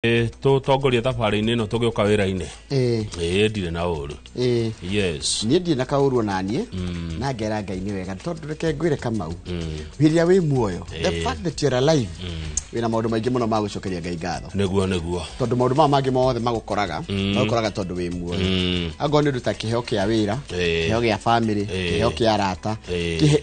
Tũtongorie thabarĩ-inĩ ĩno tũgĩũka wĩra-inĩ. Ĩĩ. Ĩĩ, ndirĩ na ũru. Ĩĩ. Yes. Niĩ ndirĩ na kaũru ona niĩ, na ngera Ngai nĩ wega, tondũ reke ngwĩre Kamau, hĩndĩ ĩrĩa wĩ muoyo, the fact that you're alive, wĩna maũndũ maingĩ mũno ma gũcokeria Ngai ngatho. Nĩguo, nĩguo. Tondũ maũndũ maya mangĩ mothe magũkoraga, magũkoraga tondũ wĩ muoyo. Angorwo nĩ ũndũ ta kĩheo kĩa wĩra, kĩheo gĩa family, kĩheo kĩa arata,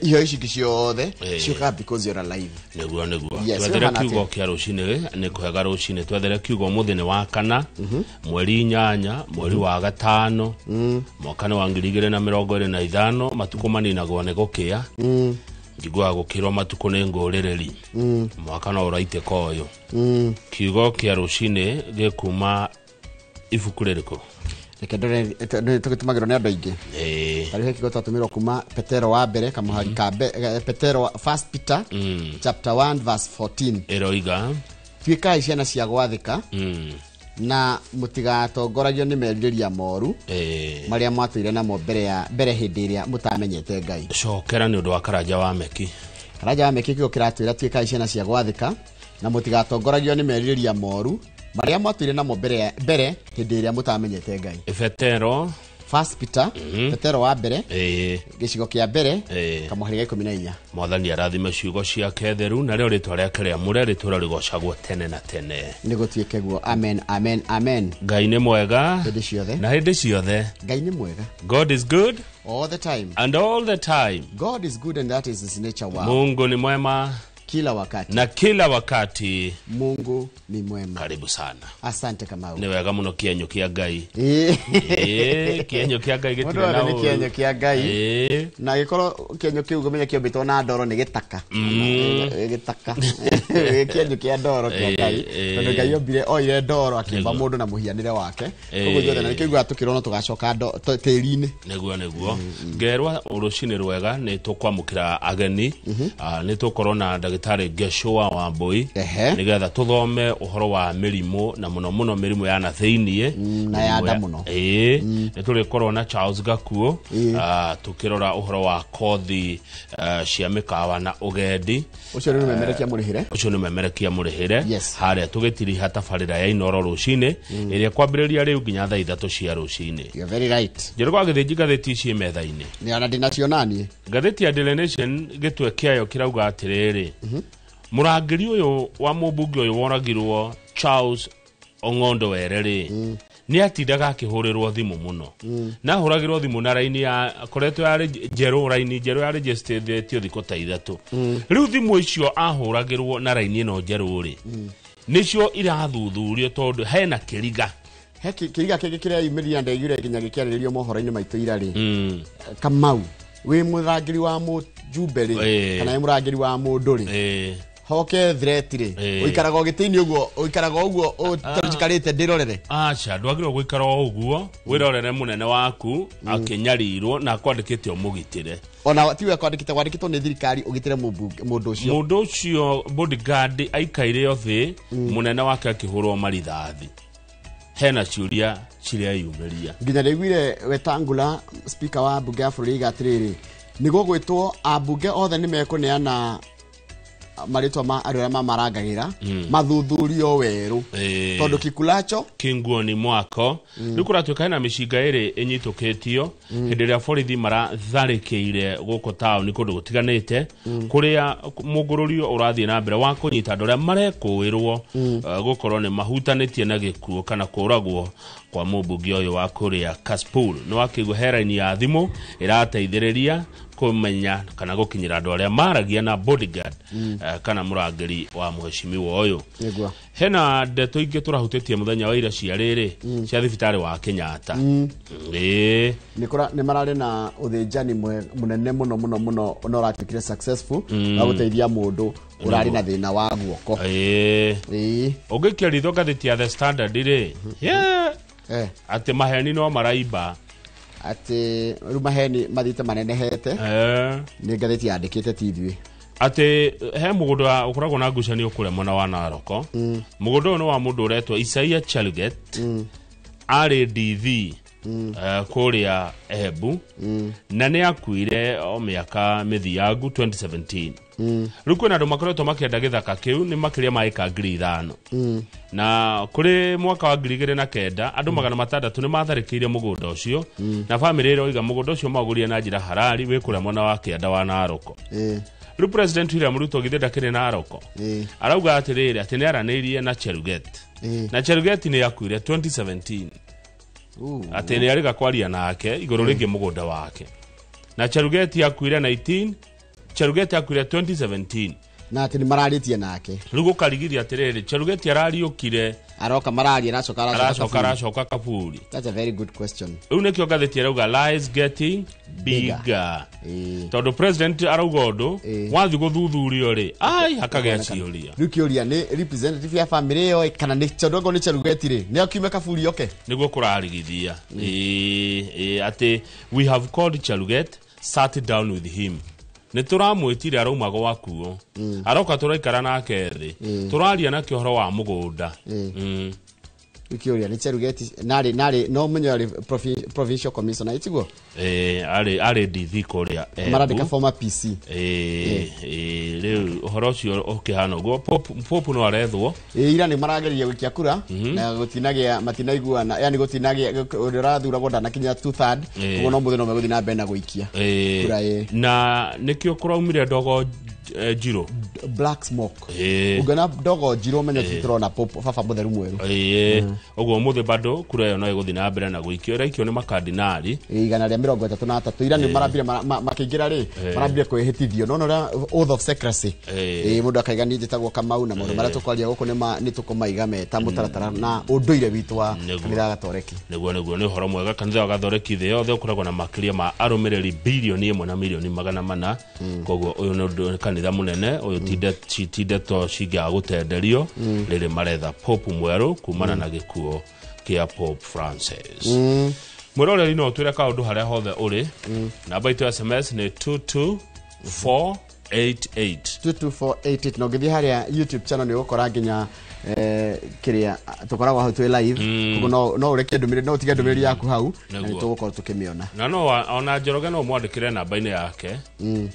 iheo ici ingĩ ciothe ciũkaga because you're alive. Nĩguo, nĩguo. Yes, twethere wĩhana kiugo atĩa? Kĩa rũcinĩ nĩ kũhega rũcinĩ. Twethere kiugo. Ũmũthĩ nĩ wa kana, mweri 8, mweri wa gatano, mwaka nĩ wa 2025. Matukũ maninagwo nĩ gũkĩa. Njiguaga gũkĩrwo matukũ nĩ ngũrĩrĩri, mwaka no ũraitĩka ũyũ. Kiugo kĩa rũcinĩ gĩkuma ibuku rĩrĩkũ? Reke ndore, tũgĩtũmagĩrwo nĩ andũ aingĩ. Tarĩu he kiugo twatũmĩrwo kuma Petero wa mbere kamũhari ka Petero First Peter chapter 1 verse 14. Ĩroiga? Tuĩkai ciana cia gwathĩka na mũtigatongoragio nĩ merirĩria moru marĩa mwatũire namo mbere ya mbere hĩndĩ ĩrĩa mũtamenyete Ngai. Cokera nĩ ũndũ wa Karanja wa Meki. Karanja wa Meki, kiugo kĩratwĩra tuĩkai ciana cia gwathĩka na mũtigatongoragio nĩ merirĩria moru marĩa mwatũire namo mbere hĩndĩ ĩrĩa mũtamenyete Ngai. Petero. First Peter, Petero wa mbere, gĩcigo kĩa mbere, kamũhari ga 14. Mwathani arathime ciugo ciake theru, narĩo rĩtwa rĩake rĩamũre rĩtũra rĩgocagwo tene na tene. Nĩ gũtuĩke guo. Amen, amen, amen. Ngai nĩ mwega hĩndĩ ciothe. Na hĩndĩ ciothe. Ngai nĩ mwega. God is good all the time and all the time. God is good and that is his nature. Wow. Mungu ni mwema kila wakati na kila wakati. Mungu ni mwema. Karibu sana. Asante, Kamau. Nĩ wega mũno, kĩenyo kĩa Ngai. Ĩĩ. Ĩĩ, kĩenyo kĩa Ngai Mũndũ gĩtirĩ wothe na nĩ ũru. kĩenyo kĩa Ngai. Na gĩkorwo kĩenyo kĩu ngũmenya kĩombĩtwo na ndoro nĩ gĩtaka. Gĩtaka, kĩenyo kĩa ndoro kĩa Ngai, tondũ Ngai ombire, oire ndoro akĩũmba mũndũ na mũhianĩre wake. Ũguo ithuothe na nĩkĩo iguaga tũkĩrwo no tũgacoka tĩri-inĩ. Nĩguo, nĩguo. Ngerwa rũcinĩ rwega. Nĩ tũkwamũkĩra ageni. Nĩ tũkorwo na ndagĩtarĩ Geshua wa Mbui nĩgetha tũthome ũhoro wa mĩrimũ, na mũno mũno mĩrimũ ya na thĩiniĩ. Na ya Mĩrimũ nda mũno. Ĩĩ, nĩ tũrĩkorwo na Charles Gakuo, tũkĩrora ũhoro wa kothi cia mĩkawa na ũgendi. Ũcio nĩ memerekia mũrĩhĩre. Ũcio nĩ memerekia mũrĩhĩre. Harĩa tũgĩtiriha tabarĩra ya Inoro rũcinĩ ĩrĩa kwambĩrĩria rĩu nginya thaa 3 cia rũcinĩ. You're very right. Njĩrĩ kwa gĩthĩnji, ngathĩti ici metha-inĩ. Nĩ ona ndĩnacio naniĩ. Ngathĩti ya Daily Nation gĩtwe kĩayo kĩrauga atĩrĩrĩ, mũrangĩri ũyũ wa mũmbunge ũyũ woragirwo Charles Ong'ondo Were rĩ, nĩ atindaga akĩhũrĩrwo thimũ mũno, na ahũragĩrwo thimũ na raini ya koretwo yarĩ njerũ, raini njerũ ya registered thikũ ta 3. Rĩu thimũ icio ahũragĩrwo na raini ĩno njerũ rĩ, nĩcio irathuthurio tondũ hena kĩriga. He kĩriga kĩngĩ kĩrĩa yumĩrire na ndaiguire nginya gĩkĩarĩrĩrio mohoro-inĩ maitũ ira rĩ, Kamau, wĩ mũrangĩri wa mũjumbe rĩ, kana wĩ mũrangĩri wa mũndũ rĩ, hoke threat rĩ, ũikaraga o gĩtĩ-inĩ ũguo, ũikaraga ũguo ũtarĩjikarĩte ndĩrorere? Aca, ndwagĩrĩirwo gũikara o ũguo wĩrorere mũnene waku akĩnyarirwo na akwandĩkĩte ũmũgitĩre. Ona tiwe kwandĩkĩte, kwandĩkĩtwo nĩ thirikari ũgitĩre mũndũ ũcio. Mũndũ ũcio bodyguard aikaire o thĩ, mũnene wake akĩhũrwo marithathi. Hena ciũria cireyumĩria. Nginya ndaiguire Wetangula, speaker wa mbunge ya bũrũri, aiga atĩrĩrĩ, nĩ gũgwĩtwo ambunge othe nĩ mekũneana marĩtwa ma andũ arĩa mamarangagĩra mathuthurio werũ, tondũ kikulacho kinguoni mwako. Rĩu kũratuĩka hena mĩcinga ĩrĩ ĩnyitũkĩtio hĩndĩ ĩrĩa borithi maratharĩkĩire gũkũ taũni kũndũ gũtiganĩte, kũrĩa mũngũrũrio ũrathiĩ na mbere wa kũnyita andũ arĩa marekũĩrwo gũkorwo nĩ mahutanĩtie na gĩkuũ kana kũragwo kwa mũmbunge ũyũ wa kũrĩa Kasipul. Nĩ wakĩigua he raini ya thimũ ĩrateithĩrĩria kũmenya kana gũkinyĩra andũ arĩa maragia na bodyguard kana mũrangĩri wa mheshimiwa ũyũ. Hena ndeto ingĩ tũrahutĩtie mũthenya wa ira cia rĩrĩ cia thibitarĩ wa Kenyatta. Ĩĩ. Nĩ mararĩ na ũthĩnjani mũnene mũno mũno mũno na ũratuĩkire successful wa gũteithia mũndũ ũrarĩ na thĩna wa guoko. Ũngĩkia ritho ngathĩti ya The Standard rĩ, yeah, atĩ maheni no maraimba. Atĩ rĩu maheni mathiĩte manenehete. Nĩ ngathĩti yandĩkĩte, ti ithuĩ. Atĩ he mũgũnda ũkoragwo na ngucanio kũrĩa mwena wa Naroko. Mũgũnda ũyũ nĩ wa mũndũ ũretwo Isaia Chelget, arĩ DV kũrĩa Embu, na nĩ akuire o mĩaka mĩthiangu 2017. Rĩu kwĩna andũ makoretwo makĩenda gĩthaka kĩu nĩ makĩria ma ĩka 5,000. Na kũrĩ mwaka wa 2009 andũ 600 nĩ matharĩkĩire mũgũnda ũcio na bamĩrĩ ĩroiga mũgũnda ũcio maũgũrire na njĩra harari wĩ kũrĩa mwena wa kĩanda wa Naroko. Rĩu President William Ruto githĩ ndakĩrĩ Naroko. Arauga atĩrĩrĩ atĩ nĩ aranĩirie na Cheruget. Na Cheruget nĩ akuire 2017. Atĩ nĩ arĩga kwaria nake igũrũ rĩgiĩ mũgũnda wake. Na Cheruget akuire 19 Cheruget akuire 2017. Na atĩ nĩ mararĩtie nake. Rĩu gũkarigithia atĩrĩrĩ Cheruget arariũkire aroka mararia aracoka aracoka kaburi. That's a very good question. Rĩu nĩkĩo ngathĩti ĩrauga lies getting bigger. Tondũ president arauga ũndũ wathiĩ gũthuthurio rĩ ai hakagĩa ciũria. Rĩu kĩũria nĩ representative ya family ĩyo kana nĩ tondũ ngo nĩ Cheruget rĩ nĩ akiume kaburi oke nĩguo kũrarigithia. Atĩ we have called Cheruget, sat down with him. Nĩ tũramwĩtire arauma gwakuo aroka tũraikara nake thĩ tũraria nake ũhoro wa mũgũnda. Kĩũria nĩ Cheruget narĩ no menyo arĩ provincial commissioner itiguo arĩ DV kũrĩa marandĩka former PC. Rĩu ũhoro ũcio ũkĩhana ũguo Pope no arethwo. Ira nĩ marageria gũikia kura na gũtinagĩa matinaiguana yani gũtinagĩa ũrĩa ũrathuragwo ndanakinya 2/3 ũguo no mũthĩ no megũthiĩ na mbere na gũikia kura. Na nĩkĩo kũraumire ndogo njirũ black smoke. Ũngĩona ndogo njirũ menye tũrona Pope baba mũtheru mwerũ. Ũguo mũthĩ bado kura ĩyo no ĩgũthiĩ na mbere na gũikio ĩraikio nĩ makardinali 133 ira nĩ marambire makĩingĩra rĩ marambire kwĩhĩtithio no ũrĩa oath of secrecy mũndũ akaiga niĩ njĩtagwo Kamau na maũndũ marĩa tũkwaria gũkũ nĩ tũkũmaiga me ta mũtaratara na ũndũire witũ wa kanitha wa Gatoreki. Nĩguo nĩ ũhoro mwega kanitha wa Gatoreki thĩ yothe ũkoragwo na makĩria ma arũmĩrĩri bilioni 1 na milioni 400. Koguo ũyũ nĩ kanitha mũnene ũyũ ti ndeto cingĩaga gũtenderio rĩrĩ maretha Pope mwerũ kumana na gĩkuo kĩa Pope Francis. Mwĩroreri no ũtwĩre kaũndũ harĩa hothe ũrĩ. Namba itũ ya SMS nĩ 22488 22488 na ũngĩthiĩ harĩa YouTube channel nĩ ũgũkora nginya kĩrĩa tũkoragwo hau twĩ live koguo no ũrekie ndũmĩrĩri no ũtige ndũmĩrĩri yaku hau na nĩ tũgũkorwo tũkĩmĩona. Na no ona Njoroge no mwandĩkĩre namba-inĩ yake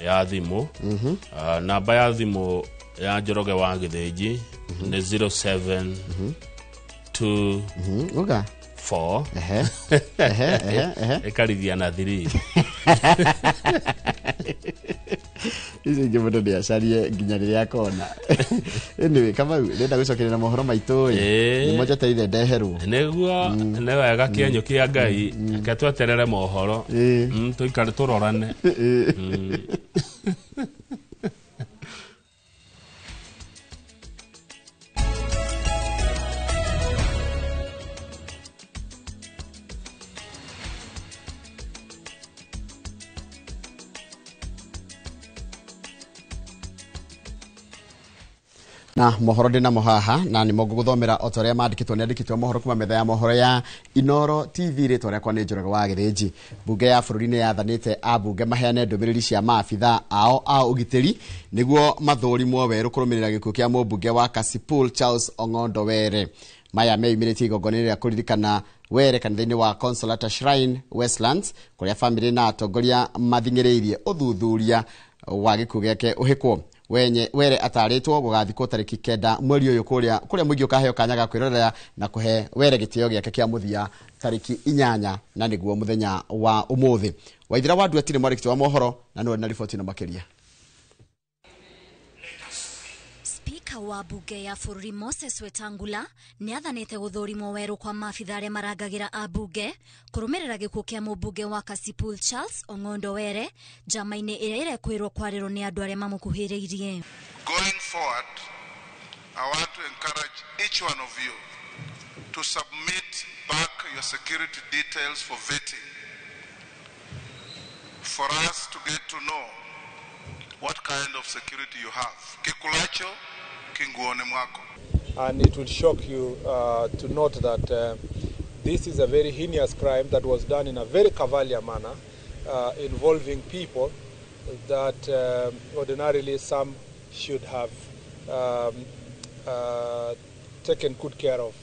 ya thimũ. Namba ya thimũ ya Njoroge wa Gĩthĩnji nĩ 07 2 uga 4 ĩkarithia na 3. Ici ingĩ mũndũ nĩ acarie nginya rĩrĩa akona. Anyway, Kamau ndĩrenda gũcokeria mohoro maitũ ĩ nĩmo njetereire ndeherwo. Nĩguo nĩ wega kĩenyũ kĩa Ngai reke tweterere mohoro tũikare tũrorane. Na mohoro ndĩ namo haha na nĩmo ngũgũthomera o ta ũrĩa mandĩkĩtwo nĩ andĩkĩtwo mohoro kuma metha ya mohoro ya Inoro TV. Rĩtwa rĩakwa nĩ Njoroge wa Gĩthĩnji. Mbunge ya bũrũri nĩ yathanĩte ambunge maheane ndũmĩrĩri cia maabitha ao a ũgitĩri nĩguo mathũrimwo werũ kũrũmĩrĩra gĩkuũ kĩa mũmbunge wa Kasipul Charles Ong'ondo Were. Maya meyumĩrĩtie igongona-inĩ rĩa kũririkana Were kanitha-inĩ wa Consolata Shrine Westlands kũrĩa bamĩrĩ na atongoria mathing'ĩrĩirie ũthuthuria wa gĩkuũ gĩake ũhĩkwo. Were atarĩtwo gũgathikwo tarĩki 9 mweri ũyũ kũrĩa mũingĩ ũkaheo kanya ga kwĩrorera na kũhe Were gĩtĩo gĩake kĩa mũthia tarĩki 8 na nĩguo mũthenya wa ũmũthĩ. Waithira wa Nduatire mwandĩki wa mohoro na nĩwe na riboti ĩno makĩria. Spika wa bunge ya bũrũri Moses Wetangula nĩ athanĩte gũthũrimwo werũ kwa maabitha arĩa marangagĩra ambunge kũrũmĩrĩra gĩkuũ kĩa mũmbunge wa Kasipul Charles Ong'ondo Were njama-inĩ ĩrĩa ĩrekwĩrwo kwarĩrwo nĩ andũ arĩa mamũkuhĩrĩirie. Going forward, I want to encourage each one of you to submit back your security details for vetting, for us to get to know what kind of security you have. Kikulacho kinguone mwako. And it will shock you to note that this is a very heinous crime that was done in a very cavalier manner, involving people that ordinarily some should have taken good care of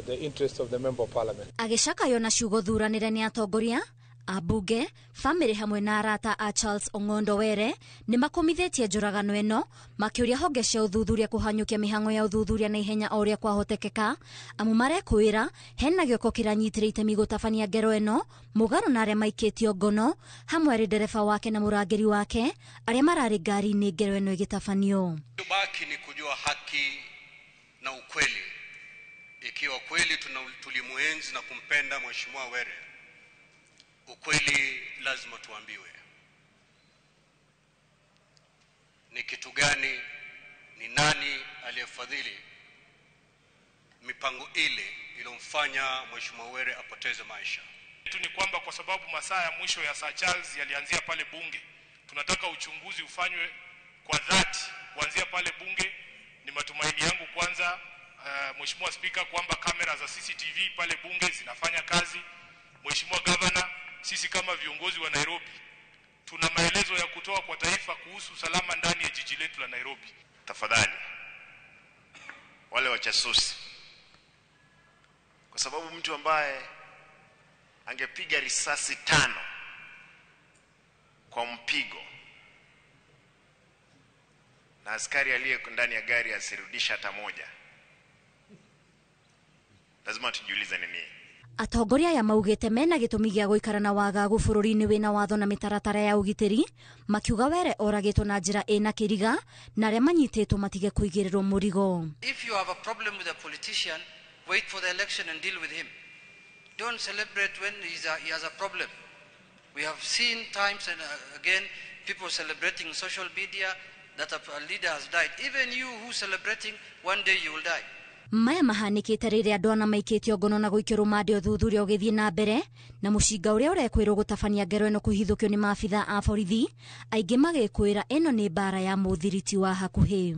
the interests of the Member of Parliament. Agĩcakayo na ciugo thuranĩre nĩ atongoria Ambunge, bamĩrĩ hamwe na arata a Charles Ong'ondo Were nĩ makomithitie njũragano ĩno makĩũria honge cia ũthuthuria kũhanyũkia mĩhang'o ya ũthuthuria na ihenya o ũrĩa kwahotekeka, amu marekwĩra hena gĩoko kĩranyitĩre itemi gũtabania ngero ĩno mũgarũ na arĩa maikĩtio ngono hamwe arĩ ndereba wake na mũrangĩri wake arĩa mararĩ ngari-inĩ ngero ĩno ĩgĩtabanio. Baki ni kujua haki na ukweli. Ikiwa kweli tulimuenzi na kumpenda Mheshimiwa Were, ukweli lazima tuambiwe. Ni kitu gani, ni nani aliyefadhili mipango ile iliyomfanya Mheshimiwa Were apoteze maisha? Tu ni kwamba kwa sababu masaa ya mwisho ya Sir Charles yalianzia pale bunge, tunataka uchunguzi ufanywe kwa dhati kuanzia pale bunge. Ni matumaini yangu kwanza, Mheshimiwa Spika, kwamba kamera za CCTV pale bunge zinafanya kazi. Mheshimiwa Governor, sisi kama viongozi wa Nairobi tuna maelezo ya kutoa kwa taifa kuhusu usalama ndani ya jiji letu la Nairobi. Tafadhali wale wachasusi, kwa sababu mtu ambaye angepiga risasi 5 kwa mpigo na askari aliye ndani ya gari asirudisha hata moja, lazima tujiulize nini. Atongoria aya maugĩte mena gĩtũmi gĩa gũikara na wagagu bũrũri-inĩ wĩna watho na mĩtaratara ya ũgitĩri, makiuga Were oragĩtwo na njĩra ĩna kĩriga na arĩa manyitĩtwo matige kũigĩrĩrwo mũrigo. If you have a problem with a politician, wait for the election and deal with him. Don't celebrate when he has a problem. We have seen times and again people celebrating social media that a leader has died. Even you who celebrating, one day you will die. Maya mahanĩkĩte rĩrĩa andũ ana maikĩtio ngono na gũikio rũmande ũthuthuria ũgĩthiĩ na mbere, na mũcinga ũrĩa ũrekwĩrwo gũtabania ngero ĩno kũhithũkio nĩ maabitha a borithi, aingĩ magĩkwĩra ĩno nĩ mbara ya mũthiriti wa hakuhĩ.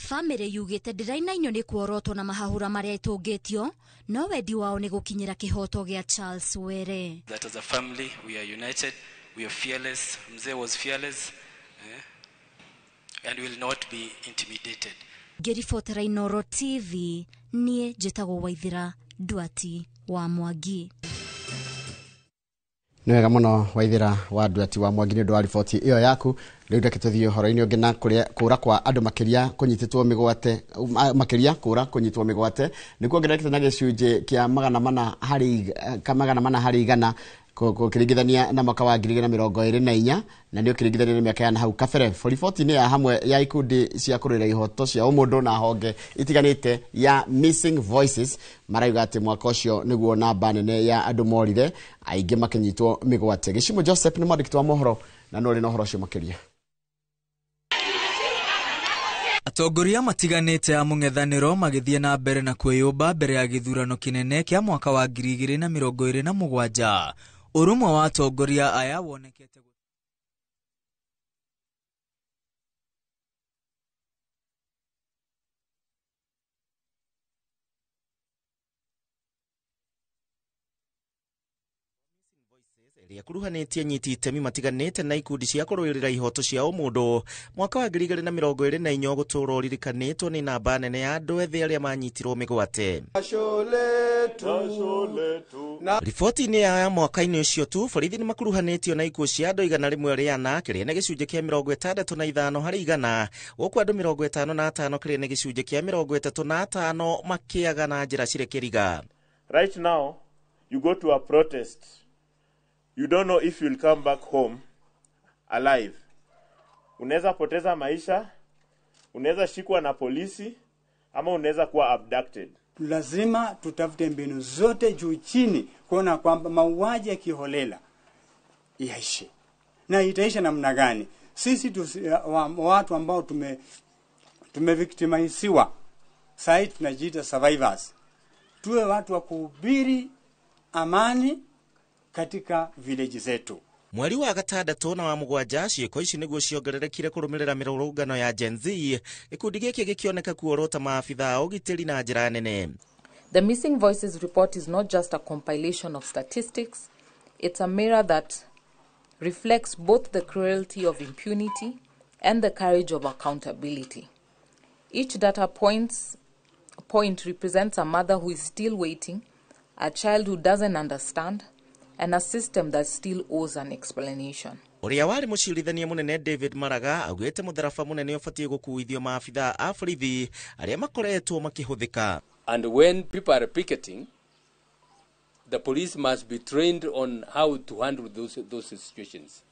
Bamĩrĩ yugĩte ndĩrainainio nĩ kuorotwo na mahahũra marĩa ĩtũngĩtio, no wendi wao nĩ gũkinyĩra kĩhoto gĩa Charles Were. That as a family we are united, we are fearless. Mzee was fearless. And will not be intimidated. Ngĩribotera Inooro TV, niĩ njĩtagwo Waithira Nduati wa Mwangi. Nĩ wega mũno Waithira wa Nduati wa Mwangi nĩ ũndũ wa riboti ĩyo yaku. Rĩu reke tũthiĩ ũhoro-inĩ ũngĩ na kũra kwa andũ makĩria kũnyitĩtwo mĩgwate, makĩria kũra kũnyitwo mĩgwate nĩ kuongererekete na gĩcunjĩ kĩa 400 harĩ igana kũringithania na mwaka wa 2024 na nĩ ũkĩringithania na mĩaka ya hau kabere. Riboti-inĩ ya hamwe ya ikundi cia kũrũĩra ihoto cia ũmũndũ na honge itiganĩte ya Missing Voices marauga atĩ mwaka ũcio nĩguo namba nene ya andũ morire, aingĩ makĩnyitwo mĩgwate. Gĩcimo Joseph nĩ mwandĩki wa mohoro na no ũrĩ na ũhoro ũcio makĩria. Atongoria matiganĩte a mũng'ethanĩro magĩthiĩ na mbere na kwĩyũmba mbere ya gĩthurano kĩnene kĩa mwaka wa 2027. Ũrũmwe wa atongoria aya wonekete ĩrĩa nyiti itemi matiganĩte na ikundi cia kũrũĩrĩra ihoto cia ũmũndũ mwaka wa 2024 gũtũũra ũririkanĩtwo nĩ namba nene ya andũ ethĩ arĩa manyitirwo mĩgwate. Riboti-inĩ ya mwaka-inĩ ũcio tu, borithi nĩ makuruhanĩtio na ikuũ cia andũ 104 kĩrĩa nĩ gĩcunjĩ kĩa 65 harĩ igana, gũkũ andũ 55 kĩrĩa nĩ gĩcunjĩ kĩa 35 makĩaga na njĩra cirĩ kĩriga. Right now you go to a protest, you don't know if you'll come back home alive. Unaweza poteza maisha, unaweza shikwa na polisi, ama unaweza kuwa abducted. Lazima tutafute mbinu zote juu chini kuona kwamba mauaji ya kiholela yaishe. Na itaisha namna gani? Sisi watu ambao tumevictimiziwa, sasa tunajiita survivors. Tuwe watu wa kuhubiri amani katika village zetu. Mweri wa gatandatũ na wa mũgwanja ciĩko ici nĩguo ciongererekire kũrũmĩrĩra mĩrũrũngano ya Gen Z, gĩkundi gĩkĩ gĩkĩoneka kuorota maabitha a ũgitĩri na njĩra nene. The Missing Voices report is not just a compilation of statistics, it's a mirror that reflects both the cruelty of impunity and the courage of accountability. Each data point represents a mother who is still waiting, a child who doesn't understand, and a system that still owes an explanation. Ũrĩa warĩ mũcirithania mũnene David Maraga augĩte mũtharaba mũnene ũbatiĩ gũkuithio maabithaa a borithi arĩa makoretwo makĩhũthĩka. And when people are picketing, the police must be trained on how to handle those situations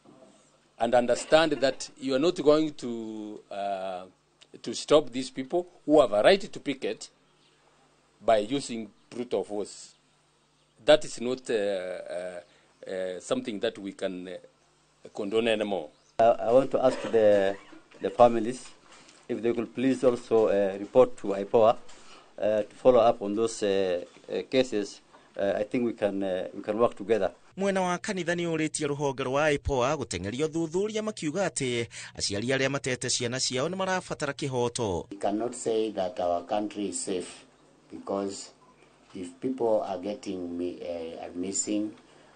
and understand that you are not going to stop these people who have a right to picket by using brutal force. That is not something that we can condone anymore. I want to ask the families if they could please also report to IPOA to follow up on those cases. I think we can work together. Mwena wa kanitha nĩ ũrĩtie rũhonge rwa IPOA gũteng'erio thuthuria makiuga atĩ aciari arĩa matete ciana ciao nĩ marabatara kĩhoto. We cannot say that our country is safe because if people are getting are missing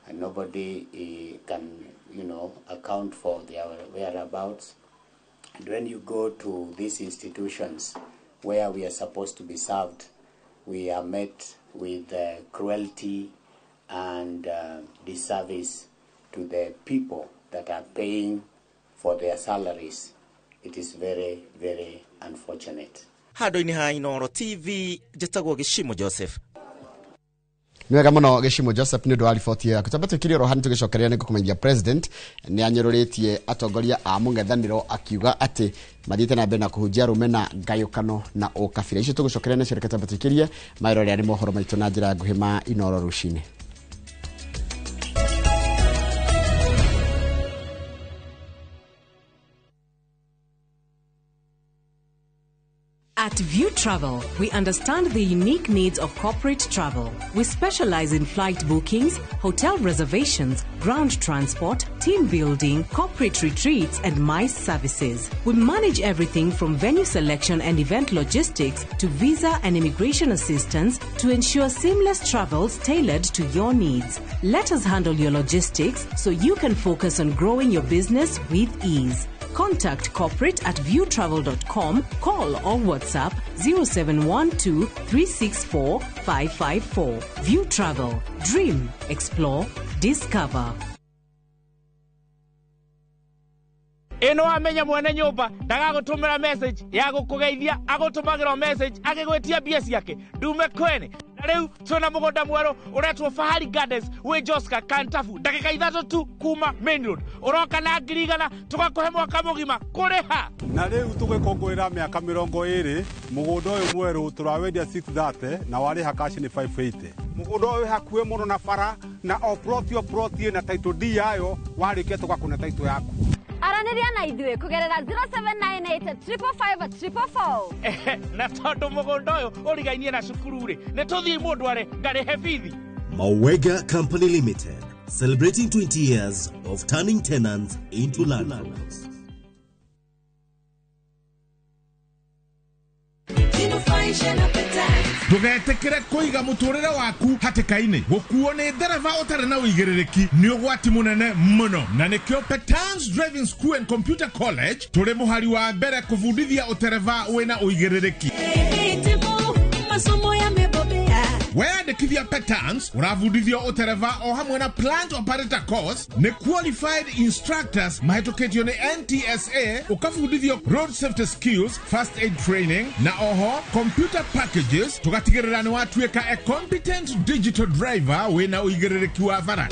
and nobody can, you know, account for their whereabouts. And when you go to these institutions where we are supposed to be served, we are met with cruelty and disservice to the people that are paying for their salaries. It is very, very unfortunate. Handũ-inĩ ha Inooro TV, njĩtagwo Gĩcimo Joseph. Nĩ wega mũno Gĩcimo Joseph nĩ ũndũ wa riboti yaku. Twambe twĩkire oro hanini tũgĩcokereria nĩ ngũkũmenyithia president nĩ anyũrũrĩtie atongoria a mũng'ethanĩro akiuga atĩ mathiĩte na mbere na kũhunjia rũmena ngayũkano na ũkabira. Icio tũgũcokereria nacio reke twambe twĩkĩrie maero rĩa nĩ mohoro maitũ na njĩra nguhĩ ma Inooro rũcinĩ. At View Travel, we understand the unique needs of corporate travel. We specialize in flight bookings, hotel reservations, ground transport, team building, corporate retreats, and MICE services. We manage everything from venue selection and event logistics to visa and immigration assistance to ensure seamless travels tailored to your needs. Let us handle your logistics so you can focus on growing your business with ease. Contact corporate at viewtravel.com, call or WhatsApp 0712 364 554. View Travel. Dream, explore, discover. Ĩno amenya mwene nyũmba ndagagũtũmĩra message ya gũkũgeithia, agũtũmagĩra message agĩgwĩtia mbia ciake ndume kwene. Na rĩu twĩna mũgũnda mwerũ ũretwo Fahari Gardens wĩ Joska Kantafu, ndagĩka 3 tu kuma main road. Ũroka na 100,000 tũgakũhe mwaka mũgima kũrĩha. Na rĩu tũgĩkũngũĩra mĩaka 20 mũgũnda ũyũ mwerũ tũrawendia 630 na warĩha cash nĩ 580. Mũgũnda ũyũ hakuhĩ mũno na bara na o plot o plot na title deed yayo warĩkia tũgakũne title yaku. Aranĩria na ithuĩ kũgerera 0798 555 444. Na tondũ mũgũnda ũyũ ũrigainie na cukuru rĩ, nĩ tũthiĩ mũndũ arĩ ngarĩhe bithi. Mawega Company Limited, celebrating 20 years of turning tenants into landlords. Ndũgetĩkĩre kũiga mũtũrĩre waku hatĩka-inĩ. Gũkuo nĩ ndereba ũtarĩ na ũigĩrĩrĩki nĩ ũgwati mũnene mũno, na nĩkĩo Petans Driving School and Computer College tũrĩ mũhari wa mbere kũbundithia ũtereba wĩna ũigĩrĩrĩki. Weyandĩkithia Petans ũrabundithio ũtereba o hamwe na plant operator course nĩ qualified instructors mahĩtũkĩtio nĩ NTSA, ũkabundithio road safety skills, first aid training na oho computer packages, tũgatigĩrĩra nĩ watuĩka a competent digital driver wĩna ũigĩrĩrĩki wa bara.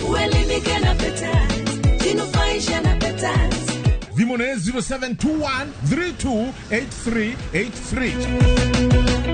Thimũ nĩ 0721 328383.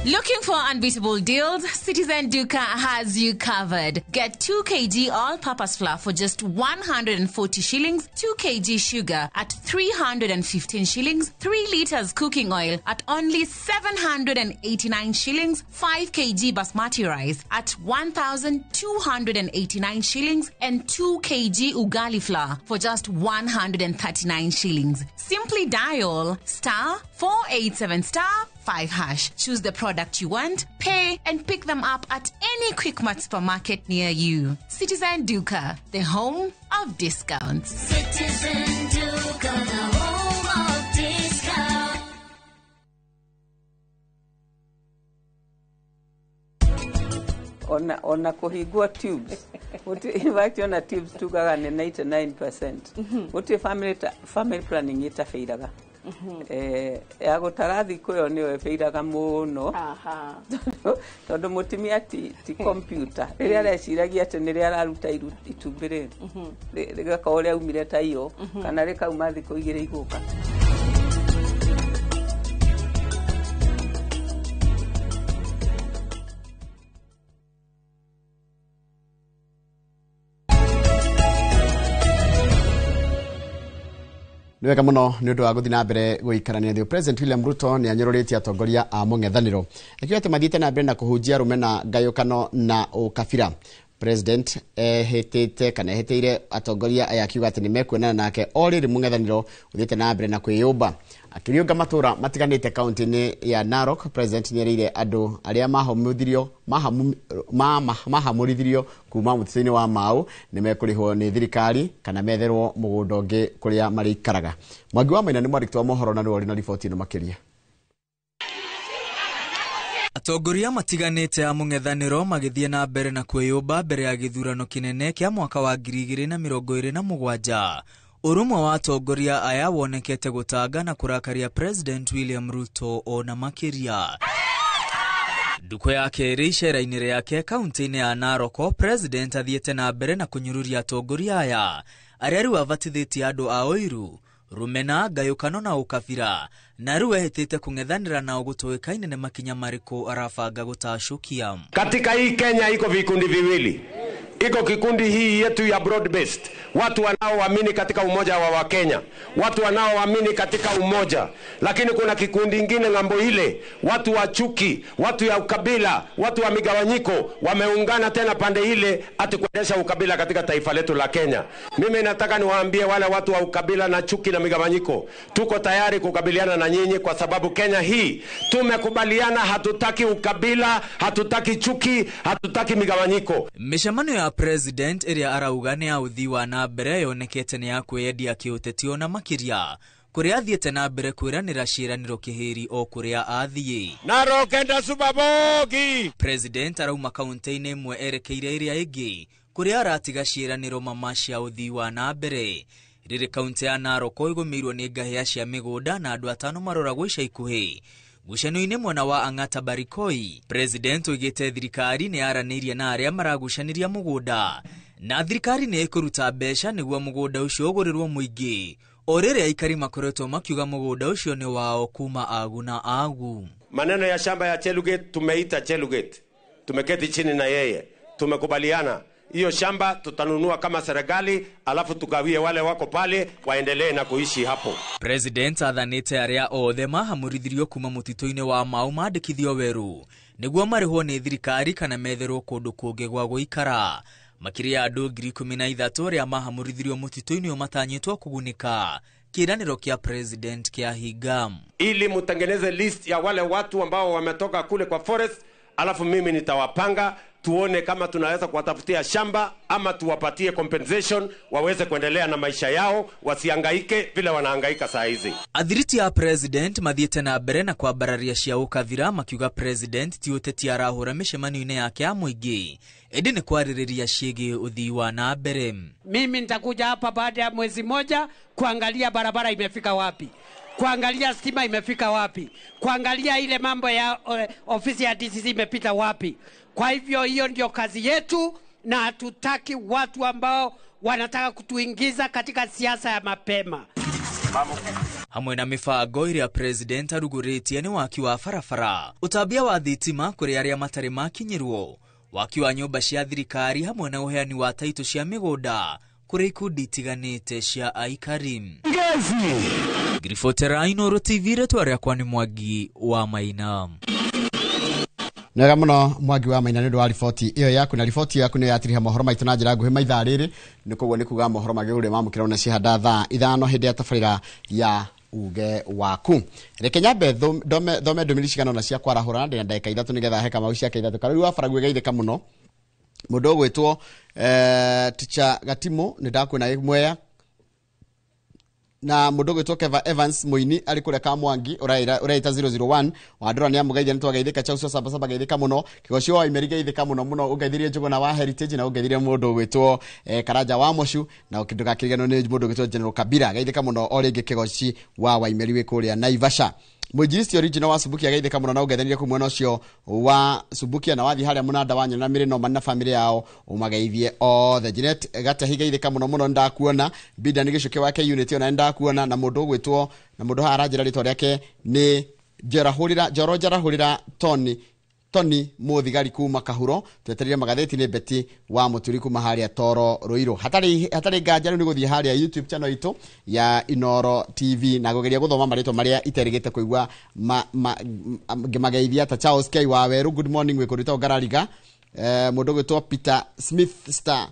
Looking for unbeatable deals? Citizen Duka has you covered. Get 2 kg all-purpose flour for just 140 shillings, 2 kg sugar at 315 shillings, 3 liters cooking oil at only 789 shillings, 5 kg basmati rice at 1,289 shillings, and 2 kg ugali flour for just 139 shillings. Simply dial star 487 star 5 hash. Choose the product you want, pay, and pick them up at any Quickmart supermarket near you. Citizen Duka, the home of discounts. Citizen Duka, the home of discounts. Ona kũhingwo tubes. In fact, ona tubes tugaga nĩ 99%. Gũtirĩ family planning ĩtabĩiraga. Ya gũtara thikũ ĩyo nĩyo ĩbĩiraga mũno. Tondũ mũtumia ti computer. Rĩrĩa areciragia atĩ nĩrĩa araruta itumbĩ rĩ, rĩgakorwo rĩaumire ta iyo, kana rĩkauma thikũ igĩrĩ igũka. Nĩ wega mũno nĩ ũndũ wa gũthiĩ na mbere gũikarania thĩ. President William Ruto nĩ anyũrũrĩtie atongoria a mũng'ethanĩro akiuga atĩ mathiĩte na mbere na kũhunjia rũmena ngayũkano na ũkabira. President ehĩtĩte kana ehĩtĩire atongoria aya akiuga atĩ nĩ mekuonana nake o rĩrĩ mũng'ethanĩro ũthiĩte na mbere na kwĩyũmba. Akĩriũnga matũra matiganĩte kaunti-inĩ ya Narok, President nĩerĩire andũ arĩa mahamũrithirio kuma mũtitũ-inĩ wa Mau nĩ mekũrĩhwo nĩ thirikari kana metherwo mũgũnda ũngĩ kũrĩa marĩikaraga. Mwangi wa Maina nĩ mwandĩki wa mohoro na nĩwe ũrĩ na riboti ĩno makĩria. Atongoria matiganĩte a mũng'ethanĩro magĩthiĩ na mbere na kwĩyũmba mbere ya gĩthurano kĩnene kĩa mwaka wa 2027. Ũrũmwe wa atongoria aya wonekete gũtanga na kũrakaria President William Ruto ona makĩria. Ndukũ ya kerĩ icera-inĩ rĩake kaunti-inĩ ya Narok, President athiĩte na mbere na kũnyũrũria atongoria aya arĩa rĩu abatithĩtie andũ a ũiru, rũmena, ngayũkano na ũkabira, na rĩu ehĩtĩte kũng'ethanĩra nao gũtũĩkaine nĩ makinya marĩkũ arabanga gũtacũkia. Katika hii Kenya iko vikundi viwili. Iko kikundi hii yetu ya broad based, watu wanaoamini katika umoja wa Wakenya, watu wanaoamini katika umoja. Lakini kuna kikundi ingine ng'ambo ile, watu wa chuki, watu ya ukabila, watu wa migawanyiko, wameungana tena pande ile ati kuendesha ukabila katika taifa letu la Kenya. Mimi nataka niwaambie wale watu wa ukabila na chuki na migawanyiko, tuko tayari kukabiliana na nyinyi kwa sababu Kenya hii tumekubaliana, hatutaki ukabila, hatutaki chuki, hatutaki migawanyiko. Mĩcemanio ya President ĩrĩa arauga nĩ ya ũthii wa na mbere yonekete nĩ ya kwĩyendia kĩũteti ona makĩria kũrĩa athiĩte na mbere kwĩranĩra ciĩranĩro kĩhĩri o kũrĩa athiĩ. Narok enda Subabogi. President arauma kaunti-inĩ ĩmwe erekeire ĩrĩa ĩngĩ kũrĩa aratiga ciĩranĩro mama cia ũthii wa na mbere. Rĩrĩ kaunti ya Narok ĩgũmĩirwo nĩ ngahĩa cia mĩgũnda na andũ atano maroragwo ica ikuhĩ. Ngucanio-inĩ mwena wa Ang'ata Barikoi, President oigĩte thirikari nĩ yaranĩirie na arĩa maragucanĩria mũgũnda na thirikari nĩ ĩkũruta mbeca nĩguo mũgũnda ũcio ũgũrĩrwo mũingĩ o rĩrĩa aikari makoretwo makiuga mũgũnda ũcio nĩ wao kuma agu na agu. Maneno ya shamba ya Chelugate tumeita Chelugate, tumeketi chini na yeye, tumekubaliana hiyo shamba tutanunua kama serikali, alafu tugawie wale wako pale waendelee na kuishi hapo. President athanĩte arĩa othe mahamũrithirio kuma mũtitũ-inĩ wa Mau mandĩkithio werũ nĩguo marĩhwo nĩ thirikari kana metherwo kũndũ kũngĩ gwa gũikara. Makĩria ya andũ 13,000 arĩa mahamũrithirio mũtitũ-inĩ ũyũ matanyĩtwo kũgunĩka kĩĩranĩro kĩa President kĩa hinga. Ili mutengeneze list ya wale watu ambao wametoka kule kwa forest, alafu mimi nitawapanga tuone kama tunaweza kuwatafutia shamba ama tuwapatie compensation waweze kuendelea na maisha yao, wasihangaike vile wanahangaika saa hizi. Athiriti ya President mathiĩte na mbere na kwambararia cia ũkabira makiuga President ti ũteti arahũra mĩcemanio-inĩ yake ya mũingĩ ĩndĩ nĩ kwarĩrĩria ciĩgiĩ ũthii wa na mbere. Mimi nitakuja hapa baada ya mwezi moja kuangalia barabara imefika wapi, kuangalia stima imefika wapi, kuangalia ile mambo ya ofisi ya DCC imepita wapi. Kwa hivyo hiyo ndio kazi yetu, na hatutaki watu ambao wanataka kutuingiza katika siasa ya mapema. Hamwe na mibango ĩrĩa President arugũrĩtie nĩ waki wa barabara, ũtambia wa thitima kũrĩ arĩa matarĩ makinyĩrwo, waki wa nyũmba cia thirikari hamwe na ũheani wa taitũ cia mĩgũnda kũrĩ ikundi itiganĩte cia aikari. Ngiribotera Inooro TV, rĩtwa rĩakwa nĩ Mwangi wa Maina. Nega muno Mwangi wa Maina nĩ ũndũ wa riboti ĩyo yaku, na riboti yaku nĩyo yatiriha mohoro maitũ na njĩra nguhĩ maithaa rĩrĩ, nĩ koguo nĩ kuga mohoro magĩrĩire mamũkĩra ona cihanda thaa 5 hĩndĩ ya tabarĩra ya Uge waku. Reke nyambe thome ndũmĩrĩri cigana ũna cia kwarahũra ndĩna ndagĩka 3 nĩgetha he Kamau ciake 3. Karũri wa Baragwi geithĩka mũno. Mũndũ ũgwĩtwo Ticha Gatimo nĩ ndakuona Mwea, na mũndũ ũgwĩtwo Keva Evans Mũini arĩ kũrĩa Kamwangi ũreita 001 Wandũra nĩ amũgeithia nĩ twageithĩka. Chaucio Sabasaba geithĩka mũno. Kĩgocio wa Imeri geithĩka mũno mũno. Ũngeithirie Njũgũna wa Heritage na ũngeithirie mũndũ ũgwĩtwo Karanja wa Mocu na ndũgakĩriganĩrwo nĩ mũndũ ũgwĩtwo General Kabira geithĩka mũno o rĩngĩ. Kĩgoci wa Waimeri wĩ kũrĩa Naivasha. Mwinjilisti original wa Subukia geithĩka mũno na ũngethanire kũu mwena ũcio wa Subukia na wathiĩ harĩa mũnanda wa Nyona Mĩrĩ no na family yao ũmageithie othe. Janet Gatahi geithĩka mũno mũno ndakuona. Binda nĩ gĩcuke wake unit ona ndakuona na mũndũ ũgwĩtwo na mũndũ haha aranjĩra rĩtwa rĩake nĩ Njerahũrĩra Njoro Njarahũrĩra Tony Mũthigari kuma Kahuro. Twetereire magathĩti nĩ Beti wa Mũturi kuma harĩa Toro Ruiru. Hatarĩ nganja rĩu nĩ gũthiĩ harĩa YouTube channel itũ ya Inoro TV na kũgeria gũthoma marĩtwa marĩa iterĩgĩte kũigua ngĩmageithia ta Charles K wa Weru, good morning wĩ kũrĩtwo Ngarariga. Mũndũ ũgwĩtwo Peter Smith Star,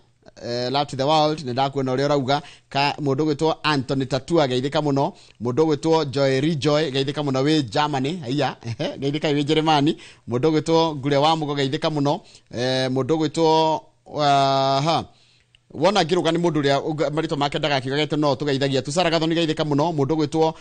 love to the world nĩ ndakuona ũrĩa ũrauga. Mũndũ ũgwĩtwo Anthony Tatua geithĩka mũno. Mũndũ ũgwĩtwo Joy Rejoy geithĩka mũno wĩ Germany, haiya geithĩka wĩ Jeremani. Mũndũ ũgwĩtwo Ngure wa Mũgo geithĩka mũno. Mũndũ ũgwĩtwo wona ngĩrũga nĩ mũndũ ũrĩa marĩtwa make ndagakiugagĩte no tũgeithagia tu. Sara Gathoni geithĩka mũno. Mũndũ ũgwĩtwo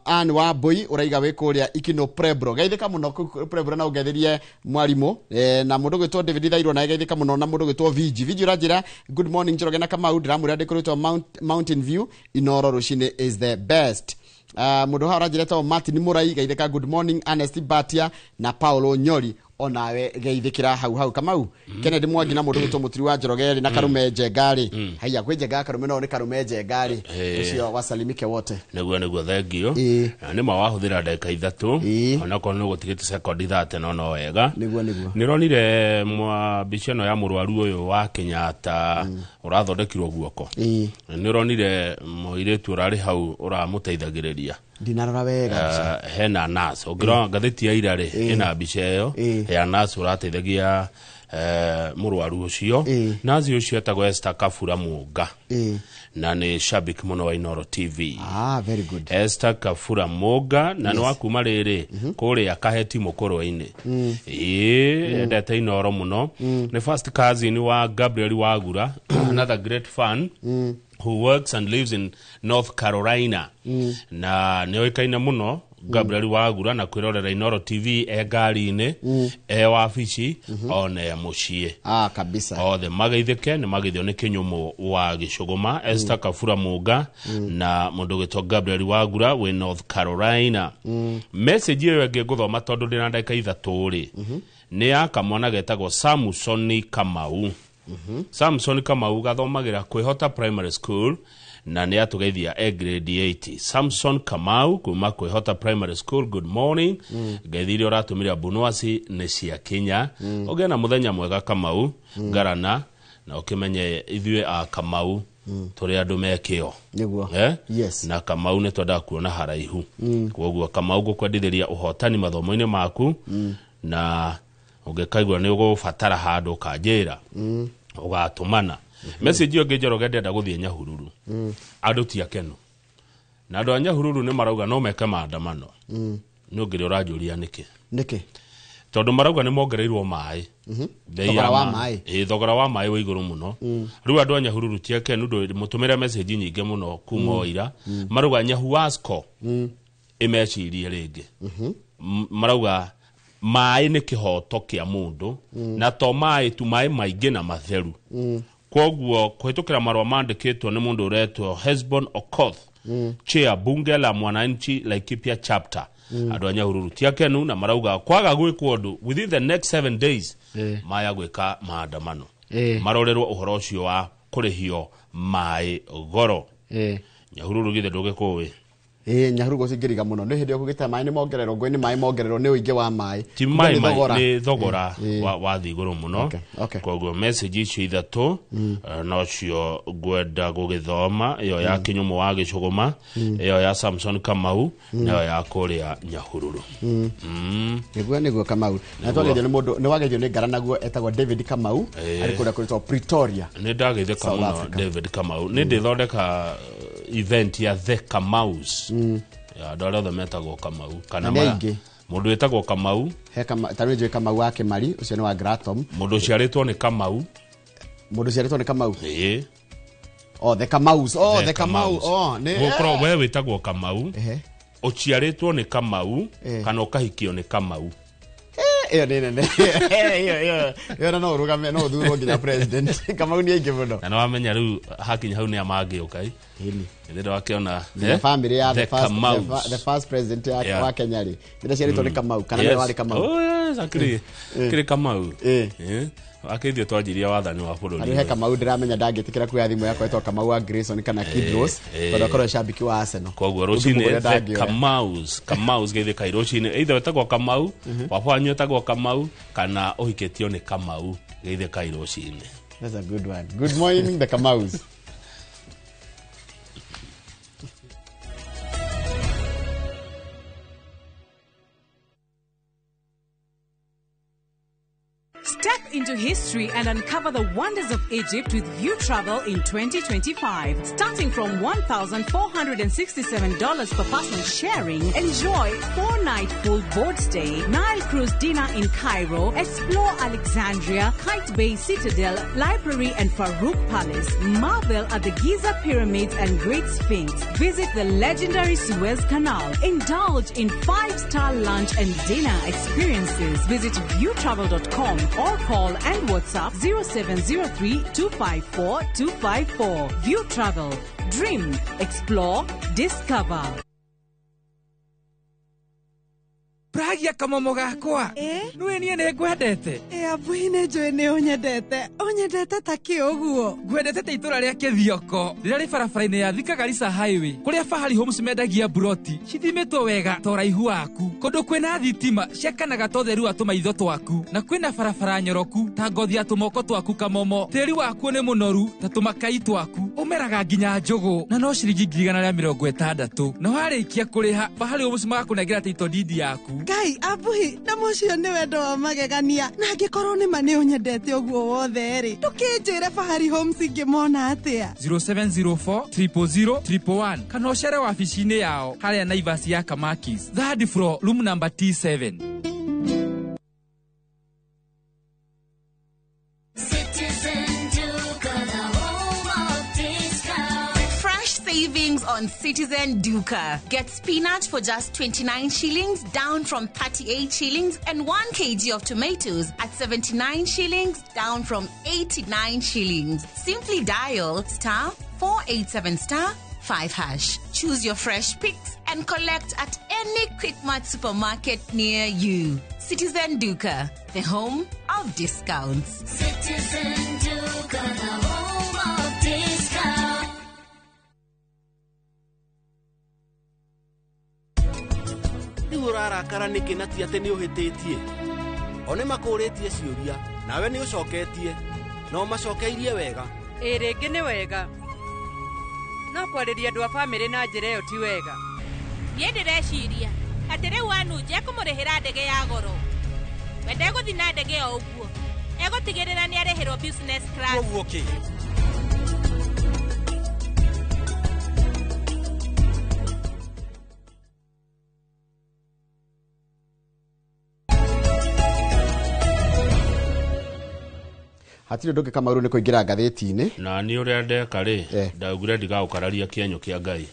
Ann wa Mbui ũraiga wĩ kũrĩa Ikino Prebro geithĩka mũno Prebro na ũngeithĩrie mwarimũ. Na mũndũ ũgwĩtwo David Thairwo naye geithĩka mũno. Na mũndũ ũgwĩtwo Viji ũranjĩra good morning Njoroge na Kamau, ndĩramwĩra ndĩ kũrĩtwo Mountain View Inoro rũcinĩ is the best. Mũndũ haha ũranjĩra etagwo Martin Mũrai geithĩka good morning. Ernest Batia na Paulo Nyori onawe geithĩkĩra hau hau. Kamau Kennedy Mwangi na mũndũ ũgwĩtwo Mũturi wa Njoroge na Karume Njengarĩ, haiya kwĩ Njenga Karume no nĩ Karume Njengarĩ ũcio wasalimike wote. Nĩguo thengio nĩ ma wahũthĩra ndagĩka 3 onakorwo nĩ ũgũtigĩte sekondi 30 no wega. Nĩguo nĩronire mbica ĩno ya mũrwaru ũyũ wa Kenyatta ũrathondekirwo guoko. Nĩũronire mũirĩtu ũrarĩ hau ũramũteithagĩrĩria. Ndinarora wega hena nurse ũngĩrora ngathĩti ya ira rĩ ĩna mbica ĩyo ya nurse ũrateithagia mũrwaru ũcio. Nurse ũcio etagwo Esther Kabura Mũnga na nĩ shabik mũno wa Inoro TV. Very good. Esther Kabura Mũnga na nĩ wa kuma rĩrĩ kũrĩa Kaheti Mũkũrwe-inĩ. Endete Inoro mũno. Nĩ first cousin wa Gabriel Wagura, another great fan who works and lives in North Carolina. Na nĩ oĩkaine mũno Gabriel Wagura na kwĩrorera Inoro TV e ngari-inĩ, e wabici, ona e mũciĩ. Kabisa. Othe mageithĩke nĩ mageithio nĩ Kĩnyũmũ wa Gĩcũgũma, Esther Kabura Mũnga na mũndũ ũgwĩtwo Gabriel Wagura wĩ North Carolina. Message ĩyo ĩngĩ ngũthoma tondũ ndĩna ndagĩka 3 rĩ nĩ ya kamwana getagwo Samson Kamau. Samson Kamau gathomagĩra Kwĩhota Primary School na nĩ atũgeithia e grade 8. Samson Kamau kuma Kwĩhota Primary School, good morning. Ngeithi iria ũratũmire Abunwasi nĩ cia Kenya. Ũgĩe na mũthenya mwega Kamau, ngarana na ũkĩmenye ithuĩ a Kamau tũrĩ andũ me kĩo. Nĩguo. Yes. Na Kamau nĩ twendaga kuona haraihu. Kwoguo Kamau ngũkwendithĩria ũhotani mathomo-inĩ maku na ũngĩkaigua nĩ ũgũbatara handũ ũkanjĩra ũgatũmana. Message ĩyo ĩngĩ Njoroge ndĩrenda gũthiĩ Nyahururu. Andũ ti akenu na andũ a Nyahururu nĩ marauga no meke maandamano. Nĩ ũngĩrĩ ũranjũria nĩkĩ? Nĩkĩ? Tondũ marauga nĩ mongereirwo maĩ. Thogora wa maĩ. Thogora wa maĩ wĩ igũrũ mũno. Rĩu andũ a Nyahururu ti akenu, mũtũmĩre message nyingĩ mũno kuma o ira. Marauga Nyahuasco ĩmecirie rĩngĩ. Marauga maĩ nĩ kĩhoto kĩa mũndũ na to maĩ tu, maĩ maingĩ na matheru. Kwoguo kũhĩtũkĩra marũa mandĩkĩtwo nĩ mũndũ ũretwo Hesbon Okoth, chair bunge la mwananchi Laikipia chapter. Andũ a Nyahururu ti akenu na marauga kwaga gwĩkwo ũndũ within the next 7 days maya gwĩka maandamano. Marorerwo ũhoro ũcio wa kũrĩhio maĩ goro. Nyahururu githĩ ndũgĩkũĩ? Nyahururu gũcingĩriga mũno nĩ hĩndĩ ĩyo kũgĩta maĩ nĩ mongererwo ngũĩ nĩ maĩ mongererwo nĩ ũingĩ wa maĩ. Ti maĩ nĩ thogora wa thĩ igũrũ mũno. Kwoguo message icio 3 nocio ngwenda gũgĩthoma, ĩyo ya Kĩnyũmũ wa Gĩcũgũma, ĩyo ya Samson Kamau na ĩyo ya kũrĩa Nyahururu. Nĩguo Kamau. Na twageithio nĩ mũndũ nĩ wageithio nĩ ngara naguo etagwo David Kamau arĩ kũrĩa kũrĩtwo Pretoria. Nĩ ndageithĩka mũno David Kamau. Nĩ ndĩthondeka Event ya The Kamaus. Ya andũ arĩa othe metagwo Kamau kana Na nĩ aingĩ. Mũndũ wĩtagwo Kamau. He kama ta rĩu njũĩ Kamau wa Kĩmari, ũcio nĩ wa Gratom. Mũndũ ũciarĩtwo nĩ Kamau. Mũndũ ũciarĩtwo nĩ Kamau. Ĩĩ. Oh, the Kamaus. Oh, the Kamau. Oh, nĩ Gũkorwo we wĩtagwo Kamau, ũciarĩtwo nĩ Kamau kana ũkahikio nĩ Kamau. Ĩyo nĩ nene. Ĩyo ĩyo na no ũrũgame, no ũthurwo nginya president. Kamau nĩ aingĩ mũno. Na nĩ wamenya rĩu hakinya hau nĩ a mangĩũka ĩ. Nĩ ndĩrakĩona Nginya family ya the The first, the, Kamaus. the first president ya wa Kenya rĩ, nĩ ciarĩtwo nĩ Kamau kana Yes. nĩ warĩ Kamau. Oh, yes, akĩrĩ kĩrĩ Kamau. Akĩithuĩ twanjirie wathani wa bũrũri. Harĩ he Kamau ndĩramenya ndangĩtĩkĩra kuoya thimũ yakwa ĩtwo Kamau wa Grayson kana Kidros, tondũ akorwo shabiki wa Arsenal. Koguo Ũngĩmũgũrĩra rũcinĩ The ndangĩoya. Kamaus, Kamaus geithĩkai rũcinĩ, either wĩtagwo Kamau, baba wanyu wĩtagwo Kamau kana ũhikĩtio nĩ Kamau, geithĩkai rũcinĩ. That's a good one. Good morning, the Kamaus. Step into history and uncover the wonders of Egypt with View Travel in 2025. Starting from $1,467 per person sharing, enjoy 4-night full board stay, Nile cruise dinner in Cairo, explore Alexandria, Kite Bay Citadel, Library and Farouk Palace, marvel at the Giza Pyramids and Great Sphinx, visit the legendary Suez Canal, indulge in 5-star lunch and dinner experiences. Visit viewtravel.com or call and WhatsApp 0703 254 254. View Travel. Dream, explore, discover. Pragia kamomo gakwa, nĩwe niĩ nĩ ngwendete. Ĩ abuhi, nĩ njũĩ nĩ ũnyendete. Ũnyendete ta kĩ ũguo? Ngwendete ta itũra rĩa Kĩthioko rĩrĩa rĩ barabara-inĩ ya Thika Garissa Highway, kũrĩa Fahari Homes mendagia buroti cithimĩtwo wega ta ũraihu waku, kũndũ kwĩna thitima ciakanaga ta ũtheru wa tũmaitho twaku, na kwĩna barabara nyoroku ta ngothi ya tũmoko twaku kamomo. Tĩri wakuo nĩ mũnoru ta tũmakai twaku, ũmeraga nginya njũgũ na no ciringi 160,000, na warĩkia kũrĩha Fahari Homes magakũnengera title deed yaku. Ngai, abuhi, na mũcio nĩ wendo wa magegania. Na angĩkorwo nĩ ma nĩ ũnyendete ũguo wothe rĩ, ndũkĩnjĩre Fahari Homes ingĩmona atĩa? 0704 000 111 kana ũcere wabici-inĩ yao harĩa Naivas ya Kamakis, third floor, room number T7. Citizen Duka, the home of discount. Fresh savings on Citizen Duka. Get spinach for just 29 shillings, down from 38 shillings, and 1 kg of tomatoes at 79 shillings, down from 89 shillings. Simply dial star 487 star 5 hash. Choose your fresh picks and collect at any Quickmart supermarket near you. Citizen Duka, the home of discounts. Citizen Duka, the home of discount. Rĩu ũrarakara nĩkĩ na ti atĩ nĩ ũhĩtĩtie? O nĩ makũrĩtie ciũria, nawe nĩ ũcoketie, no macokeirie wega. Ĩ rĩngĩ nĩ wega, no kwarĩria andũ a bamĩrĩ na njĩra ĩyo ti wega. Niĩ ndĩreciria atĩ rĩu Anuje ekũmũrĩhĩra ndege ya goro. We ndegũthiĩ na ndege o ũguo, egũtigĩrĩra nĩ arĩhĩrwo business class. Koguo kĩ? Hatirĩ ũndũ ũngĩ, Kamaru, nĩ kũingĩra ngathĩti-inĩ. Na niĩ ũrĩa ndeka rĩ, ndaugire ndigagũkararia kĩenyũ kĩa Ngai.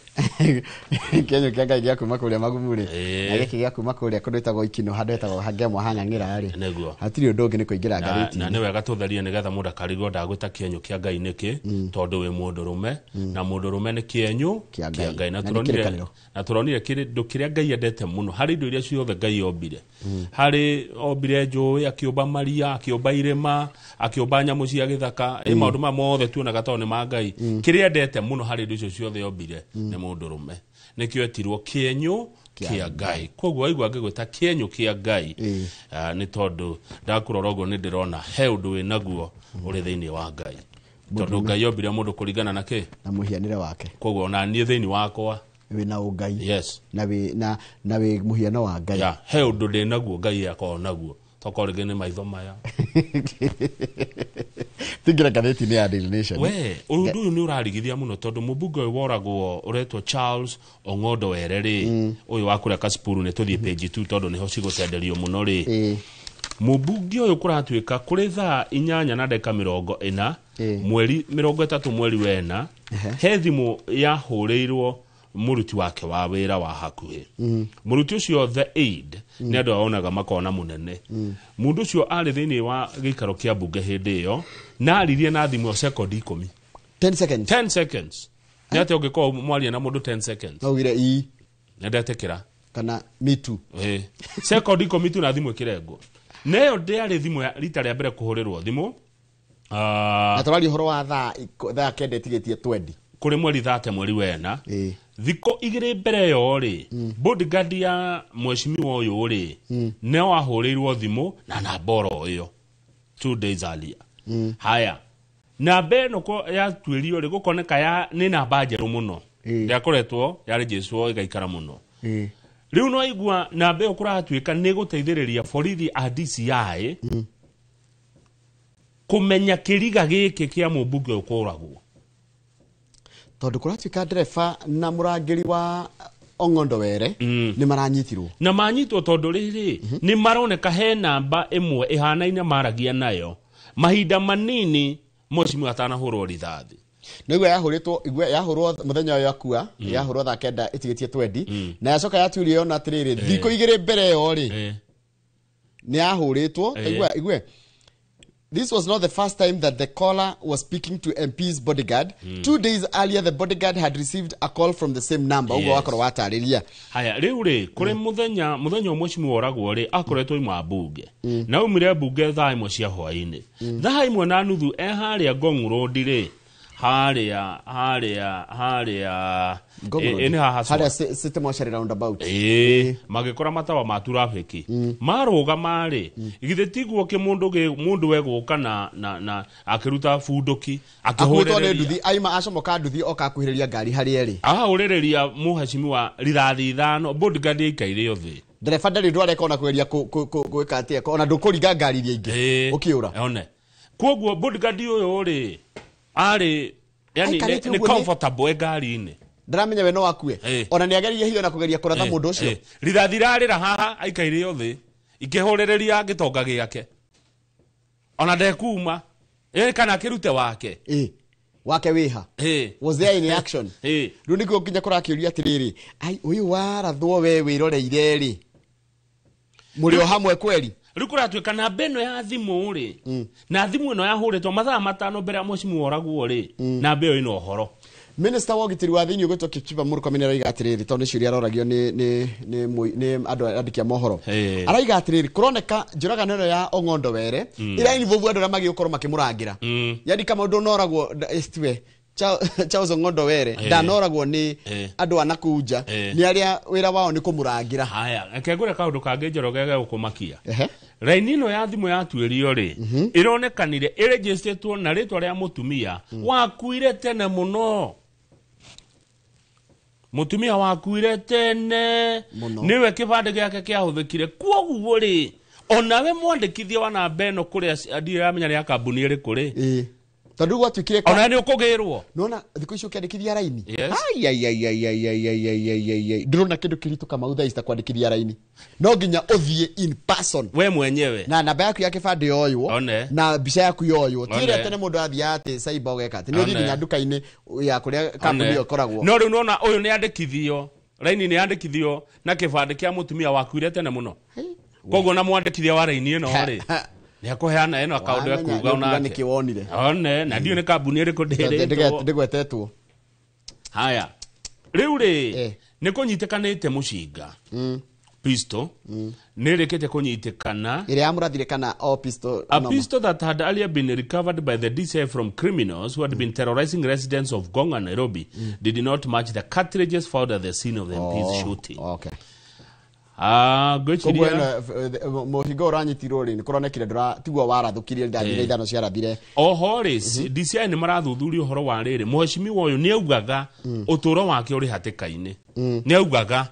Kĩenyũ kĩa Ngai gĩa kuma kũrĩa Magumu rĩ, na gĩkĩ gĩa kuma kũrĩa kũndũ ĩtagwo Ikino, handũ hetagwo Hangemwa hang'ang'ĩra rĩ. Nĩguo. Hatirĩ ũndũ ũngĩ nĩ kũingĩra Na ngathĩti-inĩ. nĩ wega tũtherie nĩgetha mũndũ akarigwo ndagwĩta kĩenyũ kĩa Ngai nĩkĩ, tondũ wĩ mũndũrũme, na mũndũrũme nĩ kĩenyũ kĩa kĩa Ngai. Na Na nĩ tũronire kĩrĩkanĩro. Na tũronire kĩndũ kĩrĩa Ngai endete mũno harĩ indo iria ciothe Ngai ombire, harĩ ombire njũĩ, akĩũmba maria, akĩũmba irĩma, akĩũmba nyamũ cia gĩthaka, ĩ maũndũ maya mothe tuonaga tondũ nĩ ma Ngai, kĩrĩa endete mũno harĩ indo icio ciothe ombire nĩ mũndũrũme. Nĩkĩo etirwo kĩenyũ kĩa Ngai. Koguo waigua ngĩgwĩta kĩenyũ kĩa Ngai, nĩ tondũ ndakũrora ũguo nĩ ndĩrona he ũndũ wĩ naguo ũrĩ thĩinĩ wa Ngai, tondũ Ngai ombire mũndũ kũringana na kĩ? Na mũhianĩre wake. Koguo ona niĩ thĩinĩ wakwa wĩna ũngai. Yes. Na wĩ mũhiano wa Ngai. Ya, he ũndũ ndĩ naguo Ngai akoragwo naguo Tokorwo rĩngĩ nĩ maitho maya. Tingĩra ngathĩti-inĩ ya Daily Nation. We ũndũ ũyũ nĩ ũrarigithia mũno tondũ mũmbunge ũyũ woragwo ũretwo Charles Ong'ondo Were rĩ, ũyũ wa kũrĩa Kasipuru, nĩ tũthiĩ page 2 tondũ nĩho cigũcenderio mũno rĩ. Mũmbunge ũyũ kũratuĩka kũrĩ thaa 8:40 mweri 30 mweri wena, he thimũ yahũrĩirwo mũruti wake wa wĩra wa hakuhĩ. Mũruti ũcio, the aide, nĩ andũ aonaga makona mũnene. Mũndũ ũcio arĩ thĩinĩ wa gĩikaro kĩa mbunge hĩndĩ ĩyo na aririe na thimũ ĩyo sekondi 10. 10 seconds. 10 seconds. Nĩ atĩa ũngĩkorwo mwaria na mũndũ 10 seconds? No ugire ii. Nĩ ndetĩkĩra. Kana me too. Ĩĩ. Sekondi 10 tu na thimũ ĩkĩrengwo. Na ĩyo ndĩarĩ thimũ ya rita rĩa mbere kũhũrĩrwo thimũ. Na tũraria ũhoro wa thaa 9 ĩtigĩtie 20. Kũrĩ mweri 30 mweri wena. Thikũ 2 mbere ĩyo rĩ, bodyguard ya mheshimiwa ũyũ rĩ, nĩ wahũrĩirwo thimũ na namba oro ĩyo 2 days earlier. Haya, namba ĩno yatuĩrio rĩ, gũkoneka ya nĩ namba njerũ mũno. Ndĩakoretwo yarĩnjĩcwo ĩgaikara mũno. Rĩu no igua namba ĩyo kũratuĩka nĩ gũteithĩrĩria borithi a DCI kũmenya kĩriga gĩkĩ kĩa mũmbunge ũyũ kũragwo. Tondũ kũratuĩka ndereba na mũrangĩri wa Ong'ondo Were nĩ maranyitirwo. Na manyitwo tondũ rĩrĩ, nĩ maroneka he namba ĩmwe ĩhanaine maragia nayo mahinda manini mheshimiwa atanahũrwo rithathi. Na igua yahũrĩtwo, igua yahũrwo mũthenya ũyũ akua, yahũrwo thaa 9 ĩtigĩtie 20, na yacoka yatuĩrio yona atĩrĩrĩ, thikũ 2 mbere ĩyo rĩ, nĩ yahũrĩtwo. Igua, igua. This was not the first time that the caller was speaking to MP's bodyguard. 2 days earlier, the bodyguard had received a call from the same number. Ũguo wakorwo watarĩria. Haya, rĩu rĩ, kũrĩ mũthenya ũmwe mheshimiwa oragwo rĩ, akoretwo ima mbunge. Na aumire mbunge thaa 1 cia hwaĩ-inĩ. Thaa 1:30 e harĩa Ngong Road rĩ, harĩa ĩ haha harĩa City Mortuary roundabout. Magĩkora matawa ma traffic. Marũgama rĩ, githĩ tiguo kĩmũndũ mũndũ wegũka na akĩruta bunduki, akĩhũrĩrĩria. Nĩ nduthi, aima acomoka nduthi oka akuhĩrĩria ngari harĩa ĩrĩ. Ahũrĩrĩria mũheshimiwa rithathi 5, bodyguard ĩikaire othe. Ndereba ndarĩ ũndũ areka ona kũgeria gwĩka atĩa, ona ndũkũringa ngari iria ingĩ ũkĩũra. One. Kwoguo bodyguard ũyũ rĩ, arĩ yani nĩ comfortable ngari-inĩ. Ndaramenya we no akue. Ona nĩ ageririe hiyo na kũgeria kũratha mũndũ ũcio. Rithathi rarĩra haha aikaire othe, ikĩhũrĩrĩria gĩtonga gĩake. Ona ndekuma. Kana akĩrute wake. Wake wĩha. Was there any action? Rĩu nĩkuo nginya kũrakĩũria atĩrĩrĩ, ai ũyũ warathwo we wĩroreire rĩ, mũrĩ o hamwe kweri? Rĩu kũratuĩka namba ĩno ya thimũ rĩ, na thimũ ĩno yahũrĩtwo mathaa 5 mbere ya mheshimiwa oragwo rĩ, namba ĩyo ĩna ũhoro. Minister wa ũgitĩri wa thĩinĩ ũgwĩtwo Kipchumba Murkomen araiga atĩrĩrĩ, tondũ nĩ ciũria aroragio nĩ andũ andĩki a mohoro. Araiga atĩrĩrĩ, kũroneka njũragano ĩno ya Ong'ondo Were ĩra involve andũ arĩa magĩgũkorwo makĩmũrangĩra. Yani kama ũndũ ũnoragwo tiwe Charles Ong'ondo Were ndanoragwo nĩ andũ a nakũu nja, nĩ arĩa wĩra wao nĩ kũmũrangĩra. Haya, reke ngwĩre kaũndũ kangĩ Njoroge gegũkũmakia. Raini ĩno ya thimũ yatuĩrio rĩ, ĩronekanire ĩrĩnjĩcĩtwo na rĩtwa rĩa mũtumia wakuire tene mũno. Mũtumia wakuire tene nĩwe kĩbandĩ gĩake kĩahũthĩkire. Kwoguo rĩ, onawe mwandĩkithia wa namba ĩno kũrĩa ndiramenya nĩ ya kambuni ĩrĩkũ rĩ, tondũ gwatuĩkire ona nĩ ũkũgĩrwo. Nĩwona thikũ ici ũkĩandĩkithia raini, ndĩrona kĩndũ kĩritũ Kamau thaa ici ta kwandĩkithia raini. No nginya ũthiĩ in person we mwenyewe, na namba yaku ya kĩbandĩ yoywo, na mbica yaku yoywo. Ti ĩrĩa tene mũndũ athiaga atĩ cyber ũgeka atĩ nĩ ũthiĩ nginya nduka-inĩ ya kũrĩa kambuni ĩyo ĩkoragwo. No rĩu nĩwona ũyũ nĩ andĩkithio raini, nĩ andĩkithio na kĩbandĩ kĩa mũtumia wakuire tene mũno. Koguo na mwandĩkithia wa raini ĩno rĩ, nĩ akũheana ĩno akaũndũ ekuuga onake. Nĩkĩ wonire? One, na ndiũĩ nĩ kambuni ĩrĩkũ ndĩrĩtwo. Ndĩgwetetwo. Haya, rĩu rĩ, nĩ kũnyitĩkanĩte mũcinga. Pistol nĩ ĩrĩkĩte kũnyitĩkana. Ĩrĩa yamũrathire kana o pistol? A pistol that had earlier been recovered by the DCI from criminals who had been terrorizing residents of Ngong and Nairobi did not match the cartridges found at the scene of the MP's shooting. Okay. Mũhingo ũranyitirwo rĩ, nĩ kũronekire tiguo warathũkirie rithathi 5 ciarathire. Oho rĩ, DCI nĩ marathuthuria ũhoro wa rĩrĩ, mheshimiwa ũyũ nĩ augaga ũtũũro wake ũrĩ hatĩka-inĩ. Nĩ augaga.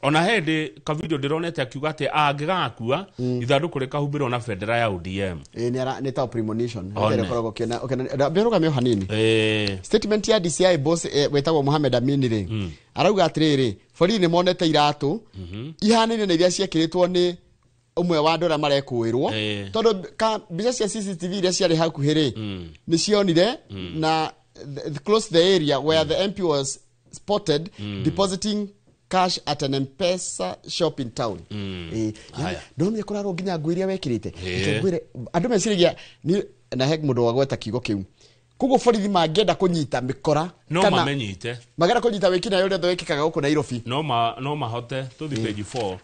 Ona hĩndĩ kavideo ndĩronete akiuga atĩ angĩgakua ithandũkũ rĩkahumbĩrwo na bendera ya ODM. Ĩ nĩ ta premonition. One. Ĩrĩa ĩkoragwo ũkĩona ũkĩona mbĩrũgamio hanini. Statement ya DCI boss wetagwo Mohamed Amin rĩ, arauga atĩrĩrĩ, borithi nĩ monete iratũ ihanaine na iria ciekĩrĩtwo nĩ ũmwe wa andũ arĩa marekũĩrwo, tondũ mbica cia CCTV iria ciarĩ hakuhĩ rĩ, nĩ cionire na close the area where the MP was spotted depositing cash at an M-Pesa shop in town. Haya. Ndonire kũrarwo nginya nguo iria wekĩrĩte. Reke ngwĩre, andũ meciragia na he mũndũ wagweta kiugo kĩu, koguo borithi mangĩenda kũnyita mĩkora no kana mamenyite magera kũnyita wĩkinaĩ ũrĩa wĩkĩkaga gũkũ Nairobi. No mahote tũthi page 4,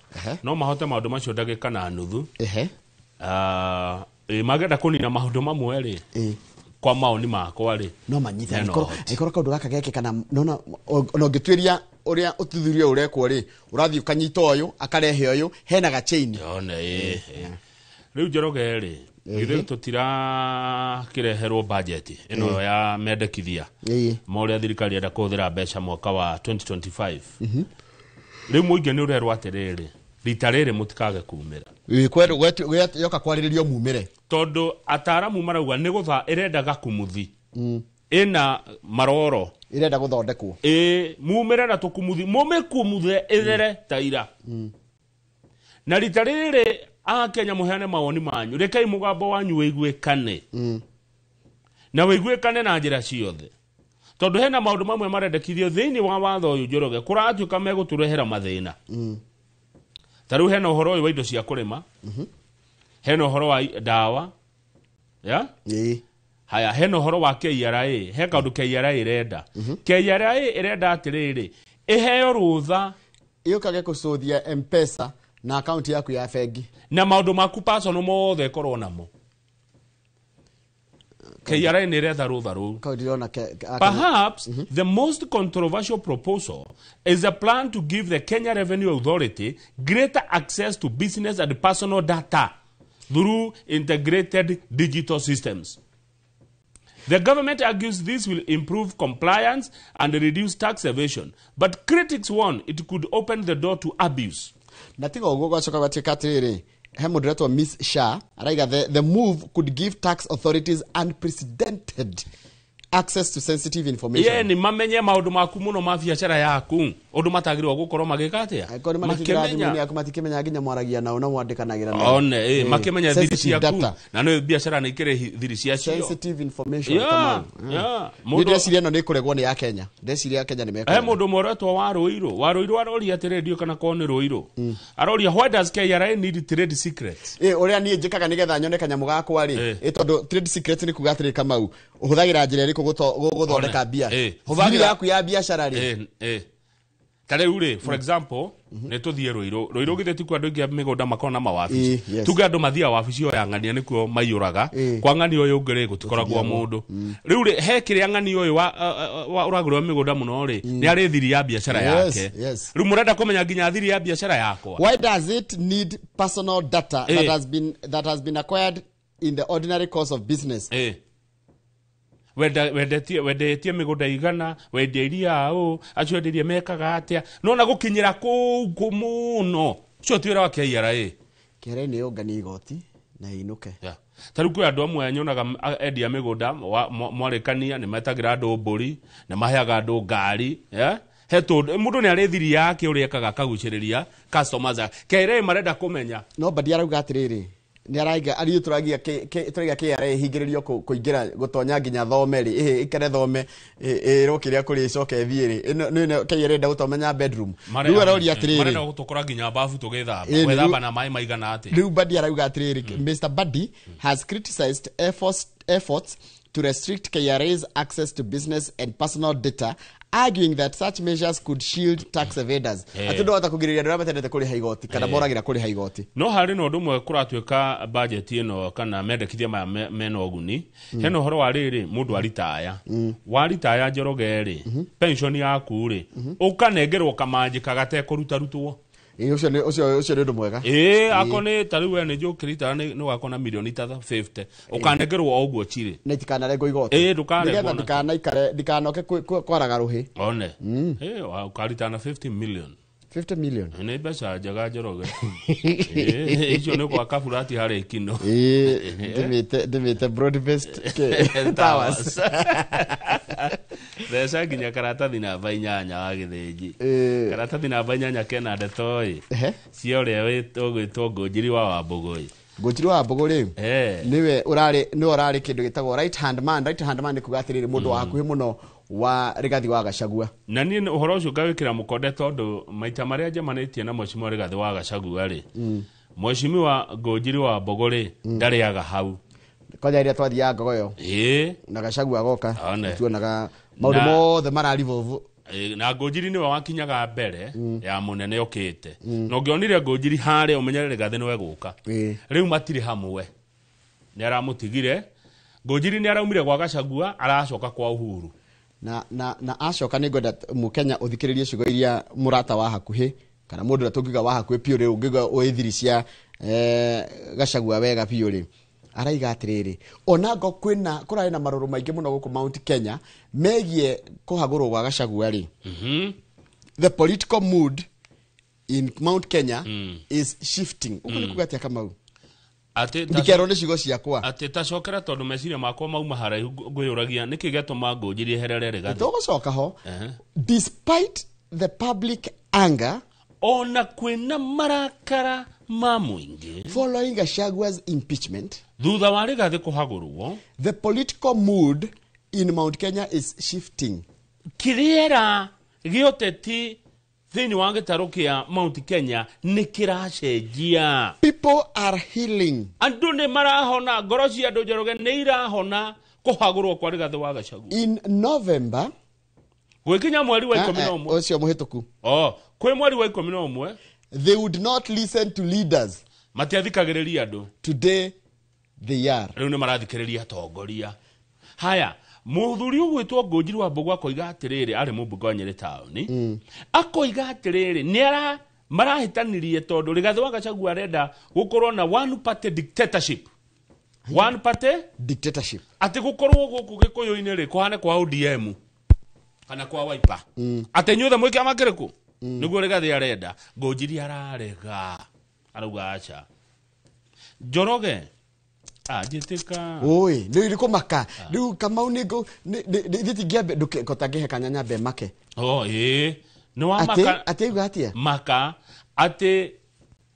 no mahote maũndũ macio ndagĩka na nuthu. Mangĩenda kũnina maũndũ mamwe rĩ, kwa maoni makwa rĩ, no manyite. Mena ũhoti. Angĩkorwo kaũndũ gaka gekĩka na nona ona ũngĩtuĩria ũrĩa ũthuthuria ũrekwo rĩ, ũrathiĩ ũkanyita ũyũ akarehe ũyũ, hena ga chain. One, ĩ. Rĩu Njoroge rĩ, githĩ tũtirakĩreherwo budget ĩno ya mendekithia ma ũrĩa thirikari ĩrenda kũhũthĩra mbeca mwaka wa 2025? Rĩu mũingĩ nĩ ũrerwo atĩrĩrĩ, rita rĩrĩ mũtikage kumĩra. Yoka kwarĩrĩrio mumĩre. Tondũ ataaramu marauga nĩ gũtha ĩrendaga kumuthi ĩna maroro ĩrenda gũthondekwo. Ĩ mumĩre na tũkumuthi, mũmĩkumuthe ĩthere ta ira. Na rita rĩrĩ Akenya mũheane mawoni manyu, rekei mũgambo wanyu wĩiguĩkane, na wĩiguĩkane na njĩra ciothe, tondũ hena maũndũ mamwe marendekithio thĩinĩ wa watho ũyũ Njoroge kũratuĩka megũtũrehera mathĩna. Ta rĩu hena ũhoro ũyũ wa indo cia kũrĩma, hena ũhoro wa ndawa ya haya, hena ũhoro wa KRA, he kaũndũ KRA ĩrenda. KRA ĩrenda atĩrĩrĩ, ĩheo rũtha ĩũkage kũcũthia M-Pesa na akaunti yaku ya bengi na maũndũ maku personal mothe ĩkorwo namo. KRA nĩ ĩretha rũtha rũu. Ndĩrona Perhaps the most controversial proposal is a plan to give the Kenya Revenue Authority greater access to business and personal data through integrated digital systems. The government argues this will improve compliance and reduce tax evasion, but critics warn it could open the door to abuse. Na tiga ũguo gwacoka gwatuĩka atĩrĩrĩ, he mũndũ ũretwo Miss Shah araiga the move could give tax authorities unprecedented access to sensitive information. Ye ni mamenye maũndũ maku mũno ma biacara yaku, ũndũ matagĩrĩirwo gũkorwo magĩka atĩa, Angĩkorwo nĩ marekĩra thimũ-inĩ yaku, matikĩmenya nginya mwaragia nao na mwandĩkanagĩra nao. One, makĩmenya thiri Sensitive ciaku data. na nĩ biacara nĩ ikĩrĩ thiri ciacio. Sensitive information. Kamau. Niĩ ndĩreciria ĩno nĩ ĩkũregwo nĩ ya Kenya, ndĩreciria ya Kenya nĩ He mekũrega. mũndũ ũmwe ũretwo wa Rũirũ, wa Rũirũ aroria atĩrĩ, ndiũĩ kana korwo nĩ Rũirũ, aroria why does KRA need trade secrets? Ĩ ũrĩa niĩ njĩkaga nĩgetha nyone kanyamũ gakwa rĩ, ĩ tondũ trade secrets nĩ kuga atĩrĩ, Kamau, ũhũthagĩra njĩra ĩrĩkũ gũthondeka mbia? Hũthagĩra- Thiri yaku ya biacara rĩ. Ta rĩu rĩ, for example, nĩ tũthiĩ Rũirũ. Rũirũ githĩ ti kuo andũ aingĩ a mĩgũnda makoragwo na mawabici? Tuge andũ mathiaga wabici o ya ng'ania nĩkuo maiyũraga, kwa ng'ania ũyũ ũngĩ rĩ gũtikoragwo mũndũ. Rĩu rĩ, he kĩrĩa ng'ania ũyũ wa ũragũrwo mĩgũnda mũno rĩ, nĩ arĩ thiri ya biacara yake. Rĩu mũrenda kũmenya nginya thiri ya biacara yakwa. Why does it need personal data that has been acquired in the ordinary course of business? Wendetie mĩgũnda igana, wendeirie aũ, acio enderie mekaga atĩa, nona gũkinyĩra kũu kũ mũno, ũcio ti wĩra wa KRA. KRA nĩ yũnganie igoti na ĩinũke. Ta rĩu kwĩ andũ amwe nyonaga endia mĩgũnda mwarĩkania nĩ metagĩra andũ mbũri, nĩ maheaga andũ ngari, He tũndũ mũndũ nĩ arĩ thiri yake ũrĩa ekaga akagucĩrĩria customers ake. KRA marenda kũmenya. No Badi arauga atĩrĩrĩ, nĩ araiga ariũ tũragia tũraiga KRA ĩhingĩrĩrio kũingĩra gũtonya nginya thome rĩ, ĩhĩ ĩkere thome, ĩrwo kĩrĩa kũrĩ ĩcoke ĩthiĩ rĩ. Ĩno nĩ KRA ĩrenda gũtomenya bedroom. Rĩu aroria atĩrĩrĩ, Marenda gũtũkora nginya bafu tũgĩthamba, gwĩthamba na maĩ maigana atĩa. Rĩu Badi arauga atĩrĩrĩ, Mr Badi has criticized efforts to restrict KRA's access to business and personal data, arguing that such measures could shield tax evaders. Atĩ ndũhota kũgirĩrĩria andũ arĩa matendete kũrĩha igoti kana moragĩra kũrĩha igoti. No harĩ na ũndũ ũmwe kũratuĩka budget ĩno kana mendekithia maya mena ũguni. Hena ũhoro wa rĩrĩ, mũndũ aritaya. Waritaya Njoroge rĩ, pension yaku rĩ, ũkanengerwo kamanjĩka gatekũrutarutwo. Ĩ, ũcio nĩ ũndũ mwega. Ako nĩ ta rĩu we nĩ njũkĩrita nĩ ũgakorwo na milioni ta 50. Ũkanengerwo o ũguo chirĩ. Na itikanarengo igoti. Ndũkarengwo Nĩgetha na- ndikanaikare, ndikanoke kwaraga rũhĩ. One. Ũkarita na 50 million. 50 million. Nĩ mbeca njega Njoroge. Icio nĩ gwaka burati harĩa Ikino. Ndĩmĩte broad based towers. Mbeca nginya karatathi namba 8 wa Gĩthĩnji. Karatathi namba 8 kena ndeto ĩ cia ũrĩa ũgwĩtwo Ngũnjiri wa Wambũgũ ĩ. Ngũnjiri wa Wambũgũ rĩ nĩwe ũrarĩ nĩwe ũrarĩ kĩndũ gĩtagwo right hand man. Right hand man nĩ kuga atĩrĩrĩ mũndũ wa hakuhĩ mũno wa Rigathi wa Gachagua. Na niĩ ũhoro ũcio ngawĩkĩra mũkonde tondũ maita marĩa njemanĩtie na Mheshimiwa Rigathi wa Gachagua rĩ, Mheshimiwa Ngũnjiri wa Wambũgũ rĩ ndarĩaga hau. Kwanja rĩrĩa twathiaga Ngogoyo na Gachagua agoka tuonaga maũndũ mothe mararivolve. Na Ngũnjiri nĩwe wakinyaga mbere ya mũnene okĩte. Na ũngĩonire Ngũnjiri harĩa ũmenyere Rigathi nĩwe gũka. Rĩu matirĩ hamwe. Nĩ aramũtigire. Ngũnjiri nĩ araumire gwa Gachagua aracoka kwa Uhuru. Na acoka nĩ ngwenda mũkenya ũthikĩrĩrie ciugo iria mũrata wa hakuhĩ kana mũndũ ũrĩa tũngiuga wa hakuhĩ biũ rĩ, ũngiuga ũĩ thiri cia Gachagua wega biũ rĩ, araiga atĩrĩrĩ onango kwĩna kũrarĩ na marũrũ maingĩ mũno gũkũ Mount Kenya megiĩ kũhagũrwo gwa Gachagua rĩ. The political mood in Mount Kenya is shifting. Ũguo nĩ kuga atĩa Kamau? Ndikerwo nĩ ciugo ciakwa. Atĩ tacokera tondũ meciria makwa mauma haraihu ngwĩyũragia nĩkĩ gĩatũma Ngũnjiri eherere Rigathi. Tũgũcoka ho. Despite the public anger, ona kwĩna marakara ma mũingĩ following Gachagua's impeachment, thutha wa Rigathi kũhagũrwo, the political mood in Mount Kenya is shifting. Kĩrĩera gĩoteti thĩinĩ wa gĩtarũ kĩa Mount Kenya nĩ kĩracenjia. People are healing. Andũ nĩ marahona, ngoro cia andũ Njoroge nĩ irahona kũhagũrwo kwa Rigathi wa Gachagua. In November, gwĩkinya mweri wa 11 ũcio mũhĩtũku, kwĩ mweri wa 11, they would not listen to leaders. Matiathikagĩrĩria andũ. Today they are. Rĩu nĩ marathikĩrĩria atongoria. Haya, mũthuri ũgwĩtwo Ngũnjiri wa Mbũgũ akoiga atĩrĩrĩ, arĩ mũmbunge wa Nyĩrĩ taũni, akoiga atĩrĩrĩ nĩ marahĩtanirie tondũ Rigathi wa Gachagua arenda gũkorwo na one party dictatorship. One party dictatorship. Atĩ gũkorwo gũkũ Gĩkũyũ-inĩ rĩ kũhane kwa ODM kana kwa Wiper. Atĩ inyuothe mwĩ kĩama kĩrĩkũ? Nĩguo Rigathi arenda. Ngũnjiri ararega. Arauga aca. Njoroge anjĩtĩka. Oi, nĩ irĩkũ maka. Rĩu Kamau nĩ ngĩambe ndũkota ngĩhe kanya nyambe make. Ĩĩ. Nĩ wa maka. Atĩ auga atĩa? Maka atĩ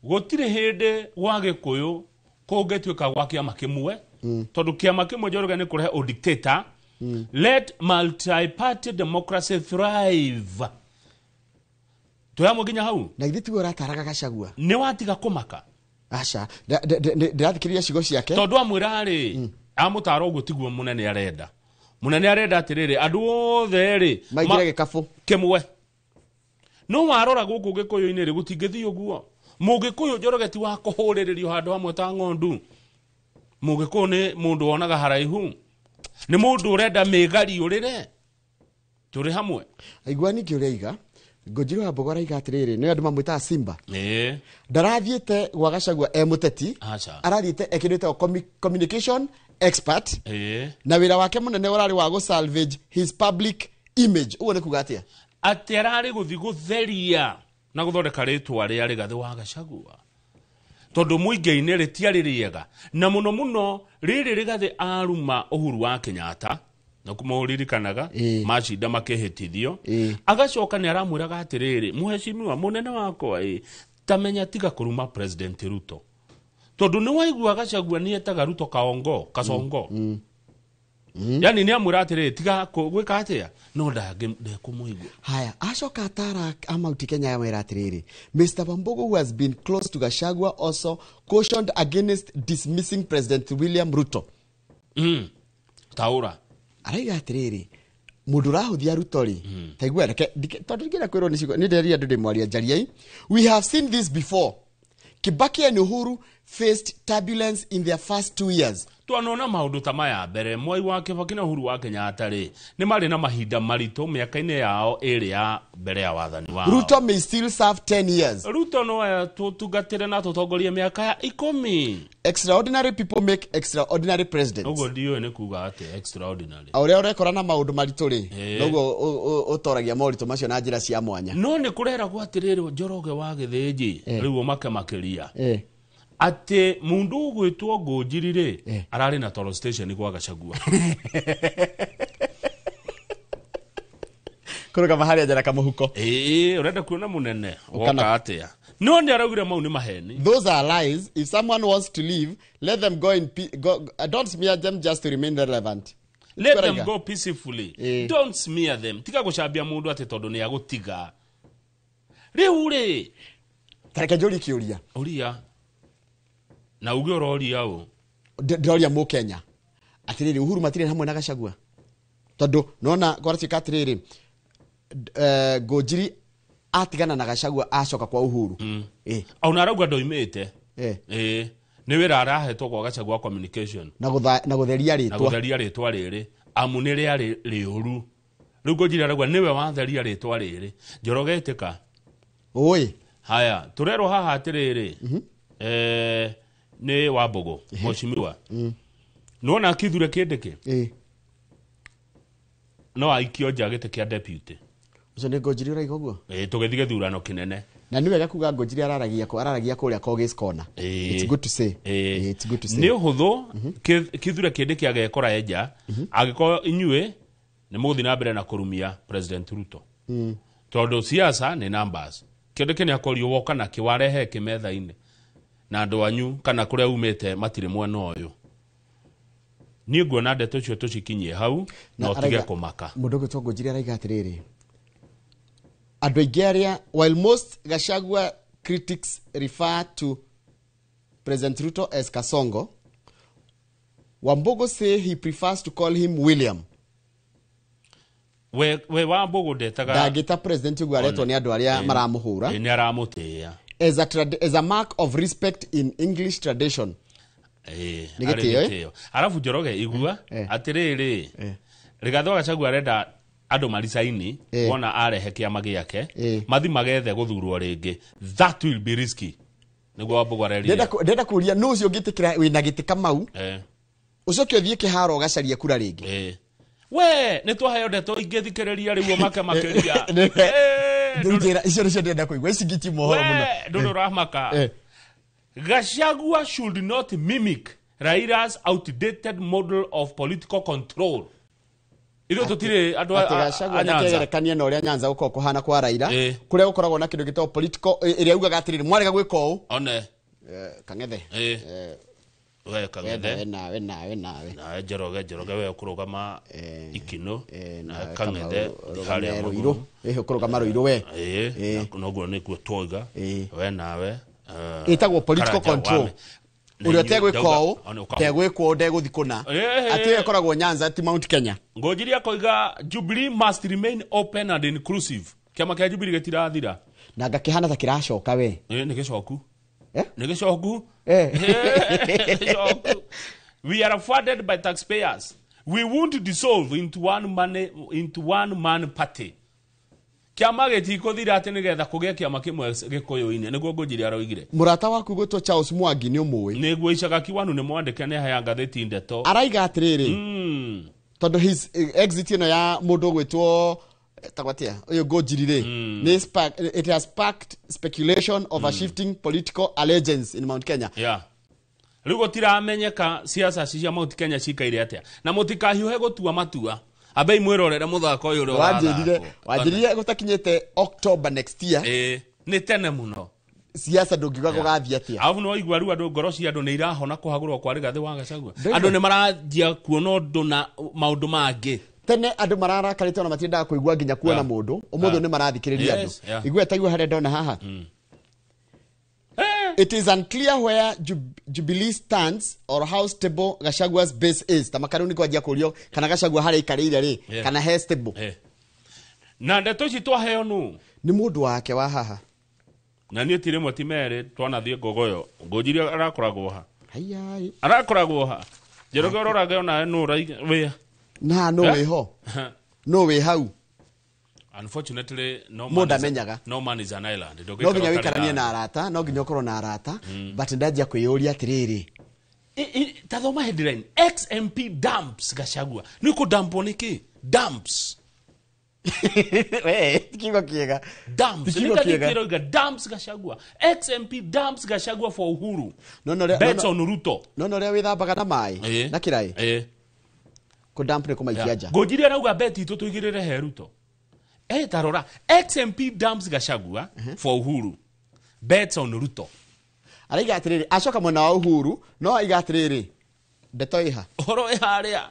gũtirĩ hĩndĩ gwa Gĩkũyũ kũngĩtuĩka gwa kĩama kĩmwe, tondũ kĩama kĩmwe Njoroge nĩ kũrehe ũdictator. Let multi-party democracy thrive. Twĩ nginya hau. Na githĩ tiwe ũrataraga Gachagua? Nĩ watiga kũmaka. Aca, ndĩrathikĩrĩria ciugo ciake. Tondũ amwĩra rĩ, amũtara ũguo tiguo mũnene arenda. Mũnene arenda atĩrĩrĩ, andũ othe rĩ maingĩre gĩkabũ kĩmwe. No warora gũkũ Gĩkũyũ-inĩ rĩ, gũtingĩthiĩ ũguo. Mũgĩkũyũ Njoroge ti wa kũhũrĩrĩrio handũ hamwe ta ng'ondu. Mũgĩkũyũ nĩ mũndũ wonaga haraihu. Nĩ mũndũ ũrenda mĩgariũrĩre. Tũrĩ hamwe. Aigua ningĩ ũrĩa aiga. Ngũnjiri wa Mbũgũ araiga atĩrĩrĩ, nĩ andũ mamwĩtaga Simba. Ndarathiĩte gwa Gachagua e mũteti, arathiĩte ekĩrĩte communication expert. Na wĩra wake mũnene ũrarĩ wa gũ salvage his public image. Ũguo nĩ kuga atĩa? Atĩ ararĩ gũthiĩ gũtheria na gũthondeka rĩtwa rĩa Rigathi wa Gachagua. Tondũ mũingĩ-inĩ rĩtiarĩ rĩega. Na mũno mũno rĩrĩ Rigathi aruma Uhuru wa Kenyatta, na kũmũririkanaga macinda makĩhĩtithio, agacoka nĩ aramwĩraga atĩrĩrĩ, mũheshimiwa mũnene wakwa ĩ, tamenya tiga kũruma President Ruto. Tondũ nĩ waigua Gachagua nĩ etaga Ruto kaongo, kasongo. Yani nĩ amwĩra atĩrĩrĩ, tiga gwĩka atĩa, no ndekũmũigua. Haya, acoka atara a Mount Kenya amwĩra atĩrĩrĩ, Mr. Wambugu, who has been close to Gachagua, also cautioned against dismissing President William Ruto. Taũra. Araiga atĩrĩrĩ, mũndũ ũrahũthia Ruto rĩ, taigua reke tondũ ndingĩenda kwĩrwo nĩ ciugo, nĩ nderia andũ ndĩmwaria njariai. We have seen this before. Kibaki and Uhuru faced turbulence in their first 2 years. Twanona maũndũ ta maya mbere Mwai wa Kibaki na Uhuru wa Kenyatta rĩ nĩ marĩ na mahinda maritũ mĩaka-inĩ yao ĩrĩ ya mbere ya wathani wao. Ruto may still serve 10 years. Ruto no tũtungatĩre na tũtongorie mĩaka ya 10. Extraordinary people make extraordinary presidents. Ũguo ndiũĩ nĩ kuga atĩ extraordinary. O ũrĩa ũrekora na maũndũ maritũ rĩ, noguo ũtoragia moritũ macio na njĩra cia mwanya. No nĩ kũreragwo atĩrĩrĩ Njoroge wa Gĩthĩnji rĩu ũmake makĩria atĩ mundu ũgwĩtwo Ngũnjiri rĩ ararĩ na toro station gwa Gachagua. Kũrũgama harĩa njara kamũhuko. Ũrenda kuona mũnene woka atĩa? No nĩ araugire mau nĩ maheni. Those are lies. If someone wants to leave, let them go in go, don't smear them just to remain relevant. Let them go peacefully. Don't smear them. Tiga gũcambia mũndũ atĩ tondũ nĩ agũtiga. Rĩu rĩ, tareke njũrie kĩũria. Ũria. Na uge ũroria ũ? Ndĩroria Mũkenya. Atĩrĩrĩ, Uhuru matirĩ hamwe na Gachagua. Tondũ nona kwaratuĩka atĩrĩrĩ, Ngũnjiri atigana na Gachagua acoka kwa Uhuru. Ona arauga ndoimĩte. Nĩ wĩra arahetwo kwa Gachagua communication. Na gũtheria rĩtwa. Na gũtheria rĩtwa rĩrĩ. Amu nĩ rĩarĩ rĩũru. Rĩu Ngũnjiri arauga nĩwe watheria rĩtwa rĩrĩ. Njoroge ĩtĩka. Ũĩ. Haya, tũrerwo haha atĩrĩrĩ. Nĩ Wambũgũ, mheshimiwa. Nĩwona Kithure Kindiki? No aikio nja gĩtĩ kĩa deputy. Ũcio nĩ Ngũnjiri ũraiga ũguo? Tũgĩthiĩ gĩthurano kĩnene. Na nĩ wega kuga Ngũnjiri araragia kũrĩa Kogis Corner. It's good to say. It's good to say. Nĩ ũhũthũ Kithure Kindiki agekora enja angĩkorwo inyuĩ nĩ mũgũthiĩ na mbere na kũrumia President Ruto. Tondũ siasa nĩ numbers. Kindiki nĩ akorio woka nakĩ warehe kĩmetha-inĩ. Na andũ anyu kana kũrĩa umĩte matirĩ mwena ũyũ. Niĩ nguona ndeto icio tũcikinyie hau na ũtige kũmaka. Mũndũ ũgwĩtwo Ngũnjiri araiga atĩrĩrĩ, andũ aingĩ arĩa, while most Gachagua critics refer to President Ruto as Kasongo, Wambugu say he prefers to call him William. We Wambugu ndetaga ndangĩta president ũguo aretwo nĩ andũ arĩa maramũhũra. Nĩ aramũtĩĩa. As a mark of respect in English tradition. Nĩ gĩtĩo. Arabu Njoroge igua atĩrĩrĩ, Rigathĩ wa Gachagua arenda andũ maricaini wona arehe kĩama gĩake mathi magethe gũthurwo rĩngĩ. That will be risky. Nĩguo Wambũgũ arerire. Ndĩrenda kũria nũ ũcio ũngĩtĩkĩra wĩna gĩtĩ Kamau ũcoke ũthiĩ kĩharo ũgacarie kura rĩngĩ. We nĩ twaheo ndeto ingĩthikĩrĩria rĩu ũmake makĩria. Njĩra icio nĩcio ndĩrenda kũigua, ici ngiti mohoro mũno. Ndũrĩ ũramaka. Gachagua should not mimic Raila's outdated model of political control. Ithuĩ tũtirĩ andũ a Gachagua Nyanza. Nĩkegerekania na ũrĩa Nyanza gũkoragwo kũhana kwa Raila, kũrĩa gũkoragwo na kĩndũ gĩtagwo political ĩrĩa ugaga atĩrĩrĩ mwarega gwĩka ũũ. One. Kang'ethe. We Kang'ethe. We nawe nawe nawe. Nawe Njoroge we ũkũrũgama Ikino. Na Kang'ethe harĩa Rũirũ. Ũkũrũgama Rũirũ we. Noguo nĩkuo twoiga. We nawe. Ĩtagwo political control. Ũrĩa ũtegwĩka ũũ, ndegwĩkwo ũũ, ndegũthiĩ kũna. Atĩ ĩkoragwo Nyanza ti Mount Kenya. Ngũnjiri akoiga Jubilee must remain open and inclusive. Kĩama kĩa Jubilee gĩtirathira. Na ngakĩhana ta kĩracoka we. Nĩ gĩcoku. Nĩ gĩcoku. We are funded by taxpayers. We won't dissolve into one man party. Kĩama gĩtikũthira atĩ nĩgetha kũgĩe kĩama kĩmwe gĩkũyũ-inĩ, nĩguo Ngũnjiri aroigire. Mũrata waku gwĩtwo Charles Mwangi nĩ ũmũĩ. Nĩguo Icaga Kiwanu nĩ mwandĩke nĩ aheaga ngathĩti ndeto. Araiga atĩrĩrĩ, tondũ his exit ĩno ya mũndũ ũgwĩtwo tagwo atĩa ũyũ Ngũnjiri rĩ, nĩ it has sparked speculation of a shifting political allegiance in Mount Kenya. Yeah. Rĩu gũtiramenyeka siasa cia Mount Kenya cikaire atĩa. Na mũtikahiũhe gũtua matua. Ambei mwĩrorere mũthako ũyũ ũrĩa ũrathakwo. Wanjĩrire gũtakinyĩte October next year. Nĩ tene mũno. Siasa ndũngiuga gũgathiĩ atĩa. Arabu nĩ waigua rĩu andũ ngoro cia andũ nĩ irahona kũhagũrwo kwa Rigathĩ wa Gachagua. Andũ nĩ maranjia kuona ũndũ na maũndũ mangĩ. Tene andũ mararakarĩte ona matiendaga kũigua nginya kuona mũndũ. Ũmũthĩ nĩ marathikĩrĩria andũ. Igua taigua harĩa ndona haha. It is unclear where Jubilee stands or how stable Gachagua's base is. Tamakaru ni kwanjia kũrio kana Gachagua harĩa ikarĩire rĩ kana he stable. Na ndeto ici twaheo nũ? Nĩ mũndũ wake wa haha. Na niĩ ti rĩmwe ti merĩ twanathiĩ Ngogoyo. Ngũnjiri arakoragwo ha? Haiya. Arakoragwo ha? Njoroge ũrorage onawe nũ wĩ na no wĩ ho no wĩ hau. Unfortunately, no man is, no man is an island. No nginya wĩikaranie na arata, no nginya ũkorwo na arata, but ndanjia kwĩyũria atĩrĩrĩ. Tathoma headline, XMP dumps Gachagua. Nĩ kũdampwo nĩkĩ? Dumps. We, kiugo kĩega. Dumps. Nĩ kĩroiga dumps Gachagua. XMP dumps Gachagua for Uhuru. Bets on Ruto. No no rĩa wĩthambaga na maĩ na kĩraĩ. Kũdump nĩ kũmaikia nja. Ngũnjiri arauga bet itũ tũigĩrĩre he Ruto. Tarora, XMP dumps Gachagua for Uhuru. Bets on Ruto. Araiga atĩrĩrĩ, acoka mwena wa Uhuru, no aiga atĩrĩrĩ, ndeto ĩha. Ũhoro ĩ harĩa.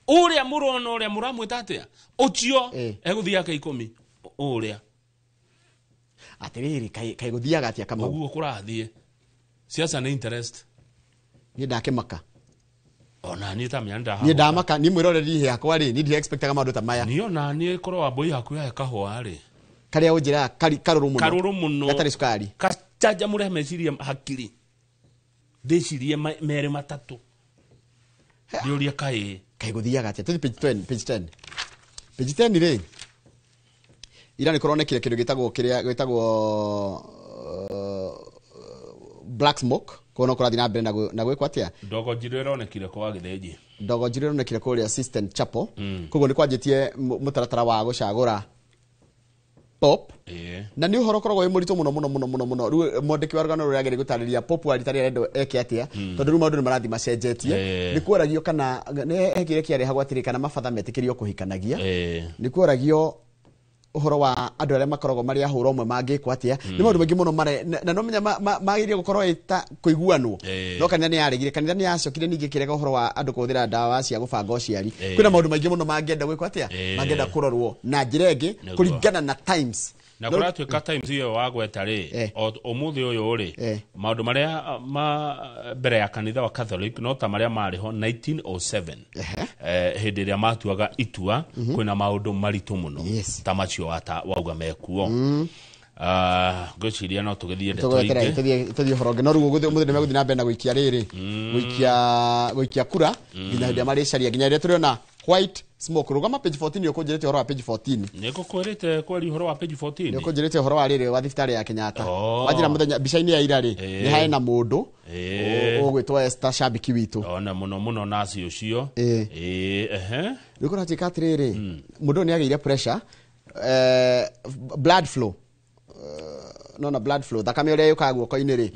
Ũrĩa mũrona ũrĩa mũramwĩta atĩa? Ũcio egũthiĩ ake 10. Ũrĩa. Atĩrĩrĩ, kaĩ gũthiaga atĩa Kamau? Ũguo kũrathiĩ. Siasa nĩ interest. Niĩ ndakĩmaka. Ona niĩ ta menya ndaha. Niĩ ndamaka, niĩ mwĩroreri yakwa rĩ, niĩ ndiexpectaga maũndũ ta maya. Niĩ ona niĩ korwo wambũi hakuhĩ hae kahũa rĩ. Karĩa ũnjĩraga karũrũ mũno. Karũrũ mũno. Gatarĩ cukari. Kacanjamũre meciria hakiri. Ndĩcirie merĩ matatũ. Ndĩũrie kaĩ. Kaĩ gũthiaga atĩa? Tũthiĩ page 10, page 10. Page 10 rĩ. Ira nĩ kũronekire kĩndũ gĩtagwo kĩrĩa gĩtagwo black smoke. Kono kũrathiĩ na mbere na gwĩkwo atĩa? Ndogo njirũ ĩronekire kwa Gĩthĩnji. Ndogo njirũ ĩronekire kũrĩa Assistant Chapel. Koguo nĩ kwanjĩtie mũtaratara wa gũcagũra Pop. Na nĩ ũhoro ũkoragwo wĩ mũritũ mũno mũno mũno mũno mũno. Rĩu mwandĩki wa rũgano rũrĩa ageria gũtarĩria Pop wa rita rĩrĩa arendwo eke atĩa, tondũ rĩu maũndũ nĩ marathiĩ macenjetie. Nĩ kworagio kana nĩ hekire kĩarehagwo atĩrĩ kana mabatha metĩkĩrio kũhikanagia. Nĩ kworagio ũhoro wa andũ arĩa makoragwo marĩ ahũra ũmwe mangĩkwo atĩa. Nĩ maũndũ maingĩ mũno mare na no menya magĩrĩire gũkorwo ĩta kũiguanwo. No kanitha nĩ yaregire, kanitha nĩ yacokire ningĩ ĩkĩrega ũhoro wa andũ kũhũthĩra ndawa cia gũbanga ũciari. Kwĩna maũndũ maingĩ mũno mangĩenda gwĩkwo atĩa, mangĩenda kũrorwo na njĩra ĩngĩ kũringana na times. Na kũratuĩka times ĩyo wagweta rĩ, ũmũthĩ ũyũ rĩ, maũndũ marĩa ma mbere ya kanitha wa Catholic no ta marĩa marĩ ho 1907 hĩndĩ ĩrĩa matuaga itua kwĩna maũndũ maritũ mũno ta macio wauga mekuo. Ngwĩciria no tũgĩthiĩ ndeto ingĩ. Tũthiĩ ũhoro ũngĩ. No rĩu ũmũthĩ nĩ megũthiĩ na mbere na gũikia rĩrĩ, gũikia kura nginya hĩndĩ ĩrĩa marĩcaria, nginya rĩrĩa tũrĩona white smoke. Rũgama page 14 nĩ ũkũnjĩrĩte ũhoro wa page 14. Nĩ ngũkwĩrĩte kweri ũhoro wa page 14. Nĩ ũkũnjĩrĩte ũhoro wa rĩrĩ wa thibitarĩ ya Kenyatta. Wanjĩra mũthenya mbica-inĩ ya ira rĩ, nĩ harĩ na mũndũ ũgwĩtwo Esther Shabiki witũ. Ona mũno mũno nasi ũcio. Rĩu kũratuĩka atĩrĩrĩ, mũndũ ũyũ nĩ agĩire pressure, blood flow. Nona blood flow thakame ũrĩa yũkaga guoko-inĩ rĩ,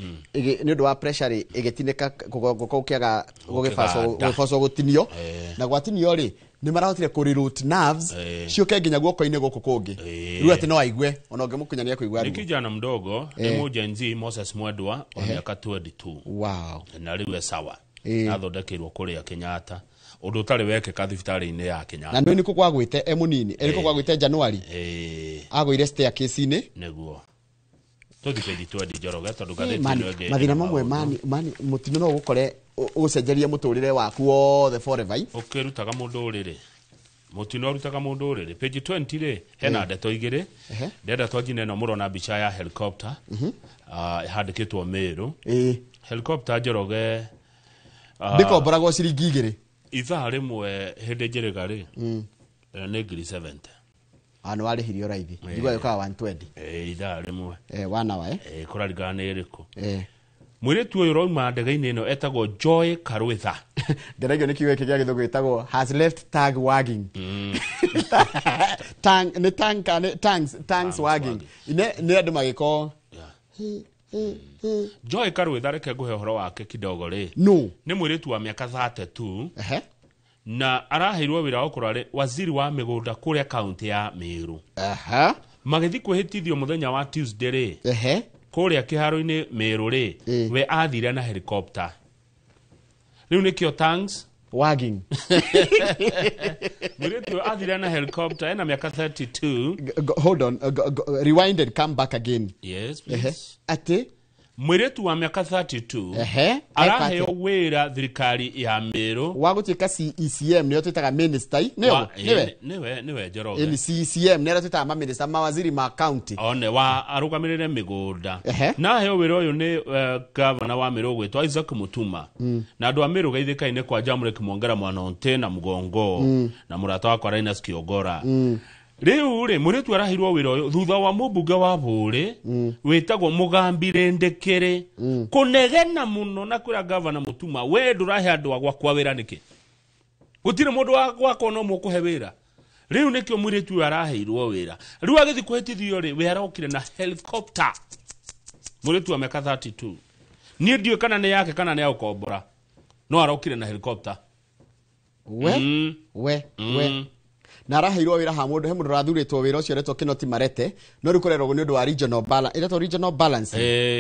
nĩ ũndũ wa pressure rĩ, ĩgĩtinĩka guoko gũkĩaga gũgĩbacwo gũtinio. Na gwatinio rĩ, nĩ marahotire kũ reroute nerves ciũke nginya guoko-inĩ gũkũ kũngĩ. Rĩu atĩ no aigue, ona ũngĩmũkunya nĩ ekũigua ruo. Nĩ kijana mdogo, nĩ mũ Gen Z Moses Mwendwa wa mĩaka 22. Wow. Na rĩu e sawa. Athondekeirwo kũrĩa Kenyatta. Ũndũ ũtarĩ wekĩka thibitarĩ-inĩ ya Kenyatta. Na nĩ nĩkũ gwagwĩte e mũnini, nĩkũ gwagwĩte January. Agũire staircase-inĩ. Nĩguo. Tũthiĩ page 20 Njoroge tondũ ngathĩti ĩno ĩngĩ. Mathĩna mamwe mani mũtino no ũgũkore ũgũcenjerie mũtũrĩre waku wothe forever. Ũkĩrutaga mũndũ ũrĩrĩ. Mũtino ũrutaga mũndũ ũrĩrĩ. Page 20 rĩ, hena ndeto igĩrĩ. Ndenda twanjine ĩno mũrona mbica ya helicopter. Ĩhandĩkĩtwo Meru. Helicopter Njoroge ndĩkomboragwo ciringi 2. Ithaa rĩmwe hĩndĩ njĩrĩga rĩ, nĩ 70,000. Nĩ warĩhirio raithi. Njigua yũkaga 120. Ithaa rĩmwe. One hour, Kũraringana nĩ ĩrĩkũ. Mũirĩtu ũyũ ũrauma ndege-inĩ ĩno etagwo Joy Karwitha. Ngeragio nĩ kiugo gĩkĩ gĩa gĩthũngũ gĩtagwo has left tag wagging. Tang nĩ tang nĩ tangs wagging. Nĩ andũ magĩkorwo Joy Karwitha reke ngũhe ũhoro wake kidogo rĩ. No. Nĩ mũirĩtu wa mĩaka 32. Na araheirwo wĩra wa gũkorwo arĩ waziri wa mĩgũnda kũrĩa kaunti ya Meru. Magĩthiĩ kwĩhĩtithio mũthenya wa Tuesday rĩ. Kũrĩa kĩharo-inĩ Meru rĩ, we athire na helicopter. Rĩu nĩkĩo tanks wagging. Mũirĩtu athire na helicopter ena mĩaka 32. Hold on, rewind and come back again. Yes, please. Atĩ Mwĩrĩtu wa mĩaka 32 Ehe. Araheo wĩra thirikari ya Meru wa gũtuĩka CECM, nĩyo twĩtaga minister, nĩyo nĩwe. Nĩwe Njoroge. Ni CECM, nĩyo twĩtaga maminista, mawaziri ma county. One wa arũgamĩrĩre mĩgũnda na aheo wĩra ũyũ nĩ gavana wa Meru gwĩtwo Isaac Mutuma. Na andũ a Meru geithĩkaine kwa Jamrek Mwongera Mwanonte na Mugongo na mũrata wakwa Linus Kiogora. Rĩu rĩ, mũirĩtu araheirwo wĩra ũyũ thutha wa mũmbunge wa Bũrĩ wĩtagwo Mũgambi Rĩndĩkĩrĩ kũnegena mũno na kwĩra gavana Mutuma, we ndũrahe andũ a gwakwa wĩra nĩkĩ? Gũtirĩ mũndũ wa gwakwa no mũkũhe wĩra. Rĩu nĩkĩo mũirĩtu ũyũ araheirwo wĩra. Rĩu agĩthiĩ kũhĩtithio rĩ, we arokire na helicopter. Mũirĩtu wa mĩaka 32, niĩ ndiũĩ kana nĩ yake kana nĩ ya gũkombora, no arokire na helicopter. We we we na araheirwo wĩra ha mũndũ, he mũndũ ũrathurĩtwo wĩra ũcio ũretwo Kinoti Marete, no rĩu kũrerwo nĩ ũndũ wa regional balance, ĩretwo regional balance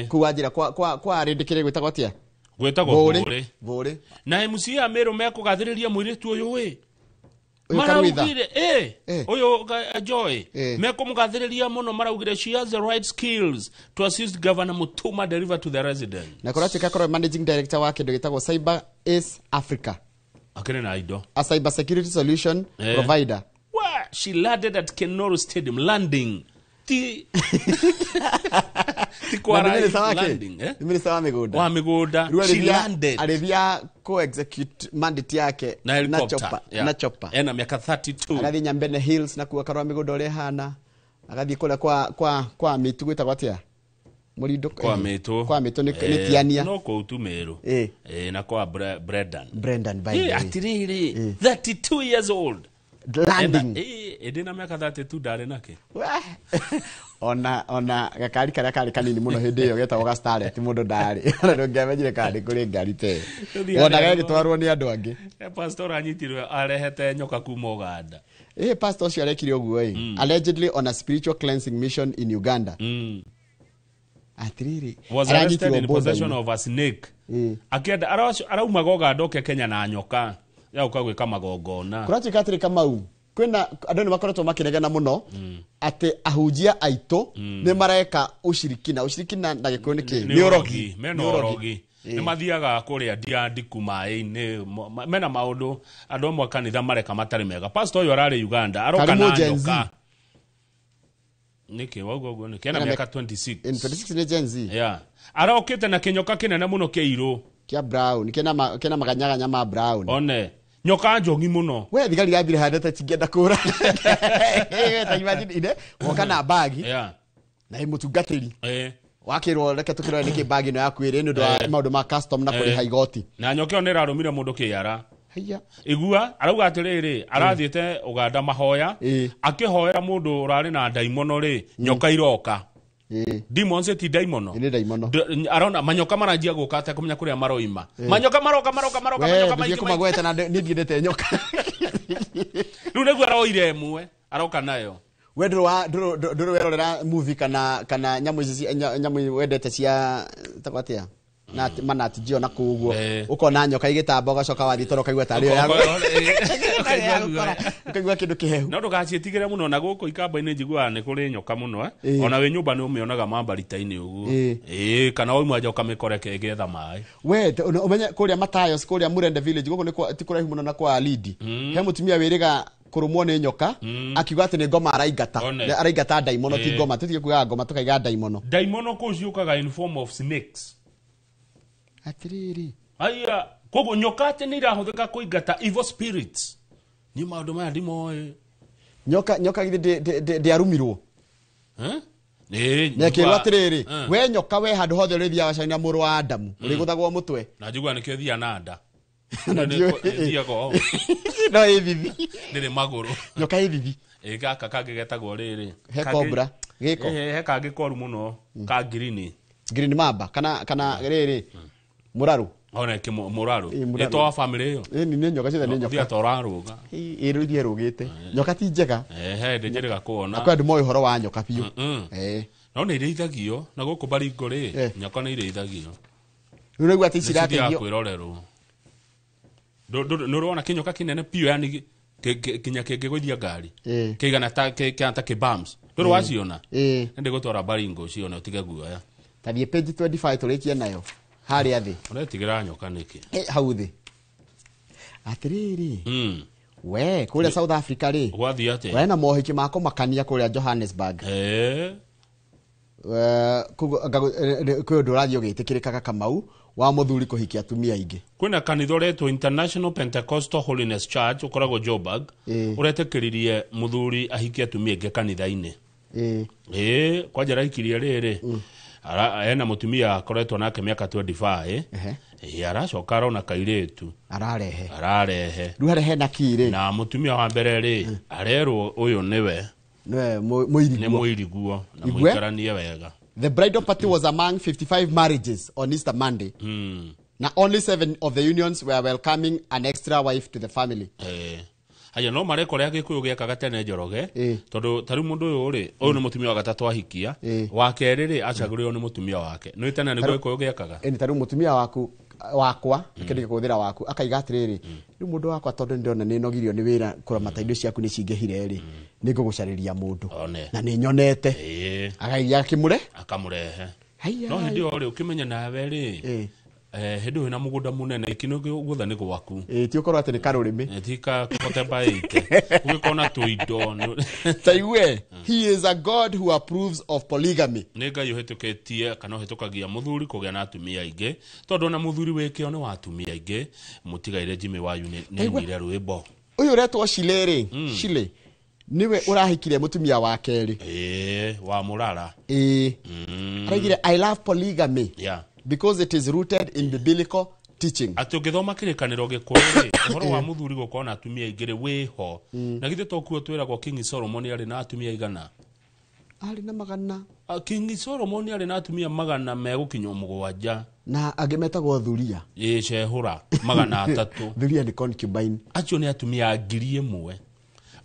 kũu wanjĩra kwa Rĩndĩkĩrĩ gwĩtagwo atĩa? Gwĩtagwo Bũrĩ. Bũrĩ. Na MCA a Meru mekũgathĩrĩria mũirĩtu ũyũ ĩ. Ũyũ Karuitha. Maraugire ũyũ Joy mekũmũgathĩrĩria mũno, maraugire she has the right skills to assist Governor Mutuma deliver to the resident. Na kũratuĩka akorwo managing director wa kĩndũ gĩtagwo Cyber Ace Africa, akĩrĩ na indo, a cyber security solution provider. Wa, she landed at Kenoru Stadium, landing ti ti kwa Na nĩ minister wake? landing Nĩ minister wa mĩgũnda. Wa mĩgũnda. Rĩu She arĩthia landed arĩthia co-execute mandate yake na helicopter chopper, yeah. Na chopper. Ena miaka 32. Agathiĩ Nyambene Hills na kuo akarora mĩgũnda ũrĩa ĩhana, agathiĩ kũrĩa kwa mĩtu gwĩtagwo atĩa? Mũrindo kwa Mĩtũ. Kwa Mĩtũ nĩ Tiania. No kũu tu Meru. Na kwa Brendan. Brendan, by the way. Atiriri 32 years old. Landing. Ĩndĩ na mĩaka 32 ndarĩ nake. Ona gakari karĩa karĩ kanini mũno hĩndĩ ĩyo getagwo ga Starlet, mũndũ ndarĩ ona ndũngĩamenyire kana nĩ kũrĩ ngari ta ĩyo, Tũthiĩ wona harĩa gagĩtwarwo nĩ andũ angĩ. Pastor anyitirwe arehete nyoka kuma Uganda. Pastor ũcio arekire ũguo ĩ, allegedly on a spiritual cleansing mission in Uganda. Atiriri Was arrested aranyitirwo in possession border-inĩ. of a snake. Akĩenda araumaga Uganda oke Kenya na nyoka ya gũka gwĩka magongona. Kũratuĩka atĩrĩ Kamau, kwĩna andũ nĩ makoretwo makĩregana mũno atĩ ahunjia aitũ nĩ mareka ũcirikina. Ũcirikina na Gĩkũyũ nĩ kĩ? Nĩ ũrogi. Mena ũrogi. Nĩ mathiaga kũrĩa ndiandiku maĩ-inĩ, mena maũndũ andũ amwe a kanitha mareka matarĩ mega. Pastor ũyũ ararĩ Uganda aroka Karimu na Gen Z. nyoka. Nĩkĩ wauga ũguo nĩkĩ? Ena Ena mĩaka 26. In 26 nĩ Gen Z. Yeah. Arokĩte na kĩnyoka kĩnene mũno kĩirũ kĩa brown, kĩna maganyaganya ma brown. One nyoka njogi mũno. We thigari yathire handũ cingĩenda kũra. Ta imagine ine woka na bagi na ĩ mũtungatĩri wakĩrwo reke tũkĩrore nĩkĩ bagi ĩno yaku ĩrĩ nĩ ũndũ wa maũndũ ma custom na kũrĩha igoti. Na nyoka ĩyo nĩ ĩrarũmire mũndũ kĩara. Haiya. Igua arauga atĩrĩrĩ, arathiĩte Uganda mahoya, akĩhoera mũndũ ũrarĩ na ndaimono rĩ, nyoka iroka. Demons ti ndaimono. Nĩ ndaimono. Arona manyoka maranjia gũka atekũmenya kũrĩa maroima. Manyoka maroka maroka maroka We, manyoka ndũthiĩ maingĩ maingĩ. kũmagweta na nĩ ndiendete nyoka. Rĩu nĩguo aroire ĩmwe aroka nayo. We ndũrĩ werorera movie kana nyamũ ici nyamũ wendete cia tagwo atĩa? Na manati jio na kũu ũguo. Ũkona nyoka igĩtamba ũgacoka wathiĩ toro ũkaigua tarĩ yo ũkaigua kĩndũ kĩhehu. No ndũgaciĩtigĩre mũno, na gũkũ ikamba-inĩ njiguaga nĩ kũrĩ nyoka mũno Ona wĩ nyũmba nĩ ũmĩonaga mambarita-inĩ ũguo. Kana wauma nja ũkamĩkore ĩgĩetha maĩ. We ũmenye kũrĩa Matayos, kũrĩa Murende village, gũkũ ti kũraihu mũno na kwa Lindi. He mũtumia wĩrĩga kũrũmwo nĩ nyoka akiuga atĩ nĩ ngoma araingata. Araingata ndaimono, ti ngoma, tũtige kuuga ngoma tũkaiga ndaimono. Ndaimono kũu ciũkaga in form of snakes. Atiriri. Aya, koguo nyoka atĩ nĩ irahũthĩka kũingata evil spirits. Nĩ maũndũ maya ndimoĩ. Nyoka githĩ ndĩarumirwo. Nĩ akĩrwo atĩrĩrĩ, we nyoka we handũ hothe ũrĩthiaga caina mũrũ wa Adamu, ũrĩgũthagwo mũtwe. Na njigua nĩkĩo ĩthiaga na nda. Na Ĩthiaga o. No ĩ bibi. Ndĩrĩ magũrũ. Nyoka ĩ bibi. Gaka kangĩ getagwo rĩrĩ. He cobra, gĩko. He kangĩ koru mũno ka green. Green mamba kana rĩrĩ. Mũraru. Ona ke mũraru. Ĩtwa wa family ĩyo. Nĩ nyoka ciothe nĩ nyoka. Ũthiaga ta ũrarũga. Rĩu ithiĩ rũgĩte. Nyoka ti njega. He ndĩ njĩrĩga kuona. Na kwĩ andũ moĩ ũhoro wa nyoka biũ. No nĩ irĩithagio na gũkũ Baringo rĩ, nyoka nĩ irĩithagio. Rĩu nĩguo atĩ cirateithio. Kwĩrorerwo. Nĩ ũrona kĩnyoka kĩnene biũ yani kinya kĩngĩgũithia ngari. Kĩigana ta kĩhana ta kĩbams. Ndũrĩ waciona? Nĩ ndĩgũtwara Baringo ucione ũtige guoya. Tathiĩ page 25 tũrĩkie nayo harĩa thĩ. Ũretigĩra nyoka nĩkĩ? Hau thĩ atĩrĩrĩ, we kũrĩa South Africa rĩ, Gwathiĩ atĩa? wena mohiki ma kũmakania kũrĩa Johannesburg. Kwĩ ũndũ ũrathiĩ ũgĩtĩkĩrĩkaga Kamau wa mũthuri kũhikia atumia aingĩ. Kwĩna kanitha ũretwo International Pentecostal Holiness Church ũkoragwo Joburg, ũretĩkĩririe mũthuri ahikie atumia aingĩ kanitha-inĩ. Ĩĩ, kwanja arahikirie rĩrĩ, ena mũtumia akoretwo nake mĩaka 25. Ĩĩ, aracoka arona kairĩtu ararehe. Ararehe. Rĩu arehe na kĩ rĩ? Na mũtumia wa mbere rĩ, arerwo ũyũ nĩwe nĩwe mũiriguo. Nĩ mũiriguo na Igue? mũikaranie wega. The bridal party was among 55 marriages on Easter Monday. Na only 7 of the unions were welcoming an extra wife to the family. Haya no mareka ũrĩa Gĩkũyũ gĩekaga tene, Njoroge, tondũ ta rĩu mũndũ ũyũ rĩ, ũyũ nĩ mũtumia wa gatatũ ahikia, wa kerĩ rĩ, acagũrĩrwo nĩ mũtumia wake. Nĩ tene nĩguo Gĩkũyũ gĩekaga. Ĩni ta rĩu mũtumia waku wakwa kĩndũ gĩkũhũthĩra waku akaiga atĩrĩrĩ, rĩu mũndũ wakwa, tondũ nĩndĩrona nĩ nogirio nĩ wĩra kũramata indo ciaku nĩ cingĩhire rĩ, nĩ ngũgũcarĩria mũndũ One. na nĩ nyonete. Akaiga akĩmũre akamũrehe. Haiya. No hĩndĩ ĩyo rĩ, ũkĩmenya nawe rĩ, hĩndĩ ĩyo wĩna mũgũnda mũnene kĩno guothe nĩ gwaku. Ĩĩ, ti ũkorwo atĩ nĩ karũrĩmĩ. Ti ka kote baite ũgĩkorwo na tũindo Taigue, he is a God who approves of polygamy. Nĩ Ngai ũhĩtũkĩtie kana ũhĩtũkagia mũthuri kũgĩa na atumia aingĩ, tondũ ona mũthuri wĩkĩo nĩ wa atumia aingĩ. Mũtigaire Jimmy Wayu nĩ Taigua. ainire rwĩmbo. Ũyũ ũretwo Shile rĩ, Shile nĩwe ũrahikire mũtumia wa kerĩ. Ĩĩ, wa mũrara. Ĩĩ. Araigire, "I love polygamy because it is rooted in biblical teaching." Atĩ ũngĩthoma kĩrĩkanĩro gĩkũrũ rĩ, ũhoro wa mũthuri gũkorwo na atumia aingĩ rĩ, wĩho. Na githĩ to kuo twĩragwo King Solomon arĩ na atumia igana? Arĩ na magana. King Solomon arĩ na atumia magana megũkinya 7. Na angĩ metagwo thuria. Ĩĩ, cehũra 300. Thuria nĩ concubine. Acio nĩ atumia 1,000.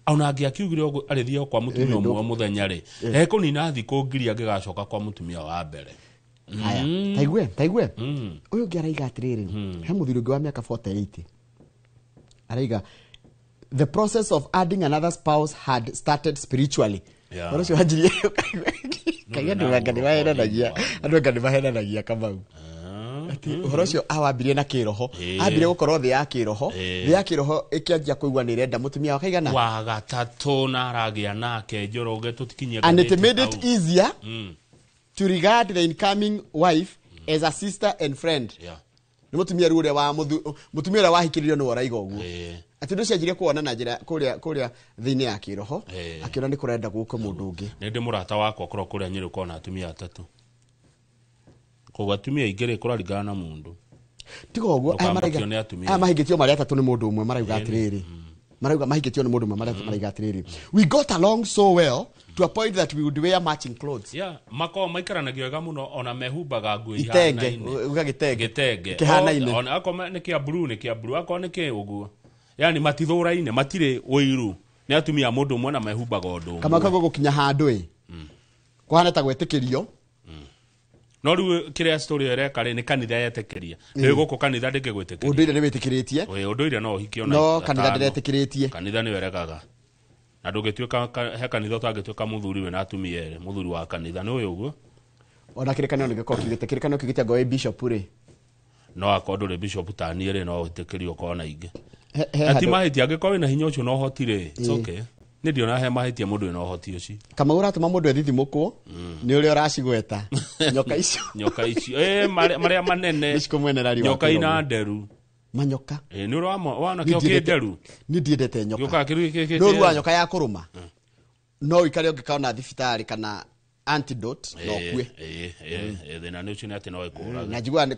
Ona angĩ akiugire ũguo arĩthiĩ kwa mũtumia ũmwe mũthenya rĩ, ekũnina thikũ 1,000 angĩgacoka kwa mũtumia wa mbere. Haya, taigue, taigue, ũyũ ũngĩ araiga atĩrĩrĩ, he mũthuri ũngĩ wa mĩaka 48 araiga the process of adding another spouse had started spiritually. Ũhoro ũcio wanjirie kaigua andũ anga nĩ mahenanagia, andũ anga nĩ mahenanagia, Kamau, atĩ ũhoro ũcio awambirie na kĩroho. Ambire gũkorwo thĩ ya kĩroho. Thĩ ya kĩroho ĩkĩanjia kũigua nĩ ĩrenda mũtumia wa kaigana? Wa gatatũ, na aragĩa nake, Njoroge, tũtikinyie And it ngathĩti made it hau. easier to regard the incoming wife as a sister and friend. Nĩ mũtumia rĩu ũrĩa wa mũtumia ũrĩa wahikĩrĩrio nĩwe ũraiga ũguo, atĩ ũndũ ũcio anjirie kuona na njĩra kũrĩa thĩinĩ ya kĩroho, akĩona nĩ kũrenda gũke mũndũ ũngĩ. Nĩ ndĩ mũrata wakwa ũkorwo kũrĩa Nyĩrĩ ũkorwo na atumia atatũ. Koguo atumia aingĩ rĩ, kũraringana na mũndũ. Tiga ũguo, aya maraiga Ndũkamakio nĩ atumia. Aya mahingĩtio marĩ atatũ nĩ mũndũ ũmwe marauga atĩrĩrĩ, marauga mahingĩtio nĩ mũndũ ũmwe marĩa maraiga atĩrĩrĩ, "We got along so well to a point that we would wear matching clothes." Yeah, makoragwo maikaranagia wega mũno, ona mehumbaga nguo Itenge, ihanaine. uga gĩtenge. Gĩtenge. Kĩhanaine. Ona akorwo nĩ kĩa blue, nĩ kĩa blue, akorwo nĩ kĩ ũguo, yani matithũraine, matirĩ ũiru, nĩ atumia a mũndũ ũmwe na mehumbaga ũndũ ũmwe. Kama kaguo gũkinya handũ ĩ kũhana ta gwĩtĩkĩrio. No rĩu kĩrĩa story ĩyo ĩreka rĩ, nĩ kanitha yetĩkĩria. Rĩu gũkũ kanitha ndĩngĩgwĩtĩkĩria. Ũndũire nĩ wĩtĩkĩrĩtie. Ĩ, ũndũire no ũhikio na No kanitha atano. ndĩretĩkĩrĩtie. Kanitha nĩyo ĩregaga, na ndũngĩtuĩka he kanitha ũtangĩtuĩka mũthuri wĩna atumia erĩ, mũthuri wa kanitha nĩ ũyũ ũguo. Ona kĩrĩkanĩro nĩ gĩkorwo kiugĩte, kĩrĩkanĩro kiugĩte ngo wĩ bishop rĩ. No akorwo ndũrĩ bishop taniĩ rĩ, no ũtĩkĩrio ũkorwo na ingĩ. He Na ti handũ- mahĩtia angĩkorwo wĩna hinya ũcio na ũhoti rĩ, it's okay. Nĩ ndiona he mahĩtia mũndũ wĩna ũhoti ũcio. Kamau, ũratũma mũndũ ethithimũkwo nĩ ũrĩa ũracigweta nyoka icio. Nyoka icio, marĩa manene. Nĩcikũmwenera riũa Nyoka kĩromo. ina nderu. Manyoka. Nĩ ũrĩ wana Niĩ kĩo kĩ ndiendete- nderu. Niĩ ndiendete nyoka. Gĩũkaga kĩrĩ No ruwa nyoka ya kũrũma no ũikare ũngĩkaona thibitarĩ kana antidote no ũkue. Thĩna nĩ ũcio nĩ atĩ no ĩkũraga. Na njiguaga nĩ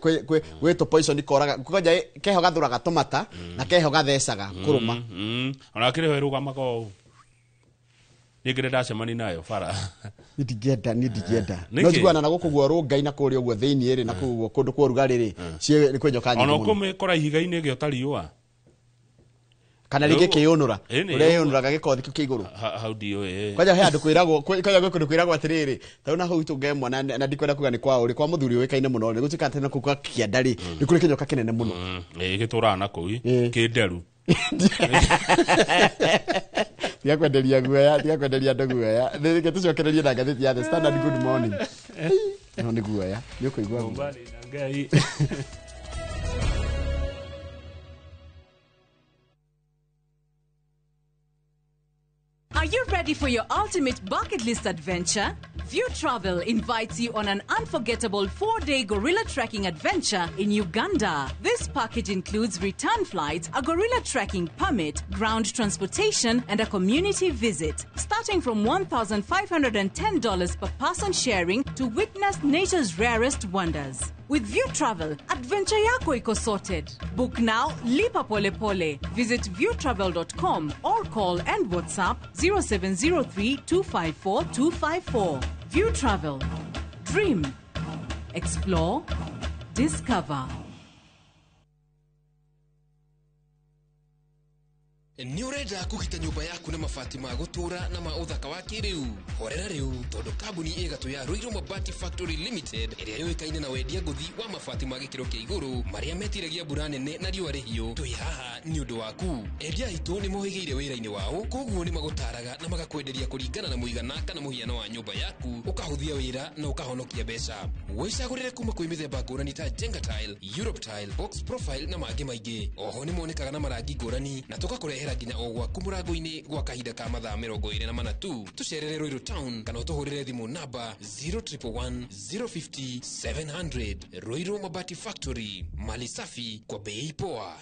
gwĩ tũ poison koraga kwanja, keho gathũraga tũmata na keho gathecaga kũrũma. Ona kĩrĩ ho ĩrũgamaga ũũ, niĩ ngĩrĩ ndacemania nayo bara. Niĩ ndingĩenda, niĩ ndingĩenda. Nĩkĩ? No njiguaga na gũkũ guo rũngai na kũrĩa ũguo thĩinĩ rĩ, na kũu ũguo kũndũ kwa ũrugarĩ rĩ, nĩ kwĩ nyoka Ona nyingĩ mũno. ũkũmĩkora ihiga-inĩ ĩgĩota riũa. Kana rĩngĩ kĩyũnũra. Ĩ, nĩ Ũrĩa yũnũraga gĩkothi kĩu kĩa igũrũ. Hau ndiũĩ. Kwanja he handũ kwĩragwo, kwanja gwĩ kũndũ kwĩragwo atĩrĩrĩ, ta na hau tũngemwa na ndikwenda kuga nĩ kwa ũrĩ kwa mũthuri ũĩkaine mũno rĩ, gũtuĩka atĩ na kũu kwa kĩanda rĩ, nĩ kũrĩ kĩnyoka kĩnene mũno. Ĩ, gĩtũraga na kũu kĩ nderu. Tiga kwenderia guoya, tiga kwenderia andũ guoya. Reke tũcokererie na ngathĩti ya The Standard. Good morning. No nĩ guoya nĩ ũkũigua guoya. Mũmbarĩ na Ngai. Are you ready for your ultimate bucket list adventure? View Travel invites you on an unforgettable 4-day gorilla trekking adventure in Uganda. This package includes return flights, a gorilla trekking permit, ground transportation, and a community visit. Starting from $1,510 per person sharing to witness nature's rarest wonders. With View Travel, adventure yako iko sorted. Book now, lipa pole pole. Visit viewtravel.com or call and WhatsApp 0703 254 254. View Travel. Dream. Explore. Discover. Nĩ ũrenda kũgita nyũmba yaku na mabati ma gũtũũra na ma ũthaka wa kĩrĩu? Horera rĩu, tondũ kambuni ĩgatũ ya Ruiru Mabati Factory Limited, ĩrĩa yũĩkaine na wendia ngũthi wa mabati ma gĩkĩro kĩa igũrũ marĩa metiragia mbura nene na riũa rĩhiũ, twĩ haha nĩ ũndũ waku. Endia aitũ nĩ mohĩgĩire wĩra-inĩ wao, koguo nĩ magũtaraga na magakwenderia kũringana na mũigana kana mũhiano wa nyũmba yaku, ũkahũthia wĩra na ũkahonokia mbeca. Wĩcagũrĩre kuma kwĩ mĩthemba ngũrani ta Jenga Tile, Europe Tile, Box Profile na mangĩ maingĩ. Oho nĩ monekaga na marangi ngũrani na tũgakũrehera nginya o gwaku mũrango-inĩ gwa kahinda ka mathaa 24 tu. Tũcerere Ruiru Town kana ũtũhũrĩre thimũ namba 0111 050 700. Ruiru Mabati Factory, mali safi kwa bei poa.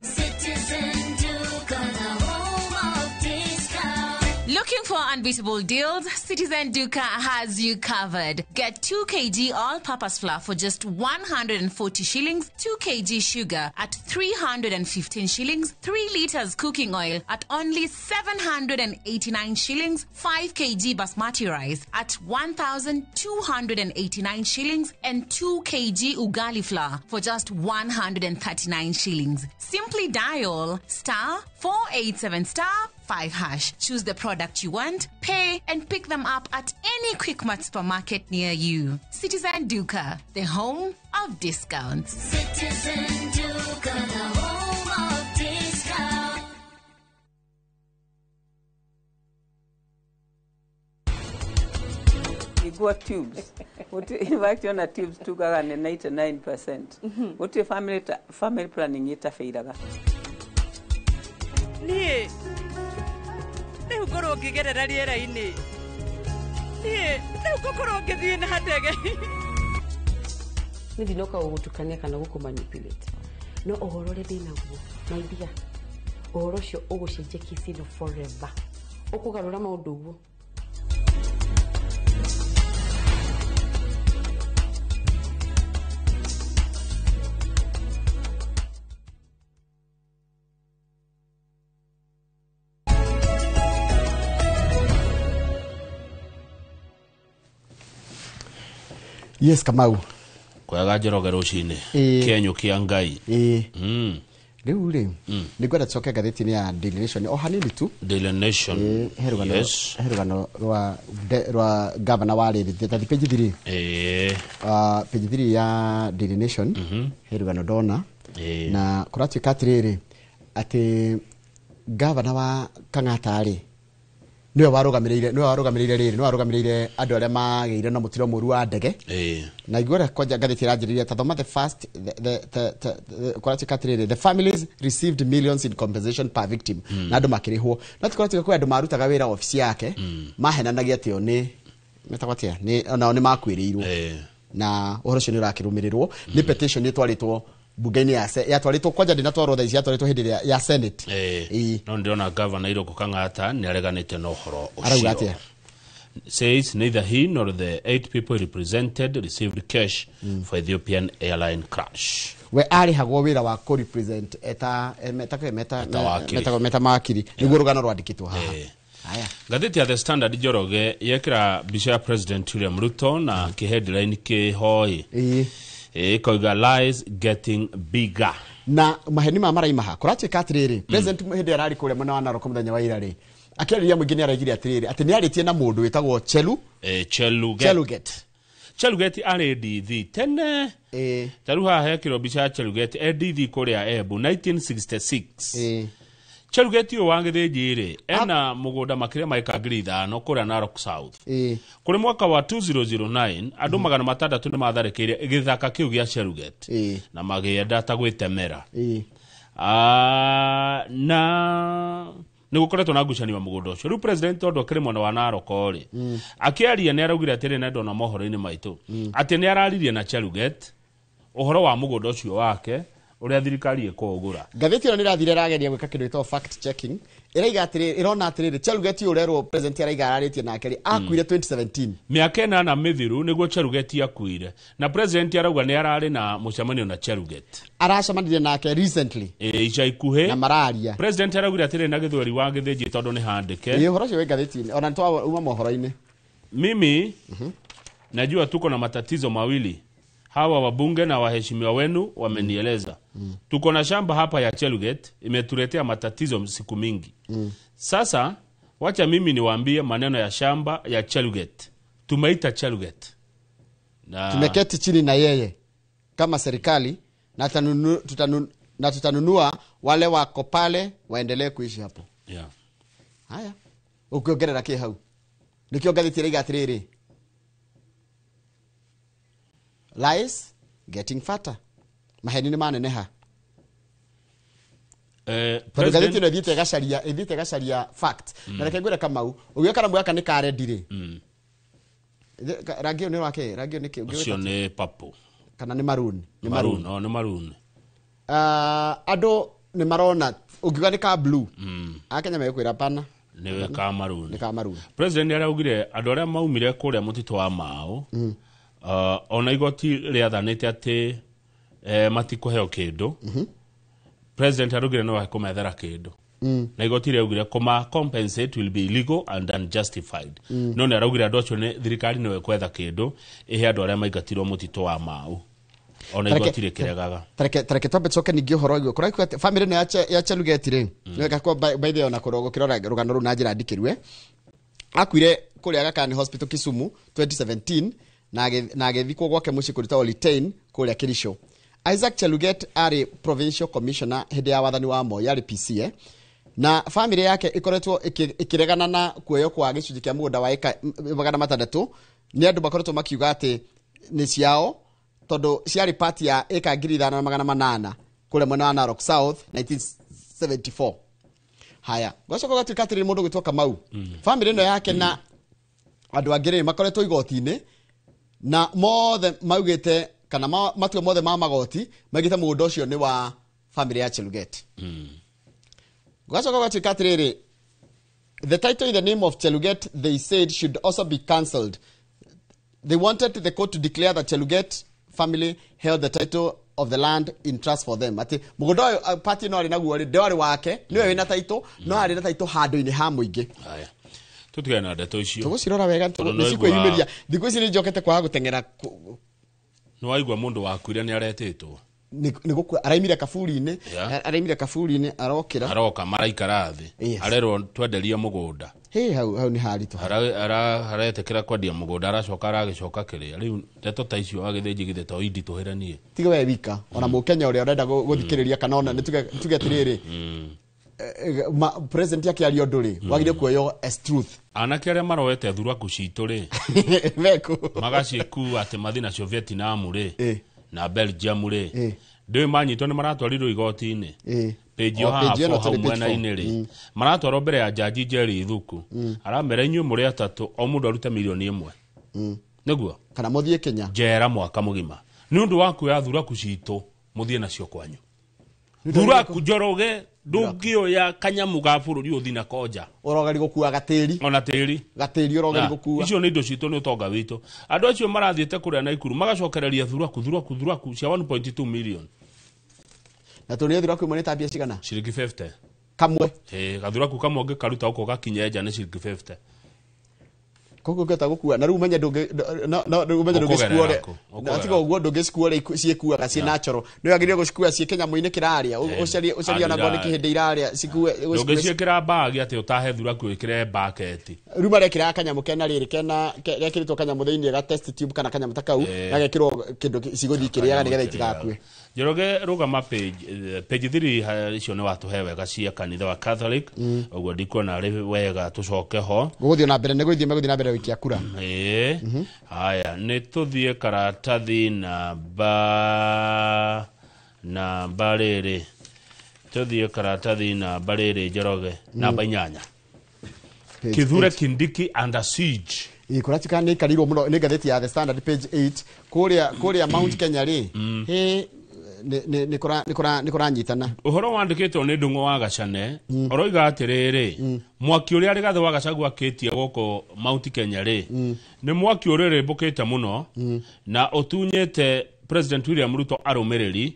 Citizen Duka, the home of discount. Looking for unbeatable deals? Citizen Duka has you covered. Get 2 kg all-purpose flour for just 140 shillings, 2 kg sugar at 315 shillings, 3 liters cooking oil at only 789 shillings, 5 kg basmati rice at 1,289 shillings, and 2 kg ugali flour for just 139 shillings. Simply dial star 487 star 5 hash. Choose the product you want, pay, and pick them up at any Quickmart supermarket near you. Citizen Duka, the home of discounts. Citizen Duka, the home of discounts. Igua tubes. In fact, ona tubes tugaga nĩ 99%. Gũtirĩ family planning ĩtabĩiraga. Niĩ rĩu ngorwo ngĩgerera rĩera-inĩ. Niĩ rĩu ngũkorwo ngĩthiĩ na ndege. Nĩ ndinoka gũgũtukania kana gũkũ-manipulate. No ũhoro ũrĩa ndĩnaguo, my dear, ũhoro ũcio ũgũcenjia kesi ĩno forever. Ũkũgarũra maũndũ ũguo. Yes, Kamau. Kwega Njoroge rũcinĩ. Kĩenyũ kĩa Ngai. Rĩu rĩ, nĩ ngwenda tũcoke ngathĩti-inĩ ya Daily Nation o hanini tu. Daily Nation. He rũgano rwa gavana wa rĩrĩ, ta page 3. Page 3 ya Daily Nation, he rũgano ndona. Na kũratuĩka atĩrĩrĩ, atĩ gavana wa Kang'ata rĩ, niwe warũgamĩrĩire rĩrĩ, niwe warũgamĩrĩire andũ arĩa magĩire na mũtino mũru wa ndege. Na igua ũrĩa kwanja ngathĩti ĩranjĩrĩria, ta thoma the first, kũratuĩka atĩrĩrĩ, the families received millions in compensation per victim. Na andũ makĩrĩhwo. No kũratuĩka kwĩ andũ marutaga wĩra obici yake, mahenanagia atĩ o nĩ, metagwo atĩa, nĩ onao nĩ makuĩrĩirwo. Na ũhoro ũcio nĩ ũrakĩrũmĩrĩrwo. Nĩ petition ĩtwarĩtwo bunge-inĩ ya yatwarĩtwo kwanja ndĩnatwarwo thaa ici, yatwarĩtwo hĩndĩ ĩrĩa ya Senate. No ndĩrona Governor Irũngũ Kang'ata nĩ areganĩte na ũhoro ũcio. Arauga atĩa? Says neither he nor the 8 people represented received cash for Ethiopian airline crash. We arĩhagwo wĩra wa kũ represent eta meta mawakiri nĩguo rũgano rwandĩkĩtwo haha. Ngathĩti ya The Standard Njoroge yekĩra mbica ya President William Ruto na kĩheadline kĩhoi. Ĩkoiga lies getting bigger. Na maheni ma maraimaha kũratuĩka atĩrĩrĩ, President hĩndĩ ararĩ kũrĩa mwena wa Narok mũthenya wa ira rĩ, akĩarĩria mũingĩ nĩ araigire atĩrĩrĩ atĩ nĩ arĩtie na mũndũ wĩtagwo Chelu Cheluget. Cheluget arĩ DD tene. Ta rĩu haha hekĩrwo mbica ya Cheluget e DD kũrĩa Embu 1966. Cheruget ũyũ wa Gĩthĩnji rĩ ena mũgũnda makĩria ma ĩka 5,000 kũrĩa Narok South. Kũrĩ mwaka wa 2009 andũ 600 nĩ matharĩkĩire gĩthaka kĩu gĩa Cheruget na magĩenda ta gwĩtemera. Na nĩ gũkoretwo na ngucanio ya mũgũnda ũcio. Rĩu president tondũ akĩrĩ mwena wa Narok rĩ, akĩaria nĩ araugire atĩrĩ na ndona mohoro-inĩ maitũ atĩ nĩ araririe na Cheruget ũhoro wa mũgũnda ũcio wake ũrĩa thirikari ĩkũũgũra. Ngathĩti ĩno nĩ ĩrathire ĩrageria gwĩka kĩndũ gĩtagwo fact checking. Ĩraiga atĩrĩrĩ, ĩrona atĩrĩrĩ, Cheruget ũyũ ũrerwo president araiga ararĩtie nake rĩ, akuire 2017. Mĩaka 8 mĩthiru nĩguo Cheruget akuire na president arauga nĩ ararĩ na mũcemanio na Cheruget. Aracemanirie nake recently. Ica ikuhĩ. Na mararia. President araugire atĩrĩ na gĩthweri wa Gĩthĩnji tondũ nĩ handĩke. Ĩĩ, ũhoro ũcio wĩ ngathĩti-inĩ, ona nĩtwauma mohoro-inĩ. Mimi najua tuko na matatizo mawili. Hawa wabunge na waheshimiwa wenu wamenieleza. Tuko na shamba hapa ya Cheruget imetuletea matatizo siku mingi. Sasa wacha mimi niwaambie maneno ya shamba ya Cheruget. Tumeita Cheruget. Na tumeketi chini na yeye kama serikali na tutanunua wale wako pale waendelee kuishi hapo. Yeah. Haya. Ukiongerera ki hau? Nikio ngathĩti ĩraiga atĩrĩrĩ, lies getting fatter. Maheni nĩ maneneha. Tondũ ngathĩti ĩno ĩthiĩte ĩgacaria fact. Na reke ngwĩre Kamau, ũgĩoka karamu gaka nĩ ka red rĩ. Rangi ũyũ nĩ wa kĩ? Rangi ũyũ nĩ kĩ? Ũcio nĩ purple. Kana nĩ maroon? Nĩ maroon. No, nĩ maroon. Andũ nĩ marona ũngiuga nĩ ka blue. Akenya mekwĩra pana. Nĩ ka maroon. Nĩ ka maroon. President araugire andũ arĩa maumire kũrĩa mũtitũ wa Mau ona igoti rĩathanĩte atĩ matikũheo kĩndũ. President araugire no akũmethera kĩndũ. Na igoti rĩaugire kũma compensate will be illegal and unjustified. No nĩ araugire andũ acio nĩ thirikari nĩwe kwetha kĩndũ ĩhe andũ arĩa maingatirwo mũtitũ wa Mau. Ona igoti rĩkĩregaga. Tareke twambe tũcoke ningĩ ũhoro ũyũ. Kũraigua atĩ family ĩno ya Cheruget rĩ, nĩwega kwa by the way ona gũkĩrora rũgano rũu na njĩra ndikĩru, akuire kũrĩa Aga Khan Hospital Kisumu 2017 na agĩthikwo gwake mũciĩ kũrutagwo Litein kũrĩa Kericho. Isaac Cheruget arĩ provincial commissioner hĩndĩ ya wathani wa Moi, arĩ PC, na family yake ĩkoretwo ĩkĩregana na kuoywo kwa gĩcunjĩ kĩa mũgũnda wa ĩka 600. Nĩ andũ makoretwo makiuga atĩ nĩ ciao tondũ ciarĩ part ya ĩka 5800 kũrĩa mwena wa Narok South 1974. Haya, gwacoka gũgatuĩka atĩrĩrĩ, mũndũ ũgwĩtwo Kamau, family ĩno yake na andũ angĩ rĩ makoretwo igoti-inĩ na mothe maugĩte kana matua mothe ma magoti maugĩte mũgũnda ũcio nĩ wa family ya Cheruget. Gwacoka gũgatuĩka atĩrĩrĩ, the title in the name of Cheruget they said should also be cancelled. They wanted the court to declare that Cheruget family held the title of the land in trust for them. Ati mũgũnda ũyũ party no arĩ naguo rĩ, ndwarĩ wake, nĩwe wĩna title, no arĩ na title handũ-inĩ ha mũingĩ. Haya. Tũtigane na ndeto icio. Tũgũcirora wega, nĩ cikwĩyumĩria. Thikũ ici nĩ njokete kwaga gũteng'era. Nĩ waigua mũndũ wakuire nĩ aretĩtwo. Nĩ gũkua, araimire kaburi-inĩ, araimire kaburi-inĩ arokĩra. Aroka maraikara thĩ. Arerwo twenderie mũgũnda. Hĩ, hau nĩ haritũ. Aretĩkĩra kwendia mũgũnda aracoka aragĩcoka kĩrĩa. Rĩu ndeto ta icio agĩthĩnji githĩ to inditũhĩre niĩ. Tiga we wika, ona mũkenya ũrĩa ũrenda gũthikĩrĩria kana ona nĩ tuge atĩrĩrĩ, president akĩaria ũndũ rĩ, wagĩrĩire kuoywo as truth. Anake arĩa maroete thuraku citũ rĩ, meku magacikua atĩ mathiĩ nacio Vietnam rĩ, na Belgium rĩ, ndĩũĩ manyitwo nĩ maratwarirwo igoti-inĩ. Page yo haha hau mwena-inĩ rĩ, maratwarwo mbere ya jaji Jerry Ithuku. Aramera inyuĩ mũrĩ atatũ o mũndũ arute 1 million. Nĩguo? Kana mũthiĩ Kenya. Njera mwaka mũgima. Nĩ ũndũ wa kuoya thuraku citũ mũthiĩ nacio kwanyu. Thuraku Njoroge ndũngĩoya kanyamu ga bũrũri ũthiĩ nako nja. Ũrogeri gũkua gatĩri. Ona tĩri. Gatĩri ũrogeri gũkua. Icio nĩ indo citũ, nĩ ũtonga witũ. Andũ acio marathiĩte kũrĩa Naikuru magacokereria thuraku cia 1.2 million. Na tũrĩ thuraku imwe nĩ ta mbia cigana? Ciringi 50. Kamwe. Gathuraku kamwe ũngĩkaruta ũko gakinye nja nĩ ciringi 50. Koguo ngĩhota gũkua na rĩu ũmenye ndũngĩ no rĩu ũmenye ndũngĩcikuore na tiga ũguo ndũngĩcikuore ciĩkuaga ciĩ natural nĩ wagĩrĩire gũcikua ciĩ kĩnyamũ-inĩ kĩrarĩa ũcarie ũcarie ona ngorwo nĩ kĩhĩndĩ irarĩa cikue ndũngĩciĩkĩra mbagi atĩ ũtahe thuraku wĩkĩre mbaketi. Rĩu marekĩra kanyamũ kena rĩrĩ kena gekĩrĩtwo kanyamũ thĩinĩ ga test tube kana kanyamũ ta kau gagekĩrwo kĩndũ cigũthiĩ ikĩrĩaga nĩgetha itigakue. Njoroge rũgama page page 3 icio nĩ watũhe wega cia kanitha wa Catholic ũguo ndikuona rĩ wega tũcoke ho gũgũthiĩ na mbere nĩ gũthiĩ megũthiĩ na mbere gũikia kura. Haya nĩ tũthiĩ karatathi namba rĩrĩ tũthiĩ karatathi namba rĩrĩ Njoroge namba 8 Kithure Kindiki under siege. Kũratuĩka nĩ ĩkarirwo mũno nĩ ngathĩti ya The Standard page 8 kũrĩa Mount Kenya rĩ nĩ kũranyitana. Ũhoro wandĩkĩtwo nĩ Ndung'u wa Gacane ũroiga atĩrĩrĩ mwaki ũrĩa Rigathĩ wa Gachagua akĩtie gũkũ Mount Kenya rĩ nĩ mwaki ũrĩrĩmbũkĩte mũno na ũtunyĩte President William Ruto arũmĩrĩri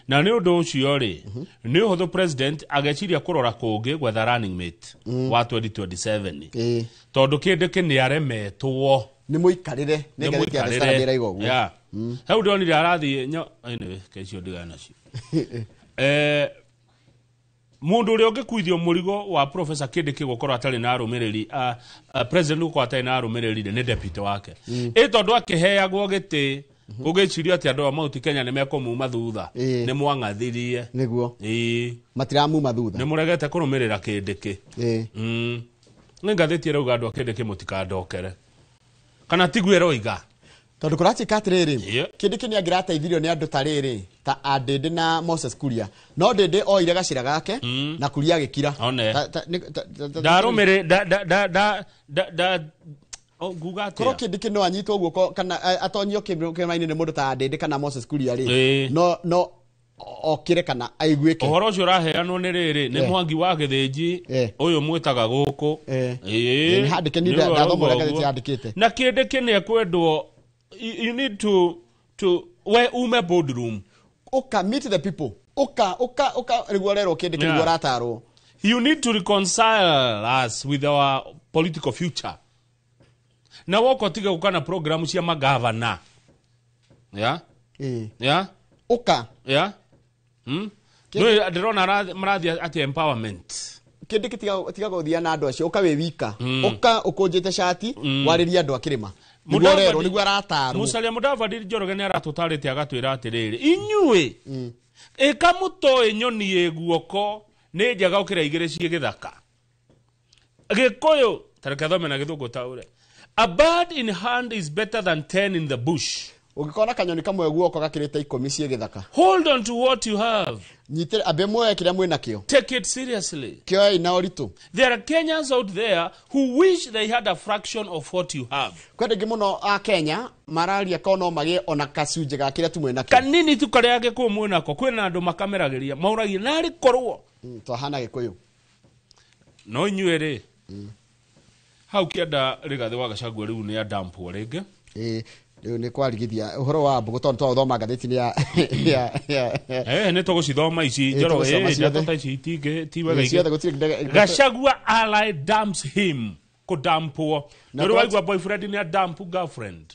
na nĩ ũndũ ũcio rĩ nĩ ũhũthũ president ageciria kũrora kũngĩ gwetha running mate wa 2027 tondũ Kindiki nĩ aremetwo nĩ mũikarĩre nĩ ngathĩti ya The Standard ĩraiga ũguo. Hau ndonire arathiĩ anyway kecio ndigana nacio. Mũndũ ũrĩa ũngĩkuithio mũrigo wa Professor Kindiki gũkorwo atarĩ na arũmĩrĩri president gũkorwo atarĩ na arũmĩrĩri nĩ deputy wake ĩ tondũ akĩheagwo gĩtĩ ũgĩciria atĩ andũ a Mount Kenya nĩ mekũmuma thutha nĩ mwang'athirie nĩguo matiramuma thutha nĩ mũregete kũrũmĩrĩra Kindiki. Nĩ ngathĩti ĩrauga andũ a Kindiki mũtikandokere kana tiguo ĩroiga tondũ kũratuĩka atĩrĩrĩ Kindiki nĩ angĩrateithirio nĩ andũ ta rĩrĩ ta Ndĩndĩ na Moses Kuria no Ndĩndĩ oire gacĩra gake na Kuria agĩkira ndarũmĩrĩ nguga atĩa korwo Kindiki no anyitwo guoko kana atonyio kĩrĩma-inĩ nĩ mũndũ ta Ndĩndĩ kana Moses Kuria rĩ no okire kana aiguĩke. Ũhoro ũcio ũraheanwo nĩ rĩrĩ nĩ Mwangi wa Gĩthĩnji ũyũ mwĩtaga gũkũ nĩ handĩke nĩ ndathoma ũrĩa ngathĩti yandĩkĩte na Kindiki nĩ ekwendwo. You need to we ume boardroom uka meet the people uka uka uka rĩguo rerwo Kindiki nĩguo aratarwo. You need to reconcile us with our political future na woko tiga gũka na programu cia magavana uka ndĩrona marathiĩ atĩ empowerment Kindiki tiga gũthiĩ na andũ acio ũka wĩ wika ũka ũkũnjĩte cati warĩrie andũ a kĩrĩma nĩguo rerwo nĩguo aratarwo. Musalia Mudavadi Njoroge nĩ aratũtarĩte agatwĩra atĩrĩrĩ inyuĩ ĩka mũtoĩ nyoni ĩ guoko nĩ njega gũkĩra igĩrĩ ciĩ gĩthaka. Gĩkũyũ tareke thome na gĩthũngũ taũre a bird in hand is better than 10 in the bush. Ũngĩkona kanyoni kamwe guoko gakĩrĩte 10 ciĩ gĩthaka. Hold on to what you have. Nyitĩre ambe muoye kĩrĩa mwĩ nakĩo. Take it seriously. Kĩoei na ũritũ. There are Kenyans out there who wish they had a fraction of what you have. Kwĩ andũ aingĩ mũno a Kenya mararia ko no magĩe ona gacunjĩ ga kĩrĩa tu mwĩ nakĩo. Kanini tu karĩa Gĩkũyũ mwĩ nako kwĩna andũ makameragĩria maũragia narĩ korwo twahana Gĩkũyũ. No inyuĩ rĩ hau kĩenda Rigathĩ wa Gachagua rĩu nĩ adampwo rĩngĩ. Rĩu nĩ kwarigithia ũhoro wa mbũgũ tondũ twaũthoma ngathĩti-inĩ ya nĩ tũgũcithoma ici Njoroge ndeto ta ici ti wega igĩ. Gachagua ally dumps him kũdampwo. Nĩ waigua boyfriend nĩ adamp girlfriend.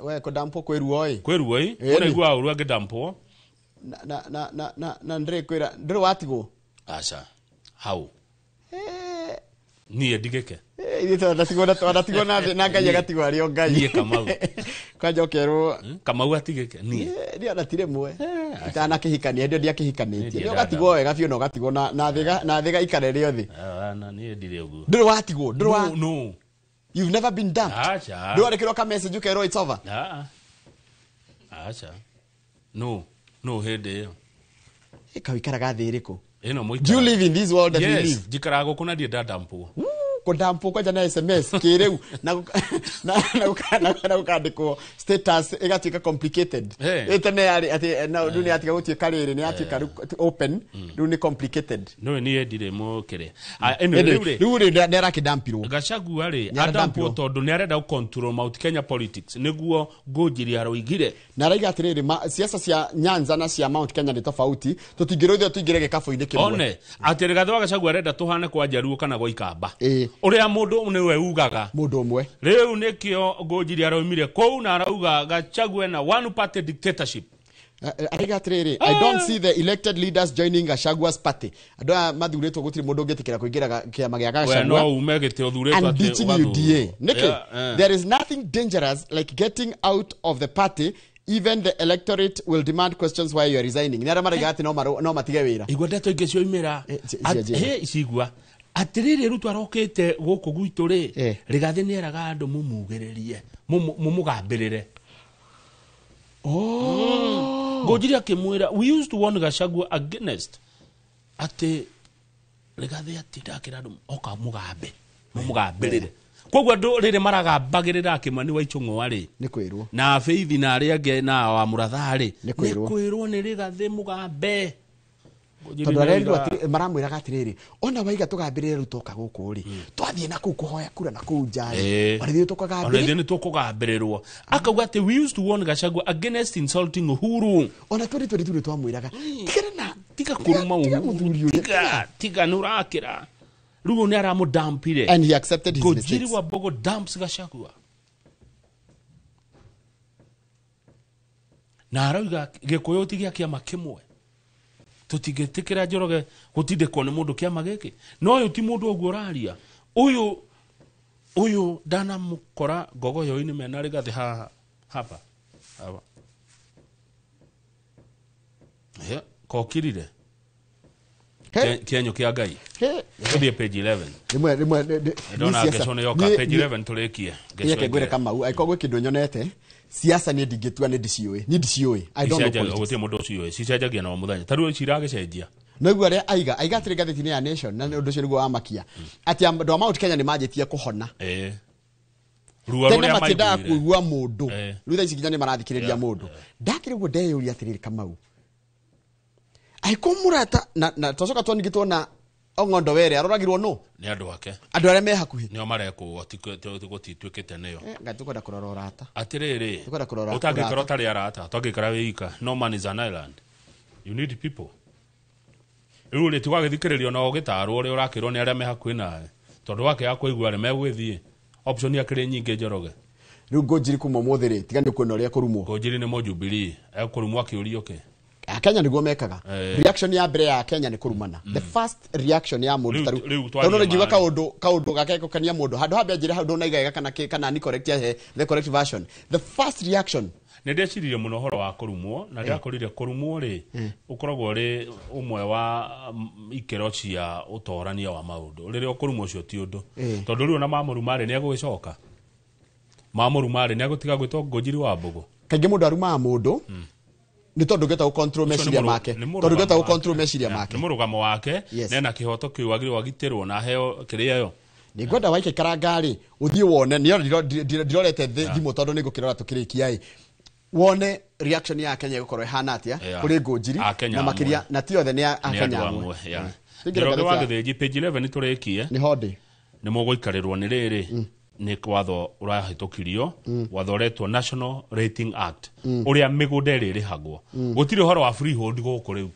We kũdampwo kwĩ ruo ĩ. Kwĩ ruo ĩ ũraigua ũru angĩdampwo. Na ndĩrĩ kwĩra ndĩrĩ watigwo. Aca hau niĩ ndigĩke. Ithuĩ twanatigwo na Ngai agatigwo arĩ o Ngai. Niĩ Kamau. Kwanja ũkerwo Kamau atigĩke niĩ. Niĩ ona ti rĩmwe. Itanakĩhikania hĩndĩ ĩyo ndiakĩhikanĩtie. Nĩ ũgatigwo wega biũ na ũgatigwo na thĩ gaikare rĩothe. Niĩ ndirĩ ũguo. Ndũrĩ watigwo, ndũrĩ wa No. You've never been dumped. Acha. Ndũrĩ wandĩkĩrwo ka message ũkerwo it's over. Acha. No, no hĩndĩ ĩyo. Ĩka ũikaraga thĩ ĩrĩkũ? Ĩno mũikara. Do you live in this world that we live? Yes, njikaraga gũkũ na ndirĩ ndadampwo. Kũdampwo kwanja na SMS kĩrĩu na gũkandĩkwo status ĩgatuĩka complicated. Ĩ tene yarĩ atĩ rĩu nĩ yatiga gũtuĩka rĩrĩ nĩ yatuĩka rĩu open rĩu nĩ complicated. No niĩ ndirĩ mũkĩrĩ. Rĩu rĩ nĩ arakĩdampirwo. Gachagua rĩ adampwo tondũ nĩ arenda gũ-control Mount Kenya politics nĩguo Ngũnjiri aroigire. Na araiga atĩrĩrĩ siasa cia Nyanza na cia Mount Kenya nĩ tofauti tũtingĩrũithio tũingĩre gĩkabũ-inĩ kĩmwe. One atĩ Rigathĩ wa Gachagua arenda tũhane kwa Njaruo kana gwa Ikamba. Ũrĩa mũndũ nĩwe ugaga. Mũndũ ũmwe. Rĩu nĩkĩo Ngũnjiri araumire kũu na arauga Gachagua na one party dictatorship. Arauga atĩrĩrĩ, I don't see the elected leaders joining Gachagua's party. Andũ aya mathurĩtwo gũtirĩ mũndũ ũngĩtĩkĩra kũingĩra kĩama gĩa We Gachagua. no ume gĩtĩ ũthurĩtwo And atĩ ditching ũgathurwo. UDA. Nĩkĩ? Yeah, eh. There is nothing dangerous like getting out of the party. Even the electorate will demand questions why you are resigning. Nĩ arĩa maraiga atĩ no matige wĩra. Igua ndeto ingĩ cioimĩra. Cigua. Atĩrĩrĩ Ruto arokĩte gũkũ gwitũ rĩ, Rigathĩ nĩeraga andũ mũmugĩrĩrie, mũmũgambĩrĩre. Ngũnjiri akĩmwĩra, we used to warn Gachagua against atĩ Rigathĩ atinda akĩra andũ oka mũgambe, mũmũgambĩrĩre. Koguo andũ rĩrĩ maragambagĩrĩra Kĩmani wa Ichung'wa rĩ, nĩ kwĩrwo, na Faith na arĩa angĩ na wa Mũratha rĩ, nĩ kwĩrwo, nĩ kwĩrwo nĩ Rigathĩ mũgambe. Tondũ arerirwo atĩrĩ, maramwĩraga atĩrĩrĩ, ona waiga tũgambĩrĩre Ruto oka gũkũ rĩ, twathiĩ na kũu kũhoya kura na kũu nja rĩ, ona ithuĩ tũkagambĩrĩrwo. Ona ithuĩ nĩ tũkũgambĩrĩrwo. Akauga atĩ we used to warn Gachagua against insulting Uhuru. Ona 2022 nĩ twamwĩraga, tigana na tiga kũruma Uhuru, tiga nĩ ũrakĩra. Rĩu nĩ aramũdampire. And he accepted his mistakes. Ngũnjiri wa Mbogo dumps Gachagua. Na arauga Gĩkũyũ ti gĩa kĩama kĩmwe. Tũtingĩtĩkĩra Njoroge gũtindĩkwo nĩ mũndũ kĩama gĩkĩ. No ũyũ ti mũndũ ũguo ũraria. Ũyũ ndanamũkora ngogoyo-inĩ mena Rigathĩ haha hapa. Hapa. Kokirire. Kĩenyo kĩa Ngai. Tũthiĩ page 11. Rĩmwe Ndona ngeco nĩ yoka page 11 tũrĩkie. Ngeco ngwĩre Kamau, angĩkorwo gwĩ kĩndũ nyonete, siasa niĩ ndingĩtua nĩ ndiciũĩ. Niĩ ndiciũĩ. I don't know politics. Gũtirĩ mũndũ ũciũĩ. Cicenjagia na o mũthenya. Ta rĩu ciragĩcenjia. No igua arĩa aiga atĩrĩ ngathĩti-inĩ ya Nation, na ũndũ ũcio nĩguo wamakia, atĩ andũ a Mount Kenya nĩ manjĩtie kũhona. Ruo Tene rũrĩa matiendaga maiguire. kũigua mũndũ. Rĩu thaa ici nginya nĩ marathikĩrĩria mũndũ. Ndakĩrĩ ũguo ndeyũria atĩrĩrĩ Kamau, angĩkorwo mũrata na twacoka ningĩ tuona Ong'ondo Were aroragirwo nũ? Nĩ andũ ake. Andũ arĩa me hakuhĩ. Nĩo marekũo, gũtituĩkĩte nĩo. Ngai tũkwenda kũrora ũrata. Atĩrĩrĩ, Tũkwenda kũrora ũtangĩikara ũrata. ũtarĩ arata, ũtangĩikara wĩ ika. No man is an island. You need people. Rĩu rĩ, tiwagĩthikĩrĩrio na ũgĩtarwo ũrĩa ũrakĩrwo nĩ arĩa me hakuhĩ nawe. Tondũ wakĩaga kũigua rĩ, megũgĩthiĩ. Option akĩrĩ nyingĩ Njoroge. Rĩu Ngũnjiri kuma ũmũthĩ rĩ, tiga nĩ kuona ũrĩa kũrumwo. Ngũnjiri nĩ Mũjubilee. Ekũrumwo akĩũrio kĩ? Kenya nĩguo mekaga. Reaction ya mbere ya Kenya nĩ kũrumana. The first reaction ya mũndũ ta Rĩu rĩu tondũ ngiuga kaũndũ gakekũkania mũndũ handũ hambe njĩre hau ndũnaiga kana kana ni correct ya the correct version. The first reaction. Nĩ ndeciririe mũno ũhoro wa kũrumwo na ndĩrakorire kũrumwo rĩ ũkoragwo ũrĩ ũmwe wa ikĩro cia ũtorania wa maũndũ. Rĩrĩa ũkũrumwo ũcio ti ũndũ. Tondũ rĩu ona mamũruma rĩ nĩ egũgĩcoka. Mamũruma rĩ nĩ egũtiga gwĩtwo Ngũnjiri wa Mbogo. Kaingĩ mũndũ arumaga mũndũ nĩ tondũ ũngĩhota gũ-control meciria make. Tondũ ũngĩhota gũ-control meciria make. Nĩ mũrũgamo wake, nena kĩhoto kĩu agĩrĩirwo agitĩrwo na aheo kĩrĩa ĩyo. Nĩ ngwenda waikaikara ngari ũthiĩ wone, nĩ ndirorete thimũ tondũ nĩ ngũkĩrora tũkĩrĩkia ĩ. Wone reaction ya Kenya ĩgũkorwo ĩhana atĩa kũrĩ Ngũnjiri na makĩria na ti othe nĩ a Kenya amwe. Njoroge wa Gĩthĩnji page 11 nĩ tũrĩkie. Nĩ hondĩ. Nĩ mũgũikarĩrwo nĩ rĩrĩ. Nĩ watho ũrahĩtũkirio, watho ũretwo National Rating Act, ũrĩa mĩgũnda ĩrĩ ĩrĩhagwo. Gũtirĩ ũhoro wa freehold gũkũ rĩu.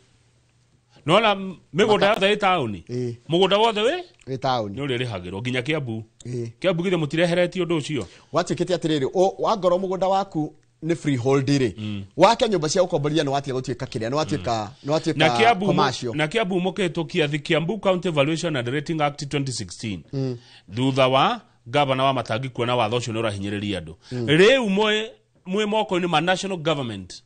Nĩwona mĩgũnda yothe ĩ taũni? Mũgũnda wothe wĩ taũni nĩ ũrĩrĩhagĩrwo nginya Kiambu. Kiambu githĩ mũtireheretio ũndũ ũcio? Gwatuĩkĩte atĩrĩrĩ, wangorwo mũgũnda waku nĩ freehold rĩ, wake nyũmba cia gũkomborithia nĩ watiga gũtuĩka kĩrĩa, nĩ watuĩka commercial. Na Kiambu mũkĩhĩtũkia the Kiambu County Valuation and Rating Act 2016. Thutha wa gavana wa Matangi kuona watho ũcio nĩ ũrahinyĩrĩria andũ. Rĩu mwĩ moko-inĩ ma national government.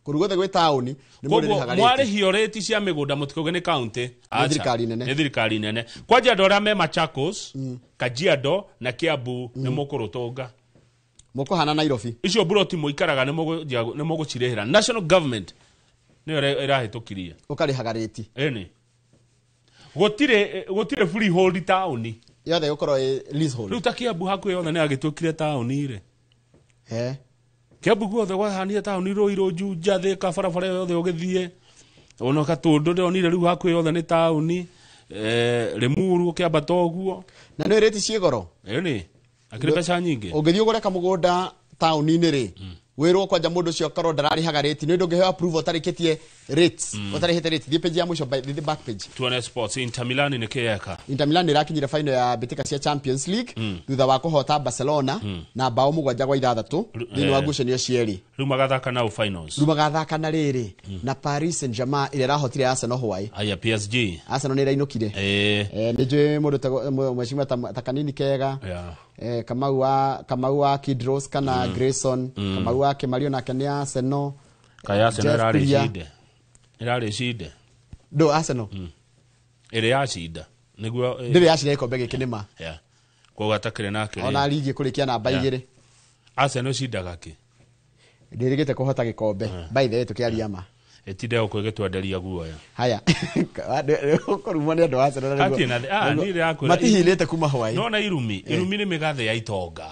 Kũndũ guothe gwĩ taũni nĩ mũrĩrĩhaga rĩti. Mwarĩhio rĩti cia mĩgũnda mũtikauge nĩ county. Nĩ thirikari nene. Nĩ thirikari nene. Kwanja andũ arĩa me Machakos, Kajiado na Kiambu nĩ mũkũrũtũnga. Mũkũhana Nairobi. Icio mburoti mũikaraga nĩ mũgũcirĩhĩra. National government nĩyo ĩrahĩtũkirie. Ũkarĩhaga rĩti. Ĩni. Gũtirĩ freehold taũni. Yothe ĩgũkorwo ĩ leasehold. Rĩu ta Kiambu hakuhĩ yothe nĩ yagĩtuĩkire taũni rĩ. Kiambu guothe gwahanire taũni Ruiru, Juja, Thika, barabara yothe ũgĩthiĩ. Ona Gatũndũ ndĩronire rĩu hakuhĩ yothe nĩ taũni. Limuru ũkĩambata ũguo. Na nĩ rĩti ciĩ goro? Ĩni. Akĩrĩ mbeca nyingĩ. Ũngĩthiĩ ũgũre kamũgũnda taũni-inĩ rĩ, wĩrwo kwanja mũndũ ũcio akorwo ndararĩhaga rĩti, nĩ ũndũ ũngĩheo approval ũtarĩkĩtie Rates utarihite rates thiĩ page ya mũico by the back page. Tuone sports. Inter Milan nĩ kĩyeka? Inter Milan ĩrakinyire final ya mbĩtĩka cia Champions League thutha wa kũhota Barcelona na bao 7-6 thĩinĩ wa ngucanio cierĩ. Rĩu magathaka nao finals. Rĩu magathaka na rĩrĩ na Paris Saint-Germain ĩrĩa ĩrahotire Arsenal hwaĩ. Aya PSG. Arsenal nĩ ĩrainũkire. Nĩ njũĩ mũndũ mheshimiwa ta Kanini Kega. Kamau wa Kidros kana Grayson. Kamau wa Kĩmario nake nĩ Arsenal. Kaya Arsenal ĩrarĩ cinde. Ĩrarĩ cinde. Ndo Arsenal. Ĩrĩ yacinda. Nĩguo ndĩrĩ yacinda gĩkombe gĩkĩ nĩma. Yeah. Koguo atakĩrĩ nake. Ona ligi kũrĩkia namba 2. Arsenal cindaga kĩ? Ndĩrĩgĩte kũhota gĩkombe. By the way tũkĩaria ma. Ĩtinde gũkũ ĩgĩtwenderia guoya. Haya. Kũrumwo nĩ andũ a Arsenal nĩguo. Matihilĩte kuma hwaĩ. Nona irumi. Irumi nĩ mĩgathe ya itonga.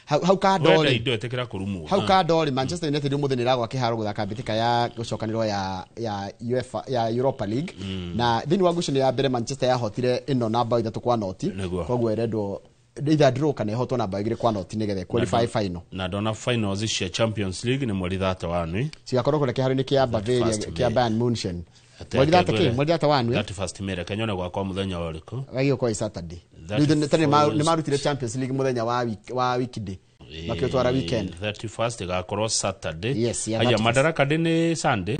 Hau kando rĩ. Indo ĩtĩkĩra kũrumwo. Hau kando rĩ Manchester United ũmũthĩ nĩ ĩragwa kĩharo gũthaka mbĩtĩka ya gũcokanĩrwo ya UEFA ya Europa League. Na thĩinĩ wa ngucanio ya mbere Manchester yahotire ĩno na bao 3-0. Koguo ĩrendwo either draw kana ĩhotwo na bao 2-0 nĩgetha qualify final. Na ndona finals cia Champions League nĩ mweri 31. Cigakorwo kũrĩa kĩharo-inĩ kĩa Bavaria kĩa Bayern Munchen. Mweri 31. 31 May reke nyone gwakwa mũthenya ũrĩkũ. Gagĩũkorwo Saturday. Rĩu nĩ marutire Champions League mũthenya wa weekday. Makĩũtwara weekend. 31st ĩgakorwo Saturday. Yes, yeah, aya Madaraka Day nĩ Sunday.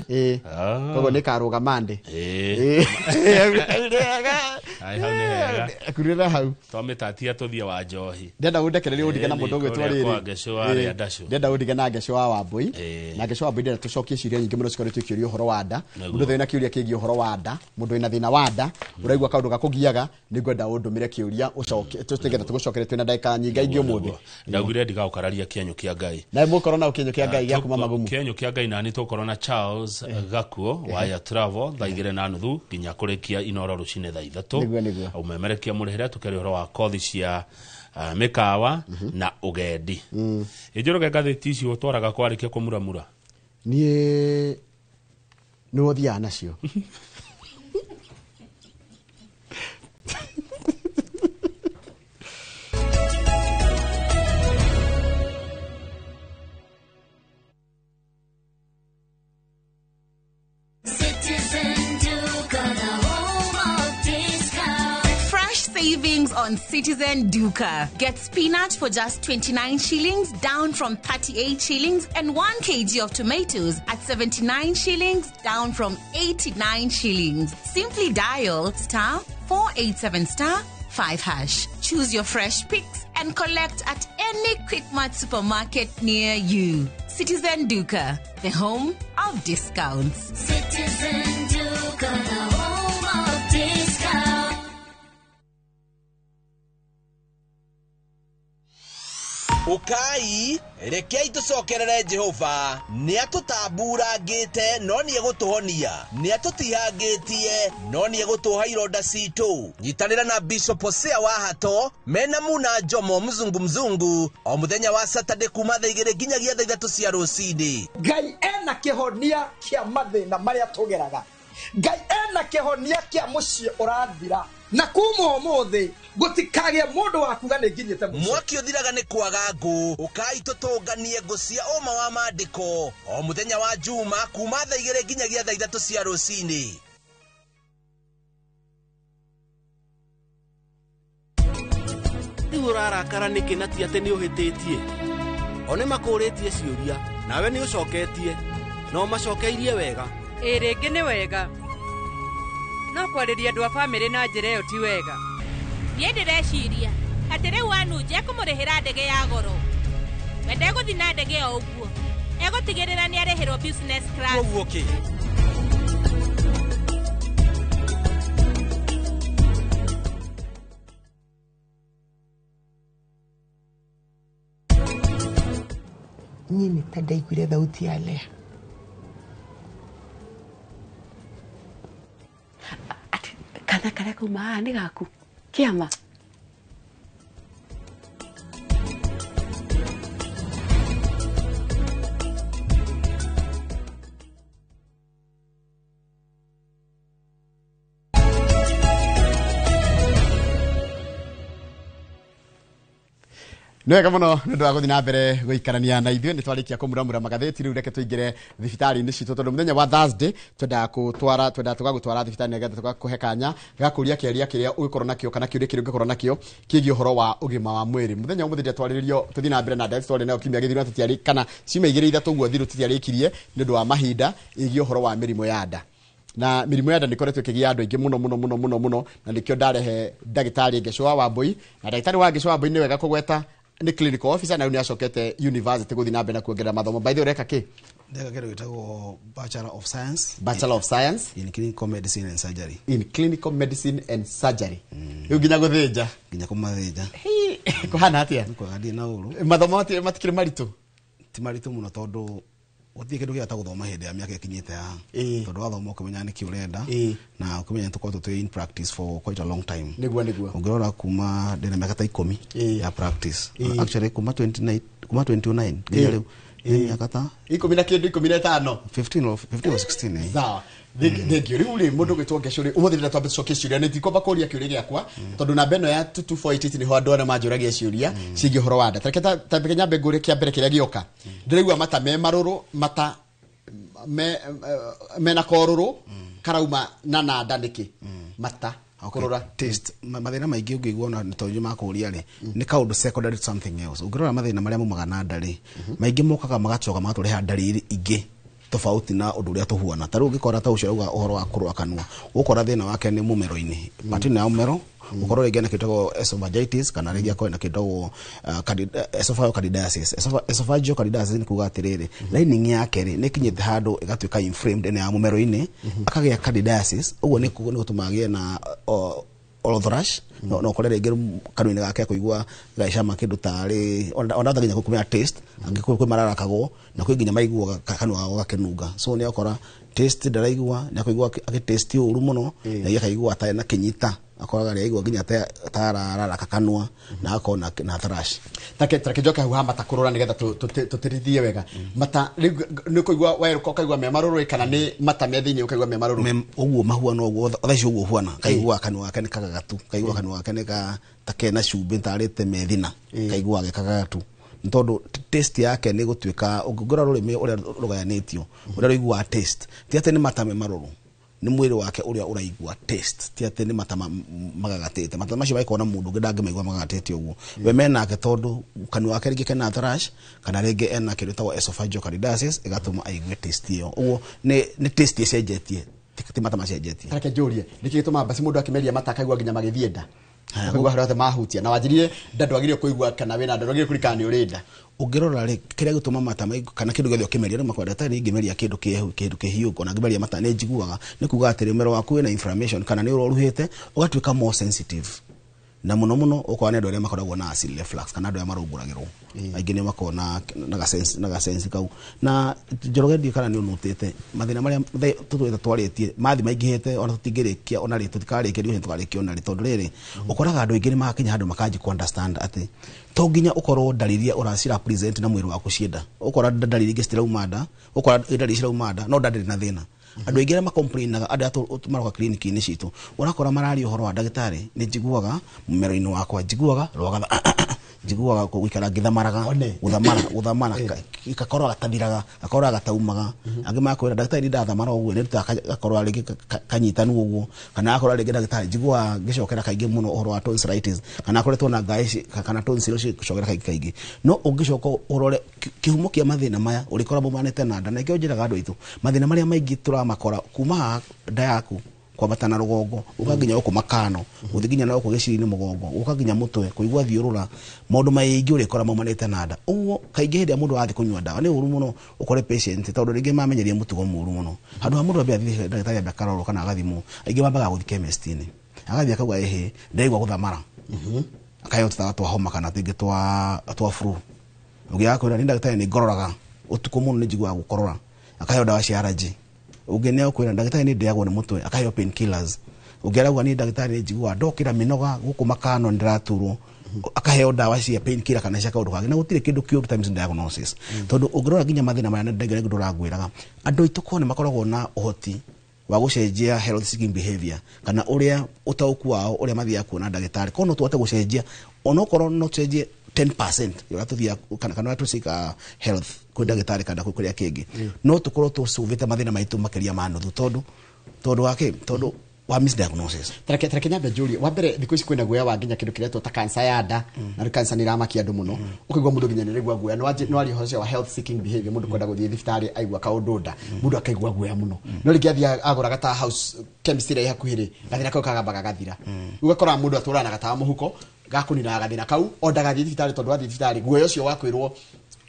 Koguo nĩ karũga Monday. Kurĩra hau. Twamĩtatia tũthiĩ wa njohi. Ndenda ũndekererie ũndige na mũndũ ũgwĩtwo rĩrĩ. Ngecũ wa arĩa ndacũ. Ndenda ũndige na Ngecũ wa Wambũi. Na Ngecũ wa Wambũi ndenda tũcokie ciũria nyingĩ mũno cikoretwo ikĩũria ũhoro wa nda. Mũndũ wĩna kĩũria kĩgiĩ ũhoro wa nda, mũndũ wĩna thĩna wa nda, ũraigua kaũndũ gakũgiaga, nĩngwenda ũndũmĩre kĩũria ũcoke nĩgetha tũgũcokere twĩna ndagĩka nyingaingĩ ũmũthĩ. Ndaugire ndigagũkararia kĩenyũ kĩa Ngai. Na mũkorwo na kĩenyũ kĩa Ngai gĩa kuma magumu. Kĩenyũ kĩa Ngai nani tũkorwo na Charles Gakuo wa ya Travel thaa 2:30 nginya kũrĩkia Inoro rũcinĩ thaa 3. Ũmemerekia mũrĩhĩre tũkeria ũhoro wa kothi cia mĩkawa na ũgendi. Ĩnjũrũge ngathĩti icio ũtwaraga kwarĩkia kũmuramura. Niĩ nĩwe ũthiaga nacio. Savings on Citizen Duka. Get spinach for just 29 shillings, down from 38 shillings, and 1 kg of tomatoes at 79 shillings, down from 89 shillings. Simply dial *487*5#. Choose your fresh picks and collect at any Quickmart supermarket near you. Citizen Duka, the home of discounts. Citizen Duka, the home of discounts. Ukai rekei tucokerere Jehova nĩ atũtamburangĩte no nĩ egũtũhonia nĩ atũtihangĩtie no nĩ egũtũha ironda citũ. Nyitanĩra na Bishop Hosea wa Hato mena Muna Jomo mzungu mzungu o mũthenya wa Saturday kuma thaa 2 nginyagia thaa 3 cia rũcinĩ. Ngai ena kĩhonia kĩa mathĩna marĩa tũgeraga. Ngai ena kĩhonia kĩa mũciĩ ũrathira. Na kuma ũmũthĩ gũtikagĩe mũndũ wa kuga nĩ nginyĩte mũciĩ. Mwaki ũthiraga nĩ kwaga ngũ. Ũkai tũtũnganie ngũ cia ũma wa maandĩko o mũthenya wa Juma kuma thaa 2 nginyagia thaa 3 cia rũcinĩ. Rĩu ũrarakara nĩkĩ na ti atĩ nĩ ũhĩtĩtie? O nĩ makũũrĩtie ciũria nawe nĩ ũcoketie no macokeirie wega. Ĩ rĩngĩ nĩ wega. No kwarĩria andũ a bamĩrĩ na njĩra ĩyo ti wega. Niĩ ndĩreciria atĩ rĩu Anuje ekũmũrĩhĩra ndege ya goro. We ndegũthiĩ na ndege o ũguo. Egũtigĩrĩra nĩ arĩhĩrwo business class. Ũguo kĩ? Niĩ nĩ ta ndaiguire thauti ya Lea. Kana karĩa kauma haha nĩ gaku kĩama. Nĩ wega mũno nĩ ũndũ wa gũthiĩ na mbere gũikarania na ithuĩ. Nĩ twarĩkia kũmuramura magathĩti, rĩu reke tũingĩre thibitarĩ-inĩ citũ, tondũ mũthenya wa Thursday twendaga gũtwara, twendaga tũgagũtwara thibitarĩ nĩgetha tũgakũhe kanya ga kũria kĩaria kĩrĩa ũngĩkorwo nakĩo kana kĩũria kĩrĩa ũngĩkorwo nakĩo kĩgiĩ ũhoro wa ũgima wa mwĩrĩ. Mũthenya wa ũmũthĩ twarĩrĩrio tũthiĩ na mbere na ndeto twarĩ nayo kiumia gĩthiru na tũtiarĩ kana ciumia igĩrĩ ithatũ ũguo thiru tũtiarĩkirie nĩ ũndũ wa mahinda, ĩgiĩ ũhoro wa mĩrimũ ya nda. Na mĩrimũ ya nda nĩ ĩkoretwo ĩkĩgia andũ aingĩ mũno mũno mũno mũno mũno, na nĩkĩo ndarehe ndagĩtarĩ Ngecwa Wambui. Na ndagĩtarĩ wa Ngecwa Wambui nĩ wega kũgweta nĩ clinical officer, na rĩu nĩ acokete university gũthiĩ na mbere na kuongerera mathomo. By the way, ũreka kĩ? Ndeka kĩndũ gĩtagwo Bachelor of Science. Bachelor of Science in Clinical Medicine and Surgery. In Clinical Medicine and Surgery. Rĩu nginya gũthĩnja? Nginya kũmathĩnja. Kũhana atĩa? Kwega, ndirĩ na ũru. Mathomo matikĩrĩ maritũ? Ti maritũ mũno, tondũ gũtirĩ kĩndũ gĩa ta gũthoma hĩndĩ ya mĩaka ĩkinyĩte haha, tondũ wathoma ũkĩmenya nĩkĩ ũrenda na ũkĩmenya nĩ tũkoretwo twĩ in practice for quite a long time. Nĩguo. Ũngĩrora kuma ndĩna mĩaka ta 10 ya practice, actually kuma 29, kuma 29 nginya rĩu nĩ mĩaka ta 10 na kĩndũ, 15. 15 or 15 or 16, eh. Sawa, thank you. Rĩu rĩ, mũndũ ũgwĩtwo Ngecũ rĩ, ũmũthĩ ndĩrenda twambe tũcokie ciũria. Nĩ ndikwamba kũria kĩũria gĩakwa, tondũ namba ĩno ya 22488 nĩho andũ arĩa manjũragia ciũria ciĩgiĩ ũhoro wa nda. Tareke tambike nyambe ngũrie kĩa mbere kĩrĩa gĩoka. Ndĩraigua mata me marũrũ, mata me mena korũrũ karauma na nda nĩkĩ mata kũrũra? Taste mathĩna maingĩ ũngĩigua na tondũ makũria rĩ, nĩ kaũndũ secondary to something else. Ũngĩrora mathĩna marĩa maumaga na nda rĩ, maingĩ mokaga magacoka magatũreha ndariri ingĩ tofauti na ũndũ ũrĩa tũhuana. Ta rĩu ũngĩkora ta ũcio auga ũhoro wa kũrũra kanua, ũgũkora thĩna wake nĩ mũmero-inĩ, part ya mũmero, ũkorwo rĩngĩ na kĩndũ gĩtagwo esophagitis, kana rĩngĩ akorwo na kĩndũ gĩtagwo esophageal candidiasis. Esophageal candidiasis nĩ kuga atĩrĩrĩ, lining yake rĩ nĩ ĩkinyĩte handũ ĩgatuĩka inflamed ĩno ya mũmero-inĩ, akagĩa candidiasis. Ũguo nĩ gũtũma agĩe na oral thrush, no ũkore rĩngĩ kanua-inĩ gake akũigua gagĩcama kĩndũ tarĩ ona nginya kũmenya taste, angĩkorwo kwĩ mararakagwo na kwĩ nginya maiguaga kanua gako gakĩnunga. So nĩ akora taste ndaraigua, nĩ akũigua agĩtaste ũru mũno, na akaigua ta ena kĩnyita, akoraga nĩ aigua nginya ta araraka kanua na akorwo na thrush. Take njoke hau ha mata kũrũra nĩgetha tũtĩrithie wega. Mata rĩu nĩ ũkũigua werũka ũkaigua me marũrũ, kana nĩ mata me thĩinĩ ũkaigua me marũrũ? Ũguo mahuana ũguo, thaa ici ũguo huana, kaigua kanua gake nĩ kagagatu, kaigua kanua gake nĩ ta kena cumbĩ tarĩte methina, kaigua ge kagagatu, nĩ tondũ taste yake nĩ gũtuĩka ũngĩrora rũrĩmĩ ũrĩa rũgayanĩtio, ũrĩa rũiguaga taste, ti atĩ nĩ mata me marũrũ, nĩ mwĩrĩ wake ũrĩa ũraigua taste, ti atĩ nĩ mata magagatĩte. Mata macio mangĩkorwo na mũndũ ũngĩ ndangĩmaigua magagatĩte ũguo we menake, tondũ kanua gake rĩngĩ kena thrush, kana rĩngĩ ena kĩndũ gĩtagwo esophageal candidiasis ĩgatũma aigue taste ĩyo. Ũguo nĩ taste ĩcenjetie, ti mata macenjetie. Reke njũrie, nĩkĩ gĩtũmaga basi mũndũ akĩmeria mata akaigua nginya magĩthiĩ nda, akaigua harĩa hothe mahutia? Na wanjirire nda ndwagĩrĩire kũigua kana wĩna nda, ndwagĩrĩire kũririkana nĩ ũrĩ nda. Ũngĩrora rĩ, kĩrĩa gĩtũma mata kana kĩndũ gĩothe ũkĩmeria, rĩu makwenda ndagĩtarĩ ingĩmeria kĩndũ kĩhehu, kĩndũ kĩhiũ, ona ngĩmeria mata nĩ njiguaga, nĩ kuga atĩrĩ mũmero waku wĩna inflammation kana nĩ ũroruhĩte ũgatuĩka more sensitive. Na mũno mũno ũkorwo nĩ andũ arĩa makoragwo na acid reflux kana andũ arĩa marũngũragĩrwo, aingĩ nĩ makoragwo na gasense kau. Na Njoroge, ndiũĩ kana nĩ ũnũtĩte mathĩna marĩa tũtũrĩte twarĩtie mathi maingĩhĩte, ona tũtingĩrĩkia ona rĩ, tũtikarĩkia, ndiũĩ tũkarĩkia ona rĩ, tondũ rĩrĩ ũkoraga andũ aingĩ nĩ magakinya handũ makanji ku understand atĩ to nginya ũkorwo ndariri iria ũracira present na mwĩrĩ waku cienda. Ũkora ndariri ingĩ citirauma nda, ũkora ndariri cirauma nda no nda ndĩrĩ na thĩna. Andũ aingĩ arĩa makomplainaga, andũ arĩa maroka clinic-inĩ citũ, ũrakora mararia ũhoro wa ndagĩtarĩ nĩ njiguaga mũmero-inĩ wakwa, njiguaga rwagatha, njiguaga gũikara ngĩthamaraga, gũthamara gũthamara, gakorwo gatathiraga, gakorwo gataumaga. Angĩ makwĩra ndagĩtarĩ nĩ ndathamara ũguo, nĩ ndutaga gakorwo rĩngĩ kanyitanu ũguo, kana agakorwo rĩngĩ ndagĩtarĩ njiguaga ngĩcokera kaingĩ mũno ũhoro wa tonsillitis, kana akoretwo na ngaĩ kana tonsil cigĩcokera kaingĩ kaingĩ. No ũngĩcoka ũrore kĩhumo kĩa mathĩna maya, ũrĩkora maumanĩte na nda. Na nĩkĩo njĩraga andũ aitũ mathĩna marĩa maingĩ tũramakora kuma haha nda yaku kwambata na rũgongo, ũka nginya gũkũ makano, gũthiĩ nginya na gũkũ gĩciri-inĩ mũgongo, ũka nginya mũtwe, kũigua thiũrũra, maũndũ maingĩ ũrĩkora maumanĩte na nda. Ũguo kaingĩ hĩndĩ ĩrĩa mũndũ athiĩ kũnyua ndawa nĩ ũru mũno ũkore patient, tondũ rĩngĩ mamenyeria mũtugo mũru mũno. Handũ ha mũndũ ambe athiĩ ndagĩtarĩ ambe akarorwo kana agathimwo, aingĩ mambaga gũthiĩ chemist-inĩ, agathiĩ akauga ĩhĩ ndĩraigua gũthamara, akaheo tũtawa twa homa kana tũngĩ twa flu. Ũngĩ agakwĩra nĩ ndagĩtarĩ nĩ ngororaga ũtukũ mũno, nĩ njiguaga gũkorora, akaheo ndawa cia allergy. Ũngĩ nĩ akwĩra ndagĩtarĩ nĩ ndĩagwo nĩ mũtwe, akaheo painkillers. Ũngĩ arauga nĩ ndagĩtarĩ nĩ njiguaga ndokĩra mĩnoga gũkũ makano nĩndĩraturwo, akaheo ndawa cia painkiller kana cia kaũndũ kangĩ. Na gũtirĩ kĩndũ kĩũru ta misdiagnosis, tondũ ũngĩrora nginya mathĩna marĩa ndagĩtarĩ ndũrangwĩraga, andũ aitũ ko nĩ makoragwo na ũhoti wa gũcenjia health seeking behavior, kana ũrĩa ũtaũku wao ũrĩa mathiaga kuona ndagĩtarĩ, ko no tũhote gũcenjia onokorwo no tũcenjie 10% ũrĩa tũthiaga kana ũrĩa tũcika health kwĩ ndagĩtarĩ kana kwĩ kũrĩa kĩngĩ, no tũkorwo tũcũvĩte mathĩna maitũ makĩria ma nuthu tondũ wa kĩ? Tondũ wa misdiagnosis. Tareke nyambe njũrie. Wa mbere, thikũ ici kwĩna guoya wa nginya kĩndũ kĩretwo ta cancer ya nda, na rĩu cancer nĩ ĩramakia andũ mũno. Ũkaigua mũndũ nginya nĩ araigua guoya. No arie ũhoro ũcio wa health seeking behavior, mũndũ kwenda gũthiĩ thibitarĩ aigua kaũndũ nda, mũndũ akaigua guoya mũno. No rĩngĩ athiĩ agũra gata house chemist ĩrĩa ĩ hakuhĩ rĩ, gathĩna kau kagamba gagathira. Rĩu ũgakora mũndũ atũraga na gatawa mũhuko gakũninaga gathĩna kau, o ndagathiĩ thibitarĩ, tondũ wathiĩ thibitarĩ guoya ũcio wa kwĩrwo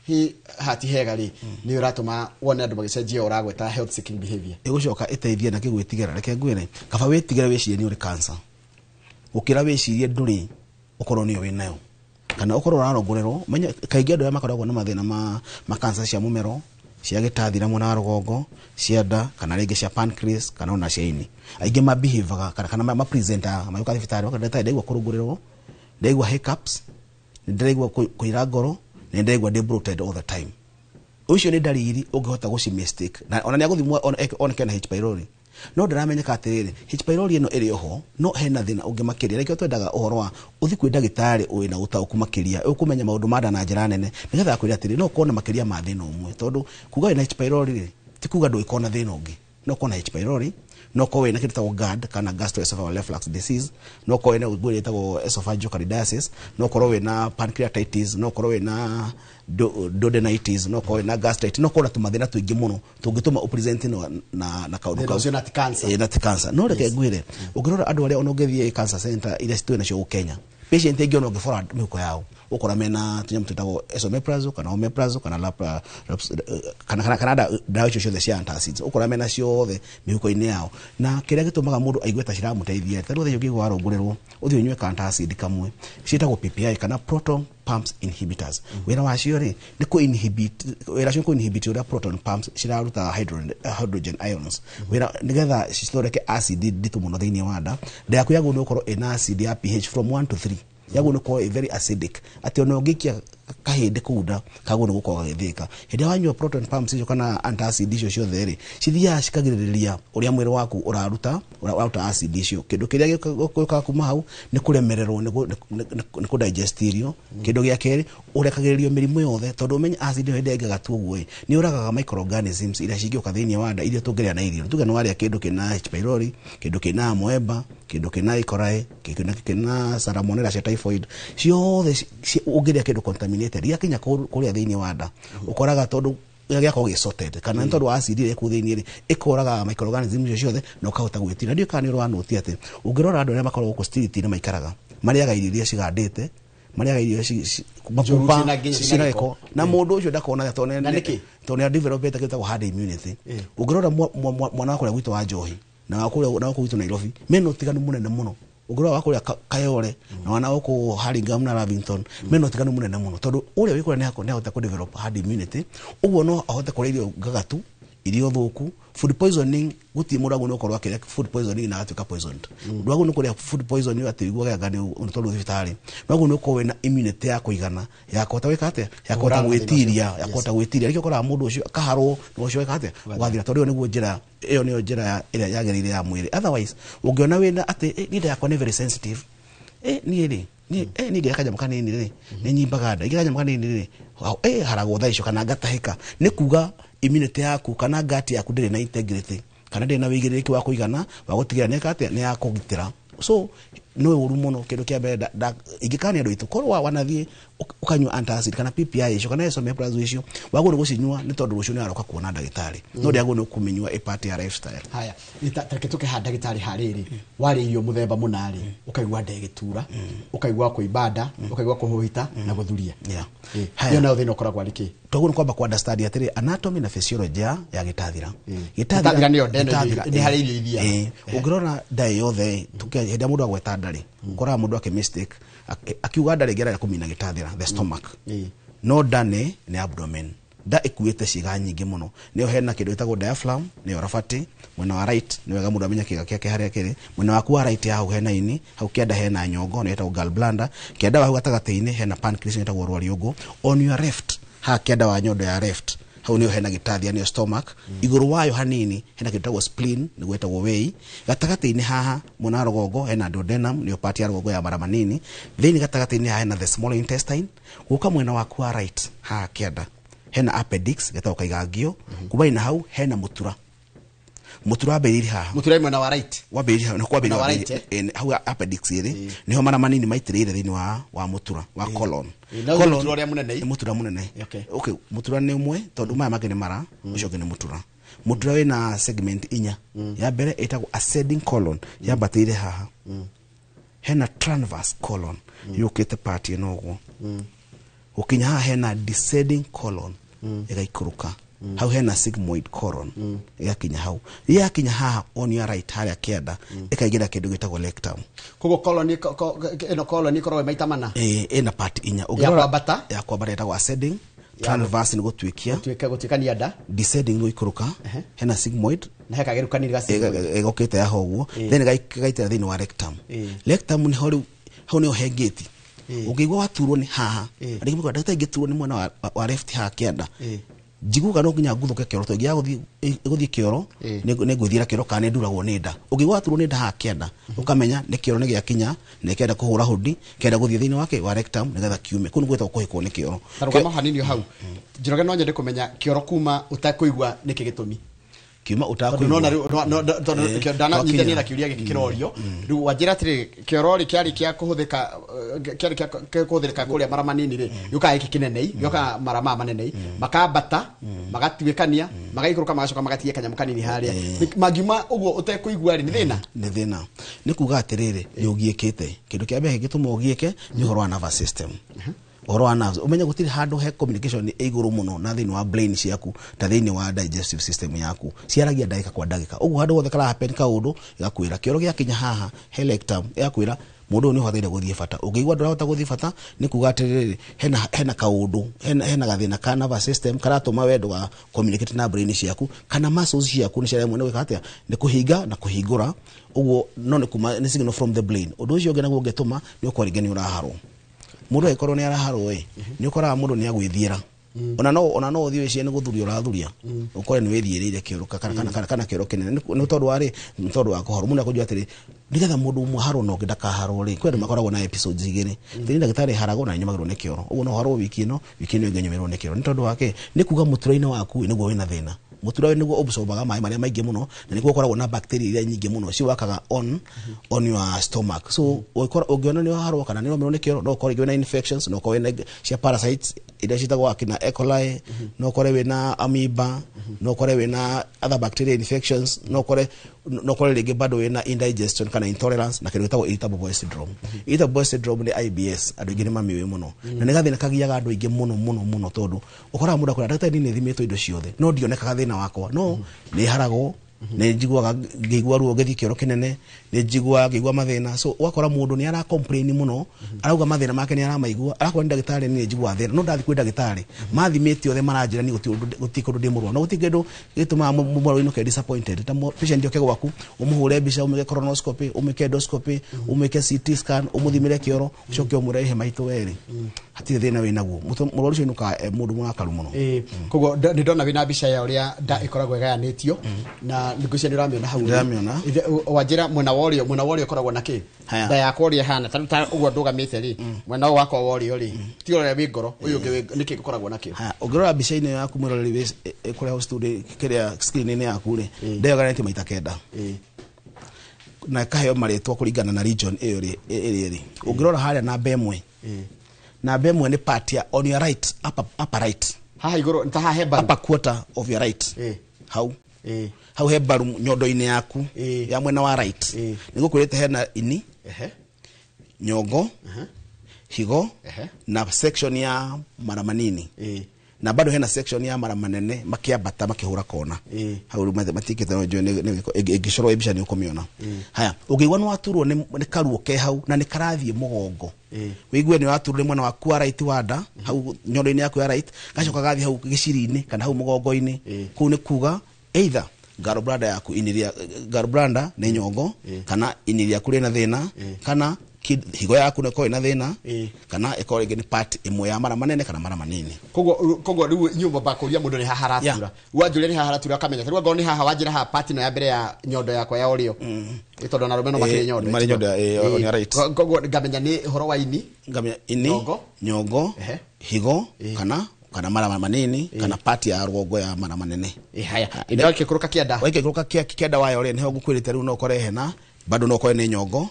hi hati hega rĩ, nĩ ũratũma wone andũ magĩcenjia ũragweta health seeking behavior. Ĩgũcoka ĩteithie na kĩgwĩtigĩra. Reke ngwĩre, kaba wĩtigĩre wĩcirie nĩ ũrĩ cancer gũkĩra wĩcirie ndũrĩ ũkorwo nĩyo wĩnayo, kana ũkorwo ũrarongorerwo. Menye kaingĩ andũ arĩa makoragwo na mathĩna ma cancer cia mũmero, cia gĩtathira mwena wa rũgongo, cia nda, kana rĩngĩ cia pancreas, kana ona cia ini, aingĩ mabehavega kana mapresentaga magĩũka thibitarĩ makauga, "Ndagĩtarĩ, ndaigua kũrũngũrĩrwo, ndaigua hiccups, ndĩraigua kũira ngoro, na ndĩraigua ndĩ bloated all the time." Ũcio nĩ ndariri ũngĩhota gũci mistake, na ona nĩ agũthimwo oneke na H pylori, no ndĩramenyeka atĩrĩrĩ, H pylori ĩno ĩrĩ oho, no hena thĩna ũngĩ makĩria. Nĩkĩo twendaga ũhoro wa ũthi kwĩ ndagĩtarĩ wĩna ũtaũku makĩria, ũkũmenya maũndũ ma nda na njĩra nene, nĩgetha akwĩre atĩrĩ, no ũkorwo na makĩria ma thĩna ũmwe, tondũ kuga wĩna H pylori rĩ, ti kuga ndũgĩkorwo na thĩna ũngĩ. No ũkorwo na H pylori, no ũkorwo wĩna kĩndũ gĩtagwo GERD kana gastroesophageal reflux disease, no ũkorwo wĩna ũndũ ĩtagwo esophageal candidiasis, no ũkorwo wĩna pancreatitis, no ũkorwo wĩna duodenitis, no ũkorwo wĩna gastritis, no ũkorwo na tũmathĩna tũingĩ mũno tũngĩtũma ũpresent na kaũndũ Thĩna kau. ũcio na ti cancer. Ĩ, na ti cancer. No reke ngwĩre, ũngĩrora andũ arĩa, ona ũngĩthiĩ cancer center iria twĩ nacio gũkũ Kenya, patient aingĩ ona ũngĩbora mĩhuko yao, ũkora mena tũnyamũ twĩtagwo esomeprazole kana omeprazole kana kana ndawa icio ciothe cia antacids, ũkora mena ciothe mĩhuko-inĩ yao. Na kĩrĩa gĩtũmaga mũndũ aigue ta ciramũteithia, ta rĩu ũthiĩ ũngĩigua warũngũrĩrwo, ũthiĩ ũnyue ka antacid kamwe, ciĩtagwo PPI kana proton pumps inhibitors. Wĩra wacio rĩ nĩ kũ inhibit, wĩra wacio nĩ kũ inhibit ũrĩa proton pumps ciraruta hydrogen ions, wĩra nĩgetha cithondeke acid nditũ mũno thĩinĩ wa nda. Nda yaku yagĩrĩirwo nĩ gũkorwo ĩna acid ya pH from 1 to 3. Yagĩrĩirwo nĩ gũkorwo ĩ very acidic, atĩ ona ũngĩikia kahĩndĩ kũu nda kagwo nĩ gũkorwo gagĩthĩka. Hĩndĩ ĩrĩa wanyua proton pumps icio kana antacid icio ciothe rĩ, cithiaga cikagirĩrĩria ũrĩa mwĩrĩ waku ũraruta acid icio. Kĩndũ kĩrĩa gĩũkaga kuma hau nĩ kũremererwo nĩ kũ-digest irio. Kĩndũ gĩa kerĩ, ũrekagĩrĩrio mĩrimũ yothe, tondũ ũmenye acid ĩyo hĩndĩ ĩrĩa ĩngĩgatua ũguo ĩ, nĩ ũragaga microorganisms iria cingĩũka thĩinĩ wa nda, iria tũngĩrĩa na irio. Tuge nĩ warĩa kĩndũ kĩna H pylori, kĩndũ kĩna amoeba, kĩndũ kĩna E. coli, kĩndũ kĩna salmonella cia typhoid, ciothe ũngĩrĩa kĩndũ contaminated gĩakinya kũrĩa thĩinĩ wa nda, ũkoraga tondũ gĩakorwo gĩ sorted kana nĩ tondũ wa acid ĩrĩa ĩkũu thĩinĩ rĩ, ĩkoraga microorganisms icio ciothe na ũkahota gwĩtira. Ndiũĩ kana nĩ ũranũti atĩ ũngĩrora andũ arĩa makoragwo gũkũ street-inĩ maikaraga marĩaga irio iria cigandĩte, marĩaga irio Njũru, makuba ciĩna nginya ciĩna gĩko. gĩko, na mũndũ ũcio ndakona tondũ Na nĩkĩ? Tondũ nĩ developete kĩndũ gĩtagwo herd immunity. Ũngĩrora mwana wa kũrĩa gwitũ wa Njohi na wa kũrĩa na wa kũu gwitũ Nairobi, mena ũtiganu mũnene mũno. Ũngĩrora wa kũrĩa Kayole na wana gũkũ Hurlingham na Lavington, mena ũtiganu mũnene mũno, tondũ ũrĩa wĩ kũrĩa nĩ ahota kũ develop herd immunity. Ũguo no ahote kũrĩa irio ngagatu, irio thũku, food poisoning. Gũtirĩ mũndũ agũrwo gũkorwo akĩrĩa food poisoning na agatuĩka poisoned. Ndwagũrwo nĩ kũrĩa food poisoning atĩ ũiguage anga nĩ tondũ thibitarĩ, no agũrwo nĩ ũkorwo wĩna immunity ya kũigana ya kũhota gwĩka atĩa, ya kũhota Kũhũrana na thĩna gwĩtiria, ũcio. ya kũhota gwĩtiria. Nĩkĩo ũkoraga mũndũ ũcio akaharwo na ũcio weka atĩa, ũgathira, tondũ ĩyo nĩguo njĩra, ĩyo nĩyo njĩra ĩrĩa yagĩrĩire ya mwĩrĩ. Otherwise ũngĩona wĩna atĩ nda yakwa nĩ very sensitive, niĩ rĩ, niĩ ngĩrĩa kanyamũ kanini rĩ, nĩ nyimbaga nda, ingĩrĩa kanyamũ kanini rĩ, haragwo thaa icio kana ngatahĩka, nĩ kuga immunity yaku kana gut yaku ndĩrĩ na integrity kana ndĩrĩ na wĩigĩrĩrĩki wa kũigana wa gũtigĩrĩra nĩ ĩka atĩa, nĩ ya kũgitĩra. So nĩ ũru mũno. Kĩndũ kĩa mbere ingĩkania andũ aitũ, korwo wanathiĩ ũkanyua antacid kana PPI icio kana esomeprazole icio, wagũrwo gũcinyua nĩ tondũ rũciũ nĩ aroka kuona ndagĩtarĩ, no ndĩagũrwo nĩ kũmĩnyua ĩ part ya lifestyle. Haya, tareke tũkĩhanda ndagĩtarĩ harĩrĩ, warĩa irio mũthemba mũna rĩ, ũkaigua nda ĩgĩtura, ũkaigua kũimba nda, ũkaigua kũhũhita na gũthuria. Haya. Ĩyo nayo thĩna ũkoragwo arĩ kĩ? Toguo nĩ kwamba ku understand atĩrĩ anatomy na physiology ya gĩtathira. Gĩtathira nĩyo nda ĩno Gĩtathira, nĩ harĩa irio ithiaga. Ũngĩrora nda yothe, hĩndĩ ĩrĩa mũndũ agweta nda rĩ, ũkoraga mũndũ akĩ mistake akiuga nda rĩngĩ arenda kũmina gĩtathira, the stomach, no nda nĩ abdomen. Nda ĩkuĩte ciĩga nyingĩ mũno. Nĩyo hena kĩndũ gĩtagwo diaphragm, nĩyo rabati mwena wa right. Nĩ wega mũndũ amenye kĩga kĩake harĩa kĩrĩ. Mwena waku wa right hau hena ini, hau kĩanda hena nyongo, nĩyo ĩtagwo gallbladder. Kĩanda wa hau gatagatĩ-inĩ hena pancreas, nĩyo ĩtagwo rwariũngũ. On your left, haha kĩanda wa nyondo ya left Hau nĩho hena gĩtathia, nĩyo stomach. Igũrũ wayo hanini hena kĩndũ gĩtagwo spleen, nĩguo ĩtagwo wĩi. Gatagatĩ-inĩ haha mwena wa rũgongo hena duodenum, nĩyo part ya rũgongo ya mara manini. Thĩinĩ gatagatĩ-inĩ haha hena the small intestine. Gũka mwena waku wa right haha kĩanda hena appendix, getagwo kaigangio. Kumania na hau hena mũtura. Mũtura wambĩrĩirie haha. Mũtura mwena wa right. Wambĩrĩirie hau, nĩho Mwena wa kwambĩrĩria. right, Hau appendix ĩrĩ nĩho mara manini maitĩrĩire thĩinĩ wa mũtura wa colon. Na ũyũ mũtura ũrĩa mũnene? Nĩ mũtura mũnene. Okay, mũtura nĩ ũmwe tondũ maya mangĩ nĩ mara, ũcio ũngĩ nĩ mũtura. Mũtura wĩna segment inya. Ya mbere ĩtagwo ascending colon, yambatĩire haha. Hena transverse colon, yũkĩte part ĩno ũguo. Gũkinya haha hena descending colon, ĩgaikũrũka. Hau hena sigmoid colon, ĩgakinya hau. Yakinya haha on your right harĩa kĩanda, ĩkaingĩra kĩndũ gĩtagwo rectum. Koguo colon ĩno colon ĩkoragwo ĩ maita mana. Ĩna part inya. Ya kwambata. Ya kwambata ĩtagwo ascending, transverse nĩ gũtuĩkia. Gũtuĩkania nda. Descending nĩ gũikũrũka. Hena sigmoid. Na he kageru kanini ga sigmoid. Ĩgokĩte yaho ũguo. Then ĩgaitĩra thĩinĩ wa rectum. Rectum nĩho rĩu, hau nĩho he ngĩti. Ũngĩigua waturwo nĩ haha, rĩngĩ mũkora ndagĩtarĩ ingĩturwo nĩ mwena wa left haha kĩanda, njiguaga no nginya nguthũke kĩoro, tondũ ingĩaga gũthiĩ kĩoro nĩ ngwĩthiĩra kĩoro kana nĩ nduragwo nĩ nda. Ũngĩigua waturwo nĩ nda haha kĩanda, ũkamenya nĩ kĩoro nĩ gĩakinya, nĩ kĩenda kũhũra hũndi, kĩenda gũthiĩ thĩinĩ wake wa rectum nĩgetha kiume. Kũu nĩ gwĩtagwo kũhĩkwo nĩ kĩoro. Ta rũgama hanini o hau. Njoroge, no nyende kũmenya kĩoro kuma ũtakũigua nĩkĩ gĩtũmi. Kiuma Tondũ ũtakũigua. nona rĩu tondũ ndananyitania na twakinya. kĩũria gĩkĩ kĩrorio. Rĩu wanjĩra atĩrĩrĩ, kĩoro rĩ kĩarĩ kĩa kũhũthĩka, kĩarĩ kĩa kũhũthĩrĩka kũrĩa mara manini rĩ, gĩũkaga gĩkĩ kĩnene, gĩũkaga mara maya manene, makambata, magatuĩkania, magaikũrũka, magacoka magatigia kanyamũ kanini harĩa. Mangiuma ũguo ũtekũigua rĩ, nĩ thĩna? Nĩ thĩna. Nĩ kuga atĩrĩrĩ, nĩ ũgiĩkĩte. Kĩndũ kĩa mbere gĩtũma ũgiĩke nĩ ũhoro wa nervous system. Ũhoro wa nerves, ũmenye gũtirĩ handũ he communication ĩ igũrũ mũno na thĩinĩ wa brain ciaku ta thĩinĩ wa digestive system yaku. Ciaragia ndagĩka kwa ndagĩka. Ũguo handũ hothe kara happen kaũndũ, ĩgakwĩra. Kĩoro gĩakinya haha he rectum, ĩgakwĩra mũndũ ũyũ nĩ ũbataire gũthiĩ bata. Ũngĩigua ndũrahota gũthiĩ bata, nĩ kuga atĩrĩrĩ, hena kaũndũ, hena gathĩna ka nervous system karatũma we ndũga communicate na brain ciaku, kana muscles ciaku nĩ ciaremwo nĩ gwĩka atĩa, nĩ kũhinga na kũhingũra. Ũguo no nĩ kuma nĩ signal from the brain. Ũndũ ũcio ũngĩ naguo ũngĩtũma nĩ ũkorwo rĩngĩ nĩ ũraharwo. Mũndũ angĩkorwo nĩ araharwo ĩ, nĩ ũkoraga mũndũ nĩ agwĩthiĩra. Ona no ũthiĩ wĩcirie nĩ gũthuria ũrathuria, ũkore nĩ wĩthiĩrĩire kĩoro kana kĩoro kĩnene. Nĩ tondũ wa rĩ, nĩ tondũ wa kũharwo. Mũndũ akũnjia atĩrĩ, nĩgetha mũndũ ũmwe aharwo na ũngĩ ndakaharwo rĩ, kwĩ andũ makoragwo na episodes igĩrĩ. Thĩinĩ ndagĩtarĩ haragwo na nyumagĩrwo nĩ kĩoro. Ũguo no harwo wiki ĩno, wiki ĩno ĩngĩ nyumĩrwo nĩ kĩoro. Nĩ tondũ wa kĩ? Nĩ kuga mũtura-inĩ waku nĩguo wĩna thĩna. Mũtura nĩguo ũabsorbaga maĩ marĩa maingĩ mũno, na nĩguo ũkoragwo na bacteria iria nyingĩ mũno ciwakaga on your stomach. So ũngĩona nĩ waharwo kana nĩ ũromerwo nĩ kĩoro, no ũkorwo rĩngĩ wĩna infections, no ũkorwo wĩna cia parasites iria ciĩtagwo akina E. coli, no ũkore wĩna amoeba, no ũkore wĩna other bacteria infections, no ũkore rĩngĩ bado wĩna indigestion kana intolerance na kĩndũ gĩtagwo irritable bowel syndrome. Irritable bowel syndrome nĩ IBS, andũ aingĩ nĩ mamĩũĩ mũno, na nĩ gathĩna kagiaga andũ aingĩ mũno mũno mũno, tondũ ũkoraga mũndũ akwĩra, "Ndagĩtarĩ, niĩ nĩ thimĩtwo indo ciothe no ndionekaga thĩna wakwa, no nĩ haragwo, nĩ njiguaga ngĩigua ruo ngĩthiĩ kĩoro kĩnene, nĩ njiguaga ngĩigua mathĩna." So ũgakora mũndũ nĩ ara complain mũno, arauga mathĩna make nĩ aramaigua, arakwĩra, "Nĩ ndagĩtarĩ, nĩ njiguaga thĩna no ndathiĩ kwĩ ndagĩtarĩ mathimĩte othe maranjĩra niĩ gũtirĩ kũndũ ndĩ mũrwaru." No gũtirĩ kĩndũ gĩtũmaga mũrwaru ainũke disappointed ta patient oke gwaku, ũmũhũre mbica, ũmwĩke colonoscopy, ũmwĩke endoscopy, ũmwĩke CT scan, ũmũthimĩre kĩoro, ũcoke ũmwĩre, "Ihe maitũ werĩ, hatirĩ thĩna wĩnaguo." Mũrwaru ũcio ainũkaga e mũndũ mũrakaru mũno. Koguo nĩ ndona wĩna mbica ya ũrĩa nda ĩkoragwo ĩgayanĩtio, na ngwĩciria nĩ ũramĩona hau. Ndĩramĩona. Wanjĩra mwena wa ũrĩo ũkoragwo na kĩ? Haya. Nda yakwa ũrĩa ĩhana ta ũguo ndũgamĩte rĩ, mwena ũyũ wakwa wa ũrĩo rĩ, ti ũrĩa wĩ ngoro, ũyũ ũngĩ nĩkĩ gũkoragwo nakĩo? Haya, ũngĩrora mbica-inĩ ĩyo yaku, mwĩroreri wĩ kũrĩa hau studio, kĩrĩa screen-inĩ yaku rĩ, ndĩyoganĩtie maita kenda na ĩkaheo marĩtwa kũringana na region ĩyo rĩ ĩrĩa ĩrĩ. Ũngĩrora harĩa namba 1, namba 1 nĩ part ya on your right, upper right. Haha igũrũ ta haha he mbaru. Upper quarter of your right. Hau he mbaru nyondo-inĩ yaku ya mwena wa right, nĩ gũkwĩrĩte hena ini, nyongo, higo na section ya mara manini, na bado hena section ya mara manene makiambata makĩhũra kona hau. Rĩu matikĩte no njũĩ ĩngĩcorwo mbica nĩ ũkũmĩona. Haya, ũngĩigua nĩ waturwo nĩ karuo ke hau na nĩ karathiĩ mũgongo, wĩigue nĩ waturwo nĩ mwena waku wa right wa nda, hau nyondo-inĩ yaku ya right, gacoka gathiĩ hau gĩciri-inĩ kana hau mũgongo-inĩ, kũu nĩ kuga either gallbladder yaku, ini rĩa gallbladder nĩ nyongo, kana ini rĩaku rĩna thĩna, kana higo yaku nä korwo ĩna thĩna kana ĩkorwo rĩngĩ nĩ part ĩmwe ya mara manene kana mara manini. Koguo rĩu nyumba bakũria mũndũ nĩ haha haratura, wanjũria nĩ haha haratura akamenya rĩu angorwo nĩ haha wanjĩra haha part ĩno ya mbere ya nyondo yakwa ya ũrĩo, tondũ ona arũme no makĩrĩ nyondo. Marĩ nyondo, on your right. Koguo ngamenya nĩ ũhoro wa ini, ngamenya ini, nyongo, higo kana mara manini kana part ya rũgongo ya mara manene. Haya, wakĩikũrũka kĩanda, wakĩikũrũka kĩanda wayo rĩ, nĩho ngũkwĩrĩte rĩu no ũkore hena bado no ũkore nĩ nyongo,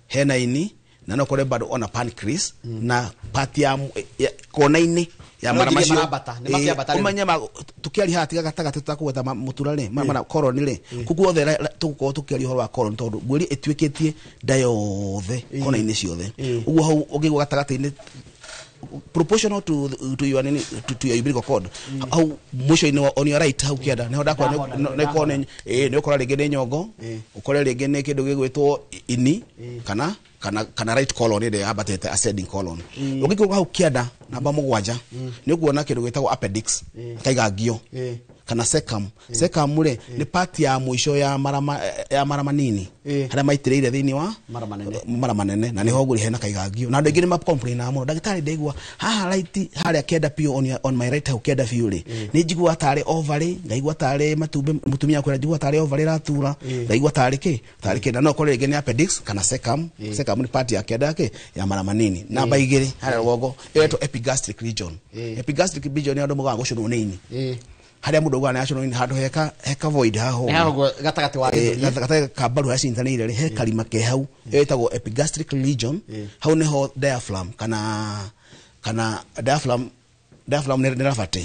hena ini, na no ũkore bado ona pancreas na part ya kona-inĩ ya mara macio. Ũmenye tũkĩaria haha tiga gatagatĩ tũtakũgweta mũtura rĩ, mara colon rĩ, kũu guothe tũgũkorwo tũkĩaria ũhoro wa colon tondũ ngwĩrie ĩtuĩkĩtie nda yothe kona-inĩ ciothe. Ũguo hau ũngĩigua gatagatĩ-inĩ proportional to your to your umbilical cord, hau mwisho-inĩ on your right hau kĩanda nĩho ndakora nĩ nĩ ũkora rĩngĩ nĩ nyongo, ũkore rĩngĩ nĩ kĩndũ gĩgwĩtwo ini kana right colon ĩrĩa yambatĩte ascending colon. Ũngĩkũrũka hau kĩanda namba 7 nĩ ũkuona kĩndũ gĩtagwo appendix kaigangio kana secum. Secum rĩ nĩ part ya mũico ya mara manini harĩa maitĩrĩire thĩinĩ wa mara manene na nĩho ngũrĩ hena kaigangio na andũ aingĩ nĩ ma-complainaga mũno, ndagĩtarĩ ndaigua haha right harĩa kĩanda biũ on my right hau kĩanda biũ rĩ nĩ njiguaga tarĩ ovary, ngaigua tarĩ matumbĩ, mũtumia akwĩra njigua tarĩ ovary ĩratura, ngaigua tarĩ kĩ, na no ũkore rĩngĩ nĩ appendix kana secum. Secum nĩ part ya kĩanda kĩ ya mara manini. Namba 2 harĩa rũgongo ĩretwo epigastric region. Epigastric region nĩ andũ moigaga gũcũnwo nĩ ini, harĩa mũndũ augaga nĩ acũnwo ini handũ heka void haha ũguo gatagatĩ wa gatagatĩ ka mbaru harĩa cinyitanĩire rĩ, he karima ke hau, ĩyo ĩtagwo epigastric region. Hau nĩho diaphragm kana diaphragm nĩ rabatĩ,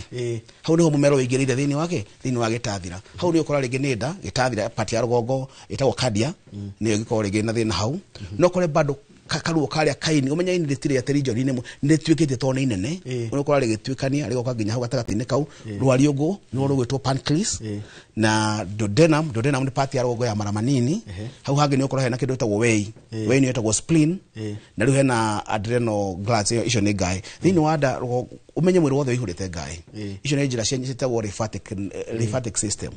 hau nĩho mũmero wĩingĩrĩire thĩinĩ wake thĩinĩ wa gĩtathira. Hau nĩ ũkora rĩngĩ nĩ nda gĩtathira part ya rũgongo ĩtagwo cardia nĩyo ĩngĩkorwo rĩngĩ na thĩna hau. No ũkore bado karuo karĩa kaini, ũmenye ini rĩtirĩ atĩ region inĩ nĩ rĩtuĩkĩte tondũ nĩ inene, ũkora rĩgĩtuĩkania rĩgoka nginya hau gatagatĩ-inĩ kau. Rwariũngũ nĩruo rũgwĩtwo pancreas na duodenum. Duodenum nĩ part ya rũgongo ya mara manini. Hau hangĩ nĩ ũkora hena kĩndũ gĩtagwo wei, wei nĩyo ĩtagwo spleen, na rĩu hena adrenal glands, icio nĩ ngaĩ thĩinĩ wa nda. Ũmenye mwĩrĩ wothe ũihũrĩte ngaĩ, icio nĩ njĩra ciĩtagwo lymphatic system.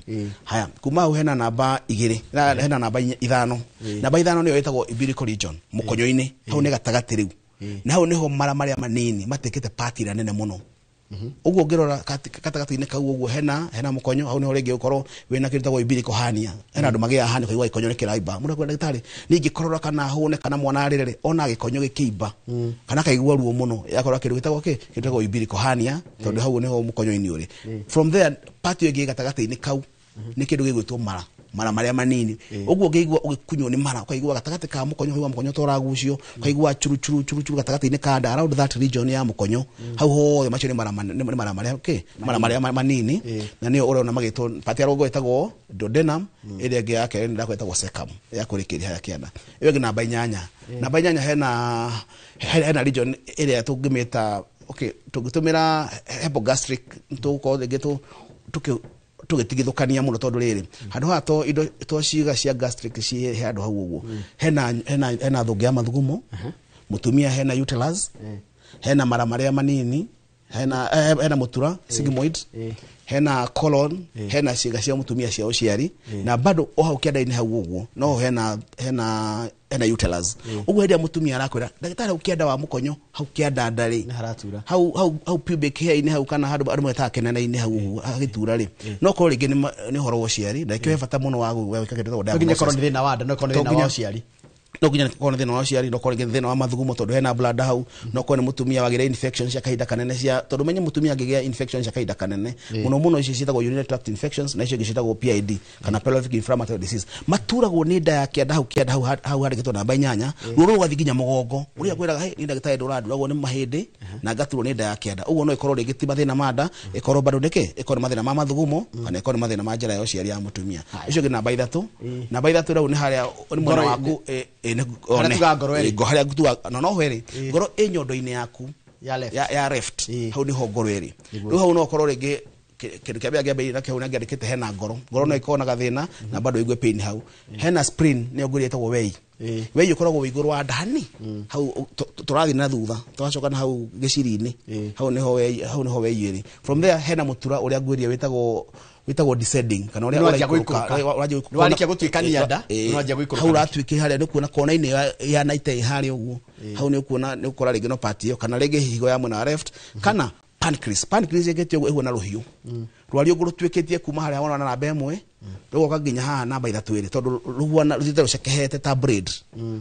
Haya, kuma hau hena namba 2, hena namba 5. Namba 5 nĩyo ĩtagwo umbilical region, mũkonyo-inĩ hau nĩ gatagatĩ rĩu, na hau nĩho mara marĩa manini matekete part ĩrĩa nene mũno. Ũguo ũngĩrora gatagatĩ-inĩ kau ũguo hena mũkonyo, hau nĩho rĩngĩ ũkorwo wĩna kĩndũ gĩtagwo umbilical hernia. Hena andũ magĩaga hernia ũkaigua gĩkonyo nĩ kĩraimba. Mũndũ akwĩra ndagĩtarĩ niĩ ingĩkorora kana hũne kana mwana arĩre rĩ, ona gĩkonyo gĩkĩimba kana akaigua ruo mũno, yakorwo kĩndũ gĩtagwo kĩ gĩtagwo umbilical hernia, tondũ hau nĩho mũkonyo-inĩ ũrĩ. From there part ĩyo ĩngĩ gatagatĩ-inĩ kau nĩ kĩndũ gĩgwĩtwo mara marĩa manini. Ũguo ũngĩigua ũgĩkunywo nĩ mara, ũkaigua gatagatĩ ka mũkonyo, ũkaigua mũkonyo ta ũragucio, ũkaigua churu churu churu churu gatagatĩ-inĩ ka nda around that region ya mũkonyo, hau hothe macio nĩ mara marĩa kĩ mara marĩa manini, na nĩyo ũrona magĩtwo part ya rũgongo ĩtagwo duodenum, ĩrĩa ĩngĩ ya kerĩ nĩ ĩtagwo secum ya kũrĩkĩria harĩa kĩanda. Ĩyo ĩngĩ namba 8. Namba 8 hena region ĩrĩa tũngĩmĩta, okay, tũngĩtũmĩra hypogastric tũgũkorwo rĩngĩ tũgĩtigithũkania mũno tondũ rĩrĩ handũ haha to indo to ciĩga cia gastric ciĩ handũ hau ũguo, hena thũngĩ ya mathugumo mũtumia, hena uterus, hena mara marĩa manini, hena mũtura sigmoid, hena colon, hena ciĩga cia mũtumia cia ũciari, na bado o hau kĩanda-inĩ hau ũguo no hena uterus. Ũguo hĩndĩ ĩrĩa mũtumia arakwĩra ndagĩtarĩ hau kĩanda wa mũkonyo hau kĩanda nda rĩ, hau pubic hair-inĩ hau kana handũ andũ metaga kĩnene-inĩ hau ũguo hagĩtura rĩ, no korwo rĩngĩ nĩ ũhoro wa ũciari, na nĩkĩo he bata mũno wa gwĩka kĩndũ gĩtagwo No nginya diagnosis. korwo nĩ thĩna wa nda, no korwo nĩ thĩna wa ũciari, no nginya korwo nĩ thĩna wa ũciari, no korwo nĩ thĩna wa mathugumo tondũ hena bladder hau, no korwo nĩ mũtumia wagĩire infection cia kahinda kanene cia, tondũ menye mũtumia angĩgĩa infection cia kahinda kanene mũno mũno ici ciĩtagwo urinary tract infections na icio ingĩ ciĩtagwo PID kana pelvic inflammatory disease, maturagwo nĩ nda ya kĩanda hau kĩanda hau handĩkĩtwo namba 8, ruo rũu rũgathiĩ nginya mũgongo ũrĩa kwĩraga hey, ni ndagĩtarĩ ndũranduragwo nĩ mahĩndĩ na ngaturwo nĩ nda ya kĩanda. Ũguo no ĩkorwo rĩngĩ ti mathĩna ma nda, ĩkorwo bado nĩkĩ, ĩkorwo nĩ mathĩna ma mathugumo kana ĩkorwo nĩ mathĩna ma njĩra ya ũciari ya mũtumia. Ũcio ũngĩ namba 3, namba 3 rĩu nĩ harĩa nĩ mwena waku harĩa tugaga no ĩrĩ ngoro ĩ nyondo-inĩ yaku ya left, hau nĩho ngoro ĩrĩ. Rĩu hau no ũkorwo rĩngĩ kĩndũ kĩa mbere kĩambĩrĩria nakĩo hau nĩngĩandĩkĩte hena ngoro, ngoro no ĩkorwo na gathĩna na bado ĩigue pain hau. Hena spleen nĩyo ngwĩrire ĩtagwo wei, wei ũkoragwo wĩ igũrũ wa nda hani hau tũrathiĩ na thutha tũgacoka na hau gĩciri-inĩ, hau nĩho wei, hau nĩho wei ĩrĩ. From there hena mũtura ũrĩa ngwĩrire wĩtagwo Wĩtagwo descending kana ũrĩa Nĩwanjia ũraikũrũka. gũikũrũka. Ũranjia gũikũrũka. Nĩwarĩkia gũtuĩkania nda, nĩwanjia gũikũrũka. Hau ũratuĩka harĩa nĩ kuona kona-inĩ ya naite harĩa ũguo. Hau nĩ ũkuona nĩ ũkora rĩngĩ no part ĩyo kana rĩngĩ higo ya mwena wa left kana pancreas. Pancreas ĩkĩte ũguo ĩhuana rũhiũ. Rwariũngũ rũtuĩkĩtie kuma harĩa wona namba 1 rũgoka nginya haha namba 3 ĩrĩ tondũ rũhuana rũthiĩte rũcekehete ta braid.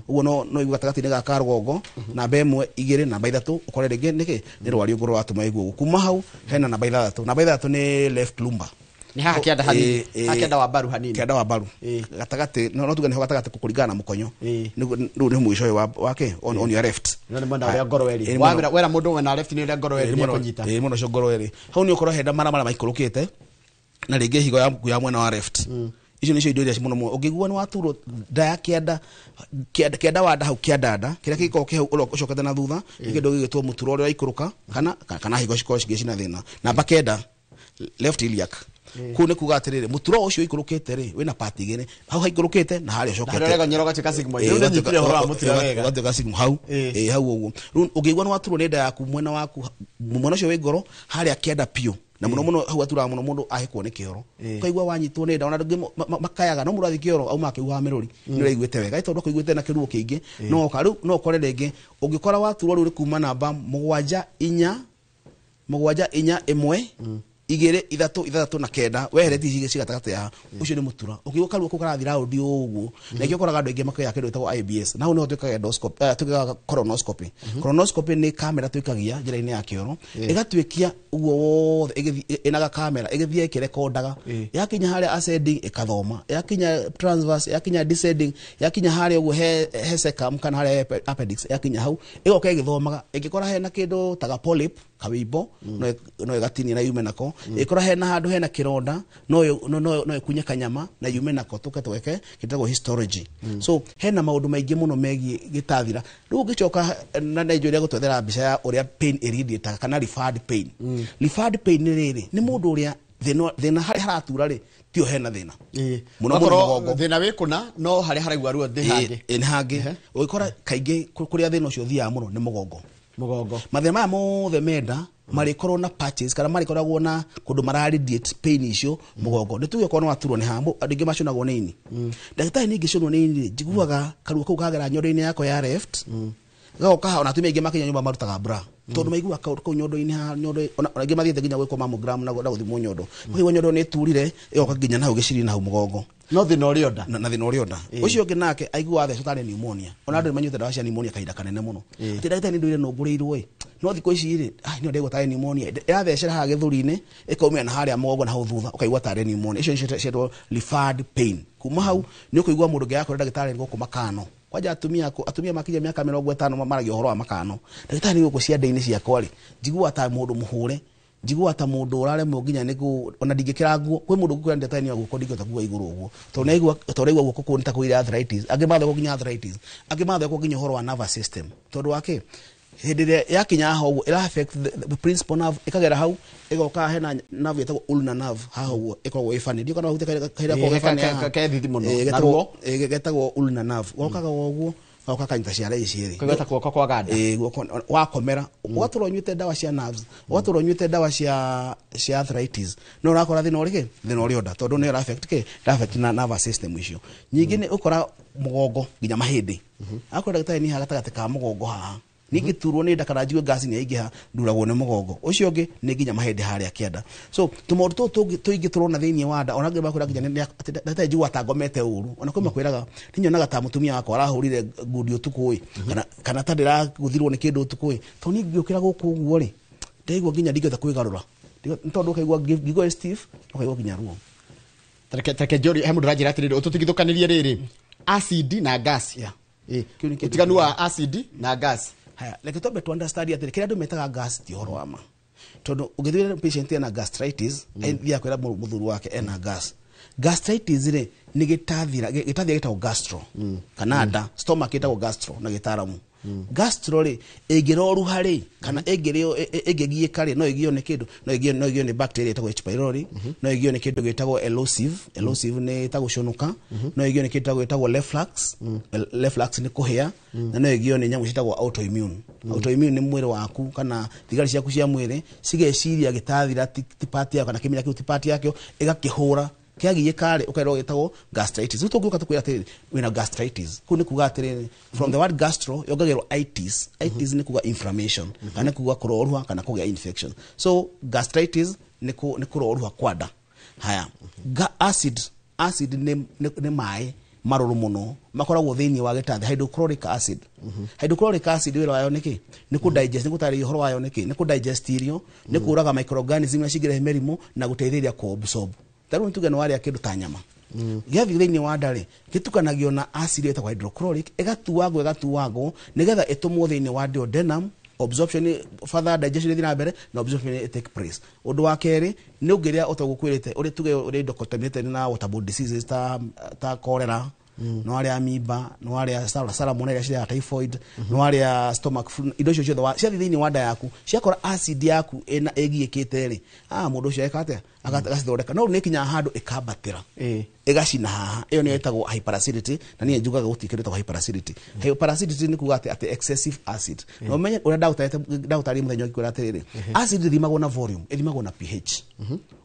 Ũguo no igu gatagatĩ-inĩ gaka ka rũgongo namba 1 2 namba 3 ũkore rĩngĩ nĩkĩ nĩ rwariũngũ rũratũma igue ũguo. Kuma hau hena namba 6. Namba 6 nĩ left lumbar. Nĩ haha kĩanda hanini. Haha kĩanda wa mbaru hanini. Kĩanda wa mbaru. Gatagatĩ no tuge nĩho gatagatĩ kũringana na mũkonyo. Rĩu nĩ mũico ũyũ wake on your left. No nĩ mwena ũrĩa ngoro ĩrĩ. Wera mũndũ mwena wa left nĩ ũrĩa ngoro ĩrĩ nĩekũnyita. Ĩĩ mwena ũcio ngoro ĩrĩ. Hau nĩ ũkorwo henda mara marĩa maikũrũkĩte na rĩngĩ higo ya mwena wa left. Icio nĩcio indo iria mũno mũno ũngĩigua nĩ waturwo nda ya kĩanda kĩanda wa nda hau kĩanda nda kĩrĩa kĩngĩkorwo kĩ hau ũcokete na thutha nĩ kĩndũ gĩgĩtwo mũturo ũrĩa ũraikũrũka kana higo cikorwo cingĩ cina thĩna. Namba 9 left iliac. Kũu nĩ kuga atĩrĩrĩ mũturo ũcio ũikũrũkĩte rĩ wĩna part igĩrĩ hau haikũrũkĩte na harĩa ũcokete. Na harĩa ũregonyera ũgatuĩka sigmoid. Rĩu nĩnyitire ũhoro wa mũturo wega. Ũgatuĩka sigmoid hau. Ĩĩ hau ũguo. Rĩu ũngĩigua nĩ waturwo nĩ nda yaku mwena waku mwena ũcio wĩ ngoro harĩa kĩanda piũ na mũno mũno hau aturaga mũno mũndũ ahĩkwo nĩ kĩoro. Ũkaigua wanyitwo nĩ nda ona andũ makayaga no mũndũ athiĩ kĩoro auma akĩhuhaga mĩrũri nĩ ũraiguĩte wega tondũ akũiguĩte na kĩruo kĩingĩ no oka rĩu no ũkore rĩngĩ ũngĩkora waturwo rĩu nĩ kuma namba 7 4 7 4 1 2 3 6 na 9 weheretie ici ci gatagatĩ haha ũcio nĩ mũtura ũkĩigua karuo kau karathiĩ raundi ũguo na ikĩo ũkoraga andũ aingĩ makĩoya kĩndũ gĩtagwo IBS na hau nĩho twĩkaga endoscopy twĩkaga colonoscopy. Colonoscopy nĩ kamera twĩkagia njĩra-inĩ ya kĩoro ĩgatuĩkia ũguo wothe ĩgĩthiĩ ĩna gakamera ĩgĩthiĩ ĩkĩrekondaga yakinya harĩa ascending ĩkathoma yakinya transverse yakinya descending yakinya harĩa ũguo he cecum kana harĩa he appendix yakinya hau ĩgoka ĩgĩthomaga ĩngĩkora hena kĩndũ ta ga polyp kawimbo no ĩgatinia na yume nako ĩkora hena handũ hena kĩronda no ĩkunye kanyama na yume nako tũke tweke kĩtagwo histology. So hena maũndũ maingĩ mũno megiĩ gĩtathira. Rĩu ũngĩcoka na nĩ njũĩ gũtwethera mbica ya ũrĩa pain ĩradiataga kana referred pain. Referred pain nĩ rĩrĩ nĩ mũndũ ũrĩa thĩna harĩa haratura rĩ tio hena thĩna mũno mũno mũgongo thĩna wĩ kũna no harĩa haraigua ruo nĩ hangĩ. Nĩ hangĩ ũgĩkora kaingĩ kũrĩa thĩna ũcio ũthiaga mũno nĩ mũgongo. Mathĩna maya mothe menda marĩkorwo na patches kana marĩkoragwo na kũndũ mara radiate pain icio mũgongo. Nĩ tuge okorwo nĩ waturwo nĩ haha andũ aingĩ macũnagwo nĩ ini. Ndagĩtarĩ niĩ ingĩcũnwo nĩ ini rĩ njiguaga karuo kau kagera nyondo-inĩ yakwa ya left gagoka haha ona atumia aingĩ makinya nyũmba marutaga bra tondũ maiguaga kaũndũ kau nyondo-inĩ haha nyondo ona aingĩ mathiĩte nginya gwĩkwo mammogram na gũthimwo nyondo makaigua nyondo nĩ ĩturire ĩgoka nginya na hau gĩciri na hau mũgongo no thĩna ũrĩ o nda na thĩna ũrĩ o nda. Ũcio ũngĩ nake aiguaga thecwo tarĩ pneumonia ona andũ nĩ manyuĩte ndawa cia pneumonia kahinda kanene mũno atĩ ndagĩtarĩ nĩ ndũire nũngũrĩirwo ĩ no thikũ ici rĩ nĩ ndĩgwo tarĩ pneumonia ĩrathecera haha gĩthũri-inĩ ĩkaumĩra na harĩa mũgongo na hau thutha ũkaigua tarĩ pneumonia. Icio nĩcio cietwo referred pain. Kuma hau nĩ ũkũigua mũndũ ũngĩ akwĩra ndagĩtarĩ gũkũ makano kwanja atumia makinya mĩaka 50 maragia ũhoro wa makano. Ndagĩtarĩ nĩ gũkũ ciande-inĩ ciakwa rĩ njiguaga ta mũndũ mũhũre njiguaga ta mũndũ ũraremwo nginya nĩ ona ndingĩkĩra nguo kwĩ mũndũ ũngĩkwĩra ndagĩtarĩ nĩ guoko ndingĩhota kuga igũrũ ũguo tondũ nĩaigua guoko kũu nĩ ta kũire arthritis. Angĩ mathekwo nginya arthritis angĩ mathekwo nginya ũhoro wa nervous system tondũ wake hĩndĩ ĩrĩa yakinya haha ũguo ĩra affect the principal nerve ĩkagera hau ĩgoka hena nerve ĩtagwo ulnar nerve haha ũguo ĩkoragwo ĩ funny ndiũ kana wahutia kahinda koragwo funny haha. Getagwo ulnar nerve gokaga ũguo goka kanyita ciara ici cierĩ Kũigua guoko kwa ganda. Guoko wakomera ũgatũra ũnyuĩte ndawa cia nerves ũgatũra ũnyuĩte ndawa cia arthritis no ũrakora thĩna ũrĩ kĩ thĩna ũrĩ o nda tondũ nĩ ĩra affect kĩ ĩra affect na nervous system icio. Nyingĩ nĩ ũkora mũgongo nginya mahĩndĩ akorwo ndagĩtarĩ nĩ haha gatagatĩ ka mũgongo haha ningĩturwo nĩ nda kana njigue ngasi nĩ yaingĩha nduragwo nĩ mũgongo ũcio ũngĩ nĩ nginya mahĩndĩ harĩa kĩanda. So tũmaũndũ tũtũ tũingĩ tũrona thĩinĩ wa nda ona angĩ makwĩra nginya ndagĩtarĩ njiguaga ta ngomete ũru ona kwĩ makwĩraga nĩ nyonaga ta mũtumia wakwa arahũrire ngundi ũtukũ ĩ kana ta ndĩragũthirwo nĩ kĩndũ ũtukũ ĩ tondũ niĩ ngĩũkĩra gũkũ ũguo rĩ ndaigua nginya ndingĩhota kwĩgarũra nĩ tondũ ũkaigua ngingo ĩ stiff ũkaigua nginya ruo. Tareke njũrie he mũndũ ũranjĩra atĩrĩrĩ ũtũtigithũkanĩrie rĩrĩ acid na gas. Ũtiganu wa acid na gas. Haya, reke twambe tu understand atĩrĩ kĩrĩa andũ metaga gas ti ũhoro wa ma tondũ ũngĩthiĩ patient ena gastritis athiaga kwĩra mũthuri wake ena gas Gastritis rĩ nĩ gĩtathira gĩtathira gĩtagwo gastro kana nda, stomach ĩtagwo gastro na gĩtaramu. Gastro rĩ ĩngĩroruha rĩ kana ĩngĩrĩo ĩngĩgiĩka rĩ, no ĩgio nĩ kĩndũ, no ĩgio nĩ bacteria ĩtagwo H pylori, no ĩgio nĩ kĩndũ gĩtagwo erosive. Erosive nĩ ta gũcũnũka. No ĩgio nĩ kĩndũ gĩtagwo reflux. Reflux nĩ kũhĩa. Na no ĩgio nĩ nyamũ ciĩtagwo autoimmune. Autoimmune nĩ mwĩrĩ waku kana thigari ciaku cia mwĩrĩ cigeciria gĩtathira ti part yako kana kĩmira kĩu ti part yakĩo, ĩgakĩhũra kĩagiĩka rĩ, ũkerwo gĩtagwo gastritis. Rĩu tũngĩũka tũkwĩra atĩrĩrĩ wĩna gastritis, kũu nĩ kuga atĩrĩrĩ from the word gastro yongagĩrwo itis. Itis nĩ kuga inflammation kana nĩ kuga kũroruha kana kũgĩa infection. So gastritis nĩ kũroruha kwa nda. Haya, acid nĩ maĩ marũrũ mũno makoragwo thĩinĩ wa gĩtathi, hydrochloric acid. Hydrochloric acid wĩra wayo nĩ kĩ? Nĩ kũ digest, nĩ gũtarĩria ũhoro wayo nĩ kĩ? Nĩ kũ digest irio, nĩ kũraga microorganism iria cingĩrehe mĩrimũ na gũteithĩrĩria kũ absorb. Ta rĩu nĩtuge nĩ warĩa kĩndũ ta nyama, gĩathiĩ thĩinĩ wa nda rĩ, gĩtukanagio na acid ĩtagwo hydrochloric, ĩgatuangwo nĩgetha ĩtũmwo thĩinĩ wa duodenum, absorption, further digestion ĩthiĩ na mbere na absorption take place. Ũndũ wa kerĩ nĩ ũngĩrĩa ũtagũkwĩrĩte ũrĩa tuge ũrĩa indo contaminated na waterborne diseases ta cholera, no arĩa amoeba, no arĩa salmonella cia typhoid, no arĩa stomach flu, indo icio ciothe ciathiĩ thĩinĩ wa nda yaku ciakora acid yaku ĩna ĩgiĩkĩte rĩ, mũndũ ũcio eka atĩa? Agacithondeka. No nĩ ĩkinyaga handũ ĩkambatĩra ĩgacina haha, ĩyo nĩyo ĩtagwo hyperacidity. Na niĩ njugaga gũtirĩ kĩndũ gĩtagwo hyperacidity. Hyperacidity nĩ kuga atĩ excessive acid. Na ũmenye ũrĩa ndagũtarĩria mũthenya ũngĩ kwĩra atĩrĩrĩ, acid ĩthimagwo na volume, ĩthimagwo na pH,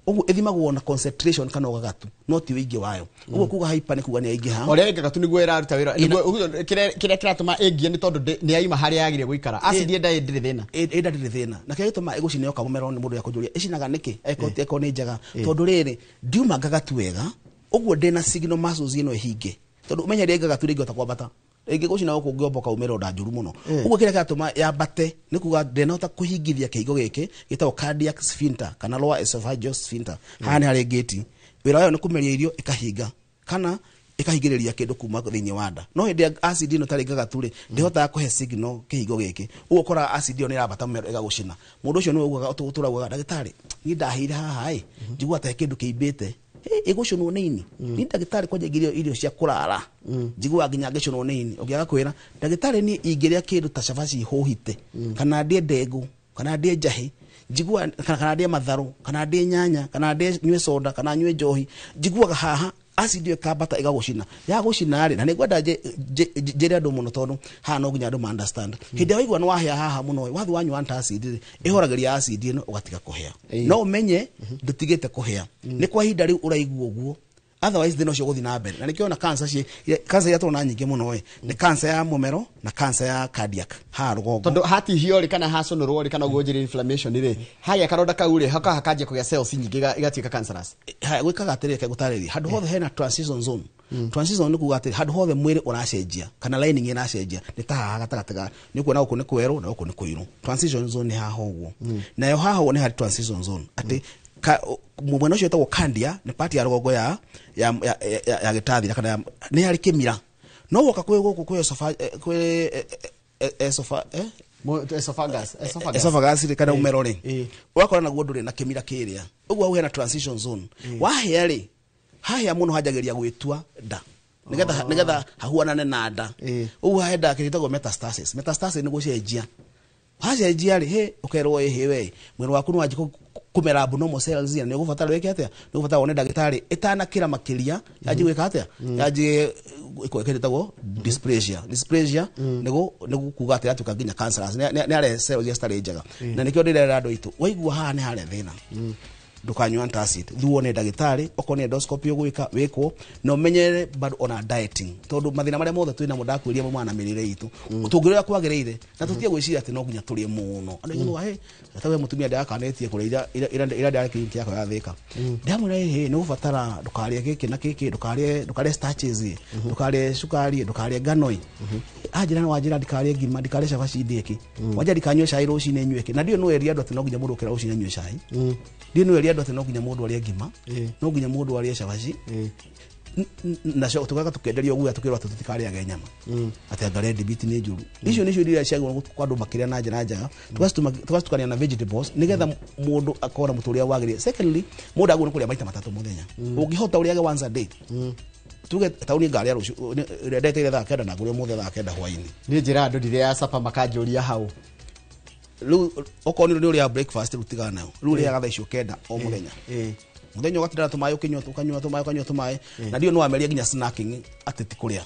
ũguo ĩthimagwo na concentration kana ũgagatu, no ti ũingĩ wayo. Ũguo kuga hyper nĩ kuga nĩ yaingĩha. Ũrĩa ĩngagatu nĩguo ĩraruta wĩra, nĩguo kĩrĩa kĩratũma ĩngie nĩ tondũ nĩ yaima harĩa yagĩrĩire gũikara. Acid ĩnda ndĩrĩ thĩna. Ĩnda ndĩrĩ thĩna. Na kĩrĩa gĩtũmaga ĩgũcine yoka mũmero nĩ mũndũ yakũnjũria ĩcinaga nĩkĩ angĩkorwo nĩ njega, tondũ rĩrĩ ndiuma ngagatu wega, ũguo ndĩna signal muscles ĩno ĩhinge, tondũ ũmenye rĩrĩa ngagatu rĩngĩhota kwambata rĩngĩ gũcina gũkũ ngĩomboka umĩre nda njũru mũno. Ũguo kĩrĩa kĩratũma yambate nĩ kuga ndĩnahota kũhingithia kĩhingo gĩkĩ gĩtagwo cardiac sphincter kana lower esophageal sphincter. Haha nĩ harĩ ngĩti, wĩra wayo nĩ kũmeria irio ĩkahinga kana ĩkahingĩrĩria kĩndũ kuma thĩinĩ wa nda. No hĩndĩ ya acid ĩno tarĩ ngagatu rĩ, ndĩhotaga kũhe signal kĩhingo gĩkĩ, ũguo ũkoraga acid ĩyo nĩ ĩrambata mũmero ĩgagũcina. Mũndũ ũcio nĩwe ugaga ũtũraguaga ndagĩtarĩ niĩ ndahĩire haha ĩ, njiguaga ta kĩndũ kĩimbĩte, ĩgũcũnwo nĩ ini. Ni ndagĩtarĩ kwanja ingĩrĩa irio cia kũrara njiguaga nginya ngĩcũnwo nĩ ini. Ũngĩaga kwĩra ndagĩtarĩ niĩ ingĩrĩa kĩndũ ta cabaci hũhite kana ndĩe ndengũ kana ndĩe njahĩ njiguaga, kana ndĩe matharũ kana ndĩe nyanya kana ndĩe nyue soda kana nyue njohi, njiguaga haha acid ĩyo ĩkambata ĩgagũcina. Yagũcina rĩ, na nĩngwenda njĩre andũ mũno tondũ haha no nginya andũ ma understand. Hĩndĩ ĩrĩa waigua nĩ wahĩa haha mũno, wathiĩ wanyua antacid rĩ, ĩhoragĩria acid ĩno ũgatiga kũhĩa. No ũmenye ndũtigĩte kũhĩa, nĩ kwa ihinda rĩu ũraigua ũguo, otherwise thĩna ũcio ũgũthiĩ na mbere. Na nĩkĩo ona cancer iria tũrona nyingĩ mũno ĩ, nĩ cancer ya mũmero na cancer ya cardiac haha rũgongo. Tondũ hatihio rĩ kana hacũnũrwo rĩ kana ũguo njĩrĩ inflammation rĩ, hagĩa karonda kau rĩ haka hakanjia kũgĩa cells nyingĩ igatuĩka cancerous. Haya, gwĩkaga atĩrĩrĩ, reke ngũtarĩrie. Handũ hothe hena transition zone. Transition zone nĩ kuga atĩrĩ, handũ hothe mwĩrĩ ũracenjia kana lining ĩracenjia, nĩ ta haha gatagatĩ ga nĩ kuona gũkũ nĩ kwerũ na gũkũ nĩ kũirũ. Transition zone nĩ haha ũguo. Nayo haha ũguo nĩ harĩ transition zone atĩ mwena ũcio wĩtagwo cardia nĩ part ya rũgongo ya gĩtathira kana nĩ harĩ kĩmira. No woka kwĩ gũkũ kwĩ esophagus esophagus rĩ kana umero rĩ, ũgakora naguo ndũrĩ na kĩmira kĩrĩa. Ũguo hau hena transition zone. Wahĩa rĩ, hahĩa mũno hanjagĩrĩria gwĩtua nda nĩgetha hahuanane na nda. Ũguo hahenda kĩndũ gĩtagwo metastasis. Metastasis nĩ gũcenjia. Wacenjia rĩ, hĩ ũkerwo ĩhĩ we mwĩrĩ waku nĩ wanjia kũmera abnormal cells, na nĩ ũgũbatara wĩke atĩa? Nĩ ũgũbatara wone ndagĩtarĩ ĩtanakĩra makĩria, yanjie gwĩka atĩa? Yanjie kĩndũ gĩtagwo dysplasia. Dysplasia nĩ kuga atĩ yatuĩka nginya cancerous, nĩ arĩa cells iria citarĩ njega. Na nĩkĩo ndĩrera andũ aitũ, waigua haha nĩ harĩa thĩna, ndũkanyua antacid, thiĩ wone ndagĩtarĩ, okorwo nĩ endoscopy ũgwĩka wĩkwo, na ũmenyere bado ona dieting, tondũ mathĩna marĩa mothe twĩ namo ndakwĩria maumana na mĩrĩre itũ. Tũngĩrĩa kwagĩrĩire na tũtige gwĩciria atĩ no nginya tũrĩe mũno. Andũ aingĩ maugaga, hĩ ta we mũtumia ndĩrakanĩtie kũrĩa ira ndĩrarĩ clinic yakwa ya Thĩka, ndĩramwĩra hĩ nĩ ũgũbatara ndũkarĩe gĩkĩ na gĩkĩ, ndũkarĩe starches, ndũkarĩe cukari, ndũkarĩe ngano ĩ. Anjĩra nĩ wanjĩra ndikarĩe ngima, ndikarĩe cabaci ndĩe kĩ, wanjĩra ndikanyue cai rũcinĩ nyue kĩ. Na ndiũĩ nũ erire andũ atĩ no nginya mũndũ okĩra rũcinĩ anyue cai, ndiũĩ nũ erire andũ atĩ no nginya mũndũ arĩe ngima, no nginya mũndũ arĩe cabaci. Nacio tugaga tukenderio guya tukirwo atĩ tũtikarĩage nyama, atĩ anga red meat nĩ njũru. Icio nĩcio irio iria ciagĩrĩirwo kwa andũ makĩrĩa na njĩra njega, tũgacitukania na vegetables nĩgetha mũndũ akorwo na mũtũrĩre wagĩrĩire. Secondly, mũndũ agĩrĩirwo nĩ kũrĩa maita matatũ mũthenya. Ũngĩhota ũrĩage once a day. Tuge tauni ngarĩa rũciũ ĩrĩa ndeteire thaa 9 na ngũrĩa ũmũthĩ thaa 9 hwaĩ-inĩ. Niĩ njĩra andũ ndirĩaga supper makanjũria hau. Rĩu okorwo nĩ ũrĩa breakfast rĩu tigana nayo, rĩu ũrĩaga thaa icio 9 o mũthenya. Mũthenya ũgatinda na tũmaĩ ũkĩnyua, ũkanyua tũmaĩ, ũkanyua tũmaĩ, na ndiũ no wameria nginya snacking atĩ ti kũrĩa.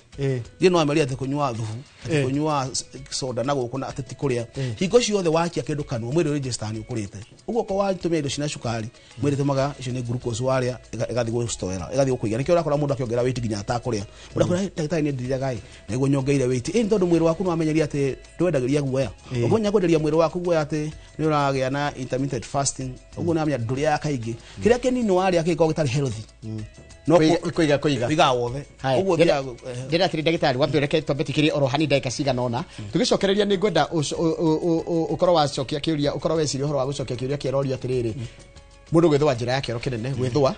Ndiũ no wameria atĩ kũnyua thubu, atĩ kũnyua soda na gũkũ na atĩ ti kũrĩa. Hingo ciothe wakia kĩndũ kanua mwĩrĩ register nĩ ũkũrĩte. Ũguo okorwo watũmĩa indo cina cukari, mwĩrĩ tũmaga icio nĩ glucose warĩa ĩgathiĩ gũstoera, ĩgathiĩ gũkũiga. Nĩkĩo ũrakora mũndũ akĩongerera weight nginya atakũrĩa. Ũrakora ndagĩtarĩ nĩ ndirĩaga ĩ, nĩguo nyongereire weight. Ĩ nĩ tondũ mwĩrĩ waku nĩ wamenyeria atĩ ndwendagĩria guoya. Ũngĩmenya kwenderia mwĩrĩ waku guoya atĩ nĩ ũragĩa na intermittent fasting, ũguo nĩ wamenya ndũrĩaga kaingĩ. Kĩrĩa kĩnini warĩa kĩngĩkorwo gĩtarĩ healthy. No kũiga kũiga. Kũiga wothe. Ũguo thiaga ndĩrenda atĩrĩ ndagĩtarĩ, wambe ũreke twambe tũkĩrie oro hani ndagĩka cigana ũna. Tũgĩcokereria nĩ ngwenda ũkorwo wacokia kĩũria, ũkorwo weciria ũhoro wa gũcokia kĩũria kĩrorio atĩrĩrĩ. Mũndũ gwĩthũa njĩra ya kĩoro kĩnene, gwĩthũa.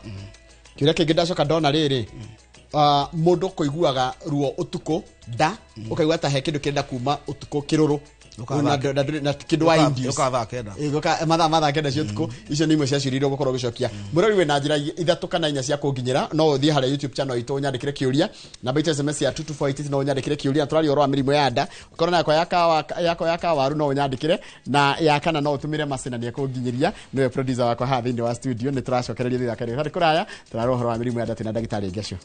Kĩũria kĩngĩ ndacoka ndona rĩrĩ, mũndũ kũiguaga ruo ũtukũ nda, ũkaigua ta he kĩndũ kĩrenda kuma ũtukũ kĩrũrũ. Na kĩndũ wa induce. Ũka thaa 9. Ũka mathaa 9 cia ũtukũ. Icio nĩ imwe cia ciũria iria ũgũkorwo ũgĩcokia. Mũrori wĩna njĩra 3 kana 4 cia kũnginyĩra, no ũthiĩ harĩa YouTube channel itũ ũnyandĩkĩre kĩũria. Namba itũ SMS ya 22488 no ũnyandĩkĩre kĩũria. Tũraria ũhoro wa mĩrimũ ya nda. Ũkorwo na yakwa ya kawaru no ũnyandĩkĩre, na ya kana no ũtũmĩre Macina nĩ ekũnginyĩria. Nĩwe producer wakwa haha thĩinĩ wa studio. Nĩ tũracokereria thutha karĩ harĩ kũraya. Tũraria ũhoro wa mĩrimũ ya nda twĩna ndagĩtarĩ Ngecio.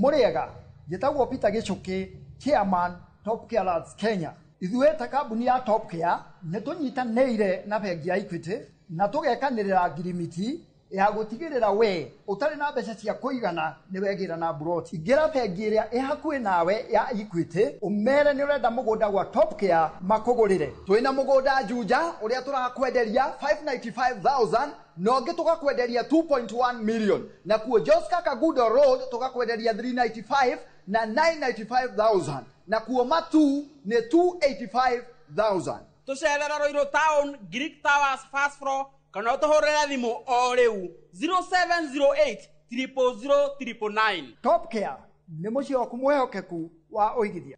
Mũrĩega, njĩtagwo Peter Gĩchũkĩ, chairman Top Care Labs Kenya. Ithuĩ ta kambuni ya Top Care nĩ tũnyitanĩire na bengi ya Equity na tũgekanĩrĩra ngirimiti ya gũtigĩrĩra we ũtarĩ na mbeca cia kũigana nĩ wegĩra na mburoti. Ingĩra bengi ĩrĩa ĩ hakuhĩ nawe ya Equity ũmere nĩ ũrenda mũgũnda gwa Top Care makũgũrĩre. Twĩna mũgũnda Juja ũrĩa tũrakwenderia 595,000 na ũngĩ tũgakwenderia 2.1 million, na kuo Joska Kagudo Road tũgakwenderia 395 na 995,000, na kuo Matu nĩ 285,000. Tũcerera Ruiru Town, Greek Towers first floor, kana ũtũhũrĩre thimũ o rĩu 0708 000 999. Top Care nĩ mũciĩ waku mwĩhokeku wa ũigithia.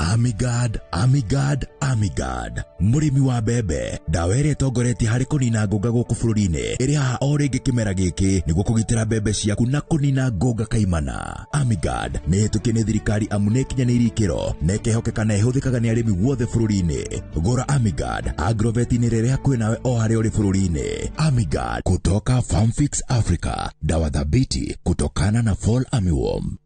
Amigard, Amigard, Amigard. Mũrĩmi wa mbembe, ndawa ĩrĩa ĩtongoretie harĩ kũnina ngũnga gũkũ bũrũri-inĩ ĩrĩ haha o rĩngĩ kĩmera gĩkĩ nĩguo kũgitĩra mbembe ciaku na kũnina ngũnga kaimana. Amigard nĩ ĩhĩtũkie nĩ thirikari amu nĩ ĩkinyanĩirie ikĩro na ĩkehokeka na ĩhũthĩkaga nĩ arĩmi guothe bũrũri-inĩ. Gũra Amigard Agrovet-inĩ rĩrĩa hakuhĩ nawe o harĩa ũrĩ bũrũri-inĩ. Amigard kutoka Farmfix Africa, dawa thabiti kutokana na Fall Armyworm.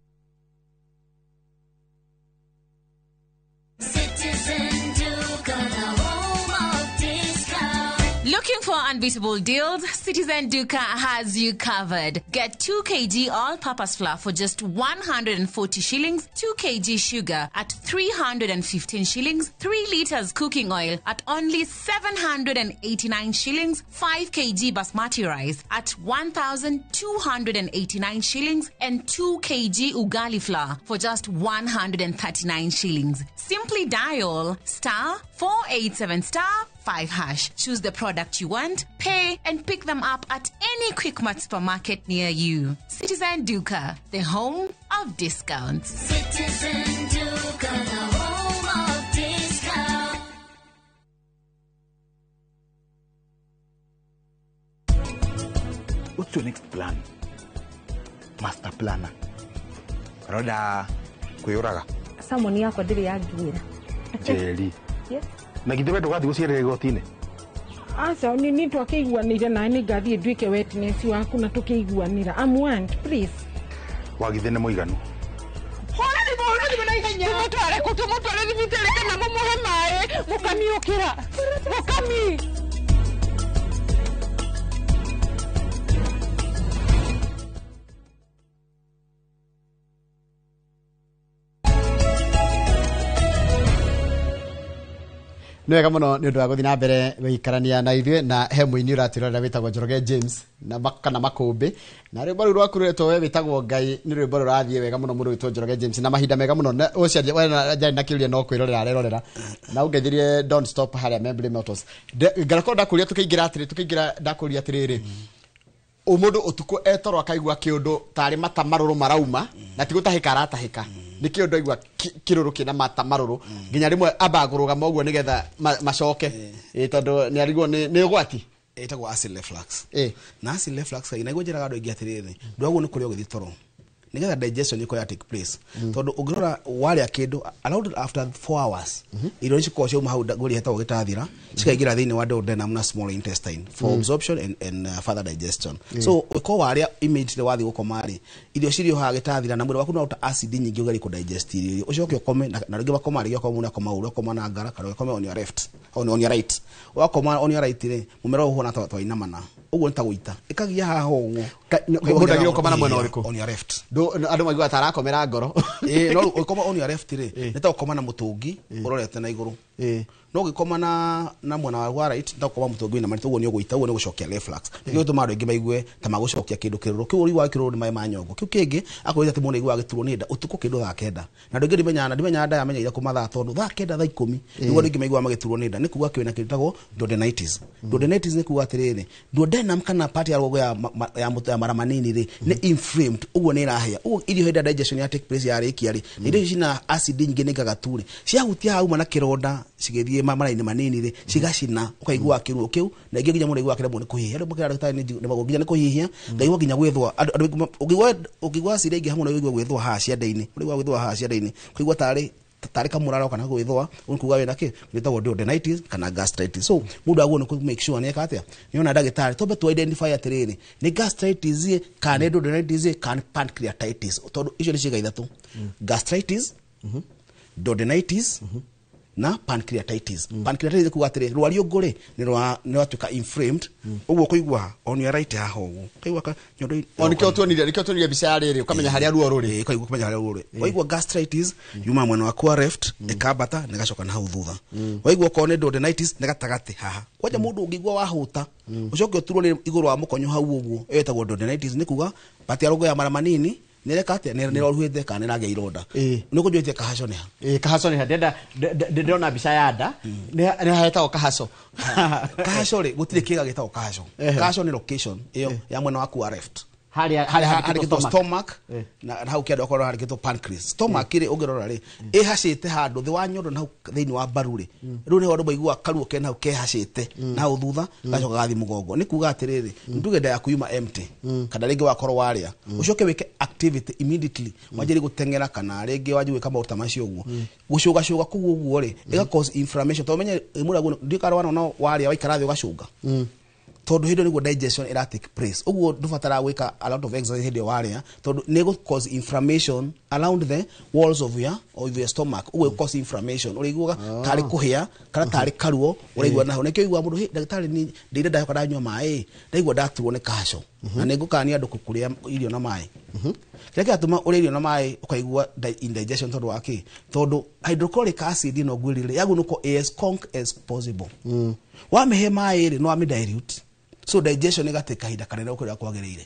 Looking for unbeatable deals? Citizen Duka has you covered. Get 2 kg all-purpose flour for just 140 shillings, 2 kg sugar at 315 shillings, 3 liters cooking oil at only 789 shillings, 5 kg basmati rice at 1,289 shillings, and 2 kg ugali flour for just 139 shillings. Simply dial *487*5#. Choose the product you want, pay, and pick them up at any Quickmart supermarket near you. Citizen Duka, the home of discounts. Citizen Duka, the home of discounts. What's your next plan? Master planner. Roda kwĩyũraga. Salmon yakwa ndĩrĩ yanginyĩra. Njeri. Yes. Na githĩ we ndũgathiĩ gũciarĩra igoti-inĩ? Aca, ni twakĩiguanĩire nawe nĩ ngathiĩ nduĩke witness waku na tũkĩiguanĩra. I'm one, please. Wagithĩ nĩ mũiganu. Hũra thimũ, hũra thimũ na ihenya. Tũmũtware kũ, tũmũtware thibitarĩ kana mũmũhe maĩ. Mũkami ũkĩra. Mũkami. Nĩ wega mũno nĩ ũndũ wa gũthiĩ na mbere gũikarania na ithuĩ, na he mũini ũratwĩrorera wĩtagwo Njoroge James na kana Makũmbĩ, na rwĩmbo rũu rwaku rwetwo we wĩtagwo Ngai nĩ rwĩmbo rũrathiĩ wega mũno mũndũ wĩtwo Njoroge James, na mahinda mega mũno. Na ũcio we njarĩ na kĩũria no kwĩrorera arerorera, na ũngeithirie don't stop harĩa Membley Motors. Ngakorwo ndakũria tũkĩingĩra atĩrĩ, tũkĩingĩra ndakũria atĩrĩrĩ, mũndũ ũtukũ etoro akaigua kĩũndũ tarĩ mata marũrũ marauma, na ti gũtahĩka aratahĩka, nĩ kĩũndũ aigua kĩrũrũ kĩna mata marũrũ, nginya rĩmwe ambaga kũrũgama ũguo nĩgetha macoke. Tondũ nĩ arigwo nĩ ũgwati. Ĩtagwo acid reflux. Na acid reflux kaingĩ naiguo njĩraga andũ aingĩ atĩrĩrĩ, ndwagwo nĩ kũrĩa ũgĩthiĩ toro nĩgetha digestion ĩkorwo ya take place, tondũ ũngĩrora warĩa kĩndũ around after 4 hours, irio ici cikoragwo ciauma hau ngũrĩ hetagwo gĩtathira, cikaingĩra thĩinĩ wa duodenum na small intestine for absorption and further digestion. So ũkorwo warĩa immediately wathiĩ gũkoma rĩ, irio cirĩ o haha gĩtathira, na mwĩrĩ waku no ũruta acid nyingĩ ũgerie kũ digest irio iria, ũcoke ũkome. Na rĩngĩ makoma, rĩngĩ ũkoma mũndũ akoma ũru, ũkoma na ngara, kana ũkome on your left, on your right. Wakoma on your right rĩ, mũmero ũhuana ta twainamana ũguo, nĩ ta gũita ĩkagia haha ũguo. Mũndũ agĩrĩirwo gũkoma na mwena ũrĩkũ? On your left. Andũ maiguaga ta arakomera ngoro. Ĩĩ, no ũkoma on your left rĩ, nĩ ta ũkoma na mũtũngi ũrorete na igũrũ. No ũgĩkoma na mwena wa right, nĩ ta ũkoma mũtũngi wĩna marĩtũ, ũguo nĩ ũgũita, ũguo nĩ gũcokia reflux. Nĩkĩo gĩtũmaga andũ aingĩ maigue ta magũcokia kĩndũ kĩrũrũ kĩu ũiguaga kĩrũrũ nĩ maĩ ma nyongo. Kĩu kĩngĩ akwĩra atĩ mũndũ aiguaga gĩturwo nĩ nda ũtukũ kĩndũ thaa 9, na andũ aingĩ ndimenyaga nda yamenyeire kũma thaa, tondũ thaa 9, thaa 10 nĩguo andũ aingĩ maiguaga magĩturwo nĩ nda. Nĩ kuga kĩna kĩtagwo duodenitis. Duodenitis nĩ kuga atĩrĩrĩ, duodenum kana part ya rũgongo ya mara manini rĩ, nĩ inflamed, ũguo nĩ ĩrahĩa, ũguo irio hĩndĩ ya digestion ya take place yarĩkia rĩ, na irio icio cina acid nyingĩ nĩ ngagatu rĩ, ciahutia hauma na kĩronda, cigĩthiĩ mara-inĩ manini rĩ, cigacina, ũkaigua kĩruo kĩu. Na ingĩ nginya mũndũ aiguaga kĩremwo nĩ kũhihia. Andũ makĩra ndagĩtarĩ nĩ nginya nĩ kũhihia, ngaigua nginya gwĩthũa. Andũ ũngĩigua acid ĩingĩ hamwe, ũigua gwĩthũa haha ciande-inĩ, ũraigua gwĩthũa haha ciande-inĩ, ũkaigua tarĩ kamũraro kana gwĩthũa, ũguo nĩ kuga wĩna kĩ gĩtagwo duodenitis kana gastritis. So mũndũ agwo nĩ kũ make sure nĩ eka atĩa, nĩ ona ndagĩtarĩ twambe tu identify atĩrĩrĩ, nĩ gastritis ĩ, kana nĩ duodenitis ĩ, kana nĩ pancreatitis, tondũ icio nĩ ciĩga ithatũ: gastritis, duodenitis na pancreatitis. Pancreatitis kuga atĩrĩ, rwariũngũ rĩ, nĩ rwatuĩka inflamed, ũguo kũigua on your right haha ũguo, ũkaigua ka nyondo. O nĩkĩo tuonire mbica ya rĩrĩ, ũkamenya harĩa ruo rũrĩ. Ĩĩ, ũkaigua kũmenya harĩa ruo rũrĩ. Waigua gastritis yuma mwena waku wa left, ĩkambata na ĩgacoka na hau thutha. Waigua okorwo nĩ duodenitis nĩ gatagatĩ haha kwanja. Mũndũ ũngĩigua wahũta ũcoke ũturwo nĩ igũrũ wa mũkonyo hau ũguo, ĩyo ĩtagwo duodenitis. Nĩ kuga part ya rũgongo ya mara manini nĩ ĩreka atĩa? Nĩ ĩroruhĩte kana nĩ ĩragĩa ironda. Nĩ ũkũnjũĩtie kahaco nĩ ha? Ĩĩ, kahaco nĩ ha? Ndĩrenda ndĩrona mbica ya nda, nĩ hetagwo kahaco. Kahaco rĩ, gũtirĩ kĩga gĩtagwo kahaco. Kahaco nĩ location ĩyo ya mwena waku wa left, harĩa handĩkĩtwo handĩkĩtwo stomach, na hau kĩanda ũkorwo handĩkĩtwo pancreas. Stomach rĩ, ũngĩrora rĩ, ĩhacĩte handũ thĩ wa nyondo na hau thĩinĩ wa mbaru rĩ. Rĩu nĩho andũ maiguaga karuo kena hau kehacĩte na hau thutha, gacoka gathiĩ mũgongo. Nĩ kuga atĩrĩrĩ, nduge nda yaku yuma empty, kana rĩngĩ wakorwo warĩa ũcoke wĩke activity immediately, wanjĩrĩrie gũteng'era kana rĩngĩ wanjie gwĩka maũndũ ta macio ũguo, gũcũgacũga kũu ũguo rĩ, ĩga cause inflammation. Tondũ menye mũragwo ndikarwana no warĩa waikara thĩ ũgacũnga, tondũ hĩndĩ ĩyo nĩguo digestion ĩra take place. Ũguo ndũbataraga gwĩka a lot of exercise hĩndĩ ĩyo warĩa, tondũ nĩ ĩgũ cause inflammation around the walls of your stomach. Ũguo ĩgũ cause inflammation, ũrĩiguaga tarĩ kũhĩa kana tarĩ karuo ũraigua naho. Nĩkĩo ũiguaga mũndũ, "Hĩ, ndagĩtarĩ, ni ndĩire ndacoka ndanyua maĩ, ndaigua ndaturwo nĩ kahaco." Na nĩ ngũkania andũ kũrĩa irio na maĩ. Kĩrĩa kĩratũma ũrĩe irio na maĩ ũkaigua indigestion, tondũ wa kĩ? Tondũ hydrochloric acid ĩno ngwĩrire yagwo nĩ as conk as possible. Wamĩhe maĩ rĩ, no wamĩ dilute, so digestion ĩgatĩka kahinda kanene gũkĩra kwagĩrĩire.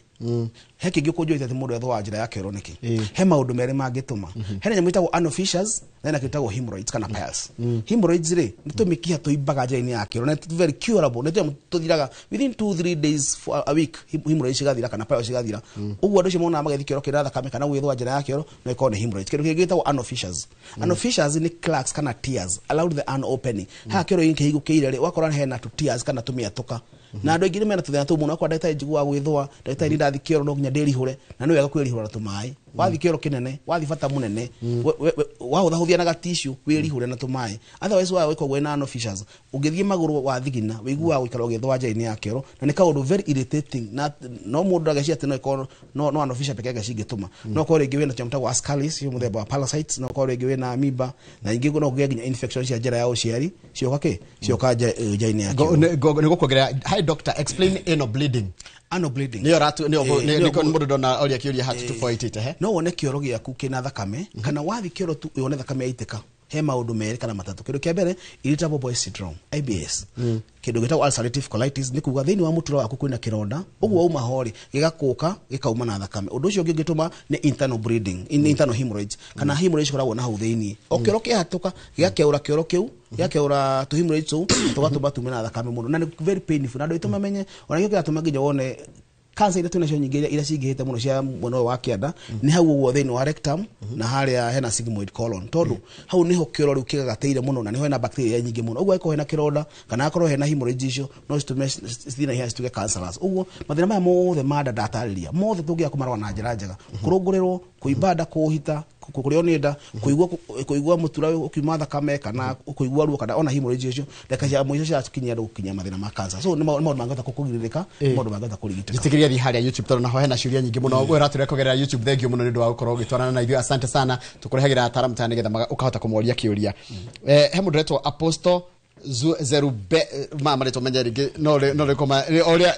He kĩngĩ ũkũnjũrĩte atĩ mũndũ ethũaga njĩra ya kĩoro nĩkĩ? He maũndũ merĩ mangĩtũma. He nyamũ ĩtagwo anal fissures, na hena kĩndũ gĩtagwo hemorrhoids kana piles. Hemorrhoids rĩ, nĩ tũmĩkiha tũimbaga njĩra-inĩ ya kĩoro, na it's very curable, nĩ tũnyamũ tũthiraga within 2 3 days for a week, hemorrhoids cigathira kana piles cigathira. Ũguo andũ acio monaga magĩthiĩ kĩoro kĩna thakame kana gwĩthũa njĩra ya kĩoro, no ĩkorwo nĩ hemorrhoids. Kĩndũ kĩngĩ gĩtagwo anal fissures. Anal fissures nĩ cracks kana tears around the anal opening. Haha kĩoro-inĩ kĩhingũkĩire rĩ, ũgakora hena tũ tears kana tũmĩatũka, na andũ aingĩ nĩ mena tũthĩna tũu mũno. Akwa ndagĩtarĩ, njiguaga gwĩthũa, ndagĩtarĩ, nĩ ndathi kĩoro no nginya ndĩrihũre. Na nĩ wega kwĩrihũra na tũmaĩ. Wathi kĩoro kĩnene, wathi bata mũnene, wahũthahũthia na gatissue, wĩrihũre na tũmaĩ. Otherwise waga gwĩka ũguo na anal fissures, ũngĩthiĩ magũrũ wathigina, wĩiguaga gũikara ũgĩthũa njĩra-inĩ ya kĩoro, na nĩ kaũndũ very irritating. Na no mũndũ ageciria atĩ no ĩkorwo no anal fissure peke yake cingĩtũma. No korwo rĩngĩ wĩna kĩnyamũ gĩtagwo ascaris, cio mũthemba wa parasites, no korwo rĩngĩ wĩna amoeba, na ingĩ no kũgĩa nginya infection cia njĩra ya ũciari cioka kĩ cioka njĩra-inĩ ya kĩoro. Nĩ gũkuongerera. Hi doctor, explain anal bleeding. Anal bleeding. Nĩyo ratu nĩyo. Nĩyo. Nĩ mũndũ ndona oria kĩũria hatu 2488 he. No wone kĩoro gĩaku kĩna thakame, kana wathi kĩoro tu wone thakame yaitĩka. He maũndũ merĩ kana matatũ. Kĩndũ kĩa mbere, irritable bowel syndrome, IBS, kĩndũ gĩtagwo ulcerative colitis, nĩ kuga thĩinĩ wa mũtura waku kwĩna kĩronda, ũguo wauma ho rĩ, gĩgakũka gĩkauma na thakame. Ũndũ ũcio ũngĩ ũngĩtũma nĩ internal bleeding, internal hemorrhage, kana hemorrhage cikoragwo na hau thĩinĩ. O kĩoro kĩahatũka gĩgakeũra kĩoro kĩu, gĩgakeũra tũ hemorrhage tũu, tũgatũma tume na thakame mũno, na nĩ very painful, na andũ aitũ mamenye ona nĩkĩo kĩratũma nginya wone cancer iria twĩnacio nyingĩ, iria cingĩhĩte mũno cia mwena ũyũ wa kĩanda, nĩ hau ũguo thĩinĩ wa rectum na harĩa hena sigmoid colon, tondũ hau nĩho kĩoro rĩu kĩgagatĩire mũno na nĩho hena bacteria nyingĩ mũno. Ũguo angĩkorwo hena kĩronda kana akorwo hena hemorrhage, icio no citũme cithiĩ na ihenya cituĩke cancerous. Ũguo mathĩna maya mothe ma nda ndatarĩria mothe tũngĩaga kũmarora na njĩra njega, kũrũngũrĩrwo, kũimba nda, kũhita, kũrĩo nĩ nda, kũigua mũtura ũkiuma thakame, kana kũigua ruo, kana ona hemorrhage icio, ndagĩka cia mũico ciakinyia andũ gũkinyia mathĩna ma cancer. So nĩ maũndũ mangĩhota kũgirĩrĩka, maũndũ mangĩhota kũrigitĩka. Njĩtĩkĩria thiĩ harĩa YouTube, tondũ naho hena ciũria nyingĩ mũno. We ũratũrĩa kũgerera YouTube, thank you mũno nĩ ũndũ wa gũkorwo ũgĩtwarana na ithuĩ, asante sana. Tũkũrehagĩra ataaramu ta nĩgetha ũkahota kũmoria kĩũria. He mũndũ ũretwo Apostle Zerube, ma marĩtwa menye rĩngĩ no rĩ koma ũrĩa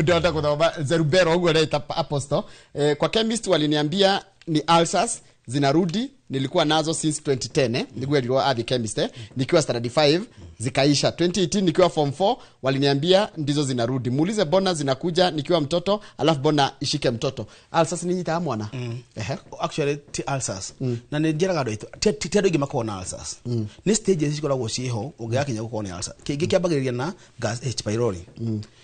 ndĩrenda gũthoma Zerubero ũguo reta Apostle. Kwa chemist waliniambia ni ulcers zinarudi, nilikuwa nazo since 2010, niguo erirwo athi chemist, nikiwa standard 5, zikaisha 2018 nikiwa form 4, waliniambia ndizo zinarudi. Muulize bona zinakuja nikiwa mtoto, alafu bona ishike mtoto. Ulcers ni nyita mwana. Ehe. Actually ti ulcers, na nĩ njĩraga andũ aitũ ti andũ aingĩ makoragwo na ulcers, nĩ stages cikoragwo ciĩho ũngĩgakinya gũkorwo nĩ ulcer. Kĩngĩ kĩambagĩrĩria na gas H pylori.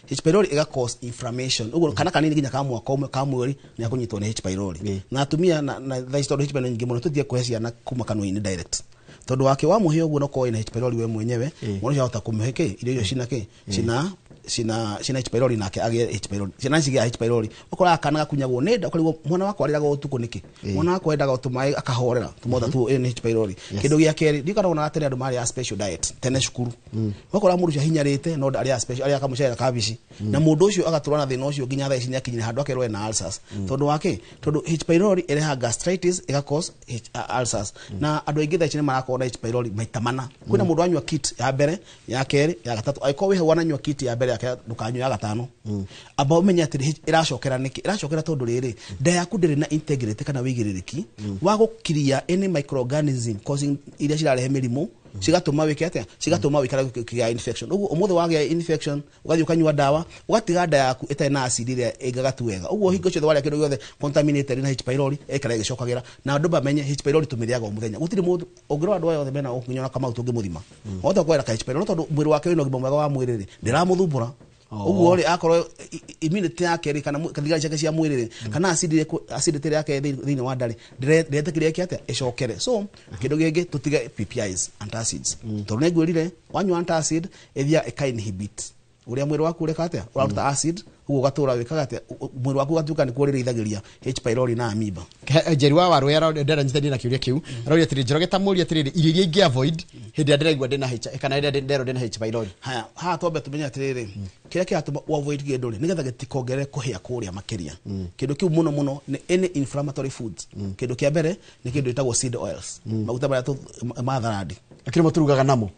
H pylori ĩga cause inflammation, ũguo kana kanini nginya ka mwaka ũmwe, ka mweri, nĩ akũnyitwo nĩ H pylori. Na atumia na thaa ici, tondũ H pylori nyingĩ mũno, tũthiĩ kũhe ciana kuma kanua-inĩ direct, tondũ wake wamũhe ũguo no korwo ĩna H pylori we mwenyewe, mwana ũcio ahota kũmũhe kĩ irio icio cina kĩ cina H pylori, nake agĩe H pylori. Ciana cigĩa H pylori, ũkoraga kana gakunyagwo nĩ nda, ũkarigwo mwana wakwa arĩraga ũtukũ nĩkĩ, mwana wakwa endaga tũmaĩ akahorera tũmotha tu, ĩyo nĩ H pylori. Kĩndũ gĩa kerĩ, ndiũ kana wonaga tene andũ marĩaga special diet tene cukuru, ũgakora mũndũ ũcio ahinyarĩte no arĩaga special, arĩaga kamũcere na kabici, na mũndũ ũcio agatũra na thĩna ũcio nginya thaa ici nĩakinyire handũ akerwo ena ulcers. Tondũ wake, tondũ H pylori ĩrehaga gastritis, ĩga cause ulcers. Na andũ aingĩ thaa ici nĩ marakorwo na H pylori maita mana. Kwĩna mũndũ anyua kit ya mbere, ya kerĩ, ya gatatũ. Angĩkorwo wĩ hau wananyua kit ya mbere, yake ndũkanyue ya gatano. Amba ũmenye atĩrĩ, ĩracokera nĩkĩ? Ĩracokera tondũ rĩrĩ, nda yaku ndĩrĩ na integrity kana wĩigĩrĩrĩki wa gũkiria any microorganism causing, iria cirarehe mĩrimũ, cigatũma wĩke atĩa? Cigatũma wĩikare ũkĩgĩa infection. Ũguo ũmũthĩ wagĩa infection, ũgathiĩ ũkanyua ndawa, ũgatiga nda yaku ĩtarĩ na acid ĩrĩa ĩngagatu wega. Ũguo hingo ciothe warĩa kĩndũ gĩothe contaminated na H pylori, ĩkara ĩgĩcokagĩra. Na andũ bamenye H pylori tũmĩrĩaga o mũthenya. Gũtirĩ mũndũ ũngĩrora, andũ aya othe mena ũkinyona Kamau tũngĩmũthima wahota kwera ka H pylori, no tondũ mwĩrĩ wake wĩna ũgima mwega wa mwĩrĩ rĩ, ndĩramũthumbũra. Ũguo rĩ, akorwo immunity yake rĩ, kana thigari ciake cia mwĩrĩ rĩ, kana acidity yake thĩinĩ wa nda rĩ, ndĩretĩkĩria ĩke atĩa? Ĩcokere. So kĩndũ gĩngĩ, tũtige PPIs, antacids, tondũ nĩ ngwĩrire wanyua antacid ĩthiaga ĩka inhibit ũrĩa mwĩrĩ waku ũreka atĩa? Ũraruta acid. Ũguo ũgatũra wĩkaga atĩa? Mwĩrĩ waku ũgatuĩka nĩkuo ũrĩrĩithagĩria H pylori na amoeba. Njeri wa Waru nderanyitania na kĩũria kĩu, aroria atĩrĩ, Njoroge, ta mũria atĩrĩrĩ, irio iria ingĩ avoid hĩndĩ ĩrĩa ndĩraigua ndĩna H kana hĩndĩ ĩrĩa nderwo ndĩna H pylori. Haya, haha twambe tumenye atĩrĩrĩ, kĩrĩa kĩratũma ũ avoid kĩndũ rĩ, nĩgetha gĩtikongerere kũhĩa kũrĩa makĩria. Kĩndũ kĩu mũno mũno nĩ any inflammatory foods. Kĩndũ kĩa mbere nĩ kĩndũ gĩtagwo seed oils, maguta marĩa ma tharandi. Akĩrĩ mo tũrugaga namo?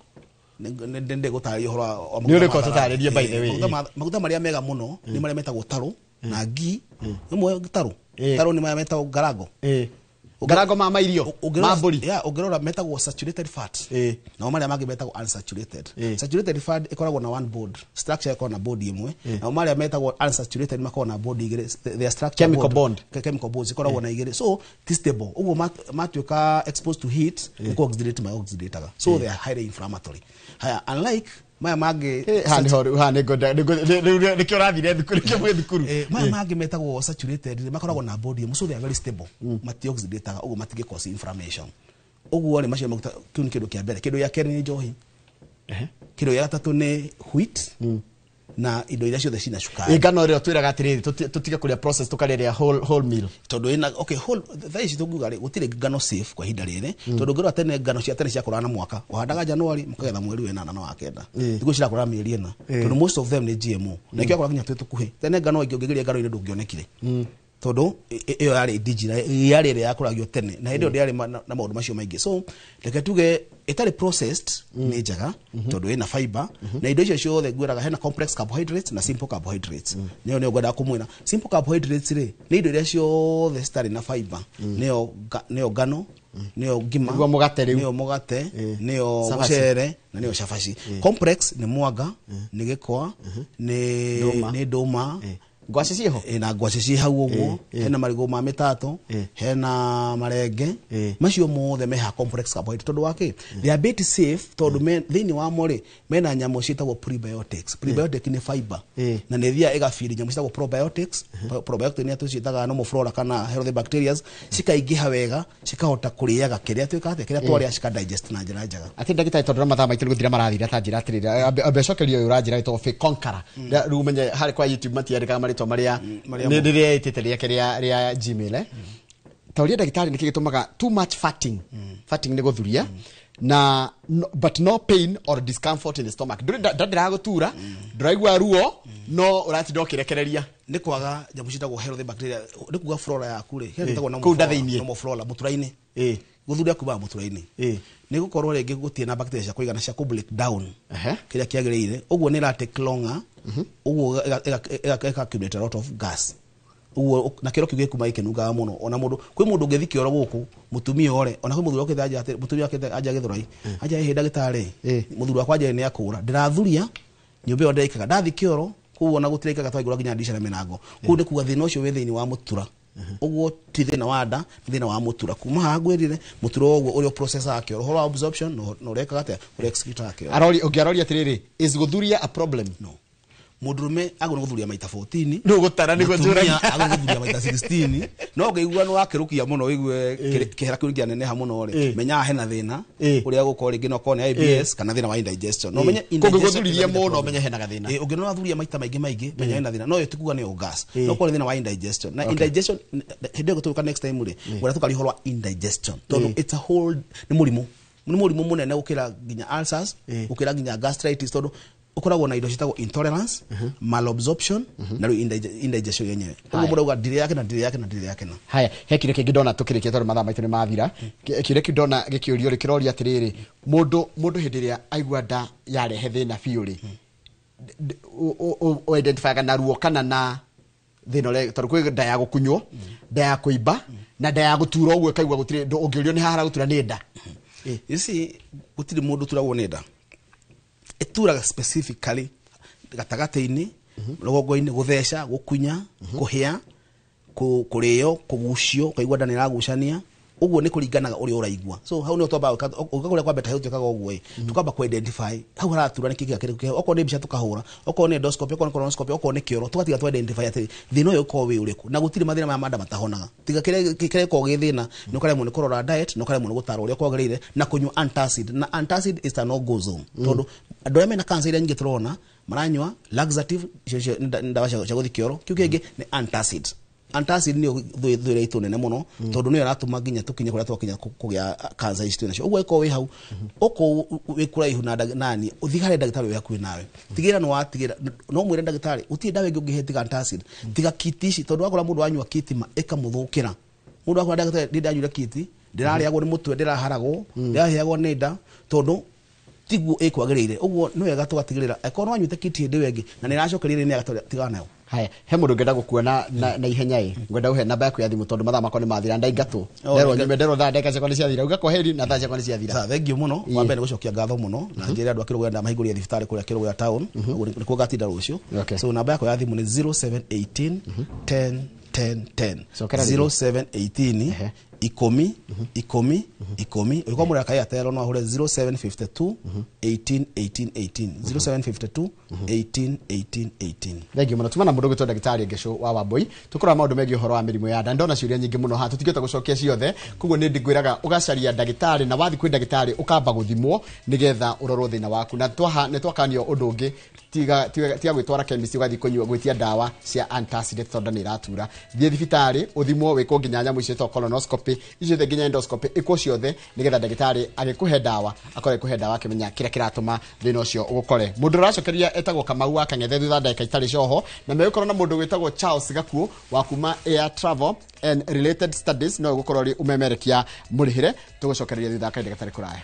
Ndĩ gũtarĩria ũhoro wa Nĩ ũrĩkũ maguta ma tũtarĩrie, by the way. Maguta marĩa mega mũno nĩ marĩa metagwo taro na ngii. Nĩ taro, taro nĩ marĩa metagwo garango. Garango ma mairio, ma mbũri. Yeah, ũngĩrora metagwo saturated fat, nao marĩa mangĩ metagwo unsaturated. Saturated fat ĩkoragwo na one bond structure, ĩkoragwo na bond ĩmwe, nao marĩa metagwo unsaturated makoragwo na bond igĩrĩ. Their structure Chemical bond. Chemical bonds ikoragwo na igĩrĩ, so ti stable. Ũguo matuĩka exposed to heat, nĩ kũ oxidate ma oxidataga, so they are highly inflammatory. Haya, unlike maya mangĩ Haha nĩho rĩu, haha nĩngwenda rĩu nĩkĩo ũrathire thukuru, nĩkĩo mwĩ thukuru. Maya mangĩ metagwo saturated rĩ, makoragwo na bond ĩmwe, so they are very stable, matioxidataga, ũguo matingĩ cause inflammation. Ũguo rĩ, macio maguta, kĩu nĩ kĩndũ kĩa mbere. Kĩndũ gĩa kerĩ nĩ njohi. Kĩndũ gĩa gatatũ nĩ wheat na indo iria ciothe cina cukari. Ngano ĩrĩa twĩraga atĩrĩrĩ, tũtige kũrĩa process, tũkarĩa ĩrĩa whole meal. Tondũ ĩna, okay, whole, thaa ici tũngiuga rĩ, gũtirĩ ngano safe kwa ihinda rĩrĩ, tondũ ũngĩrora tene, ngano cia tene ciakũraga na mwaka, ũhandaga January, mũkagetha mweri wa ĩnana na wa kenda. Thikũ ici cirakũra mĩeri 4, tondũ most of them nĩ GMO, na ikĩo akũra nginya twĩ tũkuhĩ. Tene ngano ĩngĩ ũngĩgeria ngano-inĩ ndũngĩonekire, tondũ ĩyo yarĩ indigenous, yarĩ ĩrĩa yakũragio tene, na hĩndĩ ĩyo ndĩarĩ na maũndũ macio maingĩ. So reke tuge ĩtarĩ processed nĩ njega, tondũ ĩna fiber na indo icio ciothe ngwĩraga. Hena complex carbohydrates na simple carbohydrates. Nĩyo ngwendaga kũmwĩra. Simple carbohydrates rĩ, nĩ indo iria ciothe citarĩ na fiber, nĩyo ngano. Nĩyo ngima, Nĩguo mũgate rĩu. Nĩyo mũgate, nĩyo Cabaci. mũcere na nĩyo cabaci. Complex nĩ mwanga, nĩ gĩkwa, nĩ Ndũma. nĩ ndũma. Ngwacĩ ciĩho? Na ngwacĩ ciĩ hau ũguo. Hena marigũ ma mĩtato, hena marenge, macio mothe meha complex carbohydrate. Tondũ wa kĩ? They are bit safe tondũ thĩinĩ wamo rĩ, mena nyamũ ciĩtagwo prebiotics. Prebiotic nĩ fiber na nĩ ĩthiaga ĩgabidi nyamũ ciĩtagwo probiotics. Probiotic nĩ tũciĩtaga normal flora kana healthy bacteria, cikaingĩha wega, cikahota kũrĩaga kĩrĩa twĩka atĩa, kĩrĩa twarĩa, cika digest na njĩra njega. Atĩ ndagĩtarĩ, tondũ na mathaa maitũ nĩ gũthira marathira, ta njĩra atĩrĩrĩ, ambe cokerio ũyũ ũranjĩra wĩtagwo Faith Conqueror. Rĩu ũmenye harĩ kwa YouTube matiandĩkaga marĩtwa marĩa marĩa nĩ rĩrĩa ĩtĩte rĩake rĩa Gmail, ta ũrĩa ndagĩtarĩ, nĩkĩ gĩtũmaga too much farting? Farting nĩ gũthuria na no, but no pain or discomfort in the stomach. Ndũrĩ nda ndĩragũtura, ndũraigua ruo, no ũratinda ũkĩrekereria. Nĩ kwaga nyamũ ciĩtagwo healthy bacteria, nĩ kuga flora yaku rĩ, kĩrĩa gĩtagwo normal Kũu nda flora, thĩiniĩ. Normal flora mũtura-inĩ. Gũthuria kumaga mũtura-inĩ nĩ gũkorwo rĩngĩ gũtirĩ na bacteria cia kũigana cia kũ break down kĩrĩa kĩagĩrĩire, ũguo nĩ ĩra take longer, ũguo ĩga accumulate a lot of gas, ũguo na kĩro kĩu gĩkuma gĩkĩnungaga mũno. Ona mũndũ, kwĩ mũndũ ũngĩthi kĩoro gũkũ, mũtumia ore, ona kwĩ mũthuri okĩte anja atĩ mũtumia okĩte anja gĩthũrai anja ĩhĩ, ndagĩtarĩ, mũthuri wakwa anja nĩ akũra, ndĩrathuria nyũmba ĩyo ndĩraikara, ndathi kĩoro kũu ona gũtiraikaga, twaingũra nginya ndica na mĩrango kũu. Nĩ kuga thĩna ũcio wĩ thĩinĩ wa mũtura, ũguo ti thĩna wa nda, nĩ thĩna wa mũtura. Kuma haha ngwĩrire mũtura ũguo ũrĩa processaga kĩoro, ũhoro wa absorption na ũrekaga atĩa, ũrĩa excretaga kĩoro. Arori ũngĩ aroria atĩrĩrĩ, is gũthuria a problem? No. Mũndũrũme agũrĩ gũthuria maita 14. Nĩ ũgũtara nĩguo Mũtumia njũrage. agũrĩ gũthuria maita 16. No ũngĩigua nĩ wakĩrũkia mũno, ũigue kĩhera kĩu kĩaneneha mũno rĩ, menyaga hena thĩna ũrĩa gũkorwo rĩngĩ no korwo nĩ IBS kana thĩna wa indigestion. No ũmenye Kũngĩ indigestion gũthuririe is a mũno, problem. ũmenye hena gathĩna. Ũngĩona wathuria maita maingĩ maingĩ, menya hena thĩna. No ĩyo ti kuga nĩyo gas, no korwo nĩ thĩna wa indigestion na indigestion hĩndĩ ĩyo tũgũka next time rĩ, ngwenda tũkaria ũhoro wa indigestion tondũ it's a whole, nĩ mũrimũ mũnene gũkĩra nginya ulcers, gũkĩra nginya gastritis, tondũ ũkoragwo na indo ciĩtagwo intolerance, malabsorption na rĩu indigestion yenyewe. Ũguo Haya. mũndũ auga ndirĩ yake na ndirĩ yake na ndirĩ yake na Haya, he kĩũria kĩngĩ ndona tũkĩrĩkia tondũ mathaa maitũ nĩ mathira. Kĩũria kĩu ndona gĩkĩũrio rĩ, kĩroria atĩrĩrĩ, mũndũ hĩndĩ ĩrĩa aigua nda yarehe thĩna biũ rĩ, identifyaga na ruo kana na thĩna ũrĩa? Tondũ kwĩ nda ya gũkunywo, nda ya kũimba na nda ya gũtura, ũguo ĩkaigua gũtirĩ ũngĩũrio nĩ haha gũtura nĩ nda. Ici gũtirĩ mũndũ ũturagwo nĩ nda ĩturaga specifically gatagatĩ-inĩ, rũgongo-inĩ, gũtheca, gũkunya, kũhĩa, kũrĩo, kũgucio, ũkaigua nda nĩ ĩragucania. Ũguo nĩ kũringanaga ũrĩa ũraigua. So hau nĩho twambaga ũka kũrĩa kwambeta hau, twĩkaga ũguo ĩ, tukamba kũ identify hau haratura nĩ kĩĩ kĩrĩkũ kĩho, okorwo nĩ mbica tũkahũra, okorwo nĩ endoscopy, okorwo nĩ colonoscopy, okorwo nĩ kĩoro, tũgatiga tu identify atĩ thĩna ũyũ ũkorwo wĩ ũrĩkũ. Na gũtirĩ mathĩna maya ma nda matahonaga, tiga kĩrĩa kĩrĩa gĩkoragwo gĩ thĩna nĩ ũkaremwo nĩ kũrora diet, na ũkaremwo nĩ gũtarwo ũrĩa kwagĩrĩire na kũnyua antacid. Na antacid is a no go zone, tondũ andũ arĩa mena cancer iria nyingĩ tũrona maranyua laxative, icio nĩ ndawa cia gũthiĩ kĩoro. Kĩu kĩngĩ nĩ antacid. Antacid nĩyo thũ ĩrĩa itũ nene mũno, tondũ nĩyo ĩratũma nginya tũkinye kũrĩa twakinya kũgĩa cancer ici twĩ nacio. Ũguo ĩkorwo wĩ hau, okorwo wĩ kũraihu na nani, ũthiĩ harĩ ndagĩtarĩ wĩ hakuhĩ nawe, tigĩra nĩ watigĩra, no mwĩre ndagĩtarĩ gũtirĩ ndawa ĩngĩ ũngĩhe tiga antacid, tiga kiti ici, tondũ wakora mũndũ wanyua kitima ĩkamũthũkĩra. Mũndũ akora ndagĩtarĩ, ndĩ ndanyuire kiti, ndĩrarĩagwo nĩ mũtwe, ndĩraharagwo, ndĩrahĩagwo nĩ nda, tondũ tiguo ĩkwagĩrĩire. Ũguo nĩ wega tũgatigĩrĩra angĩkorwo nĩ wanyuĩte kiti hĩndĩ ĩyo ĩngĩ na nĩ ĩracokeria, nĩ ĩratigana nayo. Haya, he mũndũ ũngĩenda gũkuona na ihenya ĩ, ngwenda ũhe namba yaku ya thimũ tondũ mathaa makwa nĩ mathira, ndaingatwo. Oh, nderwo nyume, nderwo thaa ndagĩka ciakwa nĩ ciathira, uga kwaheri na thaa ciakwa nĩ ciathira. Sawa, thank you mũno. Wa mbere nĩ gũcokia ngatho mũno na njĩre andũ a Kĩrũgũya ndamahingũrire thibitarĩ kũrĩa Kĩrũgũya town. Ũguo nĩkuo ngatinda rũciũ. So namba yakwa ya thimũ nĩ 0718 10 10 10. Cokera rĩngĩ. 0718 10 10 10. Ũngĩkorwo mũrĩ aka Airtel no ahũre 0752 18 18 18, 0752 18 18 18. Thank you mũno. Tuma na mũndũ ũgwĩtwo ndagĩtarĩ Ngecu wa Wambui, tũkũrora maũndũ megiĩ ũhoro wa mĩrimũ ya nda. Ndona ciũria nyingĩ mũno haha, tũtingĩhota gũcokia ciothe, koguo nĩ ndĩngwĩraga ũgacaria ndagĩtarĩ, na wathiĩ kwĩ ndagĩtarĩ ũkamba gũthimwo nĩgetha ũrorwo thĩna waku. Na twaha nĩ twakanio ũndũ ũngĩ, tiga gwĩtwara chemist ũgathiĩ kũnyua gwĩtia ndawa cia antacid tondũ nĩ iratura. Thiĩ thibitarĩ ũthimwo, wĩkwo nginya nyamũ icio ciĩtagwo colonoscopy, icio ciothe, nginya endoscopy, ĩkwo ciothe nĩgetha ndagĩtarĩ agĩkũhe ndawa akorwo agĩkũhe ndawa akĩmenya kĩrĩa kĩratũma thĩna ũcio ũgũkore. Mũndũ ũracokeria etagwo Kamau wa Kang'ethe, thutha ndagĩka itarĩ coho na megũkorwo na mũndũ wĩtagwo Charles Gakuo wa kuma Air Travel and Related Studies, no ũgũkorwo rĩ ũmemerekia mũrĩhĩre. Tũgũcokereria thutha wa kahinda gatarĩ kũraya.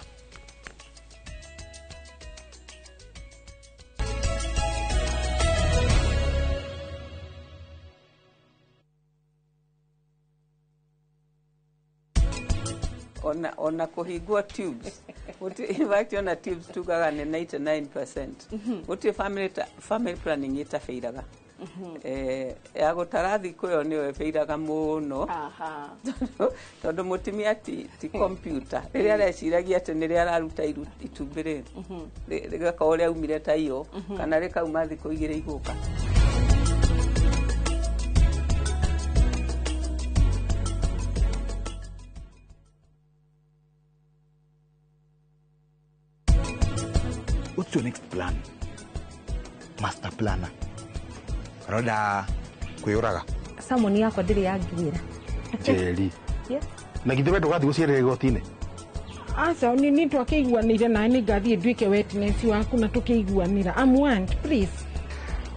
Ona kũhingwo tubes. In fact, ona tubes tugaga nĩ 99%. Gũtirĩ family planning ĩtabĩiraga. Ya gũtara thikũ ĩyo nĩyo ĩbĩiraga mũno. Tondũ mũtumia ti computer. Rĩrĩa areciragia atĩ nĩrĩa araruta itumbĩ rĩ, rĩgakorwo rĩaumire ta iyo, kana rĩkauma thikũ igĩrĩ igũka. What's your next plan? Master planner. Roda kwĩyũraga. Salmon yakwa ndĩrĩ yanginyĩra. Njeri. Yes. Na githĩ we ndũgathiĩ gũciarĩra igoti-inĩ? Aca, ni twakĩiguanĩire nawe nĩ ngathiĩ nduĩke witness waku na tũkĩiguanĩra. I'm one, please.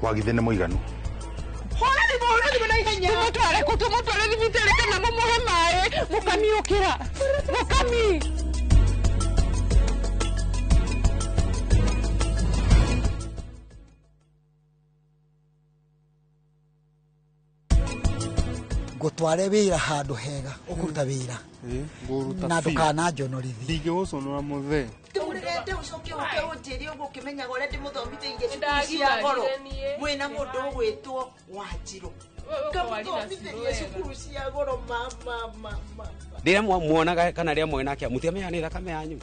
Wagithĩ nĩ mũiganu. Tũmũtware kũ? Tũmũtware thibitarĩ kana mũmũhe maĩ? Mũkami ũkĩra. Mũkami. Ngũtware wĩra handũ hega ũkũruta wĩra na ndũkananjonorithie. Ndingĩgũconora mũthee. Ndũrĩrete ũcoke ũke ũnjĩre ũguo ũkĩmenyaga ũrĩa ndĩmũthomithĩirie cukuru cia goro. Mwĩna mũndũ ũgwĩtwo Wanjirũ. Ngamũthomithĩria cukuru cia goro mama. Rĩrĩa muonaga kana rĩrĩa mwĩ nake mũtiamenyaga nĩ thakame yanyu.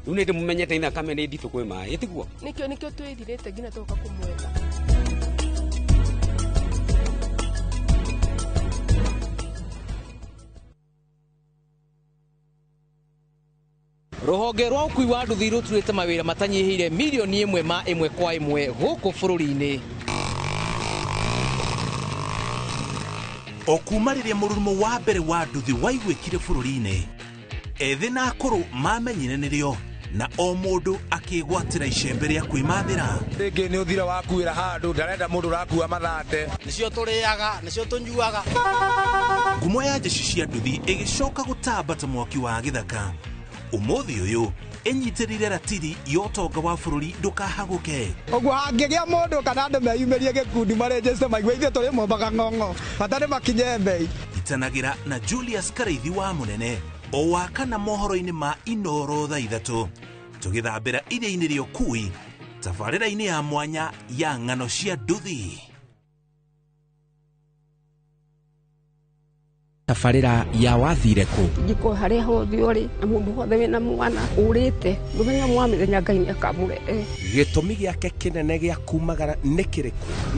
Rĩu nĩ ndĩmũmenyete nĩ thakame nĩ nditũ kwĩ maĩ, tiguo? Nĩkĩo twĩrirĩte nginya tũgoka kũmwetha. Rũhonge rwa ũkui wa nduthi rũturĩte mawĩra matanyihĩire milioni 1 ma 1 kwa 1 gũkũ bũrũri-inĩ. O kuma rĩrĩa mũrurumo wa mbere wa nduthi waiguĩkire bũrũri-inĩ, ethĩ na akũrũ mamenyire nĩrĩo na o mũndũ akĩgwatĩra icembe rĩa kwĩmathĩra. Rĩngĩ nĩ ũthira wakuĩra handũ ndarenda mũndũ ũrakua mathate. Nĩcio tũrĩaga, nĩcio tũnyuaga. Ngumo ya jeshi cia nduthi ĩgĩcoka gũtamba ta mwaki wa gĩthaka. Ũmũthĩ ũyũ ĩnyitĩrĩire ratiri ya ũtonga wa bũrũri ndũkahagũke. Ũguo hangĩgĩa mũndũ kana andũ meyumĩrie gĩkundi marĩnjĩte maigue ithuĩ tũrĩ mombaga ng'ong'o bata nĩ makinye mbei. Itanagĩra na Julius Karaithi wa Mũnene o wa kana mohoro-inĩ ma Inoro thaa 3 tũgĩthambĩra iria-inĩ rĩa ũkui tabarĩra-inĩ ya mwanya ya ng'ano cia nduthi. Tabarĩra ya wathire kũ? Njiko harĩa hothe ũrĩ na mũndũ wothe wĩna mwana ũrĩte mũthenya wa mĩthenya Ngai nĩakamũrehe. Gĩtũmi gĩake kĩnene gĩa kumagara nĩ kĩrĩkũ?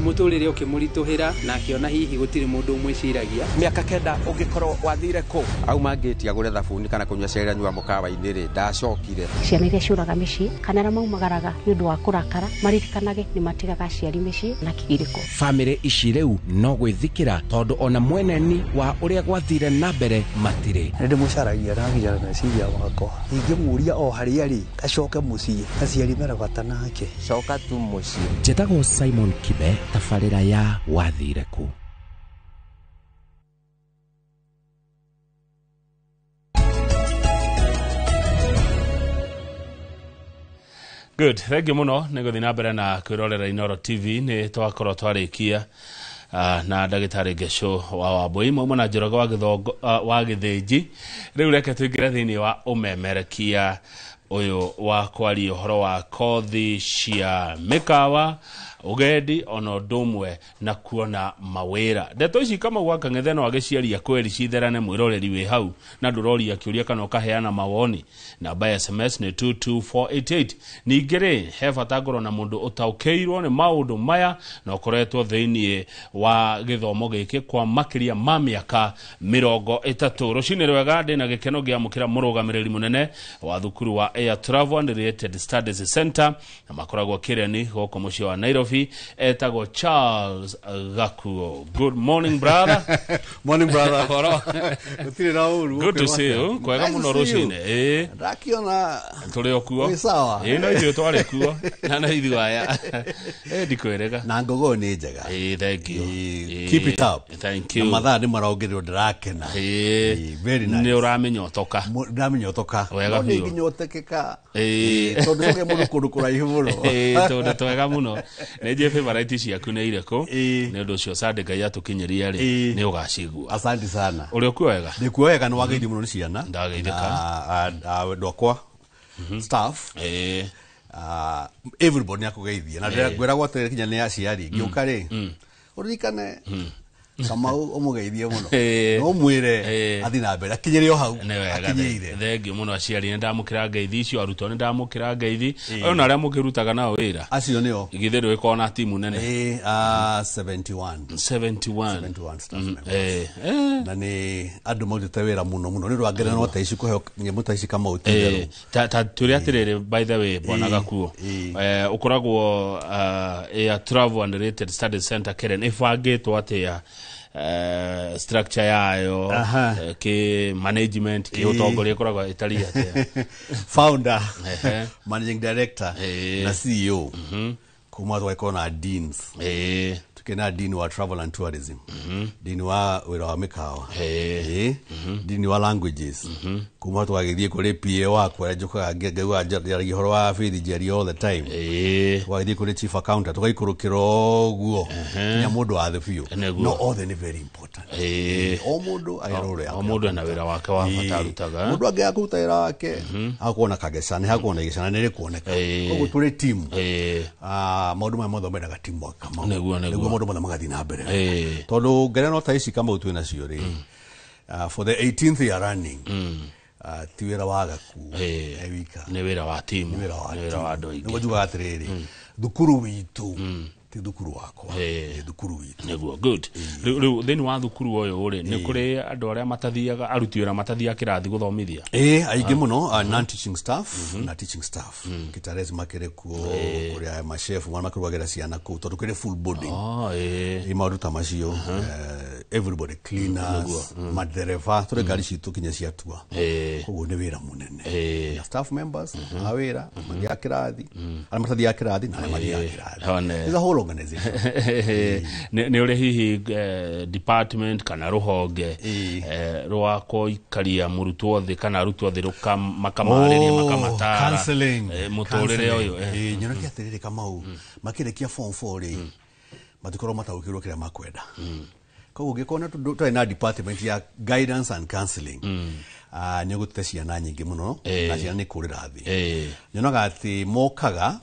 Mũtũrĩre ũkĩmũritũhĩra na akĩona hihi gũtirĩ mũndũ ũmwĩciragia. Mĩaka 9 ũngĩkorwo wathire kũ? Auma ngĩti agũre thabuni kana kũnyua cai anyua mũkawa-inĩ rĩ, ndacokire. Ciana iria ciũraga mĩciĩ kana arĩa maumagaraga nĩ ũndũ wa kũrakara maririkanage nĩ matigaga aciari mĩciĩ na kĩgirĩko. Bamĩrĩ ici rĩu no gwĩthikĩra tondũ ona mweneni wa ũrĩa gwathire na mbere matirĩ. Nĩ ndĩmũcaragia na nginya meciria makwa. Ingĩmũria o harĩa arĩ acoke mũciĩ, aciari mena bata nake. Coka tu mũciĩ. Njĩtagwo Simon Kibe, tabarĩra ya wathire kũ. Good, thank you mũno nĩ gũthiĩ na mbere na kwĩrorera Inoro TV. Nĩ twakorwo twarĩkia na ndagĩtarĩ Ngeco wa Wambui mauma na Njoroge wa Gĩthongo wa Gĩthĩnji. Rĩu reke tũingĩre thĩinĩ wa ũmemerekia ũyũ wa kwaria ũhoro wa kothi cia mĩkawa, ũgendi ona ũndũ ũmwe na kuona mawĩra. Ndeto ici Kamau wa Kang'ethe no agĩciaria kweri citherane mwĩroreri wĩ hau na ndũroria kĩũria kana ũkaheana mawoni. Namba ya SMS nĩ 22488. Ningĩ rĩ, he bata ngorwo na mũndũ ũtaũkĩirwo nĩ maũndũ maya na ũkoretwo thĩinĩ wa gĩthomo gĩkĩ kwa makĩria ma mĩaka 30. Rũcinĩ rwega, ndĩna gĩkeno ngĩamũkĩra mũrũgamĩrĩri mũnene wa thukuru wa Air Travel and Related Studies Center na makoragwo Kĩreni gũkũ mũciĩ wa Nairobi, etagwo Charles Gakuo. Good morning brother. Morning brother. Horo. Gũtirĩ na ũru. Good to see you. Kwega mũno rũcinĩ. Ndakiona tũrĩ o kuo. Wĩ sawa. No ithuĩ twarĩ kuo. Na na ithuĩ aya. Ndikwĩrega. Na ngogoo nĩ njega. Thank you. Keep it up. Thank you. Na mathaa nĩ marongereirwo ndĩrakena. Very nice. Nĩ ũramenyotoka. Ndĩramenyotoka. Wega No biũ. nĩ nginyotekeka. Tondũ tũgĩa mũndũ kũndũ kũraihu mũno. Tondũ twega mũno. Nĩ njũĩ favorite ciaku nĩ irĩkũ. Nĩ ũndũ ũcio Sunday Ngai atũkinyĩria rĩ, nĩ ũgacigua. Asante sana. Ũrĩ ũkuo wega? Ndĩkuo wega, nĩ wageithio mũno nĩ ciana. Ndageithĩka. Na andũ akwa staff, everybody nĩ akũgeithia na ngwĩragwo atĩrĩrĩ, kinya nĩ aciari ngĩũka rĩ, ũririkane Kamau ũmũgeithie mũno, no ũmwĩre athiĩ na mbere akinyĩre o hau Nĩ wega. akinyĩire. Thengiũ mũno aciari, nĩ ndamũkĩra ngeithi icio, arutwo nĩ ndamũkĩra ngeithi, ũyũ na arĩa mũkĩrutaga nao wĩra. Acio nĩo. Githĩ ndũgĩkorwo na timu nene? 71. 71. 71 staff members. Na nĩ andũ marutĩte wĩra mũno mũno nĩ ũndũ wa ngerenwa ta ici, kũheo nyamũ ta ici, Kamau, ti itherũ. Ta twĩre atĩrĩrĩ, by the way, bwana Gakuo, ũkoragwo Air Travel and Related Studies Center Keren, ĩbangĩtwo atĩa, structure yayo, kĩ management, kĩ ũtongoria, ĩkoragwo ĩtariĩ atĩa? Founder, managing director na CEO. Kuma tũgagĩkorwo na deans, tukĩrĩ na dean wa travel and tourism, dean wa wĩra wa mĩkawa, dean wa languages. Kuma tũgagĩthiĩ kũrĩ PA wakwa ũrĩa njũkaga ngaigua njaragia ũhoro wa Faith Njeri all the time, tũgagĩthiĩ kũrĩ chief accountant, tũgaikũrũkĩra ũguo nginya mũndũ wa thĩ biũ. No othe nĩ very important. O mũndũ agĩrwo ũrĩa O mũndũ ena wĩra wake wa bata arutaga. Mũndũ angĩaga kũruta wĩra wake, hakorwo na kagecana, hakorwo na igecana nĩ rĩkuoneka. Koguo tũrĩ team. Maũndũ maya mothe mendaga teamwork, Kamau. Nĩguo. Nĩguo maũndũ mothe magathiĩ na mbere, tondũ ngerenwa ta ici, Kamau, twĩ nacio rĩ, for the 18th year running, ti wĩra wa Gakuo e wika. Nĩ wĩra wa timu. Nĩ wĩra wa Nĩ wĩra wa andũ aingĩ. Nĩguo njugaga atĩrĩrĩ, thukuru witũ ti thukuru wakwa, nĩ thukuru witũ. Nĩguo, good. Rĩu thĩinĩ wa thukuru ũyũ rĩ, nĩ kũrĩ andũ arĩa matathiaga, aruti wĩra matathiaga kĩrathi gũthomithia? Ĩ, aingĩ mũno, non teaching staff na teaching staff. Kitares makĩrĩ kuo, kũrĩa mashefu marĩa makĩrugagĩra ciana kũu, tondũ kũrĩ full boarding. Ĩ, maũndũ ta macio, everybody, cleaners, madereba, tũrĩ ngari citũ kinya ciatua. Koguo nĩ wĩra mũnene na staff members a wĩra mathiaga kĩrathi, arĩa matathiaga kĩrathi na arĩa mathiaga kĩrathi. One. It's a whole organization. Nĩ ũrĩ hihi department kana rũhonge rwa kũikaria mũrutwo thĩ kana arutwo thĩ makamarĩria, makamatara counseling, mũtũrĩre ũyũ? Nyonagia atĩrĩrĩ, Kamau, makĩrĩkia form 4 rĩ, matikorwo mataũkĩrwo kĩrĩa makwenda. Koguo ũngĩkorwo na tũtarĩ na department ya guidance and counseling, nĩ ũgũte ciana nyingĩ mũno na ciana nĩ kũrĩra thĩ. Nyonaga atĩ mokaga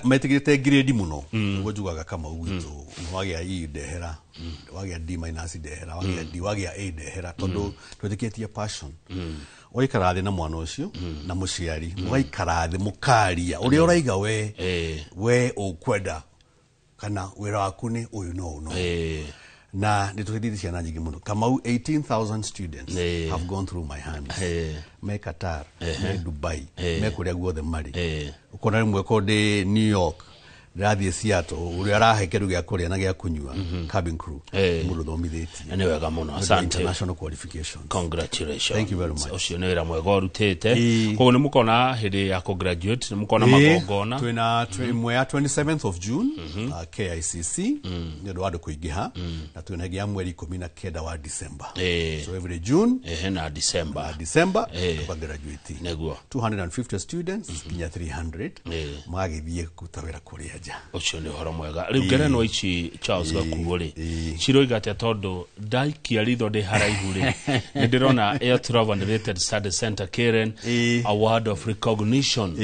metĩkĩrĩte grade mũno. Nĩguo njugaga, Kamau gwitũ, wagĩa E ndehera, wagĩa D minus ndehera, wagĩa D, wagĩa A ndehera, tondũ twĩtĩkĩtie passion. Ũgaikara thĩ na mwana ũcio na mũciari, mũgaikara thĩ mũkaria ũrĩa ũraiga we ũkwenda kana wĩra waku nĩ ũyũ no ũyũ no ũyũ. Na nĩ tũteithĩtie ciana nyingĩ mũno, Kamau. 18,000 students have gone through my hands, me Qatar, me Dubai, me kũrĩa guothe marĩ. Ũkona rĩmwe ko ndĩ New York, ndĩrathiĩ Seattle, ũrĩa arahe kĩndũ gĩa kũrĩa na gĩa kũnyua, cabin crew, mũndũ ũthomithĩtie. Nĩ wega mũno. Nĩ ũndũ wa Asante. international qualifications. Congratulations. Thank you very much. Ũcio nĩ wĩra mwega ũrutĩte. Koguo nĩ mũkona hĩndĩ ya kũgraduate, nĩ mũkona magongona? Twĩna ĩmwe ya 27th of June, KICC, nĩ ũndũ wa andũ kũingĩha, na twĩna ĩngĩ ya mweri 19 wa December. So every June Ehe, na December. Na December tukagraduate. 250 students nginya 300 magagĩthiĩ kũruta wĩra kũrĩa nja. Ũcio nĩ ũhoro mwega. Rĩu ngerenwa ici, Charles Gakuo rĩ, ciroiga atĩa? Tondũ ndaikia ritho ndĩ haraihu rĩ, nĩ ndĩrona Air Travel and Related Study Center Karen, award of recognition.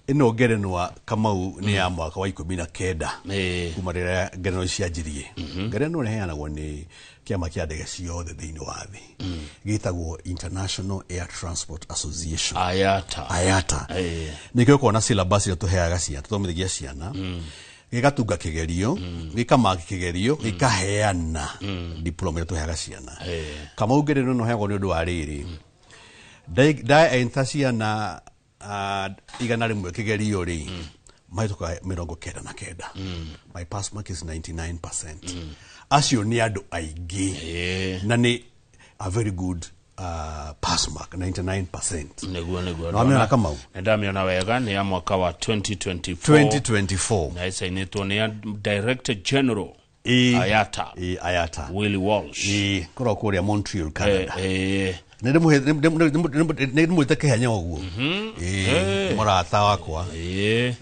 Ĩno ngerenwa, Kamau, nĩ ya mwaka wa 19 kuma rĩrĩa ngerenwa ici cianjirie. Ngerenwa ĩheanagwo nĩ kĩama kĩa ndege ciothe thĩinĩ wa thĩ gĩtagwo International Air Transport Association. IATA. IATA. Nĩkĩo ũkona syllabus ĩrĩa tũheaga ciana, tũthomithagia ciana, gĩgatunga kĩgerio, gĩkamaki kĩgerio, gĩkaheana diploma ĩrĩa tũheaga ciana. Kamau, ngerenwa ĩno ĩheagwo nĩ ũndũ wa rĩrĩ, ndaenta ciana 100 kĩgerio rĩ, mahĩtũkaga 99. My pass mark is 99%. Acio nĩ andũ aingĩ na nĩ a very good pass mark, 99%. Nĩguo. Nĩwamĩona, Kamau? Nĩ ndamĩona wega, nĩ ya mwaka wa 2024. 2024. Na ĩcainĩtwo nĩ ya Director General IATA. IATA. Willie Walsh. Korwo kũrĩa Montreal, Canada. Nĩ ndĩmwĩte kĩhenya ũguo. Ĩĩ, mũrata wakwa.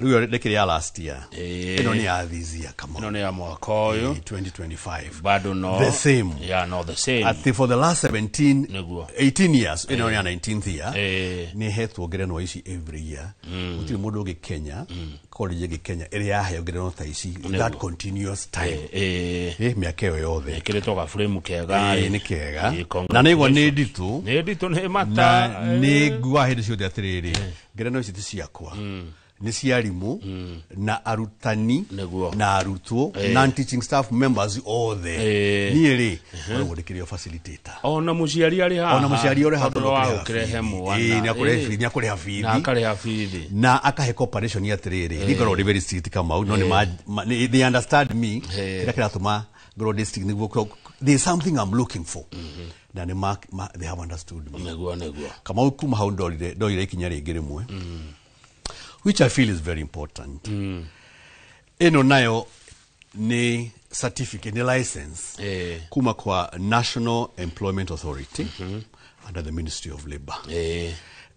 Rĩu ndĩkĩrĩ ya last year. Ĩno nĩ ya this year, Kamau. Ĩno nĩ ya mwaka ũyũ. 2025. Bado no The same. Yeah, no the same. Atĩ for the last 17 Nĩguo. 18 years, ĩno nĩ ya 19th year, nĩ hetwo ngerenwa ici every year. Gũtirĩ mũndũ ũngĩ Kenya, college ĩngĩ Kenya ĩrĩa yaheo ngerenwa ta ici that continuous time. Mĩaka ĩyo yothe. Ĩkĩrĩtwo gabũrĩmu kega. Nĩ kega. Na nĩ igua nĩ nditũ. Nĩ nditũ nĩ mata. Na nĩ nguaga hĩndĩ ciothe atĩrĩrĩ, ngerenwa ici ti ciakwa, nĩ cia arimũ na arutani na arutwo, non teaching staff members othe. Niĩ rĩ, koragwo ndĩkĩrĩ o facilitator. Ona mũciari arĩ haha. Ona mũciari ũrĩ haha. Tondũ wa gũkĩrehe mwana. Nĩ akũrĩha bithi. Na akarĩha bithi. Na akahe cooperation atĩrĩrĩ, niĩ ngoragwo ndĩ very strict, Kamau, no nĩ they understand me kĩrĩa kĩratũma ngorwo ndĩ strict nĩguo there is something I'm looking for. Na nĩ they have understood me. Nĩguo. Kamau, kuma hau ndoire ikinya rĩngĩ rĩmwe, which I feel is very important. Ĩno nayo nĩ certificate, nĩ license kuma kwa National Employment Authority under the Ministry of Labour.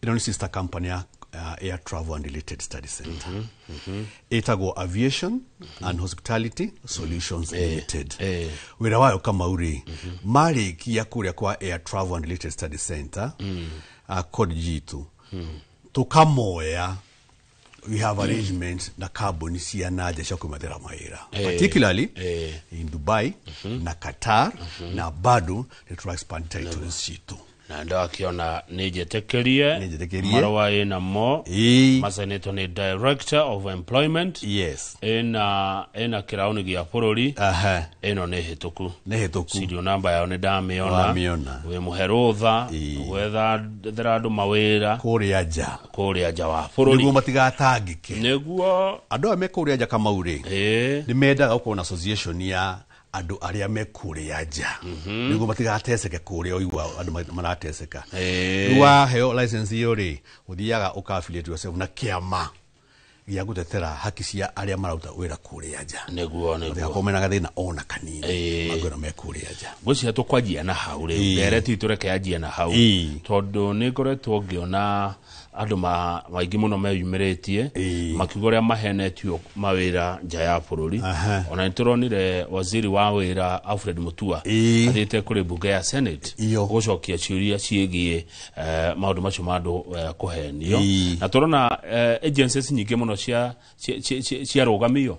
Ĩno nĩ sister company ya Air Travel and Related Study Center. Ĩtagwo Aviation and Hospitality Solutions Limited. Wĩra wayo, Kamau rĩ, marĩkia kũrĩa kwa Air Travel and Related Study Center, college itũ, tũkamoya, we have arrangement na kambuni cia nanja cia kũmethera mawĩra, particularly in Dubai na Qatar, na bado nĩ tũra expand territories citũ. Na ndakiona nĩ njĩtĩkĩrie marũa ĩnamo macainĩtwo nĩ Director of Employment. Yes. Ĩna kĩraũni gĩa bũrũri. Ĩno nĩ hĩtũku. Nĩ hĩtũku. Serial number yao nĩ ndamĩona. Wamĩona. Wĩ mũhe rũtha gwethera andũ mawĩra kũrĩa nja. Kũrĩa nja wa bũrũri. Nĩguo matigatangĩke. Nĩguo. Andũ aya me kũrĩa nja, Kamau rĩ, nĩ mendaga gũkorwo na association ya andũ arĩa me kũrĩa nja nĩguo matigateceke kũrĩa ũigua andũ marateceka. Rĩu waheo license ĩyo rĩ, ũthiaga ũka affiliate yourself na kĩama gĩa gũtetera haki cia arĩa mararuta wĩra kũrĩa nja. Nĩguo. Matigakorwo mena gathĩna ona kanini mangĩona me kũrĩa nja. Ngwĩciria tũkwanjia na hau rĩu. Ndereti tũreke yanjie na hau. Tondũ nĩ ngoretwo ngĩona andũ maingĩ mũno meyumĩrĩtie makiuga ũrĩa mahenetio mawĩra nja ya bũrũri. Ona nĩ tũronire waziri wa wĩra Alfred Mutua athiĩte kũrĩ mbunge ya Senate gũcokia ciũria ciĩgiĩ maũndũ macio ma andũ kũhenio. Na tũrona agencies nyingĩ mũno ciarũgamio.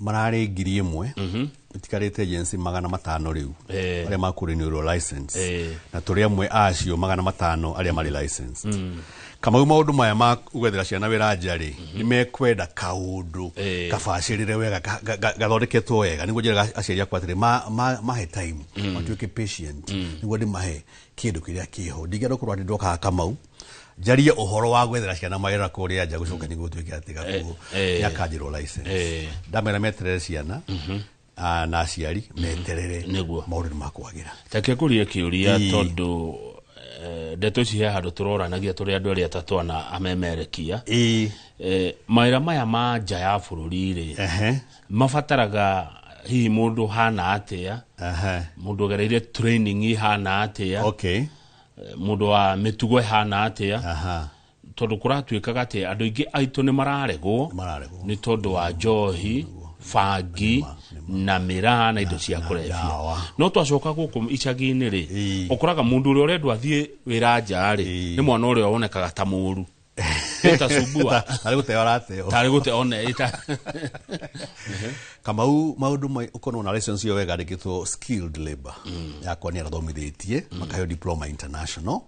Mararĩ 1,000, itikarĩte agency 500 rĩu arĩa makũrenewrwo license, na tũrĩ amwe acio 500 arĩa marĩ licensed. Kamau, maũndũ maya ma gwethera ciana wĩra nja rĩ, nĩ mekwenda kaũndũ kabacĩrĩre wega, gathondeketwo wega, nĩguo njĩraga aciari akwa atĩrĩ mahe time, matuĩke patient, nĩguo ndĩmahe kĩndũ kĩrĩa kĩho. Ndingĩenda gũkorwo atĩ ndokaga, Kamau, njarie ũhoro wa gwethera ciana mawĩra kũrĩa nja gũcoka nĩguo gũtuĩke atĩ gakuo nĩakanjĩrwo license. Ndamera meterere ciana na aciari meterere, maũndũ nĩ makwagĩra. Take kũria kĩũria tondũ ndeto ici he handũ tũroranagia tũrĩ andũ arĩa atatũ ana amemerekia. Mawĩra maya ma nja ya bũrũri rĩ, mabataraga hihi mũndũ hana atĩa, mũndũ ũgereire training ihana atĩa, mũndũ wa mĩtugo ĩhana atĩa, tondũ kũratuĩkaga atĩ andũ aingĩ aitũ nĩ mararegwo nĩ tondũ wa njohi, bangi na mĩraa na indo cia kũrebia. No twacoka gũkũ icagi-inĩ rĩ, ũkoraga mũndũ ũrĩa ũrendwo athiĩ wĩra nja rĩ, nĩ mwana ũrĩa wonekaga ta mũru. Ĩtasumbua. Tarĩ gũteo arateo. Tarĩ gũteo one ĩta. Kamau, maũndũ ũkorwo na license ĩyo wega yandĩkĩtwo skilled labor, yakwa nĩ arathomithĩtie makaheo diploma international,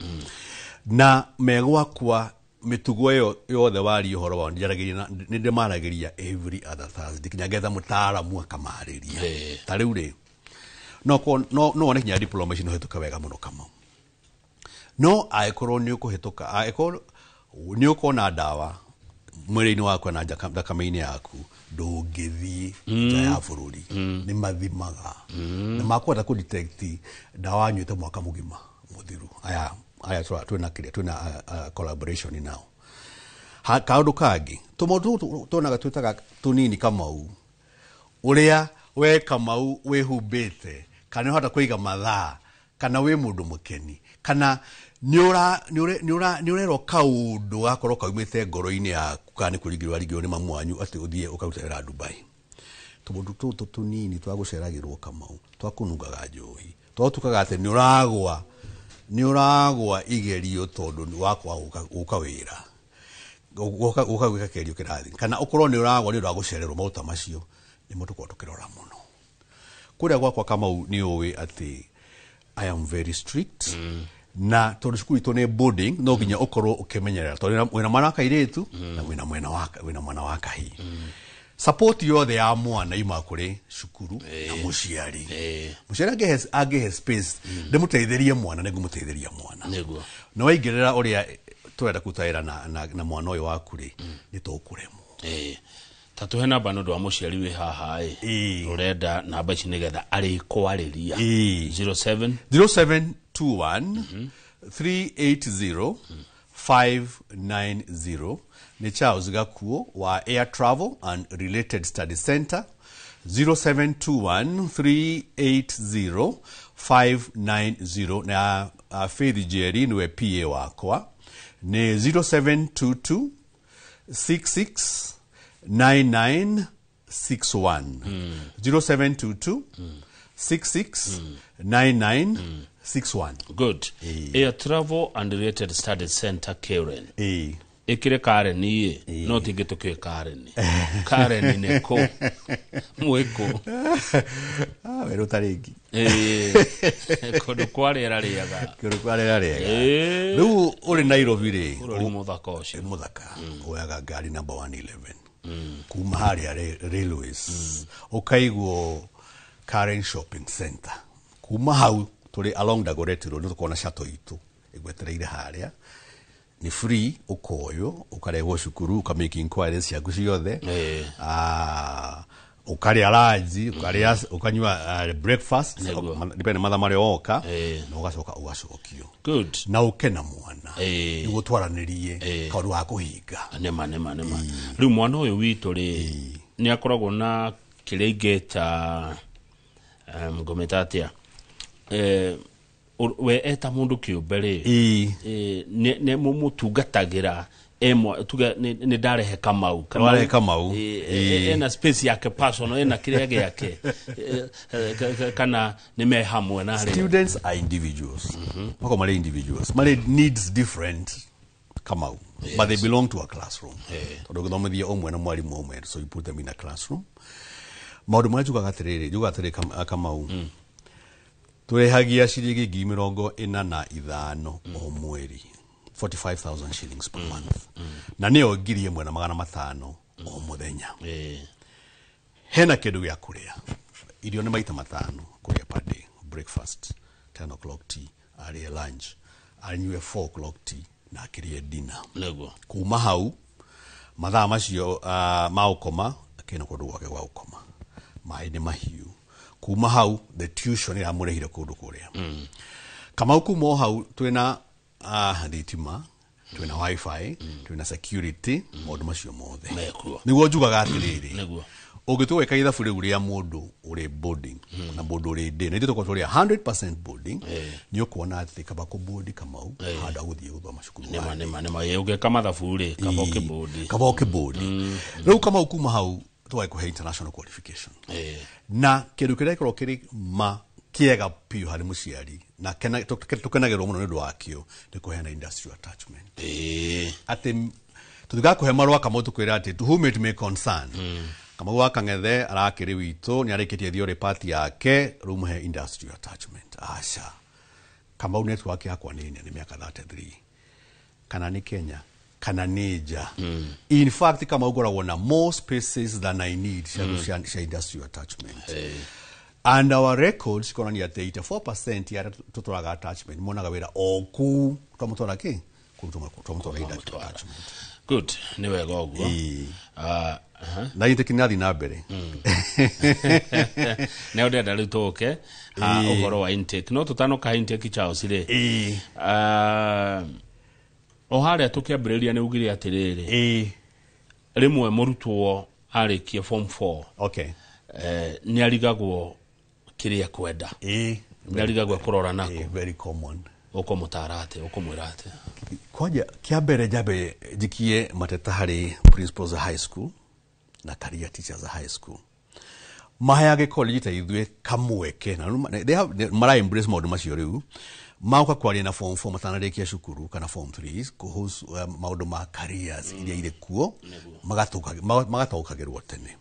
na megwakwa mĩtugo ĩyo yothe waria ũhoro wao nĩ ndĩmaragĩria every other Thursday, kinya ngetha mũtaaramu akamarĩria. Ta rĩu rĩ, no wone kinya diploma ici no hĩtũke wega mũno, Kamau, no angĩkorwo nĩ ũkũhĩtũka, angĩkorwo nĩ ũkona ndawa mwĩrĩ-inĩ waku na thakame-inĩ yaku, ndũngĩthiĩ nja ya bũrũri. Nĩ mathimaga na makwenda kũ detect ndawa anyuĩte mwaka mũgima mũthiru. Aya twĩna kĩrĩa twĩna collaboration nao. Kaũndũ kangĩ tũmaũndũ tũtũ tuonaga twĩtaga tũnini, Kamau, ũrĩa we Kamau wĩhumbĩte, kana nĩ ũhota kũiga mathaa, Kana wĩ mũndũ mũkeni, kana nĩ ũrerwo kaũndũ gakorwo kaumĩte ngoro-inĩ yaku, kana nĩ kũringĩrwo waringĩrwo nĩ mamu wanyu atĩ ũthiĩ ũkaruta wĩra Dubai. Tũmũndũ tũtũ tũnini twa gũceragĩrwo Kamau, twa kũnungaga njohi, twatukaga atĩ nĩ ũragwa igerio tondũ nĩ wakwaga gũka wĩra, gũka gwĩka kĩgerio kĩrathi, kana ũkorwo nĩ ũragwa nĩ ũndũ wa gũcererwo. Maũndũ ta macio nĩmo tũkoragwo tũkĩrora mũno kũrĩa gwakwa. Kamau, nĩ ũĩ atĩ I am very strict, na tondũ cukuru itũ nĩ boarding, no nginya ũkorwo ũkĩmenyerera tondũ wĩna mwana wa kairĩtu na wĩna mwena wa wĩna mwana wa kahĩĩ. Support yothe ya mwana yumaga kũrĩ cukuru na mũciari. Mũciari angĩhe space ndĩmũteithĩrie mwana, nĩngũmũteithĩria mwana. Na waingĩrĩra ũrĩa tũrenda kũruta wĩra na mwana ũyũ waku rĩ, nĩ tũkũremwo. Ta tũhe namba nĩ ũndũ wa mũciari wĩ haha ĩ ũrenda namba ici nĩgetha arĩkwarĩria. 07 0721 380 590 nĩ Charles Gakuo wa Air Travel and Related Study Center. 0721 380 590. Na Faith Jerry niwe PA wakwa, nĩ 0722 66 9961. 0722 66 9961. Good. Air Travel and Related Study Center, Karen. Ĩkĩrĩ Karen ĩ no tingĩ tũkĩũĩ Karen. Karen nĩ kũ mwĩkũ? Ah, werũ tarĩngi. Kũndũ kwa rĩera rĩega. Kũndũ kwa rĩera rĩega. Rĩu ũrĩ Nairobi rĩ, Bũrũri mũthaka ũcio. Mũthaka. Woyaga ngari namba 111 kuma harĩa railways, ũkaigwo Karen Shopping Center. Kuma hau tũrĩ along Dagoretti Road, nĩ tũkona shuttle itũ ĩgwetereire harĩa, nĩ free. Ũkoywo ũkarehwo cukuru, ũka make inquiries ciaku ciothe. Ah, ũkarĩa lunch, ũkarĩa, ũkanyua breakfast, depend mathaa marĩa woka, na ũgacoka ũgacokio. Na ũke na mwana nĩguo twaranĩrie kaũndũ ga kũhinga. Nĩma nĩma nĩma. Rĩu mwana ũyũ witũ rĩ, nĩ akoragwo na kĩrĩa ingĩta ngũmĩta atĩa, we eta mũndũ kĩũmbe rĩ, nĩ mũmũtungatagĩra emwa tuge nĩ ndarehe Kamau. Warehe Kamau. Ena space yake personal, ena kĩrĩa gĩake, kana nĩ me hamwe na arĩa? Students are individuals. Mako marĩ individuals, marĩ needs different, Kamau, but they belong to a classroom, tondũ ũgĩthomithia ũmwe na mwarimũ ũmwe, so you put them in a classroom. Maũndũ marĩa njugaga atĩrĩrĩ, njugaga atĩrĩrĩ, Kamau, tũrĩhagia ciringi 45,000 o mweri, 45,000 shillings per month, na nĩyo 1,500 o mũthenya. Hena kĩndũ gĩa kũrĩa, irio nĩ maita 5 kũrĩa per day: breakfast 10 o'clock, tea, arĩe lunch, anyue 4 o'clock tea, na akĩrĩe dinner. Kuma hau mathaa macio ma ũkoma, akĩna kũndũ gwake gwa gũkoma, maĩ nĩ mahiũ. Kuma hau the tuition ĩramũrĩhire kũndũ kũrĩa. Kamau, kuma o hau twĩna thitima, twĩna wifi, twĩna security, maũndũ macio mothe. Mekuo. Nĩguo njugaga atĩrĩrĩ, ũngĩtua gwĩka ithabu rĩu rĩa mũndũ ũrĩ boarding na mũndũ ũrĩ day, na ithuĩ tũkorwo tũrĩ 100% boarding, nĩ ũkuona atĩ kaba kũboard Kamau handũ ha gũthiĩ gũthoma cukuru. Nĩma nĩma nĩma. Ũngĩka mathabu rĩ, kaba ũkĩboard. Kaba ũkĩboard. Rĩu Kamau, kuma hau tũgakũhe international qualification, na kĩndũ kĩrĩa gĩkoragwo kĩrĩ ma kĩega biũ harĩ mũciari na tũkenagĩrwo mũno nĩ ũndũ wakĩo nĩ kũheana industrial attachment, atĩ tũtigakũhe marũa Kamau tũkwĩra atĩ "To whom it may concern, Kamau wa Kang'ethe arakĩrĩ witũ, nĩ arĩkĩtie theory part yake, rĩu mũhe industrial attachment." Aca, Kamau, network yakwa nĩ nene, mĩaka 33, kana nĩ Kenya kana nĩ nja. In fact, Kamau, ngoragwo na more spaces than I need cia industrial attachment, and our records ikonania atĩ 84% ya arĩa tũtwaraga attachment monaga wĩra o kũu twamũtwara kĩ kũu twamũtwara industrial attachment. Good, nĩ wega ũguo. Ah, aha. Na ithe kĩrathiĩ na mbere. Nĩ ndĩrenda rĩu tũke ha ũhoro wa intake, no tũtanoka intake, Charles rĩ, o harĩa tũkĩambĩrĩria nĩ ugire atĩrĩrĩ, rĩmwe mũrutwo arĩkia form 4 nĩ arigagwo kĩrĩa kwenda. Ndarigagwo kũrora nako. Very common. Ũkũmũtara atĩa, ũkũmwĩra atĩa? Kwanja kĩa mbere njambe njikie mateta harĩ principals a high school na career teachers a high school. Maheage college ta ithuĩ kamweke na they have mara embrace maũndũ macio rĩu maũka kwaria na form 4 matanarĩkia cukuru kana form 3 kuhusu maũndũ ma careers iria irĩ kuo magataũkagĩrwo tene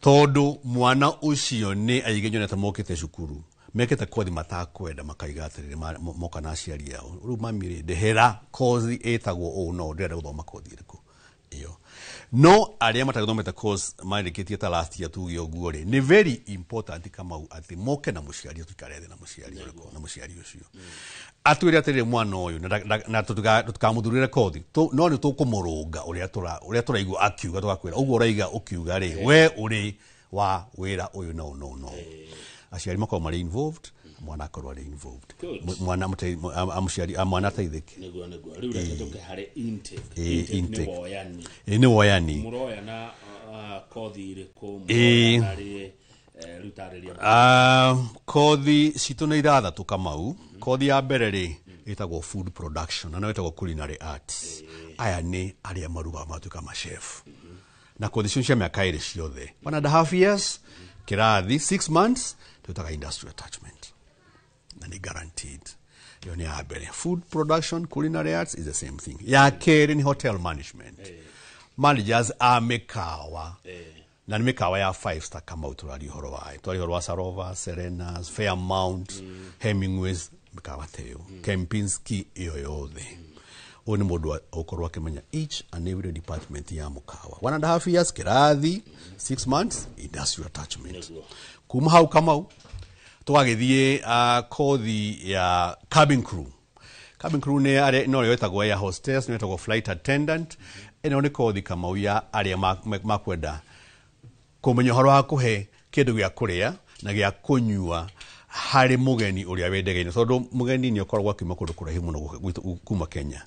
tondũ mwana ũcio nĩ aingĩ nyonete mokĩte cukuru mekĩte kothi matakwenda makaiga atĩrĩrĩ moka na aciari ao rĩu mami rĩ ndĩhĩra kothi ĩtagwo ũũ no ndĩrenda gũthoma kothi ĩrĩkũ ĩyo no arĩa matagĩthomete course marĩkĩtie ta last year tuge ũguo rĩ nĩ very important Kamau atĩ moke na mũciari tũikare thĩ na mũciari ũrĩkũ na mũciari ũcio atwĩre atĩrĩrĩ mwana ũyũ na tũtikamũthurĩre kothi no nĩ tũkũmũrũnga ũrĩa tũraigua akiuga tũgakwĩra ũguo ũraiga ũkiuga rĩ we ũrĩ wa wĩra ũyũ no no no aciari makorwo marĩ involved mwana akorwo arĩ involved mwana mũciari mwana ateithĩke nĩguo nĩguo rĩu reke tũke harĩ intake nĩ woyani nĩ woyani mũroyana kothi irĩkũ mũroyana rĩ rĩu tarĩria kothi citũ nĩ ithathatũ Kamau. Kothi ya mbere rĩ ĩtagwo food production na no ĩtagwo culinary arts. Aya nĩ arĩa marugaga magatuĩka machef na kothi icio cia mĩaka ĩrĩ ciothe 1.5 years kĩrathi 6 months twĩtaga industrial attachment na nĩ guaranteed. Iyo nĩ ya mbere. Food production, culinary arts is the same thing. Ya kerĩ nĩ hotel management. Managers a mĩkawa na nĩ mĩkawa ya 5 star Kamau tũraria ũhoro wayo. Tũraria ũhoro wa Sarova, Serenas, Fairmount, Hemingways, mĩkawa ta ĩyo Kempinski ĩyo yothe. Ũyũ nĩ mũndũ ũkorwo akĩmenya each and every department ya mũkawa. 1.5 years kĩrathi, 6 months industrial attachment. Kuma hau Kamau tũgagĩthiĩ kothi ya cabin crew. Cabin crew nĩ no ĩtagwo air hostess, nĩ ĩtagwo flight attendant. Ĩno nĩ kothi Kamau ya arĩa makwenda kũmenya ũhoro wa kũhe kĩndũ gĩa kũrĩa na gĩa kũnyua harĩ mũgeni ũrĩa wĩ ndege-inĩ tondũ mũgeni nĩ ũkoragwo akiuma kũndũ kũraihu mũno kuma Kenya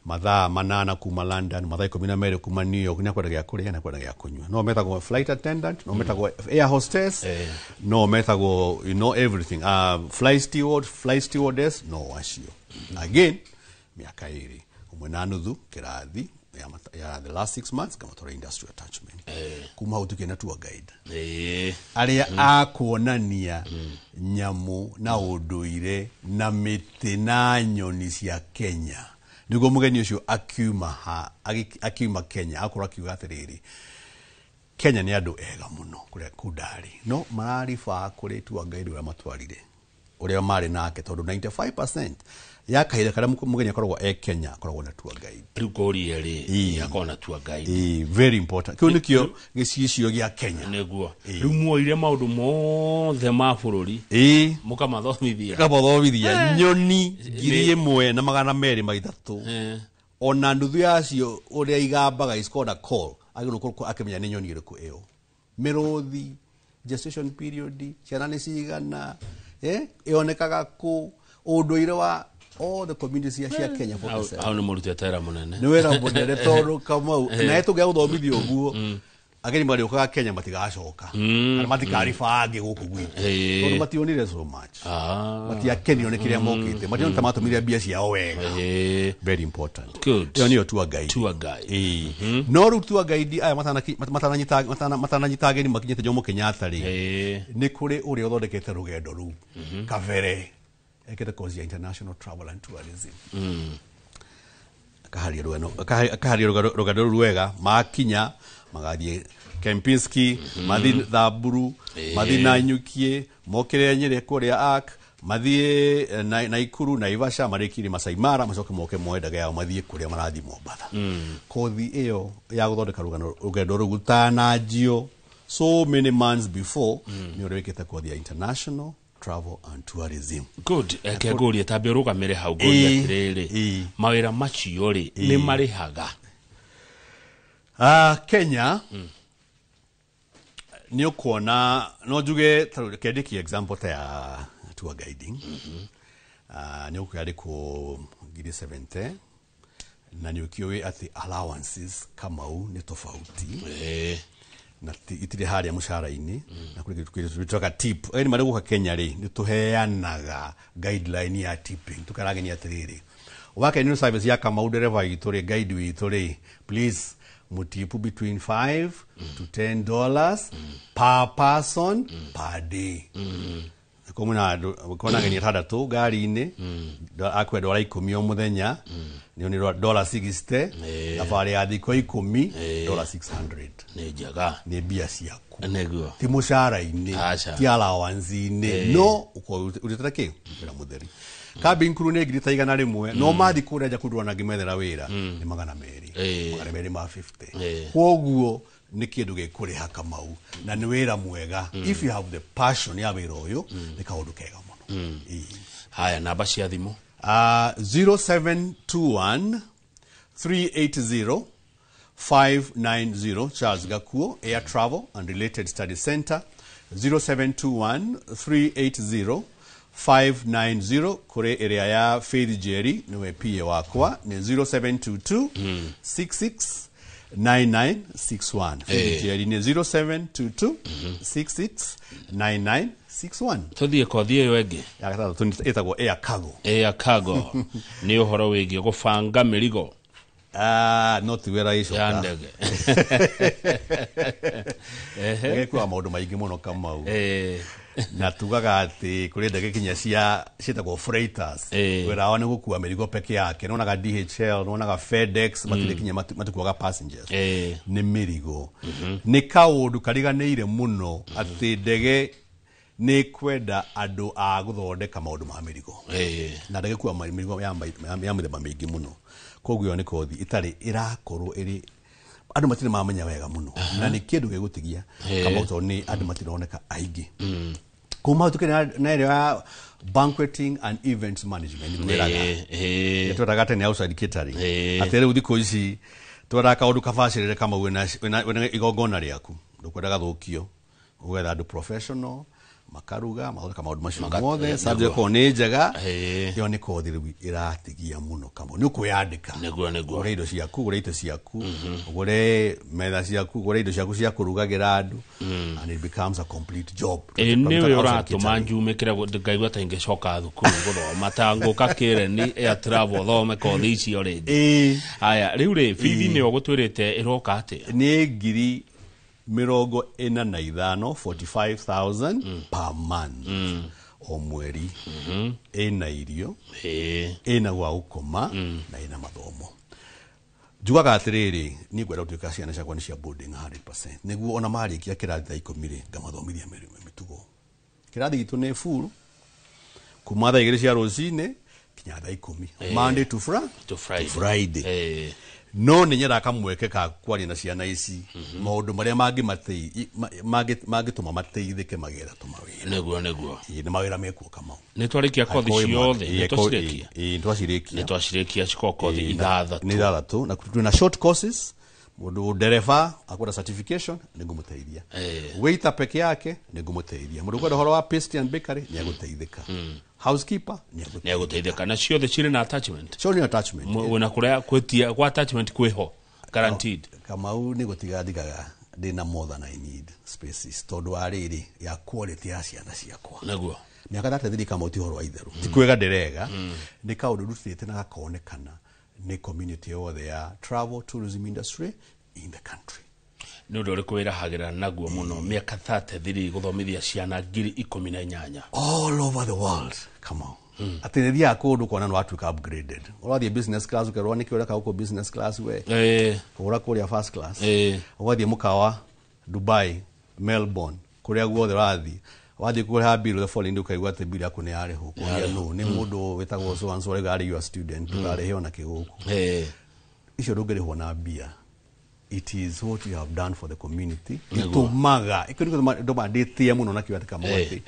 mathaa 8 kuma London, mathaa 12 kuma New York, nĩ akwenda gĩa kũrĩa na akwenda gĩa kũnyua. No metagwo flight attendant, no metagwo air hostess, no metagwo you know everything, flight steward, flight stewardess, no acio. Again mĩaka 2.5 kĩrathi ya the last 6 months kama industrial attachment. Kuma hau tukĩna tour guide arĩa akuonania nyamũ na ũndũire na mĩtĩ na nyoni cia Kenya nĩguo mũgeni ũcio akiuma Kenya akorwo akiuga atĩrĩrĩ Kenya nĩ andũ ega mũno kũrĩa kũndarĩ no mararibaa kũrĩ tour guide ũrĩa matwarire ũrĩa marĩ nake tondũ 95% ya kahinda karĩa mũgeni akoragwo e Kenya akoragwo na tour guide. Rĩu kũrie rĩ akoragwo na tour guide. Very important. Kĩu nĩkĩo gĩcicio gĩa Kenya. Nĩguo. Rĩu muoire maũndũ mothe ma bũrũri mũkamathomithia. Mũkamathomithia nyoni 1203 ona nuthu yacio ũrĩa igambaga is called a call agĩrĩirwo gũkorwo akĩmenya nĩ nyoni ĩrĩkũ ĩyo. Mĩrũthi, gestation period, ciana nĩ cigana, ĩonekaga kũ, ũndũire wa all the communities cia Kenya. Hau nĩ mũrutĩte wĩra mũnene. Nĩ wĩra mũnene tondũ Kamau nawe tũngĩaga gũthomithio ũguo ageni marĩũkaga Kenya matigacoka kana matikaribange gũkũ gwitũ tondũ mationire so much matiakenio nĩ kĩrĩa mokĩte mationire ta matũmire mbia ciao wega. Very important. Ĩyo nĩyo tour guide. Tour guide. No rĩu tour guide aya matananyita ageni makinyĩte Jomo Kenyatta rĩ nĩ kũrĩ ũrĩa ũthondekete rũgendo rũu kabere ekete course ya international travel and tourism. Akaharia rũgendo rũu wega makinya magathiĩ Kempinski, mathiĩ Thamburu, mathiĩ Nanyukie, mokĩre Nyĩrĩ kũrĩa Ark, mathiĩ Naikuru, Naivasha, marĩkirie Masai Mara, macoke moke moe ndege yao mathiĩ kũrĩa marathiĩ Mombatha. Kothi ĩyo ya gũthondeka rũgendo rũu gũtananjio so many months before nĩ ũrĩa wĩkĩte kothi ya international travel and tourism. Good. Eke ngũrie tambe ũrũgamĩre hau ngũrie atĩrĩrĩ mawĩra macio rĩ nĩ marĩhaga? Kenya nĩ ũkuona no njuge kendĩki example ta ya tour guiding nĩ ũkwandĩkwo 70,000 na nĩ ũkĩũĩ atĩ allowances Kamau nĩ tofauti. Na itirĩ harĩa mũcara-inĩ, na kũrĩ kĩndũ twĩtaga tip. Ageni marĩ gũka Kenya rĩ, nĩ tũheanaga guideline ya tipping, tũkaragenia atĩrĩrĩ, wakenio service ya Kamau ndereba witũ rĩ, guide witũ rĩ, please mutipu between $5 to $10 per person per day. Kå andå kona ageni atandatå ngari-inĩ, akue $10 o mũthenya, nĩyo nĩ $60, thabarĩ ya thikũ 10 $600. Nĩ njega. Nĩ mbia ciaku. Nĩguo. Ti mũcara-inĩ, Aca. ti allowance-inĩ, no ũkorwo ũrutĩte kĩ wĩra mũtheri. Cabin crew nĩ 100,000, no mathi kũrĩa nja kũndũ ona ngĩmethera wĩra nĩ 200, 250. Kwoguo nĩ kĩndũ gĩkũrĩha Kamau, na nĩ wĩra mwega. If you have the passion ya wĩra ũyũ, nĩ kaũndũ kega mũno. Haya, namba cia thimũ. 0721 380 590, Charles Gakuo, Air Travel and Related Study Center, 0721 380 590. Kũrĩ ĩrĩa ya Faith Jerry, nĩwe PA wakwa, nĩ 0722 66 9961. Faith Jerry nĩ 0722 66 9961. Tũthiĩ kothi ĩyo ĩngĩ ya gatatũ ĩtagwo Air Cargo. Air Cargo nĩ ũhoro wĩgiĩ gũbanga mĩrigo. No ti wĩra icoka ya ndege. Ndege maũndũ maingĩ mũno Kamau. Na tugaga atĩ kũrĩ ndege kinya cia ciĩtagwo freighters, wĩra wao nĩ gũkua mĩrigo peke yake. Nĩwonaga DHL, nĩwonaga FedEx, matirĩ kinya matikuaga passengers, nĩ mĩrigo. Nĩ kaũndũ kariganĩire mũno atĩ ndege nĩ kwenda andũ a gũthondeka maũndũ ma mĩrigo, na ndege kua mĩrigo ya mĩthemba mĩingĩ mũno. Koguo ĩyo nĩ kothi ĩtarĩ ĩrakorwo ĩrĩ andũ matirĩ mamenya wega mũno, na nĩ kĩndũ gĩgũtigia Kamau, tondũ nĩ andũ matironeka aingĩ. Kuma hau tũkĩrĩ na ĩrĩa ya banqueting and events management, nĩ twĩraga tene outside catering, atĩ rĩu thikũ ici twendaga kaũndũ kabacĩrĩre Kamau, wĩna igongona rĩaku ndũkwenda gathũkio, ũgetha andũ professional makaruga, mathondeka maũndũ macio mothe, subject korwo nĩ njega. Ĩyo nĩ kothi rĩu ĩratigia mũno Kamau, nĩ ũkwĩyandĩka. Nĩguo. Ũgũre indo ciaku, ũgũre itĩ ciaku, ũgũre metha ciaku, ũgũre indo ciaku cia kũrugagĩra andũ, and it becomes a complete job. Nĩwe ũratũma njumĩkĩre ngaigua ta ingĩcoka thukuru gũthoma, ta ngũka kĩreni Air Travel thome kothi icio rĩngĩ. Haya, rĩu rĩ, bithi nĩyo gũtwĩrĩte ĩroka atĩa? Nĩ 45,000, 45,000 per month, o mweri. Ĩna irio, ĩna gwa gũkoma, na ĩna mathomo. Njugaga atĩrĩrĩ, niĩ ngwenda gũtuĩka ciana ciakwa nĩ cia boarding 100%, nĩguo ona marĩkia kĩrathi thaa 10 rĩ, ngamathomithia mĩtugo. Kĩrathi gitũ nĩ full kuma thaa 2 cia rũcinĩ kinya thaa 10, Monday to Friday. No nĩ nyendaga kamweke ka kwaria na ciana ici maũndũ marĩa mangĩtũma mateithĩke magĩetha tũmawĩra. Nĩguo. Nĩ mawĩra mekuo Kamau. Nĩ twarĩkia kothi ciothe? Nĩ twacirĩkia? Ĩĩ, nĩ Nĩ twacirĩkia cikorwo kothi 6. Nĩ 6, na twĩna short courses. Mũndũ ndereba akwenda certification, nĩ ngũmũteithia. Waiter peke yake, nĩ ngũmũteithia. Mũndũ ũkwenda ũhoro wa pastry and bakery, nĩ agũteithĩka. Housekeeper nĩ agũteithĩka. Na ciothe cirĩ na attachment? Ciothe nĩ attachment. Wĩna kũrĩa kwĩtia kwa attachment kwĩho guaranteed? Kamau, nĩ gũtiga ndigaga ndĩna more than I need spaces, tondũ wa rĩrĩ ya quality ya ciana ciakwa. Nĩguo. Mĩaka 33 Kamau ti ũhoro wa itherũ, ti kwĩga ndĩrega, nĩ kaũndũ ndutĩte na gakonekana nĩ community yothe ya travel tourism industry in the country. Nĩ ũndũ ũrĩkũ wĩrahagĩra naguo mũno mĩaka 33 gũthomithia ciana 18,000 all over the world, Kamau? Atĩ nĩ thiaga kũndũ kuona nĩ watuĩka upgraded, ũrathiĩ business class ũkerwo nĩkĩ ũreka gũkũ business class we, kũgũra kũrĩa first class, ũgathiĩ mũkawa Dubai, Melbourne, kũrĩa guothe ũrathiĩ, wathiĩ kũrĩha bill the following day ũkaigua atĩ bill yaku nĩ yarĩhwo. Kũria nũ? Nĩ mũndũ wĩtagwo so and so arauga arĩ your student, ndũkarĩhe ona kĩ gũkũ. Icio ndũngĩrĩhwo na mbia. It is what you have done for the community. Ĩtũmaga ĩtũmaga ndĩtĩe mũno nakĩo atĩ Kamau, atĩ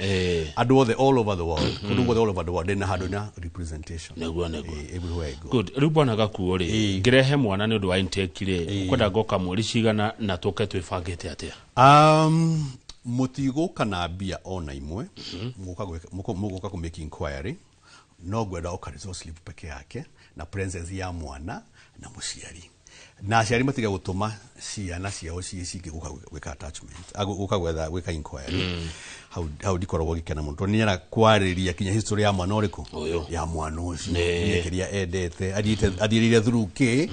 andũ othe all over the world, kũndũ guothe all over the world, ndĩna handũ na representation. Nĩguo. Everywhere I go. Good. Rĩu bwana Gakuo rĩ, ngĩrehe mwana nĩ ũndũ wa intake rĩ, ũkwenda ngoka mweri cigana na tũke twĩbangĩte atĩa? Mũtigũka na mbia ona imwe, mũgũka kũ make inquiry, no ngwenda ũka resource slip peke yake na presence ya mwana na mũciari. Na aciari matige gũtũma ciana ciao ciĩ cingĩ gũka gwĩka attachment, gũka gwetha gwĩka inquiry. Hau ndikoragwo ngĩkena mũno tondũ nĩnyara kwarĩria kinya history ya mwana ũrĩkũ, ya mwana ũcio, nginya kĩrĩa endete, athiĩrĩire through kĩ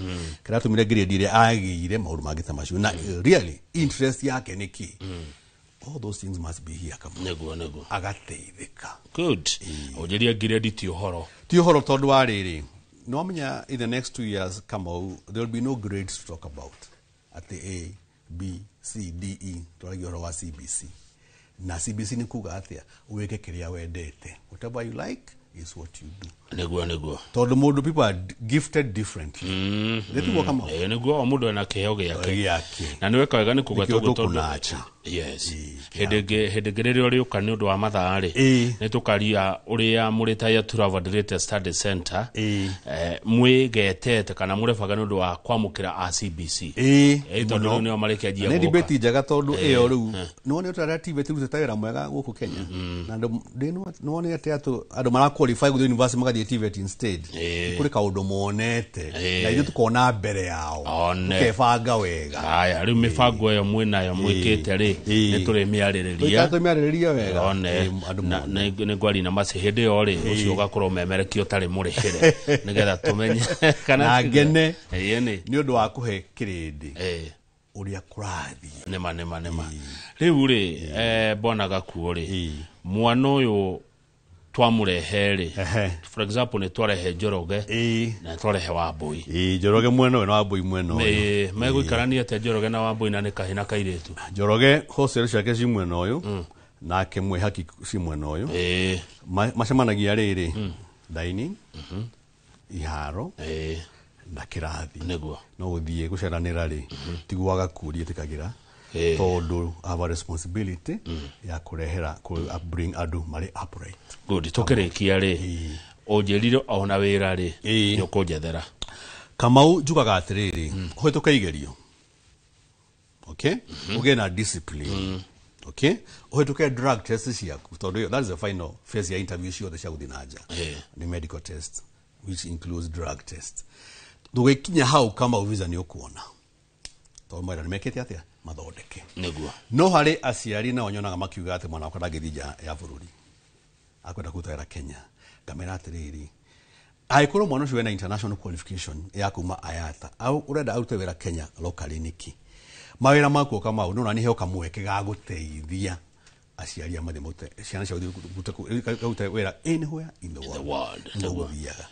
kĩratũmire grade ĩrĩa agĩire, maũndũ mangĩ ta macio, na really interest yake nĩ kĩ. All those things must be here, kama Nĩguo. Agateithĩka. Good. Ũnjĩrie grade ti ũhoro. Ti ũhoro, tondũ wa rĩrĩ, nĩwamenya in the next 2 years, Kamau, there will be no grades to talk about, atĩ A, B, C, D, E. Twaragia ũhoro wa CBC, na CBC nĩ kuga atĩa? Wĩke kĩrĩa wendete. Whatever you like is what you do. Nĩguo. Tondũ mũndũ, people are gifted differently. Nĩ tiguo, Kamau? Ĩĩ, nĩguo, o mũndũ ena kĩheo gĩake. Gĩake. Na nĩ weka wega nĩ kuga Nĩkĩo tũguo tondũ tũkũnacha. Yes, hĩndĩ ĩngĩ rĩrĩa ũrĩũka nĩ ũndũ wa mathaa rĩ, nĩ tũkaria ũrĩa mũrĩ ta ya Travel and Related Study Center mwĩgetete kana mũrebaga nĩ ũndũ wa kwamũkĩra a CBC. Tondũ rĩu nĩo marĩkĩanjia Nĩ gũka. debate njega, tondũ ĩyo rĩu nĩwone ũrĩa TVET rutĩte wĩra mwega gũkũ Kenya, na andũ nĩwone atĩ andũ mara qualify gũthiĩ university magathiĩ TVET instead. Kũrĩ kaũndũ monete na ithuĩ tũkona mbere yao. One. Tũkebanga wega. Haya, rĩu mĩbango ĩyo mwĩnayo mwĩkĩte rĩ, nĩ tũrĩmĩarĩrĩria. Tũikare tũmĩarĩrĩrie wega. One. Andũ Na nĩ ngwaria na maci hĩndĩ ĩyo rĩ, ũcio ũgakorwo memerekio ũtarĩ mũrĩhĩre nĩgetha tũmenye kana Na ngene Ĩĩ, nĩ ũndũ wa kũhe kĩrĩndĩ ũrĩa kũrathiĩ. Nĩma rĩu rĩ, mbona gakuo rĩ, mwana ũyũ twamũrehe rĩ, for example nĩ twarehe Njoroge na twarehe Wambui. Ĩĩ, Njoroge mwena ũyũ na Wambui mwena ũyũ. Megũikarania atĩa Njoroge na Wambui, na nĩ kahĩ na kairĩtu? Njoroge hostel ciake ci mwena ũyũ, nake mwĩhaki ci mwena ũyũ. Macemanagia rĩrĩ dining, iharo na kĩrathi. No gũthiĩ gũceranĩra rĩ, tiguo agakuo ndiĩtĩkagĩra, tondũ I have a responsibility ya kũrehera bring andũ marĩ upright. Good. Tũkĩrĩkia rĩ, ũnjĩrire ona wĩra rĩ nĩ ũkũnjethera. Kamau, njugaga atĩrĩrĩ, ũhĩtũke igerio, okay, ũgĩe na discipline, okay, ũhĩtũke drug test ciaku, tondũ that is the final phase ya interview ciothe cia gũthiĩ na nja, nĩ medical test which includes drug test. Ndũgĩkinya hau, Kamau, visa nĩ ũkuona, tondũ mawĩra nĩ mekĩte atĩa mathondeke. No harĩ aciari nao nyonaga makiuga atĩ mwana wakwa ndangĩthiĩ nja ya bũrũri, akwenda kũruta wĩra Kenya. Ngamera atĩrĩrĩ, angĩkorwo mwana ũcio wena international qualification ya kuma IATA au ũrenda arute wĩra Kenya locally nĩkĩ? Mawĩra makuo, Kamau, no nani heo kamweke ga gũteithia aciari a mathiĩ marute ciana ciao kũruta wĩra anywhere in the world. No gũthiaga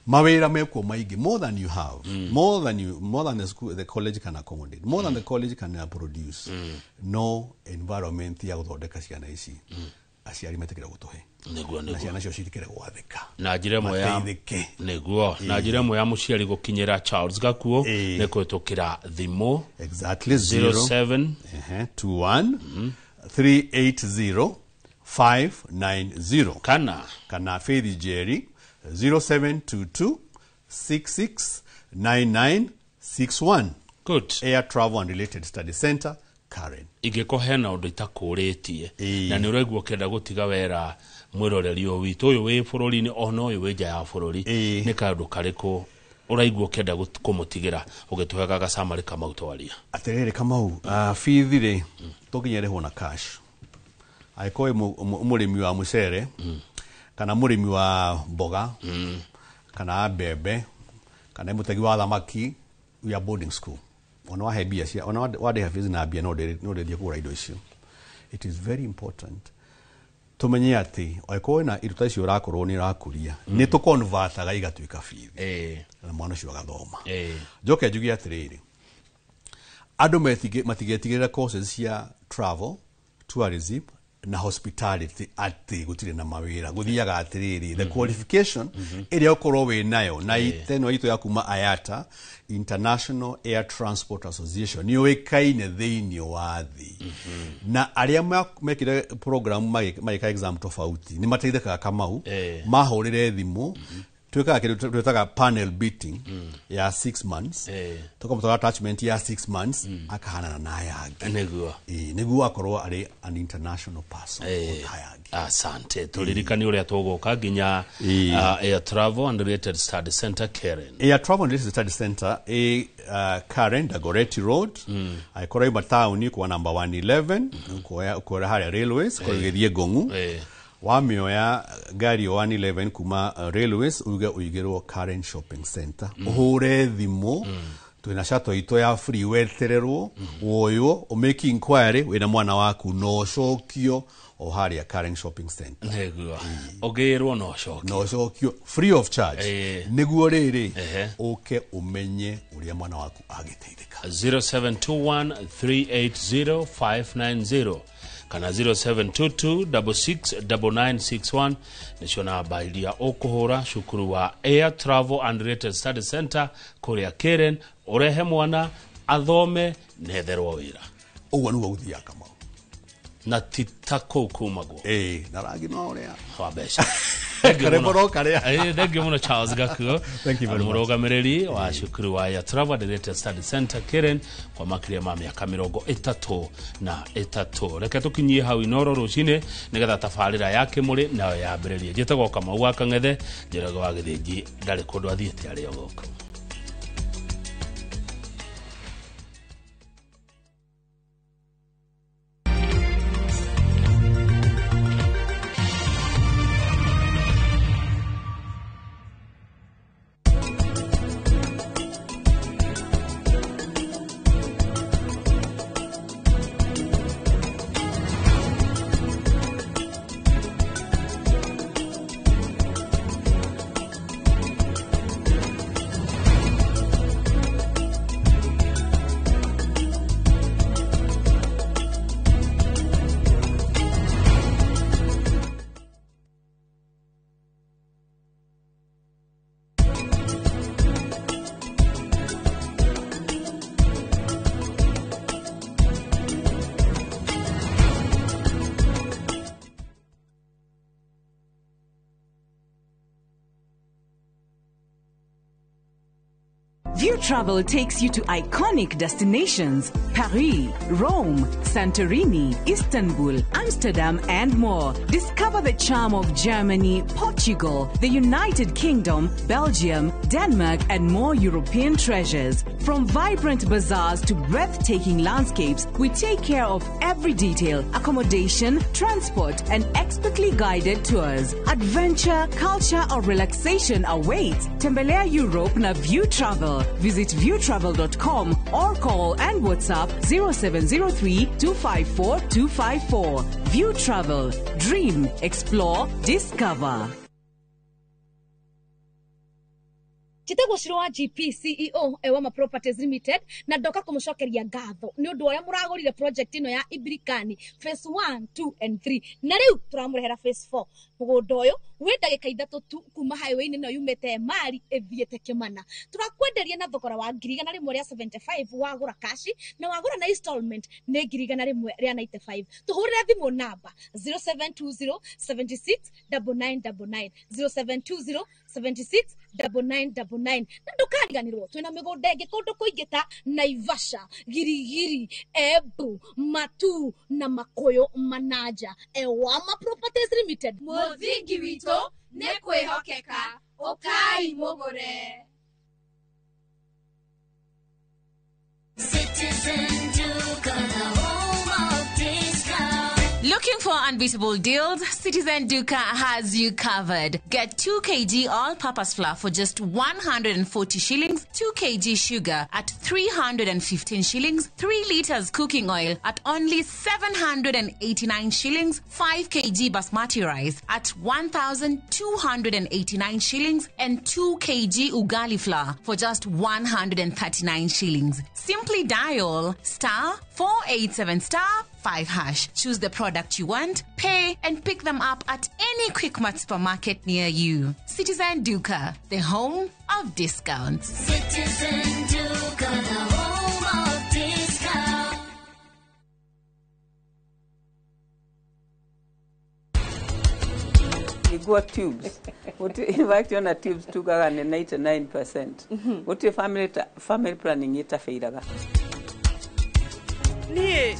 mawĩra mekuo maingĩ, more than you have, more than you, more than the school, the college can accommodate, more than the college can produce. No environment ya gũthondeka ciana ici, aciari metĩkĩre gũtũhe na ciana cio citikĩre gwathĩka. Na njĩra ĩmwe ya Mateithĩke. Nĩguo, na njĩra ĩmwe ya mũciari gũkinyĩra Charles Gakuo nĩ kũhĩtũkĩra thimũ. Exactly. 07 21 380 590, kana Faith Jerry, 0722 669961. Good. Air Travel and Related Study Center, Karen. Ingĩkorwo hena ũndũ itakũrĩtie na nĩ ũraigua ũkĩenda gũtiga wera, mwĩroreri ũyũ witũ, ũyũ wĩ bũrũri-inĩ ona ũyũ wĩ nja ya bũrũri, nĩ kaũndũ karĩkũ ũraigua ũkĩenda kũmũtigĩra ũgĩtũhega gacamarĩ Kamau twaria? Atĩrĩrĩ Kamau, bithi rĩ, to nginya ĩrĩhwo na cash. Angĩkorwo wĩ mũrĩmi wa mũcere kana mũrĩmi wa mboga kana wa mbembe kana wĩ mũtegi wa thamaki, we are boarding school, ona wahe mbia cia, ona wandĩha fees na mbia, no ndĩthiĩ kũgũra indo icio. It is very important tumenye atĩ angĩkorwo wĩna indo ta icio ũrakorwo nĩ ũrakũria, nĩ tũconvertaga igatuĩka bithi na mwana ũcio agathoma. Njoke njuge atĩrĩrĩ, andũ matigetigĩrĩre courses cia travel, tourism na hospitality atĩ gũtirĩ na mawĩra. Gũthiaga atĩrĩrĩ, the qualification ĩrĩa ũkorwo wĩ nayo na ĩno itũ ya kuma IATA, International Air Transport Association, nĩ ũĩkaine thĩinĩ wa thĩ, na arĩa mekire program magĩka exam tofauti nĩ mateithĩkaga, Kamau. Mahũrĩre thimũ. Twĩkaga kĩndũ twĩtaga panel beating ya 6 months, tũkamũtwara attachment ya 6 months, akahanana na aya angĩ. Nĩguo. Ĩĩ, nĩguo akorwo arĩ an international person. Asante. Tũririkanie ũrĩa tũgũka nginya Air Travel and Related Study Center Karen. Air Travel and Related Study Center ĩ Karen, Dagoretti Road. Angĩkorwo ima taũni kwa number 111, kuoya harĩa railways kwa ũgĩthiĩ Ngong'u, wamĩoya ngari ĩyo 111 kuma railways, uge ũigĩrwo Karen Shopping Center, ũhũre thimũ, twĩna shuttle itũ ya free, wetererwo woywo, ũmake inquiry wĩna mwana waku na ũcokio o harĩa Karen Shopping Center. Nĩguo ũgĩrwo no ũcokio. Na ũcokio free of charge, nĩguo rĩrĩ ũke ũmenye ũrĩa mwana waku agĩteithĩka. 0721380590 kana 0722669961 nĩcio namba iria ũkũhũra cukuru wa Air Travel and Related Study Center kũrĩa Karen, ũrehe mwana athome netherwo wĩra. Ũguo nĩguo gũthiaga, Kamau. Na ti ta kũu kumagwo. Ĩĩ, na rangi no ũrĩa wa mbeca. Karĩmbo no karĩa. Thank you mũno Charles Gakuo. Thank you very much. Mũrũgamĩrĩri wa cukuru wa Air Travel and Related Study Center Karen kwa makĩria ma mĩaka 33. Reke tũkinyie hau Inoro rũcinĩ nĩgetha tabarĩra ya Kĩmũrĩ nayo yambĩrĩrie. Njĩtagwo Kamau wa Kang'ethe, Njoroge wa Gĩthĩnji ndarĩ kũndũ athiĩte arĩ o gũkũ. View Travel takes you to iconic destinations: Paris, Rome, Santorini, Istanbul, Amsterdam, and more. Discover the charm of Germany, Portugal, the United Kingdom, Belgium, Denmark, and more European treasures. From vibrant bazaars to breathtaking landscapes, we take care of every detail: accommodation, transport, and expertly guided tours. Adventure, culture, or relaxation awaits. Tembelea Europe na View Travel. Visit viewtravel.com or call and WhatsApp 0703 254 254. View Travel. Dream, explore, discover. Njĩtagwo Ciro wa GP CEO Ewama Properties Limited, na ndoka kũmũcokeria ngatho nĩ ũndũ ũrĩa mũragũrire project ĩno ya Ibirikani phase 1, 2 and 3, na rĩu tũramũrehera phase 4. Mũgũnda ũyũ wĩ ndagĩka 3 tu kuma highway-inĩ ĩno yumĩte Emali ĩthiĩte Kĩmana. Tũrakwenderia na thogora wa 175,000 wagũra kashi, na wagũra na installment nĩ 195,000. Tũhũrĩre thimũ namba 0720 76 9999, 0720 76 9999. Na ndũkariganĩrwo twĩna mĩgũnda ĩngĩ kũndũ kũingĩ ta Naivasha, Girigiri, Embu, Matu na Makũyũ Manaja. Ewama Properties Limited, Mũthingi witũ nĩ kwĩhokeka, ũkai mũgũre. Citizen Duka, the home of discount. Looking for unbeatable deals? Citizen Duka has you covered. Get 2 kg all-purpose flour for just 140 shillings, 2 kg sugar at 315 shillings, 3 liters cooking oil at only 789 shillings, 5 kg basmati rice at 1,289 shillings, and 2 kg ugali flour for just 139 shillings. Simply dial star 487 star 5 hash. Choose the product you want, pay, and pick them up at any Quickmart supermarket near you. Citizen Duka, the home of discounts. Citizen Duka, the home of discounts. Twahingwo tubes. In fact ona tubes tugaga nĩ 99%. Gũtirĩ family family planning ĩtabĩiraga. Niĩ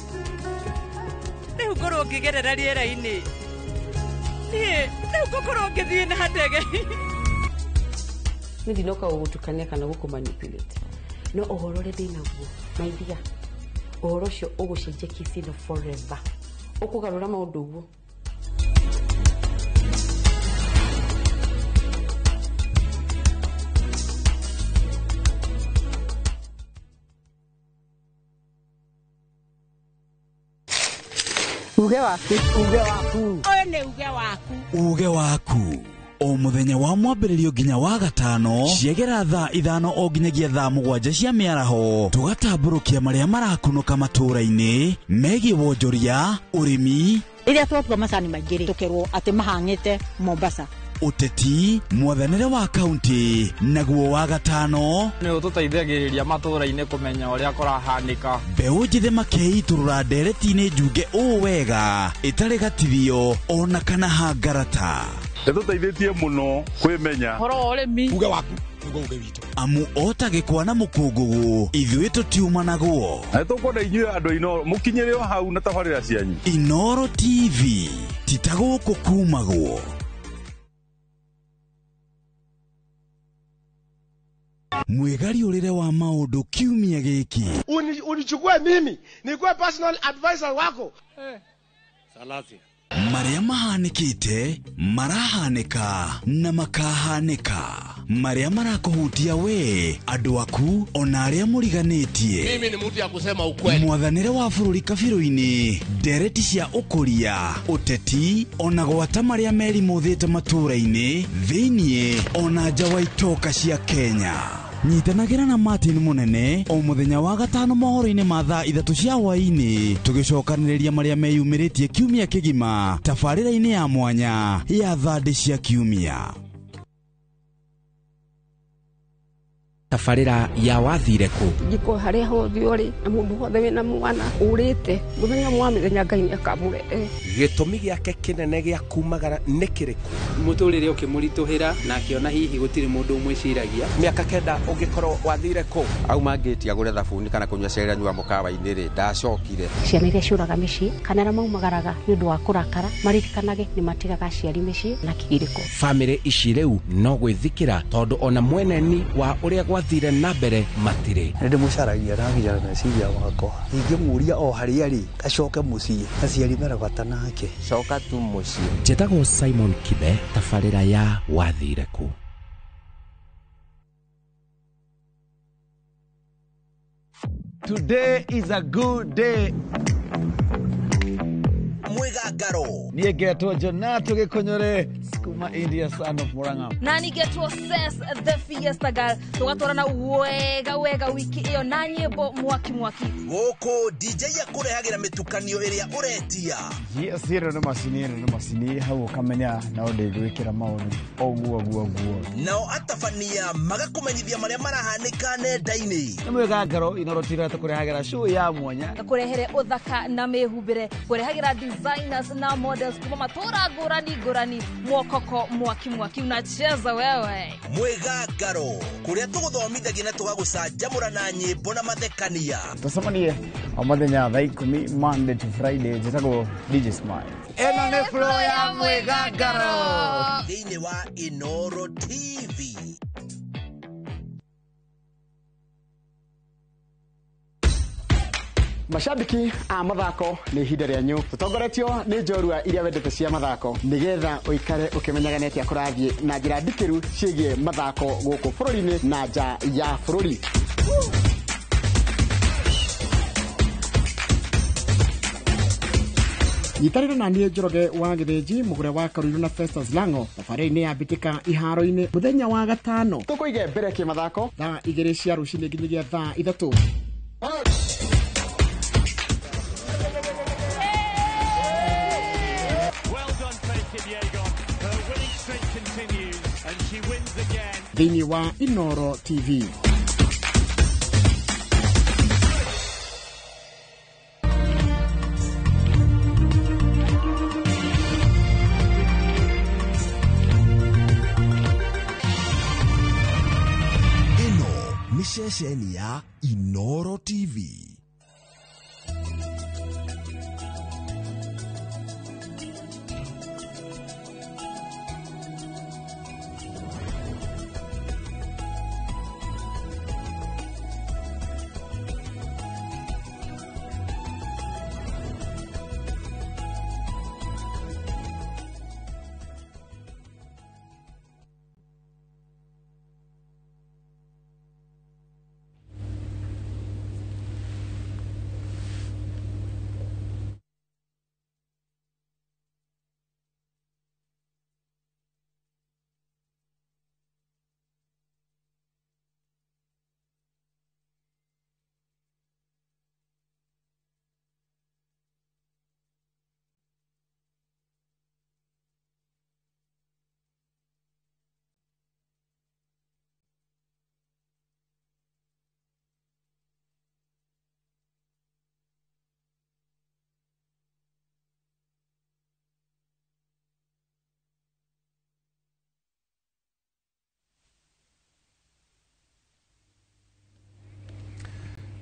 rĩu ngorwo ngĩgerera rĩera-inĩ. Niĩ rĩu ngũkorwo ngĩthiĩ na ndege. Niĩ ndinoka gũgũtukania kana gũkũmanipulate, no ũhoro ũrĩa ndĩnaguo maithiga, ũhoro ũcio ũgũcenjia kesi ĩno forever, ũkũgarũra maũndũ ũguo. Uge waku. Uge waku. Ũyũ nĩ uge waku. Uge waku o muthenya wa mwambĩrĩrio nginya wa gatano ciegera thaa 5 o nginyagia thaa 7 cia mĩaraho, tũgatambũrũkia marĩa marakunũka matũũra-inĩ megiĩ wonjoria, ũrĩmi, rĩrĩa twatua macani maingĩ rĩ, tũkerwo atĩ mahang'ĩte Mombasa, ũteti, mwathanĩre wa kaunti, naguo wa gatano nĩ ũtũteithagĩrĩria matũũra-inĩ kũmenya ũrĩa kũrahanĩka. Mbeũ njĩthĩ makeitũrũra ndereti-inĩ njunge ũũ wega ĩtarĩ gatithio ona kana hangarata. Ĩtũteithĩtie mũno kwĩmenya ũhoro wa ũrĩmi. Uge waku nĩguo uge witũ. Amu ota gĩkwa na mũkũngũgũ ithuĩ tũtiumanagwo. Na nĩtũkwenda inyuĩ andũ Inooro mũkinyĩre o hau na tabarĩra cianyu. Inooro TV ti ta gũkũ kumagwo. Mwĩgariũrĩre wa maũndũ kiumia gĩkĩ. Unichukue mimi nikuwe personal advisor wako. Salasia. Marĩa mahanĩkĩte, marahanĩka na makahanĩka, marĩa marakũhutia we, andũ aku ona arĩa mũriganĩtie. Mimi ni mtu ya kusema ukweli. Mwathanĩre wa bũrũri kabirũ-inĩ, ndereti cia ũkũria, ũteti ona gwata marĩa merimũthĩte matũũra-inĩ thĩiniĩ ona nja wa itoka cia Kenya. Nyitanagĩra na Martin Mũnene o mũthenya wa gatano mohoro-inĩ ma thaa 3 cia hwaĩ-inĩ, tũgĩcokanĩrĩria marĩa meyumĩrĩtie kiumia kĩgima tabarĩra-inĩ ya mwanya ya thandĩ cia kiumia. Tabarĩra ya wathire kũ? Njiko harĩa hothe ũrĩ na mũndũ wothe wĩna mwana ũrĩte mũthenya wa mĩthenya Ngai nĩakamũrehe. Gĩtũmi gĩake kĩnene gĩa kumagara nĩ kĩrĩkũ? Mũtũrĩre ũkĩmũritũhĩra na akĩona hihi gũtirĩ mũndũ ũmwĩciragia. Mĩaka 9 ũngĩkorwo wathire kũ? Auma ngĩti agũre thabuni kana kũnyua cai anyua mũkawa-inĩ rĩ, ndacokire. Ciana iria ciũraga mĩciĩ kana arĩa maumagaraga nĩ ũndũ wa kũrakara maririkanage nĩ matigaga aciari mĩciĩ na kĩgirĩko. Bamĩrĩ ici rĩu no gwĩthikĩra tondũ ona mweneni wa ũrĩa gwathire na mbere matirĩ. Nĩ ndĩmũcaragia na nginya meciria makwa. Ingĩmũria o harĩa arĩ acoke mũciĩ, aciari mena bata nake. Coka tu mũciĩ. Njĩtagwo Simon Kibe, tabarĩra ya wathire kũ. Today is a good day. Mwigangaro. Niĩ ngetwo Jonato Gĩkũnyũre kuma India, son of Murang'a. Na nĩngetwo Ses the Fiesta Girl. Tũgatwarana wega wega wiki ĩyo na nyĩmbo mwaki mwaki. Gũkũ DJ akũrehagĩra mĩtukanio ĩrĩa ũretia. Yes, ĩno nĩ macini, ĩno nĩ macini, hau ũkamenya no ndĩgwĩkĩra maũndũ ũguo ũguo ũguo. Nao atabania magakũmenyithia marĩa marahanĩka nenda-inĩ. Nĩ mwĩgangaro Inooro TV tũkũrehagĩra show ya mwanya. Kũrehere ũthaka na mĩhumbĩre, kũrehagĩra designers na models kuma matũra ngũrani ngũrani, mwokoko mwaki mwaki unacheza wewe. Mwĩgangaro kũrĩa tũgũthomithagia na tũgagũcanjamũra na nyĩmbo na mathekania. Tũcemanie o mũthenya thaa 10 Monday to Friday. Njĩtagwo DJ Smile. Ĩno nĩ flow ya mwĩgangaro thĩinĩ wa Inooro TV. Mashabiki a mathako nĩ ihinda rĩanyu tũtongoretio nĩ njorua iria wendete cia mathako nĩgetha ũikare ũkĩmenyaga nĩ atĩa kũrathiĩ na njĩra ndikĩru ciĩgiĩ mathako gũkũ bũrũri-inĩ na nja ya bũrũri. Nyitanĩra na niĩ Njoroge wa Gĩthĩnji, mũgũre wa Karuiru na Festus Lango thabarĩ-inĩ ya mbĩtĩka iharo-inĩ mũthenya wa gatano tũkũige mbere kĩmathako thaa 2 cia rũcinĩ nginyagia thaa 3. Thĩinĩ wa Inooro TV. Ceceni ya Inoro TV.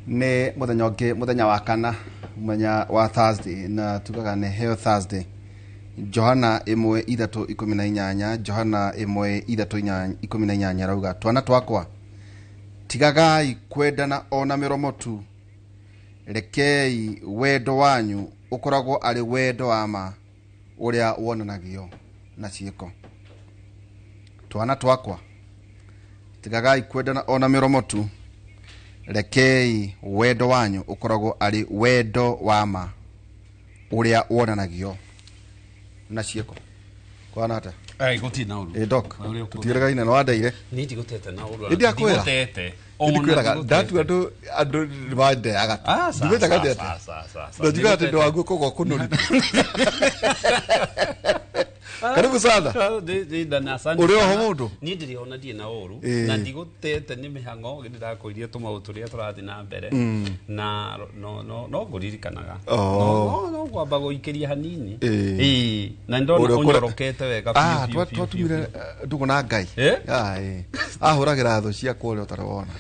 Nä må thenya å ngä må thenya wa kana mũthenya wa Thursday na tugaga nä Heo Thursday. Johana 1:3-18, Johana 1:3-18 rauga, twana twakwa tigagai kwendana ona mĩromo tu, rekei wendo wanyu ũkoragwo arĩ wendo wa ma ũrĩa wonanagio na ciĩko. Twana twakwa tigagai kwendana ona mĩromo tu, rekei wendo wanyu ũkoragwo arĩ wendo wa ma ũrĩa wonanagio na ciĩko. Kwana ata? Ai gũtirĩ na ũru. Ĩ doc, tũtiĩrĩgaine, nĩ wandeire? Niĩ ndigũtete na ũru. Nĩ ndiakwĩra. Ndigũtete. Ndikwĩraga, ndatua andũ nĩ mandeaga tu. Ndimenyaga ndĩ atĩa. Na njugaga atĩ ndĩ wa guoko gwa kũnũri. Karibu sana. Ũrĩ oho mũndũ? Niĩ ndĩrĩ ona ndirĩ na ũru na ndigũtete nĩ mĩhang'o nĩndĩrakwĩrire tũmaũndũ tũrĩa tũrathiĩ na mbere na no ngũririkanaga no ngwamba gũikĩria hanini. Ĩĩ, na nĩndona ũnyorokete wega biũ biũ. Twatumire ndũgũ na Ngai. Ahũragĩra thũ ciakwa ũrĩa ũtarĩ wona.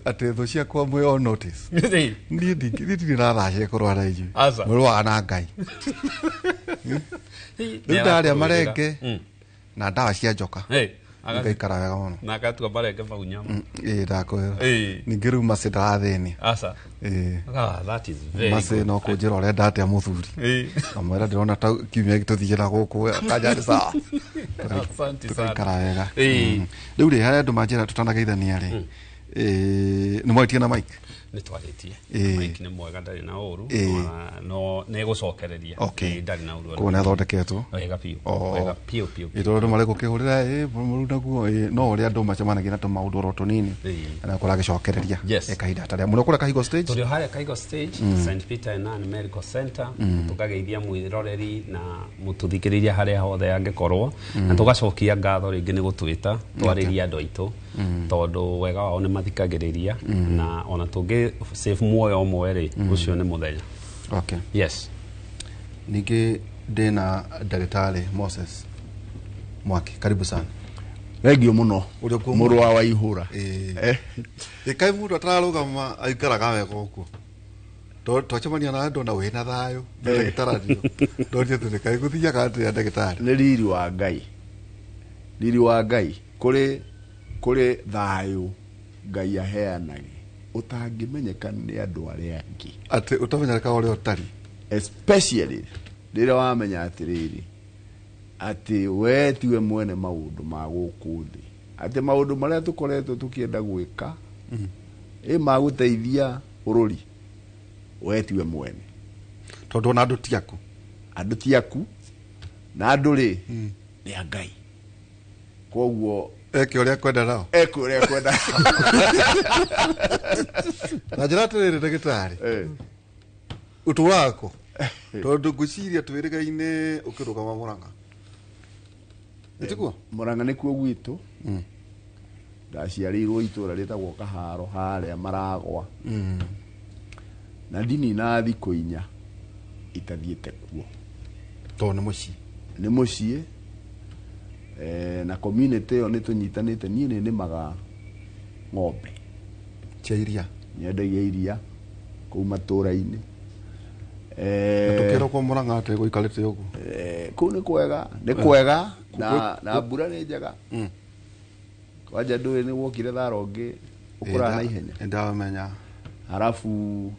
Atĩ thũ ciakwa mwĩ on notice. Niĩ ndirĩ na thaa cia kũrũa na inyuĩ. Mũrũaga na Ngai. Rĩu ndarĩa marenge na ndawa cia njoka ngaikara wega mũno. Na agatua marenge mau nyama. Ĩĩ ndakwĩra. Ningĩ rĩu macĩ ndarathĩnia. Aca. Ĩĩ. That is very macĩ good. No kũnjĩra ũrenda atĩa mũthuri. Ngamwĩra ndĩrona ta kiumia tũthiĩ na gũkũ kanja nĩ sawa. Asante sana. Tũgaikara wega. Rĩu rĩ, harĩa andũ manjĩra tũtanageithania rĩ, nĩ mwarĩtie na Mike? Nĩ twarĩtie. Mike nĩ mwega, ndarĩ na ũru, no nĩ egũcokereria. Ndarĩ na ũru. Koguo nĩ athondeketwo. Wega biũ. Wega biũ biũ. Ĩ tondũ andũ marĩ gũkĩhũrĩra mũru naguo, no ũrĩa andũ macemanagia na tũmaũndũ oro tũnini na akorwo agĩcokereria kahinda tarĩa mũno kũrĩa Kahigo Stage. Tũrĩ o harĩa Kahigo Stage, St Peter and Ann Medical Center, tũkageithia mwĩroreri na mũtũthikĩrĩria harĩa hothe angĩkorwo, na tũgacokia ngatho rĩngĩ nĩ gũtwĩta twarĩrie andũ aitũ, tondũ wega wao nĩ mathikagĩrĩria, na ona tũngĩ save muoyo ũmwe rĩ, ũcio nĩ mũthenya. Okay. Yes. Ningĩ ndĩna ndagĩtarĩ Moses Mwaki, karibu sana. Thengio mũno mũrũ wa Waihũra. Ĩ kaĩ mũndũ atararũgama aikaraga wega ũguo? Twacemania na andũ na wĩna thayũ ndagĩtarĩ ndonire atĩ kaĩ gũthiaga atĩa ndagĩtarĩ? Nĩ riri wa Ngai. Riri wa Ngai kũrĩ thayũ Ngai aheanage ũtangĩmenyeka nĩ andũ arĩa angĩ. Atĩ ũtamenyereka ũrĩa ũtariĩ. Especially rĩrĩa wamenya atĩrĩrĩ atĩ we tiwe mwene maũndũ ma gũkũ thĩ, atĩ maũndũ marĩa tũkoretwo tũkĩenda gwĩka ĩ magũteithia bũrũri, we tiwe mwene, tondũ ona andũ ti aku. Andũ ti aku na andũ rĩ nĩ a Ngai. Koguo eke ũrĩa kwenda nao, eke ũrĩa kwenda. Na njĩra atĩrĩrĩ ndagĩtarĩ, ũtũraga kũ? Tondũ ngwĩciria twĩrĩgaine ũkĩrũgama Mũrang'a. Nĩtiguo? Mũrang'a nĩkuo gwitũ. Ndaciarĩirwo itũra rĩtagwo Kaharo harĩa Maragwa. Na ndinina thikũ 4 itathiĩte kuo. Tondũ nĩ mũciĩ. Nĩ mũciĩ. Na community ĩyo nĩ tũnyitanĩte. Niĩ nĩ nĩmaga Ng'ombe cia iria. Nyendagia iria kũu matũra-inĩ. Tũkĩrwo kwa Murang'a atĩ gũikarĩte ũguo. Kũu nĩ kwega, nĩ kwega na mbura nĩ njega. Kwanja ndũĩ nĩ wokire thara ũngĩ ũkũraga na ihenya. Ndamenya. Halafu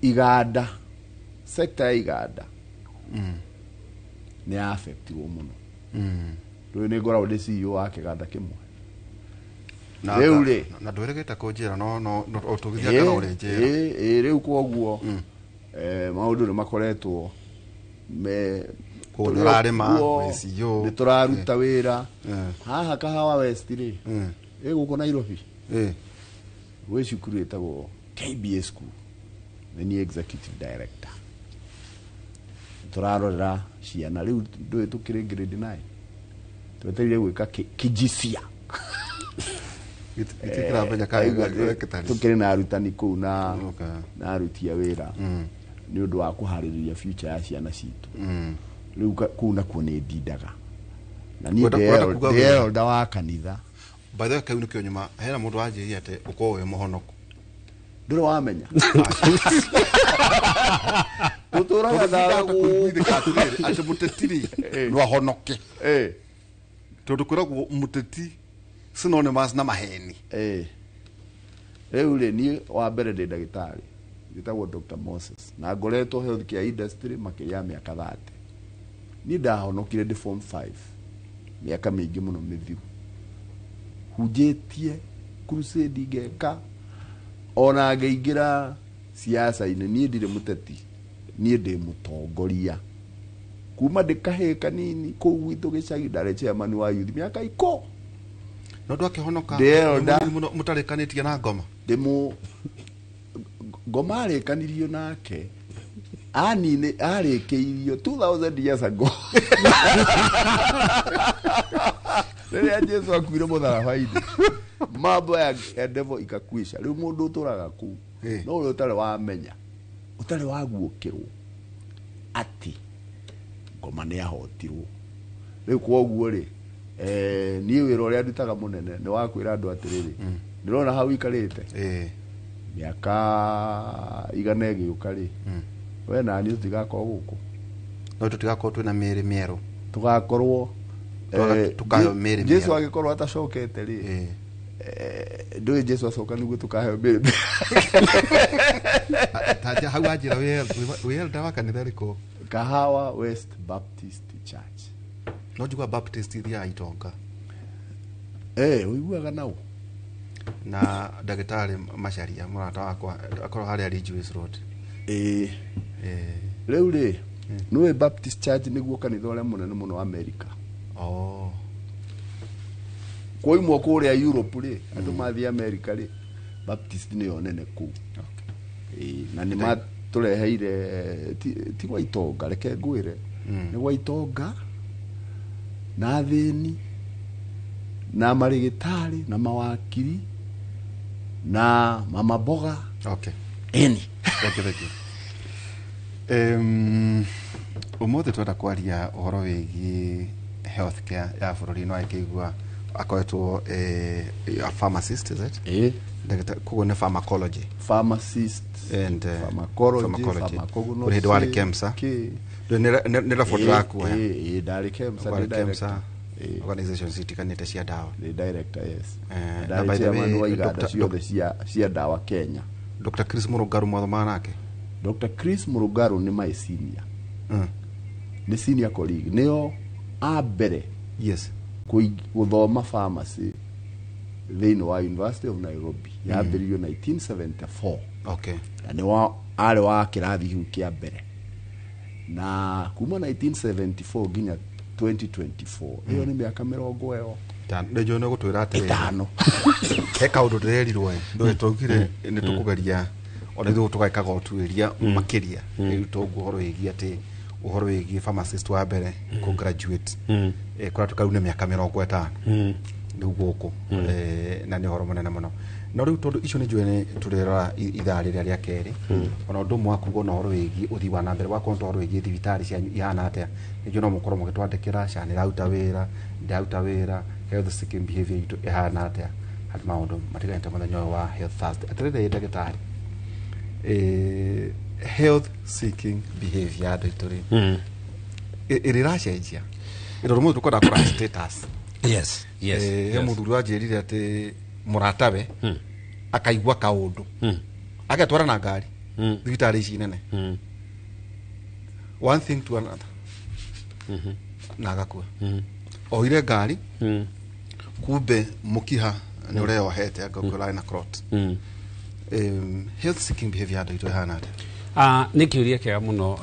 iganda, sekta ya iganda nĩ affectirwo mũno. Rĩu nĩ ngoragwo ndĩ CEO wa kĩganda kĩmwe. Rĩu rĩ na ndwĩrĩgĩte kũnjĩra no tũgĩthiaga na ũrĩnjĩra. Rĩu kwoguo maũndũ nĩ makoretwo me tũrarĩma CEO nĩ tũraruta wĩra haha Kahawa West rĩ ĩ gũkũ Nairobi gwĩ cukuru ĩtagwo KBA School, nĩ niĩ executive director. Tũrarorera ciana rĩu ndũĩ tũkĩrĩ grade 9 twetereire gwĩka kijisia tũkĩrĩ na arutani kũu na aruti a wĩra nĩ ũndũ wa kũharĩrĩria future ya ciana citũ. Rĩu kũu nakuo nĩ ndindaga na niĩ ndĩ elder wa kanitha. By the way, kau nĩkĩo nyuma hena mũndũ wanjĩrire atĩ ũkorwo wĩ mũhonoku. Ndũrĩ wamenya. Tũtũraga nawe atĩ mũteti rĩ no ahonoke. Tondũ kwĩragwo mũteti synonymous na maheni. Rĩu rĩ niĩ wa mbere ndĩ ndagĩtarĩ njĩtagwo Dr. Moses na ngoretwo healthcare industry makĩria ya mĩaka 30. Niĩ ndahonokire ndĩ form 5 mĩaka mĩingĩ mũno mĩthiru. Hunjĩtie crusade ngeka ona ngĩingĩra siasa-inĩ. Niĩ ndirĩ mũteti, niĩ ndĩ mũtongoria. Kuma ndĩ kahĩĩ kanini kũu gwitũ gĩcagi ndarĩ chairman wa youth mĩaka 10. No ndwakĩhonoka mũtarĩkanĩtie na ngoma. Ndĩmũ ngoma arĩkanirio nake anine arĩkĩirio 2000 years ago. Rĩrĩa Jesu akuire mũtharaba-inĩ mambo ya devil ikakwisha. Rĩu mũndũ ũtũraga kũu no ũrĩa ũtarĩ wamenya ũtarĩ waguũkĩrwo atĩ ngoma nĩ ahotirwo. Rĩu kwoguo rĩ niĩ wĩra ũrĩa ndutaga mũnene nĩ wa kwĩra andũ atĩrĩrĩ, ndĩrona hau ikarĩte mĩaka 100 ĩgĩũka rĩ we na niĩ tũtigakorwo gũkũ. No tũtigakorwo twĩna mĩĩrĩ mĩerũ. Tũgakorwo tukaheo mĩĩrĩ mĩerũ. Jesu agĩkorwo atacokete rĩ ndũĩ Jesu acoka nĩguo tũkaheo mĩĩrĩ. Tanja hau anjĩra wĩ elder wa kanitha rĩkũ? Kahawa West Baptist Church. No njigua Baptist ithiaga itonga. Ũiguaga nau. Na ndagĩtarĩ Macharia mũrata wakwa akorwo harĩa Ridgeways Road. Rĩu rĩ nĩũĩ Baptist Church nĩguo kanitha ũrĩa mũnene mũno America. Kwoimwo kũrĩa Europe rĩ andũ mathiĩ America rĩ Baptist nĩyo nene kũu. Na nĩ matũreheire ti gwa itonga, reke ngwĩre nĩ gwa itonga na athĩni na marĩgĩtarĩ na mawakiri na mama mboga. Okay. Eni. Thank you, thank you. Ũmũthĩ twenda kwaria ũhoro wĩgiĩ healthcare ya bũrũri no akĩigua akoretwo a pharmacist, is it? Ndagĩtarĩ koguo nĩ pharmacology. Pharmacist and pharmacology, pharmacognosy. Kũrĩ hĩndĩ warĩ KEMSA. Nĩ robot rakuoya. Ndarĩ KEMSA, ndĩ director. Organization citiganĩte cia ndawa. Ndĩ director, yes. Na by the way, iganda ciothe cia ndawa Kenya. Dr. Chris Mũrũngarũ mwathomaga nake? Dr. Chris Mũrũngarũ nĩ my senior. Nĩ senior colleague. Nĩo a mbere yes gũthoma pharmacy thĩinĩ wa University of Nairobi. Yambĩrĩirio 1974. Okay. Na nĩ arĩ wa kĩrathi kĩu kĩa mbere. Na kuma 1974 nginya 2024 ĩyo nĩ mĩaka 50. Nĩ nĩ gũtwĩra atĩrĩrĩ ĩtano. He kaũndũ ndĩrerirwo ndũĩ twaugire nĩ tũkũgeria ona ithuĩ tũgekaga ũtuĩria makĩria rĩu toguo ũhoro wĩgiĩ atĩ ũhoro wĩgiĩ pharmacist wa mbere kũ graduate kũrĩa tũkarau nĩ mĩaka 50 rĩu gũkũ na nĩ ũhoro mũnene mũno. No rĩu tondũ icio nĩ njũĩ nĩ tũrĩrora ithaa rĩrĩa rĩa kerĩ, ona ũndũ ũmwe wa kuga ona ũhoro wĩgiĩ ũthii wa na mbere wakorwo ũhoro wĩgiĩ thibitarĩ cianyu ihana atĩa, nĩnjũĩ no mũkorwo mũgĩtwandĩkĩra SHA nĩ ĩraruta wĩra, ndĩraruta wĩra, health seeking behavior itũ ĩhana atĩa harĩ maũndũ matiganĩte mũthenya ũyũ wa Health Thursday. Atĩrĩrĩ ndagĩtarĩ, health seeking behavior ya andũ aitũ rĩ, ĩrĩ ĩracenjia? Ĩrĩ mũndũ tũkwenda kũra status. Yes. He mũthuri wanjĩrire atĩ mũratawe akaigua kaũndũ, agetwara na ngari thibitarĩ ici nene, one thing to another, na agakua. Oire ngari, kumbe mũkiha nĩ ũreyohete, angĩkorwo na clot. Health seeking behavior ya andũ aitũ ĩhana atĩa? Nĩ kĩũria kĩega mũno,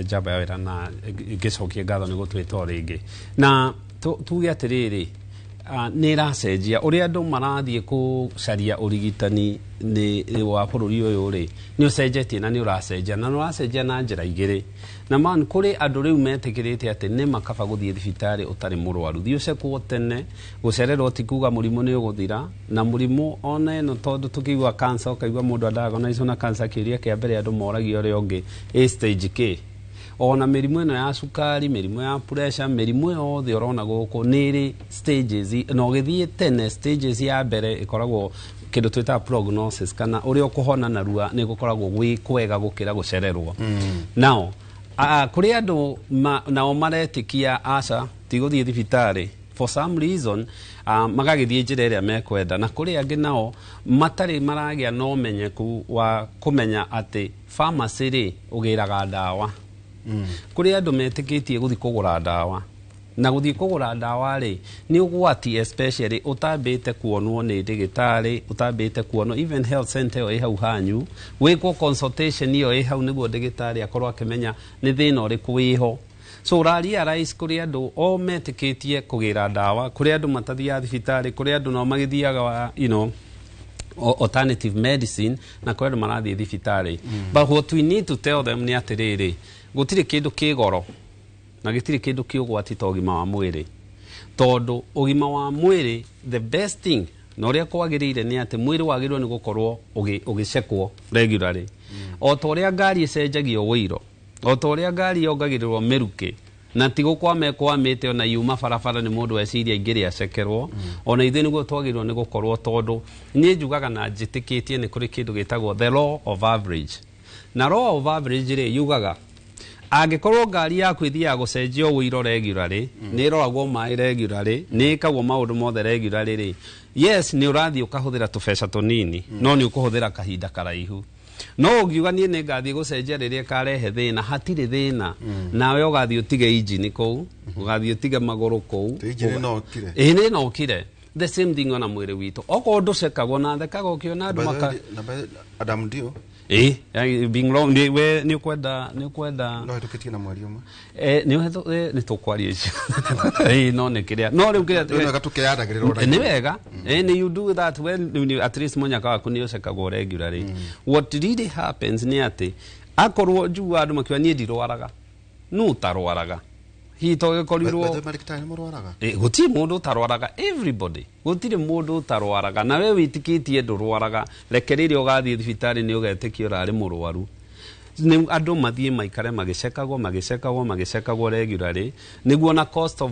njamba ya wĩra, na ngĩcokie ngatho nĩ gũtwĩta o rĩngĩ. Na tuge atĩrĩrĩ, nĩ ĩracenjia. Ũrĩa andũ marathiĩ gũcaria ũrigitani nĩ wa bũrũri ũyũ rĩ, nĩ ũcenjetie na nĩ ũracenjia, na nĩ ũracenjia na njĩra igĩrĩ. Na man kũrĩ andũ rĩu metĩkĩrĩte atĩ nĩ makaba gũthiĩ thibitarĩ ũtarĩ mũrwaru, thiĩ ũcekwo tene. Gũcererwo ti kuga mũrimũ nĩ ũgũthira, na mũrimũ ona ĩno, tondũ tũkĩigua cancer, ũkaigua mũndũ adiagnosed na cancer, kĩũria kĩa mbere andũ moragia ũrĩa ũngĩ, ĩ stage K? Ona mĩrimũ ĩno ya cukari, mĩrimũ ya pressure, mĩrimũ yothe ũrona gũkũ nĩ ĩrĩ stages, na ũgĩthiĩ tene stages ya mbere ĩkoragwo kĩndũ twĩtaga prognosis, kana ũrĩa ũkũhona narua nĩ gũkoragwo gwĩ kwega gũkĩra gũcererwo. Now kũrĩ andũ nao maretĩkia aca, ti gũthiĩ thibitarĩ for some reason, magagĩthiĩ njĩra ĩrĩa mekwenda. Na kũrĩ angĩ nao matarĩ maragĩa na ũmenyeku wa kũmenya atĩ pharmacy rĩ ũgĩraga ndawa. Kũrĩ andũ metĩkĩtie gũthiĩ kũgũra ndawa, na gũthiĩ kũgũra ndawa rĩ nĩ ũgwati, especially ũtambĩte kuonwo nĩ ndĩgĩtarĩ, ũtambĩte kuonwo even health center ĩyo ĩ hau hanyu, wĩkwo consultation ĩyo ĩ hau nĩguo ndĩgĩtarĩ akorwo akĩmenya nĩ thĩna ũrĩkũ wĩho. So ũra realize kũrĩ andũ o metĩkĩtie kũgĩra ndawa, kũrĩ andũ matathiaga thibitarĩ, kũrĩ andũ nao magĩthiaga wa, alternative medicine, na kũrĩ andũ marathiĩ thibitarĩ. But what we need to tell them nĩ atĩrĩrĩ, gũtirĩ kĩndũ kĩ goro na gĩtirĩ kĩndũ kĩ ũgwati ta ũgima wa mwĩrĩ, tondũ ũgima wa mwĩrĩ, the best thing na ũrĩa kwagĩrĩire nĩ atĩ mwĩrĩ wagĩrĩirwo nĩ gũkorwo ũgĩcekwo regularly, o ta ũrĩa ngari ĩcenjagio wũiro, o ta ũrĩa ngari yongagĩrĩrwo mĩrukĩ, na ti gũkwama ĩkwamĩte ona yuma barabara nĩ mũndũ eciria ingĩrĩ acekerwo. Ona ithuĩ nĩguo twagĩrĩirwo nĩ gũkorwo, tondũ niĩ njugaga na njĩtĩkĩtie nĩ kũrĩ kĩndũ gĩtagwo the law of average. Na law of average rĩ yugaga angĩkorwo ngari yaku ĩthiaga gũcenjio ũiro regularly, nĩ ĩroragwo maĩ regularly, nĩ ĩkagwo maũndũ mothe regularly rĩ, yes, nĩ ũrathiĩ ũkahũthĩra tũbeca tũnini, no nĩ ũkũhũthĩra kahinda karaihu. No ũngiuga niĩ nĩ ngathiĩ gũcenjia rĩrĩa ĩkarehe thĩna, hatirĩ thĩna, nawe ũgathiĩ ũtige injini kũu, ũgathiĩ ũtige magũrũ kũu. Injini no ũkire. Ĩĩ, nĩ no ũkire. The same thing ona mwĩrĩ witũ, okorwo ndũcekagwo na thekaga ũkĩona andũ maka Na Adam ndio Ĩĩ, being wrong nĩ we nĩ ũkwenda no hĩtũkĩtie na mweri ũmwe. Nĩ nĩ tũkwaria icio. Ĩĩ, no nĩ kĩrĩa, no rĩu kĩrĩa Nĩ wega tũkĩyandagĩrĩra ona. Nĩ wega. Nĩ you do that when at least mũnyaka waku nĩ ũcekagwo regularly. What really happens nĩ atĩ akorwo njugua andũ makiuga niĩ ndirwaraga, nũ ũtarwaraga? Hihi to gĩkorirwo By the way, marigitari nĩ mũrwaraga? Gũtirĩ mũndũ ũtarwaraga, everybody, gũtirĩ mũndũ ũtarwaraga. Na we wĩtĩkĩtie ndũrwaraga, reke rĩrĩa ũgathiĩ thibitarĩ nĩ ũgetĩkia ũrarĩ mũrwaru. Nĩ andũ mathiĩ maikare magĩcekagwo, magĩcekagwo, magĩcekagwo regularly, nĩguo na cost of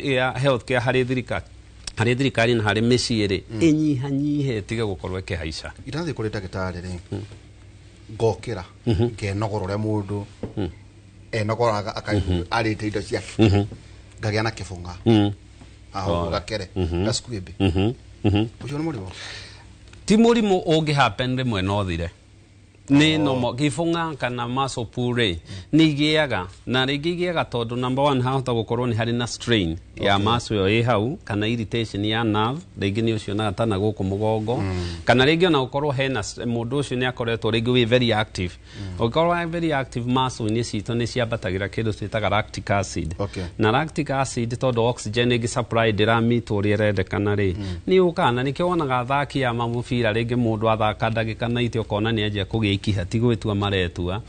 ya health care harĩ thirikari na harĩ mĩciĩ rĩ ĩnyihanyihe, ĩtige gũkorwo ĩkĩhaica. Irathiĩ kũrĩ ndagĩtarĩ rĩ, ngokĩra ngenogora ũrĩa mũndũ enogoraga akaigua arĩte indo ciake, ngagĩa na kĩbũng'a aho gakere gacukwĩmbĩ. Ũcio nĩ mũrimũ? Ti mũrimũ, ũngĩ happen rĩmwe no thire, nĩ normal. Gĩbũng'a kana muscle pull rĩ nĩ igĩaga, na rĩngĩ igĩaga tondũ number one hahota gũkorwo nĩ harĩ na strain ya muscle ĩyo ĩ hau, kana irritation ya nerve, rĩngĩ nĩ ũcionaga tana gũkũ mũgongo, kana rĩngĩ ona gũkorwo hena mũndũ ũcio nĩ akoretwo rĩngĩ wĩ very active. Ũngĩkorwo wĩ very active, muscle-inĩ citũ nĩ ciambatagĩra kĩndũ twĩtaga lactic acid. Na lactic acid, tondũ oxygen ĩngĩ supply ndĩramitwo ũrĩa ĩrendekana rĩ, nĩ yũkaga, na nĩkĩo wonaga athaki a mamũbira, rĩngĩ mũndũ athaka ndagĩka 90 ũkona nĩ anjia kũgĩa gũkũria ikiha ti gwĩtua maretua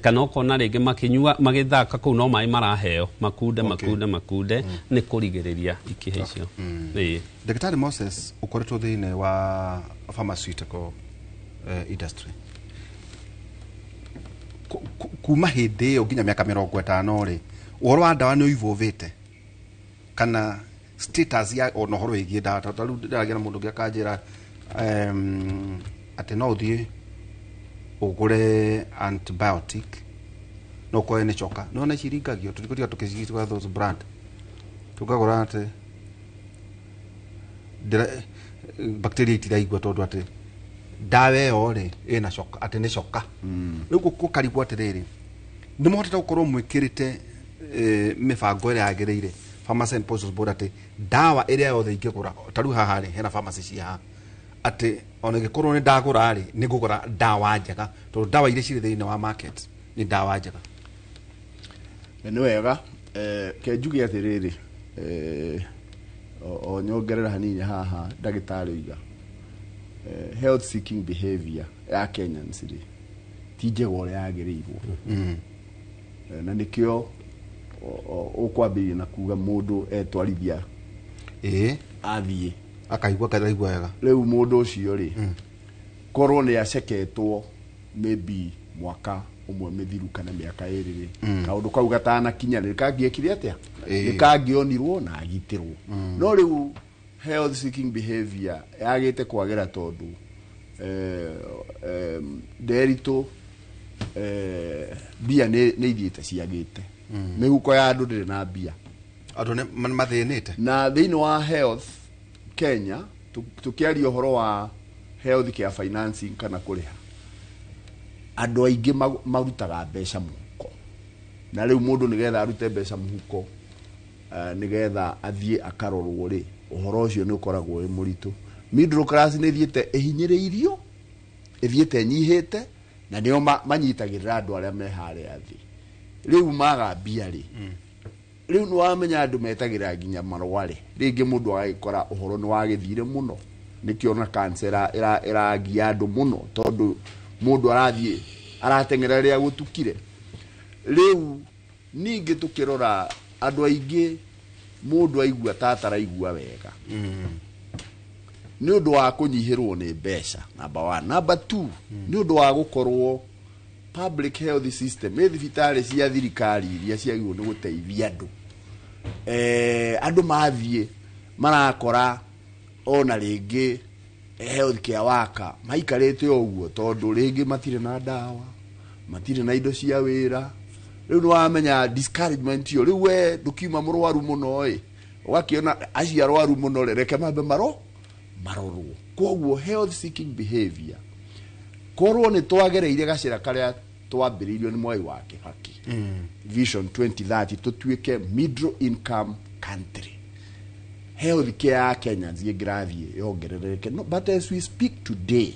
kana ũkona rĩngĩ makĩnyua magĩthaka kũu no maĩ maraheo makunde makunde makunde nĩ kũrigĩrĩria ikiha icio. Ndagĩtarĩ Moses, ũkoretwo thĩinĩ wa pharmaceutical industry kuma hĩndĩ ĩyo nginya mĩaka 50 rĩ, ũhoro wa ndawa nĩ ũivũvĩte kana status ya ona ũhoro wĩgiĩ ndawa? Ta rĩu ndĩragia na mũndũ ũngĩ akanjĩra atĩ no ũthiĩ ũgũre antibiotic no ũkore nĩ coka nĩwona ici iringagio tũtigũtiga tũkĩcigĩtwa those brand tũkagũra atĩ bacteria itiraigua tondũ atĩ ndawa ĩyo rĩ ĩna coka atĩ nĩ coka. Rĩu gũkarigwo atĩrĩrĩ, nĩ mũhotete gũkorwo mwĩkĩrĩte mĩbango ĩrĩa yagĩrĩire Pharmacy and Poisons Board atĩ ndawa ĩrĩa yothe ingĩgũra ta rĩu haha rĩ hena pharmacy cia haha atĩ ona ĩngĩkorwo nĩ ndagũra rĩ nĩ ngũgũra ndawa njega tondũ ndawa iria cirĩ thĩinĩ wa market nĩ ndawa njega? Nĩ wega, ke njuge atĩrĩrĩ, o nyongerera hanini haha ndagĩtarĩ oiga health seeking behavior ya Kenyans rĩ ti njega ũrĩa yagĩrĩirwo. Na nĩkĩo ũkwambĩrĩria na kuga mũndũ etwarithia athiĩ akaigua karaigua wega. Rĩu mũndũ ũcio rĩ korwo nĩ aceketwo maybe mwaka ũmwe mĩthiru kana mĩaka ĩrĩ rĩ, kaũndũ kau gatanakinya nĩ kangĩekire atĩa, nĩ kangĩonirwo na agitĩrwo. No rĩu health seeking behavior yagĩte kwagĩra tondũ nderitũ mbia nĩ ithiĩte ciagĩte, mĩhuko ya andũ ndĩrĩ na mbia, andũ nĩ mathĩnĩte. Na thĩinĩ wa health Kenya tũkĩaria ũhoro wa health care financing kana kũrĩha, andũ aingĩ marutaga mbeca mũhuko, na rĩu mũndũ nĩgetha arute mbeca mũhuko nĩgetha athiĩ akarorwo rĩ, ũhoro ũcio nĩ ũkoragwo wĩ mũritũ. Middle class nĩ ĩthiĩte ĩhinyĩrĩirio, ĩthiĩte ĩnyihĩte, na nĩo manyitagĩrĩra andũ arĩa me harĩa thĩ. Rĩu maga mbia rĩ, rĩu nĩ wamenya andũ metagĩrĩra nginya marware, rĩngĩ mũndũ agagĩkora ũhoro nĩ wagĩthire mũno, nĩkĩo na cancer ĩragia andũ mũno tondũ mũndũ arathiĩ arateng'era rĩrĩa gũtukire. Rĩu ningĩ tũkĩrora andũ aingĩ mũndũ aigua ta ataraigua wega nĩ ũndũ wa kũnyihĩrwo nĩ mbeca, number 1. Number 2, nĩ ũndũ wa gũkorwo public health system ĩ thibitarĩ cia thirikari iria ciagĩrĩirwo nĩ gũteithia andũ, andũ mathiĩ marakora ona rĩngĩ health care worker maikarĩte o ũguo tondũ rĩngĩ matirĩ na ndawa, matirĩ na indo cia wĩra. Rĩu nĩ wamenya discouragement ĩyo, rĩu we ndũkiuma mũrwaru mũno ĩ, ũgakĩona acio arwaru mũno rĩ, reke mambe marorwo. Koguo health seeking behavior korwo nĩ twagereire gacĩra karĩa twambĩrĩirio nĩ Mwai wa Kibaki, Vision 2030, tũtuĩke middle income country, health care ya Kenyans ĩngĩrathiĩ yongerereke. No, but as we speak today,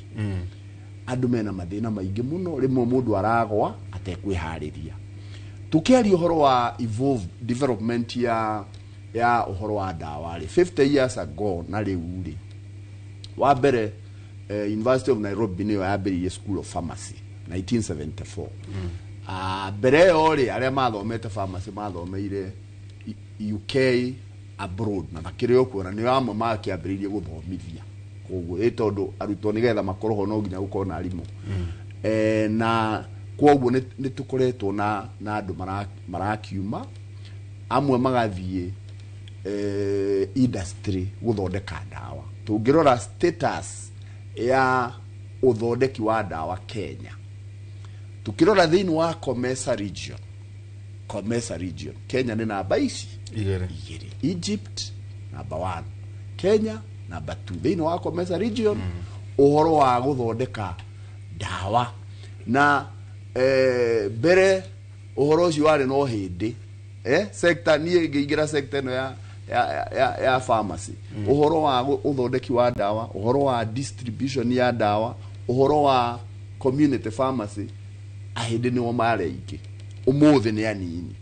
andũ mena mathĩna maingĩ mũno, rĩmwe mũndũ aragwa atekwĩharĩria. Tũkĩaria ũhoro wa evolve development ya ũhoro wa ndawa rĩ, 50 years ago na rĩu rĩ, wa mbere University of Nairobi nĩyo yambĩrĩirie School of Pharmacy 1974. Mbere ĩyo rĩ, arĩa mathomete pharmacy mathomeire UK abroad na makĩrĩ o kuo, na nĩo amwe makĩambĩrĩirie gũthomithia koguo ĩ tondũ arutwo nĩgetha makorwo ho no nginya gũkorwo na arimũ. Na koguo nĩ tũkoretwo na andũ marakiuma amwe magathiĩ industry gũthondeka ndawa. Tũngĩrora status ya ũthondeki wa ndawa Kenya, tukirora thĩinĩ wa COMESA region, COMESA region Kenya nĩ namba ici igĩrĩ, Egypt namba 1, Kenya namba 2 thĩinĩ wa COMESA region ũhoro wa gũthondeka ndawa. Na mbere ũhoro ũcio warĩ no hĩndĩ sector, niĩ ngĩingĩra sector ĩno ya pharmacy, ũhoro wa ũthondeki wa ndawa, ũhoro wa distribution ya ndawa, ũhoro wa community pharmacy, ahĩndĩ nĩo marĩ aingĩ, ũmũthĩ nĩ anini,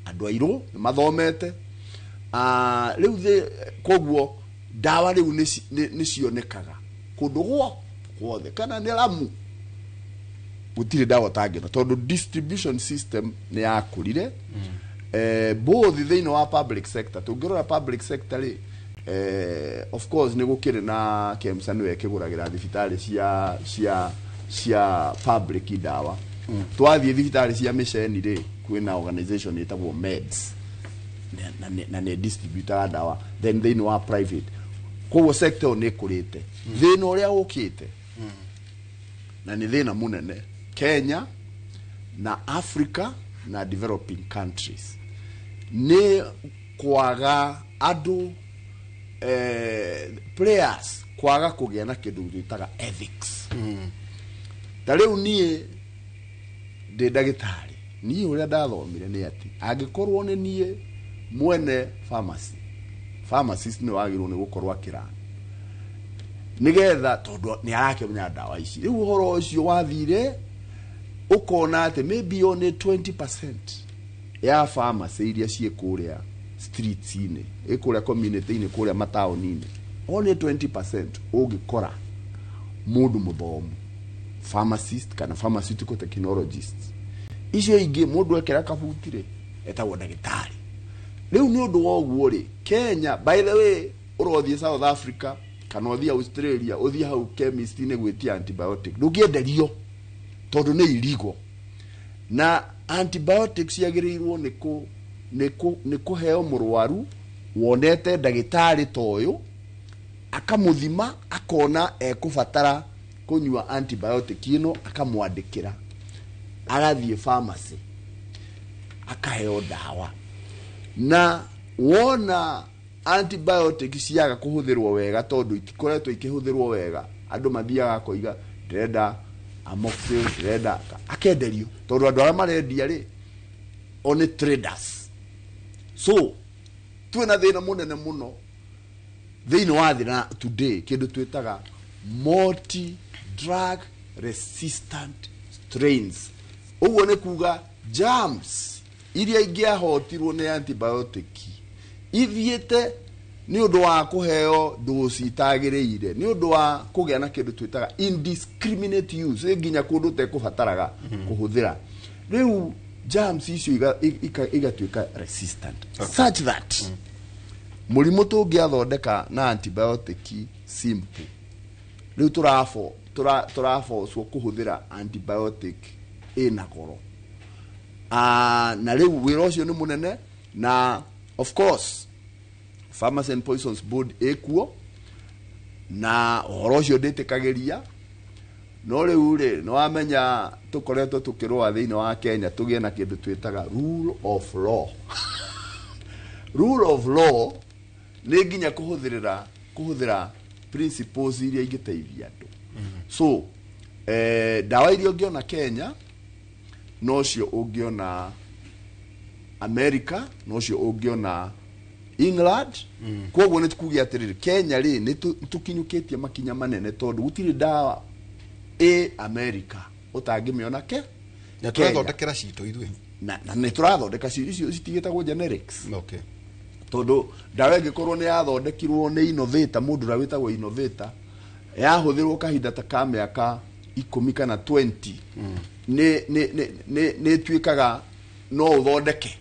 andũ airũ nĩ mathomete. Rĩu koguo ndawa rĩu nĩ cionekaga kũndũ guothe, kana nĩ Lamu Gũtirĩ ndawa ũtangĩona tondũ distribution system nĩ yakũrire both thĩinĩ wa public sector. Tũngĩrora public sector rĩ, of course nĩ gũkĩrĩ na KEMSA, nĩwe ĩkĩgũragĩra thibitarĩ cia public ndawa. Twathiĩ thibitarĩ cia mĩceni rĩ, kwĩna organization ĩtagwo Meds na nĩ distributor ndawa. Then thĩinĩ wa private, koguo sector ĩyo nĩ ĩkũrĩte. Thĩna ũrĩa ũkĩte, na nĩ thĩna mũnene Kenya na Africa na developing countries, nĩ kwaga andũ, players kwaga kũgĩa na kĩndũ twĩtaga ethics. Ta rĩu niĩ ndĩ ndagĩtarĩ, niĩ ũrĩa ndathomire nĩ atĩ angĩkorwo nĩ niĩ mwene pharmacy, pharmacist nĩ wagĩrĩirwo nĩ gũkorwo akĩra nĩgetha, tondũ nĩ arakĩmenya ndawa ici. Rĩu ũhoro ũcio wathire ũkona atĩ maybe only 20% ya pharmacy iria ciĩ kũrĩa streets-inĩ, ĩ kũrĩa community-inĩ, kũrĩa mataũni-inĩ, only 20% ũngĩkora mũndũ mũthomu pharmacist kana pharmaceutical technologist. Icio ingĩ, mũndũ ekĩra kabuti rĩ, etagwo ndagĩtarĩ. Rĩu nĩ ũndũ wa ũguo rĩ, Kenya, by the way, ũrothiĩ South Africa kana ũthiĩ Australia, ũthiĩ hau chemist-inĩ gwĩtia antibiotic, ndũngĩenderio tondũ nĩ illegal. Na antibiotics ciagĩrĩirwo nĩ kũheo mũrwaru wonete ndagĩtarĩ ta ũyũ, akamũthima, akona ekũbatara kũnyua antibiotic ĩno, akamwandĩkĩra, agathiĩ pharmacy akaheo ndawa. Na wona antibiotic ciaga kũhũthĩrwo wega, tondũ itikoretwo ikĩhũthĩrwo wega, andũ mathiaga akoiga ndĩrenda amoxil, ndĩrenda, akenderio, tondũ andũ arĩa marendia rĩ o nĩ traders. So twĩna thĩna mũnene mũno thĩinĩ wa thĩ na today, kĩndũ twĩtaga multi drug resistant strains. Ũguo nĩ kuga germs iria ingĩahotirwo nĩ antibiotic ithiĩte nĩ ũndũ wa kũheo dosi itagĩrĩire, nĩ ũndũ wa kũgĩa na kĩndũ twĩtaga indiscriminate use, ĩ nginya kũndũ ũtekũbataraga kũhũthĩra. Rĩu germs icio igatuĩka resistant such that mũrimũ tũngĩathondeka na antibiotic simple, rĩu tũrabocwo kũhũthĩra antibiotic ĩna goro. Na rĩu wĩra ũcio nĩ mũnene, na of course Pharmacy and Poisons Board ĩkuo na ũhoro ũcio ndĩtĩkagĩria. No rĩu rĩ, nĩ wamenya tũkoretwo tũkĩrũa thĩinĩ wa Kenya tũgĩe na kĩndũ twĩtaga rule of law. Rule of law nĩ nginya kũhũthĩra principles iria ingĩteithia andũ. So ndawa iria ũngĩona Kenya nocio ũngĩona America, nocio ũngĩona England. Koguo nĩ tukuge atĩrĩrĩ, Kenya rĩ, nĩ tũkinyũkĩtie makinya manene, tondũ gũtirĩ ndawa ĩ America ũtangĩmĩona ke Na Kenya. tũrathondekera citũ ithuĩ. Na nĩ tũrathondeka icio citigĩtagwo generics. Tondũ ndawa ĩngĩkorwo nĩ yathondekirwo nĩ innovator, mũndũ ũrĩa wĩtagwo innovator, yahũthĩrwo kahinda ta ka mĩaka 10 kana 20, nĩ ĩtuĩkaga no ũthondeke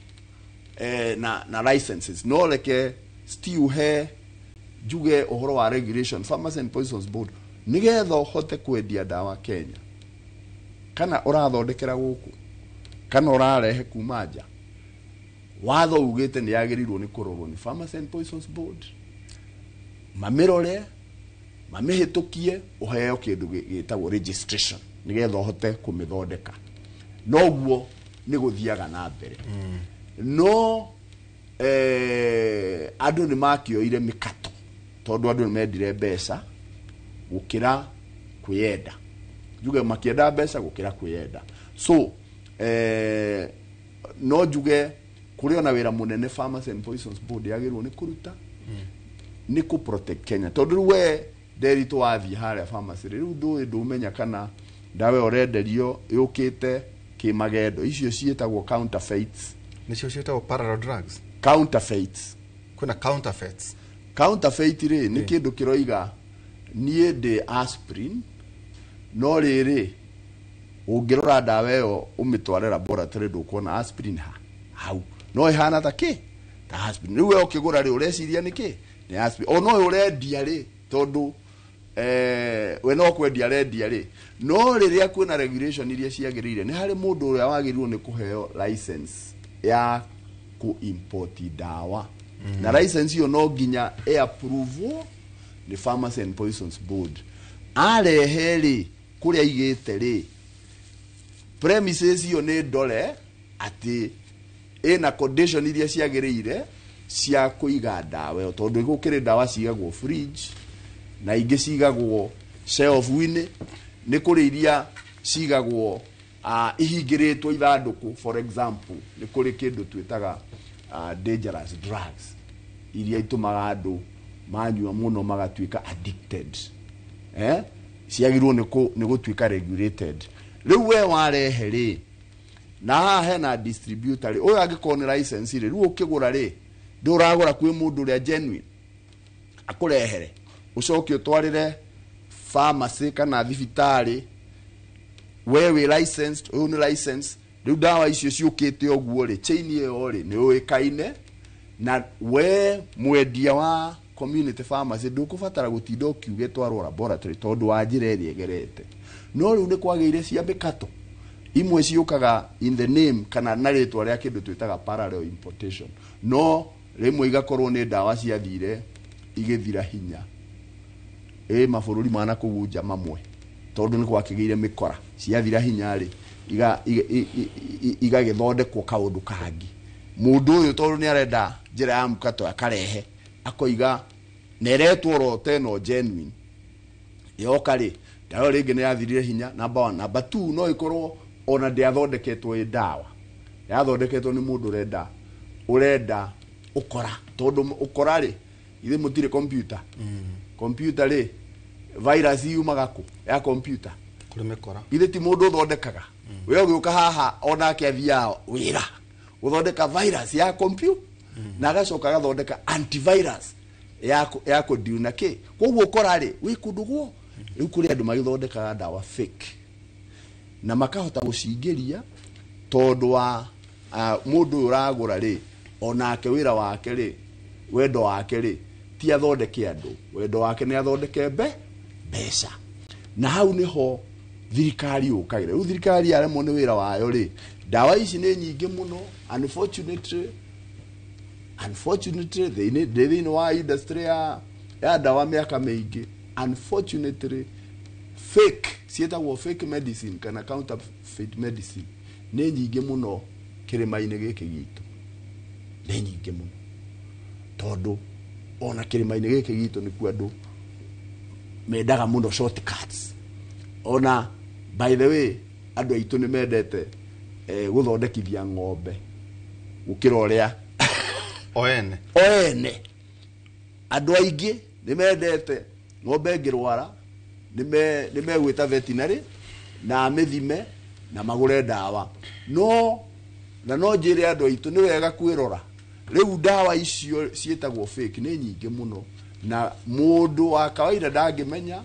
na licenses. No reke still he njuge ũhoro wa regulation, Pharmacy and Poisons Board, nĩgetha ũhote kwendia ndawa Kenya, kana ũrathondekera gũkũ kana ũrarehe kuma nja, watho ugĩte nĩ yagĩrĩirwo nĩ kũrorwo nĩ Pharmacy and Poisons Board, mamĩrore, mamĩhĩtũkie, ũheo kĩndũ gĩtagwo registration nĩgetha ũhote kũmĩthondeka. Noguo nĩ gũthiaga na mbere. No andũ nĩ makĩoire mĩkato, tondũ andũ nĩ mendire mbeca gũkĩra kwĩyenda, njuge makĩenda mbeca gũkĩra kwĩyenda. So no njuge kũrĩ ona wĩra mũnene Pharmacy and Poisons Board yagĩrĩirwo nĩ kũruta nĩ kũ protect Kenya, tondũ rĩu we Nderitu wathiĩ harĩa pharmacy rĩu, ndũĩ, ndũmenya kana ndawa ĩyo ũrenderio yũkĩte kĩmagendo. Icio ciĩtagwo counterfeits. Nĩcio ciĩtagwo parallel drugs. Counterfeits. Kwĩna counterfeits. Counterfeit rĩ, nĩ kĩndũ kĩroiga niĩ ndĩ aspirin, no rĩrĩ Ũngĩrora ndawa ĩyo ũmĩtware laboratory ndũkuona aspirin ha hau, no ĩhana ta kĩ, ta aspirin. Rĩu we ũkĩgũra rĩ, ũreciria nĩ kĩ, nĩ aspirin. O no ũrendia rĩ, tondũ we no kwendia arendia rĩ, no rĩrĩa kwĩna regulation iria ciagĩrĩire, nĩ harĩ mũndũ ũrĩa wagĩrĩirwo nĩ kũheo license ya kũ-import ndawa, na license ĩyo no nginya ĩ-approve nĩ Pharmacy and Poisons Board. Arehe rĩ, kũrĩa aigĩte rĩ, premises ĩyo nĩ ndore atĩ ĩna condition iria ciagĩrĩire cia kũiga ndawa ĩyo, tondũ gũkĩrĩ ndawa cigagwo fridge na ingĩ cigagwo shelf-inĩ, nĩ kũrĩ iria cigagwo ihingĩrĩtwo ithandũkũ. For example, nĩ kũrĩ kĩndũ twĩtaga dangerous drugs iria itũmaga andũ manyua mũno magatuĩka addicted, eh? Ciagĩrĩirwo nĩ gũtuĩka regulated. Rĩu we warehe rĩ, na haha hena distributor rĩ, ũyũ angĩkorwo nĩ license rĩ, rĩu ũkĩgũra rĩ, ndũragũra kwĩ mũndũ ũrĩa genuine akũrehere, ũcoke ũtwarĩre pharmacy kana thibitarĩ, we wĩ licensed, ũyũ nĩ license. Rĩu ndawa icio ciũkĩte ũguo rĩ, chain ĩyo rĩ nĩ ũĩkaine, na we mwendia wa community pharmacy ndũkũbatara gũtinda ũkiuga ĩtwarwo laboratory tondũ wa njĩra ĩrĩa ĩgerete. No rĩu nĩ kwagĩire cia mĩkato imwe ciũkaga in the name kana na rĩtwa rĩa kĩndũ twĩtaga parallel importation, no rĩmwe igakorwo nĩ ndawa ciathire igĩthira hinya ĩ mabũrũri ma nakũu nja mamwe, tondũ nĩ gwakĩgĩire mĩkora, ciathira hinya rĩ, igagĩthondekwo kaũndũ kangĩ. Mũndũ ũyũ tondũ nĩ arenda njĩra ya mũkato, akarehe akoiga na ĩretwo oro ta ĩno genuine, yoka rĩ, ndawa ĩyo rĩngĩ nĩ yathirire hinya, number one. Number two, no ĩkorwo ona ndĩathondeketwo ĩ ndawa, yathondeketwo nĩ mũndũ ũrenda ũkora, tondũ ũkora rĩ, ithuĩ mũtirĩ computer, computer rĩ, virus yumaga kũ ya computer? Kũrĩ mĩkora. Ithe ti mũndũ ũthondekaga? We ũgĩũka haha onake athiaga wĩra gũthondeka virus ya computer, na agacoka agathondeka antivirus ya kũdeal na kĩ. Koguo ũkora rĩ wĩ kũndũ guo. Rĩu kũrĩ andũ magĩthondekaga ndawa fake na makahota gũcingĩria, tondũ wa mũndũ ũyũ ũragũra rĩ, onake wĩra wake rĩ, wendo wake rĩ, ti athondeke andũ, wendo wake nĩ athondeke mbeca. Na hau nĩho thirikari yũkagĩra. Rĩu thirikari yaremwo nĩ wĩra wayo rĩ, ndawa ici nĩ nyingĩ mũno. Unfortunately, ndĩ thĩinĩ wa industry ya ndawa mĩaka mĩingĩ. Unfortunately, fake, ciĩtagwo fake medicine kana counterfeit medicine, nĩ nyingĩ mũno kĩrĩma-inĩ gĩkĩ gitũ, nĩ nyingĩ mũno, tondũ ona kĩrĩma-inĩ gĩkĩ gitũ nĩkuo andũ mendaga mũno shortcuts. Ona by the way, andũ aitũ nĩ mendete gũthondekithia ng'ombe gũkĩra ũrĩa o ene. O ene. Andũ aingĩ nĩ mendete ng'ombe ĩngĩrwara nĩ megwĩta veterinary na amĩthime na magũre ndawa. No na no njĩre andũ aitũ nĩ wega kwĩrora. Rĩu ndawa icio ciĩtagwo fake nĩ nyingĩ mũno, na mũndũ wa kawaida ndangĩmenya,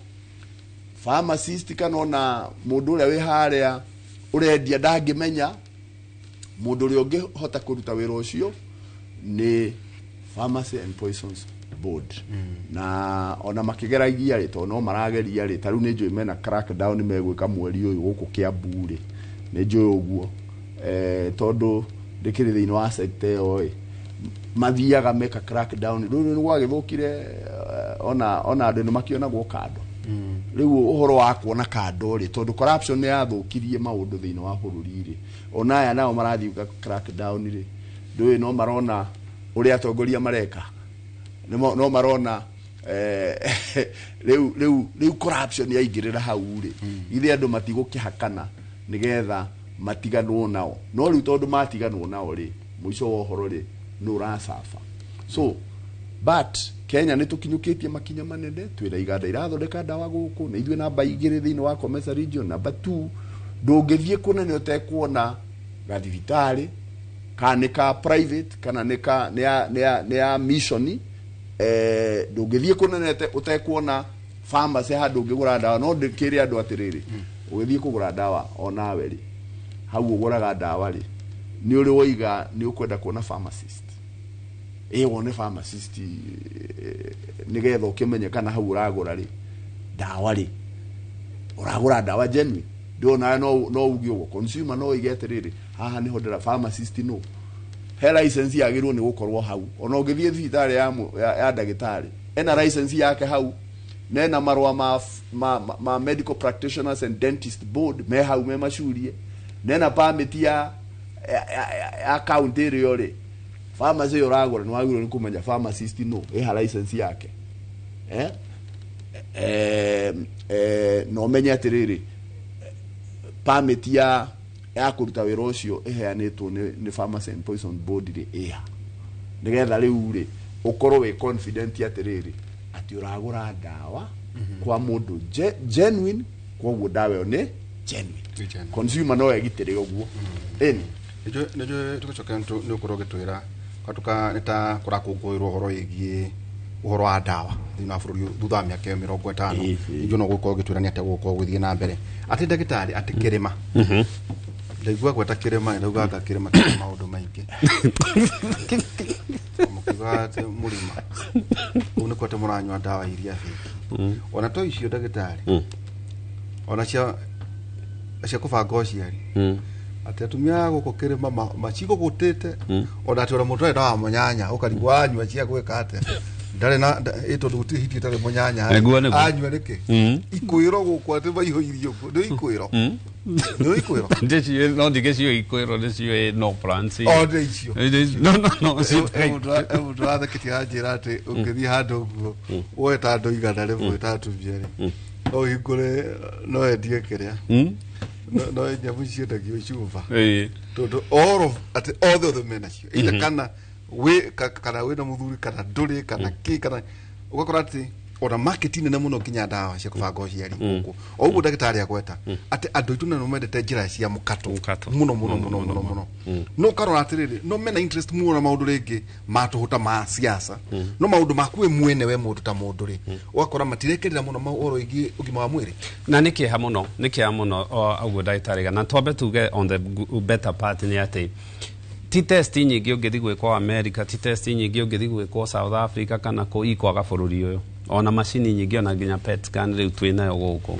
pharmacist kana ona mũndũ ũrĩa wĩ harĩa ũrendia ndangĩmenya. Mũndũ ũrĩa ũngĩhota kũruta wĩra ũcio nĩ Pharmacy and Poisons Board, na ona makĩgeragia rĩ, tondũ no marageria rĩ, ta rĩu nĩ njũĩ mena crackdown megwĩka mweri ũyũ gũkũ Kiambu rĩ, nĩ njũĩ ũguo, tondũ ndĩkĩrĩ thĩinĩ wa sector ĩyo ĩ, mathiaga meka crackdown. Rĩu nĩ gwagĩthũkire, ona andũ nĩ makĩonagwo kando. Rĩu ũhoro wa kuona kando rĩ, tondũ corruption nĩ yathũkirie maũndũ thĩinĩ wa bũrũri rĩ, ona aya nao marathiĩ gwĩka crackdown rĩ, ndũĩ no marona ũrĩa atongoria mareka. No marona rĩu corruption yaingĩrĩra hau rĩ, ithe andũ matigũkĩhakana nĩgetha matiganwo nao. No rĩu tondũ matiganwo nao rĩ, mũico wa ũhoro rĩ, nĩ ũracaba. So but Kenya nĩ tũkinyũkĩtie makinya manene, twĩna iganda irathondeka ndawa gũkũ, na ithuĩ namba 2 thĩinĩ wa COMESA region, namba 2. Ndũngĩthiĩ kũnene ũtekuona gathibitarĩ, kana nĩ ka private kana nĩ ka nĩ ya mission, ndũngĩthiĩ kũnene ũtekuona pharmacy handũ ũngĩgũra ndawa. No ndĩkĩre andũ atĩrĩrĩ, Ũgĩthiĩ kũgũra ndawa onawe rĩ, hau ũgũraga ndawa rĩ, nĩ ũrĩ woiga nĩ ũkwenda kuona pharmacist. Wone pharmacist nĩgetha ũkĩmenye kana hau ũragũra rĩ ndawa rĩ, ũragũra ndawa genuine. Ndĩrona no uge ũguo consumer no oige atĩrĩrĩ, haha nĩho ndĩra pharmacist no he license yagĩrĩirwo nĩ gũkorwo hau. Ona ũngĩthiĩ thibitarĩ ya ndagĩtarĩ ena license yake hau, na ena marũa ma medical practitioners and dentist board me hau me macurie, na ena permit ya county ĩrĩa rĩ, pharmacy ĩyo ũragũra nĩ wagĩrĩirwo nĩ kũmenya pharmacist no ĩha license yake. Na ũmenye atĩrĩrĩ, permit ya kũruta wĩra ũcio ĩheanĩtwo nĩ Pharmacy and Poison Board rĩ ĩha, nĩgetha rĩu rĩ ũkorwo wĩ confident atĩrĩrĩ atĩ ũragũra ndawa kwa mũndũ genuine, koguo ndawa ĩyo nĩ genuine. Consumer no egitĩre ũguo. Ĩni nĩnjũĩ tũgĩcoka nĩ ũkorwo ũgĩtwĩra gatuka nĩ ta kũrakũngũĩrwo ũhoro wĩgiĩ ũhoro wa ndawa thĩinĩ wa bũrũri thutha wa mĩaka ĩyo 50. Nĩnjũĩ no ũgũkorwo ũgĩtwĩra nĩ atĩa gũgũkorwo gũgĩthiĩ na mbere. Atĩ ndagĩtarĩ, atĩ kĩrĩma, ndaigua gweta kĩrĩma, ndauga anga kĩrĩma kĩna maũndũ maingĩ. Mũkiuga atĩ mũrĩma kũu nĩkuo atĩ mũranyua ndawa iria fake. Ona to icio ndagĩtarĩ, ona cia kũbanga ũciari, atĩ atumia a gũkũ kĩrĩma macigũgũtĩte, ona atĩ ona mũndũ arĩ na wa mũnyanya ũkarigwo wanyua cia gwĩka atĩa, ndarĩ na tondũ gũtirĩ hiti ĩtarĩ mũnyanya anyua nĩkĩ ikwĩro gũkũ atĩ maihũirie ũguo nĩ ikwĩro. Nĩ ikwĩro ndĩciũĩ, no ndigĩciũĩ ikwĩro ndĩciũĩ no plans. O nĩ icio. No mũndũ watheketie anjĩra atĩ ũngĩthiĩ handũ ũguo woe ta andũ 100 ta atumia rĩ, no ũhingũre no endie kĩrĩa no nyamũ ciendagio cuba, tondũ all of atĩ othe menacio, either kana wĩ kana wĩna mũthuri kana ndũrĩ kana kĩ kana ũgakora atĩ ona market nene mũno nginya ndawa cia kũbanga ũciari gũkũ. O ũguo ndagĩtarĩ agweta atĩ andũ aitũ nĩ mendete njĩra cia mũkato mũno mũno mũno mũno mũno. No ũkarora atĩrĩrĩ, no mena interest mũno na maũndũ rĩngĩ ma tũhũ ta ma siasa, no maũndũ maku we mwene we mũndũ ta mũndũ rĩ, ũgakora matirekĩrĩra mũno ũhoro wĩgiĩ ũgima wa mwĩrĩ. Na nĩ kĩeha mũno, nĩ kĩeha mũno ũguo ndagĩtarĩ. Na twambe tuge on the better part nĩ atĩ ti test nyingĩ ũngĩthiĩ gwĩkwo America, ti test nyingĩ ũngĩthiĩ gwĩkwo South Africa kana kũ ikwaga bũrũri ũyũ, ona macini nyingĩ ona nginya PET scan rĩu twĩ nayo gũkũ.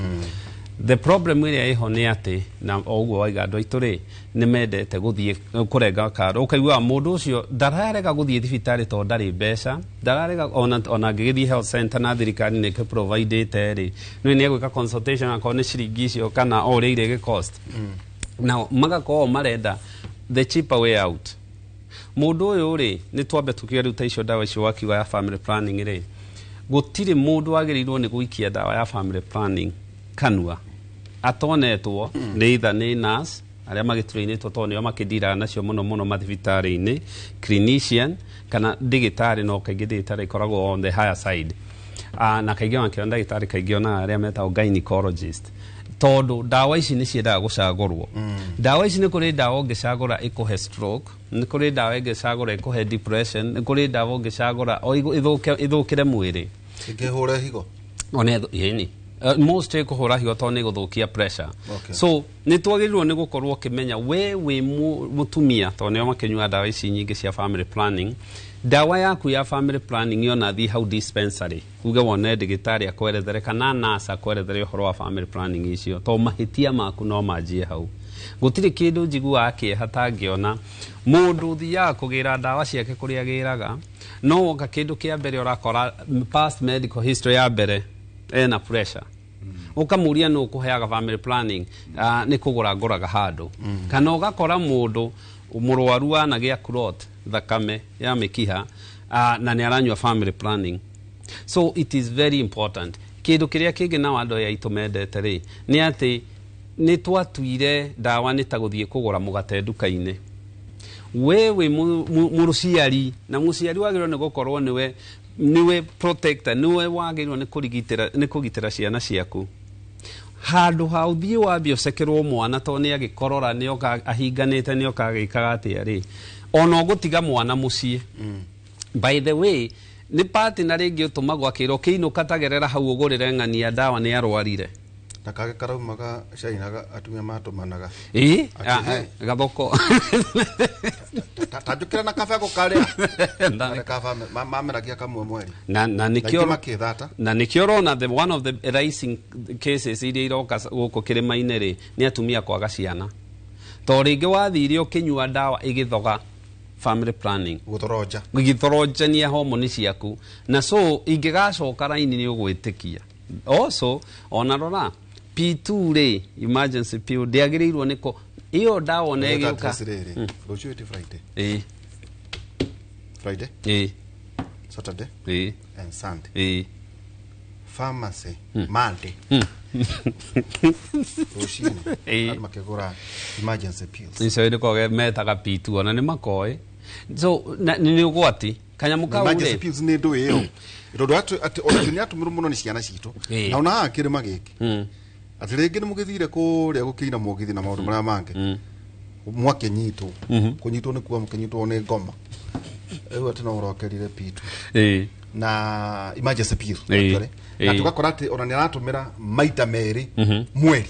The problem ĩrĩa ĩho nĩ atĩ na o ũguo waiga andũ aitũ rĩ nĩ mendete gũthiĩ kũrenga karo, ũkaigua mũndũ ũcio ndararega gũthiĩ thibitarĩ tondũ ndarĩ mbeca, ndararega ona angĩgĩthiĩ health center na thirikari nĩ ĩkĩprovidĩte rĩ, nĩ egwĩka consultation akorwo nĩ ciringi icio kana o ũrĩa irĩ gĩcost. Now magakorwo marenda the cheaper way out. Mũndũ ũyũ rĩ, nĩ twambe tukiuge rĩu ta icio ndawa icio wakiuga ya family planning rĩ, gũtirĩ mũndũ wagĩrĩirwo nĩ gũikia ndawa ya family planning kanua atonetwo nĩ either nĩ nurse arĩa magĩtrainĩtwo tondũ nĩo makĩndiraga nacio mũno mũno mathibitarĩ-inĩ, clinician kana ndagĩtarĩ, no kaingĩ ndagĩtarĩ ĩkoragwo on the higher side. Na kaingĩ wakĩona ndagĩtarĩ kaingĩ onaga arĩa metagwo gynecologist, tondũ ndawa ici nĩ ciendaga gũcagũrwo. Ndawa ici nĩ kũrĩ ndawa ũngĩcagũra ĩkũhe stroke, nĩ kũrĩ ndawa ĩngĩcagũra ĩkũhe depression, nĩ kũrĩ ndawa ũngĩcagũra o ĩthũkĩre mwĩrĩ, ĩngĩhũre higo ona ĩni most ĩkũhũra higo tondũ nĩ ĩgũthũkia pressure. So nĩ twagĩrĩirwo nĩ gũkorwo ũkĩmenya we wĩ mũtumia, tondũ nĩo makĩnyua ndawa ici nyingĩ cia family planning. Ndawa yaku ya family planning yona thiĩ hau dispensary uge wone ndagĩtarĩ akwerethere kana nurse akwerethere ũhoro wa family planning icio, tondũ mahĩtia maku no manjie hau. Gũtirĩ kĩndũ njiguaga kĩeha tangĩona mũndũ ũthiaga kũgĩra ndawa ciake kũrĩa agĩraga, no woka kĩndũ kĩa mbere ũrakora past medical history ya mbere ena pressure, ũkamũria nũ ũkũheaga family planning, nĩ kũgũra ngũraga handũ. Kana ũgakora mũndũ mũrwaru anagĩa clot thakame ya mĩkiha, na nĩ aranyua family planning. So it is very important. Kĩndũ kĩrĩa kĩngĩ nao andũ aya aitũ mendete rĩ, nĩ atĩ nĩ twatuire ndawa nĩ ta gũthiĩ kũgũra mũgate nduka-inĩ. We wĩ mũciari, na mũciari wagĩrĩirwo nĩ gũkorwo nĩwe protector, nĩwe wagĩrĩirwo nĩ kũgitĩra ciana ciaku. Handũ ha ũthiĩ wambie ũcekerwo mwana tondũ nĩ agĩkorora nĩoka ahinganĩte nĩoka agĩkaga atĩa rĩ, ona ũgũtiga mwana mũciĩ. By the way, nĩ partner rĩngĩ ũtũmagwo akĩrwo kĩinũka tagerera hau ũgũrĩre ng'ania ndawa nĩ arwarire. Na kage karaumaga China atumia matũmanaga. Ĩĩ, Atĩ, gathoko. Ta njũkĩra na kabe gũkarĩa. Karĩa kaba mameragia kamwe mweri. Na Naingĩ nikĩo makĩthata. Na nikĩo ũrona the one of the rising cases iria iroka gũkũ kĩrĩma-inĩ rĩ, nĩ atumia kwaga ciana, to rĩngĩ wathire ũkĩnyua ndawa ĩgĩthoga family planning, gũthoronja, gĩthoronjania homoni ciaku, na so ingĩgacoka raini nĩ ũgwĩtĩkia. Also ona rora P2 rĩ, emergency pill ndĩagĩrĩirwo nĩ kũ ĩyo ndawa ona Ũreta ĩgĩũka. address rĩrĩ. Rũciũ ĩtĩ Friday. Ĩĩ. Friday. Ĩĩ. Saturday. Ĩĩ. And Sunday. Ĩĩ. Pharmacy Monday. Rũcinĩ. Andũ makĩgũra emergency pills. Icio nĩ koge metaga P2, ona nĩ makoĩ, so nĩ ũgwati kanyamũ kau Emergency rĩ. pills nĩ ndũĩ ĩyo. Tondũ atĩ ona nĩ atũmĩrwo mũno nĩ ciana citũ. Ĩĩ. Na ona haha kĩrĩma gĩkĩ. Atĩ rĩngĩ nĩ mũgĩthire kũrĩa gũkĩina mũgithi na maũndũ marĩa mangĩ. Mwakĩnyitwo. Kũnyitwo nĩ kuga mũkĩnyitwo nĩ ngoma. Rĩu atĩ no ũrokerire P2. Na emergency pill actually. Na tũgakora atĩ ona nĩ aratũmĩra maita merĩ mweri.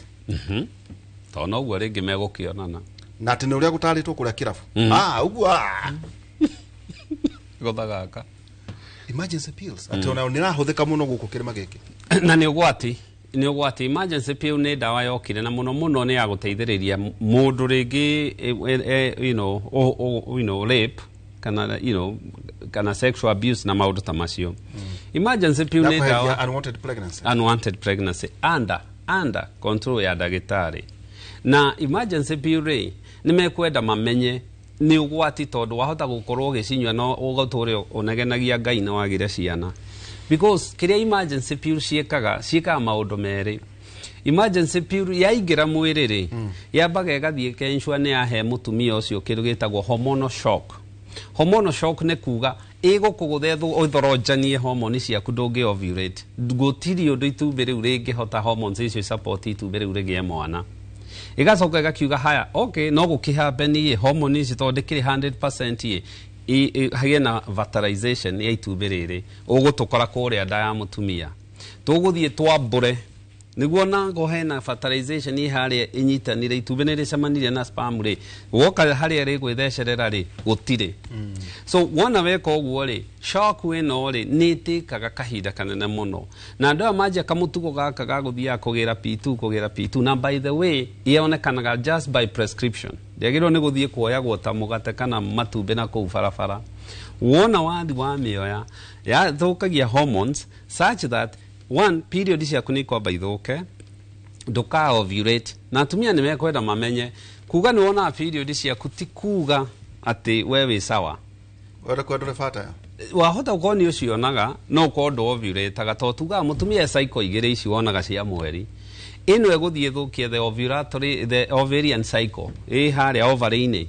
Tondũ noguo rĩngĩ megũkĩonana. Na atĩ nĩ ũrĩa gũtarĩtwo kũrĩa kĩrabu. Ah, ũguo ah. Gũtha gaka. Emergency pills. Atĩ ona nĩ ĩrahũthĩka mũno gũkũ kĩrĩma gĩkĩ. Na nĩ ũgwati, nĩ ũgwati. Emergency pill nĩ ndawa yokire na mũno mũno nĩ ya gũteithĩrĩria mũndũ rĩngĩ rape kana kana sexual abuse na maũndũ ta macio. Emergency pill Ya nĩ kweheria ndawa unwanted pregnancy. Unwanted pregnancy under control ya ndagĩtarĩ. Na emergency pill rĩ, nĩ mekwenda mamenye nĩ ũgwati, tondũ wahota gũkorwo ũgĩcinyua no ũgatũre ũnegenagia Ngai na wagire ciana, because kĩrĩa emergency pill ciĩkaga maũndũ merĩ. Emergency pill yaingĩra mwĩrĩ rĩ, yambaga ĩgathiĩ ĩkensure nĩ yahe mũtumia ũcio kĩndũ gĩtagwo hormonal shock. Hormonal shock nĩ kuga ĩgũkũgũtha ĩthoronjanie hormone ciaku, ndũngĩ ovulate, gũtirĩ ũndũ itumbĩ rĩu rĩngĩhota, hormones icio support itumbĩ rĩu rĩgĩe mwana. Ĩgacoka ĩgakiuga haya, okay, no gũkĩhappen ĩ hormone ici tondũ ndĩkĩrĩ 100% ĩ hagĩe na fertilization ya itumbĩ rĩrĩ, ũgũtũkora kũrĩa nda ya mũtumia, tũgũthiĩ twambũre nĩguo nago hena fertilization ĩ harĩa ĩnyitanire, itumbĩ nĩ rĩcemanirie na sperm rĩ, woka harĩa rĩgwĩthecerera rĩ, gũtirĩ. So wona weka ũguo rĩ, shock ĩno rĩ nĩ ĩtĩkaga kahinda kanene mũno, na andũ aya manjia kamũtugo gaka ga gũthiaga kũgĩra P2, kũgĩra P2. Na by the way, yonekanaga just by prescription, ndĩagĩrĩirwo nĩ gũthiĩ kuoyagwo ta mũgate kana matumbĩ na kũu barabara. Wona wathi wa mĩoya, yathũkagia hormones such that one, period ciaku nĩ ikwamba ithũke, ndũka ovulate. Na atumia nĩ mekwenda mamenye kuga nĩ wonaga period ciaku ti kuga atĩ we wĩ sawa. Wenda kwenda ndũrĩ bata ya. Wahota gũkorwo nĩ ũcionaga no ũkorwo ndũ ovulataga, tondũ tugaga mũtumia e cycle igĩrĩ ici wonaga cia mweri. Ĩno ĩgũthiĩ ĩthũkie the ovulatory, the ovarian cycle ĩ harĩa ovary-inĩ.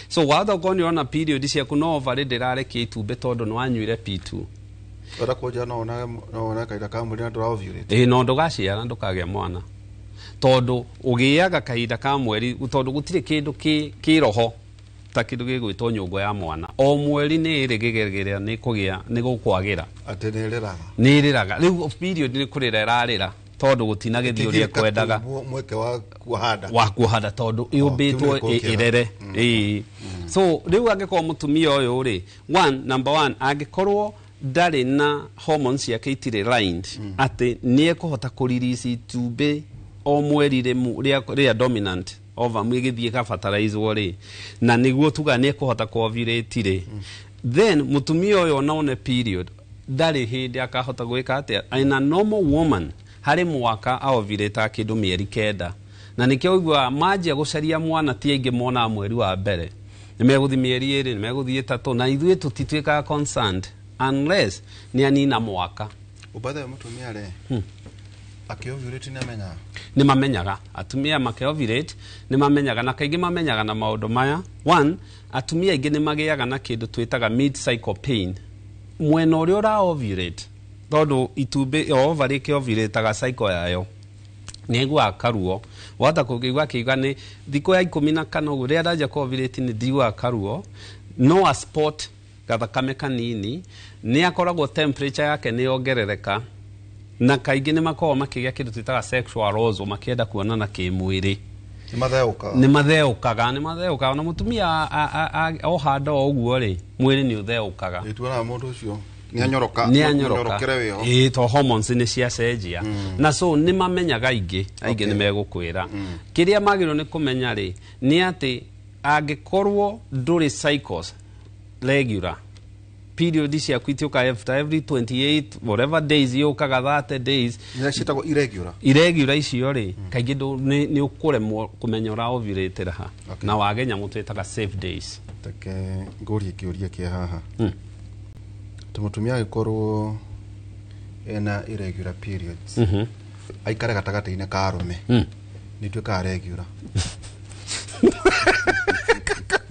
So wahota gũkorwo nĩ ũrona period ciaku no ovary ndĩrarekia itumbĩ tondũ nĩ wanyuire P2. Wenda kũnjĩra no wone kahinda ka mweri na ndũra ovulate. Ĩ, no ndũgaciara, ndũkagĩa mwana, tondũ ũgĩaga kahinda ka mweri tondũ gũtirĩ kĩndũ kĩroho ta kĩndũ gĩgwĩtwo nyũngũ ya mwana. O mweri nĩ ĩrĩgĩgĩrĩra nĩ kũgĩa nĩ gũkwagĩra. Atĩ nĩ ĩrĩraga. Nĩ ĩrĩraga. Rĩu period nĩ kũrĩra ĩrarĩra tondũ gũtina gĩthiĩ ũrĩa kwendaga. Mweke wa kuhanda. Wa kuhanda, tondũ yũmbĩtwo kĩu nĩ kĩega. ĩrere. Ĩĩ. So rĩu angĩkorwo mũtumia ũyũ rĩ, one, number one, angĩkorwo ndarĩ na hormones ciake itirĩ lined atĩ nĩ ekũhota kũririci itumbĩ o mweri rĩa dominant ovum ĩgĩthiĩ ĩgabataraizwo rĩ, na nĩguo tuga nĩ ekũhota kũovulate rĩ, then mũtumia ũyũ ona one period ndarĩ hĩndĩ akahota gwĩka atĩa. In a normal woman, harĩ mwaka aovulataga kĩndũ mĩeri 9, na nĩkĩo ũiguaga manjia gũcaria mwana ti aingĩ monaga mweri wa mbere, nĩ megũthiĩ mĩeri 2, nĩ megũthiĩ 3, na ithuĩ tũtituĩkaga concerned unless nĩ anina mwaka. Ũbathe mũtumia rĩ akĩovulate nĩ amenyaga. Nĩ mamenyaga. Atumia makĩovulate nĩ mamenyaga, na kaingĩ mamenyaga na maũndũ maya. One, atumia aingĩ nĩ magĩaga na kĩndũ twĩtaga mid cycle pain mwena ũrĩa ũra ovulate, tondũ itumbĩ o ovary ĩkĩovulataga cycle yayo nĩ aiguaga karuo. Wahota kũigua akiuga nĩ thikũ ya 14 ũguo rĩrĩa ndanjia kũovulate nĩ ndiguaga karuo, no a spot gathakame kanini, nĩ akoragwo temperature yake nĩ yongerereka. Na kaingĩ nĩ makoragwo makĩgĩa kĩndũ twĩtaga sexual arousal, makĩenda kuonana kĩmwĩrĩ. Nĩ matheũkaga. Na mũtumia oha nda o ũguo rĩ, mwĩrĩ nĩ ũtheũkaga. Tuonaga mũndũ ũcio nĩ anyoroka, nĩ anyoroka. Ĩĩ, to hormones nĩ ciacenjia. Na so nĩ mamenyaga aingĩ nĩ megũkwĩra. Kĩrĩa magĩrĩirwo nĩ kũmenya rĩ, nĩ atĩ angĩkorwo ndũrĩ cycles regular, period ciaku itiũkaga after every 28 whatever days, yũkaga 30 days. Ciĩtagwo irregular. Irregular icio rĩ, kaingĩ nĩ ũkũremwo kũmenya ũra ovulate ha, na wage nyamũ twĩtaga safe days. Reke ngũrie kĩũria kĩa haha. Atĩ mũtumia angĩkorwo ena irregular periods, aikare gatagatĩ-inĩ ka arũme, nĩ ituĩkaga regular?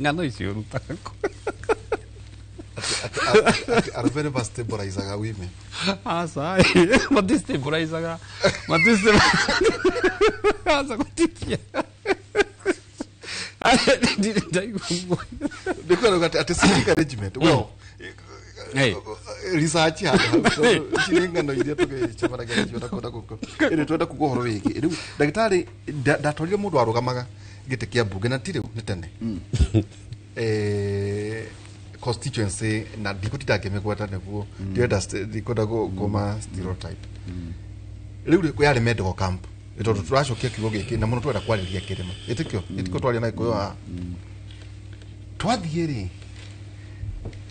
Ng'ano icio ũrutaga kũ? Atĩ arũme nĩ mastabilizaga women? Aca, matistabilizaga, aca, gũtikia. Ndirĩ ndaigua ũguo. Nĩ kwenda atĩ sitting arrangement, well, research handũ hau, ici nĩ ng'ano iria tũgĩcemanagia nacio na kũndũ gũkũ. Ĩndĩ twenda kuga ũhoro wĩgiĩ rĩu, ndagĩtarĩ, ndatwarire mũndũ warũgamaga gĩtĩ kĩa mbunge, na ti rĩu, nĩ tene, constituency, na ndigũtinda ngĩmĩgweta nĩguo ndirenda ndikwenda kũma stereotype. Rĩu rĩ, yarĩ medical camp, tondũ tũracokia kiugo gĩkĩ na mũno twenda kwarĩria kĩrĩma ĩtĩkio ĩtĩkio twaria na Gĩkũyũ haha. Twathiĩ rĩ,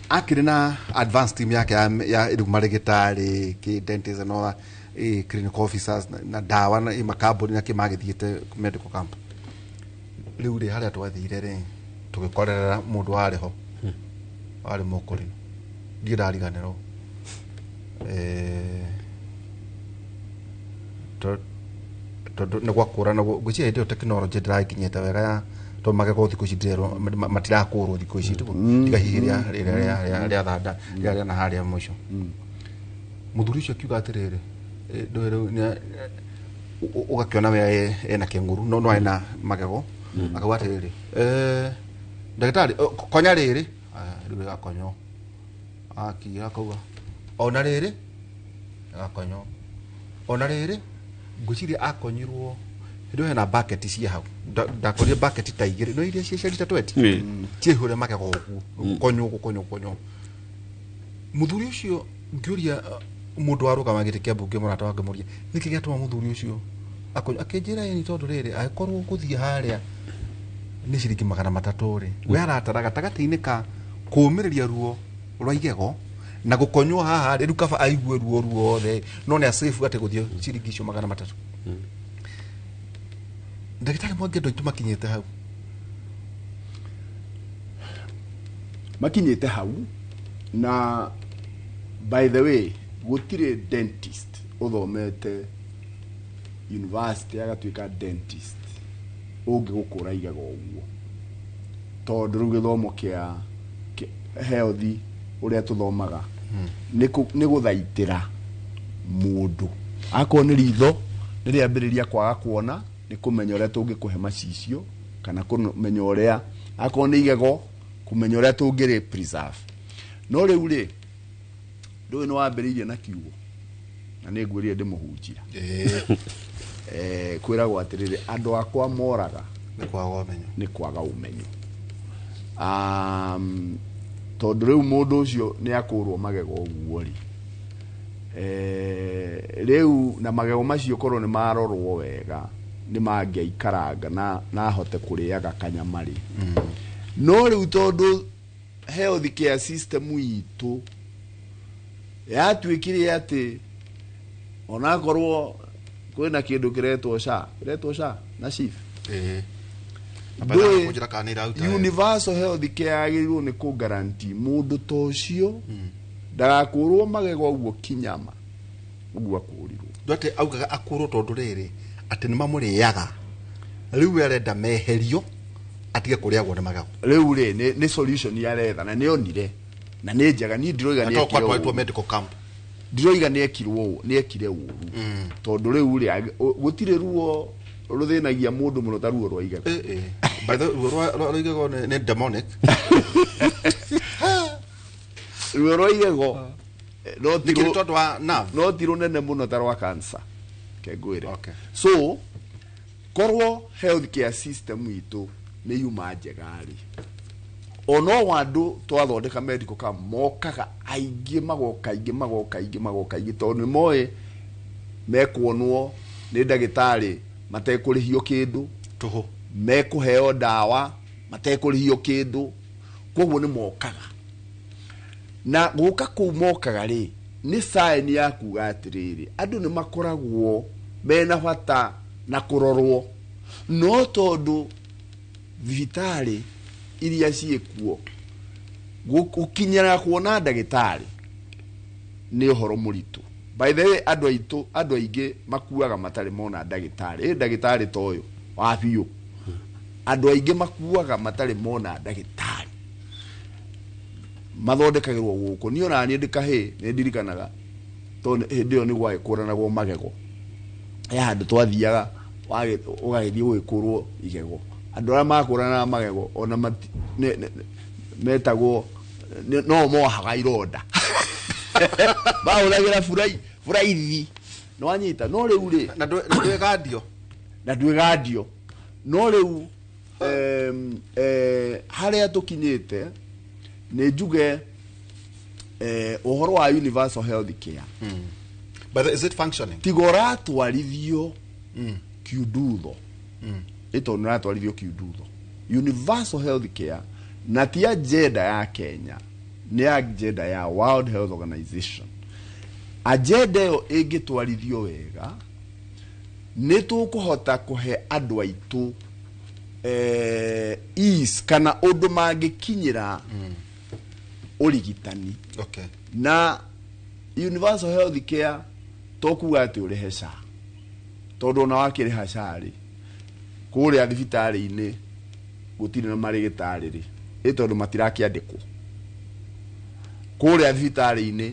akĩrĩ na advance team yake ya rĩu marĩgĩtarĩ kĩ dentist and all that, clinical officers na ndawa na makambuni na kĩ magĩthiĩte medical camp. Rĩu rĩ, harĩa twathire rĩ, tũgĩkorerera mũndũ warĩ ho, warĩ mũkũrinũ, ndirĩ ndariganĩrwo. Tondũ nĩ gwakũranagwo, ngwĩciria hĩndĩ ĩyo tekinoronjĩ ndĩragĩkinyĩte wega ya tondũ magego thikũ ici ndĩrerwo matirakũrwo thikũ ici, tiguo? Tiga hihi rĩa thanda rĩa na harĩa mũico. Mũthuri ũcio akiuga atĩrĩrĩ, ndũĩ rĩu ũgakĩona we ena kĩng'ũru, no ena magego. Akauga atĩrĩrĩ, "Ndagĩtarĩ, konya rĩrĩ." Aya, rĩu rĩgakonywo. Akiya akauga ona rĩrĩ rĩgakonywo, ona rĩrĩ. Ngwĩciria akonyirwo hĩndĩ ĩyo hena bucket ciĩ hau. Ndakorire bucket ta igĩrĩ, no iria cia rita 20 ciaihũre magego ũguo, gũkonywo, gũkonywo, gũkonywo. Mũthuri ũcio ngĩũria, mũndũ warũgama gĩtĩ kĩa mbunge, mũrata wake, mũria nĩkĩ gĩatũma mũthuri ũcio akonywo, akĩnjĩra ĩni tondũ rĩrĩ, angĩkorwo gũthiĩ harĩa nĩ ciringi 300 rĩ, we aratara gatagatĩ-inĩ ka kũũmĩrĩria ruo rwa igego na gũkonywo haha rĩ, rĩu kaba aigue ruo ruothe, no nĩ asafe atĩ gũthiĩ ciringi icio 300. Ndagĩtarĩ Mwangi, andũ aitũ makinyĩte hau? Makinyĩte hau. Na by the way, gũtirĩ dentist ũthomete university agatuĩka dentist ũngĩgũkũra igego ũguo, tondũ rĩu gĩthomo kĩa health ũrĩa tũthomaga nĩ gũthaitĩra mũndũ. Akorwo nĩ ritho nĩ rĩambĩrĩria kwaga kuona, nĩ kũmenya ũrĩa tũngĩkũhe macicio, kana kũmenya ũrĩa, akorwo nĩ igego, kũmenya ũrĩa tũngĩrĩ preserve. No rĩu rĩ, ndũĩ nĩ wambĩrĩirie na kiugo na nĩ ngwĩrire ndĩmũhunjia. Kwĩragwo atĩrĩrĩ, andũ akwa moraga nĩ kwaga ũmenyo. Nĩ kwaga ũmenyo. Tondũ rĩu mũndũ ũcio nĩ akũrwo magego ũguo rĩ, rĩu na magego macio korwo nĩ marorwo wega nĩ mangĩaikaranga na ahote kũrĩaga kanyama rĩ. No rĩu tondũ health care system itũ yatuĩkire atĩ onakorwo kwĩna kĩndũ kĩretwo SHA, kĩretwo SHA na SHIF. Ndũĩ Kũnjĩra kana nĩ iraruta wega. Universal health care yagĩrĩirwo nĩ kũ guarantee mũndũ ta ũcio ndagakũrwo magego ũguo kinyama ũguo akũrirwo. Ndwate augaga akũrwo tondũ rĩrĩ, atĩ nĩ mamũrĩaga, rĩu we arenda meherio atige kũrĩagwo nĩ magego. Rĩu rĩ, nĩ solution aretha na nĩ onire na nĩ njega. Niĩ ndiroiga Na nĩ to ekire kwatwaritwo ũũru. medical camp. Ndiroiga nĩ ekirwo ũũ, nĩ ekire ũru, tondũ rĩu rĩ, gũtirĩ ruo rũthĩnagia mũndũ mũno ta ruo rwa igego. By the way, ruo rwa igego nĩ demonic. Ruo rwa igego No ti Nĩkĩrĩ tondũ wa nerve? No ti rũnene mũno ta rwa cancer kengwĩre. Okay. So korwo health care system itũ nĩ yuma njega rĩ, ono andũ twathondeka medical camp mokaga aingĩ, magoka aingĩ, magoka aingĩ, magoka aingĩ, tondũ nĩ moĩ mekuonwo nĩ ndagĩtarĩ matekũrĩhio kĩndũ tũhũ, mekũheo ndawa matekũrĩhio kĩndũ, koguo nĩ mokaga. Na gũka kũu mokaga rĩ, nĩ sign ya kuga atĩrĩrĩ, andũ nĩ makoragwo mena bata na kũrorwo, no tondũ thibitarĩ iria ciĩkuo gũkinyĩra kuona ndagĩtarĩ nĩ ũhoro mũritũ. By the way, andũ aitũ, andũ aingĩ makuaga matarĩ mona ndagĩtarĩ. Ĩ ndagĩtarĩ ta ũyũ wa biũ, andũ aingĩ makuaga matarĩ mona ndagĩtarĩ, mathondekagĩrwo gũkũ. Niĩ ona niĩ ndĩ kahĩĩ nĩ ndirikanaga, tondũ hĩndĩ ĩyo nĩ gwagĩkũranagwo magego, he handũ twathiaga ũgagĩthiĩ gũgĩkũrwo igego. Andũ arĩa makũranaga magego ona metagwo no mohaga ironda, mahũthagĩra buraithi, nĩwanyita. No rĩu rĩ, na ndwĩgandio, na ndwĩgandio. No rĩu harĩa tũkinyĩte nĩ njuge ũhoro wa universal health care. But is it functioning? Tiga ũratwarithio kiundutho, ĩtondũ nĩ ũratwarithio kiundutho. Universal health care na ti agenda ya Kenya, nĩ agenda ya World Health Organization. Agenda ĩyo ĩngĩtwarithio wega, nĩ tũkũhota kũhe andũ aitũ ease kana ũndũ mangĩkinyĩra ũrigitani. Okay. Na universal health care to kuga atĩ ũrĩhe SHA, tondũ ona wakĩrĩha SHA rĩ, kũrĩa thibitarĩ-inĩ gũtirĩ na marĩgĩtarĩ rĩ, ĩ tondũ matirakĩandĩkwo. Kũrĩa thibitarĩ-inĩ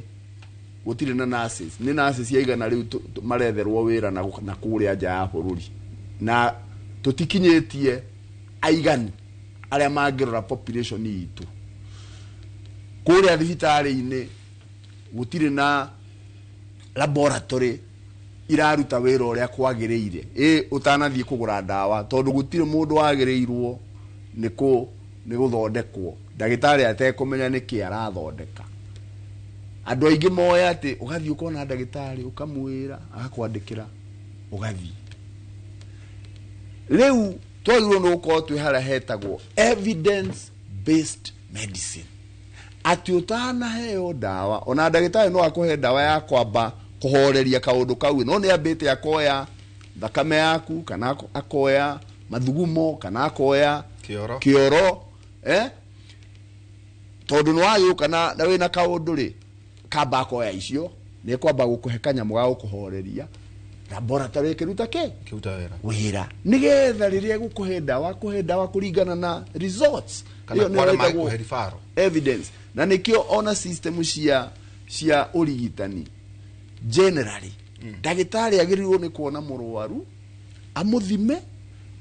gũtirĩ na nurses, nĩ nurses aigana rĩu maretherwo wĩra na kũrĩa nja ya bũrũri, na tũtikinyĩtie aiganu arĩa mangĩrora population itũ. Kũrĩa thibitarĩ-inĩ gũtirĩ na laboratory iraruta wĩra ũrĩa kwagĩrĩire, ĩ ũtanathiĩ kũgũra ndawa, tondũ gũtirĩ mũndũ wagĩrĩirwo nĩ gũthondekwo ndagĩtarĩ atekũmenya nĩkĩ arathondeka. Andũ aingĩ moĩ atĩ ũgathiĩ ũkona ndagĩtarĩ ũkamwĩra agakwandĩkĩra ũgathiĩ. Rĩu twagĩrĩirwo nĩ gũkorwo twĩ harĩa hetagwo evidence based medicine, atĩ ũtanaheo ndawa, ona ndagĩtarĩ no akũhe ndawa ya kwamba kũhoreria kaũndũ kau, no nĩ ambĩte akoya thakame yaku, kana akoya mathugumo, kana akoya kĩoro, tondũ nĩ wagĩũka na wĩna kaũndũ rĩ, kamba akoya icio, nĩ kwamba gũkũhe kanyamũ ga gũkũhoreria, laboratory ĩkĩruta kĩ wĩra, nĩgetha rĩrĩa gũkũhe ndawa, kũhe ndawa kũringana na results. Kana kwarĩa makũhe referral evidence. Na nĩkĩo ona system cia ũrigitani generally, ndagĩtarĩ agĩrĩirwo nĩ kuona mũrwaru, amũthime,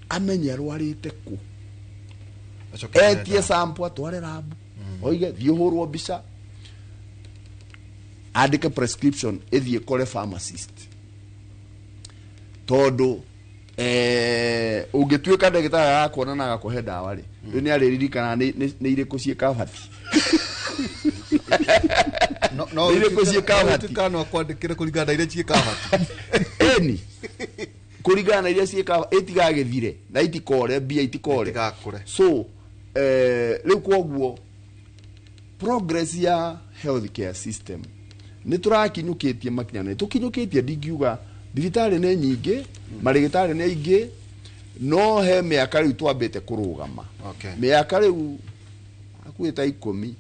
amenye arwarĩte kũ, etie sample atware lab, oige thiĩ ũhũrwo mbica, andĩke prescription ĩthiĩ kũrĩ pharmacist. Tondũ ũngĩtuĩka ndagĩtarĩ arakuona na agakũhe ndawa rĩ, rĩu nĩ arĩririkana nĩ irĩkũ ciĩ kabati. No irĩkũ ciĩ kabati, no akwandĩkĩre kũringana na iria ciĩ kabati. Ĩni kũringana na iria ciĩ kabati, ĩtigagĩthire na itikore mbia, itikore. So rĩu koguo progress ya healthcare system nĩ tũrakinyũkĩtie makinya, nĩ tũkinyũkĩtie, ndingiuga thibitarĩ nĩ nyingĩ, marĩgĩtarĩ nĩ aingĩ, no he mĩaka rĩu twambĩte kũrũgama. Mĩaka rĩu hakuhĩ ta 10,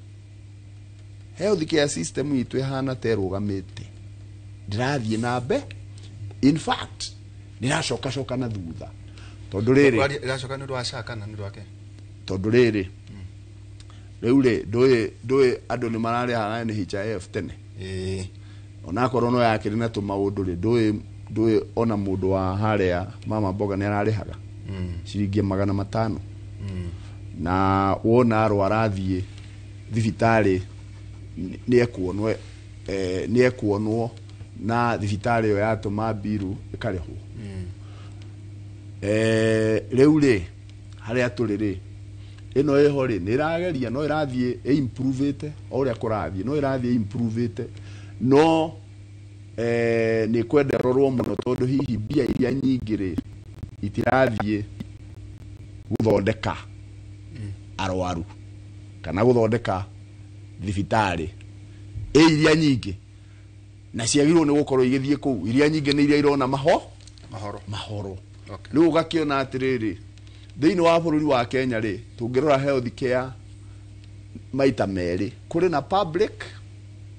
healthcare system itũ ĩhana ta ĩrũgamĩte, ndĩrathiĩ na mbere, in fact nĩracokacoka na thutha, tondũ rĩrĩ ĩracoka nĩ ũndũ wa SHA kana nĩ ũndũ wa kĩ? Tondũ rĩrĩ rĩu rĩ, ndũĩ andũ nĩ mararĩhaga NHIF tene, onakorwo no yakĩrĩ na tũmaũndũ rĩ, ndũĩ ona mũndũ wa harĩa mama mboga nĩ ararĩhaga ciringi 500, na wona arwara athiĩ thibitarĩ nĩ ekuonwo nĩ ekuonwo na thibitarĩ ĩyo yatũma mbiru ĩkarĩhwo. Rĩu rĩ harĩa tũrĩ rĩ ĩno ĩho rĩ nĩ ĩrageria no ĩrathiĩ ĩimprovĩte o ũrĩa kũrathiĩ no ĩrathiĩ ĩimprovĩte no nĩ kwenda rorwo mũno tondũ hihi mbia iria nyingĩ rĩ itirathiĩ gũthondeka arwaru kana gũthondeka thibitarĩ ĩ iria nyingĩ na ciagĩrĩirwo nĩ gũkorwo igĩthiĩ kũu iria nyingĩ nĩ iria irona mahoro. Rĩu ũgakĩona atĩrĩrĩ thĩinĩ wa bũrũri wa Kenya rĩ tũngĩrora health care maita merĩ kũrĩ na public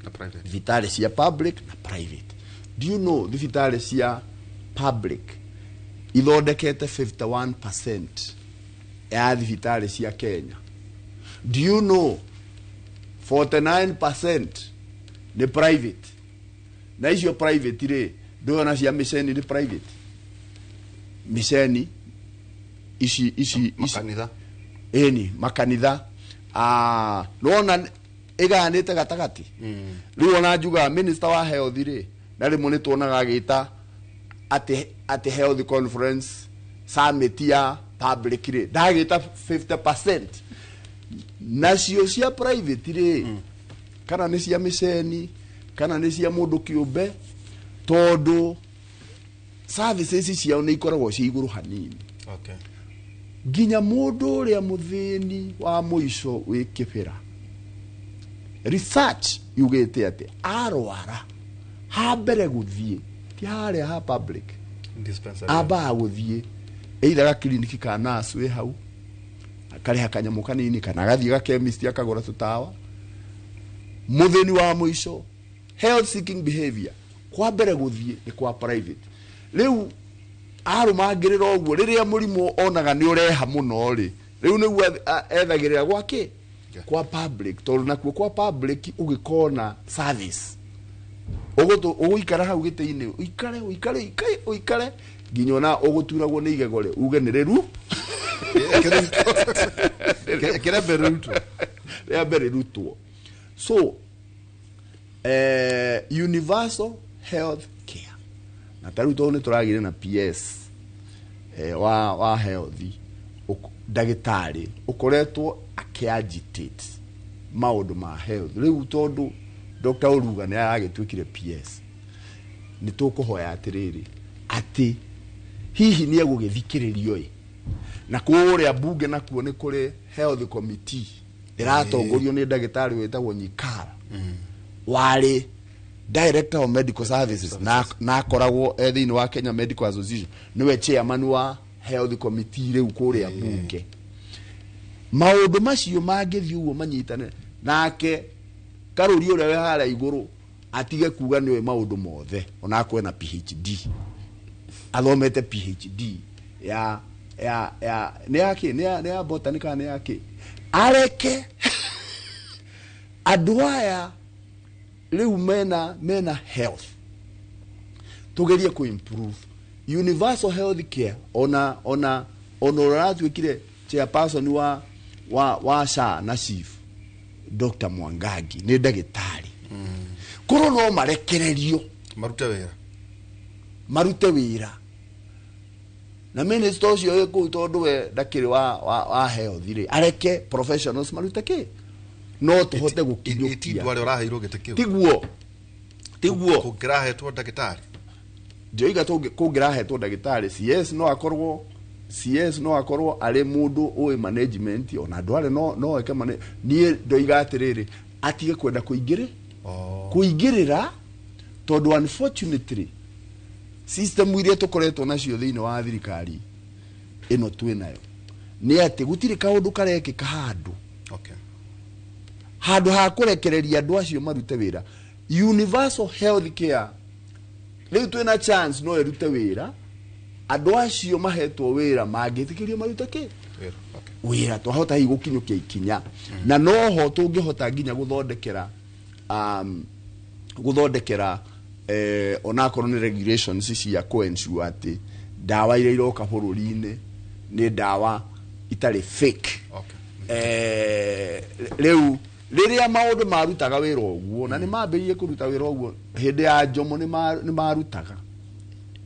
na private, thibitarĩ cia public na private. Do you know thibitarĩ cia public ithondekete 51% ya thibitarĩ cia Kenya? Do you know 49% nĩ private? Na icio private rĩ ndũyona cia mĩceni nĩ private mĩceni ici makanitha ĩni makanitha nĩwona ĩgayanĩte gatagatĩ. Rĩu ona njugaga minister wa health rĩ na rĩmwe nĩ tuonaga agĩta atĩ health conference summit ya public rĩ ndagĩta 50% nacio cia private rĩ kana nĩ cia mĩceni kana nĩ cia mũndũ kĩũmbe tondũ services ciao nĩ ikoragwo ciĩ igũrũ hanini. Okay. Nginya mũndũ ũrĩa mũthĩni wa mũico wĩ kĩbĩra research yugĩte atĩ arwara hambere gũthiĩ ti harĩa ha public ambaga gũthiĩ either gakiriniki ka nurse wĩ hau akarĩha kanyamũ kanini kana agathiĩ ga chemist akagũra tũtawa. Mũthĩni wa mũico health seeking behavior kwa mbere gũthiĩ nĩ kwa private. Rĩu arũmangĩrĩra ũguo rĩrĩa mũrimũ onaga nĩ ũreha mũno rĩ rĩu nĩguo ethagĩrĩra gwake kwa public tondũ nakuo kwa public ũgĩkona service ũgũikara hau gĩtĩ-inĩ ũikare ũikare ũikare nginya ona ũgũturagwo nĩ igego rĩ uge nĩ rĩru rĩa mbere rĩrutwo. So universal health care na ta rĩu tondũ nĩ tũragĩire na PS wa health ndagĩtarĩ ũkoretwo akĩagitate maũndũ ma health rĩu tondũ Dr. Oruga nĩ aragĩtuĩkire PS nĩ tũkũhoya atĩrĩrĩ atĩ hihi nĩ egũgĩthikĩrĩrio ĩ na kũrĩa bunge nakuo nĩ kũrĩ health committee ĩratongorio nĩ ndagĩtarĩ wĩtagwo Nyikara warĩ director of medical services na akoragwo e thĩinĩ wa Kenya Medical Association nĩwe chairman wa health committee rĩu kũrĩa bunge. Maũndũ macio mangĩthiĩ ũguo manyitane nake Karũri ũrĩa wĩ harĩa igũrũ atige kuga nĩwe maũndũ mothe ona akorwo na PhD athomete PhD ya ya ya nĩ yake nĩ ya botany kana nĩ yake areke andũ aya rĩu mena health tugerie ku improve universal health care ona ũratuĩkire chairperson wa SHA na SHIF Dr. Mwangangi nĩ ndagĩtarĩ korwo no marekererio marute wĩra na minister ũcio wĩ kũu tondũ we ndakĩrĩ wa health rĩ areke professionals marute kĩ no tũhote gũkinyũkia ti andũ arĩa ũraheirwo gĩtĩ kĩu tiguo kũngĩrahetwo ndagĩtarĩ ndioiga kũngĩrahetwo ndagĩtarĩ CS no akorwo arĩ mũndũ ũĩ management ona andũ arĩa no eke niĩ ndoiga atĩrĩrĩ atige kwenda kũingĩrĩra tondũ unfortunately system iria tũkoretwo nacio thĩinĩ wa thirikari ĩno twĩ nayo nĩ atĩ gũtirĩ kaũndũ karekĩka handũ. Okay. Handũ ha kũrekereria andũ acio marute wĩra universal health care rĩu twĩna chance no ĩrute wĩra andũ acio mahetwo wĩra mangĩtĩkĩrio marute kĩ wĩra twahota hihi gũkinyũkia ikinya na noho tũngĩhota nginya gũthondekera onakorwo nĩ regulations cia kũ-ensure atĩ ndawa iria iroka bũrũri-inĩ nĩ ndawa itarĩ fake. Rĩu Rĩrĩa maũndũ marutaga wĩra ũguo na nĩ mambĩrĩirie kũruta wĩra ũguo hĩndĩ ya Jomo nĩ marutaga.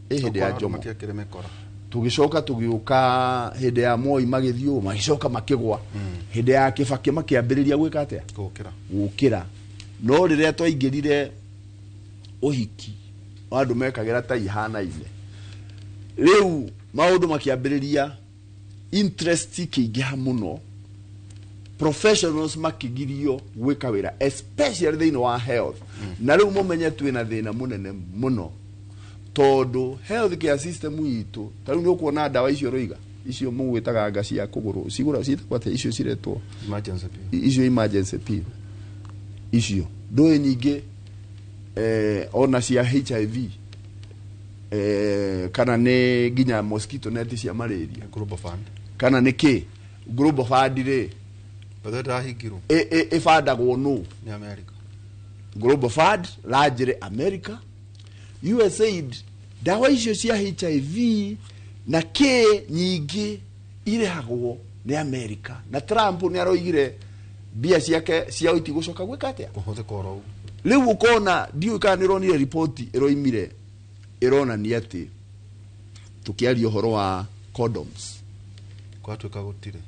Hĩndĩ ya Jomo tũgĩcoka tũgĩũka hĩndĩ ya Moi magĩthiĩ ũũ magĩcoka makĩgwa. Hĩndĩ ya Kibaki makĩambĩrĩria gwĩka atĩa? Gũkĩra. No rĩrĩa twaingĩrire ũhiki andũ mekagĩra ta ihanaine. Rĩu maũndũ makĩambĩrĩria interest ikĩingĩha mũno, professionals makigirio gwĩka wĩra especially thĩinĩ wa health. Na rĩu mũmenye twĩna thĩna mũnene mũno tondũ health care system itũ ta rĩu nĩ ũkuona ndawa icio roiga icio mũgwĩtaga nga cia kũgũrũ cigũra ciĩtagwo atĩa icio ciretwo emergency pill, icio emergency pill icio ndũĩ nyingĩ ona cia HIV kana nĩ nginya mosquito net cia malaria global fund kana nĩ kĩ global fund rĩ ndahingirwo ĩbandagwo nũ nĩ America. Global Fund largely America, USAID ndawa icio cia HIV na kĩ nyingĩ irĩhagwo nĩ America na Trump nĩ aroigire mbia ciake ciao itigũcoka gwĩka atĩa kũhũthĩka oro ũguo. Rĩu ũkona ndiũĩ kana nĩ ũronire riboti ĩroimire ĩronania atĩ tũkĩaria ũhoro wa condoms kwatuĩka gũtirĩ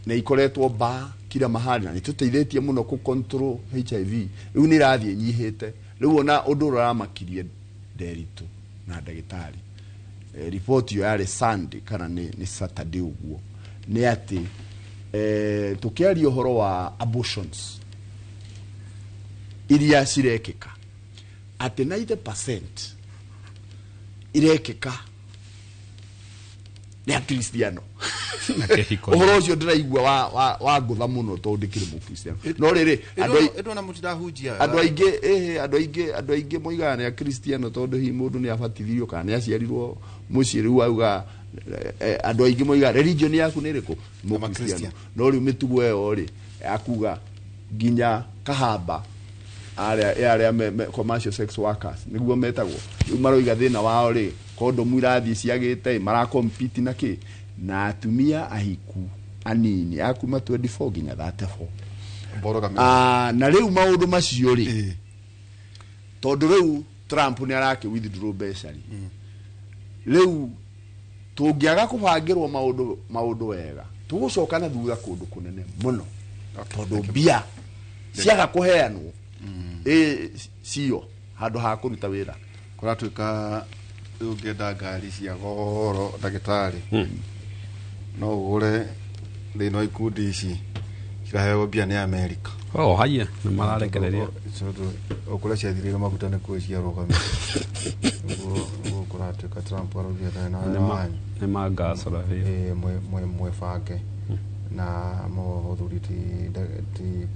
na ikoretwo ba kila mahali na nĩtũteithĩtie mũno kũ control HIV. Rĩu nĩ ĩrathiĩ nyihĩte. Rĩu ona ũndũ ũrĩa ũramakirie Nderitu na ndagĩtarĩ riboti ĩyo yarĩ Sunday kana nĩ Saturday ũguo nĩ atĩ tũkĩaria ũhoro wa abortions iria cirekĩka atĩ 90% irekĩka nĩ akristiano. Ũhoro ũcio ndĩraigua wa ngũtha mũno tondũ ndĩkĩrĩ mũkristiano. No rĩrĩ andũ aingĩ moigaga nĩ akristiano tondũ hihi mũndũ nĩ abatithirio kana nĩ aciarirwo mũciĩ rĩu auga andũ aingĩ moigaga religion yaku nĩ ĩrĩkũ? Mũkristiano. No rĩu mĩtugo ĩyo rĩ yakuga nginya kahaba arĩa commercial sex workers nĩguo metagwo rĩu maroiga thĩna wao rĩ kondomu irathiĩ ciagĩte marakompiti na kĩ na atumia ahiku anini akuma 24 nginya 34. Na rĩu maũndũ macio rĩ tondũ rĩu Trump nĩ arake withdraw mbeca rĩ rĩu tũngĩaga kũbangĩrwo maũndũ wega tũgũcoka na thutha kũndũ kũnene mũno tondũ mbia ciaga kũheanwo cio handũ ha kũruta wĩra. Kũratuĩka ũngĩenda ngari cia goro ndagĩtarĩ no ũgũre thĩinĩ wa ikundi ici ciraheo mbia nĩ America. Oh haya nĩ mararekereria ũkũrĩa ciathirire maguta nĩ kuo ciarũgamire. Ũguo kũratuĩka Trump araugire na wanyu nĩ mangacora biũ mwebange na mũthuri ti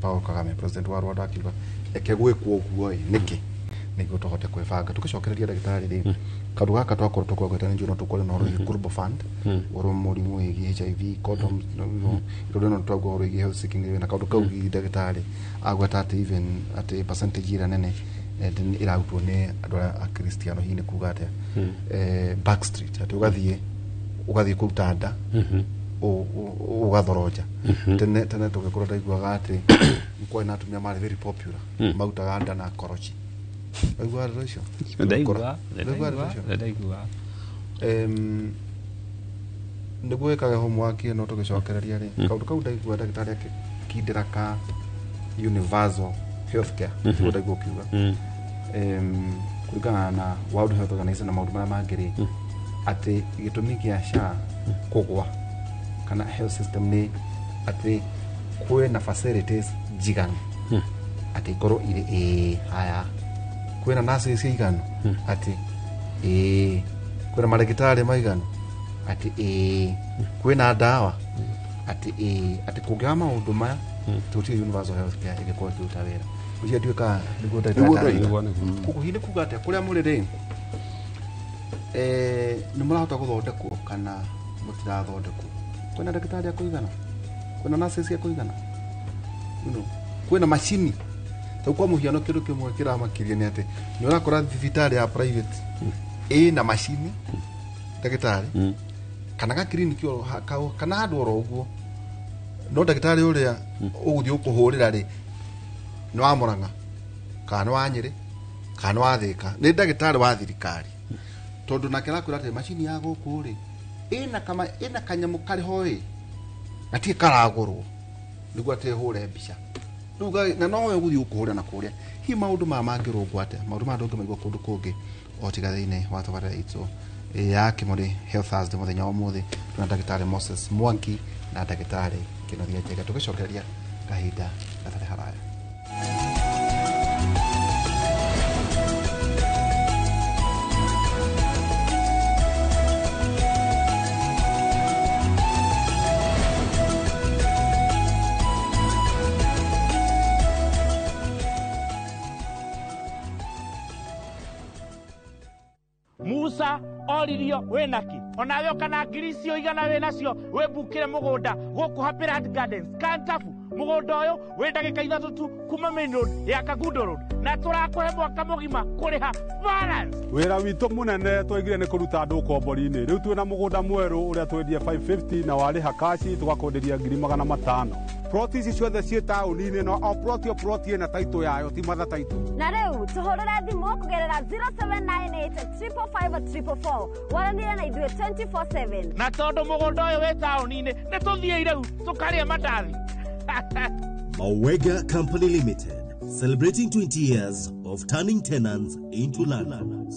Paul Kagame president wa Rwanda akiuga eke gwĩkwo ũguo ĩ nĩkĩ nĩguo tũhote kwĩbanga. Tũgĩcokereria ndagĩtarĩ rĩ kaũndũ gaka twakorwo tũkwagweta nĩ njũĩ no tũkore na ũhoro wĩgiĩ Global Fund ũhoro mũrimũ wĩgiĩ HIV condoms rũrĩ no twagua ũhoro wĩgiĩ health seeking na kaũndũ kau ndagĩtarĩ agweta atĩ even atĩ percentage ĩrĩa nene ĩrarutwo nĩ andũ arĩa akristiano hihi nĩ kuga atĩa backstreet atĩ ũgathiĩ kũruta nda ũgathoroja. Tene tũgĩkũra ndaiguaga atĩ kwarĩ na atumia marĩ very popular marutaga nda na korochi. Waigua ndeto icio? Ndaigua. Nĩguo wĩkage homework ĩno tũgĩcokereria rĩ kaũndũ kau ndaigua ndagĩtarĩ akĩkindĩra ka universal healthcare nĩguo ndaigua ũkiuga kũringana na World Health Organization na maũndũ marĩa mangĩ rĩ atĩ gĩtũmi kĩa SHA kũgwa kana health system nĩ atĩ kwĩna facilities njiganu atĩ ikorwo irĩ ĩĩ haya kwĩna nurses ciiganu atĩ ĩĩ kwĩna marĩgĩtarĩ maiganu atĩ ĩĩ kwĩna ndawa atĩ ĩĩ atĩ kũngĩaga maũndũ maya tũtirĩ universal health care ĩngĩkorwo ĩkĩruta wĩra. Ũcio nduĩka nĩguo ndagĩtarĩ koguo hihi nĩ kuga atĩa kũrĩa mũrĩ rĩ nĩ mũrahota gũthondekwo kana mũtirathondekwo? Kwĩna ndagĩtarĩ a kũigana? Kwĩna nurses cia kũigana? Kwĩna macini? Tau kwa mũhiano kĩndũ kĩmwe kĩramakirie nĩ atĩ nĩ ũrakora thibitarĩ ya private ĩna macini ndagĩtarĩ kana gakiriniki kana handũ oro ũguo No ndagĩtarĩ ũrĩa ũgũthiĩ ũkũhũrĩra rĩ, nĩ wa Murang'a kana nĩ wa Nyĩrĩ kana nĩ wa Thĩka, nĩ ndagĩtarĩ wa thirikari, tondũ nake arakwĩra atĩ macini ya gũkũ rĩ ĩna kama ĩna kanyamũ karĩ ho ĩ gatirĩ karagũrwo nĩguo atĩ ĩhũre mbica rĩu na nowe ũgũthiĩ ũkũhũrĩra na kũrĩa. Hihi maũndũ maya mangĩrũngwo atĩa? Maũndũ maya ndũngĩmaigua kũndũ kũngĩ o tiga thĩinĩ wa tabarĩra itũ ya Kĩmũrĩ Health Thursday. Mũthenya wa ũmũthĩ twĩna ndagĩtarĩ Moses Mwangi na ndagĩtarĩ Kĩnuthia Njenga, tũgĩcokereria kahinda gatarĩ haraya. Musa oririo wĩnaki onawe ũkana ngiri icio igana wĩnacio wĩmbukĩre mũgũnda gũkũ Happy Land Gardens Kantafu. Mũgũnda ũyũ wĩ ndagĩka 3 tu kuma main road ya Kangundo Road, na tũrakũhe mwaka mũgima kũrĩha balance. Wĩra witũ mũnene twaigire nĩ kũruta andũ ũkombori-inĩ. Rĩu twĩna mũgũnda mwerũ ũrĩa twendie 550 na warĩha kaci tũgakwenderia ngiri 500. Ploti ici ciothe ciĩ taũni-inĩ, no o ploti o ploti ĩna taitũ yayo, ti matha taitũ. Na rĩu tũhũrĩre thimũ kũgerera 0798 555 444, waranĩre na ithuĩ 24/7. Na tondũ mũgũnda ũyũ wĩ taũni-inĩ, nĩ tũthiĩi rĩu tũkarĩe mandathi. Mawega Company Limited, celebrating 20 years of turning tenants into landlords.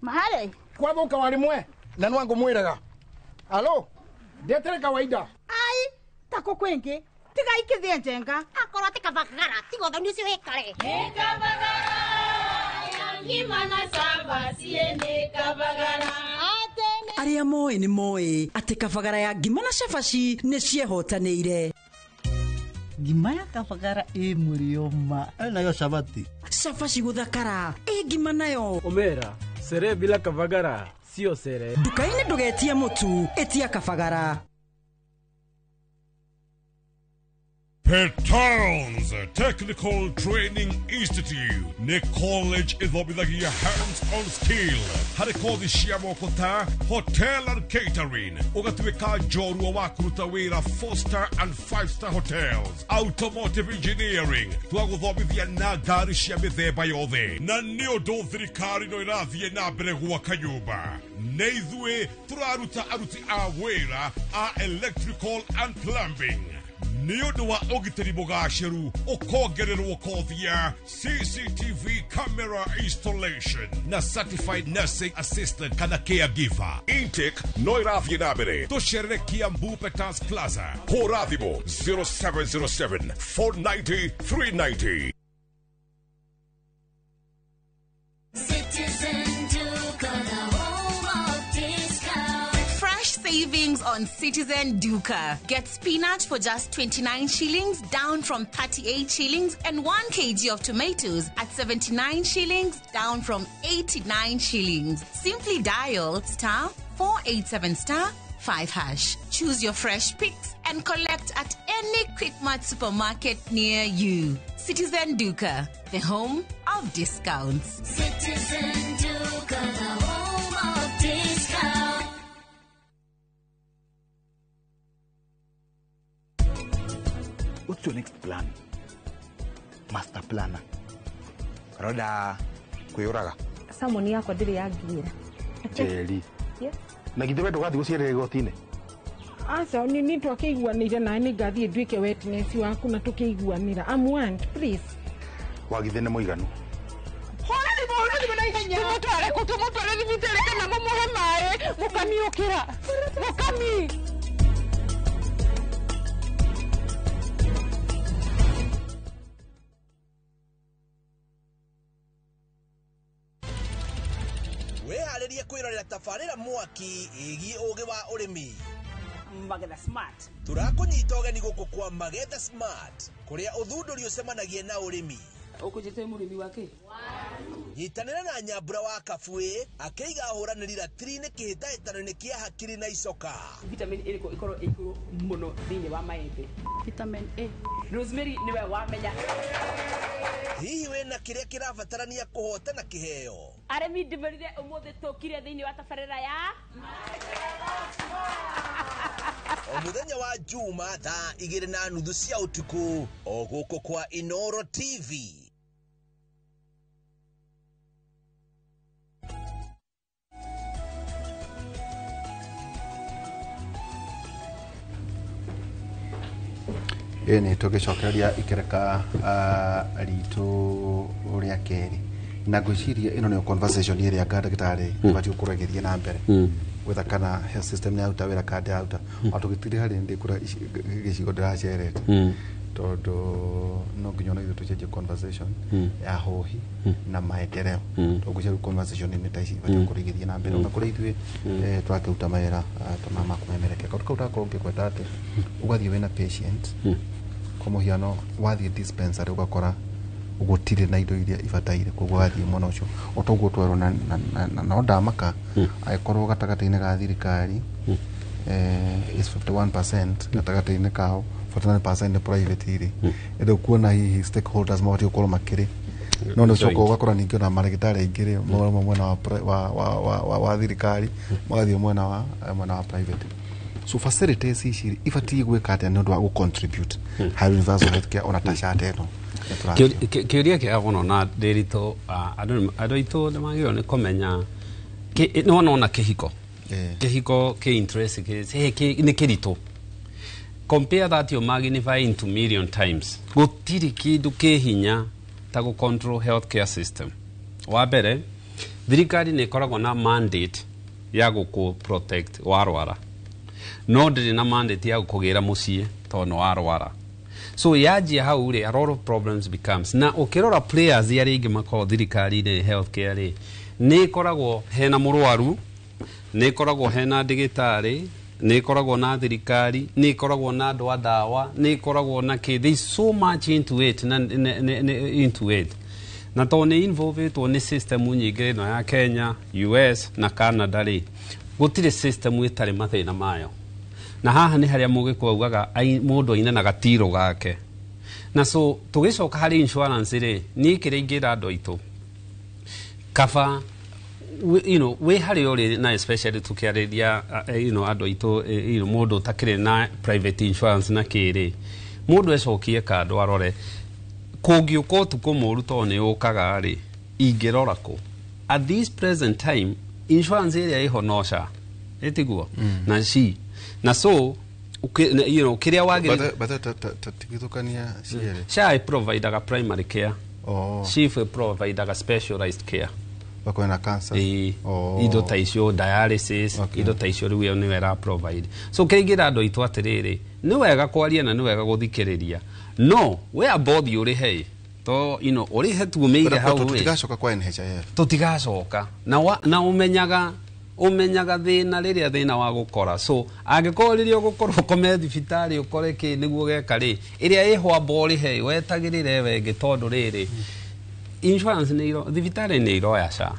Mahale kwathuka warimwe na nwangu mwiraga alo ndetere kawaida ai tako kwingi tiga ikithie njenga akorwo ti kabagara tiga ũthoni ũcio wĩkare. Arĩa moĩ nĩ moĩ atĩ kabagara ya ngima na cabaci nĩ ciehotanĩire. Ngima ya kabagara ĩ mũrĩo ma. Nayo cabaci. Cabaci gũthakara ĩ ngima nayo. Omera sere bila kabagara sio sere. Nduka-inĩ ndũgetie mũtu, ĩtia kabagara. Petons Technical Training Institute nĩ college ĩthomithagia hands-on skill harĩ kothi cia moko ta hotel and catering, ũgatuĩka njorua wa kũruta wĩra 4 star and 5 star hotels, automotive engineering, twagũthomithia na ngari cia mĩthemba yothe. Na nĩ ũndũ thirikari no ĩrathiĩ na mbere gwaka nyũmba, nĩ ithuĩ tũraruta aruti a wĩra a electrical and plumbing. Nĩ ũndũ wa ũgitĩri mũgacĩru, ũkongererwo kothi ya CCTV camera installation na certified nursing assistant kana caregiver. Intake no ĩrathiĩ na mbere. Tũcerere Kiambu Peters Plaza. Hũra thimũ 0707 490 390. Citizen Duka, the home of discount. Fresh savings on Citizen Duka. Get spinach for just 29 shillings, down from 38 shillings, and 1 kg of tomatoes at 79 shillings, down from 89 shillings. Simply dial star 487 star 5 hash. Choose your fresh picks and collect at any Quickmart supermarket near you. Citizen Duka, the home of discounts. Citizen Duka, the home of discount. What's your next plan? Master planner. Roda kwĩyũraga. Samoni yakwa ndĩrĩ yanginyĩra. Njeri. Yes. Na githĩ we ndũgathiĩ gũciarĩra igoti-inĩ? Aca, nĩ twakĩiguanĩire nawe nĩ ngathiĩ nduĩke witness waku na tũkĩiguanĩra. I'm one, please. Wagithĩ nĩ mũiganu. Hũra thimũ, hũra thimũ na ihenya. Tũmũtware kũ? Tũmũtware thibitarĩ kana mũmũhe maĩ? Mũkami ũkĩra. Mũkami. Wĩharĩrie kwĩrorera tabarĩra mwaki ĩgiĩ ũgĩ wa ũrĩmi. Magetha Smart. Tũrakũnyita ũgeni gũkũ kwa Magetha Smart, kũrĩa ũthundũri ũcemanagia na ũrĩmi. Ũkũnjĩte mũrĩmi wa kĩ? Nyitanĩra na Nyambura wa Kabuĩ akĩiga ahũranĩri ratiri-inĩ kĩhĩtahĩtano-inĩ kĩa hakiri na icoka. Vitamin ĩrĩkũ ĩkorwo ĩ igũrũ mũno thĩinĩ wa maembe? Vitamin A. Rosemary nĩwe wamenya. Hihi wĩna kĩrĩa kĩrabatarania kũhotana kĩheo? Arĩmi ndĩmũrire ũmũthĩ tũkire thĩinĩ wa tabarĩra ya O mũthenya wa Juma thaa 2:30 cia ũtukũ o gũkũ kwa Inoro TV. Ĩ nĩ tũgĩcokereria ikereka ritũ rĩa kerĩ, na ngwĩciria ĩno nĩyo conversation ĩrĩa nga ndagĩtarĩ ĩbatiĩ gũkorwo ĩgĩthiĩ na mbere gwetha kana health system nĩ yaruta wĩra kana ndĩraruta. O tũgĩtirĩ harĩ ndĩ kũrĩa gĩcigo ndĩracerete, tondũ no nginya ona ithuĩ tũcenjie conversation ya hohi na maendeleo, tondũ ngwĩciria rĩu conversation nĩ ta ici ibatiĩ gũkorwo igĩthiĩ na mbere ona kũrĩa ithuĩ tũrakĩruta mawĩra ta maya ma kũmemerekia. Kaũndũ kau ndakorwo ngĩgweta atĩ ũgathiĩ wĩna patient, kwa mũhiano wathiĩ dispensary ũgakora gũtirĩ na indo iria ibataire, koguo wathiĩ mwena ũcio o toguo twerwo na no ndamaka angĩkorwo gatagatĩ-inĩ ga thirikari is 51%, gatagatĩ-inĩ kao 49% nĩ private rĩ, ĩndĩ kuona hihi stakeholders mabatiĩ gũkorwo makĩrĩ no nĩ ũcoka ũgakora ningĩ ona marĩgĩtarĩ aingĩ rĩ mauma mwena wa wa thirikari magathiĩ mwena wa private. So facilities ici ibatiĩ gwĩka atĩa nĩ ũndũ wa gũ contribute harĩ universal healthcare ona ta SHA ĩno? Kĩũria kĩega mũno na ndĩritũ. Andũ aitũ nĩ magĩrĩirwo nĩ kũmenya nĩ wona kĩhiko kĩhiko kĩ interest nĩ kĩritũ. Compare that, you magnify into million times. Gũtirĩ kĩndũ kĩ hinya ta gũ control healthcare system. Wa mbere, thirikari nĩ ĩkoragwo na mandate ya gũkũ protect warwara, no ndĩrĩ na mandate ya gũkũgĩra mũciĩ tondũ nĩ warwara. So yanjia hau rĩ, a lot of problems becomes. Na ũkĩrora players arĩa aingĩ makoragwo thirikari-inĩ healthcare rĩ, nĩ ĩkoragwo hena mũrwaru, nĩ ĩkoragwo hena ndĩgĩtarĩ, nĩ ĩkoragwo na thirikari, nĩ ĩkoragwo na andũ a ndawa, nĩ ĩkoragwo na kĩ. There is so much into it na into it, na tondũ nĩ involvetwo nĩ system nyingĩ ĩno ya Kenya, US na Canada rĩ, gũtirĩ system ĩtarĩ mathĩna mayo. Na haha nĩ harĩa mũgĩkũyũ augaga mũndũ aine na gatiro gake. Na so tũgĩcoka harĩ insurance rĩ, niĩ kĩrĩa ingĩra andũ aitũ, kaba wĩ harĩa ũrĩ, na especially tũkĩarĩria andũ aitũ, mũndũ ũtakĩrĩ na private insurance na kĩrĩ, mũndũ ecokie kando arore kũngĩũka ũtukũ mũru tondũ nĩ ũkaga rĩ, ingĩrora kũ at this present time? Insurance ĩrĩa ĩho no SHA, ĩtiguo na SHI na so kĩrĩa wagĩrĩire. Tigithũkania cierĩ. SHA ĩprovidaga primary care. SHIF ĩprovidaga specialized care. Wakorwo na cancer. Ĩĩ, indo ta icio, dialysis, indo ta icio, rĩu ĩyo nĩyo ĩra provide. So kĩingĩra andũ aitũ atĩrĩrĩ, nĩ wega kwaria na nĩ wega gũthikĩrĩria, no we amba ũthiĩ ũrĩhe to ũrĩhe tu ũmĩire hau rĩ. Tũtigacoka kwa NHIF. Tũtigacoka na ũmenyaga thĩna rĩrĩa thĩna wa gũkora. So angĩkorwo rĩrĩa ũgũkorwo ũkome thibitarĩ ũkore kĩ nĩguo geka rĩ, ĩrĩa ĩho amba ũrĩhe wetagĩrĩre ĩyo ĩngĩ, tondũ rĩrĩ insurance nĩ thibitarĩ nĩ iroya SHA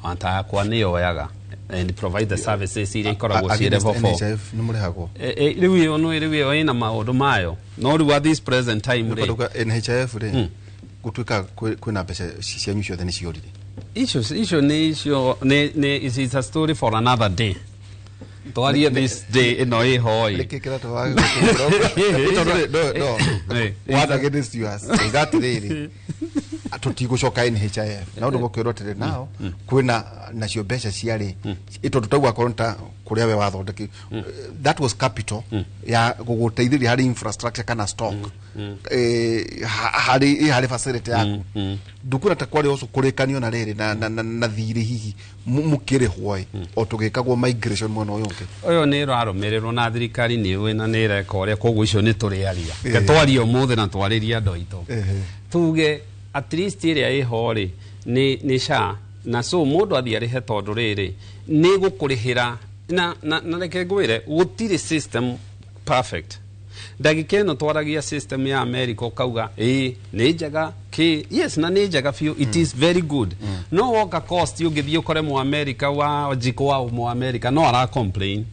ata yakwa nĩ yoyaga and provide the services iria ikoragwo ciĩ level 4. NHIF nĩ mũrĩhagwo? Rĩu ĩyo no rĩu ĩyo ĩna maũndũ mayo, no rĩu at this present time rĩ, NHIF rĩ gũtuĩka kwĩna mbeca cianyu ciothe nĩ ciorire. Icio nĩ icio nĩ is a story for another day. Twarie this day ĩno ĩho ĩ. Nĩkĩ kĩratũmaga tondũ no one against yours uga atĩrĩrĩ, tũtigũcoka NHIF na ũndũ gũkĩrwo atĩrĩ nao kwĩna nacio mbeca ciarĩ tondũ tauga akorwo nĩ ta kũrĩa we wathondeki, that was capital ya gũgũteithĩrĩria harĩ infrastructure kana stock harĩ facility yaku. Ndũkuona ta kwarĩ ũcio kũrĩkanio na rĩrĩ na thirĩ hihi mũkĩrĩhwo ĩ o tũgĩkagwo migration mwena ũyũ ũngĩ? Ũyũ nĩ ĩrarũmĩrĩrwo na thirikari nĩ ĩũĩ na nĩ ĩreka ũrĩa, koguo icio nĩ tũrĩaria. Reke twarie ũmũthĩ na twarĩrie andũ aitũ, tuge at least ĩrĩa ĩho rĩ nĩ SHA, na so mũndũ athiĩ arĩhe tondũ rĩrĩ nĩ gũkũrĩhĩra na reke ngwĩre gũtirĩ system perfect. Ndagĩka ĩno twaragia system ya America ũkauga ĩĩ nĩ njega. Ki yes, na nĩ njega biũ, it is very good. No woka cost, ũngĩthiĩ ũkore mu America wa jiko wa mu America no ara complain.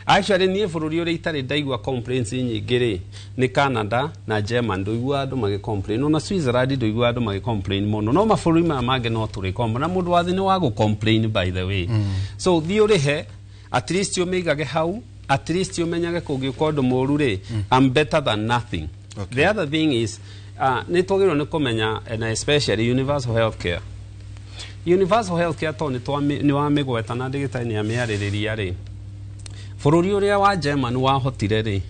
Actually, niĩ bũrũri ũrĩa itarĩ ndaigua complaints nyingĩ rĩ, nĩ Canada na German. Ndũigua andũ magĩ complain, ona Switzerland ndũigua andũ magĩ complain mũno, no mabũrũri maya mangĩ no tũrĩ complain, na mũndũ wa thĩ nĩ wa gũ complain, by the way. So thiĩ ũrĩhe, at least ũmĩigage hau, at least ũmenyage kũngĩũka ũndũ mũru rĩ, I'm better than nothing. The other thing is, nĩ twagĩrĩirwo nĩ kũmenya, and especially universal health care. Universal health care, tondũ nĩ wamĩgweta na ndagĩtarĩ nĩ amĩarĩrĩria rĩ, bũrũri ũrĩa wa German wahotire rĩ,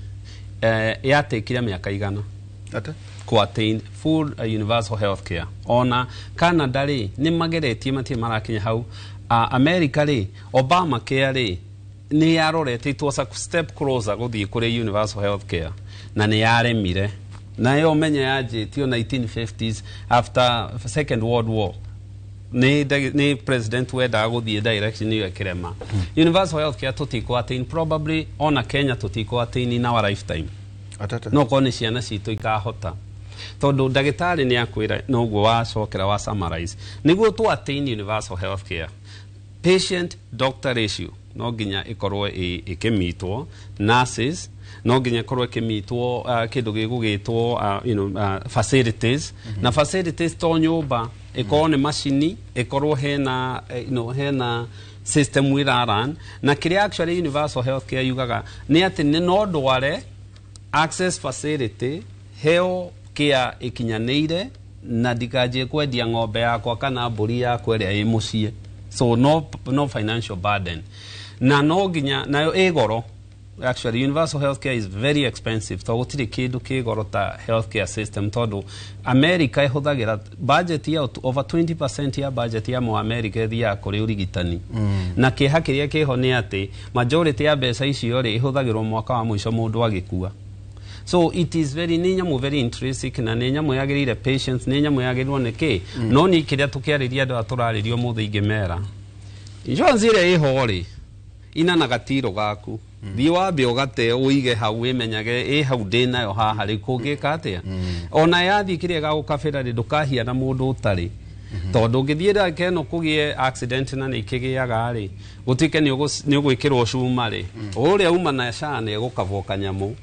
yatekire mĩaka 100 Ate? ku attain full universal health care. Ona Canada rĩ, nĩ mageretie, matirĩ marakinya hau. America rĩ, Obama care rĩ, nĩ yarorete, it was a step closer gũthiĩ kũrĩ universal health care, na nĩ yaremire. Nayo ũmenye yanjĩtio 1950s after Second World War, nĩ president wendaga gũthiĩ direction ĩyo ĩkĩrema. Universal health care tũtikũ attain, probably ona Kenya tũtikũ attain in our lifetime. Atata. No korwo nĩ ciana citũ ikahota, tondũ ndagĩtarĩ nĩ akwĩra noguo wacokera wa summarize. Nĩguo tũ attain universal health care, patient doctor ratio no nginya ĩkorwo ĩkĩmitwo, nurses no nginya ĩkorwo ĩkĩmitwo, kĩndũ gĩgũgĩtwo facilities. Na facilities to nyũmba, ĩkorwo nĩ macini, ĩkorwo hena hena system ĩraran. Na kĩrĩa actually universal health care yugaga nĩ atĩ nĩ no ndware access facility, heo care ĩkinyanĩire, na ndikanjie kwendia ng'ombe yakwa kana mbũri yakwa ĩrĩa ĩ mũciĩ. So no financial burden, na no nginya nayo ĩ goro. Actually, universal health care is very expensive, tondũ gũtirĩ kĩndũ kĩ goro ta healthcare system, tondũ America ĩhũthagĩra budget yao, over 20% ya budget ya mo America ĩthiaga kũrĩ ũrigitani. Na kĩeha kĩrĩa kĩho nĩ atĩ majority ya mbeca icio rĩ, ĩhũthagĩrwo mwaka wa mũico mũndũ agĩkua. So it is very, nĩ nyamũ very intrinsic, na nĩ nyamũ yagĩrĩire patience, nĩ nyamũ yagĩrĩirwo nĩ kĩ. No ni kĩrĩa tũkĩarĩria andũ aya tũrarĩria ũmũthĩ, ingĩmera insurance ĩrĩa ĩho rĩ, ina na gatiro gaku, thiĩ wambe ũgate, ũige hau, wĩmenyage ĩ hau ndĩ nayo haha rĩ, kũngĩka atĩa. Ona yathiĩ kĩrĩa gagũkabĩra rĩ, ndũkahiana mũndũ ũtarĩ, tondũ ũngĩthiĩ ndagĩka ĩno kũgĩe accident, na nĩ ikĩgĩaga rĩ, gũtuĩke nĩ ũgwĩkĩrwo cuma rĩ, ũrĩa uma na SHA nĩ egũkabwo kanyamũ.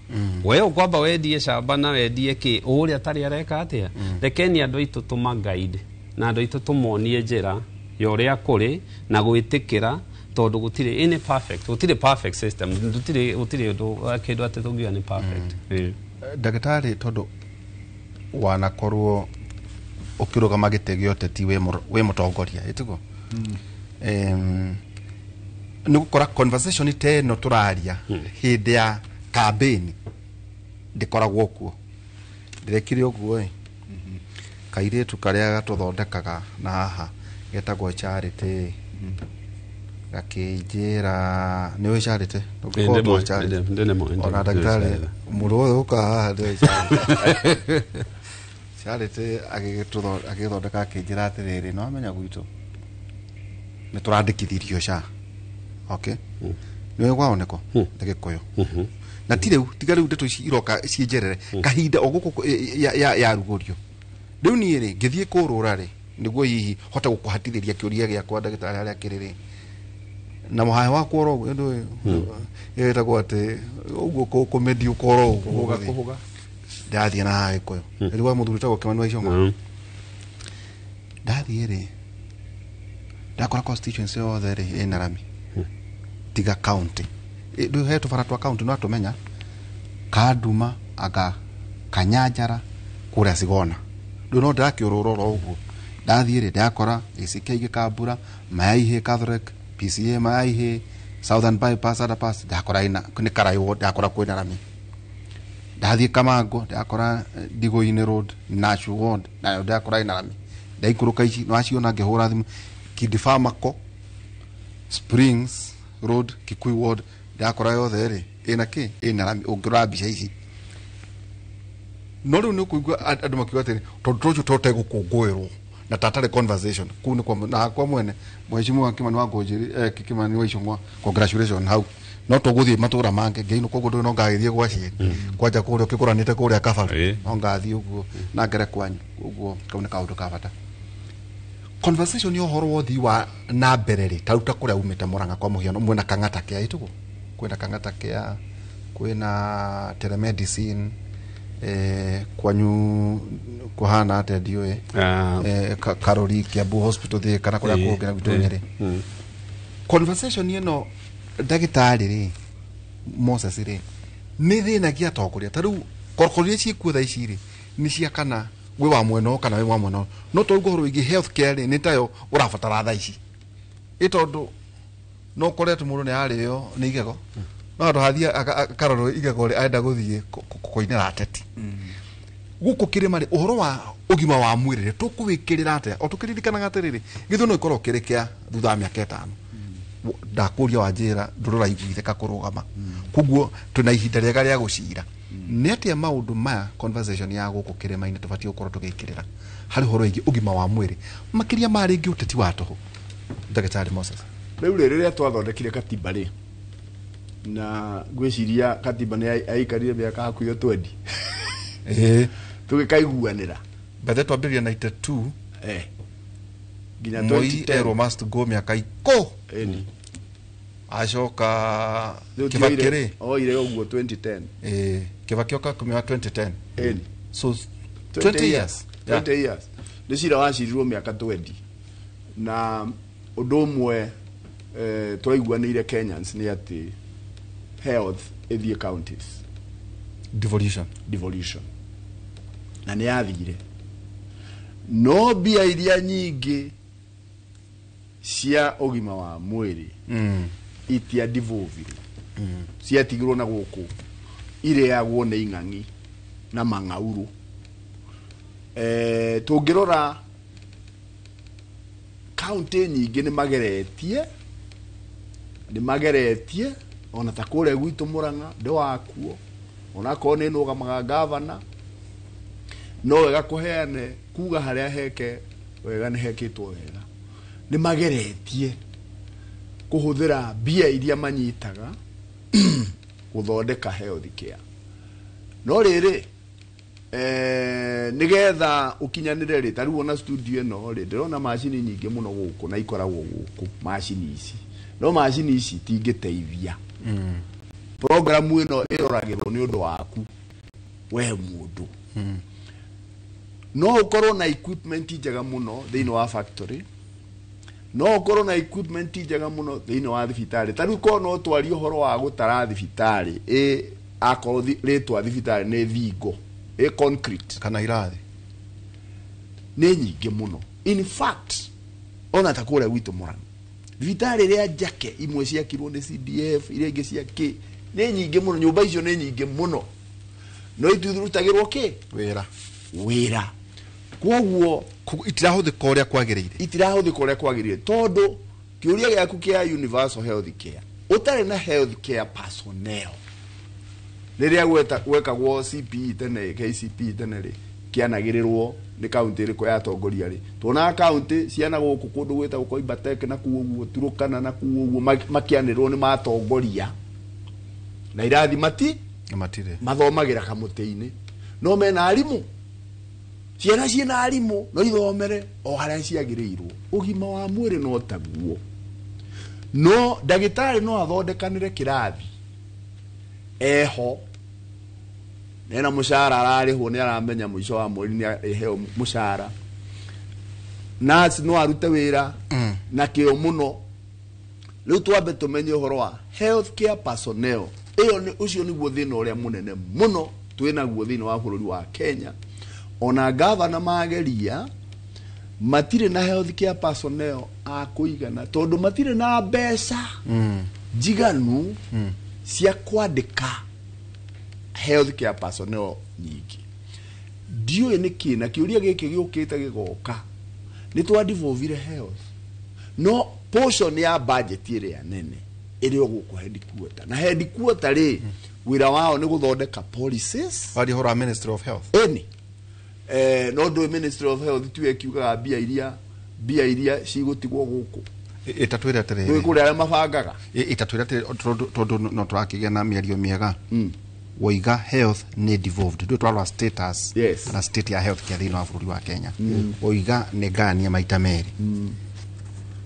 We ũkwamba wendie camba na wendie kĩ, ũrĩa atarĩ areka atĩa. Rekeni andũ aitũ tũma guide, na andũ aitũ tũmonie njĩra ya ũrĩa kũrĩ na gwĩtĩkĩra, tondũ gũtirĩ any perfect, gũtirĩ perfect system, gũtirĩ ũndũ kĩndũ atĩ tũngiuga nĩ perfect. Ndagĩtarĩ, tondũ wanakorwo ũkĩrũgama gĩtĩ gĩa ũteti, wĩ mũtongoria, ĩtiguo? Nĩ gũkora conversation ta ĩno tũraria hĩndĩ ya campaign ndĩkoragwo kuo. Ndĩrekire ũguo ĩ, kairĩtu karĩa gatũthondekaga na haha getagwo Charity gakĩnjĩra, nĩ ũĩ Charity? Ndũngĩkorwo ndũĩ Charity. Ona ndagĩtarĩ mũndũ wothe ũkaga haha ndũĩ Charity. Charity agĩgĩthondeka akĩnjĩra atĩrĩrĩ, nĩ wamenya gwitũ nĩ tũrandĩkithirio SHA, okay, nĩ ũĩ kwao nĩko nĩ Gĩkũyũ, na ti rĩu, tiga rĩu ndeto ici iroka ciĩ njerere kahinda o gũkũ yarugũrio rĩu. Niĩ rĩ, ngĩthiĩ kũrũra rĩ, nĩguo hihi hote gũkũhatithĩria kĩũria gĩakwa, ndagĩtarĩ harĩa kĩrĩ rĩ, na mũhahe wakwa oro ũguo ndũĩ ĩtagwo atĩ ũguo kũmendi ũkoro ũguo. Kũhũga, ũgũthiĩ. Kũhũga. Ndathiĩ na haha Gĩkũyũ rĩu wa mũthuri tagwo Kĩmani wa Icũng'wa, ndathiĩ rĩ, ndakora constituency yothe rĩ ĩna rami tiga county. Rĩu he tũbara twa county no atũmenya Kanduma anga Kanyanjara kũrĩa Sigona, rĩu no ndĩrakĩũrũra oro ũguo. Ndathiĩ rĩ, ndakora ACK Gĩkambura, Mayaihĩ Catholic, PCA Mayaihĩ, Southern Bypass, Underpass, ndakora ĩna nĩ Karaywo, ndakora kwĩna rami. Ndathiĩ Kamango, ndakora Ndigo-inĩ Road, Nashu Ward, nayo ndakora ĩna rami. Ndaikũrũka ici nĩwaciona, ngĩhũra thimũ Kidifamako, Springs Road, Kikuyu Ward, ndakora yothe rĩ ĩna kĩ, ĩna rami ũngĩrora mbica ici. No rĩu nĩ ũkũigua andũ makiuga atĩrĩ, tondũ tũcio tote gũkũngũĩrwo na tatarĩ conversation kũu nĩ kwa na hakwa mwene mheshimiwa Kimani wa Ngũnjiri, Kimani wa Icũng'wa, congratulations hau. No tũgũthiĩ matũra mangĩ ngĩinũka ũguo ndũĩ no ngagĩthiĩ gwa ciĩ kwanja kũrĩa ũkĩgũranĩte kũrĩa kabaru no ngathiĩ ũguo na ngere kwanyu ũguo kau nĩ kaũndũ ka bata. Conversation ya ũhoro wa ũthii wa na mbere rĩ ta rĩu ta kũrĩa umĩte Murang'a kwa mũhiano mwĩna Kang'ata kĩa ĩtũguo kwĩna Kang'ata kĩa kwĩna telemedicine kwanyu kuhana atĩa ndiũĩ Karori Kiambu Hospital thĩ kana kũrĩa kũngĩ na gwitũ Nyĩrĩ. Conversation ĩno ndagĩtarĩ rĩ Moses rĩ nĩ thĩnagia atongoria ta rĩu korokoro iria ciĩkuo thaa ici rĩ nĩ cia kana wĩ wa mwena ũyũ kana wĩ wa mwena ũyũ no tondũ ũhoro wĩgiĩ health care rĩ nĩ tayo ũrabatara thaa ici ĩ tondũ no ũkore atĩ mũndũ nĩ arĩo nĩ igego no handũ hathiĩ akarorwo igego rĩ arenda gũthiĩ kũinĩra ateti gũkũ kĩrĩma rĩ ũhoro wa ũgima wa mwĩrĩ rĩ tũkũwĩkĩrĩra atĩa o tũkĩririkanaga atĩrĩrĩ gĩthurano gĩkoragwo kĩrĩ kĩa thutha wa mĩaka ĩtano ndakũria wanjĩra ndũrĩ ũraiguithĩka kũrũgama koguo twĩna ihinda rĩega rĩa gũcira nĩ atĩa maũndũ maya conversation ya gũkũ kĩrĩma-inĩ tũbatiĩ gũkorwo tũgĩkĩrĩra harĩ ũhoro wĩgiĩ ũgima wa mwĩrĩ makĩria ma rĩngĩ ũteti wa tũhũ ndagĩtarĩ Moses. Rĩu rĩ rĩrĩa twathondekire katiba rĩ na ngwĩciria katiba nĩ aikarire mĩaka hakuhĩ 20 tũgĩkaiguanĩra bethe twambĩrĩria 92 nginya Moi 2010 erwo must go mĩaka ikũ acoka Kibaki rĩ oire ũguo 2010 Kibaki oka kũmĩoya 2010 so 20 years 20 years nĩ cira wacirirwo mĩaka 20 na ũndũ ũmwe twaiguanĩire Kenyans nĩ atĩ health ĩthiĩ counties devolution na nĩ yathire no mbia iria nyingĩ cia ũgima wa mwĩrĩ itia devolvire ciatigirwo na gũkũ irĩagwo nĩ ing'ang'i na mang'aurũ. Tũngĩrora kaunti nyingĩ nĩ mageretie ona ta kũrĩa gwitũ Murang'a ndĩ wakuo onakorwo nĩ nũgamaga gavana no wega kũheane kuga harĩa heke wega nĩ hekĩtwo wega nĩ mageretie kũhũthĩra mbia iria manyitaga gũthondeka health care no rĩrĩ nĩgetha ũkinyanĩre rĩ ta rĩu ona studio ĩno rĩ ndĩrona macini nyingĩ mũno gũkũ na ikoragwo gũkũ macini ici no macini ici itingĩteithia programu ĩno ĩroragĩrwo nĩ ũndũ waku we mũndũ no ũkorwo na equipment njega mũno thĩinĩ wa factory no ũkorwo na equipment njega mũno thĩinĩ wa thibitarĩ ta rĩu korwo no twarie ũhoro wa gũtara thibitarĩ akorwo rĩtwa thibitarĩ nĩ thingo ĩ concrete kana irathi nĩ nyingĩ mũno in fact ona ta kũrĩa gwitũ Murang'a thibitarĩ ĩrĩa njake imwe ciakirwo nĩ CDF iria ingĩ cia kĩ nĩ nyingĩ mũno nyũmba icio nĩ nyingĩ mũno no ituthurutagĩrwo kĩ wĩra koguo itirahũthĩka ũrĩa kwagĩrĩire itirahũthĩka ũrĩa kwagĩrĩire tondũ kĩũria gĩaku kĩa universal health care ũtarĩ na health care personnel rĩrĩa gwekagwo CPE tene KCPE tene rĩ kĩanagĩrĩrwo nĩ kaunti ĩrĩkũ yatongoria rĩ tuonaga kaunti ciana gũkũ kũndũ gwĩtagwo Koibatek na kuo ũguo Turukana na kuo ũguo makĩanĩrĩrwo nĩ matongoria na irathi matirĩ mathomagĩra kamũtĩ-inĩ no mena arimũ ciana ciĩna arimũ no ithomere o harĩa ciagĩrĩirwo ũgima wa mwĩrĩ no taguo no ndagĩtarĩ no athondekanĩre kĩrathi eho nena mũcara ararĩhwo nĩ aramenya mũico wa mweri nĩ arĩheo mũcara nurse no arute wĩra na kĩo mũno rĩu twambe tũmenye ũhoro wa health care personnel ĩyo nĩ ũcio nĩguo thĩna ũrĩa mũnene mũno twĩnaguo thĩinĩ wa bũrũri wa Kenya ona gavana mageria matirĩ na health care personnel a kũigana tondũ matirĩ na mbeca njiganu cia kwandĩka health care personnel nyingĩ ndiũĩ nĩkĩ na kĩũria gĩkĩ gĩũkĩte gĩgoka nĩ twa devolvire health no portion ya budget ĩrĩa nene ĩrĩ o gũkũ headquarter na headquarter rĩ wĩra wao nĩ gũthondeka policies waria ũhoro wa Ministry of Health ĩni no ndũĩ Ministry of Health tuwe kiugaga mbia iria cigũtigwo gũkũ Itatwira atiriri. Nĩ kũrĩ arĩa mabangaga. Itatwira atiriri tondu no tũrakĩgĩa na mĩario mĩega. Woiga health nĩ devolved ndũ twarora status na state ya health care thĩinĩ wa bũrũri wa Kenya. Woiga nĩ ngania maita merĩ.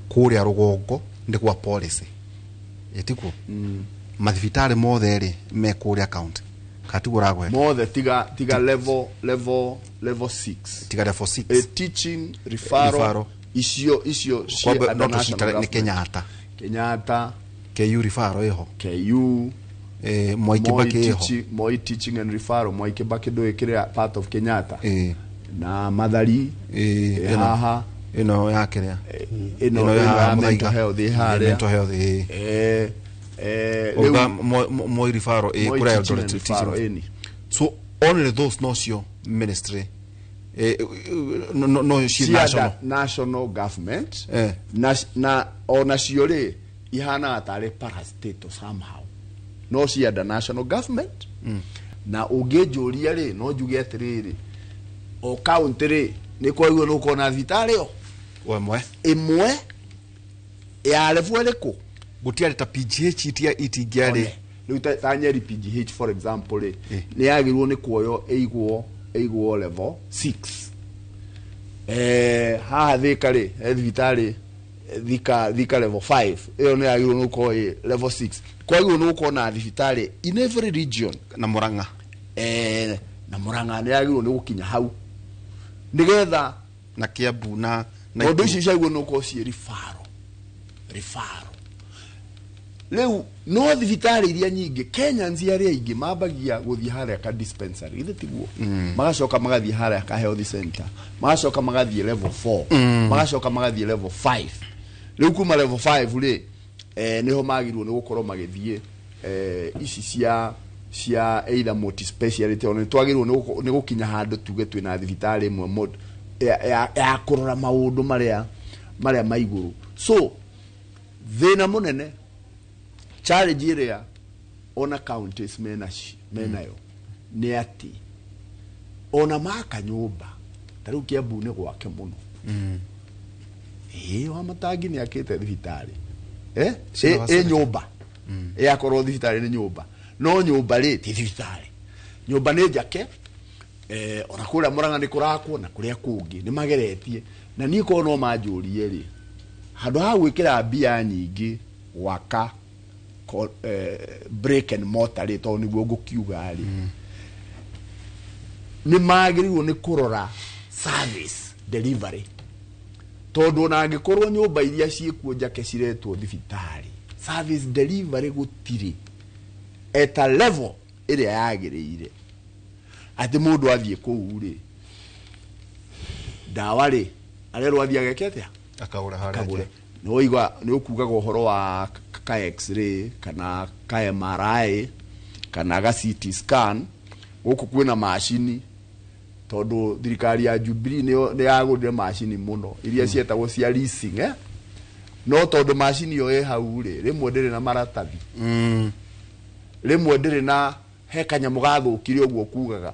Kũrĩa rũgongo nĩ gwa policy. Ĩtiguo? Mathibitarĩ mothe rĩ me kũrĩa county. Katiguo ũragweta. Mothe tiga level 6. Tiga level 6. A teaching referral icio cia no tũcitare nĩ Kenyatta. Kenyatta KU referral ĩho. KU Mwai Kibaki ĩho. Moi teaching and referral Mwai Kibaki ndũĩ kĩrĩa part of Kenyatta. Na Mathari haha ĩno ya kĩrĩa ĩno ya mental health ĩ harĩa mental health Oga Moi referral ĩ kũrĩa Eldoret teaching. So only those nocio ministry no ci national government na onacio rĩ ihanaga tarĩ parastatal somehow no ci under national government. Na ũngĩnjũria rĩ no njuge atĩrĩrĩ o county rĩ nĩ kwagĩrĩirwo nĩ gũkorwo na thibitarĩ ĩyo ĩmwe ya level ĩrĩkũ gũtiarĩ ta PGH itingĩarĩ rĩu ta Nyeri PGH for example rĩ nĩ yagĩrĩirwo nĩ kuoywo ĩigwo level 6. Haha Thika rĩ thibitarĩ Thika level 5 ĩyo nĩ yagĩrĩirwo nĩ gũkorwo ĩ level 6. Kwagĩrĩirwo nĩ gũkorwo na thibitarĩ in every region. Na Murang'a na Murang'a nĩ yagĩrĩirwo nĩ gũkinya hau nĩgetha na Kiambu na tondũ icio ciagĩrĩirwo nĩ gũkorwo ciĩ referral. Rĩu no thibitarĩ iria nyingĩ Kenyans arĩa aingĩ mambagia gũthiĩ harĩa ka dispensary ithe tiguo magacoka magathiĩ harĩa ka health center magacoka magathiĩ level 4 magacoka magathiĩ level 5. Rĩu kuma level 5 rĩ nĩho magĩrĩirwo nĩ gũkorwo magĩthiĩ ici cia either multi speciality ona twagĩrĩirwo nĩ gũkinya handũ tuge twĩna thibitarĩ ĩmwe ya kũrora maũndũ marĩa ma igũrũ. So thĩna mũnene challenge ĩrĩa ona counties menayo nĩ atĩ ona maka nyũmba ta rĩu Kiambu nĩ gwake mũno. Wa Matangi nĩ akĩte thibitarĩ ĩ nyũmba ĩakorwo thibitarĩ nĩ nyũmba no nyũmba rĩ ti thibitarĩ nyũmba nĩ njake ona kũrĩa Murang'a nĩ kũrakwo na kũrĩa kũngĩ nĩ mageretie na niĩ korwo no manjũrie rĩ handũ ha gwĩkĩra mbia nyingĩ gwaka break and mortar rĩ tondũ nĩguo ngũkiuga rĩ nĩ magĩrĩirwo nĩ kũrora service delivery tondũ ona angĩkorwo nyũmba iria ciĩkuo njake ciretwo thibitarĩ service delivery gũtirĩ at a level ĩrĩa yagĩrĩire atĩ mũndũ athiĩ kũu rĩ ndawa rĩ arerwo athiĩ ageke atĩa akagũra harĩa nĩ woigua nĩ ũkugaga ũhoro wa ka x-ray kana ka MRI kana ga CT scan gũkũ kwĩna macini tondũ thirikari ya Jubilee nĩ yagũrire macini mũno iria cietagwo cia leasing no tondũ macini ĩyo ĩ hau rĩ rĩmwe ndĩrĩ na maratathi rĩmwe ndĩrĩ na he kanyamũ gathũkire ũguo kugaga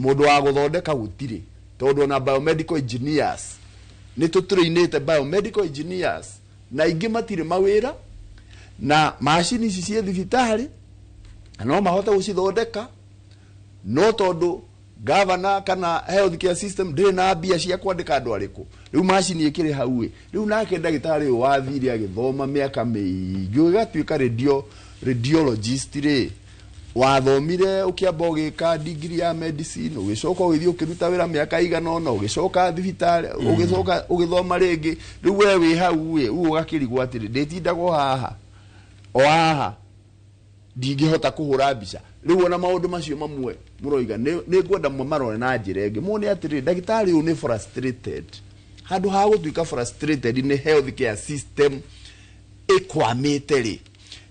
mũndũ wa gũthondeka gũtirĩ tondũ ona biomedical engineers nĩ tũtũrĩinĩte biomedical engineers na ingĩ matirĩ mawĩra na macini ici ciĩ thibitarĩ na no mahote gũcithondeka no tondũ governor kana health care system ndĩrĩ na mbia cia kwandĩka andũ arĩkũ rĩu macini ĩkĩrĩ hau ĩ rĩu nake ndagĩtarĩ ũyũ wathire agĩthoma mĩaka mĩingĩ ũgatuĩka radiologist rĩ wathomire ũkĩamba ũgĩka degree ya medicine ũgĩcoka ũgĩthiĩ ũkĩruta wĩra mĩaka igana ũna ũgĩcoka thibitarĩ ũgĩcoka ũgĩthoma rĩngĩ rĩu we wĩ hau ĩ rĩu ũgakĩrigwo atĩrĩ ndĩtindaga o haha o haha ndingĩhota kũhũra mbica rĩu ona maũndũ macio mamwe mũroiga nĩ ngwenda marore na njĩra ĩngĩ mone atĩrĩ ndagĩtarĩ ũyũ nĩ frustrated handũ ha gũtuĩka frustrated nĩ health care system ĩkwamĩte rĩ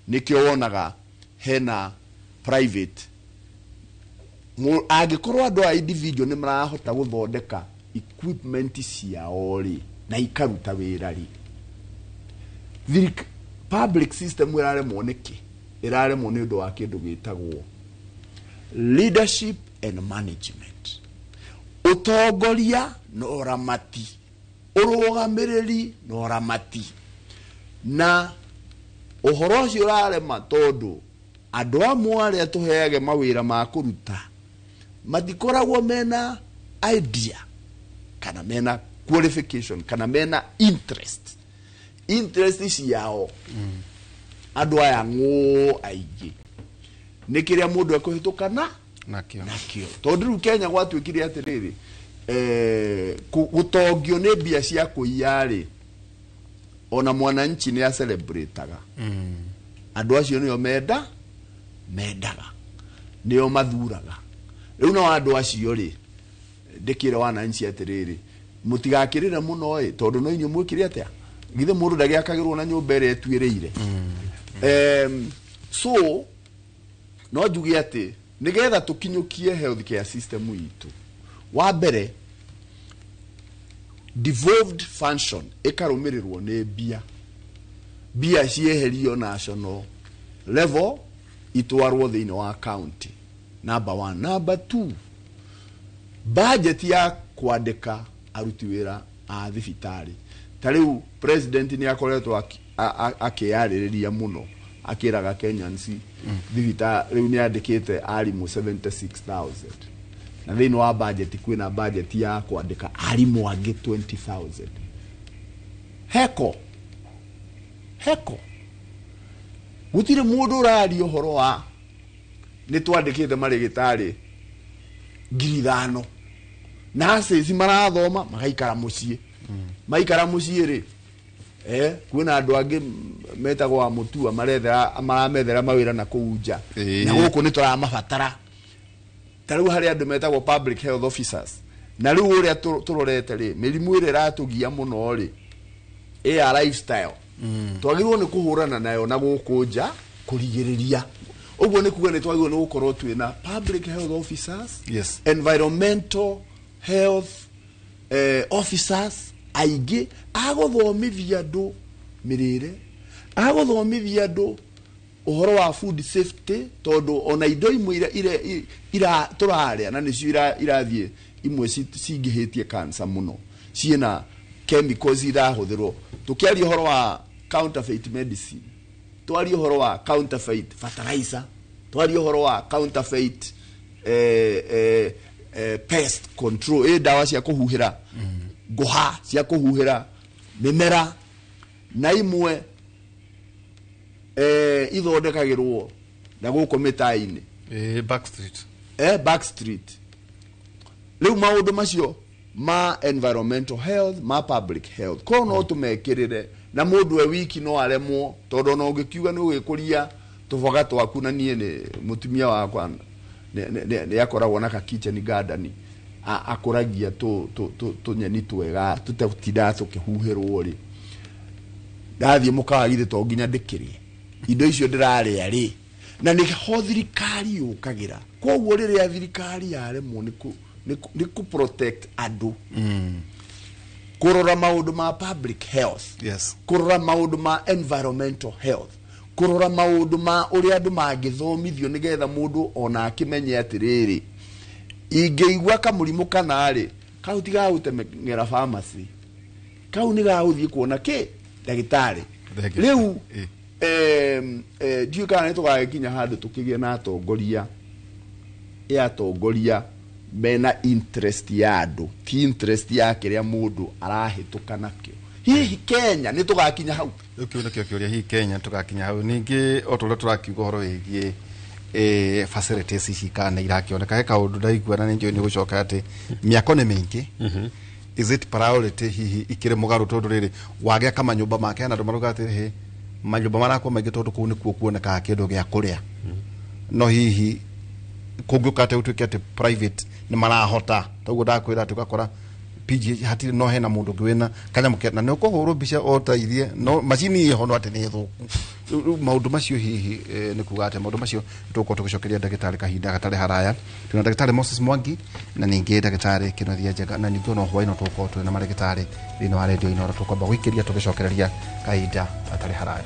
nĩkĩo wonaga hena private angĩkorwo andũ a individual nĩ marahota gũthondeka equipment ciao rĩ na ikaruta wĩra rĩ public system ĩraremwo nĩkĩ ĩraremwo nĩ ũndũ wa kĩndũ gĩtagwo leadership and management ũtongoria na ũramati ũrũgamĩrĩri na ũramati Na ũhoro ũcio ũrarema tondũ andũ amwe arĩa tũheage mawĩra ma kũruta matikoragwo mena idea kana mena qualification kana mena interest ciao. Andũ aya ng'ũ aingĩ nĩ kĩrĩa mũndũ ekũhĩtũka na nakĩo tondũ rĩu Kenya gwatuĩkire atĩrĩrĩ, gũtongio nĩ mbia cia kũiya rĩ, ona mwananchi nĩ acelebrataga. Andũ acio nĩo mendaga nĩo mathuraga. Rĩu nao andũ acio rĩ, ndĩkĩre wananchi atĩrĩrĩ, mũtigakĩrĩre mũno ĩ, tondũ no inyuĩ mwĩkire atĩa? Githĩ mũndũ ndagĩakagĩrwo na nyũmba ĩrĩa ĩtuĩrĩire? So no njuge atĩ nĩgetha tũkinyũkie health care system itũ, wa mbere devolved function ĩkarũmĩrĩrwo nĩ mbia cieherio national level itwarwo thĩinĩ wa county, number 1. Number 2, budget ya kwandĩka aruti wĩra a thibitarĩ. Ta rĩu president nĩ akoretwo akĩyarĩrĩria mũno akĩraga Kenyans thibitarĩ rĩu nĩ andĩkĩte arimũ 76,000 na thĩinĩ wa budget kwĩna budget ya kwandĩka arimũ angĩ 20,000. Heko gũtirĩ mũndũ ũraria ũhoro wa nĩ twandĩkĩte marĩgĩtarĩ 5,000 nurses marathoma magaikara mũciĩ. Maikara mũciĩ rĩ, kwĩna andũ angĩ metagwo a mũtua maramethera mawĩra na kũu nja, na gũkũ nĩ tũramabatara. Ta rĩu harĩ andũ metagwo public health officers, na rĩu ũrĩa tũrorete rĩ, mĩrimũ ĩrĩa ĩratũgia mũno rĩ, ya lifestyle twagĩrĩirwo nĩ kũhũrana nayo na gũkũ nja kũrigĩrĩria. Ũguo nĩ kuga nĩ twagĩrĩirwo nĩ gũkorwo twĩna public health officers, yes, environmental health officers aingĩ agũthomithia andũ mĩrĩre, agũthomithia andũ ũhoro wa food safety, tondũ ona indo imwe ira tũrarĩa na nĩcio irathiĩ imwe cingĩhĩtie cancer mũno, ciĩna chemicals irahũthĩrwo. Tũkĩaria ũhoro wa counterfeit medicine, twaria ũhoro wa counterfeit fertilizer, twaria ũhoro wa counterfeit pest control, ndawa cia kũhuhĩra ngũha, cia kũhuhĩra mĩmera, na imwe ithondekagĩrwo na gũkũ mĩtaa-inĩ, backstreet. Backstreet. Rĩu maũndũ macio ma environmental health, ma public health, korwo no tũmekĩrĩre, na mũndũ e wiki no aremwo, tondũ ona ũngĩkiuga nĩ ũgĩkũria tũboga twaku, na niĩ nĩ mũtumia wakwa nĩ akoragwo na ka kitchen garden, akũragia tũnyeni twega tũtetindaga tũkĩhuhĩrwo rĩ, ndathiĩ mũkawa githĩ to nginya ndĩkĩrĩe indo icio ndĩrarĩa rĩ, na nĩho thirikari yũkagĩra. Koguo rĩrĩa thirikari yaremwo nĩ kũ protect andũ, kũrora maũndũ ma public health, yes, kũrora maũndũ ma environmental health, kũrora maũndũ ma ũrĩa andũ mangĩthomithio nĩgetha mũndũ ona akĩmenye atĩrĩrĩ, ingĩigua kamũrimũ kana rĩ, kau ti gagũteng'era pharmacy, kau nĩ gagũthiĩ kuona kĩ ndagĩtarĩ. Rĩu ndiũĩ kana nĩ tũgagĩkinya handũ tũkĩgĩe na atongoria mena interest ya andũ, ti interest ya kĩrĩa mũndũ arahĩtũka nakĩo. Hihi Kenya nĩ tũgakinya hau? Rĩu kĩu nĩkĩo kĩũria, hihi Kenya tũgakinya hau? Ningĩ o ta ũrĩa tũrakiuga ũhoro wĩgiĩ facilities ici kana irakĩoneka, he kaũndũ ndaigua na nĩ njũĩ nĩ gũcoka atĩ mĩako nĩ mĩingĩ. Is it priority hihi ikĩrĩ mũgarũ, tondũ rĩrĩ wagĩaka manyũmba make na andũ marauga atĩ hĩ manyũmba marakwo maingĩ tondũ kũu nĩkuo kuonekaga kĩndũ gĩa kũrĩa, no hihi kũngĩũka atĩ ũtuĩke atĩ private nĩ marahota, toguo ndakwĩra atĩ ũgakora PGH hatirĩ no hena mũndũ ũngĩ wĩna kanyamũ na nĩ ũkũhũrwo mbica o ta irie no macini ĩho no atĩ nĩ thũku. Rĩu maũndũ macio hihi nĩ kuga atĩ maũndũ macio tũgũkorwo tũgĩcokeria ndagĩtarĩ kahinda gatarĩ haraya. Twĩna ndagĩtarĩ Moses Mwangi na ningĩ ndagĩtarĩ Kĩnuthia Njenga, na ningĩ ona hwaĩ no tũgũkorwo twĩna marĩgĩtarĩ thĩinĩ wa redio Inooro tũkwamba gũikĩria tũgĩcokereria kahinda gatarĩ haraya.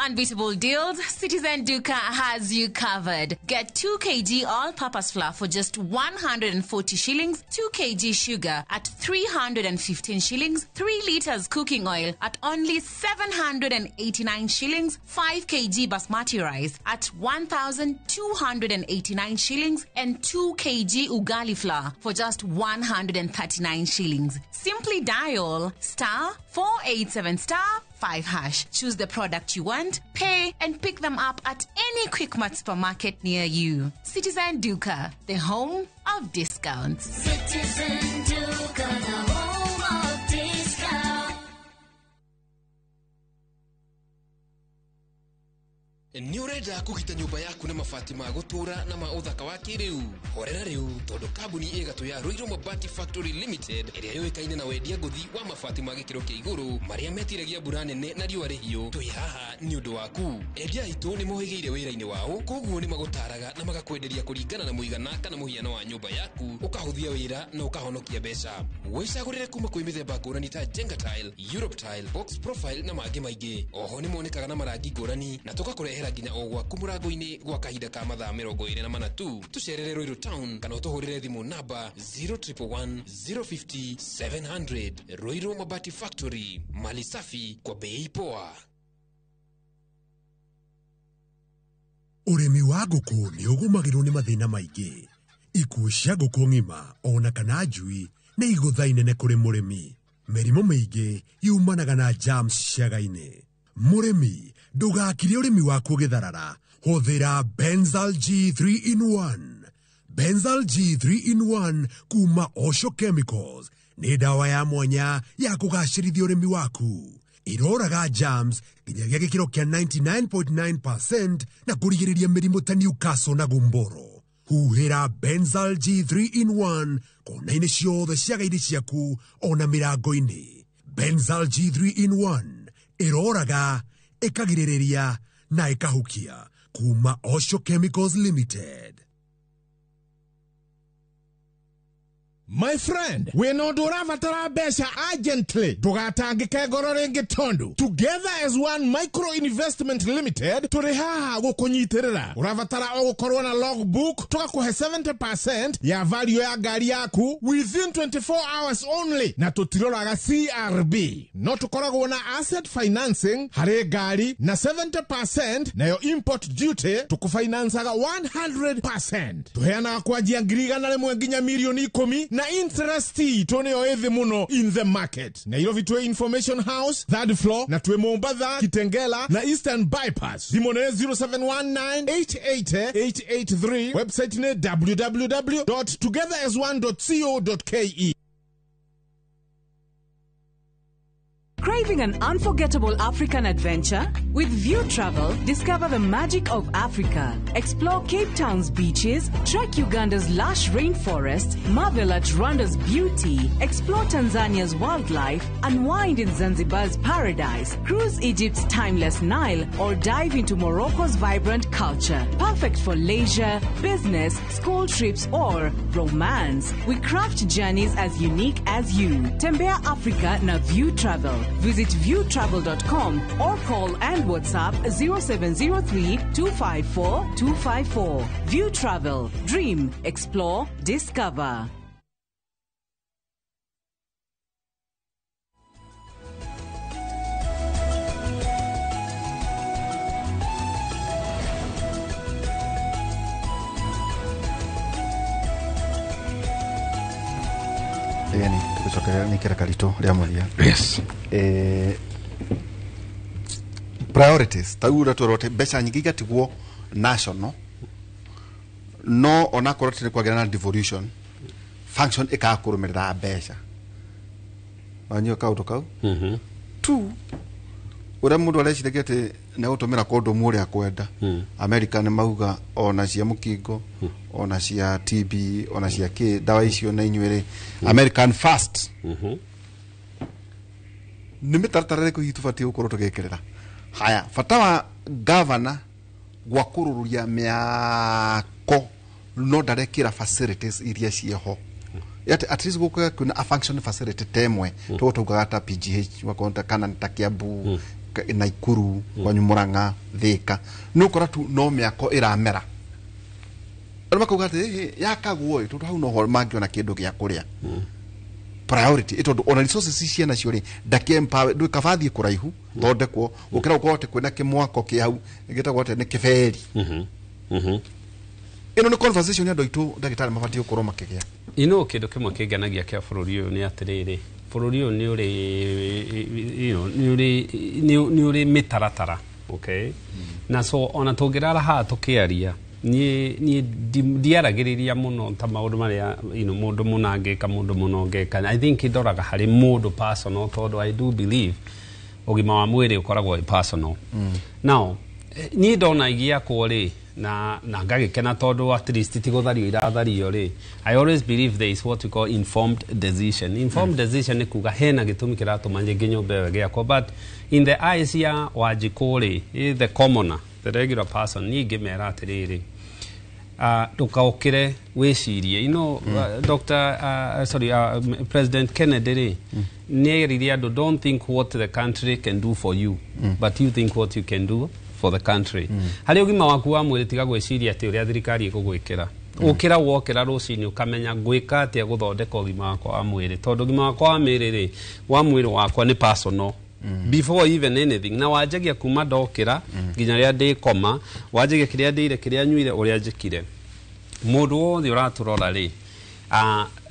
unbeatable deals, Citizen Duka has you covered. Get 2 kg all-purpose flour for just 140 shillings, 2 kg sugar at 315 shillings, 3 liters cooking oil at only 789 shillings, 5 kg basmati rice at 1,289 shillings, and 2 kg ugali flour for just 139 shillings. Simply dial *487 *5#. Choose the product you want, pay, and pick them up at any Quickmart supermarket near you. Citizen Duka, the home of discounts. Citizen Duka, the home of discounts. Nĩ ũrenda kũgita nyũmba yaku na mabati ma gũtũũra na ma ũthaka wa kĩrĩu? Horera rĩu tondũ kambuni ĩgatũ ya Ruiru Mabati Factory Limited ĩrĩa yũĩkaine na wendia ngũthi wa mabati ma gĩkĩro kĩa igũrũ marĩa metiragia mbura nene na riũa rĩhiũ, twĩ haha nĩ ũndũ waku. Endia aitũ nĩ mohĩgĩire wĩra-inĩ wao, koguo nĩ magũtaraga na magakwenderia kũringana na mũigana kana mũhiano wa nyũmba yaku, ũkahũthia wĩra na ũkahonokia mbeca. Wĩcagũrĩre kuma kwĩ mĩthemba ngũrani ta Jenga Tile, Europe Tile, Box Profile na mangĩ maingĩ. Oho nĩ monekaga na marangi ngũrani na tũgakũrehera nginya o gwaku mũrango-inĩ gwa kahinda ka mathaa 24 tu. Tũcerere Ruiru Town kana ũtũhũrĩre thimũ namba 0111 050 700. Ruiru Mabati Factory, mali safi kwa bei poa. Ũrĩmi wa ngũkũ nĩ ũgũmagĩrwo nĩ mathĩna maingĩ. Ikuũ cia ngũkũ ng'ima ona kana njui nĩ igũtha inene kũrĩ mũrĩmi. Mĩrimũ mĩingĩ yumanaga na germs ciaga-inĩ. Mũrĩmi, ndũgakire ũrĩmi waku ũgĩtharara. Hũthĩra Benzal G3 in 1. Benzal G3 in 1 kuma Osho Chemicals nĩ ndawa ya mwanya ya kũgacĩrithia ũrĩmi waku. Iroraga germs nginyagia gĩkĩro kĩa 99.9% na kũrigĩrĩria mĩrimũ ta Newcastle na gumboro. Huhĩra Benzal G3 in 1 kona-inĩ ciothe ciaga-inĩ ciaku ona mĩrango-inĩ. Benzal G3 in 1 ĩroraga, ĩkagirĩrĩria na ĩkahukia kuma Osho Chemicals Limited. My friend, wĩna ũndũ ũrabatara mbeca urgently, ndũgatangĩke ngoro rĩngĩ tondũ Together as One Micro Investment Limited tũrĩ haha gũkũnyitĩrĩra. Ũrabatara o gũkorwo na logbook, tũgakũhe 70% ya value ya ngari yaku within 24 hours only, na tũtiroraga CRB. No tũkoragwo na asset financing harĩ ngari na 70% nayo import duty tũkũfinancaga 100%. Tũheanaga kwanjia 100,000 nginya 10,000,000 na interest itũ nĩyo ĩthĩ mũno in the market. Nairobi twĩ Information House third floor, na twĩ Mombatha, Kitengela na Eastern Bypass. Thimũ nĩ 0719 880 883. Website nĩ www.togetherasone.co.ke. Craving an unforgettable African adventure? With View Travel, discover the magic of Africa. Explore Cape Town's beaches, trek Uganda's lush rainforests, marvel at Rwanda's beauty, explore Tanzania's wildlife, unwind in Zanzibar's paradise, cruise Egypt's timeless Nile, or dive into Morocco's vibrant culture. Perfect for leisure, business, school trips, or romance. We craft journeys as unique as you. Tembea Africa na View Travel. Visit viewtravel.com or call and WhatsApp 0703 254 254. View Travel. Dream, explore, discover. Yani tugucokeria nä kä reka ritå rä a må thia. Yes. Priorities ta u twĩrwo mbeca nyingĩ igatigwo national, no onakorwo tĩ kwagĩra na devolution function ĩkaga kũrũmĩrĩra mbeca wanyua kaũndũ kau. Tu ũrĩa mũndũ areciragia atĩ nĩ gũtũmĩra kondomu ũrĩa akwenda. America nĩ mauga ona cia mũkingo, ona cia TB, ona cia kĩ ndawa icio na inyuĩ rĩ, American first. Nĩ mĩtaratara ĩrĩkũ hihi tũbatiĩ gũkorwo tũgĩkĩrĩra? Haya, bata wa governor gwa kũrũrũria mĩako no ndarekĩra facilities iria ciĩho. Yet at least gũkũ kwĩna a function facility ta ĩmwe tũgũ taugaga ta PGH wakorwo ta kana ta Kiambu Naikuru, kwanyu Murang'a, Thika, nĩ ũkora tu no mĩako ĩramera. Andũ makauga atĩ yakagwo ĩ, tondũ hau noho mangĩona kĩndũ gĩa kũrĩa priority, tondũ ona resources ici cianacio rĩ, ndakĩ empower ndũ kaba thiĩ kũraihu thondekwo gũkĩra gũkorwo atĩ kwĩna kĩmwako kĩ hau gĩtagwo atĩ nĩ kĩberi. Ĩno nĩ conversation andũ aitũ ndagĩtarĩ mabatiĩ gũkorwo makĩgĩa. Ino kĩndũ kĩmwe kĩngenagia kĩa bũrũri ũyũ nĩ atĩrĩrĩ, bũrũri ũyũ nĩ ũrĩ you know, nĩ ũrĩ mĩtaratara, okay? Na so ona tũngĩrara haha tũkĩaria, niĩ ndiaragĩrĩria mũno ta maũndũ marĩa mũndũ mũna angĩka, mũndũ mũna ũngĩka. I think ndoraga harĩ mũndũ personal, tondũ I do believe ũgima wa mwĩrĩ ũkoragwo wĩ personal. Now niĩ ndona igĩakwo rĩ, na ngagĩkena tondũ at least ti gũthario irathario rĩ, I always believe there is what we call informed decision. Informed decision nĩ kuga hena gĩtũmi kĩratũma rĩngĩ nyũmba ĩyo ĩgĩakwo, but in the eyes ya Wanjikũ rĩ, the commoner, the regular person, niĩ ingĩmera atĩrĩrĩ, ndũkaũkĩre wĩcirie. Dr. Sorry, President Kennedy rĩ, nĩ erire andũ, don't think what the country can do for you, but you think what you can do for the country. Harĩ ũgima waku wa mwĩrĩ, tiga gwĩciria atĩ ũrĩa thirikari ĩgũgwĩkĩra. Ũkĩra wokĩra rũcinĩ ũkamenya ngwĩka atĩa gũthondeka ũgima wakwa wa mwĩrĩ, tondũ ũgima wakwa wa mwĩrĩ rĩ, wa mwĩrĩ wakwa nĩ personal before even anything. Na wanjagia kuma ndokĩra nginya rĩrĩa ndĩkoma, wanjagia kĩrĩa ndĩire, kĩrĩa nyuire, ũrĩa njĩkire. Mũndũ wothe ũratũrora rĩ,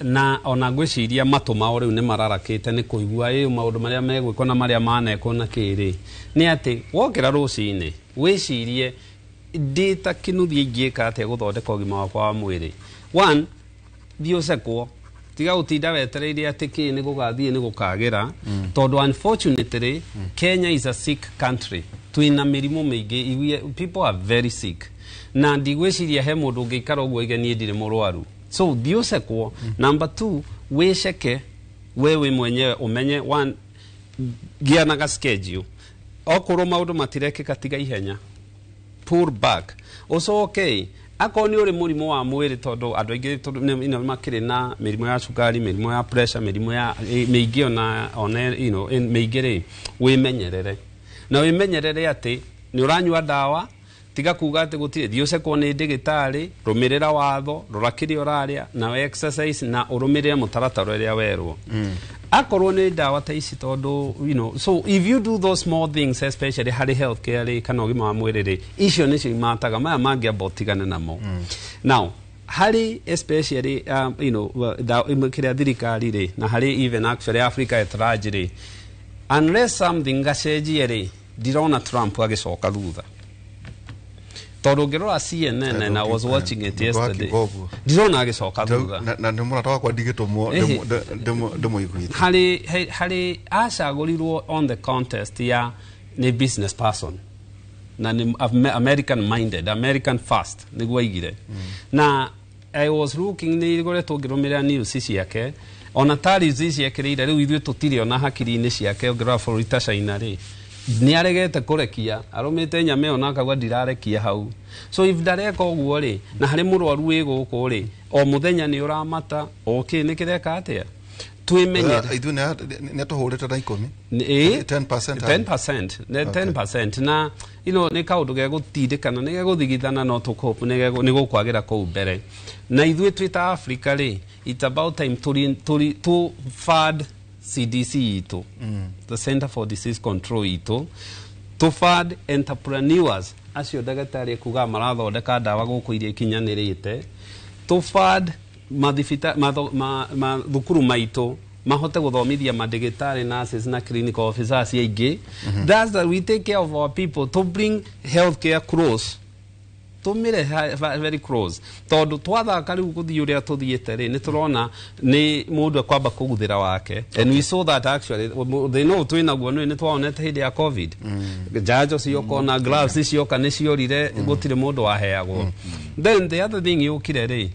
na ona ngwĩciria matũ mao rĩu nĩ mararakĩte nĩ kũigua ĩ maũndũ marĩa megwĩkwo na marĩa manekwo na kĩrĩ, nĩ atĩ wokĩra rũcinĩ wĩcirie ndĩ ta kĩnuthia ingĩka atĩa gũthondeka ũgima wakwa wa mwĩrĩ. One, thiĩ ũcekwo, tiga gũtinda wetereire atĩ kĩ nĩ gũgathiĩ nĩ gũkagĩra, tondũ unfortunately Kenya is a sick country. Twĩna mĩrimũ mĩingĩ, people are very sick, na ndigwĩciria he mũndũ ũngĩikara ũguo oige niĩ ndirĩ mũrwaru. So thiĩ ũcekwo. Number two, wĩceke wewe mwenyewe, ũmenye one, gĩa na ga schedule. Okorwo maũndũ matirekĩka, tiga ihenya, pull back, ũcoke akorwo nĩ ũrĩ mũrimũ wa mwĩrĩ, tondũ andũ aingĩ tondũ nĩ makĩrĩ na mĩrimũ ya cukari, mĩrimũ ya pressure, mĩrimũ ya mĩingĩ ona mĩingĩ rĩ, wĩmenyerere na wĩmenyerere atĩ nĩ ũranyua ndawa. Tiga kuga atĩ gũtirĩ, thiĩ ũcekwo nĩ ndĩgĩtarĩ, rũmĩrĩra watho, rora kĩrĩa ũrarĩa na exercise, na ũrũmĩrĩre mũtaratara ũrĩa werwo. Akorwo nĩ ndawa ta ici, tondũ so if you do those small things, especially harĩ healthcare rĩ, kana ũgima wa mwĩrĩ rĩ, icio nĩcio imataga maya mangĩamba ũtigane namo. Now harĩ especially kĩrĩa thirikari rĩ, na harĩ even actually Africa at large rĩ, unless something gacenjie rĩ, ndirona Trump agĩcoka thutha, tondũ ũngĩrora CNN, and I was watching it yesterday, ndirona agĩcoka thutha. Na nĩ mũrata wakwa, ndigĩtũmwo ndĩmũiguithie. Harĩ acagũrirwo on the contest ya nĩ business person na nĩ American minded, American first nĩguo aigire. Na I was looking, nĩ ngoretwo ngĩrũmĩrĩra news ciake, ona tariffs ici ekĩrĩire rĩu ithuĩ tũtirĩ ona hakiri-inĩ ciake. Ũngĩrora bũrũri ta China rĩ, nĩ aregete kũrekia, arũmĩte nyama ĩyo na akauga ndirarekia hau. So if ndareka ũguo rĩ, na harĩ mũrwaru wĩ gũkũ rĩ, o mũthenya nĩ ũramata o kĩ nĩ kĩreka atĩa, twĩmenyere. Ithuĩ nĩ atũhũrĩte na 10. 10%. 10%, nĩ 10%, na nĩ kaũndũ gegũtindĩkana, nĩ gegũthigithana, no tũkũhope nĩ gũkwagĩra kũu mbere. Na ithuĩ twĩ ta Africa rĩ, it's about time tũri tũ fund CDC itũ, the Center for Disease Control itũ, to fund entrepreneurs acio ndagĩtarĩ kuga marathondeka ndawa gũkũ iria ikinyanĩrĩte, to fund mathukuru maitũ mahote gũthomithia mandagĩtarĩ, nurses na clinical officers aingĩ. That's that we take care of our people, to bring healthcare close, tumire very close, tondũ twathaka rĩu gũthiĩ ũrĩa tũthiĩte rĩ, nĩ tũrona nĩ mũndũ ekwamba kũguthĩra wake. And we saw that actually thĩna ũyũ twĩnaguo nĩ twawonete hĩndĩ ya COVID. Njanjo cioka ona gloves cioka nĩ ciorire, gũtirĩ mũndũ waheagwo. Then the other thing yũkire rĩ,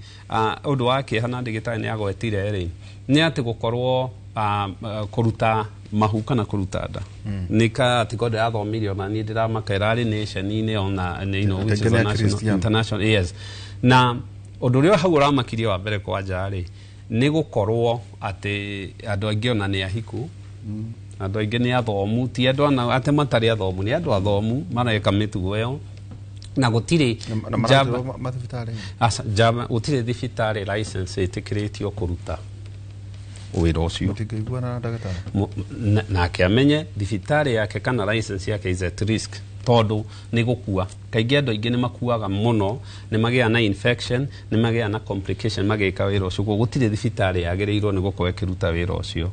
ũndũ wa kĩeha na ndagĩtarĩ nĩ agwetire rĩ, nĩ atĩ gũkorwo kũruta mahu kana kũruta nda nĩ ka atiko ndĩrathomire ona niĩ ndĩramaka ĩrarĩ nation-inĩ ona which is a national, international, yes. Na ũndũ ũrĩa hau ũramakirie wa mbere kwanja rĩ, nĩ gũkorwo atĩ andũ aingĩ ona nĩ ahiku. Andũ aingĩ nĩ athomu, ti andũ ana atĩ matarĩ athomu, nĩ andũ athomu mareka mĩtugo ĩyo na gũtirĩ Na njamba maratwarwo mathibitarĩ? Aca, njamba gũtirĩ thibitarĩ license ĩtĩkĩrĩtio kũruta wĩra ũcio. Mũtingĩiguana na ndagĩtarĩ? Nake amenye thibitarĩ yake kana license yake is at risk, tondũ nĩ gũkua. Kaingĩ andũ aingĩ nĩ makuaga mũno, nĩ magĩaga na infection, nĩ magĩaga na complication magĩka wĩra ũcio. Koguo gũtirĩ thibitarĩ yagĩrĩirwo nĩ gũkorwo ĩkĩruta wĩra ũcio,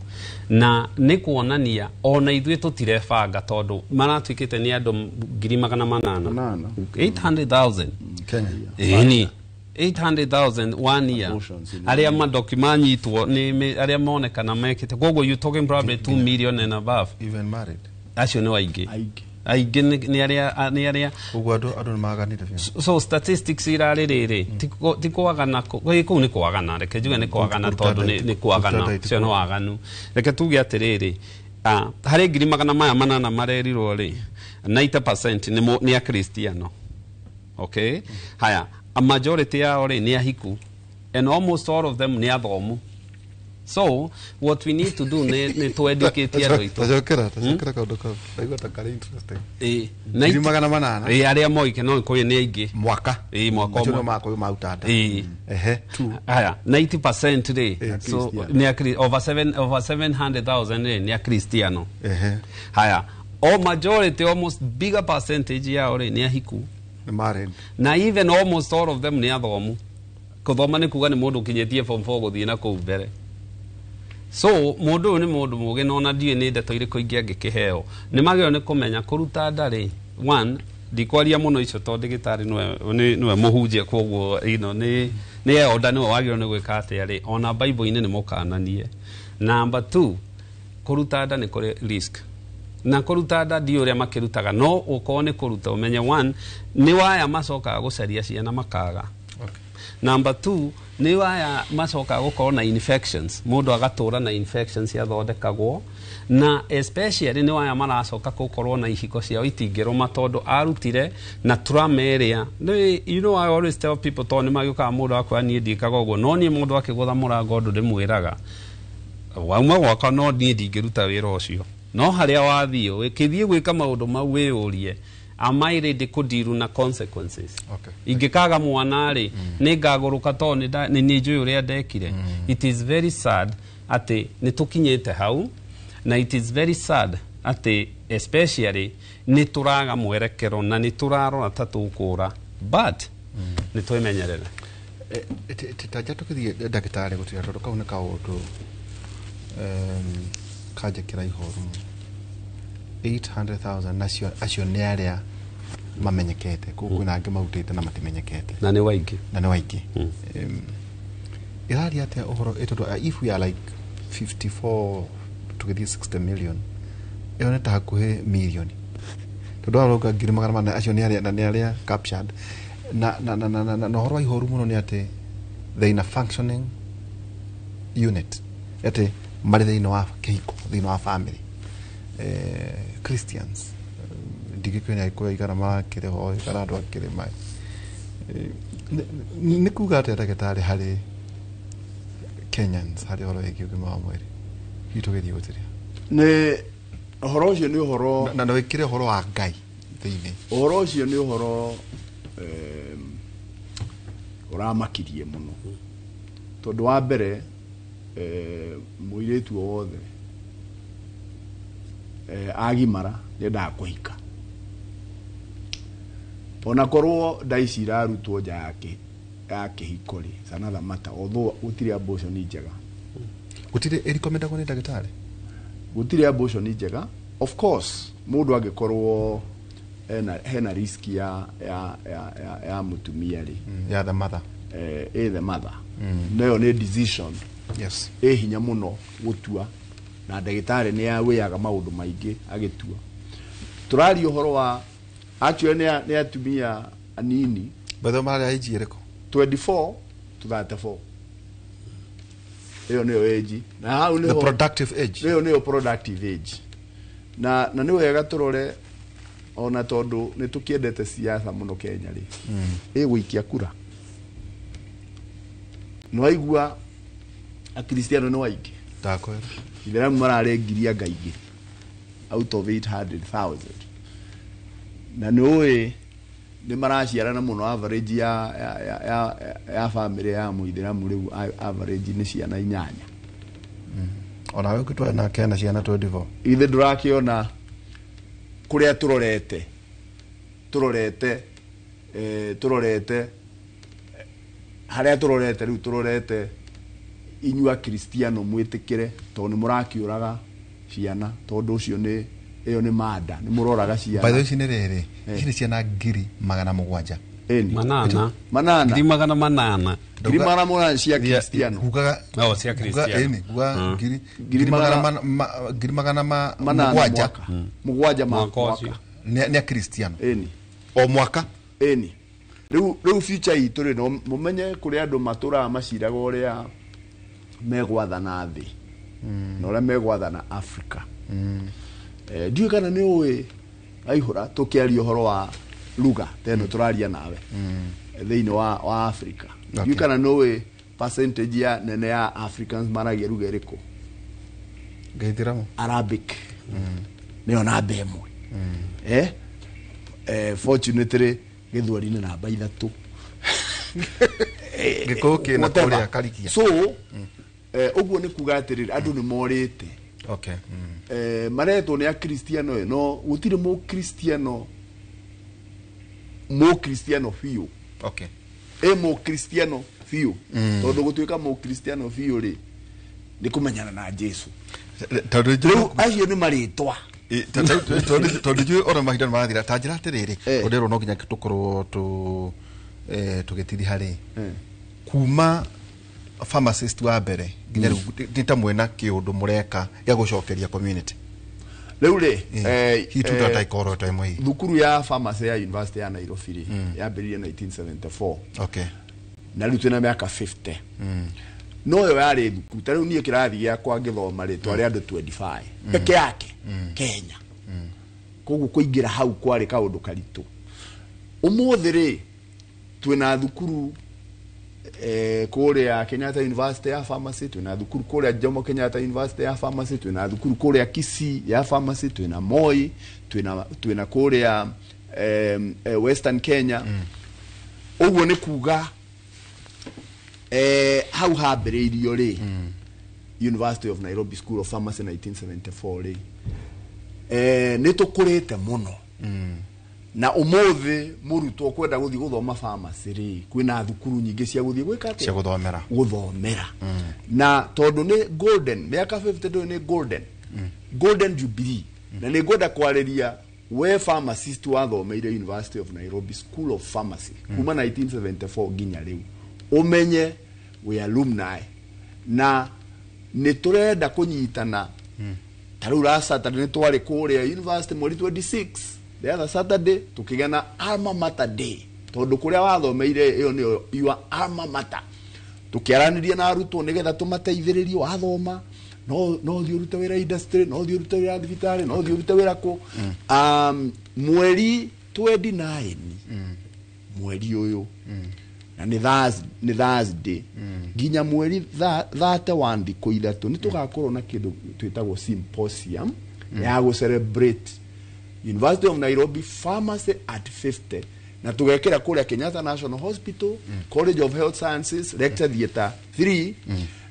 na nĩ kuonania ona ithuĩ tũtirebanga, tondũ maratuĩkĩte nĩ andũ 800,000, 800,000. Kenya? Ĩni, 800,000 one year arĩa madoki manyitwo nĩ arĩa monekana mekĩte. Koguo you talking probably 2 million and above. Even married? Acio nĩ aingĩ, aingĩ nĩ arĩa Koguo andũ nĩ maganire biũ. So statistics irarĩ rĩrĩ, ti kwagana kũu nĩ kwagana, reke njuge nĩ kwagana, Kũruta tondũ nĩ kwagana. Kũruta Ũcio nĩ waganu. Reke tuge atĩrĩrĩ, harĩ 800,000 marerirwo rĩ, 90% nĩ akristiano. Okay, haya, a majority yao rĩ nĩ ahiku, and almost all of them nĩ athomu. So what we need to do nĩ twendikĩtie andũ aitũ. Tacokera kaũndũ kau, ndaigua ta karĩ interesting. 800,000. Ĩ, arĩa moike no kũrĩ nĩ aingĩ. Mwaka? Ĩ, mwaka Acio ũmwe. nĩo magakorwo maruta nda. Ĩ. Ehe, two. Haya, 90% rĩ, so nĩ over 7 over 700,000 rĩ nĩ akristiano. Haya, o majority, almost bigger percentage yao rĩ nĩ ahiku. Nĩ married. Na even almost all of them nĩ athomu. Kũthoma nĩ kuga nĩ mũndũ ũkinyĩtie form 4 gũthiĩ na kũu mbere. So mũndũ ũyũ nĩ mũndũ mũgĩ, na ona ndiũĩ nĩ ndeto irĩkũ ingĩ angĩkĩheo. Nĩ magĩrĩirwo nĩ kũmenya kũruta nda rĩ, one, ndikwaria mũno icio tondũ ndagĩtarĩ nĩwe mũhunjia, koguo nĩ elder, nĩwe wagĩrĩirwo nĩ gwĩka atĩa rĩ, ona Bible-inĩ nĩ mũkananie. Number two, kũruta nda nĩ kũrĩ risk, na kũruta nda ndiũ ũrĩa makĩrutaga, no ũkorwo nĩ kũruta ũmenye, one, nĩ waya macokaga gũcaria ciana makaga. Number two, nĩ waya macokaga gũkorwo na infections, mũndũ agatũra na infections ciathondekagwo, na especially nĩ waya maracoka gũkorwo na ihiko ciao itingĩrũma, tondũ arutire na trauma ĩrĩa I always tell people, tondũ nĩ magĩũkaga mũndũ akwĩra niĩ ndiĩkaga ũguo, no niĩ mũndũ akĩgũtha mũrango ũndũ ndĩmwĩraga wauma gwakwa, no niĩ ndingĩruta wĩra ũcio. No harĩa wathiĩ ũkĩthiĩ gwĩka maũndũ mau, wĩyũrie, am I ready kũdeal na consequences? Ingĩkaga mwana rĩ, nĩ ngagũrũka, tondũ nĩ njũĩ ũrĩa ndekire. It is very sad atĩ nĩ tũkinyĩte hau, na it is very sad atĩ especially nĩ tũraga mwerekero na nĩ tũrarora ta tũkũra, but nĩ twĩmenyerere. Tanja tũkĩthiĩ ndagĩtarĩ gũtira, tondũ kau nĩ kaũndũ kanjĩkĩra ihoru mũno. 800,000, nacio acio nĩ arĩa mamenyekete, koguo kwĩna angĩ marutĩte na matimenyekete. Na nĩ waingĩ. Na nĩ waingĩ. Ĩraria atĩa ũhoro tondũ if we are like 54 tũgĩthiĩ 60 million, ĩyo nĩ ta hakuhĩ mirioni, tondũ arauga 400,000, acio nĩ arĩa na nĩ arĩa captured na ũhoro wa ihoru mũno nĩ atĩ they in a functioning unit, atĩ marĩ thĩinĩ wa kĩhiko, thĩinĩ wa family, Christians, ndigĩkĩona agĩkũyũ aigana marakĩrĩ ho kana andũ akĩrĩ ma nĩ kuga atĩa ndagĩtarĩ harĩ Kenyans harĩ ũhoro wĩgiĩ ũgima wa mwĩrĩ hihi tũgĩthiĩ gũtĩria? Nĩ ũhoro ũcio nĩ ũhoro na wĩkĩre ũhoro wa Ngai thĩinĩ. Ũhoro ũcio nĩ ũhoro ũramakirie mũno, tondũ wa mbere, mũirĩtu o wothe agimara nĩendaga kũhika, ona korwo nda ici irarutwo nja ya kĩhiko rĩ, it's another matter, although gũtirĩ abortion njega. Gũtirĩ ĩrecommendagwo nĩ ndagĩtarĩ? Gũtirĩ abortion njega. Of course mũndũ angĩkorwo hena risk ya mũtumia rĩ, ya the mother. The mother, nayo nĩ decision ĩ hinya mũno gũtua, na ndagĩtarĩ nĩ awĩaga maũndũ maingĩ agĩtua. Tũraria ũhoro wa actually nĩ atumia anini. Betho marĩa age ĩrĩkũ? 24 to 34, ĩyo nĩyo age, na hau The nĩho productive age. Ĩyo nĩyo productive age, na nĩ wega tũrore ona tondũ nĩ tũkĩendete siasa mũno Kenya rĩ, ĩ gũikia kura nĩ waigua akristiano nĩ waingĩ. Ndakwĩra. Itheramu mararĩ 2,000. Out of 800,000 na nĩ ũĩ nĩ maraciarana mũno, average ya family ya mũithĩramu rĩu average nĩ ciana 8. Onawe ũngĩtwara nake ena ciana 24. Ithe ndũrakĩona kũrĩa tũrorete harĩa tũrorete rĩu, tũrorete inyuĩ akristiano mwĩtĩkĩre tondũ nĩ mũrakĩũraga ciana, tondũ ũcio nĩ ĩyo nĩ manda, nĩ mũroraga ciana. By the way, ici nĩ rĩrĩ, ici nĩ ciana 700,000. Manana. Manana. 800,000. 800,000 cia kristiano. Kugaga No, cia kristiano. Ĩni, kuga 700,000. 7 mwaka. Nĩ akristiano. Ĩni. O mwaka. Ĩni. Rĩu future itũ rĩ, no mũmenye kũrĩ andũ matũraga maciraga ũrĩa megwathana thĩ na ũrĩa megwathana Africa. Ndiũĩ kana nĩ ũĩ aihũra tũkĩaria ũhoro wa lugha ta ĩno tũraria nawe thĩinĩ wa Africa. Ndiũĩ kana nĩ ũĩ percentage ya nene ya Africans maragia lugha ĩrĩkũ? Gĩithĩramu. Arabic. Nĩyo namba 1. Fortunately gĩthweri nĩ namba 3. Gĩkũyũ kĩna kũrĩa Karikia. So ũguo nĩ kuga atĩrĩrĩ, andũ nĩ morĩte. Okay. Maretwo nĩ akristiano, no gũtirĩ mũkristiano biũ. Okay. Mũkristiano biũ. Tondũ gũtuĩka mũkristiano biũ rĩ, nĩ kũmenyana na Jesu. Tondũ rĩu acio nĩ marĩtwa. Tondũ njũĩ ona mahinda nĩ marathira, ta njĩra atĩrĩrĩ, ũndũ no nginya tũkorwo tũgĩtiriha rĩ, kuma pharmacist wa mbere nginya rĩu nĩ ta mwena kĩũndũ mũreka gĩa gũcokeria community. Rĩu rĩ, hihi tuta ta ikoro ta ĩmwe hihi. Thukuru ya pharmacy ya University ya Nairobi rĩ, yambĩrĩirie 1974. Okay. Na rĩu twĩna mĩaka 50. No ĩyo yarĩ thukuru, ta rĩu niĩ kĩrathi gĩakwa ngĩthoma rĩ, twarĩ andũ 25 peke yake Kenya. Koguo kũingĩra hau kwarĩ kaũndũ karitũ. Ũmũthĩ rĩ, twĩna thukuru kũrĩa Kenyatta University ya Pharmacy, twĩna thukuru kũrĩa Jomo Kenyatta University ya Pharmacy, twĩna thukuru kũrĩa Kisii ya Pharmacy, twĩna Moi, twĩna kũrĩa Western Kenya. Ũguo nĩ kuga hau hambĩrĩirio rĩ, University of Nairobi School of Pharmacy 1974 rĩ, nĩ tũkũrĩte mũno. Na ũmũthĩ mũrutwo kwenda gũthiĩ gũthoma pharmacy rĩ, kwĩna thukuru nyingĩ cia gũthiĩ gwĩka atĩa? Cia gũthomera. Gũthomera. Na tondũ nĩ golden, mĩaka 50 ndũĩ nĩ golden. Golden Jubilee. Na nĩ ngwenda kwarĩria we pharmacist wathomeire University of Nairobi School of Pharmacy kuma 1974 nginya rĩu. Ũmenye we alumni. Na nĩ tũrenda kũnyitana. Ta rĩu last Saturday nĩ twarĩ kũrĩa university mweri 26. The other Saturday tukigana na alma mater day, tondu kuria wathomeire iyo niyo your alma mater. Tukiaraniria na arutwo nigetha tumateithiririe wathoma no thiĩ ũrute wĩra industry, no thiĩ ũrute wĩra thibitarĩ, no thiĩ ũrute wĩra kũ. Mweri 29 mweri ũyũ na nĩ Thursday nginya mweri 31 thikũ 3 nĩ tũgakorwo na kĩndũ twĩtagwo symposium ya gũ celebrate University of Nairobi Pharmacy at 50 na tugekira kuria Kenyatta National Hospital, College of Health Sciences, Lecture Theatre 3.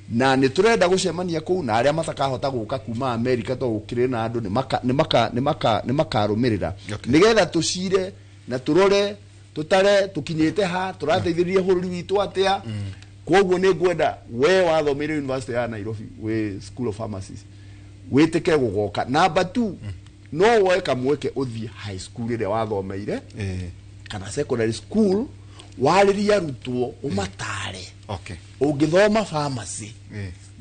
Na nĩ tũrenda gũcemania kũu na arĩa matakahota gũka kuma America to gũkĩrĩ na andũ nĩ makarũmĩrĩra nĩgetha tũcire na tũrore tũtare tũkinyĩte ha tũrateithĩrĩria bũrũri witũ atĩa. Koguo nĩ ngwenda we wathomeire University ya Nairobi wĩ School of Pharmacy wĩtĩke gũgoka. Number 2, no woe kamweke ũthiĩ high school ĩrĩa wathomeire kana secondary school warĩrie arutwo ũmatare. Okay. Ũngĩthoma pharmacy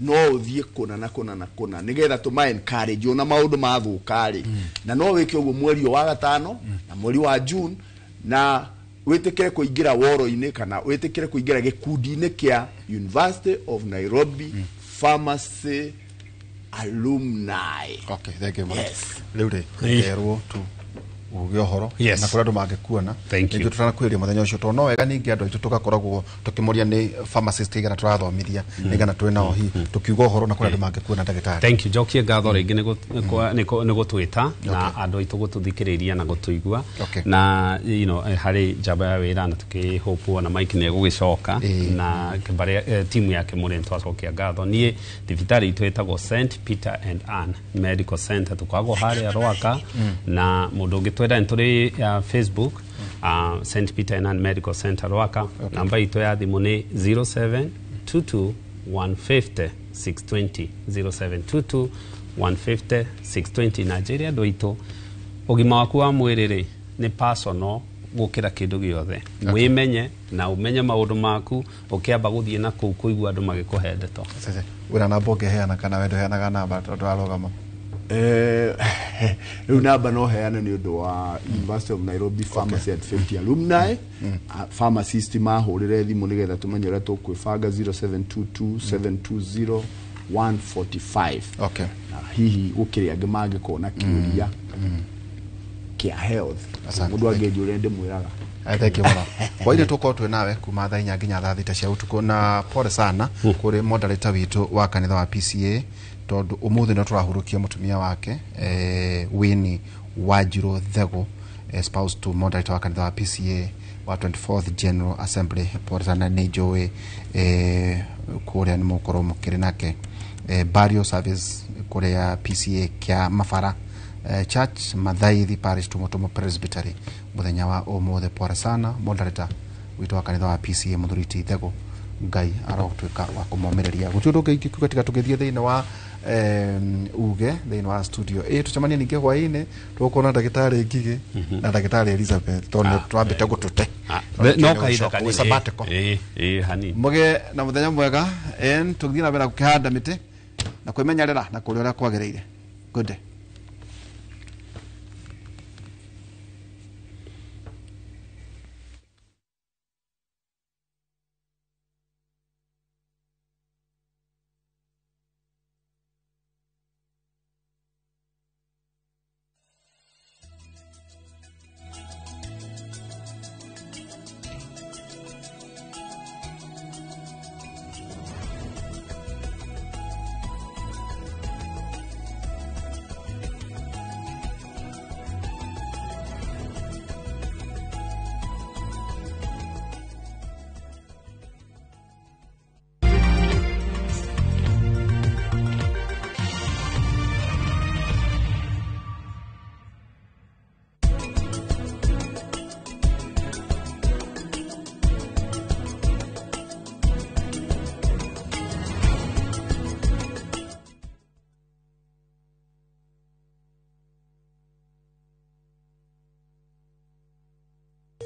no ũthiĩ kũna na kũna na kũna nĩgetha tũma encourage ona maũndũ mathũka rĩ, na no wĩke ũguo mweri ũyũ wa gatano na mweri wa June, na wĩtĩkĩre kũingĩra woro-inĩ kana wĩtĩkĩre kũingĩra gĩkundi-inĩ kĩa University of Nairobi Pharmacy alumni. Okay, thank you. Yes. Rĩu rĩ, kerwo tu Uge ũhoro Yes. na kũrĩa andũ mangĩkuona. Thank you. Ningĩ tũtanakuĩria mũthenya ũcio, tondũ no wega ningĩ andũ aitũ tũgakoragwo tũkĩmoria nĩ pharmacist igana tũrathomithia nĩ igana twĩ nao hi tũkiuga ũhoro na kũrĩa andũ mangĩkuona ndagĩtarĩ. Thank you. Njokie ngatho rĩngĩ nĩ gũtwĩta na andũ aitũ gũtũthikĩrĩria na gũtũigua na harĩ njamba ya wĩra, na tũkĩhope ona Mike nĩ egũgĩcoka na timu yake mũrĩ. Nĩtwacokia ngatho. Niĩ thibitarĩ itũ ĩtagwo St Peter and Ann Medical Center, tũkoragwo harĩa Rwaka, na mũndũ ũngĩtwenda nĩ tũrĩ Facebook, St Peter and Ann Medical Center Rwaka. Namba itũ ya thimũ nĩ 0722 150 620, 0722 150 620. Na njĩre andũ aitũ, ũgima waku wa mwĩrĩ rĩ nĩ personal gũkĩra kĩndũ gĩothe. Wĩmenye na ũmenye maũndũ maku ũkĩamba gũthiĩ na kũu kũigua andũ magĩkũhe ndeto. Wĩna namba ũngĩheana kana we ndũheanaga namba tondũ arũgama? Rĩu namba no heane nĩ ũndũ wa University of Nairobi Pharmacy at 50 alumni. Pharmacist mahũrĩre thimũ nĩgetha tũmenye ũrĩa tũkwĩbanga, 0722 720 145. Na hihi gũkĩrĩ angĩ mangĩkorwo na kĩũria kĩa health, mũndũ angĩnjũria ndĩmwĩraga. Thank you mũno. Hwainĩ tũkorwo twĩ nawe kuma thaa 4 nginya thaa 6 cia ũtukũ. Na pole sana kũrĩ moderator witũ wa kanitha wa PCA, tondũ ũmũthĩ no tũrahurũkia mũtumia wake, Winnie Wanjirũ Thegũ, spouse to moderator wa kanitha wa PCA wa 24th General Assembly. Pole sana, nĩ njũĩ kũrĩa nĩ mũgũkorwo mũkĩrĩ nake. Burial service kũrĩa PCA kĩa Mabara Church, Mathaithi Parish, Tumutumu Presbytery, muthenya wa umuthi. Pole sana moderator witũ wa kanitha wa PCA, mũthuri ti Thegũ. Ngai arotwĩka wa kũmomĩrĩria. Gũtirĩ ũndũ ũngĩ ingĩkiuga tiga tũgĩthiĩ thĩinĩ wa uge thĩinĩ wa studio ĩ. Tũcemanie ningĩ hwaĩ-inĩ, tũgũkorwo na ndagĩtarĩ Ngigĩ na ndagĩtarĩ Elizabeth, tondũ twambĩte gũtũte no kahinda kanini. Sabbatical. Ĩ hanini. Mũgĩe na mũthenya mwega en tũgĩthiĩ na mbere na gũkĩhanda mĩtĩ na kwĩmenyerera na kũrĩa ũrĩa kwagĩrĩire. Good day.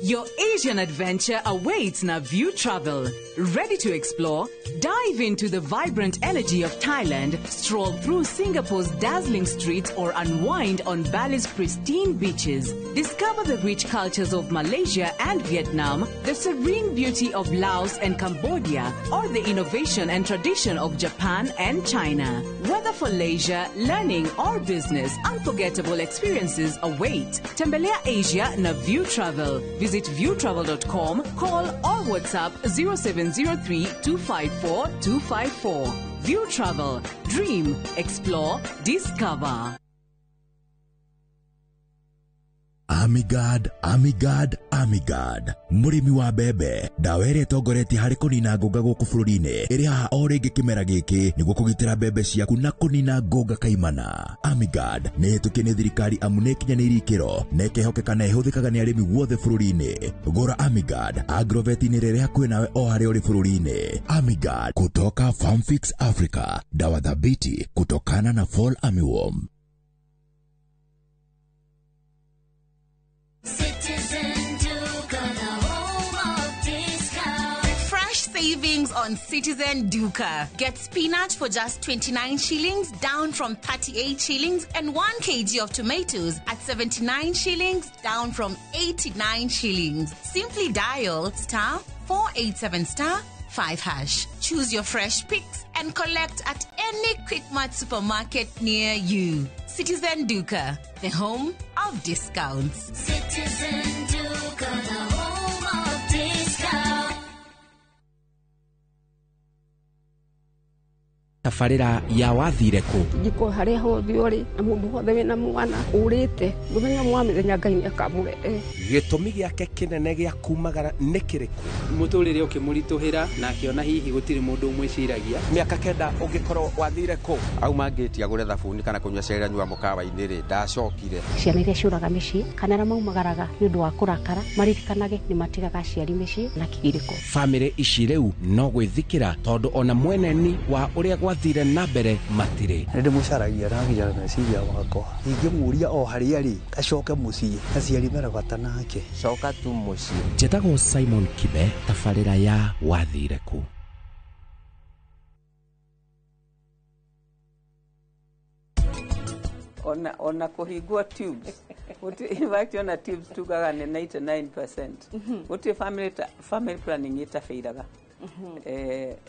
Your Asian adventure awaits na View Travel. Ready to explore? Dive into the vibrant energy of Thailand, stroll through Singapore's dazzling streets, or unwind on Bali's pristine beaches. Discover the rich cultures of Malaysia and Vietnam, the serene beauty of Laos and Cambodia, or the innovation and tradition of Japan and China. Whether for leisure, learning, or business, unforgettable experiences await. Tembelea Asia na View Travel. Visit viewtravel.com, call or WhatsApp 0703 254 254. View Travel. Dream, explore, discover. Amigad, Amigad, Amigad, mũrĩmi wa mbembe, ndawa ĩrĩa ĩtongoretie harĩ kũnina ngũnga gũkũ bũrũri-inĩ ĩrĩ haha o rĩngĩ kĩmera gĩkĩ nĩguo kũgitĩra mbembe ciaku na kũnina ngũnga kaimana. Amigad nĩ ĩhĩtũkie nĩ thirikari amu nĩ ĩkinyanĩirie ikĩro na ĩkehokeka na ĩhũthĩkaga nĩ arĩmi guothe bũrũri-inĩ. Gũra Amigad Agrovet-inĩ rĩrĩ hakuhĩ nawe o harĩa ũrĩ bũrũri-inĩ. Amigad kutoka Farmfix Africa, dawa thabiti kutokana na Fall Armyworm. Citizen Duka, the home of discount. Fresh savings on Citizen Duka. Get spinach for just 29 shillings, down from 38 shillings, and 1 kg of tomatoes at 79 shillings, down from 89 shillings. Simply dial star 487 star 5 hash. Choose your fresh picks and collect at any Quickmart supermarket near you. Citizen Duka, the home of of discounts. Citizen Duka, the home of discount. Tabarĩra ya wathire kũ? Njiko harĩa hothe ũrĩ na mũndũ wothe wĩna mwana ũrĩte mũthenya wa mĩthenya Ngai nĩakamũrehe. Gĩtũmi gĩake kĩnene gĩa kumagara nĩ kĩrĩkũ? Mũtũrĩre ũkĩmũritũhĩra na akĩona hihi gũtirĩ mũndũ ũmwĩciragia. Mĩaka 9 ũngĩkorwo wathire kũ? Auma ngĩti agũre thabuni kana kũnyua cai anyua mũkawa-inĩ rĩ, ndacokire. Ciana iria ciũraga mĩciĩ kana arĩa maumagaraga nĩ ũndũ wa kũrakara maririkanage nĩ matigaga aciari mĩciĩ na kĩgirĩko. Bamĩrĩ ici rĩu no gwĩthikĩra tondũ ona mweneni wa ũrĩa gwathire na mbere matirĩ. Nĩ ndĩmũcaragia na nginya meciria makwa ingĩmũria o harĩa arĩ acoke mũciĩ aciari mena bata nake. Coka tu mũciĩ. Njĩtagwo Simon Kibe, tabarĩra ya wathire kũ. Ona kũhingwo tubes. In fact, ona tubes tugaga nĩ 99%. Gũtirĩ family planning ĩtabĩiraga.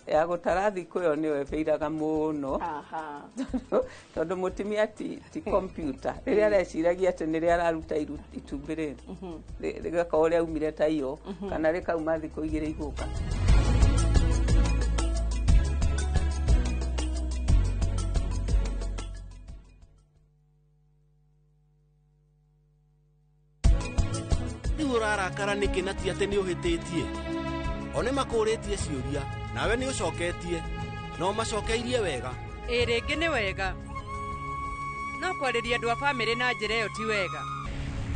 Ya gũtara thikũ ĩyo nĩyo ĩbĩiraga mũno tondũ mũtumia ti computer rĩrĩa areciragia atĩ nĩrĩa araruta itumbĩ rĩ rĩgakorwo rĩaumire ta iyo kana rĩkauma thikũ 2 igũka. Rĩu ũrarakara nĩkĩ na ti atĩ nĩ ũhĩtĩtie? O nĩ makũrĩtie ciũria nawe nĩ ũcoketie no macokeirie wega. Ĩ rĩngĩ nĩ wega no kwarĩria andũ a bamĩrĩ na njĩra ĩyo ti wega.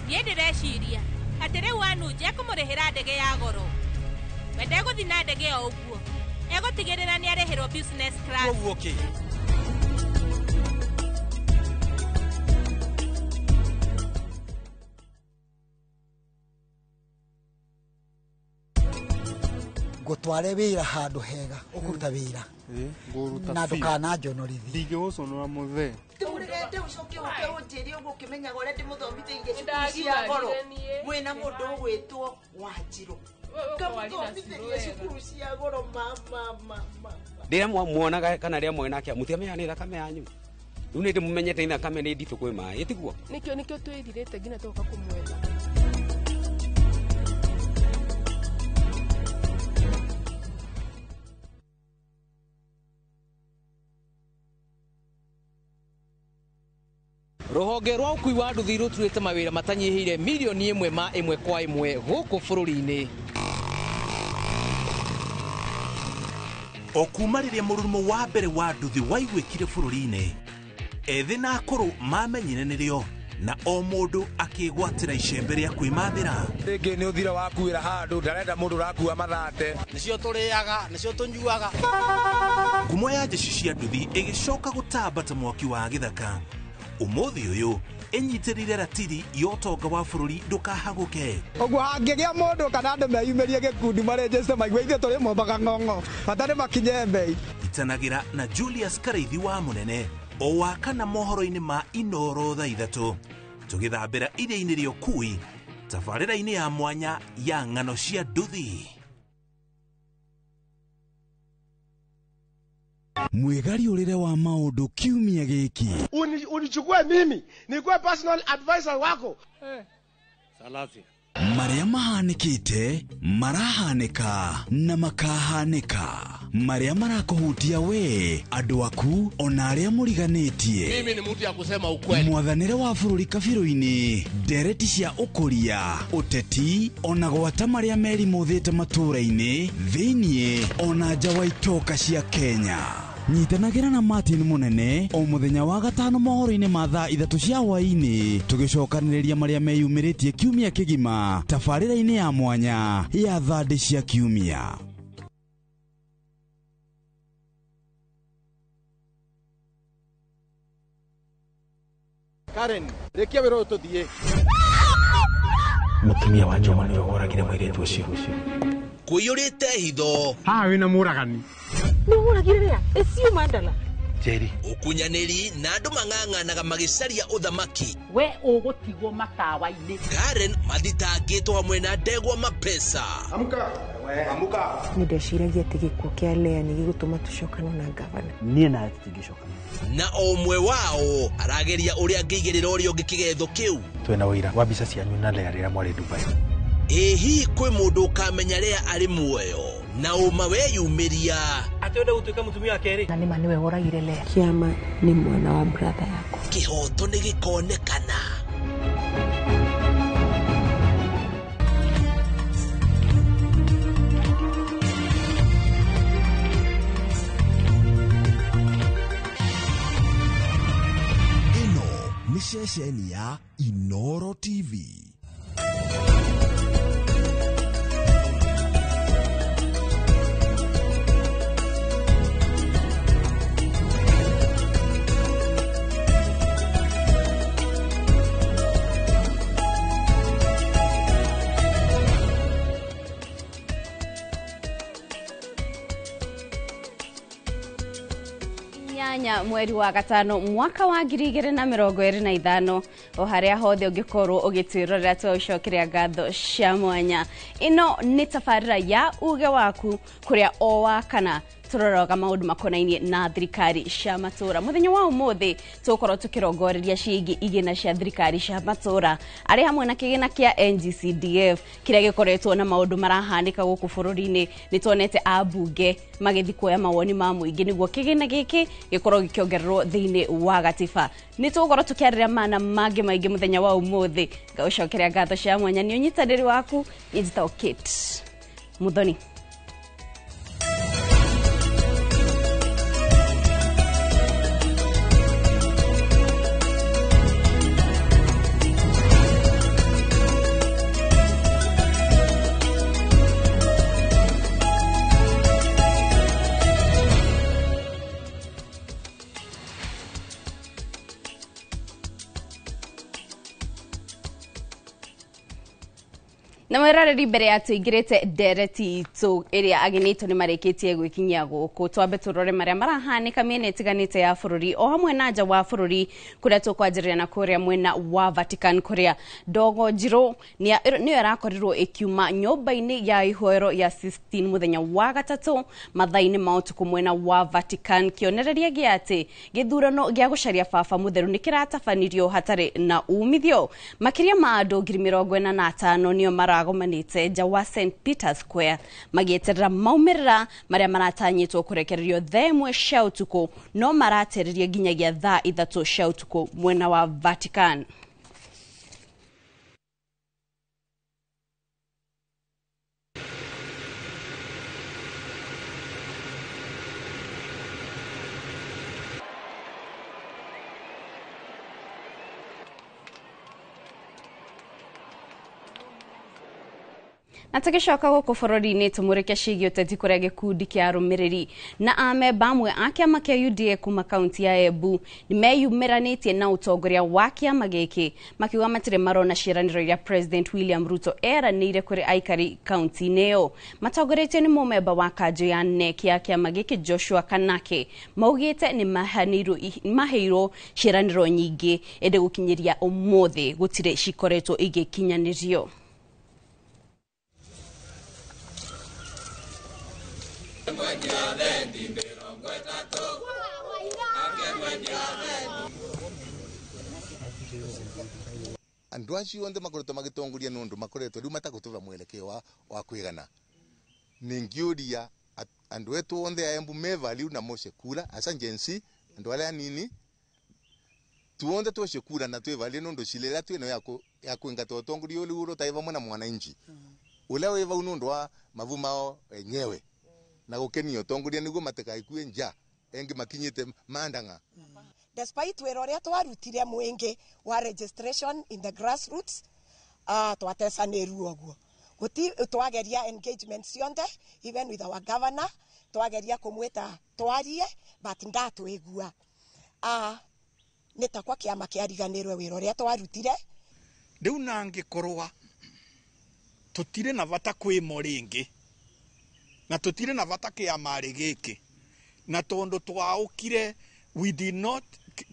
Niĩ ndĩreciria atĩ rĩu Anunje ekũmũrĩhĩra ndege ya goro. We ndegũthiĩ na ndege o ũguo, egũtigĩrĩra nĩ arĩhĩrwo business class. Ũguo kĩ? Ngũtware wĩra handũ hega ũkũruta wĩra na ndũkananjonorithie. Ndingĩgũconora mũthee. Tũrĩrete ũcoke ũke ũnjĩre ũguo ũkĩmenyaga ũrĩa ndĩmũthomithĩirie cukuru cia goro mwĩna mũndũ ũgwĩtwo Wanjirũ ngamũthomithĩria cukuru cia goro mama. Rĩrĩa muonaga kana rĩrĩa mwĩ nake mũtiamenyaga nĩ thakame yanyu. Rĩu nĩ ndĩmũmenyete nĩ thakame nĩ nditũ kwĩ maĩ tiguo? Nĩkĩo twĩrirĩte nginya tũgoka kũmwetha. Rũhonge rwa ũkui wa nduthi rũturĩte mawĩra matanyihĩire mirioni 1 ma 1 kwa 1 gũkũ bũrũri-inĩ. O kuma rĩrĩa mũrurumo wa mbere wa nduthi waiguĩkire bũrũri-inĩ, ethĩ na akũrũ mamenyire nĩrĩo na o mũndũ akĩgwatĩra icembe rĩa kwĩmathĩra. Rĩngĩ nĩ ũthire wakuĩra handũ ndarenda mũndũ ũrakua mathate. Nĩcio tũrĩaga nĩcio tũnyuaga. Ngumo ya njeci cia nduthi ĩgĩcoka gũtamba ta mwaki wa gĩthaka. Ũmũthĩ ũyũ ĩnyitĩrĩire ratiri ya ũtonga wa bũrũri ndũkahagũke. Ũguo hangĩgĩa mũndũ kana andũ meyumĩrie gĩkundi marĩnjĩte maigue ithuĩ tũrĩ mombaga ng'ong'o bata nĩ makinye mbei. Itanagĩra na Julius Karaithi wa Mũnene o wa kana mohoro-inĩ ma Inoro thaa 3 tũgĩthambĩra iria-inĩ rĩa ũkui tabarĩra-inĩ ya mwanya ya ng'ano cia nduthi. Mwĩgariũrĩre wa maũndũ kiumia gĩkĩ. Unichukue mimi nikuwe personal advisor wako. Salasia. Marĩa mahanĩkĩte marahanĩka na makahanĩka, marĩa marakũhutia we, andũ aku ona arĩa mũriganĩtie. Mimi ni mtu ya kusema ukweli. Mwathanĩre wa bũrũri kabirũ-inĩ, ndereti cia ũkũria, ũteti ona gwata marĩa merimũthĩte matũũra-inĩ thĩiniĩ ona nja wa itoka cia Kenya. Nyitanagĩra na Martin Mũnene o mũthenya wa gatano mohoro-inĩ ma thaa 3 cia hwaĩ-inĩ tũgĩcokanĩrĩria marĩa meyumĩrĩtie kiumia kĩgima tabarĩra-inĩ ya mwanya ya thandĩ cia kiumia. Karen, rĩkia wĩra ũyũ tũthiĩ. Mũtumia wa Njoma nĩwe woragire mũirĩtu ũcio. Kũiyũrĩte hitho. Haha wĩna mũragani. Nĩ ũragire rĩa? Ĩcio mandala. Njeri. Ũkunyanĩri na andũ mang'ang'anaga magĩcaria ũthamaki. We ũgũtigwo matawa-inĩ. Karen mathitangĩtwo hamwe na ndegwa mapesa. Amka. Amuka. Nĩ ndeciragia atĩ gĩkuũ kĩa Lea nĩ gĩgũtũma tũcokano na ngavana. Niĩ nawe tũtingĩcokana. Na o ũmwe wao arageria ũrĩa angĩigĩrĩra ũrĩa ũngĩ kĩgetho kĩu. Twĩna ũira wa mbica cianyu na Lea rĩrĩa mwarĩ Dubai. Ĩ hihi kwĩ mũndũ ũkamenya Lea arĩ muoyo na ũma weyumĩria? Atĩ wenda gũtuĩka mũtumia wa kerĩ? Na nĩma nĩwe woragire Lea. Kĩama nĩ mwana wa brother yakwa. Kĩhoto nĩ gĩkonekana. Ĩno nĩ ceceni ya Inoro TV. Inyanya mweri wa gatano mwaka wa 2025 o haria hothe ũngĩkorwo ũgĩtwĩrorera twaũcokeria ngatho cia mwanya. Ĩno nĩ tabarĩra ya uge waku kũrĩa o wa kana tũroraga maũndũ makonainie na thirikari cia matũra. Mũthenya wa ũmũthĩ tũgũkorwo tũkĩrongoreria ciĩgiĩ igĩna cia thirikari cia matũra arĩ hamwe na kĩgĩna kĩa NGCDF kĩrĩa gĩkoretwo na maũndũ marahanĩka gũkũ bũrũri-inĩ. Nĩ tuonete ambunge magĩthiĩ kuoya mawoni ma mũingĩ nĩguo kĩgĩna gĩkĩ gĩkorwo gĩkĩongererwo thĩinĩ wa gatiba. Nĩ tũgũkorwo tũkĩarĩrĩria mana mangĩ maingĩ mũthenya wa ũmũthĩ. Ngaũcokeria ngatho cia mwanya nĩ ũnyitanĩri waku. Niĩ njĩtagwo Kate Muthoni. Na mwĩroreri mbere ya tũingĩrĩte ndereti itũ ĩrĩa ageni aitũ nĩ marĩkĩtie gwĩkinyia gũkũ, twambe tũrore marĩa marahanĩka mĩena ĩtiganĩte ya bũrũri o hamwe na nja wa bũrũri, kũrĩa tũkwanjĩrĩria na kũrĩa mwena wa Vatican kũrĩa ndogo njirũ nĩyo ĩrakorirwo ĩkiuma nyũmba-inĩ ya ihoero ya Sistine mũthenya wa gatatũ mathaa-inĩ ma ũtukũ mwena wa Vatican, kĩonereria gĩa atĩ gĩthurano gĩa gũcaria baba mũtheru nĩ kĩratabanirio hatarĩ na umithio. Makĩria ma andũ 45,000 nĩo maragomanĩte nja wa St Peter's Square magĩeterera maumĩrĩra marĩa maratanyĩtwo kũrekererio thaa ĩmwe cia ũtukũ, no maratereria nginyagia thaa 3 cia ũtukũ mwena wa Vatican. Na tũgĩcoka gũkũ bũrũri-inĩ tũmũrĩke ciĩgiĩ ũteti kũrĩa gĩkundi kĩa arũmĩrĩri na amemba amwe a kĩama kĩa UDA kuma kaunti ya Embu nĩmeyumĩranĩtie na ũtongoria wa kĩama gĩkĩ makiuga matirĩ marona ciĩranĩro iria President William Ruto eranĩire kũrĩ aikari kaunti-inĩ ĩyo. Matongoretio nĩ mũmemba wa kanjũ ya NEC ya kĩama gĩkĩ Joshua Kanake maugĩte nĩ maheirwo ciĩranĩro nyingĩ ĩndĩ gũkinyĩria ũmũthĩ gũtirĩ cikoretwo igĩkinyanĩrio. Andu acio onthe makoretwo magitongoria nundu makoretwo riu matagutuva mwelekeo wa kwigana. Ningiuria andu etu onthe a Embu mevaliu na moshe kura asa njensi andu aria anini tuonthe twoshe kura na twevalie nundu cilira twino ya kuingata utongoria uri uro tai vamwe na mwananchi uria wi vau nundu wa mavu mao enyewe na gukenia utongoria niguo matikaikue nja engi makinyite mandanga. Despite wĩra ũrĩa twarutire mwingi wa registration in the grassroots, twatecanĩrwo ũguo. Twageria engagement cionthe, even with our governor, twageria kũmwĩta twarie, but ndatwĩgua. Nĩ ta kwa kĩama kĩariganĩrwe wĩra ũrĩa twarutire. Rĩu nangĩkorwa tũtirĩ na bata kwĩmo rĩngĩ na tũtirĩ na bata kĩama gĩkĩ na tondũ twaũkire we did not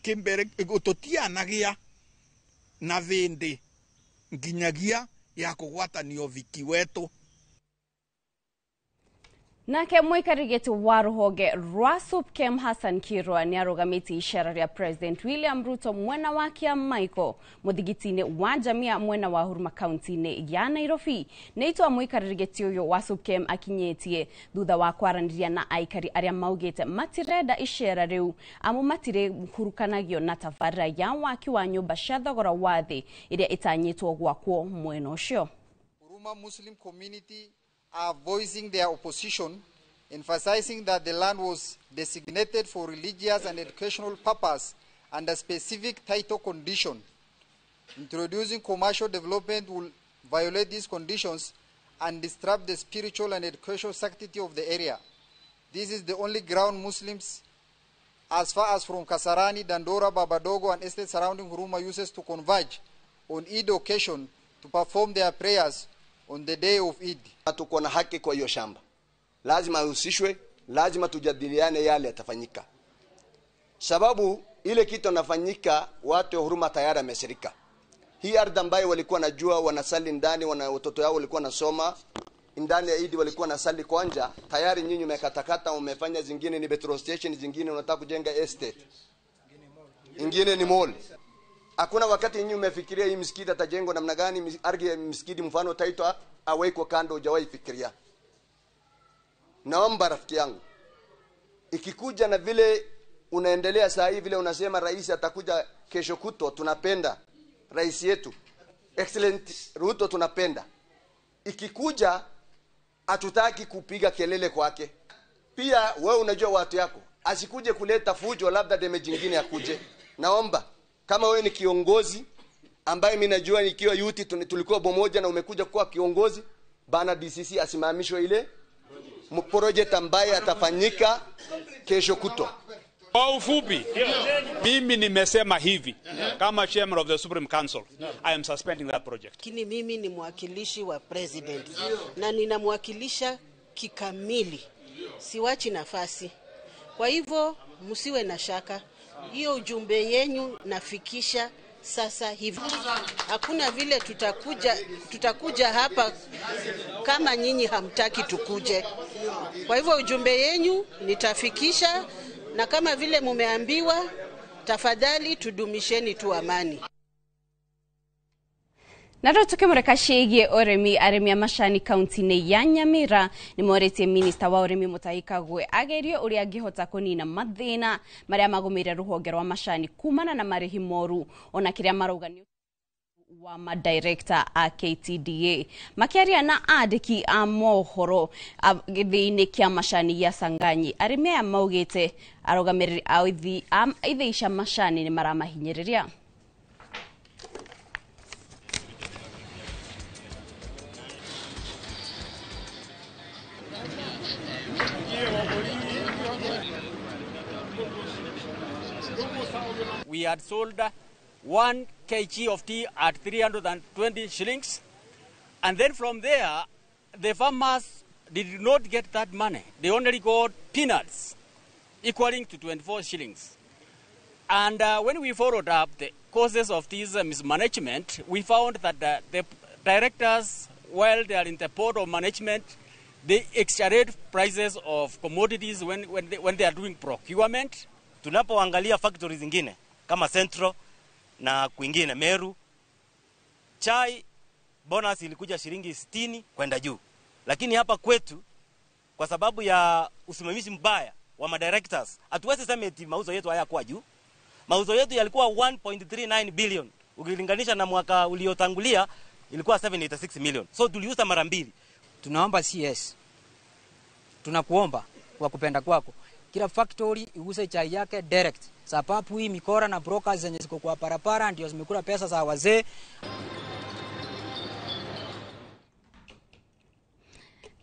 kimbere tũtianagia na vindi nginyagia ya kũgwatanio viki wetu. Nake mũikarĩri gĩtĩ wa rũhonge rwa SUPKEM Hassan Kirwa nĩ arũgamĩtie icera rĩa President William Ruto mwena wa Kĩamaiko mũthigiti-inĩ wa Jamia mwena wa Huruma kaunti-inĩ ya Nairobi. Nĩ itua mũikarĩri gĩtĩ ũyũ wa SUPKEM akinyĩtie thutha wa kwaranĩria na aikari arĩa maugĩte matirenda icera rĩu amu matirĩhurukanagio na tabarĩra ya waki wa nyũmba cia thogora wa thĩ ĩrĩa ĩtanyĩtwo gwakwo mwena ũcio. Huruma Muslim community are voicing their opposition, emphasizing that the land was designated for religious and educational purpose under specific title condition. Introducing commercial development will violate these conditions and disrupt the spiritual and educational sanctity of the area. This is the only ground Muslims as far as from Kasarani, Dandora, Babadogo, and estates surrounding Huruma uses to converge on Eid occasion to perform their prayers on the day of Eid. Tuko na haki kwa hiyo shamba, lazima ahusishwe, lazima tujadiliane yale yatafanyika, sababu ile kitu inafanyika, watu wa Huruma tayari wamesirika. Hii ardhi ambayo walikuwa najua wanasali ndani, wana watoto yao walikuwa nasoma ndani ya Eid, walikuwa nasali kwanja, tayari nyinyi umekatakata, umefanya zingine ni petrol station, zingine unataka kujenga estate, ingine ni mall. Hakuna wakati nyinyi umefikiria hii msikiti atajengwa namna gani, ardhi ya msikiti mfano taitwa awekwa kando, hujawahi fikiria. Naomba rafiki yangu, ikikuja na vile unaendelea saa hii, vile unasema rais atakuja kesho kutwa, tunapenda rais yetu Excellent Ruto, tunapenda. Ikikuja hatutaki kupiga kelele kwake. Pia wewe unajua watu yako, asikuje kuleta fujo, labda damage nyingine akuje. Naomba kama wewe ni kiongozi ambaye mimi najua nikiwa yuti tulikuwa bomoja na umekuja kuwa kiongozi, bana DCC asimamishwe ile project ambaye atafanyika kesho kutwa. Kwa ufupi, mimi nimesema hivi kama chairman of the Supreme Council, I am suspending that project. Lakini mimi ni mwakilishi wa president na ninamwakilisha kikamili, siwachi nafasi. Kwa hivyo msiwe na shaka, hiyo ujumbe yenyu nafikisha sasa hivi. Hakuna vile tutakuja hapa kama nyinyi hamtaki tukuje. Kwa hivyo ujumbe yenyu nitafikisha, na kama vile mumeambiwa, tafadhali tudumisheni tu amani. Na rĩu tũkĩmũreka ciĩgiĩ ũrĩmi, arĩmi a macani kaunti-inĩ ya Nyamira nĩ morĩtie minista wa ũrĩmi Mutahi Kagwe agerie ũrĩa angĩhota kũnina mathĩna marĩa magũmĩire rũhonge rwa macani kumana na marĩhi moru ona kĩrĩa marauga nĩ wa madirekta a KTDA. Makĩaria na andĩki a mohoro gĩthĩi-inĩ kĩa macani gĩa Sanganyi, arĩmi aya maugĩte arũgamĩrĩri a ithĩi cia macani nĩ maramahinyĩrĩria. We had sold 1 kg of tea at 320 shillings. And then from there, the farmers did not get that money. They only got peanuts, equaling to 24 shillings. And when we followed up the causes of this mismanagement, we found that the directors, while they are in the board of management, they exaggerate prices of commodities when they are doing procurement. Tunapoangalia factories zingine kama Central na kwingine Meru, chai bonus ilikuja shilingi 60 kwenda juu. Lakini hapa kwetu kwa sababu ya usimamizi mbaya wa madirectors, hatuwezi sema eti mauzo yetu hayakuwa juu. Mauzo yetu yalikuwa 1.39 billion ukilinganisha na mwaka uliotangulia ilikuwa 786 million. So tuliuza mara mbili. Tunaomba CS, tunakuomba kwa kupenda kwako, kila factory iuze chai yake direct, sababu hii mikora na brokers zenye ziko kwa parapara ndio zimekula pesa za wazee.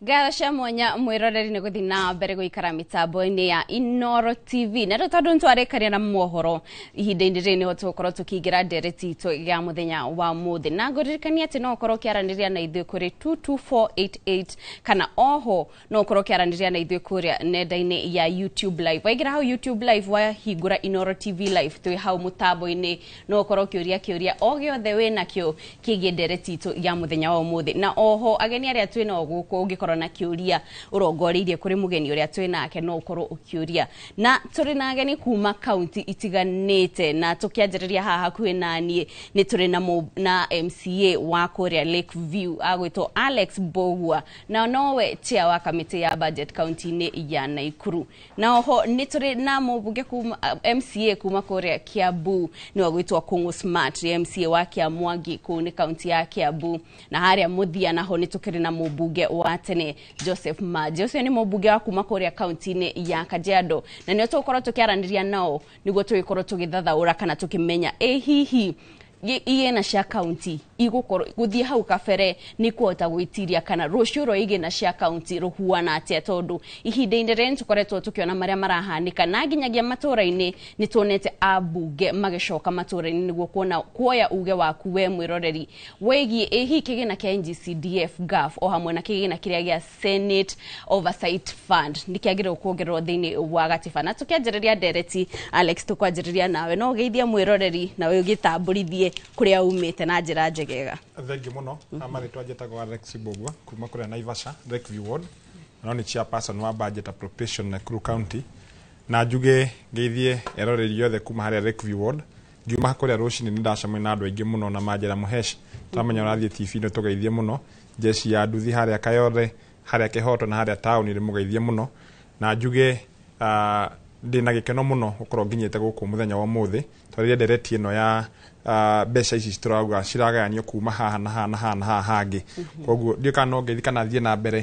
Ngatho cia mwanya mwiroreri nĩ gũthiĩ na mbere gũikara mĩtambo-inĩ ya Inooro TV. Na rĩu tondũ nĩtwarĩkaria na mohoro ihinda-inĩ rĩrĩ nĩho tũgũkorwo tũkĩingĩra ndereti itũ ya mũthenya wa mũthĩ, na ngũririkania atĩ no ũkorwo ũkĩaranĩria na ithuĩ kũrĩ 22488 kana oho no ũkorwo ũkĩaranĩria na ithuĩ kũrĩa nenda-inĩ ya YouTube Live. Waingĩra hau YouTube Live wahingũra Inooro TV Live twĩ hau mũtambo-inĩ, no ũkorwo ũkĩũria kĩũria o gĩothe wĩnakĩo kĩgiĩ ndereti itũ ya mũthenya wa ũmũthĩ. Na oho ageni arĩa twĩ nao gũkũ ũngĩkorwo ũngĩkorwo na kĩũria ũrongoreirie kũrĩ mũgeni ũrĩa twĩ nake no ũkorwo ũkĩũria. Na tũrĩ na ageni kuma kaunti itiganĩte, na tũkĩanjĩrĩria haha hakuhĩ na niĩ nĩ tũrĩ na MCA wa kũrĩa Lakeview agwĩtwo Alex Mbugua, na nowe chair wa kamĩtĩ ya budget kaunti-inĩ ya Naikuru. Na oho nĩ tũrĩ na mũmbunge kuma MCA kuma kũrĩa Kiambu nĩ wagwĩtwo Kung'u Smart, MCA wa Kiamwangi kũu nĩ kaunti ya Kiambu. Na harĩa mũthia naho nĩ tũkĩrĩ na mũmbunge wa tene Joseph Maji, ũcio nĩ mũmbunge wa kuma kũrĩa kaunti-inĩ ya Kajiado, na nĩo tũgũkorwo tũkĩaranĩria nao nĩguo tũgĩkorwo tũgĩthathaũra kana tũkĩmenya ĩ hihi igĩna cia kaunti igũkorwo gũthiĩ hau kabere nĩ kũhota gwĩtiria kana rũciũ rwa igĩna cia kaunti rũhuana atĩa, tondũ ihinda-inĩ rĩrĩ nĩtũkoretwo tũkĩona marĩa marahanĩka na nginyagia matũra-inĩ nĩ tuonete ambunge magĩcoka matũra-inĩ nĩguo kuona kuoya uge waku we mwĩroreri wĩgiĩ ĩ hihi kĩgĩna kĩa NGCDF GAF o hamwe na kĩgĩna kĩrĩa gĩa Senate Oversight Fund nĩ kĩagĩrĩirwo kuongererwo thĩinĩ wa gatiba. Na tũkĩanjĩrĩria ndereti, Alex, tũkwanjĩrĩria nawe, no ũgeithie mwĩroreri nawe ũgĩtambũrithie kũrĩa umĩte na njĩra njegega. Thengiũ mũno. Marĩtwa njĩtagwo Alex Mbugua kuma kũrĩa Naivasha Lakeview Ward, no nĩ chairperson wa budget appropriation Nakuru County. Na njuge ngeithie eroreri othe kuma harĩa Lakeview Ward. Ngiuma kũrĩa rũcinĩ nĩ ndacemania na andũ aingĩ mũno na manjĩra Mũhesh tamenya ũrathiĩ TV nĩ tũgeithie mũno, jeshi ya nduthi harĩa Kayore, harĩa Kĩhoto na harĩa taũni nĩ mũgeithie mũno. Na njuge ndĩna gĩkeno mũno gũkorwo nginyĩte gũkũ mũthenya wa ũmũthĩ twarĩrie ndereti ĩno ya mbeca ici tũrauga ciragayanio kuma haha na haha na haha na haha hangĩ. Koguo ndiũĩ kana no ngeithi kana thiĩ na mbere.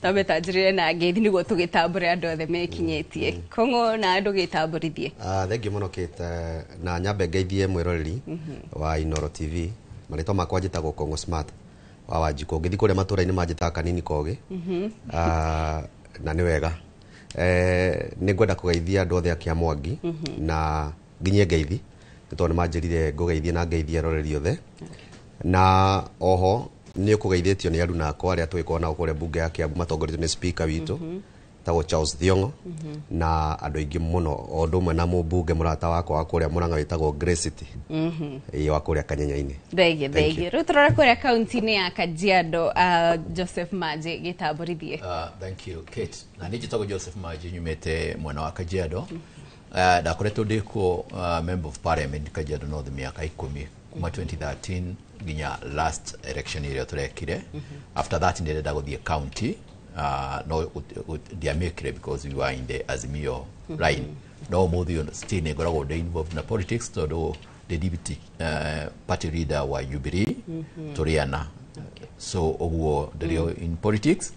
Twambe tanjĩrĩre na ngeithi nĩguo tũgĩtambũre andũ othe mekinyĩtie. Kũng'ũ na andũ gĩtambũrithie. Thengiũ mũno Kate, na nyambe ngeithie mwĩroreri wa Inooro TV. Marĩtwa makwa njĩtagwo Kũng'ũ Smart wa Wanjikũ. Ngĩthiĩ kũrĩa matũra-inĩ manjĩtaga Kanini Kogĩ. Na nĩ wega. Nĩ ngwenda kũgeithia andũ othe a Kĩamwangi na nginyie ngeithi nĩ tondũ nĩ manjĩrire ngũgeithie na ngeithie eroreri othe. Na oho nĩ ũkũgeithĩtio nĩ aruna akwa arĩa tũgĩkorwo nao kũrĩa mbunge ya Kiambu matongoretio nĩ speaker witũ tagwo Charles Thiong'o na andũ aingĩ mũno, o ũndũ ũmwe na mũmbunge mũrata wakwa wa kũrĩa Mũrang'a wĩtagwo Grace City wa kũrĩa Kanyenya-inĩ. Thengiũ, thengiũ. Rĩu tũrore kũrĩa kaunti-inĩ ya Kajiado, Joseph Maji gĩtambũrithie. Thank you Kate. Na niĩ njĩtagwo Joseph Maji nyumĩte mwena wa Kajiado. Ndakoretwo ndĩ kuo member of parliament Kajiado North mĩaka 10 kuma 2013 nginya last election ĩrĩa tũrekire. After that ndĩrenda gũthiĩ county, no ndiamĩkire because we were in the Azimio line. No ũmũthĩ still nĩ ngoragwo ndĩ involved na politics tondũ ndĩ deputy party leader wa Jubilee tũrĩ ana. So ũguo ndĩrĩ in politics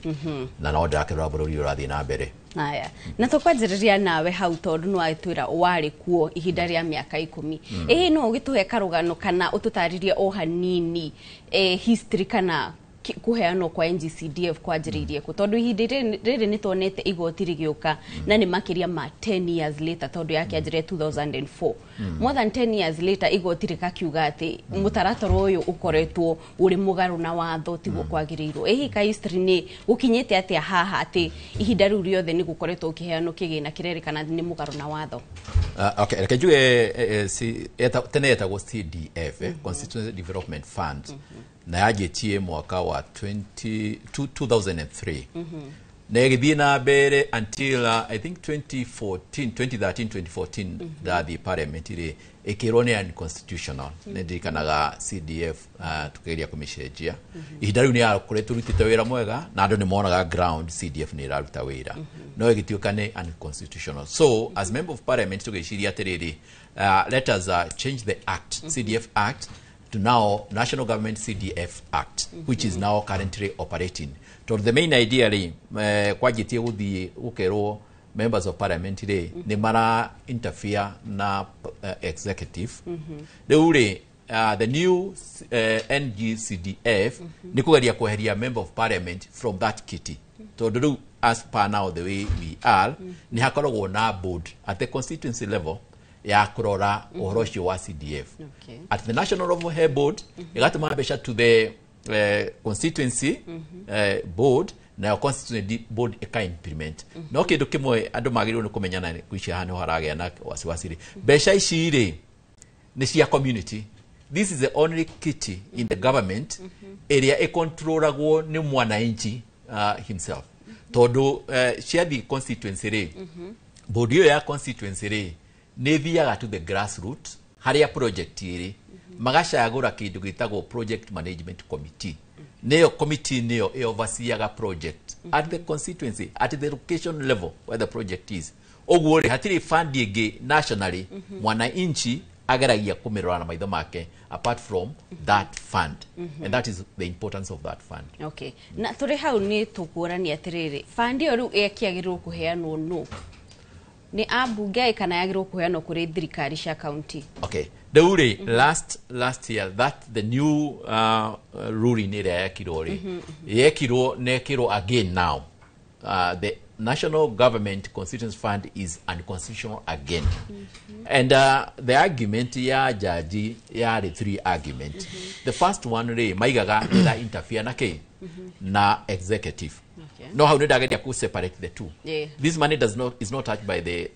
na no ndĩrakĩrora bũrũri ũrathiĩ na mbere. Aya, na tũkwanjĩrĩria nawe hau tondũ nĩ watwĩra warĩ kuo ihinda rĩa mĩaka 10. Ĩ no ũgĩtũhe karũgano kana ũtũtarĩrie o hanini history kana kũheanwo kwa NGCDF kwanjĩrĩirie kũ, tondũ ihinda rĩrĩ nĩ tuonete igoti rĩgĩũka na nĩ makĩria ma 10 years later, tondũ yakĩanjĩrĩria 2004. More than 10 years later igoti rĩkakiuga atĩ mũtaratara ũyũ ũkoretwo ũrĩ mũgarũ na watho tiguo kwagĩrĩirwo. Ĩ hihi ka history nĩ gũkinyĩte atĩa haha atĩ ihinda rĩu rĩothe nĩ gũkoretwo ũkĩheanwo kĩgĩna kĩrerĩkana nĩ mũgarũ na watho? Okay, reke njuge tene yetagwo CDF, Constituency Development Fund, na yanjĩtie mwaka wa 2003 na ĩgĩthiĩ na mbere until I think 2014 2013 2014 ndathiĩ parliament rĩ ĩkĩrwo nĩ unconstitutional. Nĩ ndirikanaga CDF tũkĩgeria kũmĩcenjia. Ihinda rĩu nĩ yakoretwo rutĩte wĩra mwega na andũ nĩ monaga ground CDF nĩ ĩraruta wĩra, no ĩgĩtuĩka nĩ unconstitutional. So as member of parliament tũgĩciria atĩrĩrĩ, let us change the act, CDF Act, to now National Government CDF Act, which is now currently operating. So the main idea rĩ, kwanjĩtie gũthiĩ gũkerwo members of parliament rĩ nĩ mara interfere na executive. Rĩu rĩ the new NGCDF nĩ kũgeria kweheria member of parliament from that kitty, tondũ rĩu as per now the way we are nĩ hakoragwo na board at the constituency level ya kũrora ũhoro ũcio wa CDF. At the national level he board ĩgatũma mbeca to the constituency board, nayo constituency board ĩka implement. No kĩndũ kĩmwe andũ magĩrĩirwo nĩ kũmenya na kwicia haha nĩho haragĩa na wasiwasi rĩ, mbeca ici rĩ nĩ cia community. This is the only kitty in the government ĩrĩa ĩkontrolagwo nĩ mwananchi. himself tondu ciathiĩ constituency rĩ, board ĩyo ya constituency rĩ nĩ ĩthiaga to the grassroot harĩa project ĩrĩ, magacagũra kĩndũ gĩtagwo project management committee. Nĩyo committee nĩyo ĩoverseeaga project at the constituency, at the location level where the project is. Ũguo rĩ, hatirĩ fund ĩngĩ nationally mwananchi ageragia kũmĩrora na maitho make apart from that fund, and that is the importance of that fund. Okay, na tũrĩ hau nĩ tũkuorania atĩrĩrĩ, fund ĩyo rĩu ĩkĩagĩrĩirwo kũheanwo nũ, nĩ ambunge kana yagĩrĩirwo kũheanwo kũrĩ thirikari cia county? Okay, rĩu rĩ, last year that the new ruling ĩrĩa yekirwo rĩ, yekirwo na ĩkĩrwo again now, the national government constituency fund is unconstitutional again. And the argument ya jaji yarĩ three argument. The first one rĩ, maigaga nĩ interfere na kĩ na executive. No hau nĩ ndageria ku separate the two. This money does not is not touched by the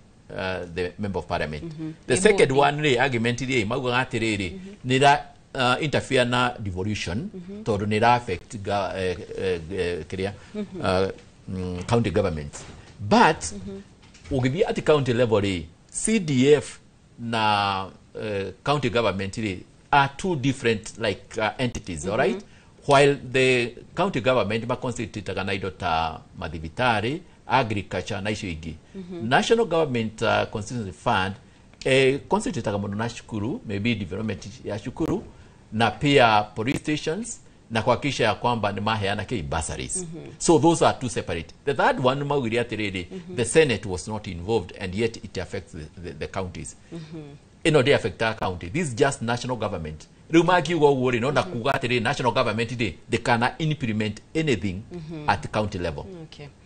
member of parliament. The Nĩ second board. one rĩ, argument rĩ, maugaga atĩrĩrĩ, nĩ ra interfere na devolution tondũ nĩ ra affect kĩrĩa county governments. But ũgĩthiĩ at county level rĩ, CDF na county government rĩ are two different like entities, all right? While the county government maconstitutaga na indo ta mathibitarĩ, agriculture na icio ingĩ, national government constituency fund concentrataga mũno na cukuru, maybe development ya cukuru na pia police stations na kuhakikisha ya kwamba nĩ maheana kĩ bursaries. So those are two separate. The third one maugire atĩrĩrĩ, the senate was not involved and yet it affects the counties. Ĩno ndĩ affectaga county, this is just national government. Rĩu makiuga ũguo rĩ, no na kuga atĩrĩrĩ, national government rĩ ndĩkana implement anything at county level,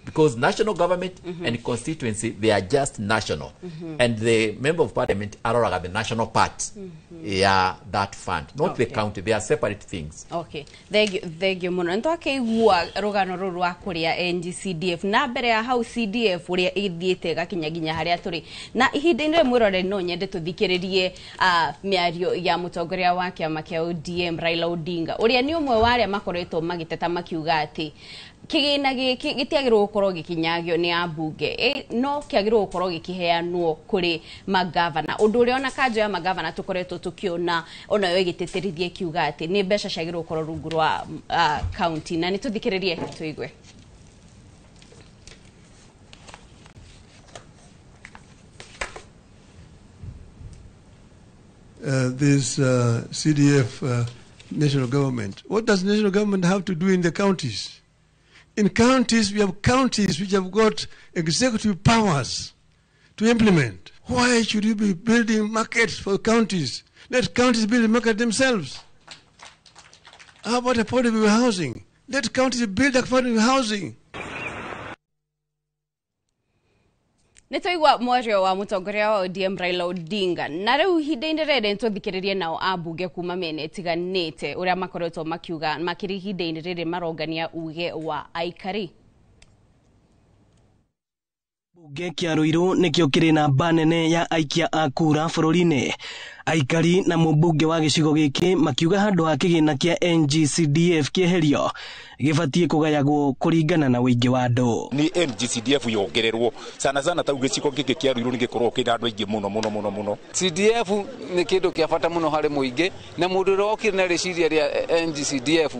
because national government and constituency, they are just national, and the member of parliament aroraga the national part ya that fund, not the county. They are separate things. Okay, thengio, thengio mũno. Nĩ twakĩigua rũgano rũrũ rwa kũrĩa NGCDF na mbere ya hau CDF ũrĩa ĩthiĩte ĩgakinya nginya harĩa tũrĩ na ihinda-inĩ rĩmwe. Mwĩroreri, no nyende tũthikĩrĩrie mĩario ya mũtongoria wa kĩama kĩa ODM Raila Odinga, ũrĩa nĩ ũmwe wa arĩa makoretwo magĩteta makiuga atĩ kĩgĩna gĩkĩ gĩtiagĩrĩirwo gũkorwo gĩkinyagio nĩ ambunge, no kĩagĩrĩirwo gũkorwo gĩkĩheanwo kũrĩ magavana, ũndũ ũrĩa ona kanjo ya magavana tũkoretwo tũkĩona onayo ĩgĩtĩtĩrithia ĩkiuga atĩ nĩ mbeca ciagĩrĩirwo gũkorwo rungu rwa county. Na nĩ tũthikĩrĩrie tũigue. This CDF national government. What does national government have to do in the counties? In counties, we have counties which have got executive powers to implement. Why should you be building markets for counties? Let counties build the market themselves. How about affordable housing? Let counties build affordable housing. Nĩ twaigua mwario wa mũtongoria wa ODM Raila Odinga, na rĩu ihinda-inĩ rĩrĩ nĩ tũthikĩrĩrie nao ambunge kuma mĩena ĩtiganĩte ũrĩa makoretwo makiuga makĩria ihinda-inĩ rĩrĩ marongania uge wa aikari. Mbunge kĩa Ruiru nĩkĩo kĩrĩ namba nene ya aikia a kura bũrũri-inĩ. Aikari na mũmbunge wa gĩcigo gĩkĩ makiuga handũ ha kĩgĩna kĩa NGCDF kĩeherio, gĩbatiĩ kũgayagwo kũringana na ũingĩ wa andũ. Ni NGCDF yongererwo sana sana tau gĩcigo gĩkĩ kĩa Ruiru nĩ gĩkoragwo kĩna andũ aingĩ mũno mũno mũno mũno. CDF nĩ kĩndũ kĩa bata mũno harĩ mũingĩ, na mũndũ ũrĩa okire na rĩciria rĩa NGCDF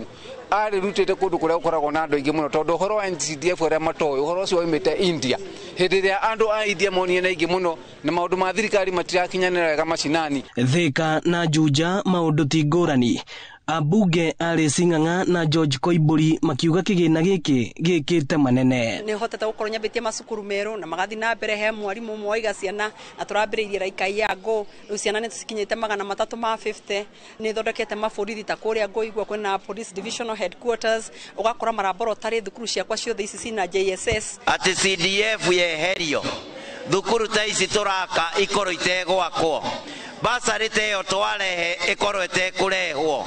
arĩrutĩte kũndũ kũrĩa gũkoragwo na andũ aingĩ mũno, tondũ ũhoro wa NGCDF arĩa matoĩ, ũhoro ũcio waumĩte India. Hĩndĩ ĩrĩa andũ a India monire nĩ aingĩ mũno na maũndũ ma thirikari matirakinyanĩra wega macinani. Thika na Juja maũndũ ti ngũrani. Ambunge Alice Ng'ang'a na George Koimburi makiuga kĩgĩna gĩkĩ gĩkĩte manene. Nĩ hotete gũkorwo nyambĩtie macukuru merũ na magathi na mbere, he mwarimũ ũmwe waiga ciana na tũrambĩrĩirie Raikai ya Ngũ, rĩu ciana nĩ cikinyĩte 350. Nĩ thondekete maborithi ta kũrĩa Ngũigua kwĩna police divisional headquarters, ũgakora maraborotary thukuru ciakwa ciothe ici cina JSS. Atĩ CDF yeherio, thukuru ta ici tũraka ikorwo itegwakwo, basarĩ ta ĩyo twarehe ĩkorwo ĩtekũrehwo,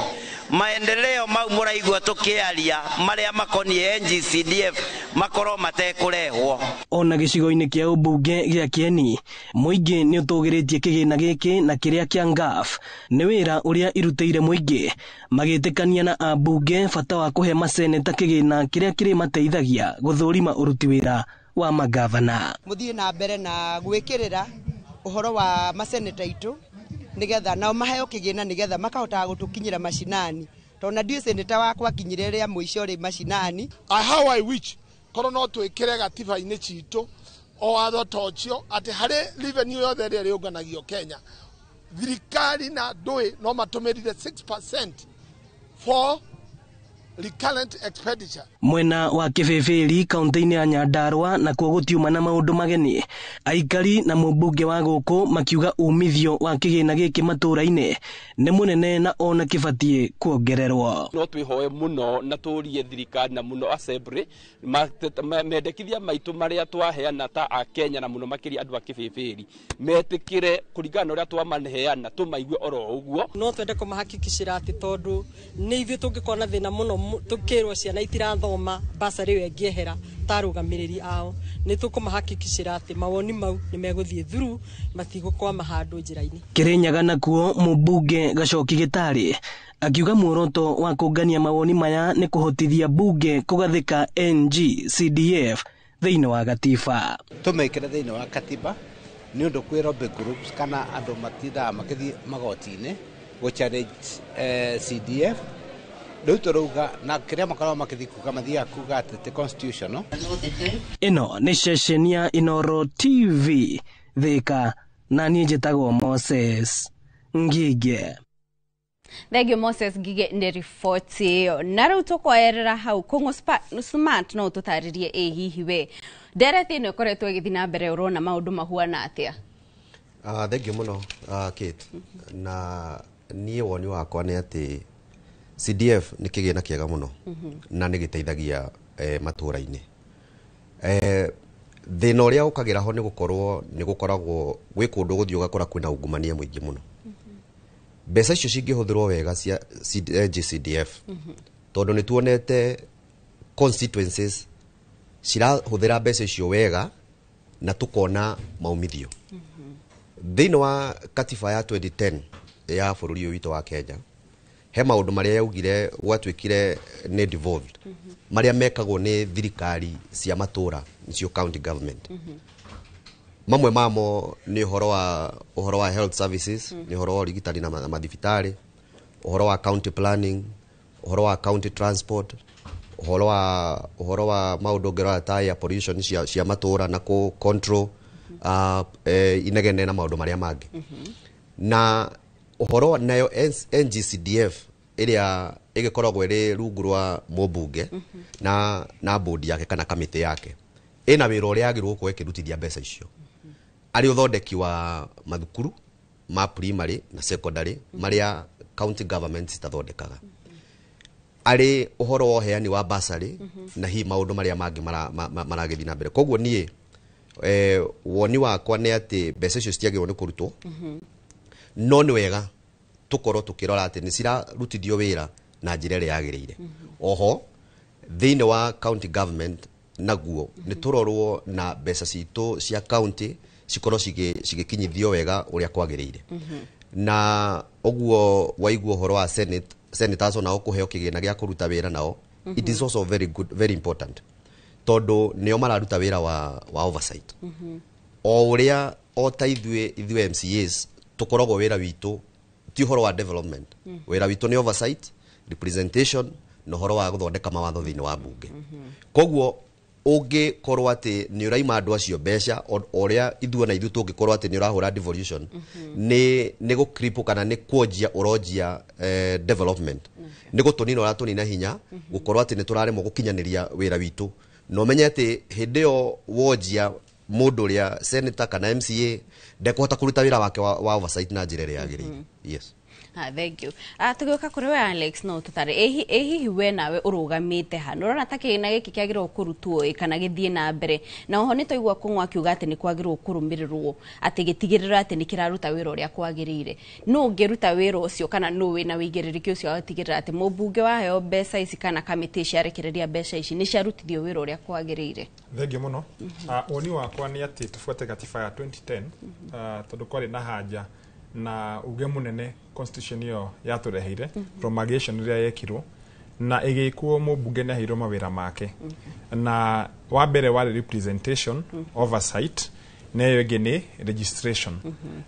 maendeleo mau mũraigua tũkĩaria marĩa makoniĩ NGCDF Makorwo matekũrehwo. Ona gĩcigo-inĩ kĩa ũmbunge gĩa Kieni, mũingĩ nĩ ũtũgĩrĩtie kĩgĩna gĩkĩ na kĩrĩa kĩa NGAAF nĩ wĩra ũrĩa irutĩire mũingĩ, magĩtĩkania na ambunge bata wa kũhe maseneta kĩgĩna kĩrĩa kĩrĩmateithagia gũthũrima ũruti wĩra wa magavana. Mũthiĩ na mbere na gwĩkĩrĩra ũhoro wa maseneta itũ nĩgetha nao maheo kĩgĩna nĩgetha makahotaga gũtũkinyĩra macinani, tondũ na ndiũĩ seneta wakwa akinyire rĩa mũico rĩ macinani. How I wish korwo no twĩkĩre gatiba-inĩ citũ o watho ta ũcio atĩ harĩ revenue yothe ĩrĩa ĩrĩũnganagio Kenya, thirikari na ndũĩ no matũmĩrire 6% for recurrent expenditure. Mwena wa Kĩbĩbĩri kaunti-inĩ ya Nyandarua nakuo gũtiuma na maũndũ mageni, aikari na mũmbunge wa gũkũ makiuga umithio wa kĩgĩna gĩkĩ matũũra-inĩ nĩ mũnene na ona kĩbatiĩ kuongererwo. No twĩhoe mũno na tũrie thirikari na mũno assembly mendekithia maitũ marĩa twaheana ta a Kenya na mũno makĩria andũ a Kĩbĩbĩri metĩkĩre kũringana na ũrĩa twamaheana tũmaigue oro ũguo. No twende kũmahakikicĩra atĩ tondũ nĩ ithuĩ tũngĩkorwo na thĩna mũno tukirwo ciana itirathoma basarĩ ĩyo ĩngĩehera ta arũgamĩrĩri ao, nĩ tũkũmahakikicĩra atĩ mawoni mau nĩ megũthiĩ through, matigũkwama handũ njĩra-inĩ. Kĩrĩnyaga nakuo mũmbunge Gacoki Gĩtarĩ akiuga muoroto wa kũngania mawoni maya nĩ kũhotithia bunge kũgathĩka NG-CDF thĩinĩ wa gatiba. Tũmĩkĩre thĩinĩ wa katiba nĩ ũndũ kwĩ lobby groups kana andũ matindaga makĩthiĩ magoti-inĩ gũ challenge CDF. Rĩu tũrauga na kĩrĩa makoragwo makĩthiĩ kuga mathiaga kuga atĩ ti constitutional. Ĩno nĩ ceceni ya Inooro TV Thika, na niĩ njĩtagwo Moses Ngige. Thank you Moses Ngige nĩ riboti ĩyo. Na rĩu tũkwoerera hau Kũng'ũ Smart no ũtũtarĩrie ĩ hihi we ndereti ĩno ĩkoretwo ĩgĩthiĩ na mbere ũrona maũndũ mahuana atĩa? Thank you mũno Kate. Na niĩ woni wakwa nĩ atĩ CDF nĩ kĩgĩna kĩega mũno na nĩ gĩteithagia matũũra-inĩ. Thĩna ũrĩa ũkagĩra ho nĩ gũkorwo nĩ gũkoragwo gwĩ kũndũ gũthiĩ ũgakora kwĩna ungumania mũingĩ mũno. Mbeca icio cingĩhũthĩrwo wega cia GCDF, tondũ nĩ tuonete constituencies cirahũthĩra mbeca icio wega na tũkona maumithio. Thĩinĩ wa katiba ya 2010 ya bũrũri ũyũ witũ wa Kenya, he maũndũ marĩa yaugire gwatuĩkire nĩ devolved, marĩa mekagwo nĩ thirikari cia matũũra nĩcio county government. Mamwe mamo nĩ ũhoro wa health services, nĩ ũhoro wa ũrigitani na mathibitarĩ, ũhoro wa county planning, ũhoro wa county transport, ũhoro wa maũndũ ũngĩrora ta air pollution cia matũũra na kũ control inegene na maũndũ marĩa mangĩ. Na ũhoro nayo NGCDF ĩrĩa ĩgĩkoragwo ĩrĩ rungu rwa mũmbunge na board yake kana kamĩtĩ yake ĩna wĩra ũrĩa yagĩrĩirwo gũkorwo ĩkĩrutithia mbeca icio, arĩ ũthondeki wa mathukuru ma primary na secondary marĩa county government citathondekaga, arĩ ũhoro wa ũheani wa bursary na hihi maũndũ marĩa mangĩ maragĩthiĩ na mbere. Koguo niĩ woni wakwa nĩ atĩ mbeca icio citiagĩrĩirwo nĩ kũrutwo, no nĩ wega tũkorwo tũkĩrora atĩ nĩ cirarutithio wĩra na njĩra ĩrĩa yagĩrĩire. Oho thĩinĩ wa county government naguo nĩ tũrorwo na mbeca citũ cia county cikorwo cigĩkinyithio wega ũrĩa kwagĩrĩire. Na ũguo waigua ũhoro wa senators onao kũheo kĩgĩna gĩa kũruta wĩra nao, it is also very good, very important, tondũ nĩo mararuta wĩra wa oversight. O ũrĩa o ta ithuĩ MCAs tũkoragwo wĩra witũ ti ũhoro wa development, wĩra witũ nĩ oversight, representation na ũhoro wa gũthondeka mawatho thĩinĩ wa bunge. Koguo ũngĩkorwo atĩ nĩ ũraima andũ acio mbeca ũrĩa ithuĩ na ithuĩ tũngĩkorwo atĩ nĩ ũrahũra devolution, nĩ gũcripple kana nĩ kuonjia ũronjia development, nĩ gũtũnina ũratũnina hinya gũkorwo atĩ nĩ tũraremwo gũkinyanĩria wĩra witũ. Na ũmenye atĩ hĩndĩ ĩyo wonjia mũndũ ũrĩa senator kana MCA ndekũhota kũruta wĩra wake wa oversight na njĩra ĩrĩa yagĩrĩire. Yes. Ah, thank you. Ah, tũgĩũka kũrĩ we Alex, no tũtare ĩ hihi we nawe ũrũgamĩte ha nĩ ũrona ta kĩgĩna gĩkĩ kĩagĩrĩirwo kũrutwo ĩ kana gĩthiĩ na mbere? Na oho nĩ twaigua Kũng'ũ akiuga atĩ nĩ kwagĩrĩirwo kũrũmĩrĩrwo atĩ gĩtigĩrĩrwo atĩ nĩ kĩraruta wĩra ũrĩa kwagĩrĩire. Nũ ũngĩruta wĩra ũcio, kana nũ wĩna wĩigĩrĩrĩki ũcio wa gũtigĩrĩra atĩ mũmbunge waheo mbeca ici kana kamĩtĩ ciarekereria mbeca ici nĩ ciarutithio wĩra ũrĩa kwagĩrĩire? Thengiũ mũno. Woni wakwa nĩ atĩ tũbuate gatiba ya 2010, tondũ kwarĩ na haja na uge mũnene constitution ĩyo yatũreheire promulgation ĩrĩa yekirwo na ĩgĩkwo, mũmbunge nĩ aheirwo mawĩra make, na wa mbere warĩ representation, oversight, na ĩyo ĩngĩ nĩ registration.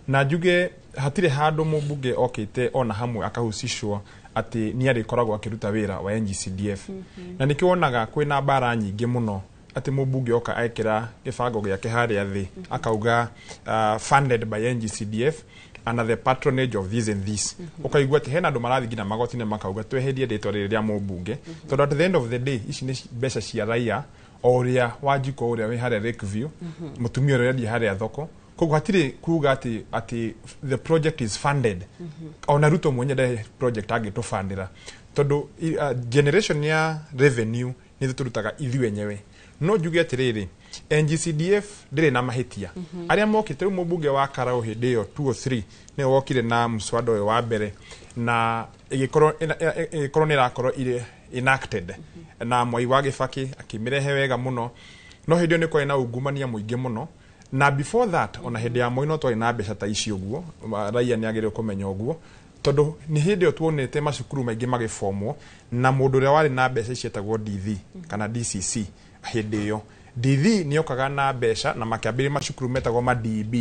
Na njuge hatirĩ handũ mũmbunge okĩte ona hamwe akahusishwo atĩ nĩ arĩkoragwo akĩruta wĩra wa NGCDF. Na nĩkĩo wonaga kwĩna mbara nyingĩ mũno atĩ mũmbunge oka ekĩra gĩbango gĩake harĩa thĩ akauga funded by NGCDF under the patronage of this and this. Ũkaigua atĩ hena andũ marathiĩ nginya magoti-inĩ makauga tweherie rĩtwa rĩrĩ rĩa mũmbunge, tondũ at the end of the day ici nĩ mbeca cia raia, o ũrĩa Wanjikũ ũrĩa wĩ harĩa Lakeview, mũtumia ũrĩa ũrendia harĩa thoko. Koguo hatirĩ kuga atĩ the project is funded. Ona Ruto mwenye ndarĩ project angĩtũbandĩra, tondũ generation ya revenue nĩ tũrutaga ithuĩ enyewe. No njuge atĩrĩrĩ, NGCDF ndĩrĩ na mahĩtia. Arĩa mokĩte rĩu, mũmbunge wa Karau hĩndĩ ĩyo 203 nĩwe wokire na mswada ũyũ wa mbere, na ĩgĩkorwo nĩ ĩrakorwo ĩrĩ enacted na Mwai wa Gĩbakĩ akĩmĩrehe wega mũno. No hĩndĩ ĩyo nĩ kwarĩ na ungumania mũingĩ mũno, na before that, ona hĩndĩ ya Moi no twarĩ na mbeca ta ici ũguo. Raia nĩ agĩrĩirwo kũmenya ũguo, tondũ nĩ hĩndĩ ĩyo tuonete macukuru maingĩ magĩbomwo, na mũndũ ũrĩa warĩ na mbeca ici etagwo DV kana DCC. Hĩndĩ ĩyo DV nĩ okaga na mbeca na makĩambĩrĩria macukuru metagwo ma DB.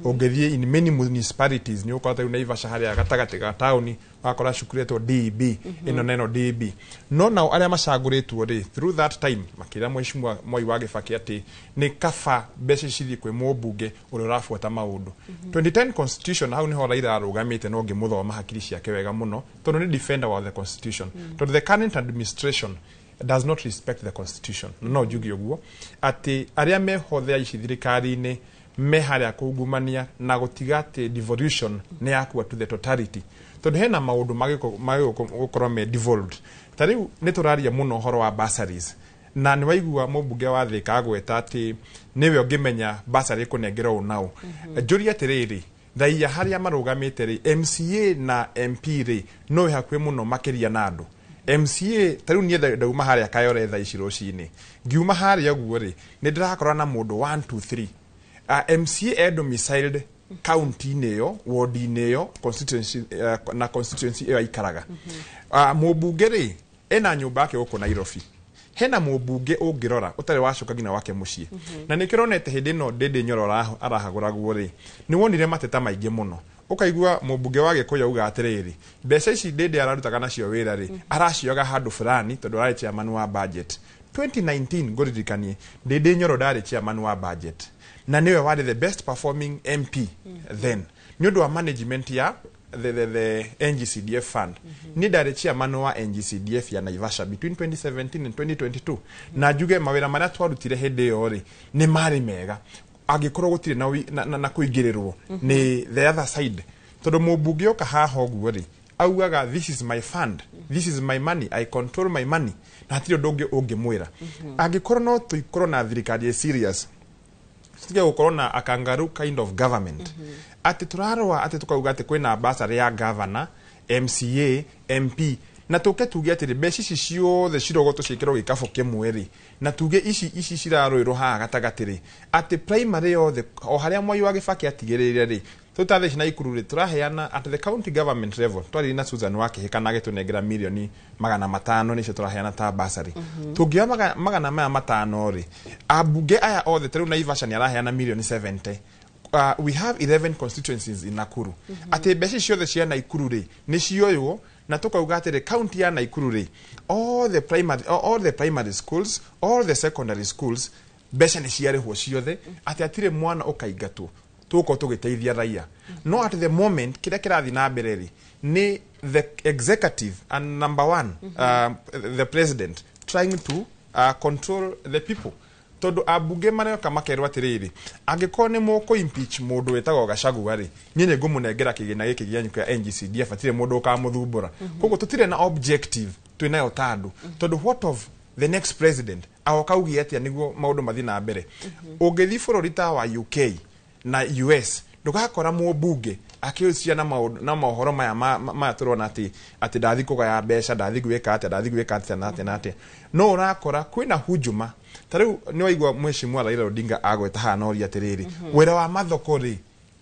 Ũngĩthiĩ in many municipalities nĩ ũkora, ta rĩu Naivasha harĩa gatagatĩ ga taũni ũgakora cukuru ĩtwo DB ĩno na ĩno DB. No nao arĩa macagũrĩtwo rĩ, through that time makĩra Mheshimiwa Moi wa Gĩbakĩ atĩ nĩ kaba mbeca ici cithiĩ kwĩ mũmbunge ũrĩa ũrabuata maũndũ. 2010 constitution, hau niho Raila arũgamĩte, no ngĩmũthoma hakiri ciake wega mũno, tondũ nĩ defender wa the constitution, tondũ the current administration does not respect the constitution. No njuge ũguo atĩ arĩa meho thaa ici thirikari-inĩ me harĩa kungumania na gũtiga atĩ devolution nĩ yakua to the totality, tondũ hena maũndũ magĩgũkorwo me devolved. Ta rĩu nĩ tũraria mũno ũhoro wa bursaries, na nĩ waigua mũmbunge wa Thĩka agweta atĩ nĩwe ũngĩmenya bursary ĩkũnengerwo ũũ na ũũ. Njũrie atĩrĩrĩ, raia harĩa marũgamĩte rĩ, MCA na MP rĩ, no wĩ hakuhĩ mũno makĩria na andũ. MCA ta rĩu niĩ ndauma harĩa Kayore thaa ici rũcinĩ, ngiuma harĩa ũguo rĩ, nĩ ndĩrakora na mũndũ 1 2 3. MCA e domiciled county-inĩ ĩyo, ward-inĩ ĩyo, constituency, na constituency ĩyo aikaraga. Mũmbunge rĩ, ena nyũmba yake gũkũ Nairobi. Hena mũmbunge ũngĩrora ũtarĩ wacoka nginya wake mũciĩ. Na nĩkĩo ũronete hĩndĩ ĩno Ndĩndĩ Nyoro arahagũragwo rĩ, nĩ wonire mateta maingĩ mũno, ũkaigua mũmbunge wa Gĩkũyũ auga atĩrĩrĩ, mbeca ici Ndĩndĩ ararutaga nacio wĩra rĩ, aracioga handũ fulani tondũ ararĩ chairman wa budget 2019. Ngũririkanie Ndĩndĩ Nyoro ndarĩ chairman wa budget, na nĩwe warĩ the best performing MP then nĩ ũndũ wa management ya the NGCDF fund. Niĩ ndarĩ chairman wa NGCDF ya Naivasha between 2017 and 2022, na njuge mawĩra marĩa twarutire hĩndĩ ĩyo rĩ, nĩ marĩ mega angĩkorwo gũtirĩ na, na kũingĩrĩrwo nĩ the other side, tondũ mũmbunge oka haha ũguo rĩ, augaga, "This is my fund, this is my money, I control my money," na hatirĩ ũndũ ũngĩ ũngĩmwĩra. Angĩkorwo no tũikorwo na thirikari ĩ serious, tutige gũkorwo na a kangaroo kind of government, atĩ tũrarũa atĩ tukauga atĩ kwĩna bursary ya governor, MCA, MP, na tũke tuge atĩrĩ, mbeca ici ciothe cirogotwo ciĩkĩrwo gĩkabũ kĩmwe rĩ, na tuge ici cirarũĩrwo haha gatagatĩ rĩ, atĩ primary yothe o harĩa Mwai wa Gĩbakĩ atigĩrĩire rĩ, tũta thaa ici Naikuru rĩ, tũraheana at the county government level. Twaririe na Susan Wakĩhĩka na agĩtũnengera mirioni 500, nĩcio tũraheana ta bursary. Tũngĩoya 500 rĩ, ambunge aya othe, ta rĩu Naivasha nĩ araheana mirioni 70. We have 11 constituencies in Nakuru. Atĩ mbeca ici ciothe cia Nakuru rĩ, nĩ cioywo na tukauga atĩrĩ, county ya Nakuru rĩ, all the primary schools, all the secondary schools, mbeca nĩ ciarĩhwo ciothe, atĩ hatirĩ mwana ũkaingatwo, tũgũkorwo tũgĩteithia raia. No at the moment kĩrĩa kĩrathiĩ na mbere rĩ, nĩ the executive and number one, the president trying to control the people. Tondu ambunge maroka makerwo atiriri, angĩkorwo nĩ mũkũ impeach mũndũ wĩtagwo Gachagua rĩ, niĩ nĩ ngũmũnengera kĩgĩna gĩkĩ gĩanyu kĩa NGCDF, hatirĩ mũndũ ũkamũthumbũra. Koguo tũtirĩ na objective twĩnayo ta andũ, tondũ what of the next president agoka auge atĩa nĩguo maũndũ mathiĩ na mbere? Ũngĩthiĩ bũrũri ta wa UK na US, ndũgakora mũmbunge akĩũcia na maũndũ na mohoro maya maya tũrona atĩ ndathi kũgaya mbeca, ndathi gwĩka atĩa, ndathi gwĩka atĩa na atĩa na atĩa. No ũrakora kwĩna hujuma. Ta rĩu nĩ waigua mheshimiwa Raila Odinga agweta haha noria atĩrĩrĩ, wĩra wa mathoko rĩ,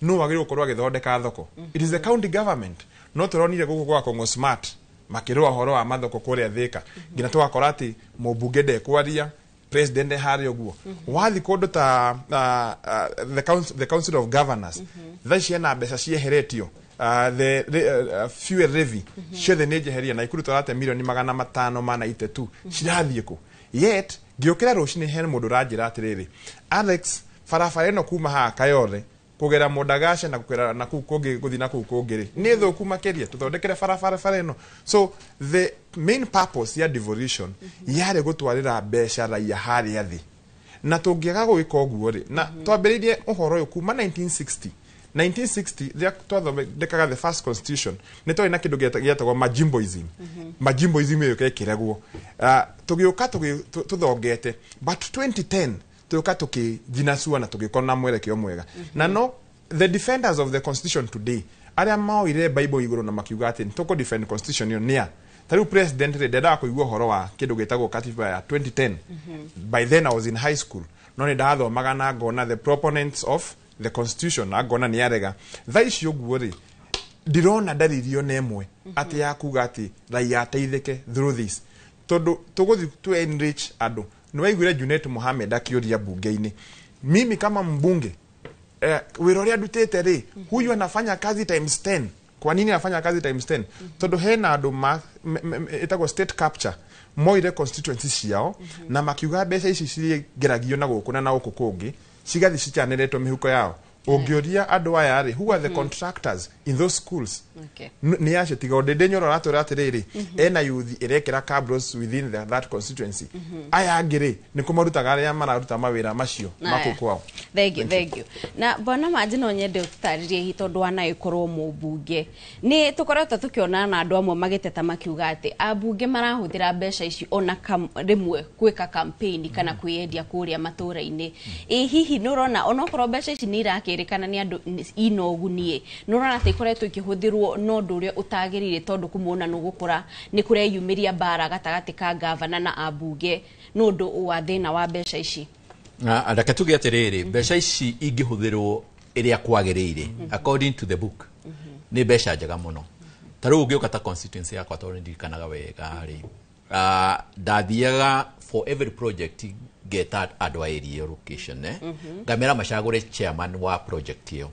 no wagĩrĩirwo gũkorwo agĩthondeka thoko? It is the county government. No tũronire gũkũ gwa Kongo Smart makĩrũa ũhoro wa mathoko kũrĩa Thĩka, nginya tũgakora atĩ mũmbunge ndekwaria, president harĩa ũguo. Wathi kũndũ ta the council of governors, thaa ici ena mbeca cieheretio, the fuel levy ciothe nĩ njeheria na ikuru tũrate milioni 592 cirathiĩ kũ? Yet ngĩũkĩra rũcinĩ he mũndũ ũranjĩra atĩrĩrĩ, "Alex, barabara ĩno kuma haha Kayole kũgera Mũndagaca na kũgera na kũu kũngĩ gũthiĩ na kũu kũngĩ rĩ, nĩ thũku makĩria, tũthondekere barabara bara ĩno." So the main purpose ya devolution yarĩ gũtwarĩra mbeca raia harĩa thĩ, na tũngĩaga gwĩka ũguo rĩ, na twambĩrĩirie ũhoro ũyũ kuma 1960. 1960 rĩrĩa twathondekaga the first constitution, nĩ twarĩ na kĩndũ gĩetagwo majimboism. Majimboism ĩyo ĩkĩregwo, tũgĩũka tũthongete, but 2010 tũgĩũka tũkĩnjinacua na tũgĩkorwo na mwerekeo mwega. Na no the defenders of the constitution today, arĩa maoire bible igũrũ na makiuga atĩ nĩ tũkũ defend constitution ĩyo, nĩa ta rĩu president rĩ, ndendaga kũigua ũhoro wa kĩndũ gĩtagwo katiba ya 2010. By then I was in high school, no nĩ ndathomaga na ngona the proponents of the constitution na ngona nĩ arega. Thaa ici ũguo rĩ, ndirona ndariri ona ĩmwe atĩ ya kuga atĩ raia ateithĩke through this, tondũ tũgũthiĩ to enrich andũ. Nĩ waiguire Junet Mohamed akĩũria mbunge-inĩ, "Mimi kama mbunge, wĩra ũrĩa ndutĩte rĩ, huyu anafanya kazi times 10. Kwa nini anafanya kazi times 10?" Tondũ hena andũ ĩtagwo state capture, moire constituency ciao na makiuga mbeca ici cirĩgeragio na gũkũ na gũkũ kũngĩ, cigathiĩ cicanĩrĩtwo mĩhuko yao. Ũngĩũria andũ aya rĩ, who are the contractors in those schools? Nĩ acio tiga Ndĩndĩ Nyoro aratwĩra atĩrĩrĩ, ena yuthi ĩrekĩra cabros within that constituency. Aya angĩ rĩ, nĩ kũmarutaga arĩa mararuta mawĩra macio makũ kwao. Thank you, thank you. Na bwana Manji, no nyende ũtũtarĩrie hihi, tondũ wanagĩkorwo mũmbunge, nĩ tũkoretwo tũkĩona na andũ amwe magĩteta makiuga atĩ ambunge marahũthĩra mbeca ici ona rĩmwe gwĩka campaign kana kwĩyendia kũrĩa matũũra-inĩ. Ĩ hihi nĩ ũrona onokorwo mbeca ici nĩ irakĩrĩkana nĩ andũ ina ũguni, nĩ ũrona atĩ ikoretwo ikĩhũthĩrwo na ũndũ ũrĩa ũtagĩrĩire? Tondũ kũmona nĩ ũgũkora nĩ kũreyumĩria mbara gatagatĩ ka gavana na ambunge nĩ ũndũ wa thĩna wa mbeca ici. Na reke tuge atĩrĩrĩ, mbeca ici ingĩhũthĩrwo ĩrĩa kwagĩrĩire according to the book, nĩ mbeca njega mũno. Ta rĩu ũngĩũka ta constituency yakwa, tondũ nĩ ndirikanaga wega rĩ, ndathiaga for every project ngeta andũ a area location, ngamera macagũre chairman wa project ĩyo.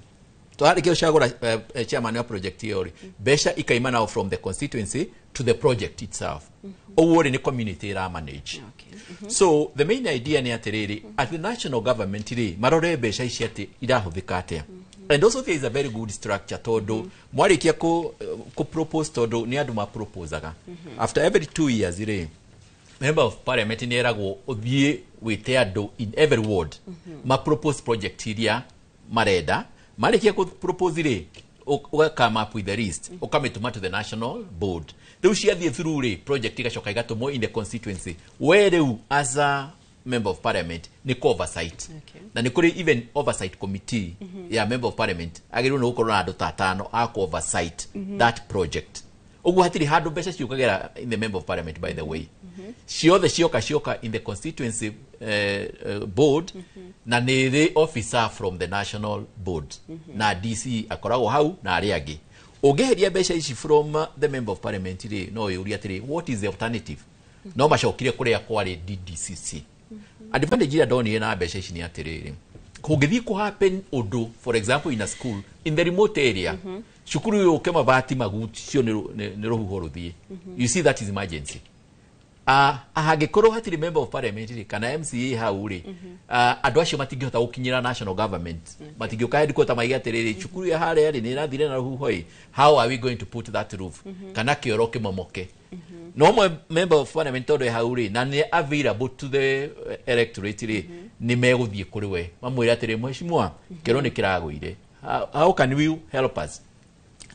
Twarĩkia gũcagũra chairman wa project ĩyo rĩ, mbeca ikaima nao from the constituency to the project itself. Ũguo rĩ, nĩ community ĩra manage. So the main idea nĩ atĩrĩrĩ, at the national government rĩ, marore mbeca ici atĩ irahũthĩka atĩa. And also there is a very good structure, tondũ mwarĩkia kũ propose, tondũ nĩ andũ maproposaga after every 2 years rĩ, member of parliament nĩ eragwo ũthiĩ wĩte andũ in every ward ma propose project iria marenda. Marĩkia kũ propose rĩ, ũga come up with the list, ũkamĩtũma to the national board. Rĩu ciathiĩ through rĩ, project igacoka igatũmwo in the constituency. We rĩu as a member of parliament nĩ kũ oversight, na nĩ kũrĩ even oversight committee ya member of parliament, agĩrĩirwo nĩ gũkorwo na andũ ta atano a kũ oversight that project. Ũguo hatirĩ handũ mbeca ciũkagĩra in the member of parliament. By the way, ciothe cioka in the constituency board, na nĩ rĩ officer from the national board na DC akoragwo hau na arĩa angĩ. Ũngĩeheria mbeca ici from the member of parliament rĩ, no ũyũrie atĩrĩ, what is the alternative? No macokire kũrĩa kwarĩ DDCC. Advantage ĩrĩa ndonire na mbeca ici nĩ atĩrĩrĩ, kũngĩthiĩ kũ happen ũndũ, for example in a school in the remote area, cukuru yũke mabati magucio nĩ rũhuho rũthiĩ, you see, that is emergency. Hangĩkorwo hatirĩ member of parliament rĩ kana MCA hau rĩ, andũ acio matingĩhota gũkinyĩra national government, matingĩũka headquarter maige atĩrĩrĩ, cukuru ya harĩa rĩ nĩ ĩrathire na rũhuho ĩ, how are we going to put that roof, kana kĩoro kĩmomoke. No mwe member of parliament tondũ e hau rĩ na nĩ available to the electorate rĩ, nĩ megũthiĩ kũrĩ we mamwĩre atĩrĩ, mheshimiwa, kĩoro nĩ kĩragũire, how can you help us?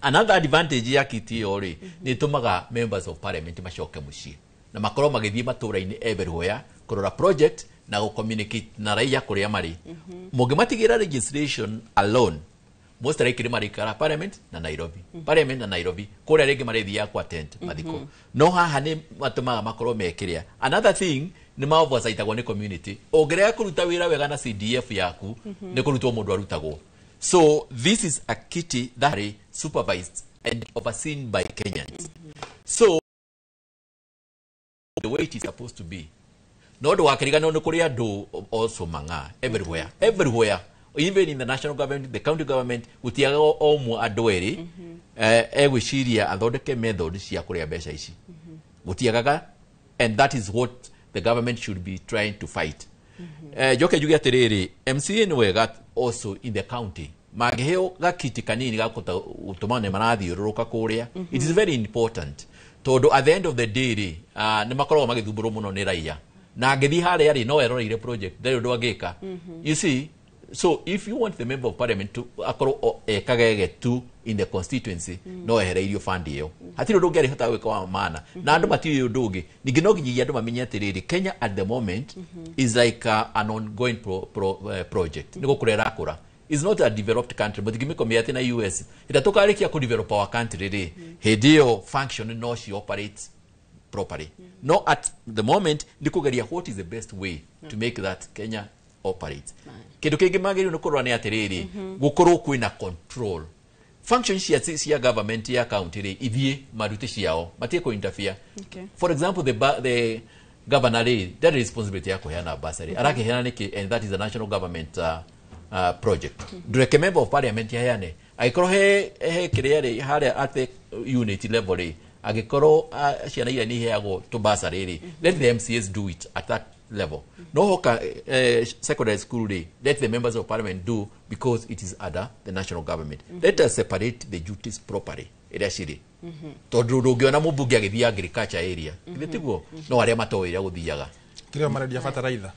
Another advantage ya kiti ĩyo rĩ, nĩ ĩtũmaga members of parliament macoke mũciĩ na makorwo magĩthiĩ matũra-inĩ everywhere kũrora project na gũ-communicate na raia kũrĩa marĩ. Mũngĩmatigĩra registration alone, most likely marĩikara parliament na Nairobi, parliament na Nairobi, kũrĩa rĩngĩ marĩthiaga kwa tent mathiko, no haha nĩ matũmaga makorwo mekĩrĩa. Another thing, nĩ ma oversight-agwo nĩ community. Ũngĩrega kũruta wĩra wega na CDF yaku, nĩ kũrutwo mũndũ arutagwo. So this is a kitty that is supervised and overseen by Kenyans, so the way it is supposed to be. No ndũgakĩriganĩrwo nĩ kũrĩ andũ also mang'a everywhere, everywhere, even in the national government, the county government, gũtiaga o ũmwe andũ erĩ egwĩciria athondeke method cia kũrĩa mbeca ici, gũtiagaga, and that is what the government should be trying to fight. Njoke njuge atĩrĩrĩ, MCA nĩ wega also in the county mangĩheo gakiti kanini ga gũtũma nĩ marathiũrũrũka kũrĩa. It is very important tondũ at the end of the day rĩ, nĩ makoragwo magĩthumbũrwo mũno nĩ raia, na angĩthiĩ harĩa rĩ, no eroreire project, ndarĩ ũndũ angĩka. You see, so if you want the member of parliament to akorwo ekagege tu in the constituency, no ehereirio fund ĩyo, hatirĩ ũndũ ũngĩ arĩhota gwĩka wa maana na andũ matiũĩ ũndũ ũngĩ. Ningĩ no nginyagia andũ mamenye atĩrĩrĩ, Kenya at the moment is like an ongoing project, nĩ gũkũra ĩrakũra, is not a developed country. Mũtingĩmĩkomia atĩ na US. Hĩndĩ ĩrĩa tũkarĩkia kũ-develop our country rĩ, hĩndĩ ĩyo function no ci operate properly. No at the moment nĩ kũgeria what is the best way to make that Kenya operate. Kĩndũ kĩngĩ magĩrĩirwo nĩ kũrora nĩ atĩrĩrĩ, gũkorwo kwĩna control function cia government ya county rĩ, ithiĩ marute ciao, matige kũ interfere. For example, the governor rĩ, ndarĩ responsibility ya kũheana bursary, arakĩheana nĩkĩ? And that is a national government project. Ndũreke member of parliament aheane. Angĩkorwo he kĩrĩa rĩ, harĩa at the unit level rĩ, angĩkorwo ciana iria nĩ iheagwo tũ bursary rĩ, let the MCAs do it at that level. No hoka secondary school rĩ, let the members of parliament do, because it is under the national government. Let us separate the duties properly ĩrĩa cirĩ, tondũ ndũngĩona mũmbunge agĩthiĩ agriculture area, githĩ tiguo? No arĩa matoĩ ũrĩa gũthiaga. Kĩrĩa marendia bataraitha.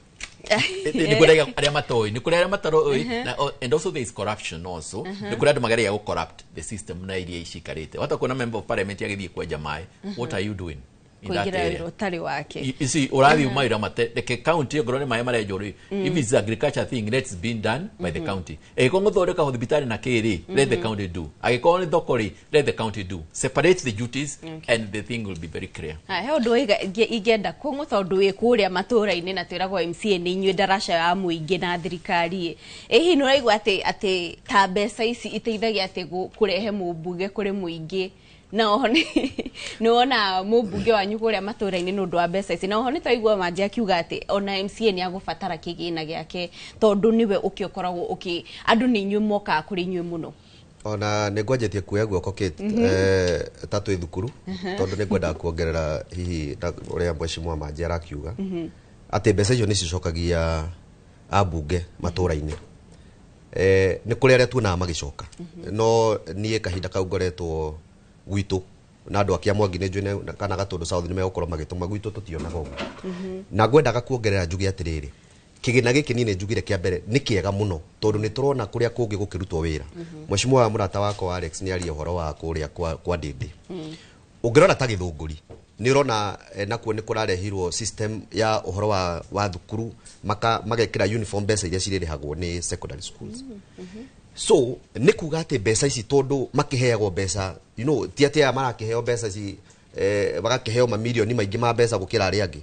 Nĩ kũrĩ arĩa matoĩ, nĩ kũrĩ arĩa mataroĩ, na and also there is corruption also. Nĩ kũrĩ andũ mageragia gũ corrupt the system na iria icikarĩte. Wata kuona member of parliament agĩthiĩ kwenja maĩ, what are you doing in that kũingĩra area? Wĩra ũtarĩ wake. You see, ũrathiĩ mawĩra mate, reke county, ongorwo nĩ maĩ marenjwo rĩ, if it's agriculture thing, let's be done by the county. Angĩkorwo gũthondeka thibitarĩ na kĩ rĩ, let the county do. Angĩkorwo nĩ thoko rĩ, let the county do. Separate the duties and the thing will be very clear. Ha, he ũndũ ingĩenda kũng'ũ tondũ wĩ kũrĩa matũra-inĩ na twĩragwo MCA nĩ inyuĩ ndaraca ya mũingĩ na thirikari ĩ. Ĩ hihi nĩ ũraigua atĩ ta mbeca ici iteithagia atĩ kũrehe mũmbunge kũrĩ mũingĩ, na oho nĩ wona mũmbunge wanyu kũrĩa matũra-inĩ nĩ ũndũ wa mbeca ici? Na oho nĩ twaigua Manji akiuga atĩ ona MCA nĩ agũbatara kĩgĩna gĩake tondũ nĩwe ũkĩũkoragwo ũkĩ andũ nĩ inyuĩ mokaga kũrĩ inyuĩ mũno. Ona nä ngwanjätie kuoya guoko Kate, ta twä thukuru, tondå nä ngwendaga kuongerera hihi na å rä a mheshimiwa Manji arakiuga, atä mbeca icio nä cicokagia ambunge matũra-inĩ. Nä kå rä arĩa tuonaga magĩcoka, no niĩ kahinda kau ngoretwo gwitũ na andũ akia Mwangi nĩ njũĩ kana Gatũndũ South nĩ megũkorwo magĩtũma gwitũ, tũtionaga ũguo. Na ngwendaga kuongerera njuge atĩrĩrĩ, kĩgĩna gĩkĩ niĩ nĩ njugire kĩa mbere nĩ kĩega mũno, tondũ nĩ tũrona kũrĩa kũngĩ gũkĩrutwo wĩra. Mheshimiwa wa mũrata wakwa Alex nĩ aria ũhoro wa kũrĩa kwa Ndĩndĩ. Ũngĩrora ta Gĩthũngũri, nĩ ũrona nakuo nĩ kũrarehirwo system ya ũhoro wa thukuru, magekĩra uniform mbeca iria cirĩrĩhagwo nĩ secondary schools. So nĩ kuga atĩ mbeca ici, tondũ makĩheagwo mbeca, ti atĩ aya marakĩheo mbeca ici, magakĩheo mamirioni maingĩ ma mbeca gũkĩra arĩa angĩ,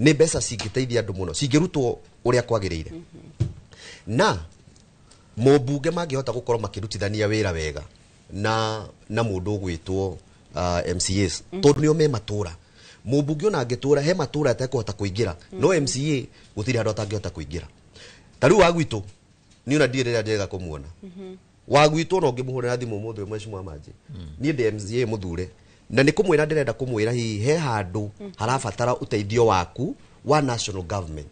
nĩ mbeca cingĩteithia andũ mũno cingĩrutwo ũrĩa kwagĩrĩire, na mũmbunge mangĩhota gũkorwo makĩrutithania wĩra wega na mũndũ ũgwĩtwo MCAs, tondũ nĩo me matũra. Mũmbunge ona angĩtũra he matũra atekũhota kũingĩra, no MCA gũtirĩ handũ atangĩhota kũingĩra. Ta rĩu wa gwitũ niĩ ona ndirĩ rĩrĩa ndĩrega kũmuona wa gwitũ, ona ũngĩmũhũrĩra thimũ ũmũthĩ, mheshimiwa Manji, niĩ ndĩ MCA mũthure. Na nĩ kũmwĩra ndĩrenda kũmwĩra hihi he handũ harabatara ũteithio waku wa national government,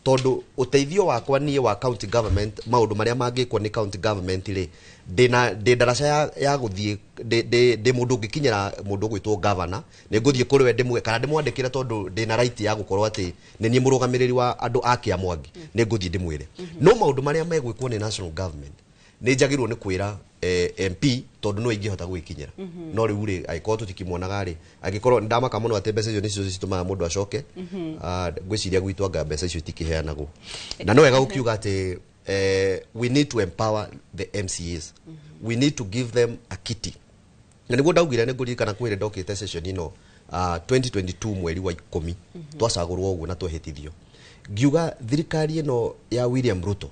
tondũ ũteithio wakwa niĩ wa county government, maũndũ marĩa mangĩkwo nĩ county government rĩ, ndĩna ndĩ ndaraca ya gũthiĩ ndĩ mũndũ ũngĩkinyĩra mũndũ ũgwĩtwo governor. Nĩ ngũthiĩ kũrĩ we ndĩmwe kana ndĩmwandĩkĩre, tondũ ndĩna right ya gũkorwo atĩ nĩ niĩ mũrũgamĩrĩri wa andũ a Kĩamwangi. Nĩ ngũthiĩ ndĩmwĩre, no maũndũ marĩa megwĩkwo nĩ national government nĩ njagĩrĩirwo nĩ kwĩra MP, tondũ no ingĩhota gwĩkinyĩra. No rĩu rĩ, angĩkorwo tũtikĩmuonaga rĩ, angĩkorwo ndamaka mũno atĩ mbeca icio nĩcio citũmaga mũndũ acoke. Ngwĩciria gwitũ anga mbeca icio itikĩheanagwo, na no wega gũkiuga atĩ we need to empower the MCAs. We need to give them a kitty, na nĩguo ndaugire nĩ ngũririkana kwĩrĩ ndokĩte session ĩno 2022 mweri wa 10, twacagũrwo ũguo na twehĩtithio, ngiuga thirikari ĩno ya William Ruto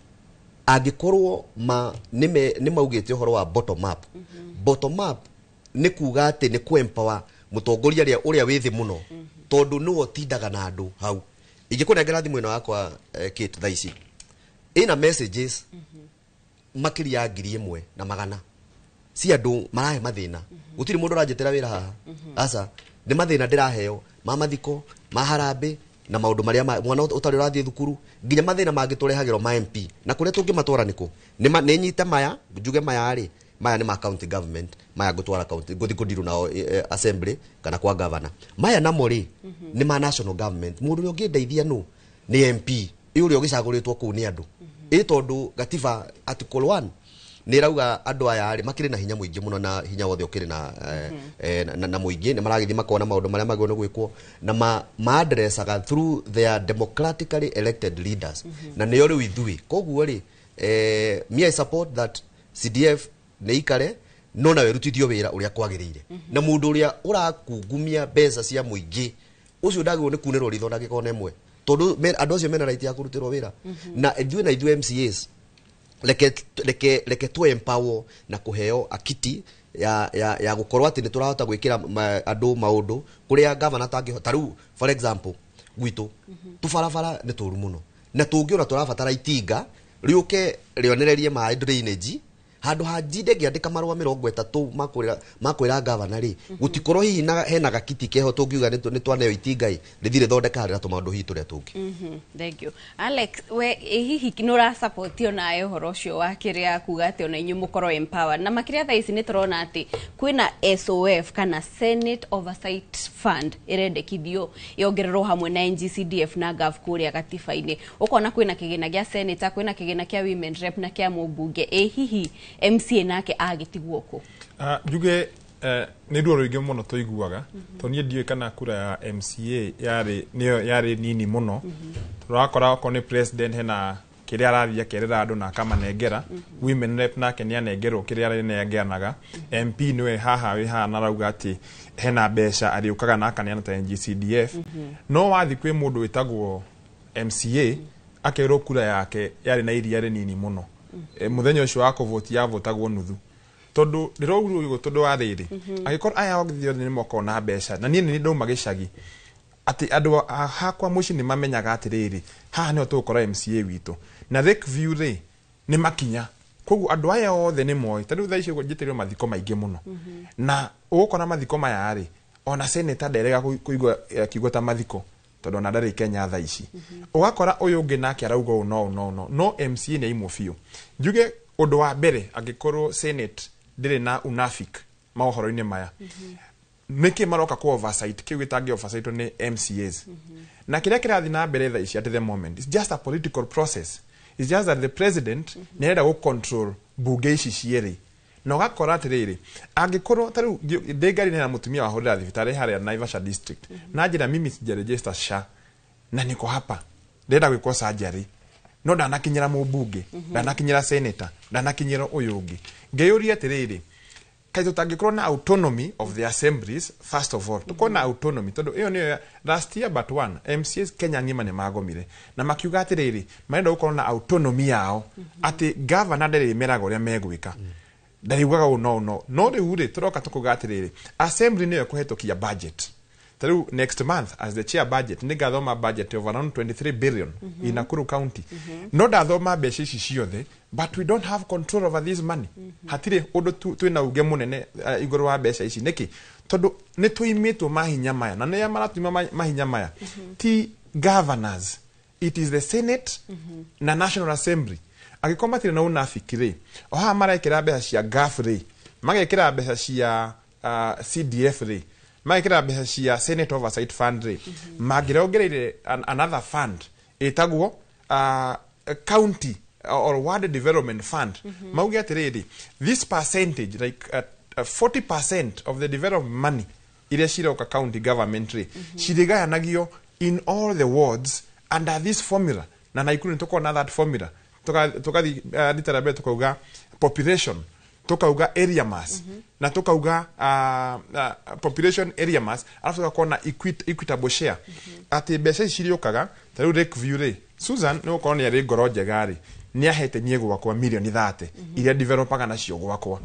angĩkorwo ma nĩ maugĩte ũhoro wa bottom up. Bottom up nĩ kuga atĩ nĩ kũ empower mũtongoria ũrĩa wĩ thĩ mũno, tondũ nĩwe ũtindaga na andũ hau. Ingĩkũnengera thimũ ĩno yakwa, Kate, thaa ici ĩna messages makĩria ya 1,100 si andũ marahe mathĩna. Gũtirĩ mũndũ ũranjĩtĩra wĩra haha, aca, nĩ mathĩna ndĩraheo ma mathiko, ma harambĩ, na maũndũ marĩa mwana ũtarĩ ũrathiĩ thukuru, nginya mathĩna mangĩ tũrehagĩrwo ma MP. Na kũrĩa tũngĩmatwara nĩkũ? Nĩ nyite maya njuge maya rĩ, maya nĩ ma county government, maya ngũtwara county, ngũthiĩ kũndirũ nao assembly kana kwa governor. Maya namo rĩ, nĩ ma national government. Mũndũ ũrĩa ũngĩndeithia nũ? Nĩ MP ĩ ũrĩa ũgĩcagũrĩtwo kũu nĩ andũ ĩ, tondũ gatiba article 1 nĩ ĩrauga andũ aya rĩ makĩrĩ na hinya mũingĩ mũno, na hinya wothe ũkĩrĩ na, na mũingĩ. Nĩ maragĩthiĩ makona maũndũ marĩa magĩrĩirwo nĩ gwĩkwo na ma-addressaga through their democratically elected leaders, na nĩo rĩu ithuĩ. Koguo rĩ, me, I support that CDF nĩ ikare, no nawe rutithio wĩra ũrĩa kwagĩrĩire, na mũndũ ũrĩa ũrakungumia mbeca cia mũingĩ ũcio ndagĩrĩirwo nĩ kunĩrwo ritho ndagĩka ona ĩmwe, tondũ andũ acio mena right ya kũrutĩrwo wĩra. Na ithuĩ MCAs reke tu empower na kũheo akiti ya gũkorwo atĩ nĩ tũrahota gwĩkĩra andũ maũndũ kũrĩa gavana tangĩhota. Rĩu for example, gwitũ tũbarabara nĩ tũru mũno, na tũngĩona tũrabatara itinga rĩũke rĩonererie maĩ drainage, handũ ha njinde ngĩandĩka marũa 30 makwĩra gavana rĩ, gũtikorwo hihi na hena gakiti keho tũngiuga nĩ twaneo itinga ĩ rĩthiĩ rĩthondeka harĩ na tũmaũndũ hihi tũrĩa tũngĩ. Thank you. Alex, we hihi nĩ ũrasapoti onawe ũhoro ũcio wa kĩrĩa kuga atĩ ona inyuĩ mũkorwo empowered? Na makĩria thaa ici nĩ tũrona atĩ kwĩna SOF kana Senate Oversight Fund ĩrendekithio yongererwo hamwe na NGCDF na Gov kũrĩa gatiba-inĩ. Ũkona kwĩna kĩgĩna gĩa senator, kwĩna kĩgĩna kĩa women rep na kĩa mũmbunge. Ĩ hihi MCA nake agĩtigwo kũ? Njuge nĩ ruo rũingĩ mũno tũiguaga, tondũ niĩ ndiũĩ kana kura ya MCA yarĩ nĩyo yarĩ nini mũno. Tũrakora okorwo nĩ president hena kĩrĩa arathiĩ akerĩra andũ na akamanengera, women rep nake nĩ anengerwo kĩrĩa arĩnengeranaga, MP nĩwe haha wĩ haha na arauga atĩ hena mbeca arĩũkaga na akaneana ta NGCDF. No wathiĩ kwĩ mũndũ wĩtagwo MCA akerwo kura yake yarĩ na iria rĩnini mũno. Mũthenya ũcio wa kũvoti yavotagwo nuthu, tondũ ndĩraugire ũguo tondũ wa rĩrĩ, angĩkorwo aya othe nĩ mokorwo na mbeca, na niĩ nĩ ndauma gĩcagi atĩ andũ a hakwa mũciĩ nĩ mamenyaga atĩrĩrĩ, haha nĩho tũgũkora MCA witũ na Lakeview rĩ nĩ makinya. Koguo andũ aya othe nĩ moĩ. Ta rĩu thaa ici ũguo njĩtĩrwo mathiko maingĩ mũno, na ũgũkora mathiko maya rĩ, ona senator nderega kũigua kiugo ta mathiko, tondũ ona ndarĩ Kenya thaa ici. Ũgakora ũyũ ũngĩ nake arauga ũũ no no no no MCA nĩ aimwo biũ. Njuge ũndũ wa mbere, angĩkorwo Senate ndĩrĩ na unafik maũhoro-inĩ maya, nĩkĩ maroka ku oversight kĩu gĩtangĩ oversight nĩ MCAs? Na kĩrĩa kĩrathiĩ na mbere thaa ici at the moment, it's just a political process. It's just that the president nĩ arenda gũ control bunge ici cierĩ. Na ũgakora atĩrĩrĩ, angĩkorwo ta rĩu ndĩ ngari na mũtumia wahũrĩra thibitarĩ harĩa Naivasha district, na njĩra mimi sijaregister SHA na niko hapa ndĩrenda gwĩkwo surgery, no ndanakinyĩra mũmbunge, ndanakinyĩra senator, ndanakinyĩra ũyũ ũngĩ. Ngĩyũria atĩrĩrĩ, kaĩ tũtangĩkorwo na autonomy of the assemblies? First of all, tũkorwo na autonomy, tondũ ĩyo nĩyo last year but one MCAs Kenya ng'ima nĩ magomire na makiuga atĩrĩrĩ, marenda gũkorwo na autonomy yao, atĩ governor ndarĩmeraga ũrĩa megwĩka, ndariugaga ũũ no no no. Rĩu rĩ, tũroka tũkuga atĩrĩrĩ, assembly nĩyo ĩkũhetũkia budget. Ta rĩu next month, as the chair budget, nĩ ngathoma budget of around 23 billion in Nakuru County. No ndathoma mbeca ici ciothe, but we don't have control over this money. Hatirĩ ũndũ twĩna uge mũnene igũrũ wa mbeca ici. Nĩkĩ? Tondũ nĩ tũimĩtwo mahinya maya, na nĩa maratũima mahinya maya ti governors, it is the Senate na National Assembly. Angĩkorwo matirĩ na unafiki rĩ, o haha marekĩra mbeca cia GAF rĩ, magekĩra mbeca cia CDF rĩ, magekĩra mbeca cia Senate Oversight Fund rĩ, mangĩrongereire another fund ĩtagwo County or Ward Development Fund, mauge atĩrĩrĩ, this percentage, like 40% of the development money iria ciroka county government rĩ, cirĩgayanagio in all the wards under this formula. Na Naikuru nĩ tũkorwo that formula. Tukathi rita rĩa mbere tukauga population, tukauga area mass, na tukauga population, area mass, alafu tugakorwo na equitable share, atĩ mbeca ici cirĩũkaga. Ta rĩu Lakeview rĩ, Susan nĩ gũkorwo nĩ arĩ ngoro njega rĩ, nĩ ahete niĩ gwakwa mirioni 30 iria developaga nacio gwakwa.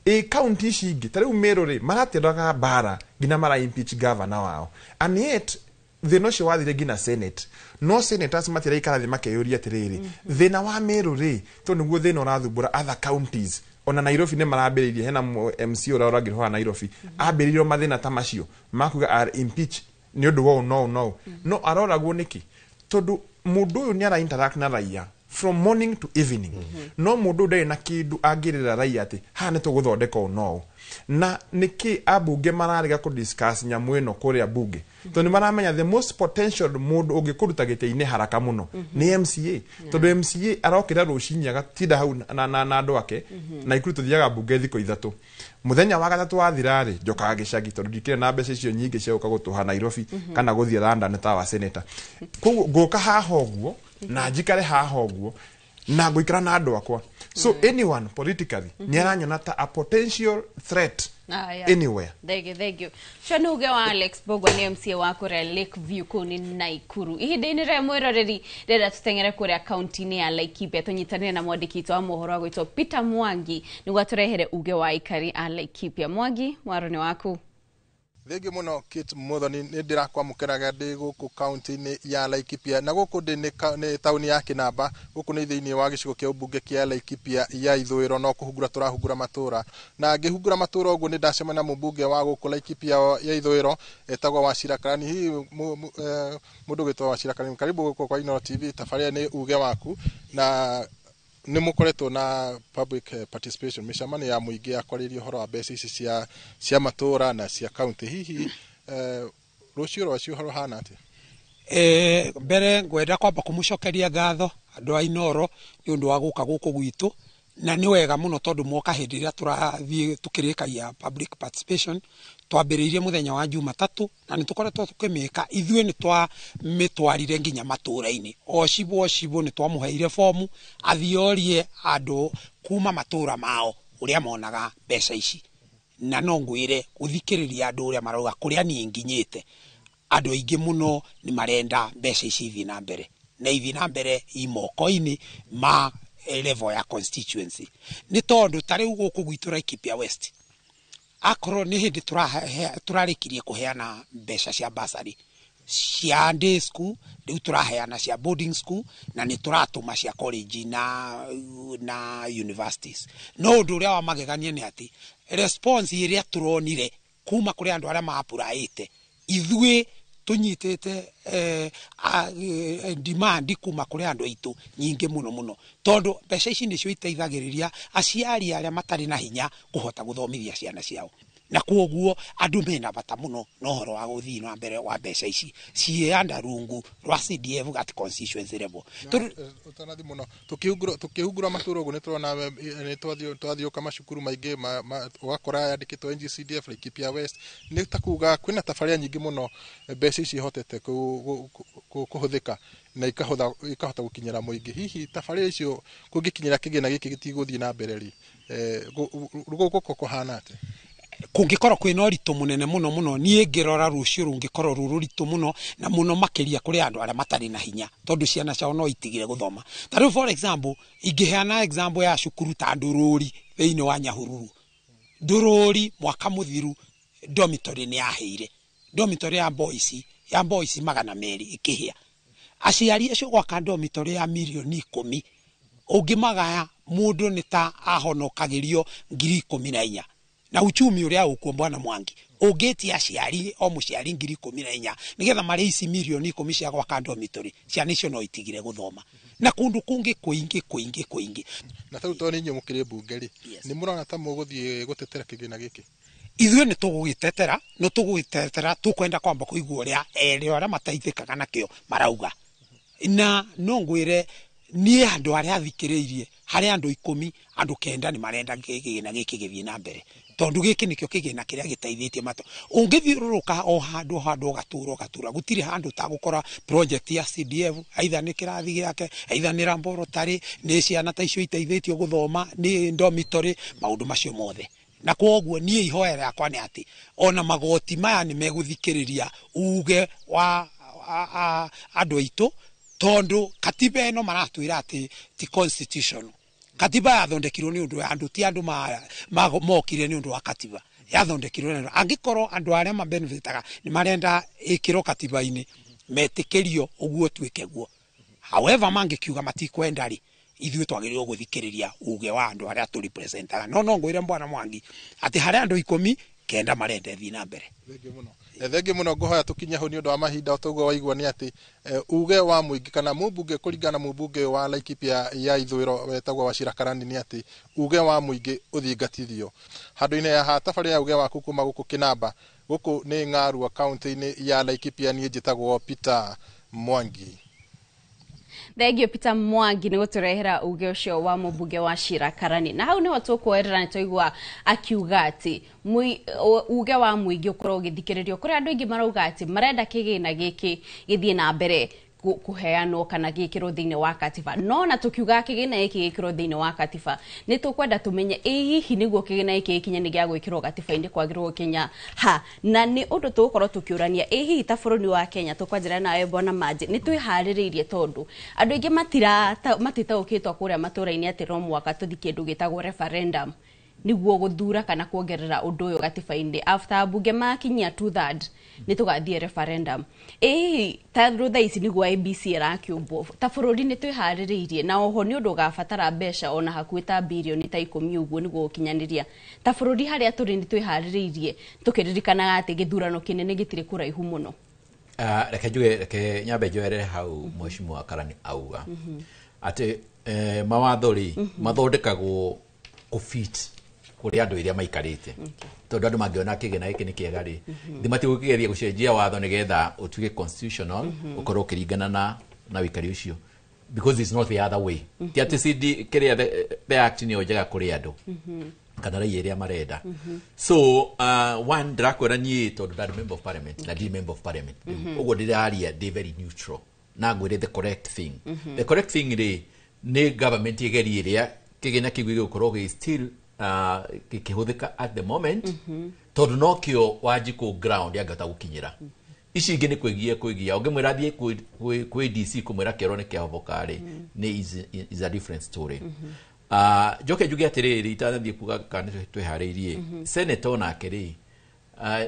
Ĩ kaunti ici ingĩ, ta rĩu Meru rĩ, maratendaga mbara nginya mara impeach governor wao, and yet thĩna ũcio wathire nginya Senate, no senators matiraikara thĩ makeyũria atĩrĩrĩ, thĩna wa Meru rĩ, tondũ nĩguo thĩna ũrathumbũra other counties. Ona Nairobi nĩ marambĩrĩirie, hena MC ũrĩa ũrangĩrwo haha Nairobi, ambĩrĩirio mathĩna ta macio makuga ar impeach nĩ ũndũ wa ũũ no ũũ no ũũ. No aroragwo nĩkĩ? Tondũ mũndũ ũyũ nĩ ara interact na raia from morning to evening, no mũndũ ũyũ ndarĩ na kĩndũ angĩrĩra raia atĩ haha nĩ tũgũthondeka ũũ no ũũ. Na nĩkĩ ambunge mararega kũ discuss nyamũ ĩno kũrĩa bunge? Tondũ nĩ maramenya the most potential mũndũ ũngĩkũruta gĩtĩ-inĩ haraka mũno nĩ MCA, tondũ MCA arokĩra rũcinĩ agatinda hau na andũ ake. Na ikuru tũthiaga bunge thikũ 3. Mũthenya wa gatatũ wathira rĩ, njokaga gĩcagi, tondũ ndikĩrĩ na mbeca icio nyingĩ cia gũka gũtũha Nairobi kana gũthiĩ London ta wa senator. Koguo ngũka haha ũguo na njikare haha ũguo na ngũikara na andũ akwa. So anyone politically nĩ aranyona ta a potential threat anywhere. Thank you, thank you. Cio nĩ uge wa Alex Bogwa, nĩ MCA wa kũrĩa Lakeview kũu nĩ Naikuru. Ihinda-inĩ rĩa mwĩroreri, rĩrĩa tũteng'ere kũrĩa kaunti-inĩ ya Laikipia, tũnyitanĩre na mwandĩki witũ wa mohoro agwĩtwo Peter Mwangi nĩguo atũrehere uge wa aikari a Laikipia. Mwangi, mwaro nĩ waku. Thengiũ mũno, Kate Muthoni. Nĩ ndĩrakwamũkĩraga ndĩ gũkũ kaunti-inĩ ya Laikipia, na gũkũ ndĩ nĩ taũni ya Kĩnamba. Gũkũ nĩ thĩinĩ wa gĩcigo kĩa ũmbunge kĩa Laikipia ya ithũĩro, no kũhungura tũrahungura matũra, na ngĩhungura matũra ũguo nĩ ndacemania na mũmbunge wa gũkũ Laikipia ya ithũĩro etagwo Wachira Karani. Hihi mũndũ ũgwĩtwo Wachira Karani, karibu gũkũ kwa Inooro TV. Tabarĩra nĩ uge waku, na nĩ mũkoretwo na public participation, mĩcemanio ya mũingĩ ya kwarĩria ũhoro wa mbeca ici cia matũra na cia kaunti. Hihi rũciũ rwacio rũhana atĩa? Mbere ngwenda kwamba kũmũcokeria ngatho andũ a Inooro nĩ ũndũ wa gũka gũkũ gwitũ, na nĩ wega mũno tondũ mwoka hĩndĩ ĩrĩa tũrathiĩ tũkĩrĩkagia public participation. Twambĩrĩirie mũthenya wa Jumatatũ na nĩ tũkoretwo tũkĩmĩka. Ithuĩ nĩ twamĩtwarire nginya matũra-inĩ, o cibũ o cibũ nĩ twamũheire bomu athiĩ orie andũ kuma matũra mao ũrĩa monaga mbeca ici. Na no ngwĩre, gũthikĩrĩria andũ ũrĩa marauga, kũrĩa niĩ nginyĩte, andũ aingĩ mũno nĩ marenda mbeca ici ithiĩ na mbere, na ithiĩ na mbere i moko-inĩ ma level ya constituency. Nĩ tondũ ta rĩu gũkũ gwitũ Laikipia West, akorwo nĩ hĩndĩ tũrarĩkirie kũheana mbeca cia bursary cia day school, rĩu tũraheana cia boarding school, na nĩ tũratũma cia college na universities. No ũndũ ũrĩa wa magegania nĩ atĩ response ĩrĩa tũronire kuma kũrĩ andũ arĩa maapuraĩte, ithuĩ tũnyitĩte demand kuma kũrĩ andũ aitũ nyingĩ mũno mũno, tondũ mbeca ici nĩcio iteithagĩrĩria aciari arĩa matarĩ na hinya kũhota gũthomithia ciana ciao, na kwoguo andũ mena bata mũno na ũhoro wa gũthiĩ na mbere wa mbeca ici ciĩ rungu rwa CDF at constituency level. Ũtanathi mũno, tũkĩhungura matũra ũguo nĩ tũrona nĩ twathiũka macukuru maingĩ, ũgakora yandĩkĩtwo NGCDF Laikipia West. Nĩ ta kuga kwĩna tabarĩra nyingĩ mũno mbeca ici ihotete kũhũthĩka na ikahota gũkinyĩra mũingĩ. Hihi tabarĩra icio kũngĩkinyĩra kĩgĩna gĩkĩ gĩtigũthiĩ na mbere rĩ, gũkũ kũhana atĩa? Kũngĩkorwo kwĩna ũritũ mũnene mũno mũno, niĩ ngĩrora rũciũ rũngĩkorwo rũ rũritũ mũno, na mũno makĩria kũrĩ andũ arĩa matarĩ na hinya, tondũ ciana ciao no itigire gũthoma. Ta rĩu, for example, ingĩheana example ya cukuru ta Ndũrũri thĩinĩ wa Nyahururu. Ndũrũri mwaka mũthiru dormitory nĩ yaheire. Dormitory ya boys, ya boys 200 ikihia. Aciari acio gwaka dormitory ya mirioni 10 ũngĩmagaya mũndũ nĩ ta ahonokagirio 14,000. Na uchumi ũrĩa ũkuo Bwana Mwangi, ũngĩtia aciari o mũciari 14,000 nĩgetha marĩ ici mirioni 10 cia gwaka dormitory, ciana icio no itigire gũthoma. Na kũndũ kũngĩ kũingĩ kũingĩ kũingĩ. Na tarĩu tondũ nĩ inyuĩ mũkĩrĩ mbunge rĩ, nĩ mũrona ta mũgũthiĩ gũtetera kĩgĩna gĩkĩ? Ithuĩ nĩ tũgũgĩtetera, nĩ tũgũgĩtetera, tũkwenda kwamba kũigua ũrĩa erĩ arĩa mateithĩkaga nakĩo marauga. Na no ngwĩre niĩ andũ arĩa thikĩrĩirie, harĩ andũ 10, andũ 9 nĩ marenda kĩgĩna gĩkĩ gĩthiĩ na mbere. Tondũ gĩkĩ nĩkĩo kĩgĩna kĩrĩa gĩteithĩtie matũ. Ũngĩthiũrũrũka o handũ handũ ũgatũra ũgatũra, gũtirĩ handũ ũtagũkora project ya CDF, either nĩ kĩrathi gĩake, either nĩ laboratory, nĩ ciana ta icio iteithĩtio gũthoma, nĩ dormitory, maũndũ macio mothe. Na kwoguo niĩ ihoya rĩakwa nĩ atĩ ona magoti maya nĩ megũthikĩrĩria uge wa andũ aitũ, tondũ katiba ĩno maratwĩra atĩ ti constitution. Katiba yathondekirwo nĩ ũndũ wa andũ, ti andũ mokire nĩ ũndũ wa katiba. Yathondekirwo nĩ andũ. Angĩkorwo andũ arĩa mabenefitaga nĩ marenda ĩkĩrwo katiba-inĩ, metĩkĩrio ũguo tuĩke guo. However, mangĩkiuga matikwenda rĩ, ithuĩ twagĩrĩirwo gũthikĩrĩria uge wa andũ arĩa tũrepresentaga. No no ngwĩre Bwana Mwangi atĩ harĩ andũ 10, 9 marenda ĩthiĩ na mbere. Thengiũ mũno. Thengiũ mũno, ngũhoya tũkinye hau nĩ ũndũ wa mahinda. O toguo waigua nĩ atĩ uge wa mũingĩ kana mũmbunge kũringana na mũmbunge wa Laikipia ya ithũĩro wetagwo Wachira Karani nĩ atĩ uge wa mũingĩ ũthingatithio. Handũ-inĩ ha tabarĩra ya uge waku kuma gũkũ Kĩnamba, gũkũ nĩ Ng'arua kaunti-inĩ ya Laikipia, niĩ njĩtagwo Peter Mwangi. Thengiũ Peter Mwangi nĩ gũtũrehera uge ũcio wa mũmbunge wa Wachira Karani. Na hau nĩho tũkuoerera, nĩ twaigua akiuga atĩ uge wa mũingĩ ũkorwo ũgĩthikĩrĩrio. Kũrĩ andũ aingĩ marauga atĩ marenda kĩgĩna gĩkĩ gĩthiĩ na mbere kũheanwo kana gĩkĩrwo thĩinĩ wa katiba. No na tũkiuga kĩgĩna gĩkĩ gĩkĩrwo thĩinĩ wa katiba, nĩ tũkwenda tũmenye ĩ hihi nĩguo kĩgĩna gĩkĩ gĩkinye nĩ gĩa gwĩkĩrwo gatiba-inĩ kwagĩrĩirwo gũkinya ha. Na nĩ ũndũ tũgũkorwo tũkĩũrania ĩ hihi ta bũrũri wa Kenya, tũkwanjĩra nawe Bwana Manji, nĩ twĩharĩrĩirie tondũ andũ aingĩ matitaũkĩtwo kũrĩa matũra-inĩ atĩ no mũhaka tũthiĩ kĩndũ gĩtagwo referendum nĩguo gũthura kana kuongerera ũndũ ũyũ gatiba-inĩ. After ambunge makinyia 2/3 nĩ tũgathiĩ referendum. Ĩ hihi ta thaa ici nĩguo IEBC ĩrakĩũmbwo, ta bũrũri nĩ twĩharĩrĩirie? Na oho nĩ ũndũ ũgabatara mbeca ona hakuhĩ ta birioni ta 10 ũguo nĩguo gũkinyanĩria. Ta bũrũri harĩa tũrĩ nĩ twĩharĩrĩirie, tũkĩririkanaga atĩ gĩthurano kĩnene gĩtirĩ kũraihu mũno? Reke njuge, reke nyambe njoerere hau Mheshimiwa Karani auga atĩ mawatho rĩ mathondekagwo kũfit kũrĩ andũ arĩa maikarĩte, tondũ andũ mangĩona kĩgĩna gĩkĩ nĩ kĩega rĩ, thĩ matigũkĩgeria gũcenjia watho nĩgetha ũtuĩke constitutional, ũkorwo ũkĩringana na wĩikari ũcio, because it's not the other way. Ti atĩ CD kĩrĩa the act nĩyo njega kũrĩ andũ kana raia ĩrĩa marenda. So one, ndĩrakwĩra niĩ tondũ ndarĩ member of parliament na ndirĩ member of parliament, ũguo ndĩraria ndĩ very neutral na ngwĩre the correct thing. The correct thing rĩ, nĩ government ĩgerie ĩrĩa kĩgĩna kĩu gĩgũkorwo gĩ still gĩkĩhũthĩka at the moment, tondũ nokĩo Wanjikũ ground angĩhota gũkinyĩra. Ici ingĩ nĩ kwĩgia kwĩgia, ũngĩmwĩra athiĩ kwĩ DC kũmwĩra kĩoro nĩ kĩahoboka rĩ, nĩ is a different story. Njoke njuge atĩrĩrĩ, itanathiĩ kuga kana nĩ twĩharĩirie, senator onake rĩ,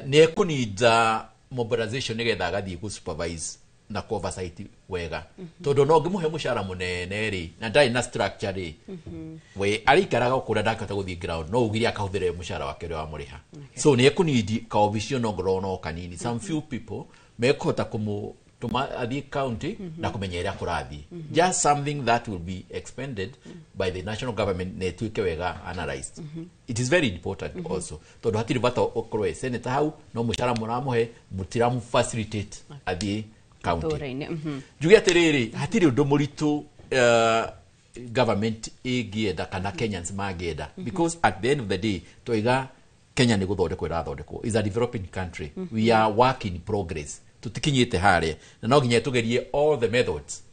nĩ ekũninda mobilization nĩgetha agathiĩ gũ supervise na ku oversight wega, tondũ no ngĩmũhe mũcara mũnene rĩ na ndarĩ na structure rĩ, we arĩikaraga o kũrĩa, ndangĩhota gũthiĩ ground, no ugire akahũthĩre mũcara wake ũrĩa wamũrĩha. So nĩ ekũnindi kaobicio no ngorwo no kanini, some few people mekũhota kũmũtũma athiĩ county na kũmenya ĩrĩa kũrathiĩ, just something that will be expended by the national government na ĩtuĩke wega analyzed. It is very important also, tondũ hatirĩ bata ũkorwo ĩ senator hau no mũcara mũramũhe mũtiramu facilitate athiĩ county. Matũra-inĩ. Njuge atĩrĩrĩ, hatirĩ ũndũ mũritũ government ĩngĩenda kana Kenyans mangĩenda, because at the end of the day twaiga Kenya nĩ gũthondekwo ĩrathondekwo, is a developing country. We are work in progress, tũtikinyĩte harĩa, na no nginya tũgerie all the methods.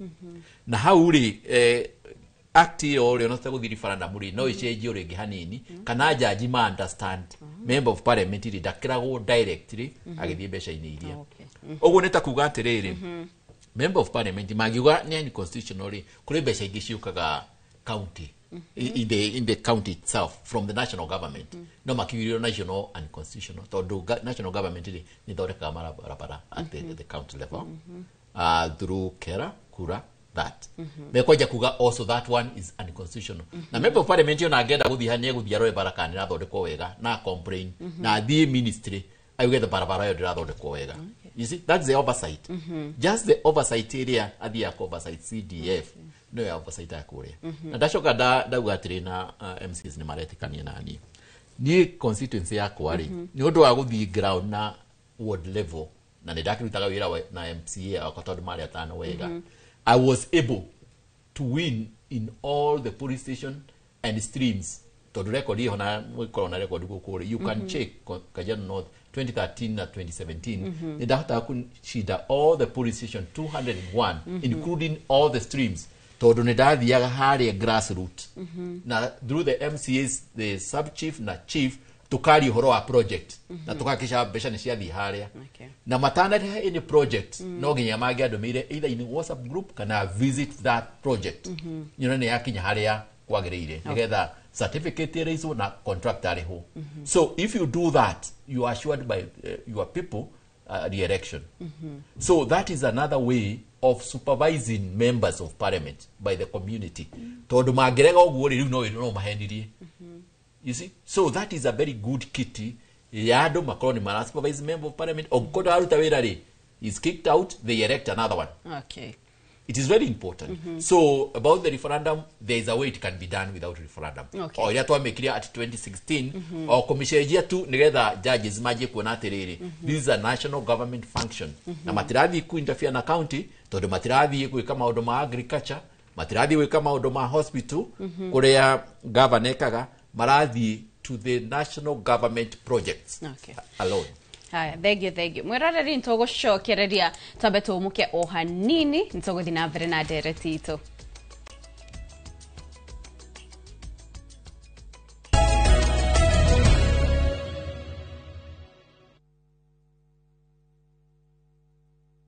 Na hau rĩ, act ĩyo rĩ, ona tũtegũthiĩ referendum rĩ, no ĩcenjio rĩngĩ hanini kana jaji ma understand member of parliament rĩ ndakĩragwo directly agĩthiĩ mbeca-inĩ iria. Ũguo nĩ ta kuga atĩrĩrĩ, member of parliament mangiuga nĩ unconstitutional rĩ, kũrĩ mbeca ingĩ ciũkaga county. In the county itself from the national government, no makiugire national unconstitutional tondu national government rĩ nĩ ithondekaga mabarabara at the county level through KeRRA, KURA, that mekwanja kuga also that one is unconstitutional. Na member of parliament yo na angĩenda gũthiĩ ha nĩ egũthiĩ arore bara kana nĩrathondekwo wega na complain na athiĩ ministry auge the barabara ĩyo ndĩrathondekwo wega. You see, that's the oversight. Just the oversight ĩrĩa athiaga oversight CDF no ya oversight ya kũrĩa. Na ndacoka ndauga atĩrĩ na MCs nĩ maretĩkania na niĩ niĩ constituency yakwa rĩ, nĩ ũndũ wa gũthiĩ ground na ward level na nĩ ndakĩrutaga wĩra na MCA wakwa tondũ marĩ atano wega. I was able to win in all the police station and streams tondũ record ĩho na mwĩkorwo na record gũkũ rĩ, you can check Kajiado North 2013 na 2017. Nĩ ndahotaga kũcinda all the police station 201, including all the streams, tondũ nĩ ndathiaga harĩa grassroot na through the MCAs, the sub chief na chief, tukaria ũhoro wa project na tukahakikisha mbeca nĩ ciathiĩ harĩa. Na matanarehe any project, no nginya mangĩandũmĩire either in WhatsApp group kana visit that project nyone nĩ yakinya harĩa kwagĩrĩire nĩgetha certificate ĩraicwo na contract arĩhwo. So if you do that, you are assured by your people re-election. So that is another way of supervising members of parliament by the community, tondũ mangĩrega ũguo rĩ, rĩu no mahenirie. You see, so that is a very good kitty ya andũ makorwo nĩ mara supervise member of parliament. Ũngĩkorwo ndararuta wĩra rĩ, is kicked out, they elect another one. It is very important. So about the referendum, there is a way it can be done without referendum. O ĩrĩa twamĩkire at 2016, o kũmĩcenjia tu nĩgetha judges manjie kuona atĩrĩrĩ, this is a national government function na matirathiĩ ku interfere na county tondũ matirathiĩ gwĩka maũndũ ma agriculture, matirathiĩ gwĩka maũndũ ma hospital kũrĩa governor ekaga, marathiĩ to the national government projects alone. Haya, thengio, thengio mwiroreri. Nitũgũcokereria twambe tũmuke o hanini, nitũgũthiĩ na mbere na ndereti itũ.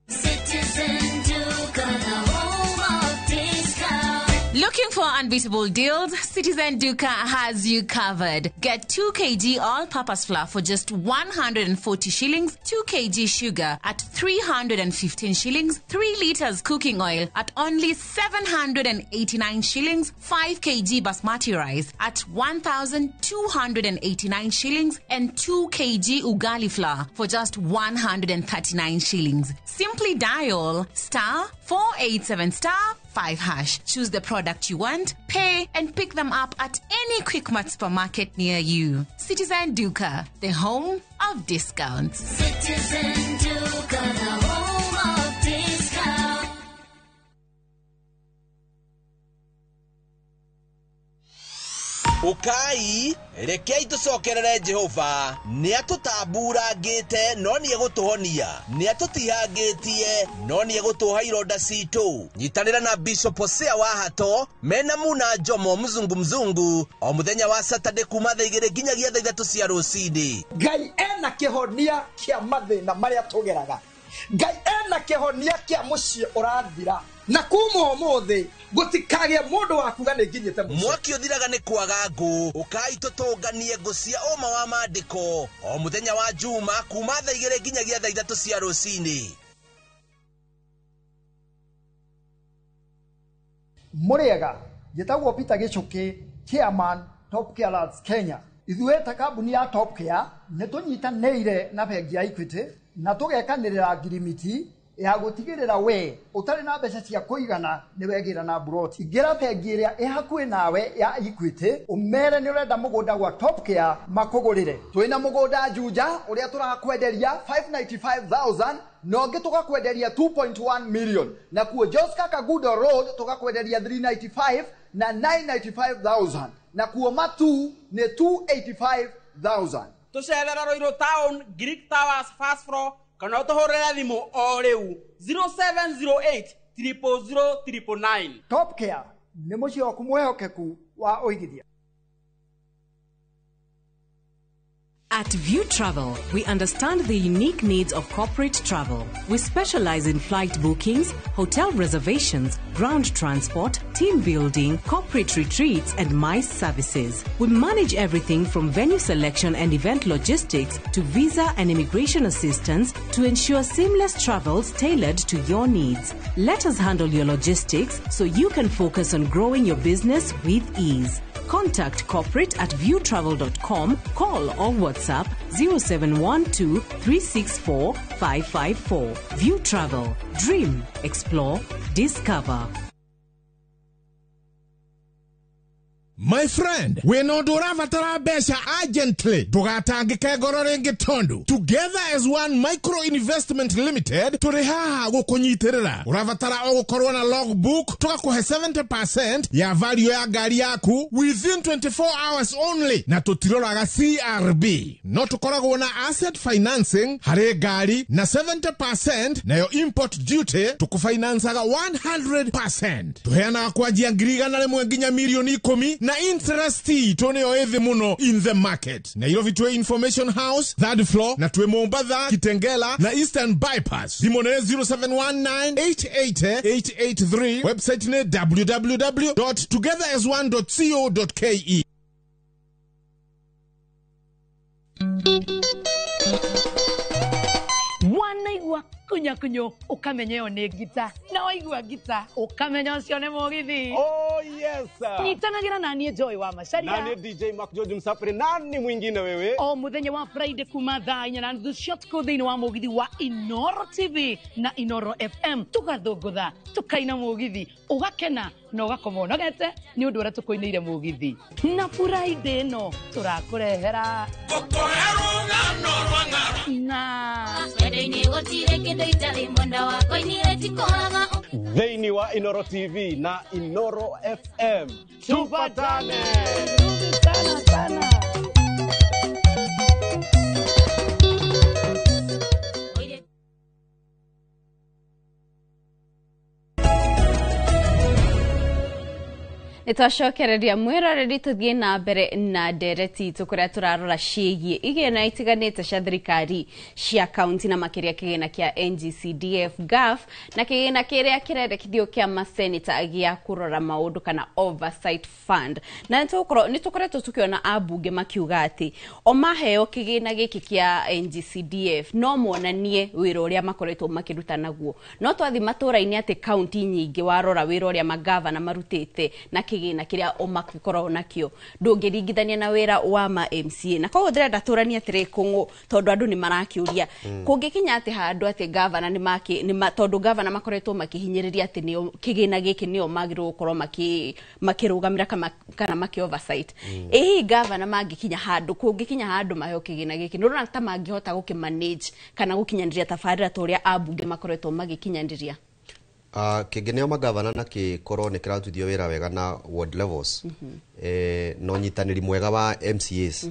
Citizen Duka, the home of discount. Looking for unbeatable deals? Citizen Duka has you covered. Get 2 kg all-purpose flour for just 140 shillings, 2 kg sugar at 315 shillings, 3 liters cooking oil at only 789 shillings, 5 kg basmati rice at 1,289 shillings, and 2 kg ugali flour for just 139 shillings. Simply dial *487*5#. Choose the product you want, pay, and pick them up at any Quickmart supermarket near you. Citizen Duka, the home of discounts. Citizen Duka, the home of discount. Ũkai, rekei tũcokerere Jehova. Nĩ atũtamburangĩte no nĩ egũtũhonia, nĩ atũtihangĩtie no nĩ egũtũha ironda citũ. Nyitanĩra na Bishop Hosea wa Hato mena Muna Njomo mzungu mzungu o mũthenya wa Saturday kuma thaa 2 nginyagia thaa 3 cia rũcinĩ. Ngai ena kĩhonia kĩa mathĩna marĩa tũgeraga. Ngai ena kĩhonia kĩa mũciĩ ũrathira, na kuma ũmũthĩ gũtikagĩe mũndũ wa kuga nĩ nginyĩte mũciĩ. Mwaki ũthiraga nĩ kwaga ngũ. Ũkai tũtũnganie ngũ cia ũma wa maandĩko o mũthenya wa Juma kuma thaa 2 nginyagia thaa 3 cia rũcinĩ. Mũrĩega, njĩtagwo Peter Gĩchũkĩ, chairman Top Care Lads Kenya. Ithuĩ ta kambuni ya Top Care nĩ tũnyitanĩire na bengi ya Equity na tũgekanĩrĩra ngirimiti ya gũtigĩrĩra we ũtarĩ na mbeca cia kũigana nĩ wegĩra na mburoti. Ingĩra bengi ĩrĩa ĩ hakuhĩ nawe ya Equity ũmere nĩ ũrenda mũgũnda gwa Top Care makũgũrĩre. Twĩna mũgũnda Juja ũrĩa tũrakwenderia 595,000 na ũngĩ tũgakwenderia 2.1 million, na kuo Joska Kagudo Road tũgakwenderia 395 na 995,000, na kuo Matu nĩ 285,000. Tũcerera Ruiru Town, Greek Towers, first floor, kana ũtũhũrĩre thimũ o rĩu 0708 000 999. Top Care nĩ mũciĩ waku mwĩhokeku wa ũigithia. At View Travel, we understand the unique needs of corporate travel. We specialize in flight bookings, hotel reservations, ground transport, team building, corporate retreats, and MICE services. We manage everything from venue selection and event logistics to visa and immigration assistance to ensure seamless travels tailored to your needs. Let us handle your logistics so you can focus on growing your business with ease. Contact corporate at viewtravel.com, call or WhatsApp 0712 364 554. View Travel. Dream, explore, discover. My friend, wĩna ũndũ ũrabatara mbeca urgently, ndũgatangĩke ngoro rĩngĩ tondũ Together as One Micro Investment Limited tũrĩ haha gũkũnyitĩrĩra. Ũrabatara o gũkorwo na logbook, tũgakũhe 70% ya value ya ngari yaku within 24 hours only, na tũtiroraga CRB. No tũkoragwo na asset financing harĩ ngari na 70%, nayo import duty tũkũfinancaga 100%. Tũheanaga kwanjia 100,000 nginya 10,000,000 na interest itũ nĩyo ĩthĩ mũno in the market. Nairobi twĩ Information House third floor, na twĩ Mombatha, Kitengela na Eastern Bypass. Thimũ nĩ 0719888883, website nĩ www.togetherasone.co.ke. Wanaigua kunyakunyo ukamenya ĩyo nĩ ngita, na waigua ngita ukamenya ũcio nĩ mũgithi. Oh yes. Nyitanagĩra na niĩ Joy wa Macharia Na niĩ DJ Mark George Msafiri, nani mwingine wewe? O mũthenya wa Friday kuma 4:30 cia ũtukũ thĩinĩ wa mũgithi wa Inoro TV na Inoro FM, tũgathũngũtha, tũkaina mũgithi, ũgakena na ũgakoma ũnogete nĩ ũndũ ũrĩa tũkũinĩire mũgithi. Na Friday ĩno tũrakũrehera na Wendo-inĩ gũtirĩ kĩndũ itarĩ mwenda wakwa inire tikũraga. Thĩinĩ wa Inoro TV na Inoro FM. Tupatane. Sana sana. Nĩ twacokereria mwĩroreri, tũthiĩ na mbere na ndereti itũ kũrĩa tũrarora ciĩgiĩ igĩna itiganĩte cia thirikari cia kaunti, na makĩria kĩgĩna kĩa NGCDF GAF na kĩgĩna kĩrĩa kĩrendekithio kĩa maseneta gĩa kũrora maũndũ kana oversight fund. Na nĩ tũkoretwo tũkĩona ambunge makiuga atĩ o maheo kĩgĩna gĩkĩ kĩa NGCDF no monanie wĩra ũrĩa makoretwo makĩruta naguo, no twathi matũra-inĩ atĩ kaunti nyingĩ warora wĩra ũrĩa magavana marutĩte na kĩgĩna kĩrĩa o makĩkoragwo nakĩo ndũngĩringithania na wĩra wa ma MCA. Na koguo ndĩrenda tũranie atĩrĩ kũng'ũ, tondũ andũ nĩ marakĩũria kũngĩkinya atĩ handũ atĩ gavana nĩ tondũ gavana makoretwo makĩhinyĩrĩria atĩ nĩo kĩgĩna gĩkĩ nĩo magĩrĩirwo gũkorwo makĩrũgamĩra kana makĩ oversight. Ĩ hihi gavana mangĩkinya handũ, kũngĩkinya handũ maheo kĩgĩna gĩkĩ, nĩ ũrona ta mangĩhota gũkĩmanage kana gũkinyanĩria tabarĩra ta ũrĩa ambunge makoretwo magĩkinyanĩria? Kĩngĩneo magavana na kĩkorwo nĩ kĩrarutithio wĩra wega na ward levels, na ũnyitanĩri mwega wa MCAs,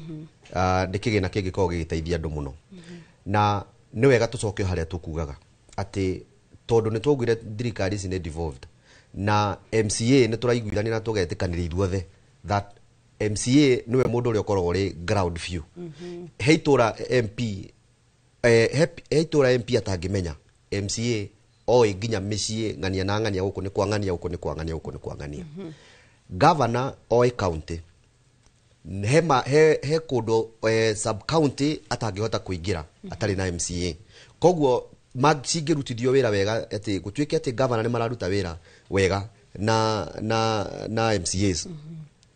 nĩ kĩgĩna kĩngĩkorwo gĩgĩteithia andũ mũno. Na nĩ wega tũcoke harĩa tũkugaga atĩ tondũ nĩ twaugire thirikari ici nĩ devolved, na MCA nĩ tũraiguithania na tũgetĩkanĩria ithuothe that MCA nĩwe mũndũ ũrĩa ũkoragwo ũrĩ ground view. He itũra MP, he itũra MP atangĩmenya MCA oĩ nginya mĩciĩ ng'ania na ng'ania, gũkũ nĩ kwa ng'ania, gũkũ nĩ kwa ng'ania, gũkũ nĩ kwa ng'ania. Governor oĩ county, he kũndũ sub county atangĩhota kũingĩra atarĩ na MCA. Koguo cingĩrutithio wĩra wega atĩ gũtuĩke atĩ governor nĩ mararuta wĩra wega na MCAs,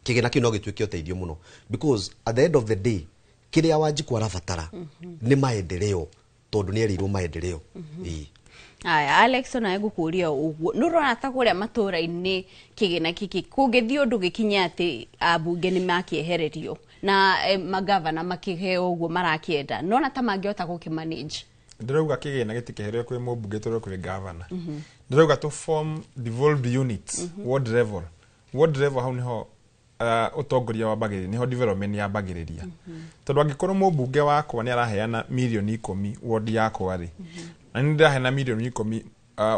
kĩgĩna kĩu no gĩtuĩke ũteithio mũno, because at the end of the day kĩrĩa Wanjikũ arabatara nĩ maendeleo, tondũ nĩ erĩirwo maendeleo. Ĩĩ. Aya, Alex, ona ngũkũria ũguo, nĩ ũrona ta kũrĩa matũra-inĩ kĩgĩna gĩkĩ kũngĩthiĩ ũndũ gĩkinye atĩ ambunge nĩ makĩehererio na magavana makĩheo ũguo marakĩenda, nona ta mangĩhota gũkĩmanage? Ndĩrauga kĩgĩna gĩtikĩherio kwĩ mũmbunge tũrĩ kwĩ gavana. Ndĩrauga to form devolved units ward level. Ward level hau nĩho ũtongoria wambagĩrĩria, nĩho development yambagĩrĩria. Tondũ angĩkorwo mũmbunge wakwa nĩ araheana 10,000,000 ward yakwa rĩ, na nĩ ndĩraheana 10,000,000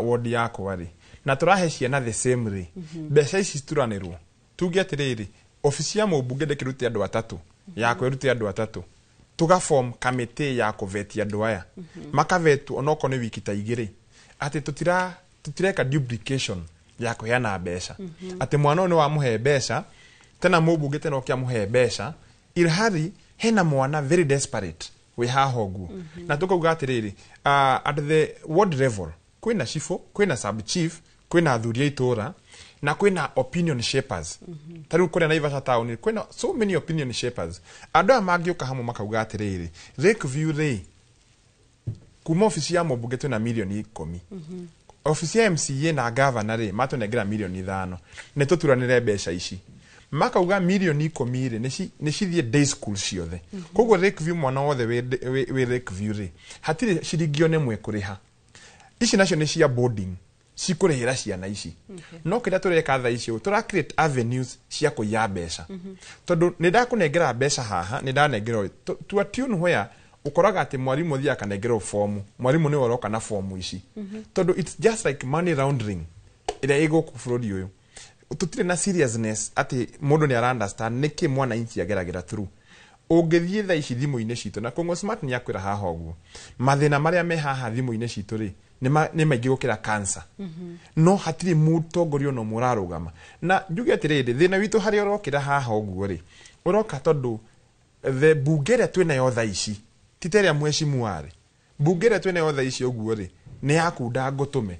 ward yakwa rĩ, na tũrahe ciana the same rĩ, mbeca ici cituranĩrwo. Tuge atĩrĩrĩ, obici ya mũmbunge ndĩkĩrute andũ atatũ, yakwa ĩrute andũ atatũ, Tũgaform kamĩtĩ ya kũvetia andũ aya, makavetwo onokorwo nĩ wiki ta 2, atĩ tũtireka duplication ya kũheana mbeca, atĩ mwana ũyũ nĩ wamũhe mbeca tena mũmbunge tena ũkĩamũhe mbeca, ilhali hena mwana very desperate wĩ haha ũguo. Na tũkauga atĩrĩrĩ, at the ward level kwĩna cibũ, kwĩna sub chief, kwĩna athuri a itũra na kwĩna opinion shapers. Ta rĩu kũrĩa Naivasha town kwĩna so many opinion shapers. Andũ aya mangĩũka hamwe makauga atĩrĩrĩ, Lakeview rĩ, kuma obici ya mũmbunge twĩna mirioni 10, obici ya MCA na gavana rĩ matũnengera mirioni 5, nĩ tũturanĩre mbeca ici. Makauga mirioni 10 rĩ nĩ cithiĩ day school ciothe. Koguo Lakeview, mwana wothe wĩ Lakeview rĩ, hatirĩ ciringi ona ĩmwe kũrĩha. Ici nacio nĩ cia boarding, cikũrĩhĩra ciana ici. No kĩrĩa tũreka thaa ici, tũra create avenues cia kũiya mbeca, tondũ nĩ ndakũnengera mbeca haha, nĩ ndanengera ũyũ. To a tune where ũkoraga atĩ mwarimũ thiaga akanengerwo fomu, mwarimũ nĩwe ũroka na fomu ici, tondũ it's just like money laundering ĩrĩa ĩ gũkũ bũrũri ũyũ. Tũtirĩ na seriousness atĩ mũndũ nĩ ara understand nĩkĩ mwananchi ageragĩra through. Ũngĩthiĩ thaa ici thimũ-inĩ citũ, na Kongo Smart nĩ akwĩra haha ũguo, mathĩna marĩa me haha thimũ-inĩ citũ rĩ nĩ maingĩ gũkĩra cancer, no hatirĩ mũtongoria ona ũmwe ũrarũgama na njuge atĩrĩrĩ, thĩna witũ harĩa ũrokĩra haha ũguo rĩ, ũroka tondũ the bunge ĩrĩa twĩnayo thaa ici ti ta ĩrĩa mheshimiwa arĩ. Bunge ĩrĩa twĩnayo thaa ici ũguo rĩ, nĩ yakunda ngũtũme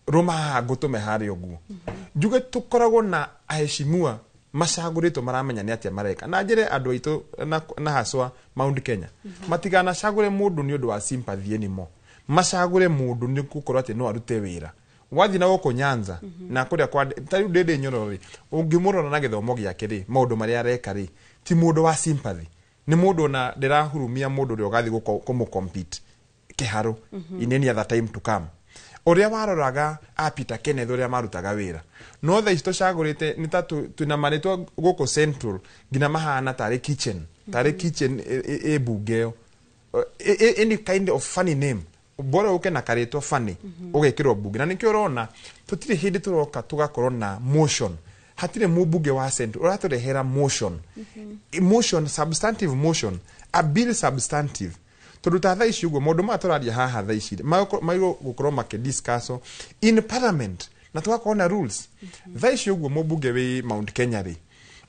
rũma haha, ngũtũme harĩa ũguo. Njuge tũkoragwo na aheshimiwa macagũrĩtwo maramenya nĩ atĩa mareka. Na njĩre andũ aitũ na haswa Mount Kenya, matiganacagũre mũndũ nĩ ũndũ wa sympathy anymore, macagũre mũndũ nĩ gũkorwo atĩ no arute wĩra. Wathiĩ na gũkũ Nyanza na kũrĩa kwa ta rĩu Ndĩndĩ Nyoro rĩ, ũngĩmũrora na gĩthomo gĩake rĩ, maũndũ marĩa areka rĩ, ti mũndũ wa sympathy, nĩ mũndũ ona ndĩrahurumia mũndũ ũrĩa ũgathiĩ kũmũ-compete kĩharo in any other time to come. Ũrĩa waroraga a Peter Kenneth ũrĩa marutaga wĩra, no thaa ici tũcagũrĩte nĩ ta twĩna marĩtwa gũkũ Central nginya mahana tarĩ kitchen, tarĩ kitchen ĩ bunge ĩyo. Any kind of funny name, bora ũke na karĩtwa funny, ũgekĩrwo bunge. Na nĩkĩo ũrona tũtirĩ hĩndĩ tũroka tũgakorwo na motion. Hatirĩ mũmbunge wa Central ũratũrehera motion, motion, substantive motion, a bill substantive, tondũ ta thaa ici ũguo maũndũ maya tũraria haha thaa ici magĩrĩirwo gũkorwo makĩdiscusswo in parliament na tũgakorwo na rules. Thaa ici ũguo mũmbunge wĩ Mount Kenya rĩ,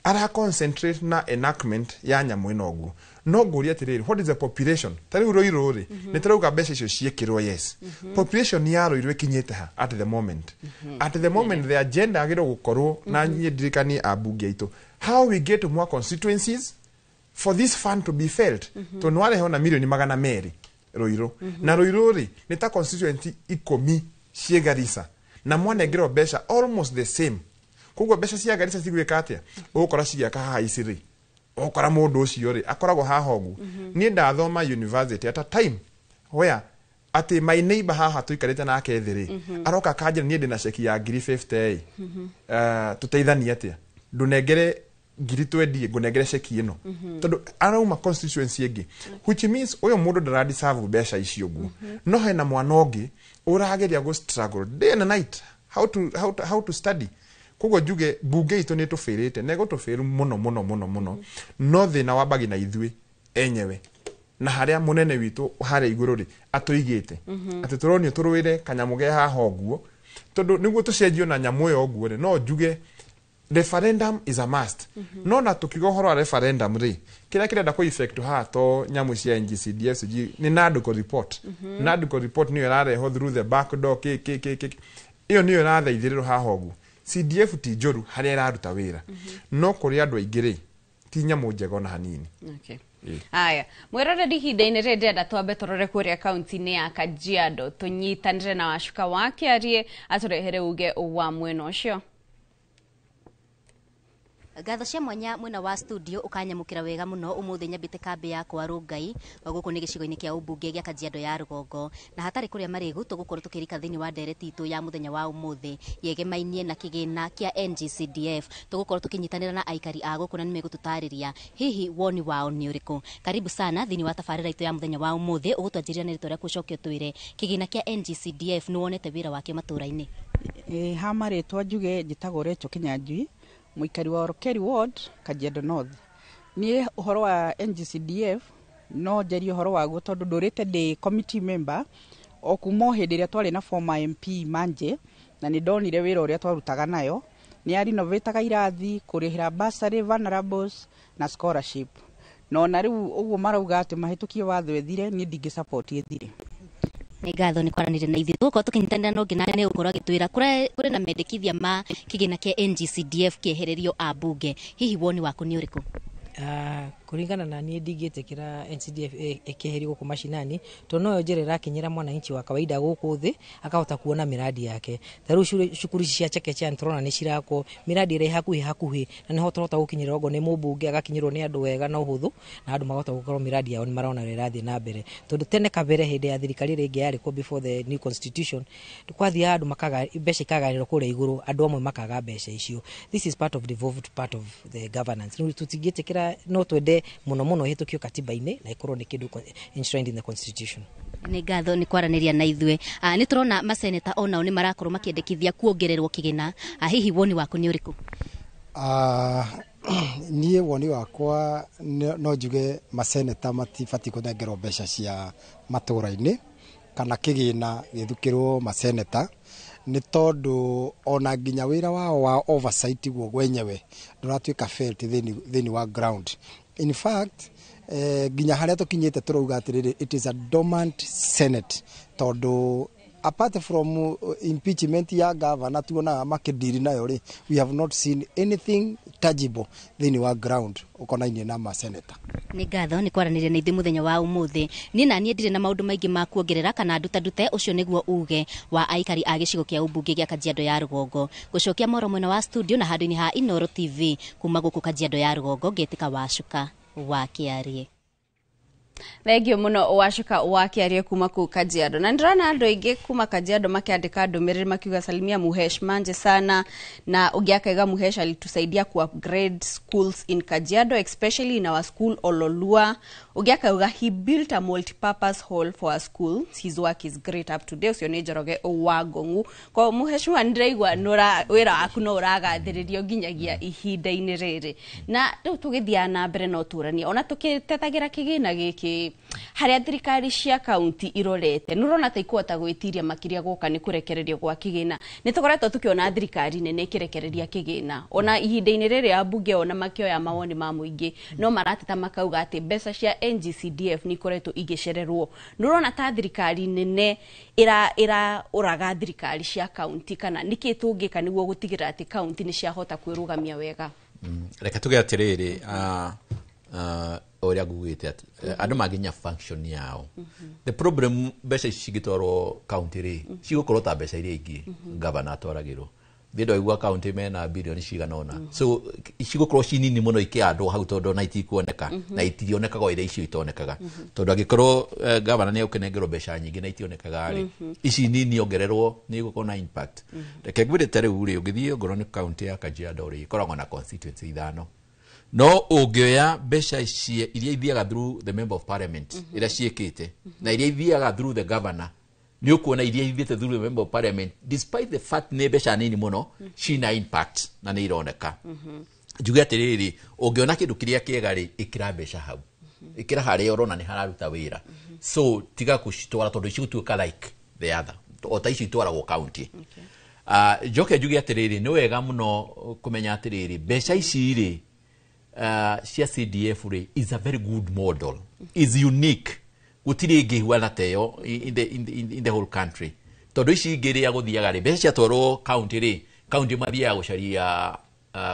ara concentrate na enactment ya nyamũ ĩno ũguo. No ngũria atĩrĩrĩ, what is the population? Ta rĩu Rũirũ rĩ, nĩ tũrauga mbeca icio ciĩkĩrwo, yes, population ya Rũirũ ĩkinyĩte ha at the moment? At the moment the agenda yagĩrĩirwo gũkorwo na niĩ ndirikanie ambunge aitũ how we get more constituencies for this fund to be felt, tondũ nĩ warehe ona mirioni 200 Rũirũ, na Rũirũ rĩ nĩ ta constituency 10 ciĩ Garissa, na mwanengerwo mbeca almost the same. Koguo mbeca cia Garissa cigwĩka atĩa? Ũgũkora cigĩaka haha Isiri, ũgũkora mũndũ ũcio rĩ akoragwo haha ũguo. Niĩ ndathoma university at a time where atĩ my neighbor haha tũikarĩte nake thĩ rĩ, aroka akanjĩra, "Niĩ ndĩna ceki ya ngiri 50 ĩ, tũteithanie atĩa? Ndũnengere ngiri twendie, ngũnengere ceki ĩno," tondũ arauma constituency ĩngĩ, which means ũyũ mũndũ ndaradeserve mbeca icio ũguo. No hena mwana ũngĩ ũrageria gũ struggle day and night how to study. Koguo njuge bunge itũ nĩ tũbĩrĩte na ĩgũtũbĩru mũno mũno mũno mũno, no thĩna wambagi na ithuĩ enyewe na harĩa mũnene witũ harĩa igũrũ rĩ atũigĩte, atĩ tũronio tũrũĩre kanyamũ ge haha ũguo, tondũ nĩguo tũcenjio na nyamũ ĩyo ũguo rĩ, no njuge referendum is a must. No na tukiuga ũhoro wa referendum rĩ, kĩrĩa kĩrenda kũ effect haha to nyamũ cia NGCDF sijui nĩ NADCO report. NADCO report nĩyo ĩrarehwo through the back door, kĩ kĩ kĩ kĩ, ĩyo nĩyo ĩrathaithĩrĩrwo haha ũguo. CDF ti njũru harĩa ĩraruta wĩra, no kũrĩ andũ aingĩ rĩ, ti nyamũ njega ona hanini. Okay. Aya, mwĩroreri, ihinda-inĩ rĩrĩ ndĩrenda twambe tũrore kũrĩa kaunti-inĩ ya Kajiado, tũnyitanĩre na Wacuka wa Kĩarie atũrehere uge wa mwena ũcio. Ngatho cia mwanya mwena wa studio ukanyamukira wega muno. Umuthi nyambite kambi yakwa Rungai, guku ni gicigo-inĩ kĩa ũmbunge gĩa Kajiado ya rũgongo, na hatarĩ kũrĩa marĩgu tũgũkorwo tũkĩrika thĩinĩ wa ndereti itũ ya mũthenya wa ũmũthĩ yegemainie na kĩgĩna kĩa NGCDF. Tũgũkorwo tũkĩnyitanĩra na aikari a gũkũ na nĩmegũtũtarĩria hihi woni wao nĩ ũrĩkũ. Karibu sana thĩinĩ wa tabarĩra itũ ya mũthenya wa ũmũthĩ. Ũgũtwanjĩrĩra nĩ rĩtwa rĩaku, ũcoke ũtwĩre kĩgĩna kĩa NGCDF nĩ wonete wĩra wakĩo matũra-inĩ. Ĩ, ha marĩtwa njuge njĩtagwo Rachel Kinyanjui, mũikari wa Orokeri Ward, Kajiado North. Niĩ ũhoro wa NGCDF No njarie ũhoro waguo tondũ ndũrĩte ndĩ committee member o kuma o hĩndĩ ĩrĩa twarĩ na former MP Manje, na nĩ ndonire wĩra ũrĩa twarutaga nayo. Nĩ arinovĩtaga irathi, kũrĩhĩra bursary vulnerables na scholarship, na ona rĩu ũguo marauga atĩ mahĩtũkie watho ĩthire, niĩ ndingĩ support ĩthire. Nĩ ngatho nĩ kwaranĩria na ithuĩ. Tũgũkorwo tũkĩnyitanĩra na ũngĩ, na nĩ gũkorwo agĩtwĩra kũrĩ na mendekithia ma kĩgĩna kĩa NGCDF kĩehererio ambunge. Hihi woni waku nĩ ũrĩkũ? Kũringana na niĩ, ndingĩtĩkĩra NCDF ĩkĩeherio gũkũ mashinani, tondũ noyo njĩra ĩrakinyĩra mwananchi wa kawaida gũkũ thĩ akahota kuona miradi yake. Ta rĩu cukuru ici cia chekechea nĩtũrona nĩ cirakwo, miradi ĩrĩa ĩ hakuhĩ hakuhĩ, na nĩho tũrahota gũkinyĩra okorwo nĩ mũmbunge, agakinyĩrwo nĩ andũ wega na ũhũthũ, na andũ makahota gũkorwo miradi yao nĩ marona ũrĩa ĩrathiĩ na mbere. Tondũ tene kabere, hĩndĩ ya thirikari ĩrĩa ĩngĩ yarĩ kuo before the new constitution, kwathiaga andũ makaga mbeca, ikaganĩrwo kũrĩa igũrũ, andũ amwe makaga mbeca icio. This is part of devolved part of the governance. Rĩu tũtingĩtĩkĩra, no twende mũno mũno ĩhĩtũkio katiba-inĩ na ĩkorwo nĩ kĩndũ enshrined in the constitution. Nĩ ngatho nĩ kwaranĩria na ithuĩ. Nĩ tũrona maseneta onao nĩ marakorwo makĩendekithia kuongererwo kĩgĩna. Hihi woni waku nĩ ũrĩkũ? Niĩ woni wakwa no njuge maseneta matibatiĩ kũnengerwo mbeca cia matũra-inĩ kana kĩgĩna gĩthukĩrwo maseneta, nĩ tondũ ona nginya wĩra wao wa oversight guo gwenyewe ndũratuĩka felt thĩinĩ wa ground. In fact, nginya harĩa tũkinyĩte tũrauga atĩrĩrĩ, it is a dormant senate, tondũ apart from impeachment ya governor tuonaga makĩndiri nayo rĩ, we have not seen anything tangible thĩinĩ wa ground ũkonainie na maseneta. Nĩ ngatho nĩ kwaranĩria na ithuĩ mũthenya wa ũmũthĩ. Niĩ na niĩ ndirĩ na maũndũ maingĩ ma kuongerera kana ndutandute. Ũcio nĩguo uge wa aikari a gĩcigo kĩa ũmbunge gĩa Kajiado ya Rũgongo. Gũcokia moro mwena wa studio na handũ-inĩ ha Inooro TV kuma gũkũ Kajiado ya Rũgongo, ngetĩka Wacuka wa Kĩarie. Thengio muno, Wacuka wa Kĩarie kuma kũu Kajiado. Na ndĩrona andũ aingĩ kuma Kajiado makĩandĩka ndũmĩrĩri makiuga, "Salimia Muhesh Manje sana," na ũngĩ akaiga, "Muhesh alitusaidia ku upgrade schools in Kajiado, especially in our school Ololua." Ũngĩ akauga, "He built a multipurpose hall for our school. His work is great up to date." Ũcio nĩ Njoroge wa Ngong'u. Kwa Muheshimiwa, nĩndĩraigua wĩra waku no ũragathĩrĩrio nginyagia ihinda-inĩ rĩrĩ. Na rĩu tũgĩthiaga na mbere no tũrania ona tũkĩtetagĩra kĩgĩna gĩkĩ, harĩa thirikari cia kaunti irorete, nĩ ũrona ta ikũhota gwĩtiria makĩria gũka nĩ kũrekererio gwa kĩgĩna? Nĩ tũkoretwo tũkĩona thirikari nene ĩkĩrekereria kĩgĩna, ona ihinda-inĩ rĩrĩ ambunge ona makĩoya mawoni ma mũingĩ no marateta makauga atĩ mbeca cia NGCDF nĩ ikoretwo igĩcererwo. Nĩ ũrona ta thirikari nene ĩra ũraga thirikari cia kaunti, kana nĩkĩ tũngĩka nĩguo gũtigĩrĩra atĩ kaunti nĩ ciahota kwĩrũgamia wega? Reke tuge atĩrĩrĩ, ũrĩa ngugĩte atĩ andũ manginya function yao. The problem, mbeca ici cingĩtwarwo county rĩ, cigũkorwo ta mbeca iria ingĩ gavana atwaragĩrwo. Thiĩ ndwaigua county mena bilioni cigana ũna, so cigũkorwo ci nini mũno ikĩandwo hau, tondũ ona itikuoneka na itirionekaga o iria icio itonekaga, tondũ angĩkorwo gavana nĩ egũkĩnengerwo mbeca nyingĩ na itionekaga rĩ, ici nini ongererwo nĩ igũkorwo na impact. Reke ngwĩre, ta rĩu rĩ, ũngĩthiĩ ongorwo nĩ county ya Kajiado rĩ, ĩkoragwo na constituency ithano, no ũngĩoya mbeca ici iria ithiaga through the member of parliament, iria ciĩkĩte na iria ithiaga through the governor, nĩ ũkuona iria ithiĩte through the member of parliament, despite the fact nĩ mbeca nini mũno, cina impact na nĩ ironeka. Njuge atĩrĩrĩ, ũngĩona kĩndũ kĩrĩa kĩega rĩ, ĩkĩra mbeca hau, ĩkĩra harĩa ũrona nĩ hararuta wĩra. So tiga gũcitwara, tondũ cigũtuĩka like the other, o ta icio itwaragwo county. Njoke njuge atĩrĩrĩ, nĩ wega mũno kũmenya atĩrĩrĩ, mbeca ici rĩ, cia CDF rĩ, is a very good model, is unique, gũtirĩ ĩngĩ huana ta ĩyo in the whole country, tondũ ici ingĩ rĩa gũthiaga rĩ, mbeca ciatwarwo county rĩ, county mathiaga gũcaria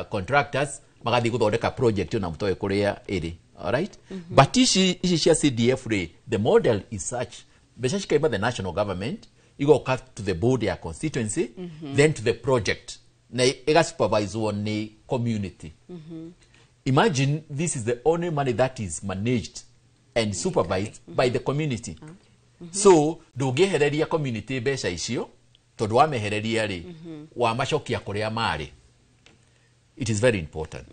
contractors, magathiĩ gũthondeka project na mũtoĩ kũrĩa ĩrĩ. Alright, but ici cia CDF rĩ, the model is such, mbeca cikaima the national government, igoka to the board ya constituency, then to the project, na ĩgasuperviswo nĩ community. Imagine, this is the only money that is managed and supervised by the community. So ndũngĩehereria community mbeca icio, tondũ wamehereria rĩ, wamacokia kũrĩa marĩ. It is very important.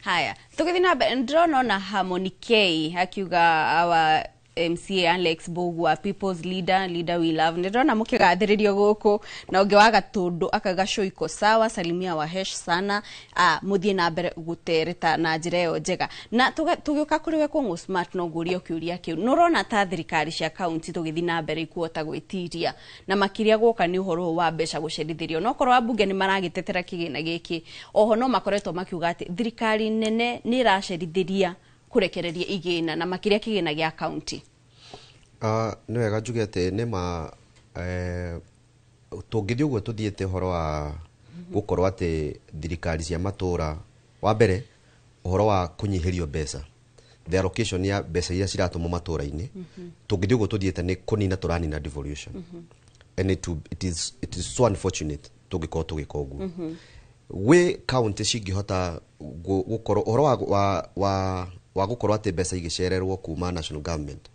Haya, tũgĩthiĩ na mbere, ndĩrona ona Harmony K akiuga our MCA Alex Mbugua, people's leader, leader we love. Ndĩrona mũkĩgathĩrĩrio gũkũ na ũngĩ wa Gatũndũ akauga show iko sawa, salimia Wahesh sana. Mũthiĩ na mbere gũtereta na njĩra ĩyo njega. Na tũgĩũka kũrĩ we Kũng'ũ Smart, no ngũrie kĩũria kĩu, nĩ ũrona ta thirikari cia kaunti tũgĩthiĩ na mbere ikuhota gwĩtiria, na makĩria gwoka nĩ ũhoro ũyũ wa mbeca gũcerithĩrio? No korwo ambunge nĩ maragĩtetera kĩgĩna gĩkĩ, oho no makoretwo makiuga atĩ thirikari nene nĩ ĩracerithĩria kũrekereria igĩna, na makĩria kĩgĩna gĩa kaunti. Nĩ wega njuge atĩ nĩ ma tũngĩthiĩ ũguo tũthiĩte ũhoro wa gũkorwo atĩ thirikari cia matũra, wa mbere ũhoro wa kũnyihĩrio mbeca, the allocation ya mbeca iria ciratũmwo matũra-inĩ, tũngĩthiĩ ũguo tũthiĩte nĩ kũnina tũranina devolution. And it is so unfortunate tũngĩkorwo tũgĩka ũguo. Gwĩ kaunti cingĩhota gũkorwo ũhoro wa gũkorwo atĩ mbeca igĩcererwo kuma national government,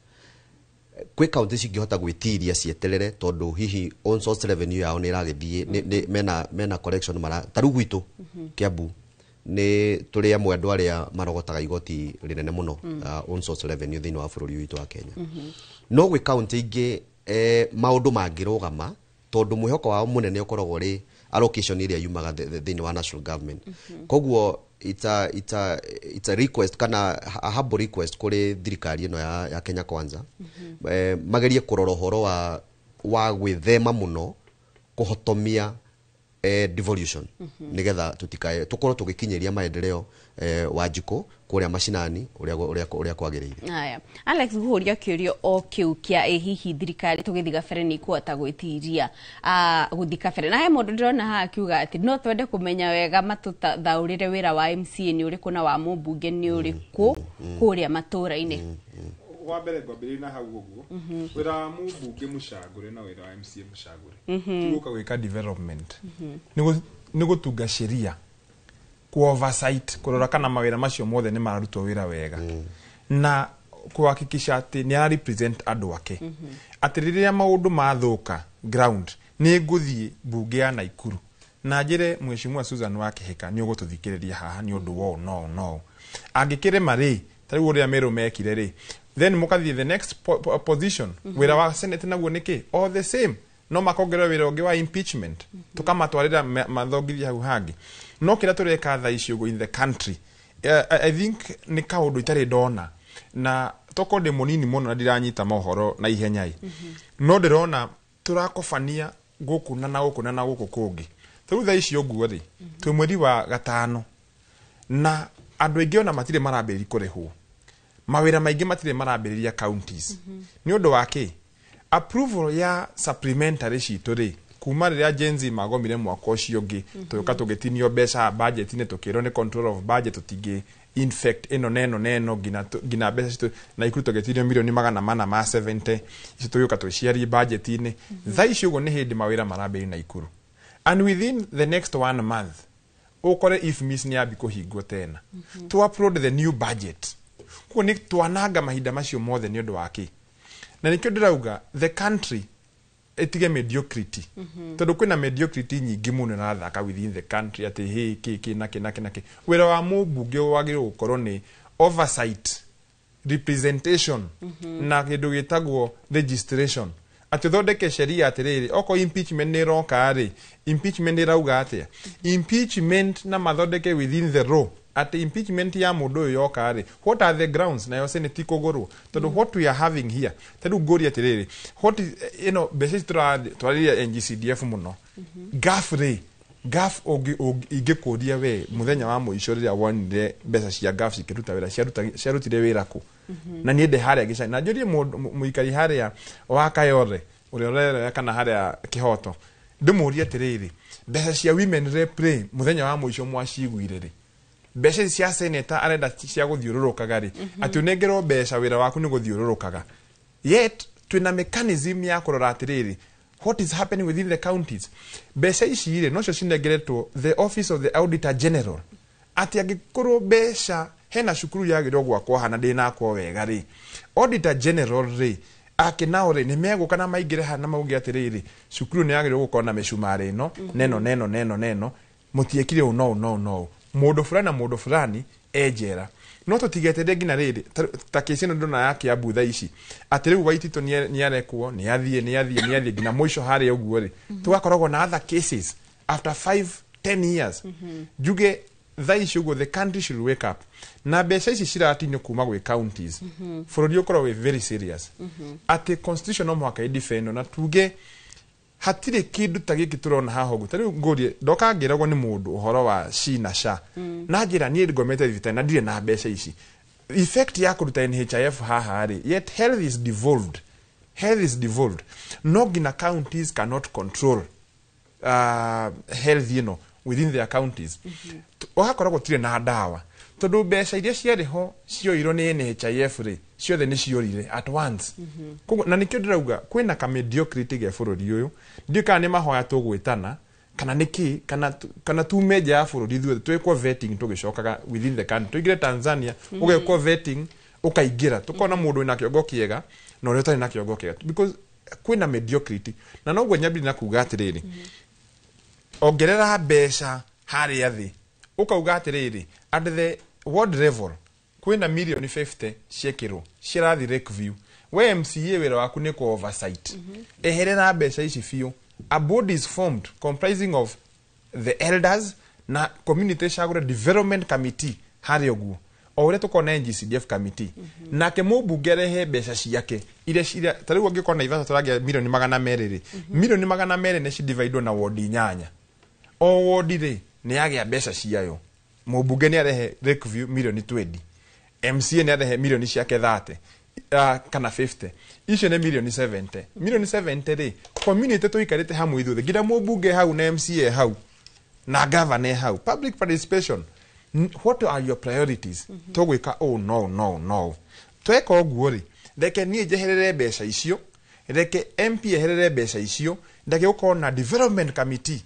kwĩ kaunti cingĩhota gwĩtiria cieterere, tondũ hihi own source revenue yao nĩ ĩragĩthiĩ mena collection mara ta rĩu gwitũ Kiambu nĩ tũrĩ amwe andũ arĩa marogotaga igoti rĩnene mũno, own source revenue thĩinĩ wa bũrũri witũ wa Kenya. No gwĩ kaunti ingĩ maũndũ mangĩrũgama, tondũ mwĩhoko wao mũnene ũkoragwo ũrĩ allocation ĩrĩa yumaga thĩinĩ wa national government. Koguo it's a request kana a humble request kũrĩ thirikari ĩno ya Kenya Kwanza, magerie kũrora ũhoro wa gwĩthema mũno kũhotomia devolution, nigetha tutikae tukorwo tũgĩkinyĩria maendeleo wa njikũ kũrĩa macinani ũrĩa kwagĩrĩire. Aya, Alex, guhuria kĩũrio o kĩu kĩa ĩ hihi thirikari tũgĩthiĩ gabere nĩ ikuhota gwĩtiria gũthiĩ kabere? Na he mũndũ ndĩrona haha akiuga atĩ no twende kũmenya wega matũthaũrĩre wĩra wa MCA nĩ ũrĩkũ na wa mũmbunge nĩ ũrĩkũ kũrĩa matũra-inĩ. Wa mbere ngwambĩrĩria na hau ũguo, wĩra wa mũmbunge mũcagũre na wĩra wa MCA mũcagũre ti gũka gwĩka development. Nĩ gũtunga sheria, ku oversight, kũrora kana mawĩra macio mothe nĩ mararutwo wĩra wega, na kuhakikisha atĩ nĩ ara represent andũ ake, atĩ rĩrĩa maũndũ mathũka ground nĩ ngũthiĩ mbunge ya Naikuru na njĩre Mheshimiwa Susan wa Kĩhĩka, nĩ ũgũtũthikĩrĩria haha nĩ ũndũ wa ũũ no no angĩkĩrĩma rĩ, ta rĩu ũrĩa Meru mekire rĩ, then mũkathiĩ the next position. Wĩra wa senate naguo nĩ kĩ? All the same, no makongerera wĩra ũngĩ wa impeachment, tũkamatwarĩra mathongithia hau hangĩ. No kĩrĩa tũreka thaa ici ũguo in the country, I think nĩ kaũndũ itarĩ ndona, na tokorwo ndĩ mũnini mũno na ndiranyita mohoro na ihenya ĩ, no ndĩrona tũrakobania gũkũ na gũkũ na gũkũ kũngĩ. Rĩu thaa ici ũguo rĩ, twĩ mweri wa gatano na andũ aingĩ ona matirĩ marambĩrĩria kũrĩhwo, mawĩra maingĩ matirĩ marambĩrĩria counties. Nĩ ũndũ wa kĩ? Approval ya supplementary citũ rĩ, kuma rĩrĩa Gen Z magomire mwaka ũcio ũngĩ, tũgĩũka tũgĩtinio mbeca budget-inĩ, tũkĩrwo nĩ control of budget tũtingĩ infect ĩno na ĩno na ĩno, nginya mbeca citũ na ikuru tũgĩtinio mirioni 470 icio tũgĩũka twĩciarie budget-inĩ. Thaa ici ũguo nĩ hĩndĩ mawĩra marambĩrĩria na ikuru, and within the next one month ũkore IFMIS nĩ yambi kũhingwo tena to upload the new budget. Koguo nĩ twananga mahinda macio mothe nĩ ũndũ wa kĩ? Na nĩkĩo ndĩrauga the country ĩtige mediocrity, tondũ kwĩna mediocrity nyingĩ mũno ĩrathaka within the country, atĩ hĩ kĩ kĩ na kĩ na kĩ na kĩ. Wĩra wa mũmbunge wagĩrĩirwo gũkorwo nĩ oversight, representation na kĩndũ gĩtagwo registration, atĩ ũthondeke sheria atĩrĩrĩ, okorwo impeachment nĩ ĩroka rĩ, impeachment ĩrauga atĩa, impeachment na mathondeke within the law atĩ impeachment ya mũndũ ũyũ yoka rĩ, what are the grounds, nayo senate kũgũrwo. Tondũ what we are having here, ta rĩu ngũria atĩrĩrĩ, what is ĩno mbeca ici tũratwarĩria NGCDF mũno, GAF rĩ, GAF ingĩkũria we mũthenya wa mũico rĩrĩa wonire mbeca cia GAF cikĩruta wĩra, ciarutire wĩra kũ? Na niĩ ndĩ harĩa gĩcagi na njũrie mũikari harĩa wa Kayore ũrĩa ũrerera kana harĩa Kĩhoto, ndĩmũrie atĩrĩrĩ, mbeca cia women rep rĩ, mũthenya wa mũico mwaciguire rĩ? Mbeca ici cia seneta arenda cia gũthiũrũrũkaga rĩ, atĩ ũnengerwo mbeca wĩra waku nĩ gũthiũrũrũkaga, yet twĩna mechanism ya kũrora atĩrĩrĩ, what is happening within the counties. Mbeca ici rĩ, nocio cinengeretwo the office of the auditor general, atĩ angĩkorwo mbeca hena cukuru yagĩrĩirwo gwakwo hana ndĩnakwo wega rĩ, auditor general rĩ, ake nao rĩ, nĩ megũka na maingĩre haha na mauge atĩrĩrĩ, cukuru nĩ yagĩrĩirwo gũkorwo na mĩcumarĩ ĩno neno neno neno neno, mũtiĩkire ũũ no ũũ no ũũ no ũũ, mũndũ fulani na mũndũ fulani e njera. No tũtigeterere nginya rĩrĩ ta kesi ĩno ndona ya Kiambu thaa ici atĩ rĩu Waititũ nĩarekwo nĩathiĩ nginya mũico harĩa ũguo rĩ, tũgakoragwo na other cases after 5 10 years. Njuge thaa ici ũguo the country should wake up na mbeca ici ciratinio kuma gwĩ counties. Bũrũri ũkorwo wĩ very serious atĩ constitution no mũhaka ĩdefendwo na tuge hatirĩ kĩndũ ta gĩkĩ tũrona haha ũguo. Ta rĩu ngũrie ndoka ngĩragwo nĩ mũndũ ũhoro wa SHI na SHA na njĩra niĩ ngomete thibitarĩ na ndirĩ na mbeca ici. Effect ya kũruta NHIF haha rĩ, yet health is devolved, health is devolved. No nginya counties cannot control health within their counties. Ũgakorwo gũtirĩ na ndawa tondũ mbeca iria ciarĩ ho cioirwo nĩ NHIF rĩ, ciothe nĩ ciorire at once. Koguo na nĩkĩo ndĩrauga kwĩna ka mediocrity ge bũrũri ũyũ. Ndiũĩ kana nĩ mahoya tũgwĩtana kana nĩkĩ, kana tume nja ya bũrũri ithuothe twĩkwo vetting tũgĩcokaga within the country. Tũingĩre Tanzania, ũgekwo vetting ũkaingĩra, tũkona mũndũ wĩna kĩongo kĩega na ũrĩa ũtarĩ na kĩongo kĩega, because kwĩna mediocrity. Na noguo nyambire na kuga atĩrĩrĩ, ongerera mbeca harĩa thĩ, ũkauga atĩrĩrĩ at the ward level kwĩna mirioni 50 ciekĩrwo cirathiĩ Lakeview. We MCA wĩra waku nĩ kũ oversight. Eherera mbeca ici biũ. A board is formed comprising of the elders na community cagũre development committee harĩa ũguo o ũrĩa tũkona NGCDF committee. Nake mũmbunge arehe mbeca ciake iria ta rĩu angĩkorwo Naivasha tũragĩa mirioni 200 rĩ, mirioni 200 nĩ cidividwo na ward 8. O ward rĩ nĩ yagĩa mbeca ciayo. Mũmbunge nĩ arehe Lakeview mirioni 20, MCA nĩ arehe mirioni ciake 30 kana 50, icio nĩ mirioni 70. Mirioni 70 rĩ, community tũikarĩte hamwe ithuothe nginya mũmbunge hau na MCA hau na governor hau, public participation. What are your priorities? Tũgwĩka oh no no no. Tweka ũguo rĩ, reke niĩ njeherere mbeca icio, reke MP eherere mbeca icio, ndage gũkorwo na development committee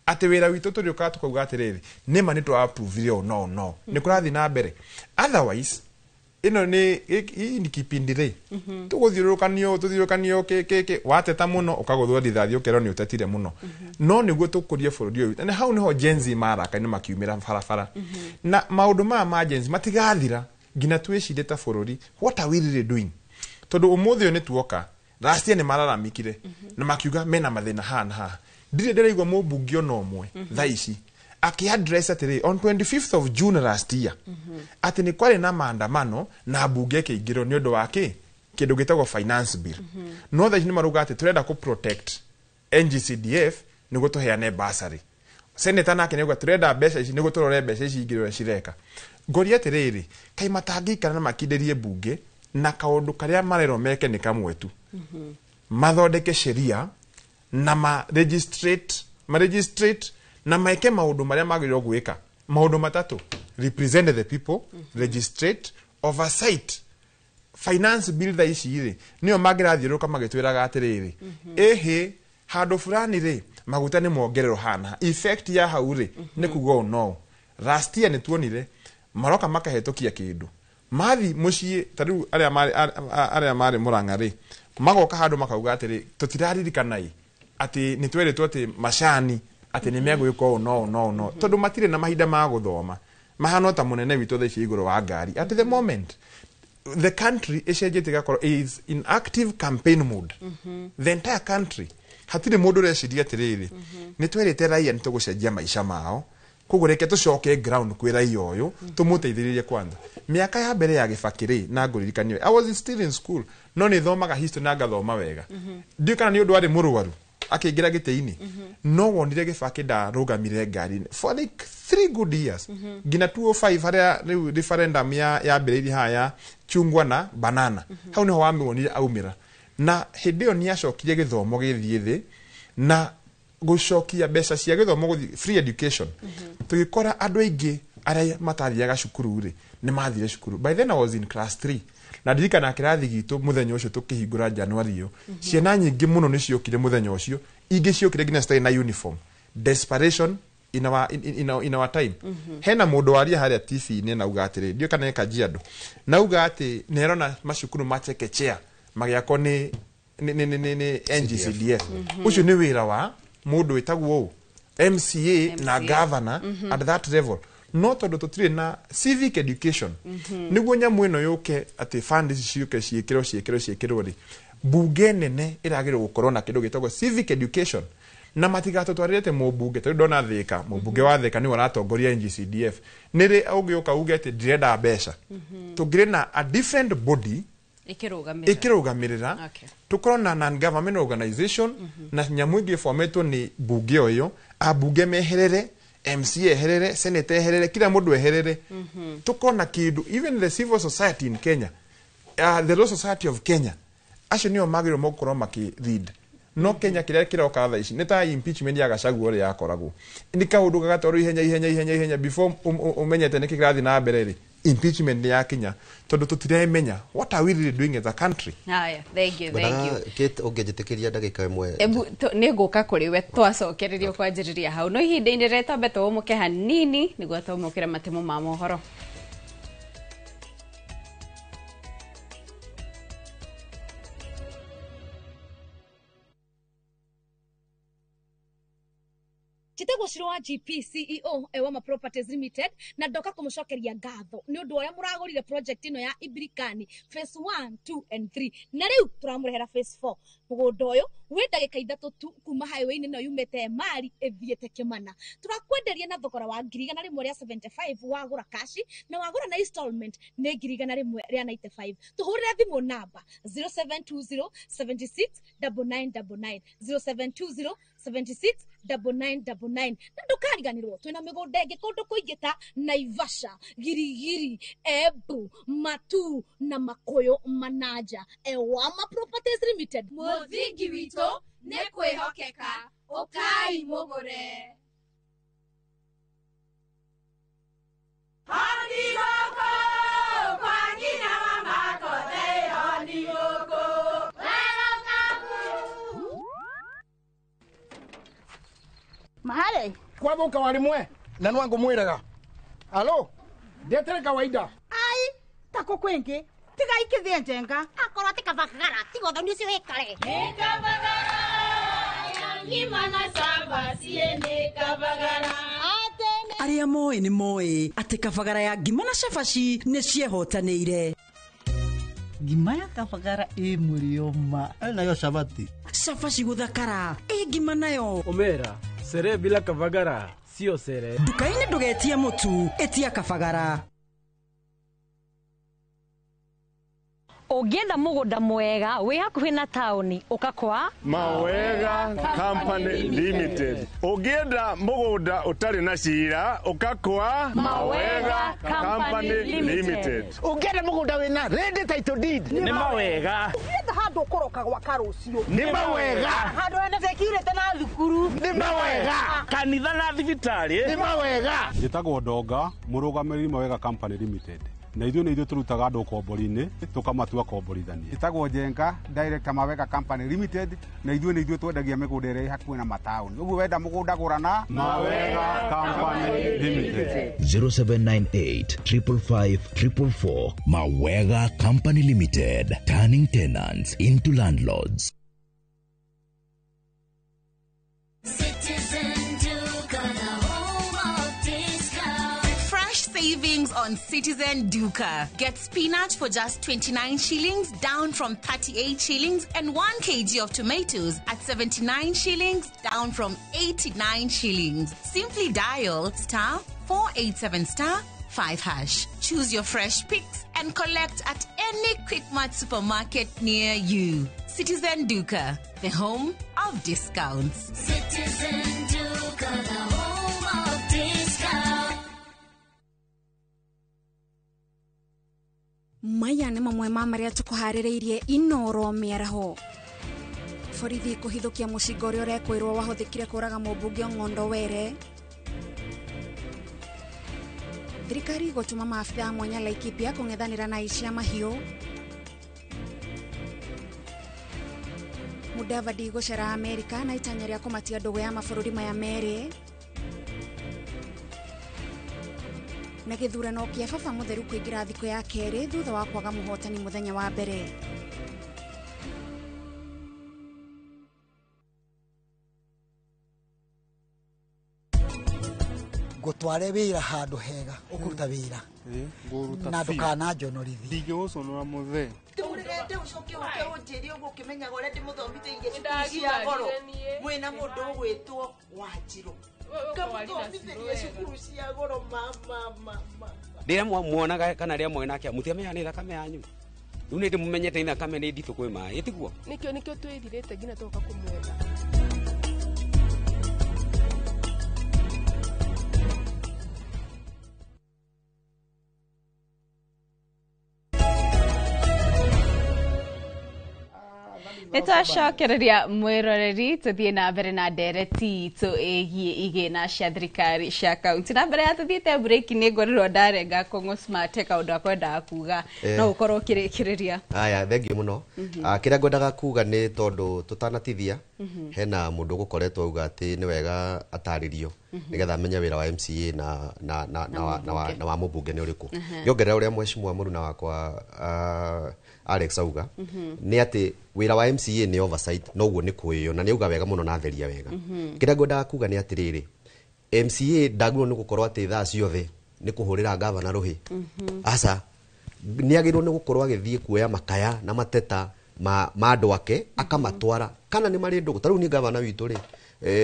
atĩ wĩra witũ tũrĩũkaga tũkauga atĩrĩrĩ nĩma nĩ twa approve oh no no, nĩ kũrathiĩ na mbere. Otherwise ĩno nĩ hii ni kipindi rĩ, tũgũthiũrũrũkanio kĩ wateta mũno ũkagũthwo rithathi ũkerwo nĩ ũtetire mũno. No nĩguo tũkũrie bũrũri ũyũ, na hau nĩho Gen Z maraka-inĩ makiumĩra barabara. Na maũndũ maya ma Gen Z matigathira nginya twĩcirie ta bũrũri, what are we really doing? Tondũ ũmũthĩ ũyũ nĩ tuoka last year nĩ mararamikire na makiuga mena mathĩna haha na haha. Ndirĩ ndĩraigua mũmbunge ona ũmwe thaa ici akiaddress atĩrĩ on 25th of June last year atĩ nĩ kwarĩ na maandamano na mbunge ĩkĩingĩrwo nĩ ũndũ wa kĩ kĩndũ gĩtagwo finance bill. No thaa ici nĩ marauga atĩ tũrenda kũ protect NGCDF nĩguo tũheane bursary. Senator nake nĩauga tũrenda mbeca ici nĩguo tũrore mbeca ici ingĩ ũrĩa cireka. Ngoria atĩrĩrĩ, kaĩ matangĩikara na makindĩrie mbunge na kaũndũ karĩa marerwo meke nĩ kamwe tu, mathondeke sheria na ma registrate na meke maũndũ marĩa magĩrĩirwo gwĩka. Maũndũ matatũ: represent the people, registrate, oversight. Finance bill thaa ici rĩ nĩyo mangĩrathiũrũrũka magĩtwĩraga atĩrĩrĩ, ĩhĩ handũ fulani rĩ maguta nĩ mongererwo hana, effect ya hau rĩ nĩ kuga ũũ no. Last year nĩ tuonire maroka makahetũkia kĩndũ mathi mũciĩ, ta rĩu arĩa marĩ Mũrang'a rĩ magoka handũ makauga atĩrĩ tũtiraririkana ĩ atĩ nĩ twerĩtwo atĩ macani atĩ nĩ megwĩka ũũ no no no, tondũ matirĩ na mahinda ma gũthoma. Mahana ta mũnene witũ thaa ici igũrũ wa ngari. At the moment the country ĩcenjetie ĩgakorwo is in active campaign mode. The entire country hatirĩ mũndũ ũreciria atĩrĩrĩ nĩ twerĩte raia nĩ tũgũcenjia maica mao, koguo reke tũcoke ground kwĩ raia ũyũ tũmũteithĩrĩrie kwanza. Mĩaka ya mbere ya Gĩbakĩ rĩ, na ngũririkanio I was still in school, no nĩ thomaga history na ngathoma wega. Ndiũĩ kana nĩ ũndũ arĩ mũrwaru akĩingĩra gĩtĩ-inĩ, no wonire Gĩbakĩ ndarũgamire ngari-inĩ for like 3 good years nginya 2005 harĩa rĩu referendum yambĩrĩirie haha ya chungwa na banana. Hau nĩho wamĩonire aumĩra, na hĩndĩ ĩyo nĩacokire gĩthomo gĩthiĩ thĩ na gũcokia mbeca cia gĩthomo gũthiĩ free education. Tũgĩkora andũ aingĩ arĩa matathiaga cukuru rĩ nĩ mathire cukuru. By then I was in class 3 na ndirikana kĩrathi gitũ mũthenya ũcio tũkĩhingũra January ĩyo, ciana nyingĩ mũno nĩ ciokire mũthenya ũcio, ingĩ ciokire nginya citarĩ na uniform. Desperation in our, in our time. Hena mũndũ waria harĩa TV-inĩ na uga atĩrĩ, ndiũĩ kana nĩ Kajiado, na uga atĩ nĩarona macukuru ma chekechea magĩakwo nĩ NGCDF. Ũcio nĩ wĩra wa mũndũ wĩtagwo ũũ MCA na governor at that level. No tondũ tũtirĩ na civic education, nĩguo nyamũ ĩno yũke atĩ fund ici ciũke ciĩkĩrwo ciĩkĩrwo ciĩkĩrwo rĩ, bunge nene ĩragĩrĩrwo gũkorwo na kĩndũ gĩtagwo civic education, na matigatũtwarĩre atĩ mũmbunge tondũ ndona Thĩka, mũmbunge wa Thĩka nĩwe ũratongoria NGCDF, nĩrĩ ũngĩũka uge atĩ ndĩrenda mbeca. Tũngĩrĩ na a different body ĩkĩrũgamĩrĩra. Ĩkĩrũgamĩrĩra. Tũkorwo na non government organization na nyamũ ĩngĩ ĩbometwo nĩ bunge o ĩyo, ambunge meherere, MC eherere, senator eherere, kila mũndũ eherere. Tukorwo na kĩndũ, even the civil society in Kenya, the Law Society of Kenya, acio nĩo magĩrĩirwo gũkorwo makĩ lead. No Kenya kĩrĩa kĩroka thaa ici nĩ ta impeachment ya Gachagua ũrĩa yakoragwo, nĩ kaũndũ gagatwarwo ihenya ihenya ihenya ihenya, before ũmenyete nĩkĩ kĩrathiĩ na mbere rĩ, impeachment nĩ yakinya, tondũ tũtiremenya what are we really doing as a country. Haya, thank you, thank you. Kate, ũngĩnjĩtĩkĩria ndagĩka ĩmwe. Ebu nĩ ngũka kũrĩ we twacokererio kwanjĩrĩria hau, no ihinda-inĩ rĩrĩ twambe tũũmũke hanini nĩguo tũmũkĩre matemo ma mohoro. Njĩtagwo Shiro wa GP CEO Ewama Properties Limited, na ndoka kũmũcokeria ngatho nĩ ũndũ ũrĩa mũragũrire project ĩno ya Ibirikani phase 1, 2 and 3, na rĩu tũramũrehera phase 4. Mũgũnda ũyũ wĩ ndagĩka 3 tu kuma highway-inĩ ĩno yumĩte Emali ĩthiĩte Kĩmana. Tũrakwenderia na thogora wa 175,000 wagũra kashi, na wagũra na installment nĩ 195,000. Tũhũrĩre thimũ namba 0720 76 9999, 0720 76 9999. Na ndũkariganĩrwo twĩna mĩgũnda ĩngĩ kũndũ kũingĩ ta Naivasha, Girigiri, Embu, Matu na Makuyu Manaja. Ewama Properties Limited, mũthingi witũ nĩ kwĩhokeka, ũkai mũgũre. Mahale kwathuka warimwe na nwangu mwiraga alo ndetere kawaida ai tako kwingi tiga ikithie njenga akorwo ati kabagara tiga ũthoni ũcio wĩkare. Nĩ kabagara ya ngima na cabaci nĩ kabagara. Arĩa moĩ nĩ moĩ atĩ kabagara ya ngima na cabaci nĩ ciehotanĩire. Ngima ya kabagara ĩ mũrĩo ma nayo cabaci. Cabaci gũthakara ĩ ngima nayo. Omera sere bila kabagara sio sere. Nduka-inĩ ndũgetie mũtu, ĩtia kabagara. Ũngĩenda mũgũnda mwega wĩ hakuhĩ na taũni ũka kwa Mawega Company Limited. Ũngĩenda mũgũnda ũtarĩ na cira ũka kwa Mawega Company Limited. Ũngĩenda mũgũnda wĩna ready title deed nĩ Mawega. Ũngĩenda handũ ũkũroka gwaka rũciũ nĩ Mawega. Handũ hena security na thukuru nĩ Mawega. Kanitha na thibitarĩ nĩ Mawega. Njĩtagwo Ndonga, mũrũgamĩrĩri Mawega Company Limited. Na ithuĩ nĩ ithuĩ tũrutaga andũ ũkombori-inĩ tũkamatua komborithania. Njĩtagwo Njenga, director Mawega Company Limited, na ithuĩ nĩ ithuĩ twendagia mĩgũnda ĩrĩa ĩ hakuhĩ na mataũni. Ũguo wenda mũgũnda gũra na Mawega Company Limited. 0798 555 444. Mawega Company Limited, turning tenants into landlords. Citizen Duka, the home of discount. Fresh savings on Citizen Duka. Get spinach for just 29 shillings, down from 38 shillings, and 1 kg of tomatoes at 79 shillings, down from 89 shillings. Simply dial star 487 star 5#. Choose your fresh picks and collect at any Quickmart supermarket near you. Citizen Duka, the home of discounts. Citizen Duka, the home of discounts. Maya nĩ mamwe ma marĩa tũkũharĩrĩirie Inoro mĩaraho. Borithi kũhithũkia mũcinga ũrĩa ũrekwĩrwo wahũthĩkire kũraga mũmbunge Ong'ondo Were. Thirikari gũtũma maabithaa mwanya Laikipia kũng'ethanĩra na aici a mahiũ. Mudavadi gũcera Amerika na itanya rĩa kũmatia ndũgũ ya mabũrũri maya merĩ. Na gĩthurano kĩa baba mũtheru kũingĩra thikũ ya kerĩ thutha wa kwaga mũhotani mũthenya wa mbere. Ngũtware wĩra handũ hega ũkũruta wĩra na ndũkananjonorithie. Ndingĩgũconora mũthee. Tũrĩrete ũcoke ũke ũnjĩre ũguo ũkĩmenyaga ũrĩa ndĩmũthomithĩirie cukuru cia goro mwĩna mũndũ ũgwĩtwo Wanjirũ ngamũthomithĩria cukuru cia goro mama. Rĩrĩa muonaga kana rĩrĩa mwĩ nake mũtiamenyaga nĩ thakame yanyu. Rĩu nĩ ndĩmũmenyete nĩ thakame nĩ nditũ kwĩ maĩ tiguo. Nĩkĩo twĩrirĩte nginya tũgoka kũmwetha. Nĩtwacokereria mwĩroreri tũthiĩ na mbere na ndereti itũ ĩgiĩ igĩna cia thirikari cia kaunti. Na mbere ya tũthiĩte break nĩ ngorirwo ndarenga Kũng'ũ Smart kaũndũ akwendaga kuga no ũkorwo ũkĩrĩkĩrĩria. Aya, thengiũ mũno. Kĩrĩa ngwendaga kuga nĩ tondũ tũtanatithia hena mũndũ ũgũkoretwo auga atĩ nĩ wega atarĩrio nĩgetha amenye wĩra wa MCA na wa mũmbunge nĩ ũrĩkũ. Ngĩongerera ũrĩa mheshimiwa mũruna wakwa Alex auga nĩ atĩ wĩra wa MCA nĩ oversight noguo nĩ kwĩyo na nĩ auga wega mũno na atheria wega. Kĩrĩa ngwendaga kuga nĩ atĩrĩrĩ, MCA ndagĩrĩirwo nĩ gũkorwo atĩ thaa ciothe nĩ kũhũrĩra gavana rũhĩ. Aca, nĩ agĩrĩirwo nĩ gũkorwo agĩthiĩ kuoya makaya na mateta ma andũ ake akamatwara kana nĩ marĩ ndũgũ. Ta rĩu niĩ gavana witũ rĩ,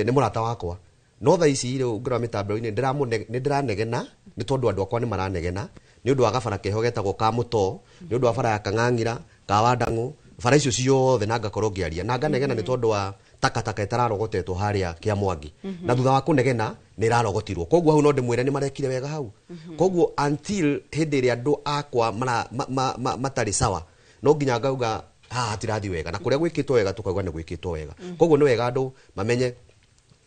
nĩ mũrata wakwa, no thaa ici rĩ ũngĩrora mĩtandao-inĩ nĩ ndĩranegena nĩ tondũ andũ akwa nĩ maranegena nĩ ũndũ wa gabara keho getagwo ka Mũtoo, nĩ ũndũ wa bara ya Kang'ang'ira, ka Wandang'ũ, bara icio ciothe, na ngakorwo ngĩaria na nganegena nĩ tondũ wa takataka ĩtararogotetwo harĩa Kĩamwangi. Na thutha wa kũnegena nĩ ĩrarogotirwo, koguo hau no ndĩmwĩre nĩ marekire wega hau. Koguo until hĩndĩ ĩrĩa andũ akwa matarĩ sawa no nginya ngauga haha hatirathiĩ wega, na kũrĩa gwĩkĩtwo wega tũkauga nĩ gwĩkĩtwo wega. Koguo nĩ wega andũ mamenye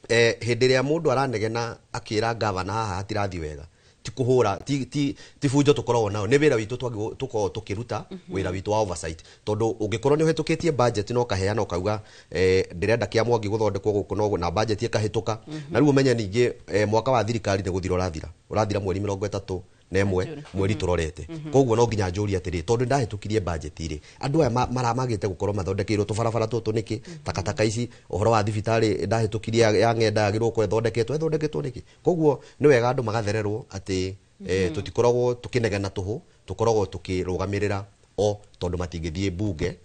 hĩndĩ ĩrĩa mũndũ aranegena akĩra gavana haha hatirathiĩ wega, ti kũhũra ti bunjo tũkoragwo nao, nĩ wĩra witũ tũkoragwo tũkĩruta wĩra witũ wa oversight. Tondũ ũngĩkorwo nĩ ũhĩtũkĩtie budget na ũkaheana ũkauga ndĩrenda Kĩamwangi gũthondekwo gũkũ na ũguo, na budget ĩkahĩtũka, na rĩu ũmenye ningĩ mwaka wa thirikari nĩ gũthira ũrathira mweri 31 mweri tũrorete. Koguo no nginya njũrie atĩrĩ, tondũ ndahĩtũkirie budget rĩ, andũ aya maramagĩte gũkorwo mathondekeirwo tũbarabara tũtũ nĩkĩ, takataka ici, ũhoro wa thibitarĩ ndahĩtũkirie ya ng'enda yagĩrĩirwo gũkorwo ĩthondeketwo nĩkĩ. Koguo nĩ wega andũ magathererwo atĩ tũtikoragwo tũkĩnegena tũhũ, tũkoragwo tũkĩrũgamĩrĩra o tondũ matingĩthiĩ bunge,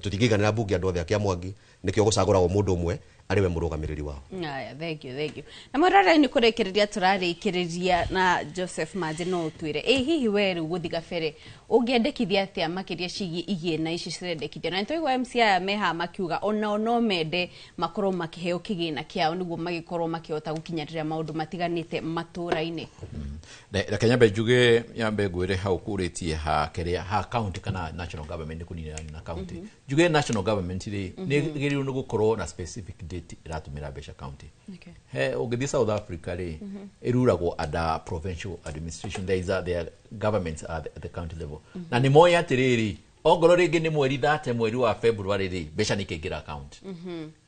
tũtingĩiganĩra bunge andũ othe a Kĩamwangi, nĩkĩo gũcagũragwo mũndũ ũmwe arĩ we mũrũgamĩrĩri wao. Aya, thank you, thank you. Na mwĩroreri nĩ kũrĩkĩrĩria tũrarĩkĩrĩria na Joseph Manji, no ũtwĩre ĩ hihi we rĩu gũthiĩ gabere ũngĩendekithia atĩa makĩria ciĩgiĩ igĩna ici cirendekithio? Na nĩtwaigua MCA aya me haha makiuga onao no mende makorwo makĩheo kĩgĩna kĩao nĩguo magĩkorwo makĩhota gũkinyanĩria maũndũ matiganĩte matũra-inĩ. Reke nyambe njuge, nyambe ngwĩre hau kũrĩtie ha kĩrĩa ha county kana national government nĩ kũninana na county. Njuge national government rĩ nĩ ĩgĩrĩirwo nĩ gũkorwo na specific date ĩratũmĩra mbeca county. He ũngĩthiĩ South Africa rĩ, ĩruragwo under provincial administration, there is their governments at the county level. Na nĩ moĩ atĩrĩrĩ, ongorwo rĩngĩ nĩ mweri 30 mweri wa February rĩ, mbeca nĩ ikaingĩra county.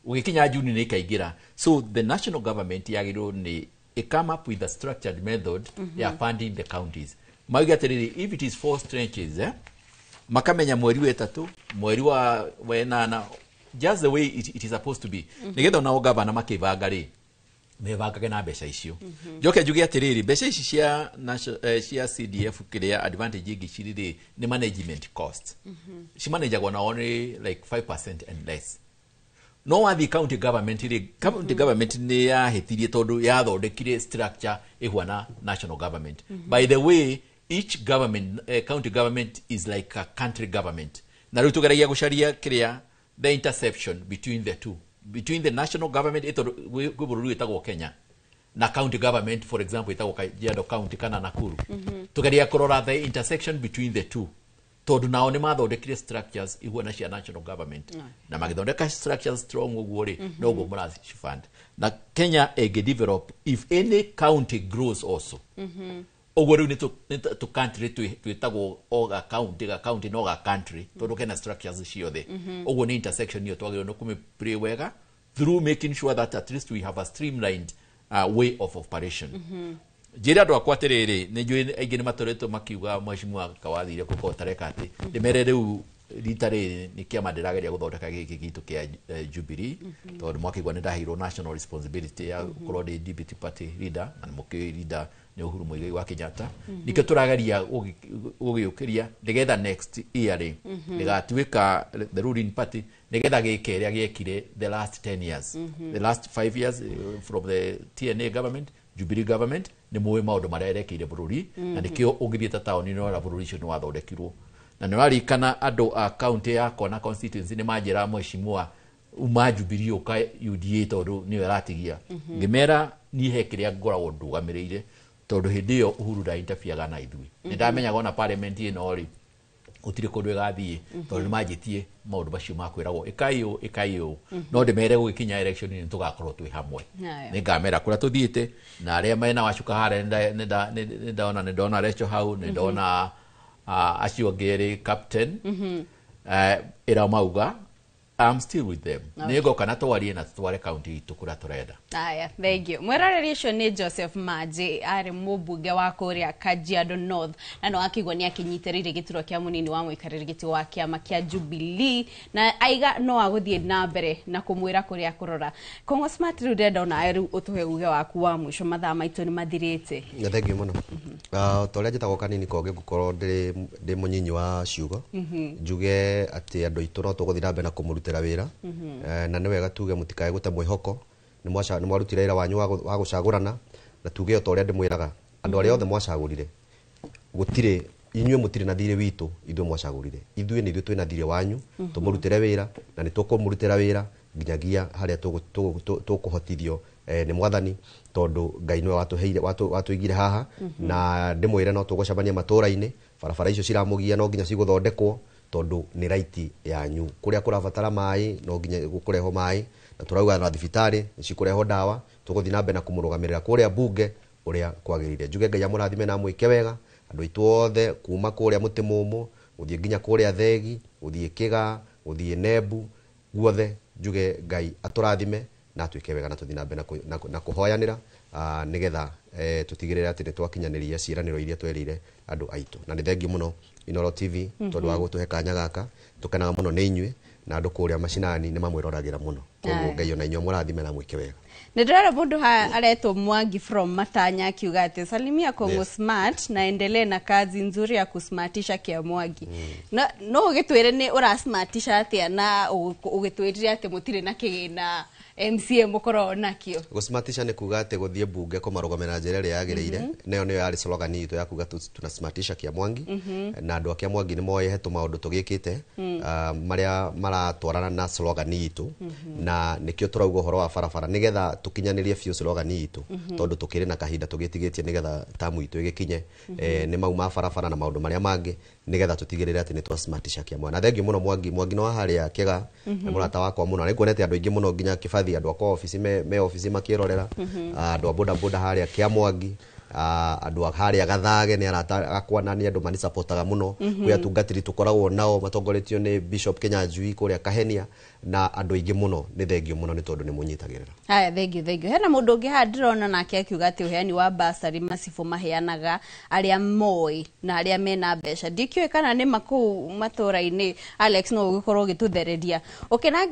Ũgĩkinya June nĩ ikaingĩra. So the national government yagĩrĩirwo nĩ come up with a structured method ya funding the counties. Mauge atĩrĩrĩ, if it is 4 tranches, makamenya mweri wa 3, mweri wa 8, just the way it is supposed to be. Nĩgetha onao gavana makĩbanga rĩ, mebangage na mbeca icio. Njoke njuge atĩrĩrĩ, mbeca ici cia CDF kĩrĩa advantage ĩngĩ cirĩ rĩ, nĩ management cost. Cimanagagwo na only like 5% and less. No wathiĩ county government rĩ, county government nĩ yahĩtirie tondũ yathondekire structure ĩhuana national government. By the way, each government, county government is like a country government. Na rĩu tũgeragia gũcaria kĩrĩa the interception between the two, between the national government ĩtondũ gwĩ bũrũri wĩtagwo Kenya na county government, for example ĩtagwo Kajiado County kana Nakuru. Tũgeria kũrora the intersection between the two tondũ nao nĩ mathondekire structures ihuana cia national government na magĩthondeka structures strong ũguo rĩ, noguo mũracifund. Na Kenya ĩngĩ develop if any county grows also, ũguo rĩu nĩ tũ country twĩtagwo o ga county, ga county no ga country tondũ kena structures ciothe. Ũguo nĩ intersection ĩyo twagĩrĩirwo nĩ kũmĩ-play wega through making sure that at least we have a streamlined way of operation. Njĩre andũ akwa atĩrĩrĩ, nĩ njũĩ aingĩ nĩ matoretwo makiuga mheshimiwa Kawathire gũkorwo tareka atĩ ndĩmere rĩu rita rĩrĩ nĩ kĩama ndĩrageria gũthondeka gĩkĩ gitũ kĩa Jubilee, tondũ mwakĩigua nĩ ndaheirwo national responsibility ya gũkorwo ndĩ deputy party leader, na mũkĩũĩ leader nĩ Uhuru Muigai wa Kenyatta. Nĩkĩo tũrageria gũgĩũkĩria nĩgetha next year rĩ gĩgatuĩka the ruling party, nĩgetha gĩke ĩrĩa gĩekire the last 10 years, the last 5 years, from the TNA government, Jubilee government. Nĩ mũĩ maũndũ marĩa ĩrekĩire bũrũri, na nĩkĩo ũngĩthiĩ ta taũni nĩ ũrona bũrũri ũcio nĩ wathondekirwo. Na nĩ ũraririkana andũ a kaunti yakwa na constituency nĩ manjĩra, mheshimiwa, uma Jubilee ũka UDA tondũ nĩyo ĩratigia. Ngĩmera niĩ he kĩrĩa ngoragwo ndũgamĩrĩire, tondũ hĩndĩ ĩyo Uhuru ndainterfereaga na ithuĩ. Nĩ ndamenyaga ona parliament ĩno rĩ gũtirĩ kũndũ ĩgathiĩ, tondũ nĩ manjĩtie maũndũ macio makwĩragwo ĩkai ũũ, ĩkai ũũ. No ndĩmere gũgĩkinya election nĩ tũgakorwo twĩ hamwe. Nĩ ngamera kũrĩa tũthiĩte na arĩa mena wacuka harĩa nĩ ndona, nĩ ndona Recho hau, nĩ ndona acio angĩ erĩ captain ĩra mauga I'm still with them. Nĩ ngoka na twarie na tutware kaunti itũ kũrĩa tũrenda. Aya, thank you. Mwĩroreri, ũcio nĩ Joseph Maji, arĩ mũmbunge wa kũrĩa Kajiado North, na no akĩigua nĩ akĩnyitĩrĩire gĩturwa kĩa mũnini wa mũikarĩri gĩtĩ wa kĩama kĩa Jubilee, na aiga no agũthiĩ na mbere na kũmwĩra kũrĩa kũrora. Kongo Smart, rĩu ndĩrenda onawe rĩu ũtũhe uge waku wa mũico, mathaa maitũ nĩ mathirĩte. Na thank you mũno. Ta ũrĩa njĩtagwo Kanini Koge, ngũkorwo ndĩ mũnyinyi wa ciugo. Njuge atĩ andũ aitũ no tũgũthiĩ na mbere na kũmũrutĩra wĩra. Na nĩ wega tuge mũtikae gũte mwĩhoko, nĩ mwarutire wĩra wanyu wa gũcagũrana, na tuge o ta ũrĩa ndĩmwĩraga andũ arĩa othe mwacagũrire, gũtirĩ inyuĩ mũtirĩ na thirĩ witũ, ithuĩ mwacagũrire ithuĩ nĩ ithuĩ twĩna thirĩ wanyu. Tũmũrutĩre wĩra na nĩ tũkũmũrutĩra wĩra nginyagia harĩa tũkũhotithio nĩ mwathani, tondũ Ngai nĩwe watũheire watũigire haha. Na ndĩmwĩre no tũgũcemania matũra-inĩ, barabara icio ciramũgia no nginya cigũthondekwo, tondũ nĩ right yanyu. Kũrĩa kũrabatara maĩ no nginya kũrehwo maĩ, na tũrauga na thibitarĩ nĩ cikũrehwo ndawa. Tũgũthiĩ na mbere na kũmũrũgamĩrĩra kũrĩa bunge ũrĩa kwagĩrĩire. Njuge Ngai amũrathime na amwĩke wega andũ aitũ othe, kuma kũrĩa mũtĩ mũmũ gũthiĩ nginya kũrĩa Thegi, gũthiĩ Kĩgaa, gũthiĩ Nembu, guothe. Njuge Ngai atũrathime na atwĩke wega, na tũthiĩ na mbere na kũhoyanĩra nĩgetha tũtigĩrĩre atĩ nĩ twakinyanĩria ciĩranĩro iria twerĩire andũ aitũ. Na nĩ thengiũ mũno Inooro TV tondũ wa gũtũhe kanya gaka. Tũkenaga mũno nĩ inyuĩ, na andũ kũrĩa macinani nĩ mamwĩroragĩra mũno, koguo Ngai ona inyuĩ amũrathime na mwĩke wega. Nĩ ndĩrona mũndũ aretwo Mwangi from Matanya akiuga atĩ salimia Kongo Smart na endelee na kazi nzuri ya kusmartisha Kĩamwangi. Na no ũgĩtwĩre nĩ ũrasmartisha atĩa, na ũgĩtwĩrire atĩ mũtirĩ na kĩgĩna MCA mũkoragwo nakĩo. Gũsmartisha nĩ kuga atĩ gũthiĩ mbunge kũmarũgamĩra na njĩra ĩrĩa yagĩrĩire. Nayo nĩyo yarĩ slogan itũ ya kuga tunasmartisha Kĩamwangi. Na andũ a Kĩamwangi nĩ moĩ he tũmaũndũ tũgĩkĩte marĩa maratwarana na slogan itũ, na nĩkĩo tũrauga ũhoro wa barabara nĩgetha tũkinyanĩrie biũ slogan itũ, tondũ tũkĩrĩ na kahinda tũgĩtigĩtie nĩgetha tamu itũ ĩgĩkinye. Nĩ mau ma barabara na maũndũ marĩa mangĩ, nĩgetha tũtigĩrĩre atĩ nĩ twasmartisha Kĩamwangi. Na thengiũ mũno Mwangi. Mwangi no wa harĩa Kĩga, nĩ mũrata wakwa mũno. Na nĩnguonete andũ aingĩ mũno, nginya Kĩbathi, andũ akwa obici me obici makĩrorera. Andũ a boda boda harĩa Kĩamwangi, andũ a harĩa Gathage nĩ arata akwa na nĩ andũ manisapotaga mũno. Kwĩ atungatĩri tũkoragwo nao matongoretio nĩ Bishop Kenyanjui kũrĩa Kahenia na andũ aingĩ mũno. Nĩ thengiũ mũno nĩ tondũ nĩ mũnyitagĩrĩra. Haya, thank you, thank you. Hena mũndũ ũngĩ haha ndĩrona nake akiuga atĩ ũheani wa basarĩ macibũ maheanaga arĩa moĩ na arĩa mena mbeca. Ndikĩũĩ kana nĩ makũu matũra-inĩ. Alex, no ũgĩkorwo ũgĩtũthereria.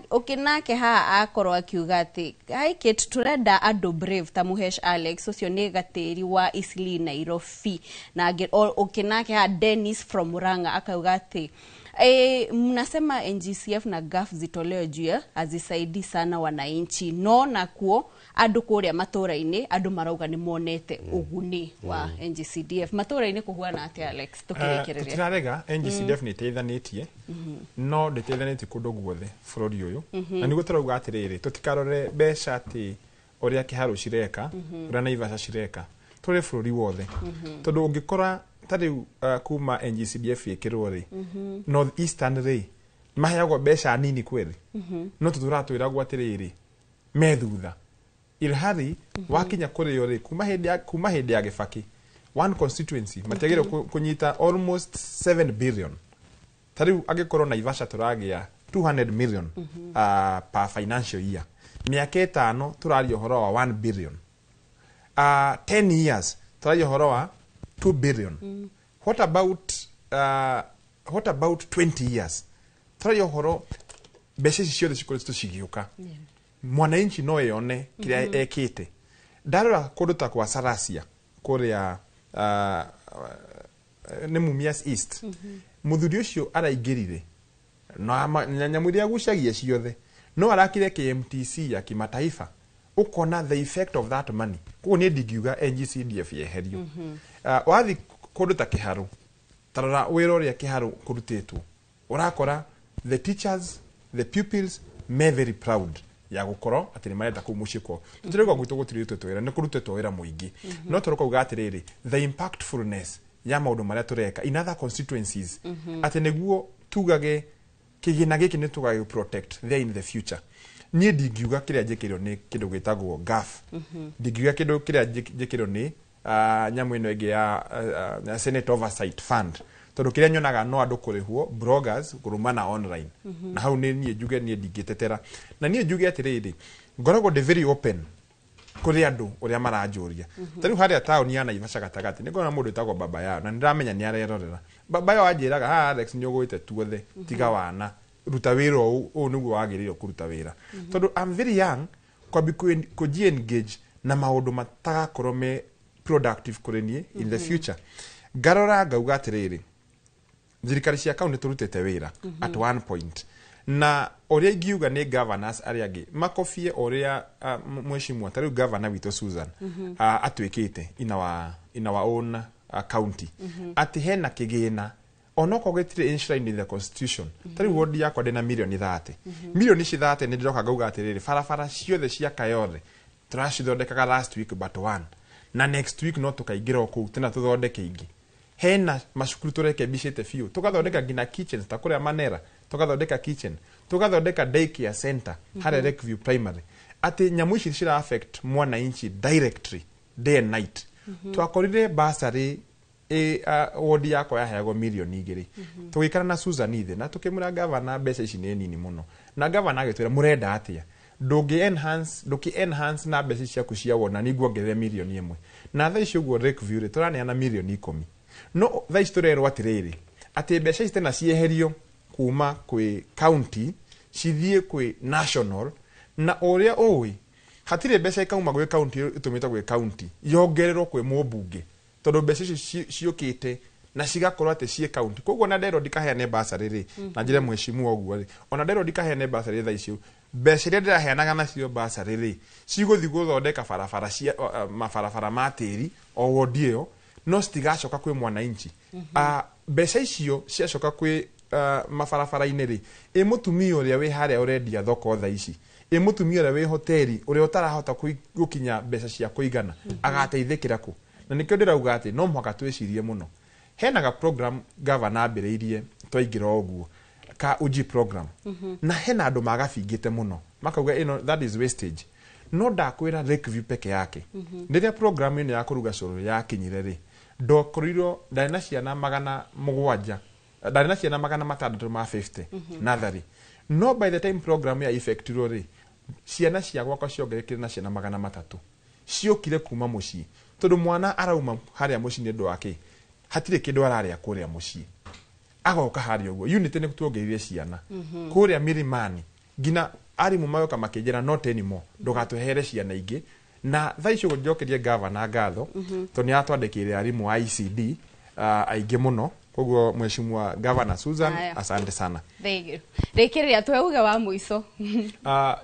Ũkĩnake haha akorwo akiuga atĩ hi Kate, tũrenda andũ brave ta Muhesh Alex, ũcio nĩ gatĩri wa Eastleigh, Nairobi. Na ũkĩnake haha Dennis from Murang'a akauga atĩ mnasema NGCF na GAF zitolewe juu ya hazisaidii sana wananchi, no nakuo andũ kũrĩa matũra-inĩ andũ marauga nĩ monete ũguni wa NGCDF matũra-inĩ. Kũhuana atĩa, Alex, tũkĩrĩkĩrĩria? Tũtirarega NGCDF nĩ ĩteithanĩtie, no ndĩteithanĩtie kũndũ guothe bũrũri ũyũ. Na nĩguo tũrauga atĩrĩrĩ, tũtikarore mbeca atĩ ũrĩa Kĩharũ cireka, ũrĩa Naivasha cireka, tũrĩ bũrũri wothe. Tondũ ũngĩkora ta rĩu kuma NGCDF ĩkĩrwo rĩ, North Eastern rĩ maheagwo mbeca nini kweli, no tũtũraga twĩragwo atĩrĩrĩ me thutha, ilhali wakinya kũrĩo rĩ kuma hĩndĩ ya Gĩbaki one constituency matiagĩrĩirwo kũnyita almost 7 billion. Ta rĩu angĩkorwo Naivasha tũragĩa 200 million per financial year, mĩaka 5 tũraria ũhoro wa 1 billion, 10 years tũraria ũhoro wa 2 billion. What about 20 years? Tũraria ũhoro mbeca ici ciothe cikoretwo cigĩũka, mwananchi no eyone kĩrĩa ekĩte. Ndarora kũndũ ta kwa Sarasia kũrĩa nĩ Mumias East, mũthuri ũcio araingĩrire na nyamũ iria agucagia ciothe, no arakire KMTC ya kimataifa. Ũkona the effect of that money. Koguo niĩ ndingiuga NGCDF yeherio. Wathi kũndũ ta Kĩharũ, tarora wĩra ũrĩa Kĩharũ kũrutĩtwo, ũrakora the teachers, the pupils me very proud ya gũkorwo atĩ nĩ marenda kũu mũciĩ kwao. Tũtirauga gwitũ gũtirutĩtwo wĩra, nĩ kũrutĩtwo wĩra mũingĩ, no tũrauga atĩrĩrĩ, the impactfulness ya maũndũ marĩa tũreka in other constituencies, atĩ nĩguo tugage kĩgĩna gĩkĩ nĩ tũgagĩ protect there in the future. Niĩ ndingiuga kĩrĩa njĩkĩirwo nĩ kĩndũ gĩtagwo GAF, ndingiuga kĩndũ kĩrĩa njĩkĩirwo nĩ nyamũ ĩno ĩngĩ ya Senate Oversight Fund, tondũ kĩrĩa nyonaga no andũ kũrĩhwo bloggers kũrũmana online. Na hau nĩ niĩ njuge niĩ ndingĩtetera, na niĩ njuge atĩrĩrĩ, ngoragwo ndĩ very open kũrĩ andũ ũrĩa maranjũria. Ta rĩu harĩa taũni ya Naivasha gatagatĩ nĩ ngona mũndũ wĩtagwo Baba Yao, na nĩndĩramenya nĩ arerorera. Baba Yao anjĩraga, haha Alex, nĩ ũgũĩte tuothe, tiga wana, ruta wĩra ũũ, ũũ nĩguo wagĩrĩirwo kũruta wĩra, tondũ I'm very young kwambi kũji engage na maũndũ matagakorwo me productive kũrĩ niĩ in the future. Ngarora ngauga atĩrĩrĩ, thirikari cia kaunti tũrutĩte wĩra at one point, na ũrĩa ingiuga nĩ governors arĩa angĩ makobie ũrĩa mheshimiwa, ta rĩu governor witũ Susan, atuĩkĩte in our own county, atĩ hena kĩgĩna onokorwo gĩtirĩ enshrined in the constitution. Ta rĩu wodi yakwa ndĩna mirioni 30. Mirioni ici 30 nĩ ndĩroka ngauga atĩrĩrĩ, barabara ciothe cia Kayole tũracithondekaga last week but one, na next week no tũkaingĩra o kũu tena tũthondeke ingĩ. Hena macukuru tũrekebicĩte biũ, tũgathondeka nginya kitchens ta kũrĩa Manera, tũgathondeka kitchen, tũgathondeka daycare center harĩa Lakeview Primary, atĩ nyamũ ici cira affect mwananchi directly day and night. Twakorire basarĩ wodi yakwa yaheagwo mirioni 2. Tũgĩikara na Susan ithe na tũkĩmwĩra, gavana, mbeca ici nĩ nini mũno. Na gavana agĩtwĩra, mũrenda atĩa? Ndũngĩ enhance, ndũkĩ enhance na mbeca ciaku cia wona, nĩnguongerere mirioni 1. Na thaa ici ũguo Lakeview rĩ, tũraneana mirioni 10. No thaa ici tũrerwo atĩrĩrĩ, atĩ mbeca ici tena cieherio kuma kwĩ county cithiĩ kwĩ national. Na ũrĩa ũĩ, hatirĩ mbeca ikauma gwĩ county ĩtũmĩtwo gwĩ county yongererwo kwĩ mũmbunge, tondũ mbeca icio ciũkĩte na cigakorwo atĩ ciĩ county. Koguo na nderwo ndikaheane basarĩ rĩ, na njĩre mheshimiwa ũguo rĩ, ona nderwo ndikaheane basarĩ thaa icio, mbeca iria ndĩraheanaga nacio basarĩ rĩ, cigũthiĩ gũthondeka barabara cia mabarabara ma tĩri o wodi ĩyo, no citigacoka kwĩ mwananchi. Mbeca icio ciacoka kwĩ mabarabara-inĩ rĩ, ĩ mũtumia ũrĩa wĩ harĩa ũrendia thoko thaa ici, ĩ mũtumia ũrĩa wĩ hoteri ũrĩa ũtarahota gũkinya mbeca cia kũigana, agateithĩkĩra kũ? Na nĩkĩo ndĩrauga atĩ no mũhaka twĩcirie mũno. Hena ga program gavana ambĩrĩirie twaingĩra ũguo, ka Uji program, na hena andũ magabingĩte mũno makauga ĩno that is wastage. No ndakwĩra, Lakeview peke yake, rĩrĩa program ĩno ya kũruga cũrũ yakinyire rĩ, ndokorirwo ndarĩ na ciana 700, ndarĩ na ciana 650 nathari. No by the time program ya effectirwo rĩ, ciana cia gwakwa ciongererekire na ciana 300 ciũkire kuma mũciĩ, tondũ mwana arauma harĩa mũciĩ nĩ ũndũ wa kĩ? Hatirĩ kĩndũ ararĩa kũrĩa mũciĩ, agoka harĩa ũguo. Unity nĩ tuongereire ciana kũrĩa Milimani, nginya arimũ magoka makĩnjĩra, not anymore, ndũgatwehere ciana ingĩ. Na thaa ici ũguo njokerie gavana ngatho, tondũ nĩ aratwandĩkĩire arimũ a ECD aingĩ mũno. Koguo mheshimiwa gavana Susan, Haya. asante sana. Thank you. Rĩkĩrĩria tuhe uge wa mũico.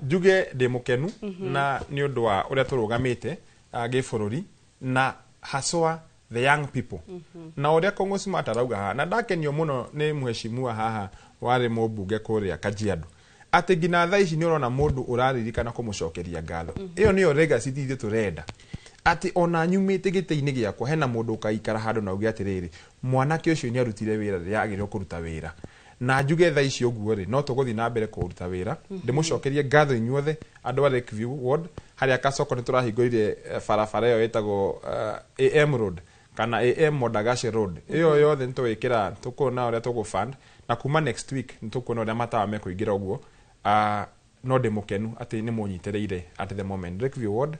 Njuge ndĩ mũkenu na nĩ ũndũ wa ũrĩa tũrũgamĩte gĩbũrũri, na haswa the young people, na ũrĩa Kongo Smart arauga haha. Na ndakenio mũno nĩ mheshimiwa haha warĩ mũmbunge kũrĩa Kajiado, atĩ nginya thaa ici nĩ ũrona mũndũ ũraririkana kũmũcokeria ngatho. Ĩyo nĩyo legacy ithuĩ tũrenda, atĩ ona nyumĩte gĩtĩ-inĩ gĩakwa, hena mũndũ ũkaikara handũ na uge atĩrĩrĩ, mwanake ũcio nĩ arutire wĩra rĩrĩa agĩrĩirwo kũruta wĩra. Na njuge thaa ici ũguo rĩ, no tũgũthiĩ na mbere kũruta wĩra. Ndĩmũcokerie ngatho inyuothe andũ a Lakeview Ward. Harĩa Kasoko nĩ tũrahingũrire barabara ĩyo ĩtagwo AM Road kana AM Modagashe Road. Ĩyo yothe nĩ tũgwĩkĩra, tũkuona ũrĩa tũgũfund, na kuma next week nĩ tũkuona ũrĩa matawa mekũingĩra ũguo. No ndĩ mũkenu atĩ nĩ mũnyitĩrĩire at the moment. Lakeview Ward,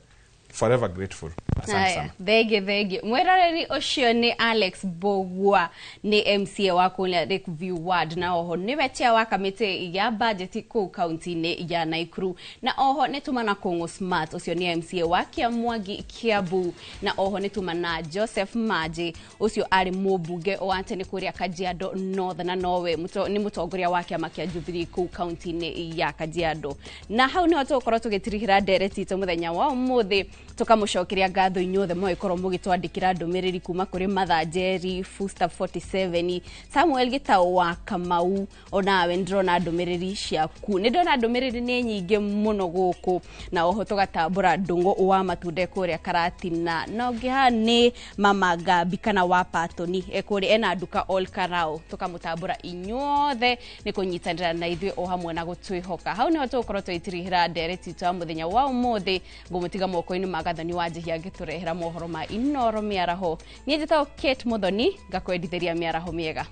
Forever grateful. Asante Haya, sana. Thengio, thengio mwiroreri. Ũcio nĩ Alex Mbugua, nĩ MCA wa kũrĩa Lakeview Ward, na oho nĩwe chair wa kamĩtĩ ya budget kũu kaunti-inĩ ya Nakuru. Na oho nĩ tuma na Kũng'ũ Smart, ũcio nĩ MCA wa Kĩamwangi, Kiambu. Na oho nĩ tuma na Joseph Maji, ũcio arĩ mũmbunge wa tene kũrĩa Kajiado North, na nowe nĩ mũtongoria wa kĩama kĩa Jubilee kũu kaunti-inĩ ya Kajiado. Na hau nĩho tũgũkorwo tũgĩtirihĩra ndereti itũ mũthenya wa ũmũthĩ. Tũkamũcokeria ngatho inyuothe mũgĩkorwo mũgĩtwandĩkĩra ndũmĩrĩri kuma kũrĩ Matha Njeri, Fusta 47, Samuel Gĩtaũ wa Kamau. Onawe ndĩrona ndũmĩrĩri ciaku, nĩ ndĩrona ndũmĩrĩri nĩ nyingĩ mũno gũkũ. Na oho tũgatambũra Ndũng'ũ wa Matunda kũrĩa Karatina, na ũngĩ haha nĩ Mama Gabi kana wa Patoni kũrĩa ena nduka Ol Karao. Tũkamũtambũra inyuothe nĩ kũnyitanĩra na ithuĩ o hamwe na gũtwĩhoka. Hau nĩho tũgũkorwo tũgĩtirihĩra ndereti itũ ya mũthenya wa ũmũthĩ. Ngũmũtiga moko-inĩ ma Gathoni wa Njihia angĩtũrehera mohoro ma Inoro mĩaraho. Niĩ njĩtagwo Kate Muthoni, ngakwendithĩria mĩaraho mĩega.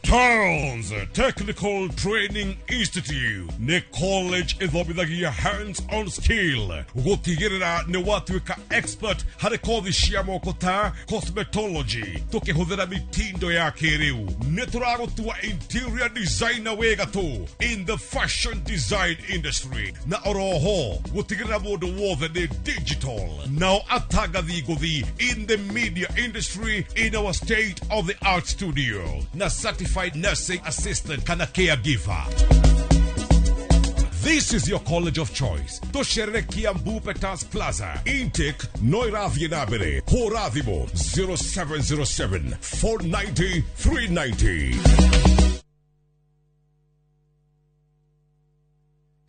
Towns Technical Training Institute nĩ college ĩthomithagia hands on skill gũtigĩrĩra nĩ watuĩka expert harĩ kothi cia moko ta cosmetology tũkĩhũthĩra mitindo ya kĩrĩu. Nĩ tũragũtua interior designer wĩ gatũ in the fashion design industry, na oroho gũtigĩrĩra mũndũ wothe nĩ digital, nao atangathi ngũthi in the media industry in our state of the art studio, na certified nursing assistant kana caregiver. This is your college of choice. Tũcerere Kiambu Peters Plaza. Intake no ĩrathiĩ na mbere. Hũra thimũ 0707 490 390.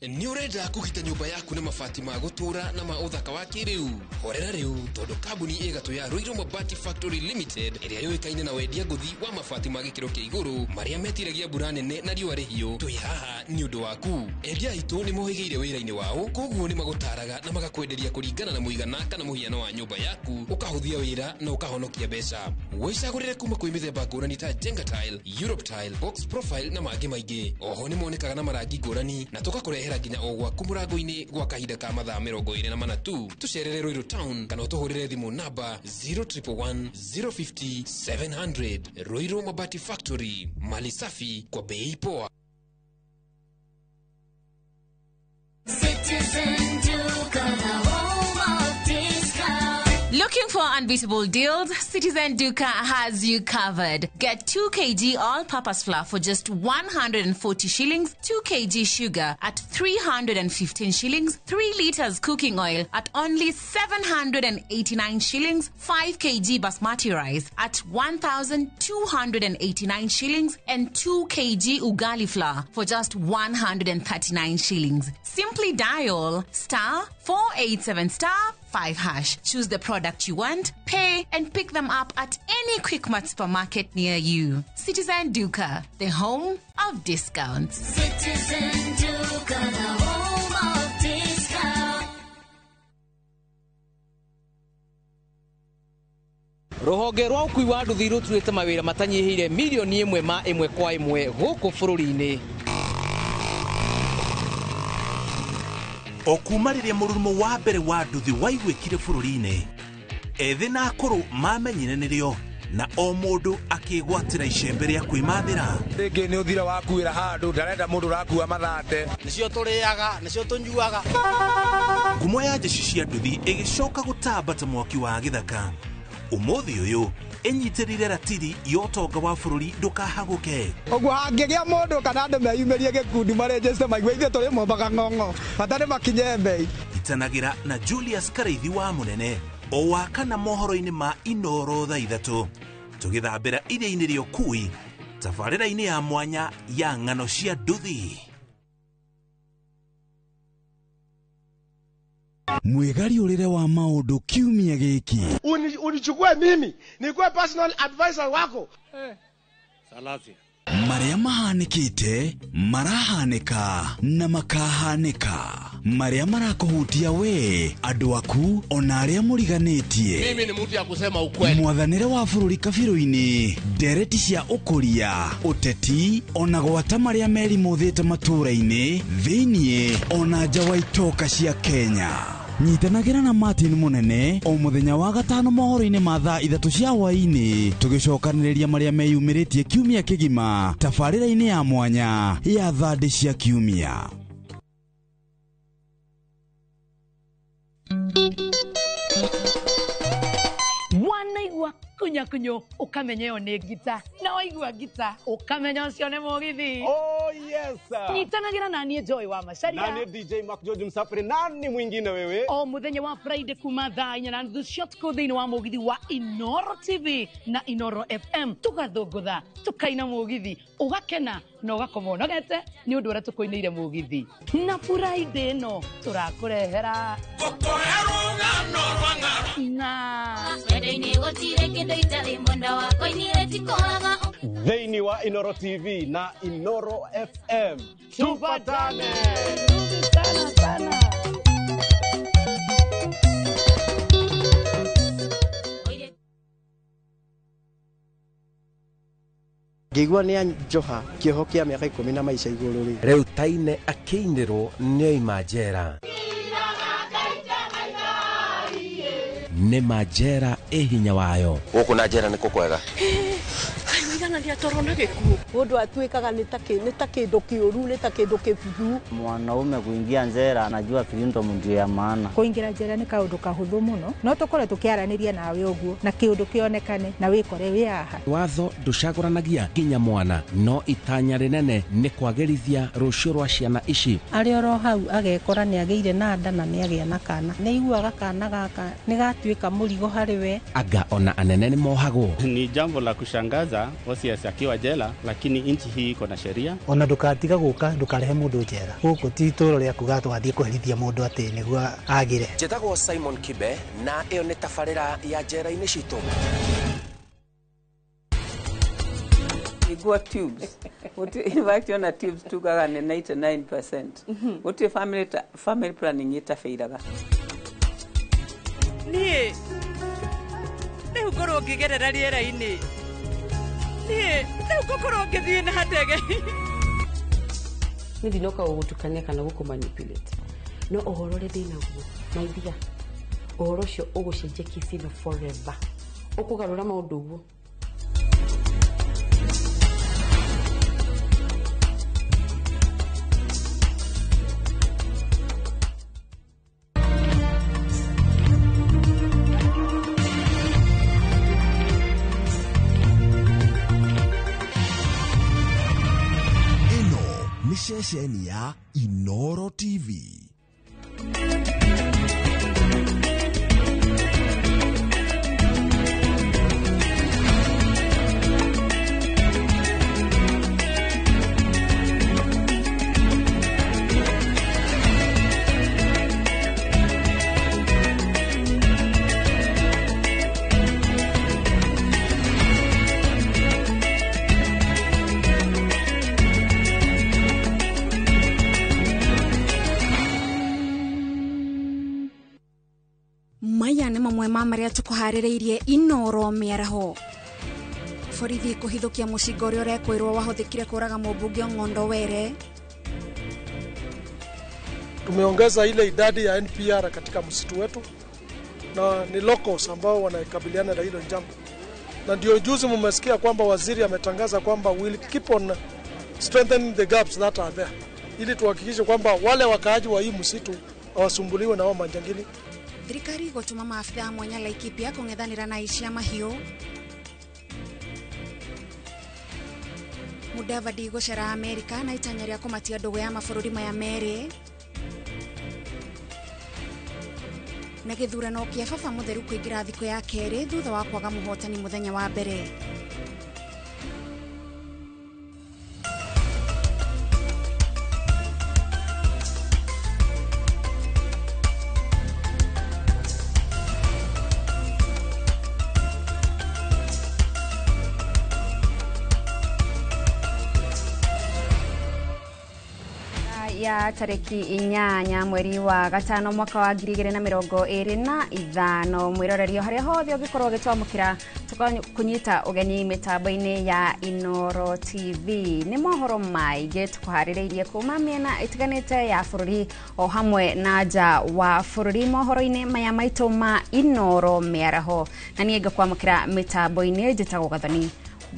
Nĩ ũrenda kũgita nyũmba yaku na mabati ma gũtũũra na ma ũthaka wa kĩrĩu? Horera rĩu, tondũ kambuni ĩgatũ ya Ruiru Mabati Factory Limited, ĩrĩa yũĩkaine na wendia ngũthi wa mabati ma gĩkĩro kĩa igũrũ marĩa metiragia mbura nene na riũa rĩhiũ, twĩ haha nĩ ũndũ waku. Endia aitũ nĩ mohĩgĩire wĩra-inĩ wao, koguo nĩ magũtaraga na magakwenderia kũringana na mũigana kana mũhiano wa nyũmba yaku, ũkahũthia wĩra na ũkahonokia mbeca. Wĩcagũrĩre kuma kwĩ mĩthemba ngũrani ta Jenga Tile, Europe Tile, Box Profile na mangĩ maingĩ. Oho nĩ monekaga na marangi ngũrani na tũgakũrehera nginya o gwaku mũrango-inĩ gwa kahinda ka mathaa 24 tu. Tũcerere Ruiru Town kana ũtũhũrĩre thimũ namba 0111 050 700. Ruiru Mabati Factory, mali safi kwa bei poa. Citizen Duka, the home of discount. Looking for unbeatable deals? Citizen Duka has you covered. Get 2 kg all-purpose flour for just 140 shillings, 2 kg sugar at 315 shillings, 3 liters cooking oil at only 789 shillings, 5 kg basmati rice at 1,289 shillings, and 2 kg ugali flour for just 139 shillings. Simply dial star 487 star 5 hash. Choose the product you want, pay, and pick them up at any Quickmart supermarket near you. Citizen Duka, the home of discounts. Citizen Duka, the home of discount. Rũhonge rwa ũkui wa nduthi rũturĩte mawĩra matanyihĩire mirioni 1 ma ĩmwe kwa ĩmwe gũkũ bũrũri-inĩ. O kuma rĩrĩa mũrurumo wa mbere wa nduthi waiguĩkire bũrũri-inĩ, ethĩ na akũrũ mamenyire nĩrĩo. Na o mũndũ akĩgwatĩra icembe rĩa kwĩmathĩra. Rĩngĩ nĩ ũthira wakuĩra handũ ndarenda mũndũ ũrakua mathate. Nĩcio tũrĩaga, nĩcio tũnyuaga. Ngumo ya jeshi cia nduthi ĩgĩcoka gũtamba ta mwaki wa gĩthaka. Ũmũthĩ ũyũ ĩnyitĩrĩire ratiri ya ũtonga wa bũrũri ndũkahagũke. Ũguo hangĩgĩa mũndũ kana andũ meyumĩrie gĩkundi marenjeste maigue ithuĩ tũrĩ mombaga ng'ong'o bata nĩ makinye mbei. Itanagĩra na Julius Karaithi wa Mũnene o wa kana mohoro-inĩ ma Inoro thaa 3 tũgĩthambĩra iria-inĩ rĩa ũkui tabarĩra-inĩ ya mwanya ya ng'ano cia nduthi. Mwĩgariũrĩre wa maũndũ kiumia gĩkĩ. Unichukue mimi nikuwe personal advisor wako. Salasia. Marĩa mahanĩkĩte, marahanĩka na makahanĩka. Marĩa marakũhutia we, andũ aku ona arĩa mũriganĩtie. Mimi ni mtu ya kusema ukweli. Mwathanĩre wa bũrũri kabirũ-inĩ, ndereti cia ũkũria, ũteti ona gwata marĩa merimũthĩte matũũra-inĩ, thĩiniĩ ona nja wa itoka cia Kenya. Nyitanagĩra na Martin Mũnene o mũthenya wa gatano mohoro-inĩ ma thaa 3 cia hwaĩ-inĩ tũgĩcokanĩrĩria marĩa meyumĩrĩtie kiumia kĩgima tabarĩra-inĩ ya mwanya ya thandĩ cia kiumia. Wanaigua kunyakunyo ukamenya ĩyo nĩ ngita, na waigua ngita ukamenya ũcio nĩ mũgithi. Oh yes. Nyitanagĩra na niĩ Joy wa Macharia. Na niĩ DJ Mark George Msafiri. Nani mwingine wewe? O mũthenya wa Friday kuma thaa 4:30 cia ũtukũ thĩinĩ wa mũgithi wa Inoro TV na Inoro FM, tũgathũngũtha tũkaina mũgithi, ũgakena na ũgakoma ũnogete nĩ ũndũ ũrĩa tũkũinĩire mũgithi. Na Friday ĩno tũrakũrehera na thĩinĩ wa Inoro TV na Inoro FM. Tupatane sana sana. Ngĩigua nĩ anjoha kĩoho kĩa mĩaka 10 na maica igũrũ rĩ. Rĩu taine akĩinĩrwo nĩ oima njera. Nĩ ma njera ĩ hinya wayo. Gũkũ na njera nĩ kũkwega. Kaigana nĩ atorwo na gĩkuũ. Mũndũ atuĩkaga nĩ ta kĩndũ kĩũru, nĩ ta kĩndũ kĩbuthu. Mwanaume kuingia njera anajua freedom ndio ya maana. Kũingĩra njera nĩ kaũndũ kahũthũ mũno, no tũkorwo tũkĩaranĩria nawe ũguo na kĩũndũ kĩonekane na wĩkore wĩ haha. Watho ndũcagũranagia nginya mwana, no itanya rĩnene nĩ kwagĩrithia rũciũ rwa ciana ici. Arĩ oro hau agekora nĩ agĩire na nda na nĩ agĩa na kana. Nĩ aiguaga kana gaka nĩ gatuĩka mũrigo harĩ we. Anga ona anene nĩ mohagwo. Ni jambo la kushangaza OCS akiwa jela, lakini nchi hii iko na sheria. Ona ndukatiga guka ndukarehe mundu njera. Guku ti itũũra rĩa kuga twathiĩ kũherithia mũndũ atĩ nĩguo agĩre. Njĩtagwo Simon Kibe na ĩyo nĩ tabarĩra ya njera-inĩ citũ. Igua tubes. In fact, ona tubes tugaga nĩ 99%. Gũtirĩ family planning ĩtabĩiraga. Niĩ rĩu ngorwo ngĩgerera rĩera-inĩ. Niĩ rĩu ngũkorwo ngĩthiĩ na ndege. Nĩ ndinoka gũgũtukania kana gũkũ-manipulate, no ũhoro ũrĩa ndĩnaguo my dear, ũhoro ũcio ũgũcenjia kesi ĩno forever, ũkũgarũra maũndũ ũguo. Ceceni ya Inoro TV. Maya nĩ mamwe ma marĩa tũkũharĩrĩirie Inoro mĩaraho. Borithi kũhithũkia mũcinga ũrĩa ũrekwĩrwo wahũthĩkire kũraga mũmbunge Ong'ondo Were. Tumeongeza ile idadi ya NPR katika msitu wetu na ni locals ambao wanakabiliana na hilo jambo. Na ndio juzi mmesikia kwamba waziri ametangaza kwamba we'll keep on strengthening the gaps that are there, ili tuhakikishe kwamba wale wakaaji wa hii msitu hawasumbuliwe na hao majangili. Thirikari gũtũma maabithaa mwanya Laikipia kũng'ethanĩra na aici a mahiũ. Mudavadi gũcera Amerika na itanya rĩa kũmatia ndũgũ ya mabũrũri maya merĩ. Na gĩthurano kĩa baba mũtheru kũingĩra thikũ ya kerĩ thutha wa kwaga mũhotani mũthenya wa mbere. Ya tariki 8 mweri wa gatano mwaka wa 2025 mwirorerio haria hothe ungikorwo ugitwamukira tukunyita ugeni mitambo-ini ya Inooro TV. Ni mohoro maingi tukuhaririirie kuma miena itiganite ya bururi o hamwe na nja wa bururi mohoro-ini maya maitu ma Inooro miaraho, na nie ngakwamukira mitambo-ini njitagwo Gathoni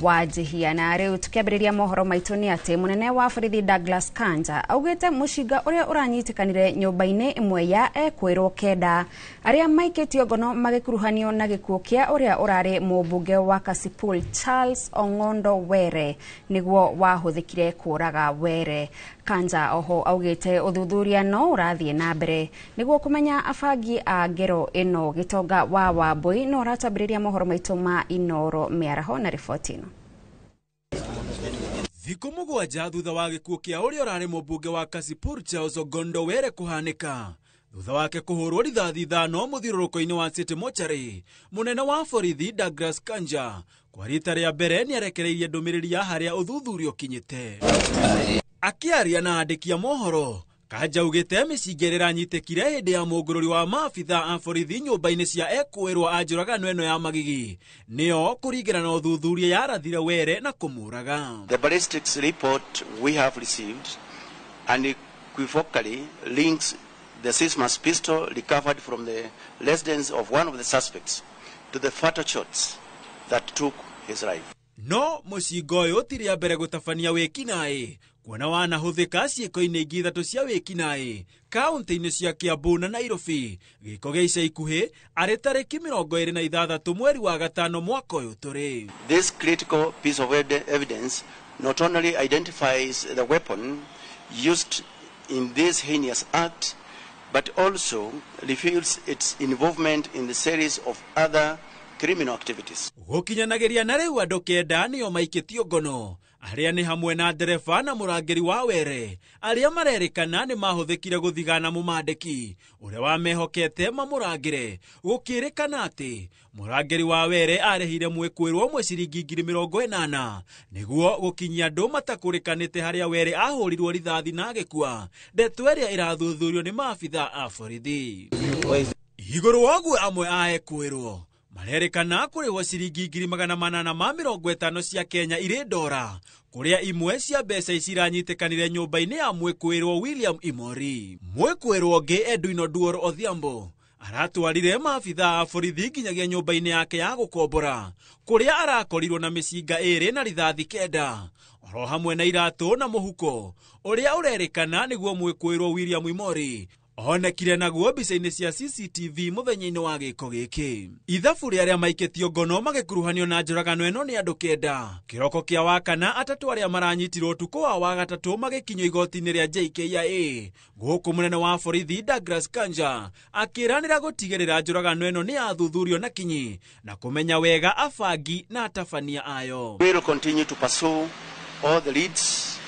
Wanjihia. Na riu tukiambiriria mohoro maitu ni ati munene wa borithi Douglas Kanja augite mucinga uria uranyitikanire nyumba-ini imwe ya ekwirwo 9 aria maikitio ngono magikuruhanio na gikuo kia uria urari mumbunge wa Kasipul Charles Ong'ondo Were niguo wahuthikire kuraga Were. Kanja oho augite uthuthuria no urathie na mbere niguo kumenya abangi a ngero ino. Gitonga wa Wambui no uratwambiriria mohoro maitu ma Inooro miaraho na riboti ino. Thikũ 7 thutha wa gĩkuũ kĩa ũrĩa ũrarĩ mũmbunge wa Kasipul Charles Ong'ondo Were kũhanĩka thutha wake kũhũrwo rithathi 5 mũthiũrũrũko-inĩ wa City Mortuary, mũnene wa borithi Douglas Kanja kwa rita rĩa mbere nĩarekereirie ndũmĩrĩri ya harĩa ũthuthuria ũkinyĩte. Akĩaria na andĩki a mohoro, Kanja augĩte mĩcinga ĩrĩa ĩranyitĩkire hĩndĩ ya mũngũrũri wa maabithaa a borithi nyũmba-inĩ cia ekũĩrwo a njũragano ĩno ya Magigi nĩyo kũringana na ũthuthuria yarathire Were na kũmũraga. The ballistics report we have received unequivocally links the Sismas pistol recovered from the residence of one of the suspects to the fatal shots that took his life. No mũcinga ũyũ ti rĩa mbere gũtabania wĩkinaĩ kuona wanahũthĩka ciĩko-inĩ ingĩ 3 cia wĩkinaĩ kaunti-inĩ cia Kiambu na Nairobi. Gĩko gĩa ica ikuhĩ arĩ tarĩki 26 mweri wa gatano mwaka ũyũ tũrĩ. This critical piece of evidence not only identifies the weapon used in this heinous act, but also reveals its involvement in the series of other criminal activities. Gũkinyanagĩria na rĩu andũ 9 nĩo maikĩtio ngono arĩa nĩ hamwe na ndereba na mũrangĩri wa Were arĩa marerĩkana nĩ mahũthĩkire gũthigana mũmandĩki ũrĩa wamehokete mamũrangĩre. Gũkĩrĩkana atĩ mũrangĩri wa Were arĩhire mwĩkũĩrwo ũmwe ciringi 80,000 nĩguo gũkinyia andũ matakũrĩkanĩte harĩa Were ahũrirwo rithathi na agĩkua, ndeto ĩrĩa ĩrathuthurio nĩ maabithaa a borithi. Igũrũ wa ũguo amwe a ekũĩrwo marerĩkana kũrĩhwo ciringi 850 cia Kenya irĩ ndora, kũrĩa imwe cia mbeca ici iranyitĩkanire nyũmba-inĩ ya mwĩkũĩrwo William Imori. Mwĩkũĩrwo ũngĩ Edwin Oduor Odhiambo aratwarire maabithaa a borithi nginyagia nyũmba-inĩ yake ya gũkombora kũrĩa arakorirwo na mĩcinga 2 na rithathi 9 oro hamwe na iratũ na mũhuko ũrĩa ũrerĩkana nĩguo mwĩkũĩrwo William Imori onekire naguo mbica-inĩ cia CCTV mũthenya-inĩ wa gĩko gĩkĩ. Ithabu rĩa arĩa maikĩtio ngono magĩkuruhanio na njũragano ĩno nĩ andũ 9. Kĩroko kĩa Wakana 3 arĩa maranyitirwo ũtukũ wa Wagatatũ magĩkinyio igoti-inĩ rĩa JKIA. Gũkũ mũnene wa borithi Douglas Kanja akĩranĩra gũtigĩrĩra njũragano ĩno nĩ yathuthurio na kinyi na kũmenya wega abangi na atabania ayo. We will continue to pursue all the leads,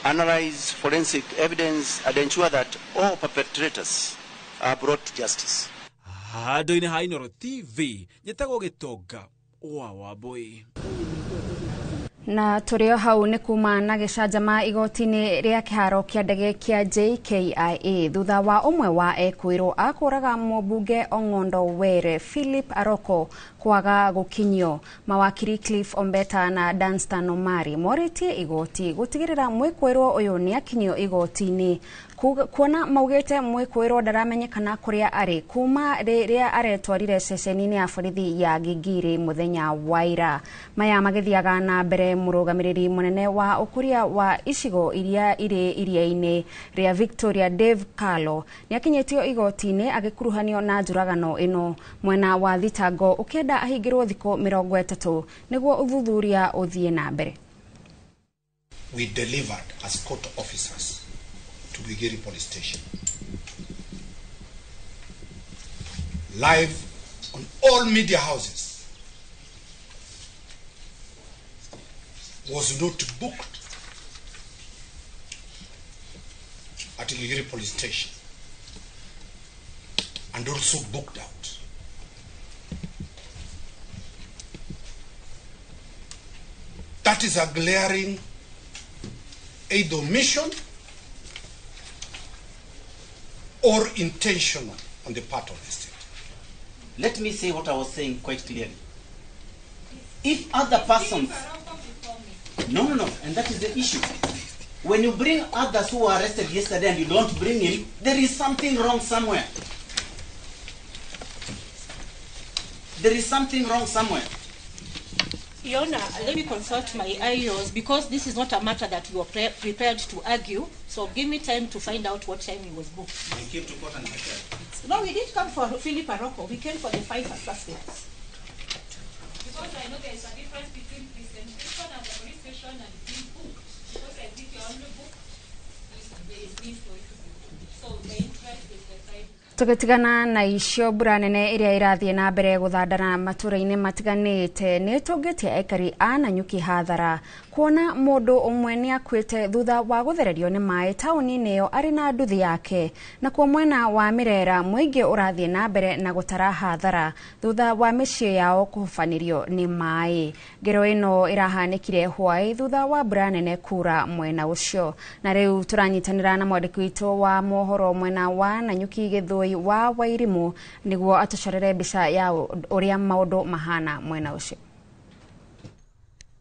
analyze forensic evidence and ensure that all perpetrators are brought to justice. Handũ-inĩ ha Inooro TV njĩtagwo Gĩtonga wa Wambui. Na tũrĩ o hau nĩ kuma na gĩcanjama igoti-inĩ rĩa kĩharo kĩa ndege kĩa JKIA thutha wa ũmwe wa ekwĩrwo akũraga mũmbunge Ong'ondo Were Philip Aroko kwaga gũkinyio. Mawakiri Cliff Ombeta na Danstan Omari morĩtie igoti gũtigĩrĩra mwĩkũĩrwo ũyũ nĩ akinyio igoti-inĩ. Kuona maugĩte mwĩkũĩrwo ndaramenyekana kũrĩa arĩ kuma rĩrĩa aretwarire ceceni-inĩ ya borithi ya Gigiri mũthenya wa ira. Maya magĩthiaga na mbere mũrũgamĩrĩri mũnene wa ũkũria wa icigo iria irĩ iria-inĩ rĩa Victoria Dave Carlo nĩakinyĩtio igoti-inĩ agĩkuruhanio na njũragano ĩno. Mwena wa thitango ũkĩenda ahingĩrwo thikũ 30 nĩguo ũthuthuria ũthiĩ na mbere. We delivered as court officers to Gigiri Police Station. Live on all media houses. Was not booked at Gigiri Police Station and also booked out. That is a glaring either omission or intentional on the part of the state. Let me say what I was saying quite clearly. If other persons... No, and that is the issue. When you bring others who were arrested yesterday and you don't bring him, there is something wrong somewhere. There is something wrong somewhere. Your Honor, let me consult my IOs because this is not a matter that you are prepared to argue. So give me time to find out what time he was booked. You came to court and prepared. No, we didn't come for Philip Aroko. We came for the 5 suspects. Because I know there is a difference between presentation at the police station and being booked. Because I think you're only booked, there is need for you to be booked. So the interest is the 5. Tũgĩtigana na icio mbura nene ĩrĩa ĩrathiĩ na mbere gũthandana matũra-inĩ matiganĩte nĩ ĩtũngĩtie aikari a Nanyuki hathara kuona mũndũ ũmwe nĩ akuĩte thutha wa gũthererio nĩ maĩ taũni-inĩ ĩyo arĩ na nduthi yake. Nakuo mwena wa Mirera mũingĩ ũrathiĩ na mbere na gũtara hathara thutha wa mĩciĩ yao kũhobanĩrio nĩ maĩ. Ngero ĩno ĩrahanĩkire hwaĩ thutha wa mbura nene kura mwena ũcio. Na rĩu tũranyitanĩra na mwandĩki witũ wa mohoro mwena wa Nanyuki Gĩthũi wa Wairimu nĩguo atũcorere mbica ya ũrĩa maũndũ mahana mwena ũcio.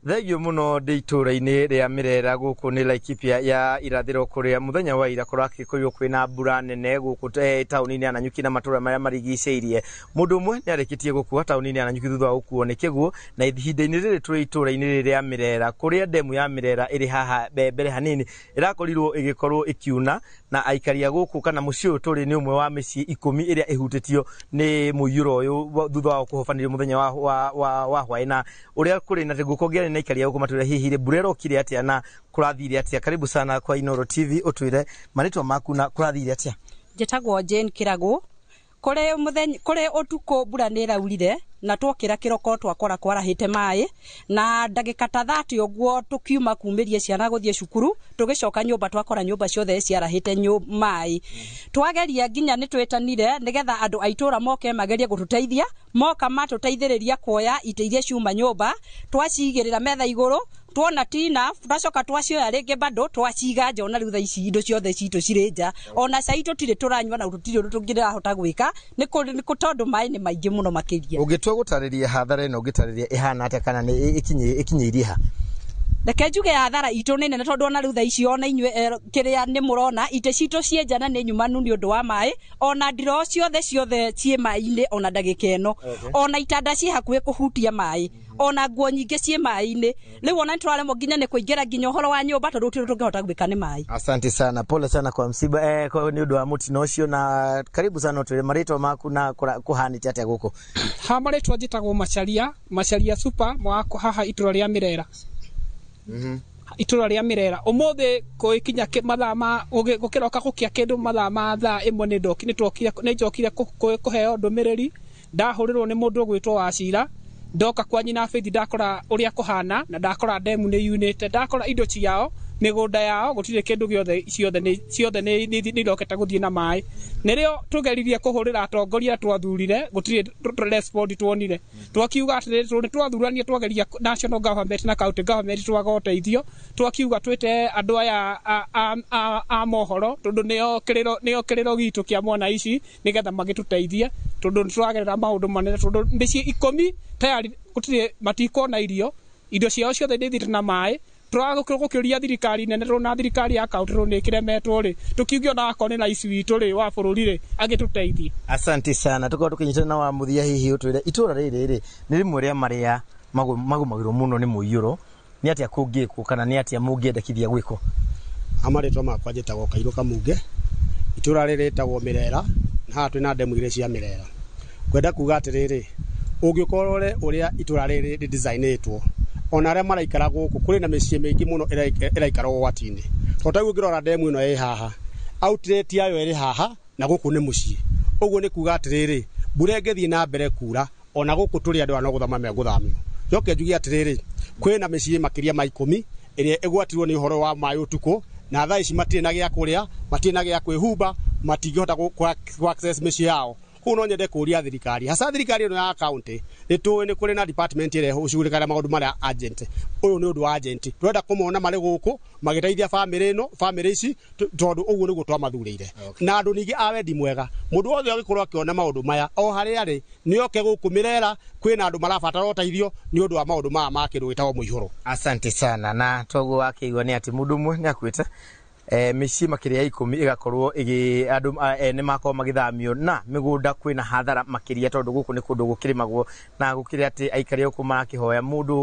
Thengio muno ndĩ itũra-inĩ rĩa Mirera gũkũ nĩ Laikipia ya irathĩro kũrĩa mũthenya wa ira kũrakĩkorirwo kwĩna mbura nene gũkũ taũni-inĩ ya Nanyuki na matũra marĩa marigicĩirie. Mũndũ ũmwe nĩ arĩkĩtie gũkua taũni-inĩ ya Nanyuki thutha wa gũkuo nĩ kĩguũ, na ihinda-inĩ rĩrĩ tũrĩ itũra-inĩ rĩrĩ rĩa Mirera kũrĩa ndemu ya Mirera ĩrĩ haha mbere hanini ĩrakorirwo ĩgĩkorwo ĩkiuna, na aikari a gũkũ kana mũciĩ ũyũ tũrĩ nĩ ũmwe wa mĩciĩ 10 ĩrĩa ĩhutĩtio nĩ mũiyũro ũyũ thutha wa kũhobanĩrio mũthenya wa hwaĩ. Na ũrĩa kũrĩ na ngũkũ na aikari a gũkũ matwĩre hihi mbura ĩrokire atĩa na kũrathire atĩa. Karibu sana kwa Inoro TV, ũtwĩre marĩtwa maku na kũrathire atĩa. Njĩtagwo Jane Kĩragũ. Kũrĩ mũthenya kũrĩ ũtukũ mbura nĩ ĩraurire na twokĩra kĩroko twakora kwarahĩte maĩ, na ndagĩka ta 30 ũguo tũkiuma kumĩria ciana gũthiĩ cukuru, tũgĩcoka nyũmba twakora nyũmba ciothe ciarahĩte maĩ. Twageria nginya nĩ twĩtanire nĩgetha andũ a itũra moke magerie gũtũteithia, moka matũteithĩrĩria kuoya itĩ iria ciuma nyũmba, twacigĩrĩra metha igũrũ, tuona tina twacoka twacioya rĩngĩ bado twaciga nja, ona rĩu thaa ici indo ciothe citũ cirĩ nja, ona cai tũtirĩ tũranyua na tũtirĩ ũndũ tũngĩrahota gwĩka nĩ tondũ maĩ nĩ maingĩ mũno makĩria. Ũngĩtua gũtarĩria hathara ĩno ũngĩtarĩria ĩhana atĩa kana nĩ ĩkinyĩirie ha? Reke njuge hathara itũ nĩ nene tondũ ona rĩu thaa ici ona inyuĩ kĩrĩa nĩ mũrona itĩ citũ ciĩ nja na nĩ nyumanu nĩ ũndũ wa maĩ, ona ndiroo ciothe ciothe ciĩ maĩ-inĩ ona ndagĩka ĩno, ona itanda ciĩ hakuhĩ kũhutia maĩ, ona nguo nyingĩ ciĩ maĩ-inĩ. Rĩu ona nĩtũraremwo nginya nĩ kũingĩra nginya ũhoro wa nyũmba tondũ gũtirĩ tũngĩhota gwĩka nĩ maĩ. Asante sana, pole sana kwa msiba nĩ ũndũ wa mũtino ũcio, na karibu sana ũtwĩre marĩtwa maku na kũhanĩte atĩa gũkũ. Ha marĩtwa njĩtagwo Macharia, Macharia Super haha itũra rĩa Mirera. Itũra rĩa Mirera ũmũthĩ gũgĩkinya mathaa ma gũkĩroka gũkĩa kĩndũ mathaa ma thaa ĩmwe nĩ njokire kũheo ndũmĩrĩri, ndahũrĩrwo nĩ mũndũ ũgwĩtwo Wacira, ndoka kwa nyina Faith ndakora ũrĩa kũhana na ndakora ndemu nĩ yunĩte, ndakora indo ciao mĩgũnda yao gũtirĩ kĩndũ gĩothe ciothe nĩ irokete gũthiĩ na maĩ. Nĩrĩo tũgeririe kũhũrĩra atongoria twathurire gũtirĩ respond tuonire. Twakiuga atĩrĩrĩ nĩ twathurania twageria national government na county government twaga ũteithio, twakiuga twĩte andũ aya a mohoro tondũ nĩo kĩrĩro gitũ kĩa mwana ici nĩgetha magĩtũteithie tondũ nĩtũragerera maũndũ manene tondũ mĩciĩ 10 tayari gũtirĩ matikuona irio, indo ciao ciothe nĩ ithiĩte na maĩ. Tũragũkĩũria thirikari nene na thirikari ya kaunti nĩ ĩkĩremetwo rĩ, tũkiuge ona akorwo nĩ rais witũ rĩ wa bũrũri rĩ agĩtũteithie. Asante sana. Tukorwo tukinyitana na wa muthia, hihi utwire itura rĩrĩ rĩ nĩ rĩmwe rĩa marĩa magũmagĩrwo mũno nĩ mũiyũro, nĩ atĩa kũngĩkwo kana nĩ atĩa mũngĩendekithia gwĩkwo? Amarĩtwa makwa njĩtagwo Kairũ Kamunge, itũra rĩrĩ rĩtagwo Mĩrera, na haha twĩna ndemu igĩrĩ cia Mĩrera. Ngwenda kuga atĩrĩrĩ, ũngĩkorwo ũrore ũrĩa itũra rĩrĩ rĩdicainĩtwo, ona arĩa maraikara gũkũ kũrĩ na mĩciĩ mĩingĩ mũno ĩraikara ũgwati-inĩ. Tondũ ta rĩu ũngĩrora ndemu ĩno ĩ haha, outlet yayo ĩrĩ haha na gũkũ nĩ mũciĩ. Ũguo nĩ kuga atĩrĩrĩ, mbura ĩngĩthiĩ na mbere kura, ona gũkũ tũrĩ andũ aya no gũthama megũthamio. Njoke njuge atĩrĩrĩ, kwĩna mĩciĩ makĩria ma 10 ĩrĩa ĩgwatirwo nĩ ũhoro wa maĩ ũtukũ, na thaa ici matirĩ na gĩa kũrĩa, matirĩ na gĩa kwĩhumba, matingĩhota kũ access mĩciĩ yao. Koguo no nyende kũria thirikari, hasa thirikari ĩno ya county, nĩ tũĩ nĩ kũrĩ na department ĩrĩa ĩcugurĩkaga na maũndũ marĩa urgent. Ũyũ nĩ ũndũ wa urgent. Tũrenda kũmona marĩ gũkũ magĩteithia famĩlĩ ĩno, famĩlĩ ici, tondũ ũguo nĩguo twamathurĩire. Na andũ ningĩ a wendi mwega, mũndũ wothe ũngĩkorwo akĩona maũndũ maya o harĩa arĩ, nĩ oke gũkũ Mĩrera, kwĩna andũ marabatara ũteithio nĩ ũndũ wa maũndũ maya ma kĩndũ gĩtagwo mũihũro. Asante sana. Na toguo wakĩigua nĩ atĩ mũndũ ũmwe nĩ akuĩte, mĩciĩ makĩria ya 10 ĩgakorwo ĩgĩ andũ nĩ makorwo magĩthamio, na mĩgũnda kwĩna hathara makĩria tondũ gũkũ nĩ kũndũ gũkĩrĩmagwo, na gũkĩrĩ atĩ aikari a gũkũ marakĩhoya mũndũ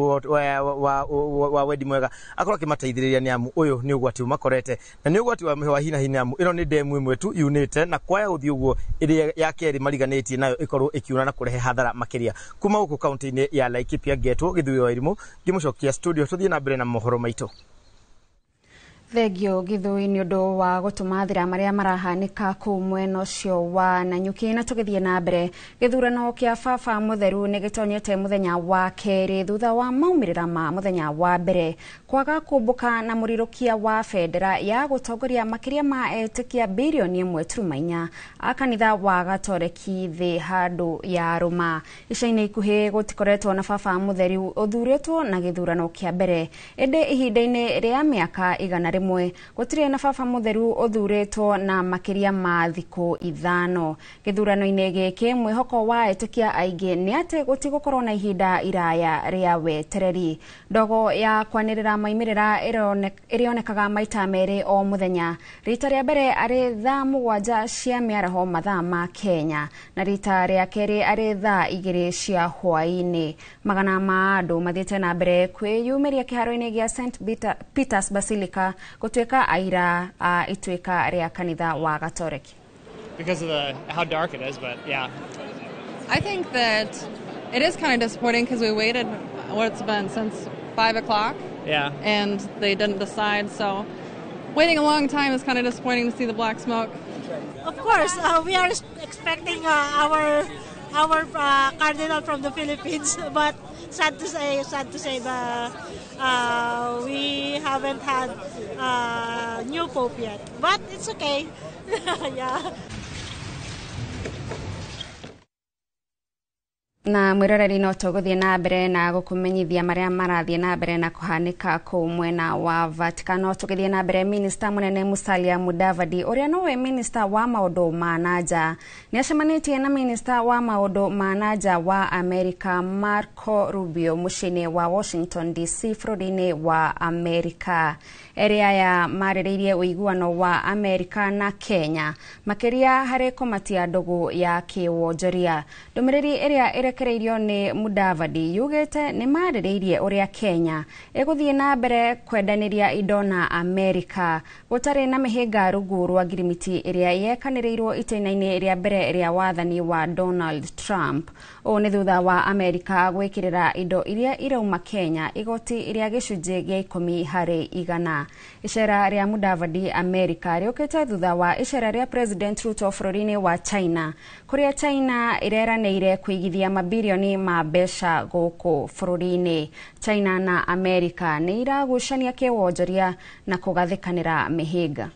wa wendi mwega akorwo akĩmateithĩrĩria, nĩ amu ũyũ nĩ ũgwati ũmakorete, na nĩ ũgwati wa hi na hi, nĩ amu ĩno nĩ ndemu ĩmwe tu yunĩte, na kwaya gũthiĩ ũguo ĩrĩa ya kerĩ mariganĩtie nayo ĩkorwo ĩkiuna na kũrehe hathara makĩria. Kuma gũkũ kaunti-inĩ ya Laikipia, ngetwo Gĩthuĩ wa Irimũ, ngĩmũcokia studio tũthiĩ na mbere na mohoro maitũ. Thengio Githui nĩ ũndũ wa gũtũmathĩra marĩa marahanĩka kũu mwena ũcio wa Nanyuki. Na tũgĩthiĩ na mbere, gĩthurano kĩa baba mũtheru nĩ gĩtonyete mũthenya wa kerĩ thutha wa maumĩrĩra ma mũthenya wa mbere kwaga kũmbũka na mũrirũkia wa bendera ya gũtongoria makĩria ma etĩkia birioni 1.4 a kanitha wa Gatoreki thĩ handũ ya Rũma. Ica-inĩ ikuhĩ gũtikoretwo na baba mũtheru ũthurĩtwo na gĩthurano kĩa mbere, ĩndĩ ihinda-inĩ rĩa mĩaka 100 gũtirĩ na baba mũtheru ũthurĩtwo na makĩria ma thikũ 5. Gĩthurano-inĩ gĩkĩ mwĩhoko wa etĩkia aingĩ nĩ atĩ gũtigũkorwo na ihinda iraya rĩa wetereri. Ndogo ya kwanĩrĩra maumĩrĩra ĩrĩonekaga maita merĩ o mũthenya, rita rĩa mbere arĩ thaa 7 cia mĩaraho mathaa ma Kenya, na rita rĩa kerĩ arĩ thaa 2 cia hwaĩ-inĩ. Magana ma andũ mathiĩte na mbere kwĩyumĩria kĩharo-inĩ gĩa St Peter's Basilica gũtuĩka aira a ituĩka rĩa kanitha wa Gatoreki. Because of how dark it is, but yeah. I think that it is kind of disappointing because we waited what it's been since 5 o'clock. Yeah. And they didn't decide, so waiting a long time is kind of disappointing to see the black smoke. Of course, we are expecting our cardinal from the Philippines, but sad to say, we haven't had new pope yet. But it's okay. Yeah. Na mwiroreri no tũgũthiĩ na mbere na gũkũmenyithia marĩa marathiĩ na mbere na kũhanĩka kũu mwena wa Vatican. Tũgĩthiĩ na mbere, minista mũnene Musalia Mudavadi ũrĩa nowe minista wa maũndũ ma nanja nĩ acemanĩtie na minista wa maũndũ ma nanja wa Amerika Marco Rubio mũciĩ-inĩ wa Washington DC bũrũri-inĩ wa Amerika. Erĩ aya marĩrĩirie ũiguano wa Amerika na Kenya makĩria harĩ kũmatia ndũgũ ya kĩwonjoria. Ndũmĩrĩri ĩrĩa ĩrekereirio nĩ Mudavadi yugĩte nĩ marĩrĩirie ũrĩa Kenya ĩgũthiĩ na mbere kwendanĩria indo na Amerika gũtarĩ na mĩhĩnga rungu rwa ngirimiti ĩrĩa yekanĩrĩirwo itĩna-inĩ rĩa mbere rĩa wathani wa Donald Trump. Ũũ nĩ thutha wa Amerika gwĩkĩrĩra indo iria irauma Kenya igoti rĩa gĩcunjĩ gĩa 10 harĩ 100. Icera rĩa Mudavadi Amerika rĩũkĩte thutha wa icera rĩa President Ruto bũrũri-inĩ wa China kũrĩa China ĩreranĩire kũigithia mabirioni ma mbeca gũkũ bũrũri-inĩ. China na Amerika nĩ iragucania kĩwonjoria na kũgathĩkanĩra mĩhĩnga.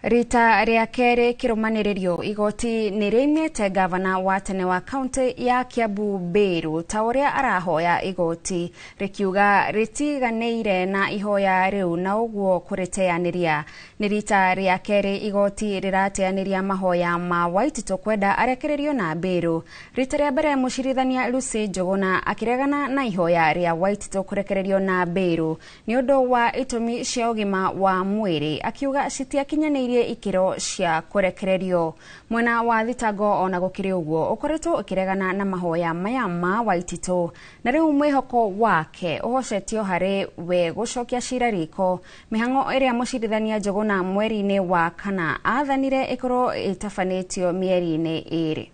Rita rĩa kerĩ kĩrũmanĩrĩrio igoti nĩ rĩimĩte gavana wa tene wa kaunti ya Kiambu Mbiru ta ũrĩa arahoya igoti rĩkiuga rĩtiganĩire na ihoya rĩu na ũguo kũrĩteanĩria. Nĩ rita rĩa kerĩ igoti rĩrateanĩria mahoya ma Waititu kwenda arekererio na Mbiru. Rita rĩa mbere mũcirithania Lucy Njuguna akĩregana na ihoya rĩa Waititu kũrekererio na Mbiru nĩ ũndũ wa itũmi cia ũgima wa mwĩrĩ, akiuga citiakinyanĩirie ikĩro cia kũrekererio. Mwena wa thitango ona gũkĩrĩ ũguo ũkoretwo ũkĩregana na mahoya maya ma Waititu na rĩu mwĩhoko wake ũhocetio harĩ we gũcokia cira riko mĩhang'o ĩrĩa mũcirithania Njuguna mweri-inĩ wa kana aathanire ĩkorwo ĩtabanĩtio mĩeri-inĩ ĩrĩ.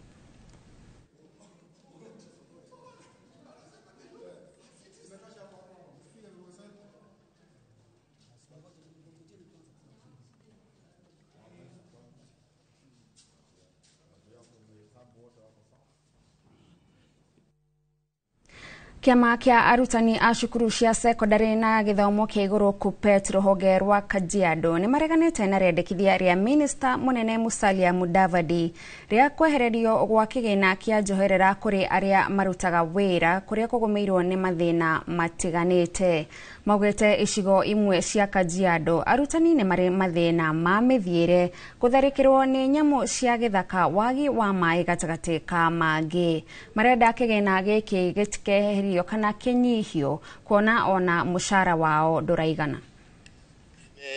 Kĩama kĩa arutani a cukuru cia sekondarĩ na gĩthomo kĩa igũrũ KUPPET rũhonge rwa Kajiado nĩ mareganĩte na rĩendekithia rĩa minista mũnene Musalia Mudavadi rĩa kwehererio gwa kĩgĩna kĩa njoherera kũrĩ arĩa marutaga wĩra kũrĩa kũgũmĩirwo nĩ mathĩna matiganĩte. Maugĩte icigo imwe cia Kajiado arutani nĩ marĩ mathĩna ma mĩthiĩre, gũtharĩkĩrwo nĩ nyamũ cia gĩthaka, wagi wa maĩ gatagatĩ ka mangĩ. Marenda kĩgĩna gĩkĩ gĩtikeherio kana kĩnyihio kuona ona mũcara wao ndũraigana.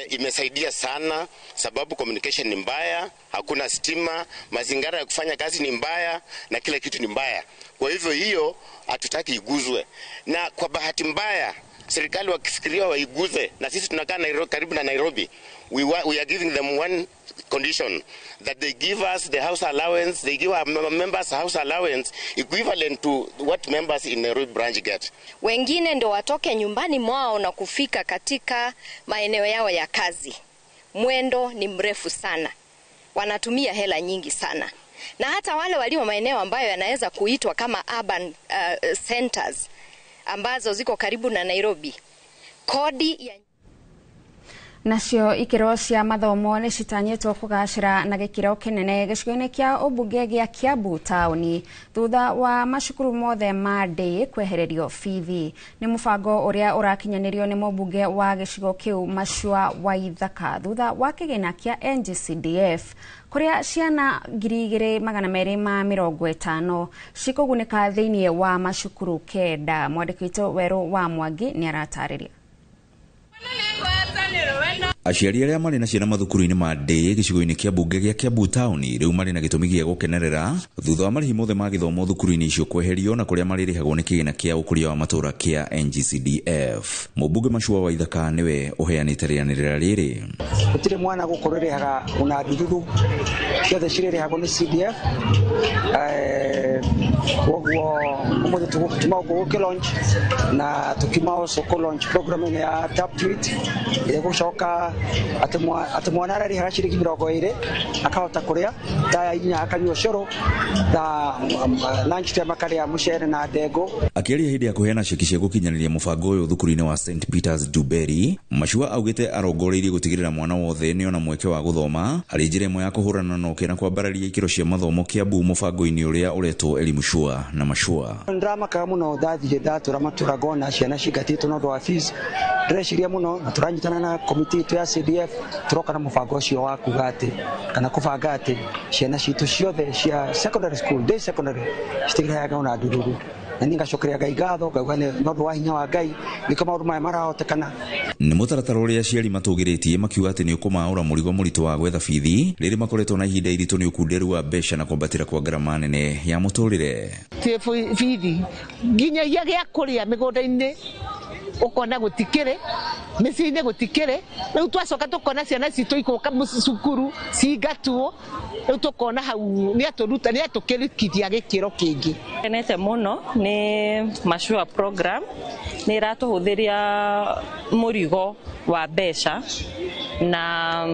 Imesaidia sana sababu communication ni mbaya, hakuna stima, mazingira ya kufanya kazi ni mbaya na kila kitu ni mbaya. Kwa hivyo hiyo hatutaki iguzwe. Na kwa bahati mbaya serikali wakifikiria waiguze, na sisi tunakaa Nairobi, karibu na Nairobi. We are giving them one condition, that they give us the house allowance, they give our members house allowance equivalent to what members in Nairobi branch get. Wengine ndo watoke nyumbani mwao na kufika katika maeneo yao ya kazi. Mwendo ni mrefu sana. Wanatumia hela nyingi sana. Na hata wale walio maeneo ambayo yanaweza kuitwa kama urban centers ambazo ziko karibu na Nairobi. Kodi ya nacio ikĩro cia mathomo nĩ citanyĩtwo kũgacĩra na gĩkĩro kĩnene gĩcigo-inĩ kĩa ũmbunge gĩa Kiambu taũni thutha wa macukuru mothe ma ndĩ kwehererio bithi. Nĩ mũbango ũrĩa ũrakinyanĩrio nĩ mũmbunge wa gĩcigo kĩu Machua Waithaka thutha wa kĩgĩna kĩa NGCDF kũrĩa ciana 2250 cikũgunĩka thĩinĩ wa macukuru 9. Mwandĩki witũ Werũ wa Mwangi nĩ aratarĩria. Aciari arĩa marĩ na ciana mathukuru-inĩ ma ndĩ gĩcigo-inĩ kĩa mbunge gĩa Kiambu taũni rĩu marĩ na gĩtũmi gĩa gũkenerera thutha wa marĩhi mothe ma gĩthomo thukuru-inĩ icio kweherio na kũrĩa marĩrĩhagwo nĩ kĩgĩna kĩa ũkũria wa matũũra kĩa NGCDF. Mũmbunge Machua Waithaka nĩwe ũheanĩte rĩanĩrĩra rĩrĩ. Gũtirĩ mwana gũkũ rĩrĩhaga ona ndururu, ciothe cirĩrĩhagwo nĩ CDF. Koguo ũmũthĩ tuma gũkũ launch na tukiuma also kũ launch program ĩno ya Tap to It ĩrĩa gũcoka atĩ mwana ararĩhaga ciringi 20 akahota kũrĩa thaa 4 akanyua cũrũ, thaa lunch time akarĩa mũcere na ndengũ. Akĩaria hĩndĩ ya kũheana ceki cia gũkinyanĩria mũbango ũyũ thukuru-inĩ wa St Peters Duberi, Machua augĩte arongoreirie gũtigĩrĩra mwana wothe nĩona mweke wa gũthoma arĩ njĩra ĩmwe ya kũhũrana na ũkĩa na kwambararia ikĩro cia mathomo Kiambu mũbango-inĩ ũrĩa ũretwo Elimu Shua na Machua. Ndĩramakaga mũno ndathiĩ ndatũra matũra ngona ciana cingatĩtwo na ũndũ wa fees, ndĩreciria mũno na tũranyitana na komiti itũ ya CDF tũroka na mũbango ũcio wa kuga atĩ kana kũbanga atĩ ciana citũ ciothe cia secondary school, day secondary citigĩrĩhaga ona ndururu. Na niĩ ngacokeria Ngai ngatho ngauga nĩ ũndũ wa hinya wa Ngai nĩkĩo maũndũ maya marahotekana. Nĩ mũtaratara ũrĩa aciari matũgĩrĩtie makiuga atĩ nĩ ũkũmaũra mũrigo mũritũ wa gwetha bithi rĩrĩ makoretwo na ihinda iritũ nĩ ũkunderu wa mbeca na kwambatĩra kwa ngarama nene ya mũtũrĩre. Ti bithi nginyagia gĩa kũrĩa mĩgũnda-inĩ ũkona gũtikĩrĩ, mĩciĩ-inĩ gũtikĩrĩ. Rĩu twacoka tũkona ciana citũ igũka cukuru cingatwo, rĩu tũkona hau nĩatũruta nĩatũkĩrikithia gĩkĩro kĩngĩ. Kenete mũno nĩ Machua program nĩ ĩratũhũthĩria mũrigo wa mbeca na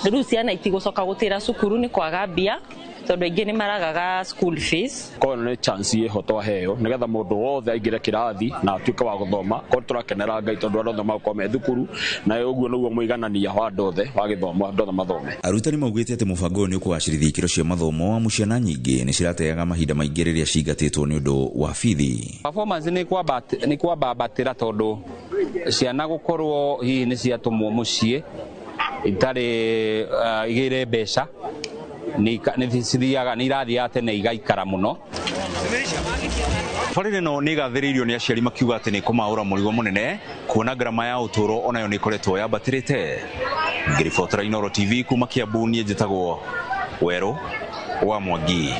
rĩu ciana itigũcoka gũtĩra cukuru nĩ kwaga mbia. Tondũ aingĩ nĩ maragaga school fees. Koguo nĩ chance ĩho twaheo nĩgetha mũndũ wothe aingĩre kĩrathi na atuĩke wa gũthoma. Koguo tũrakenera Ngai tondũ andũ othe magũkorwo me thukuru, na ũguo nĩguo mũiganania wa andũ othe wa gĩthomo, andũ othe mathome. Arutani maugĩte atĩ mũbango ũyũ nĩ ũkũgacĩrithia ikĩro cia mathomo, amu ciana nyingĩ nĩ cirateaga mahinda maingĩ rĩrĩa cingatĩtwo nĩ ũndũ wa bithi. Performance nĩ kwambambatĩra tondũ ciana gũkorwo hihi nĩ ciatũmwo mũciĩ itarĩ igĩre mbeca nĩ cithiaga nĩ irathiaga tene igaikara mũno. Tabarĩra ĩno nĩ ĩgathĩrĩirio nĩ aciari makiuga atĩ nĩ ĩkũmaũra mũrigo mũnene kuona ngarama ya ũtũũro onayo nĩ ĩkoretwo yambatĩrĩte. Ngĩribotera Inooro TV kuma Kiambu, niĩ njĩtagwo Werũ wa Mwangi.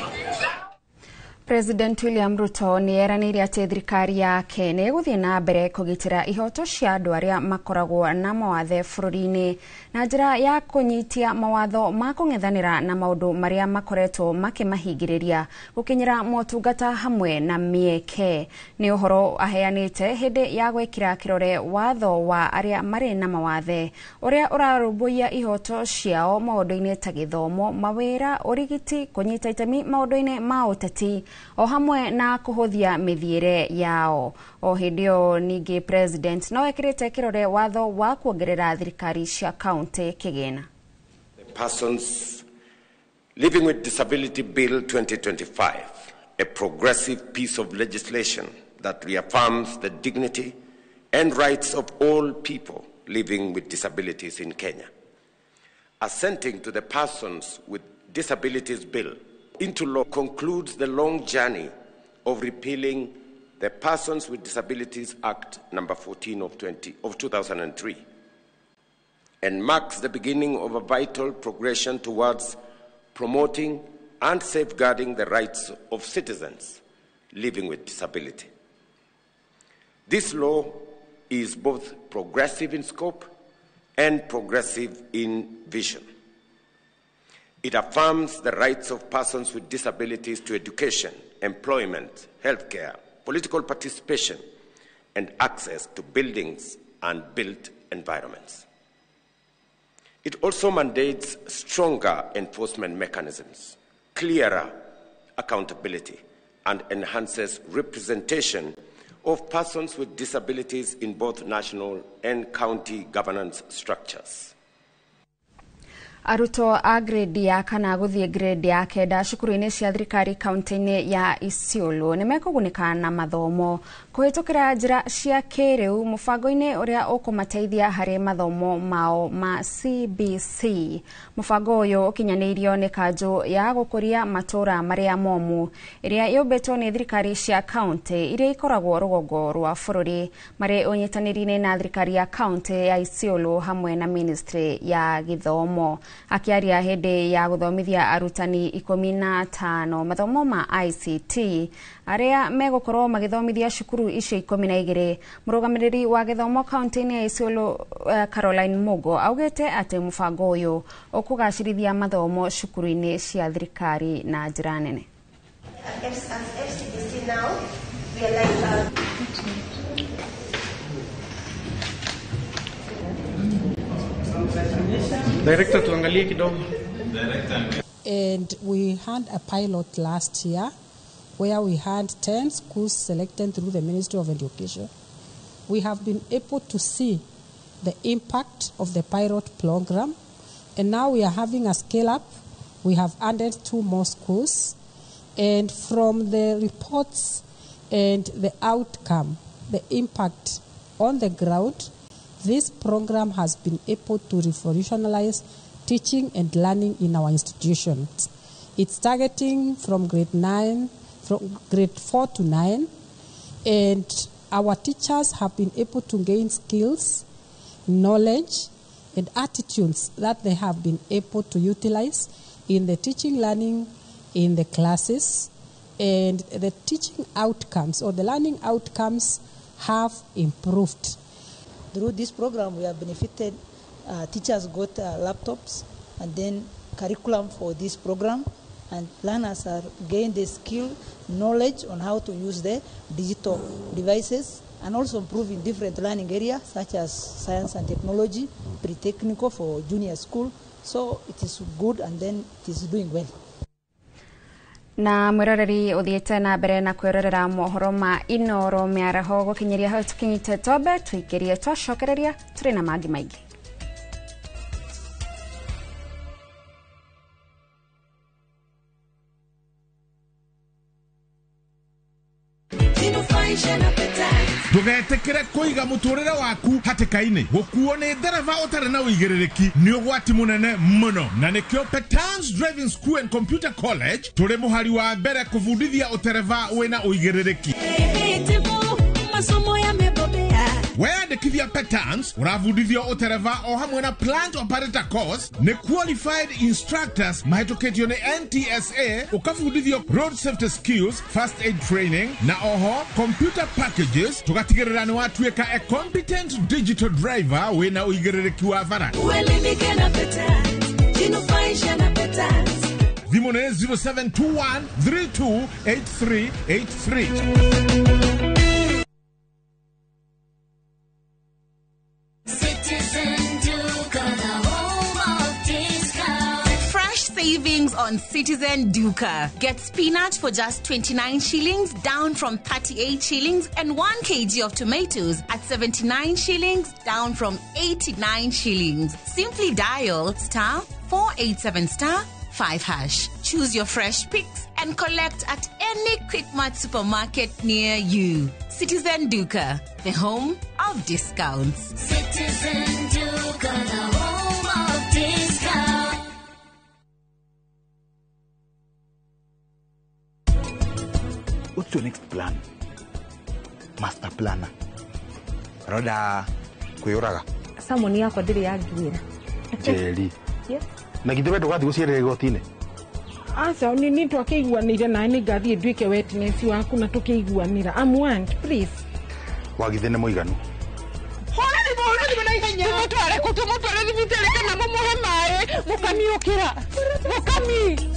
President William Ruto nĩ eranĩire atĩ thirikari yake nĩ ĩgũthiĩ na mbere kũgitĩra ihoto cia andũ arĩa makoragwo na mawathe bũrũri-inĩ na njĩra ya kũnyitia mawatho ma kũng'ethanĩra na maũndũ marĩa makoretwo makĩmahingĩrĩria gũkinyĩra motungata hamwe na mĩeke. Nĩ ũhoro aheanĩte hĩndĩ ya gwĩkĩra kĩrore watho wa arĩa marĩ na mawathe ũrĩa ũrarũmbũiya ihoto ciao maũndũ-inĩ ta gĩthomo, mawĩra, ũrigiti, kũnyita itemi maũndũ-inĩ ma ũteti o hamwe na kũhũthia mĩthiĩre yao. O hĩndĩ ĩyo ningĩ president no ekĩrĩte kĩrore watho wa kuongerera thirikari cia kaunti kĩgĩna. The Persons Living with Disability Bill 2025, a progressive piece of legislation that reaffirms the dignity and rights of all people living with disabilities in Kenya. Assenting to the Persons with Disabilities Bill into law concludes the long journey of repealing the Persons with Disabilities Act number 14 of 2003 and marks the beginning of a vital progression towards promoting and safeguarding the rights of citizens living with disability. This law is both progressive in scope and progressive in vision. It affirms the rights of persons with disabilities to education, employment, healthcare, political participation, and access to buildings and built environments. It also mandates stronger enforcement mechanisms, clearer accountability, and enhances representation of persons with disabilities in both national and county governance structures. Arutwo a grade ya kana gũthiĩ grade ya kenda cukuru-inĩ cia thirikari kaunti-inĩ ya Isiolo nĩ mekũgunĩka na mathomo kũhĩtũkĩra njĩra cia kĩrĩu mũbango-inĩ ũrĩa ũkũmateithia harĩ mathomo mao ma CBC. Mũbango ũyũ ũkinyanĩirio nĩ kanjũ ya gũkũria matũũra marĩa momu ĩrĩa yũmbĩtwo nĩ thirikari cia kaunti iria ikoragwo rũgongo rwa bũrũri marĩ ũnyitanĩri-inĩ na thirikari ya kaunti ya Isiolo hamwe na ministry ya gĩthomo. Akiaria hĩndĩ ya gũthomithia arutani 15 mathomo ma ICT arĩa megũkorwo magĩthomithia cukuru icio 12, mũrũgamĩrĩri wa gĩthomo kaunti-inĩ ya Isiolo Caroline Mugo augĩte atĩ mũbango ũyũ ũkũgacĩrithia mathomo cukuru-inĩ cia thirikari na njĩra nene. As FCBC now, we are like Director, tuangalie kidogo. And we had a pilot last year where we had 10 schools selected through the Ministry of Education. We have been able to see the impact of the pilot program, and now we are having a scale up. We have added 2 more schools, and from the reports and the outcome, the impact on the ground, this program has been able to revolutionize teaching and learning in our institutions. It's targeting from grade 9, from grade 4 to 9, and our teachers have been able to gain skills, knowledge, and attitudes that they have been able to utilize in the teaching learning in the classes, and the teaching outcomes or the learning outcomes have improved. Through this program, we have benefited. Teachers got laptops and then curriculum for this program, and learners are gained the skill, knowledge on how to use the digital devices, and also improve in different learning areas such as science and technology, pre-technical for junior school. So it is good, and then it is doing well. Na mwiroreri uthiite na mbere na kwirorera mohoro ma Inoro miaraho gukinyiria hau tukinyite tobe tuikirie twacokereria turi na mangi maingi. Ndugetikire kuiga muturire waku hatikaini gukuo ni ndereba utari na uigiririaki ni ugwati munene muno na nikio Petans Driving School and Computer College turi muhari wa mbere kubundithia utereba wina uigiririaki. Weyandikithia Petans urabundithio utereba o hamwe na plant operator course ni qualified instructors mahitukitio ni NTSA, ukabundithio road safety skills, first aid training na oho computer packages tugatigirira ni watuika a competent digital driver wina uigiririaki wa bara. Uelimike na Petans, jinufaishe na Petans. Thimũ nĩ 0721 328383. Savings on Citizen Duka. Get spinach for just 29 shillings, down from 38 shillings, and 1 kg of tomatoes at 79 shillings, down from 89 shillings. Simply dial star 487 star 5 hash. Choose your fresh picks and collect at any Quickmart supermarket near you. Citizen Duka, the home of discounts. Citizen Duka, the home of discounts. What's your next plan? Master planner. Roda kwiyuraga. Samoni yakwa ndiri yanginyira. Njeri. Yes. Na githe we ndugathi gucierera igoti-inĩ? Aca ni twakĩiguanĩire nawe nĩ ngathiĩ nduĩke witness waku na tũkĩiguanĩra. I'm one, please. Wagithe nĩ mũiganu. Hũra na ihenya. Tũmũtware kũ? Tũmũtware thibitarĩ kana mũmũhe maĩ? Mũkami ũkĩra. Mũkami.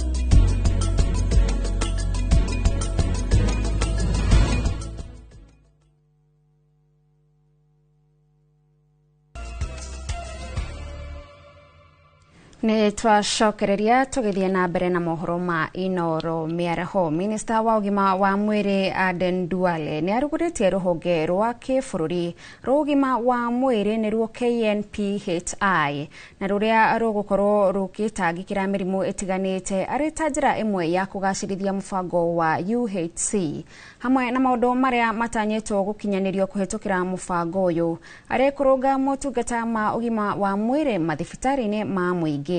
Nĩ twacokereria tũgĩthiĩ na mbere na mohoro ma Inoro mĩaraho. Minista wa ũgima wa mwĩrĩ Aden Duale nĩ arugũrĩtie rũhonge rwa kĩbũrũri rwa ũgima wa mwĩrĩ nĩruo KNPHI na rũrĩa rũgũkorwo rũgĩtangĩkĩra mĩrimũ ĩtiganĩte arĩ ta njĩra ĩmwe ya kũgacĩrithia mũbango wa UHC hamwe na maũndũ marĩa matanyĩtwo gũkinyanĩrio kũhetũkĩra mũbango ũyũ arĩ kũrũnga motungata ma ũgima wa mwĩrĩ mathibitarĩ-inĩ ma mũingĩ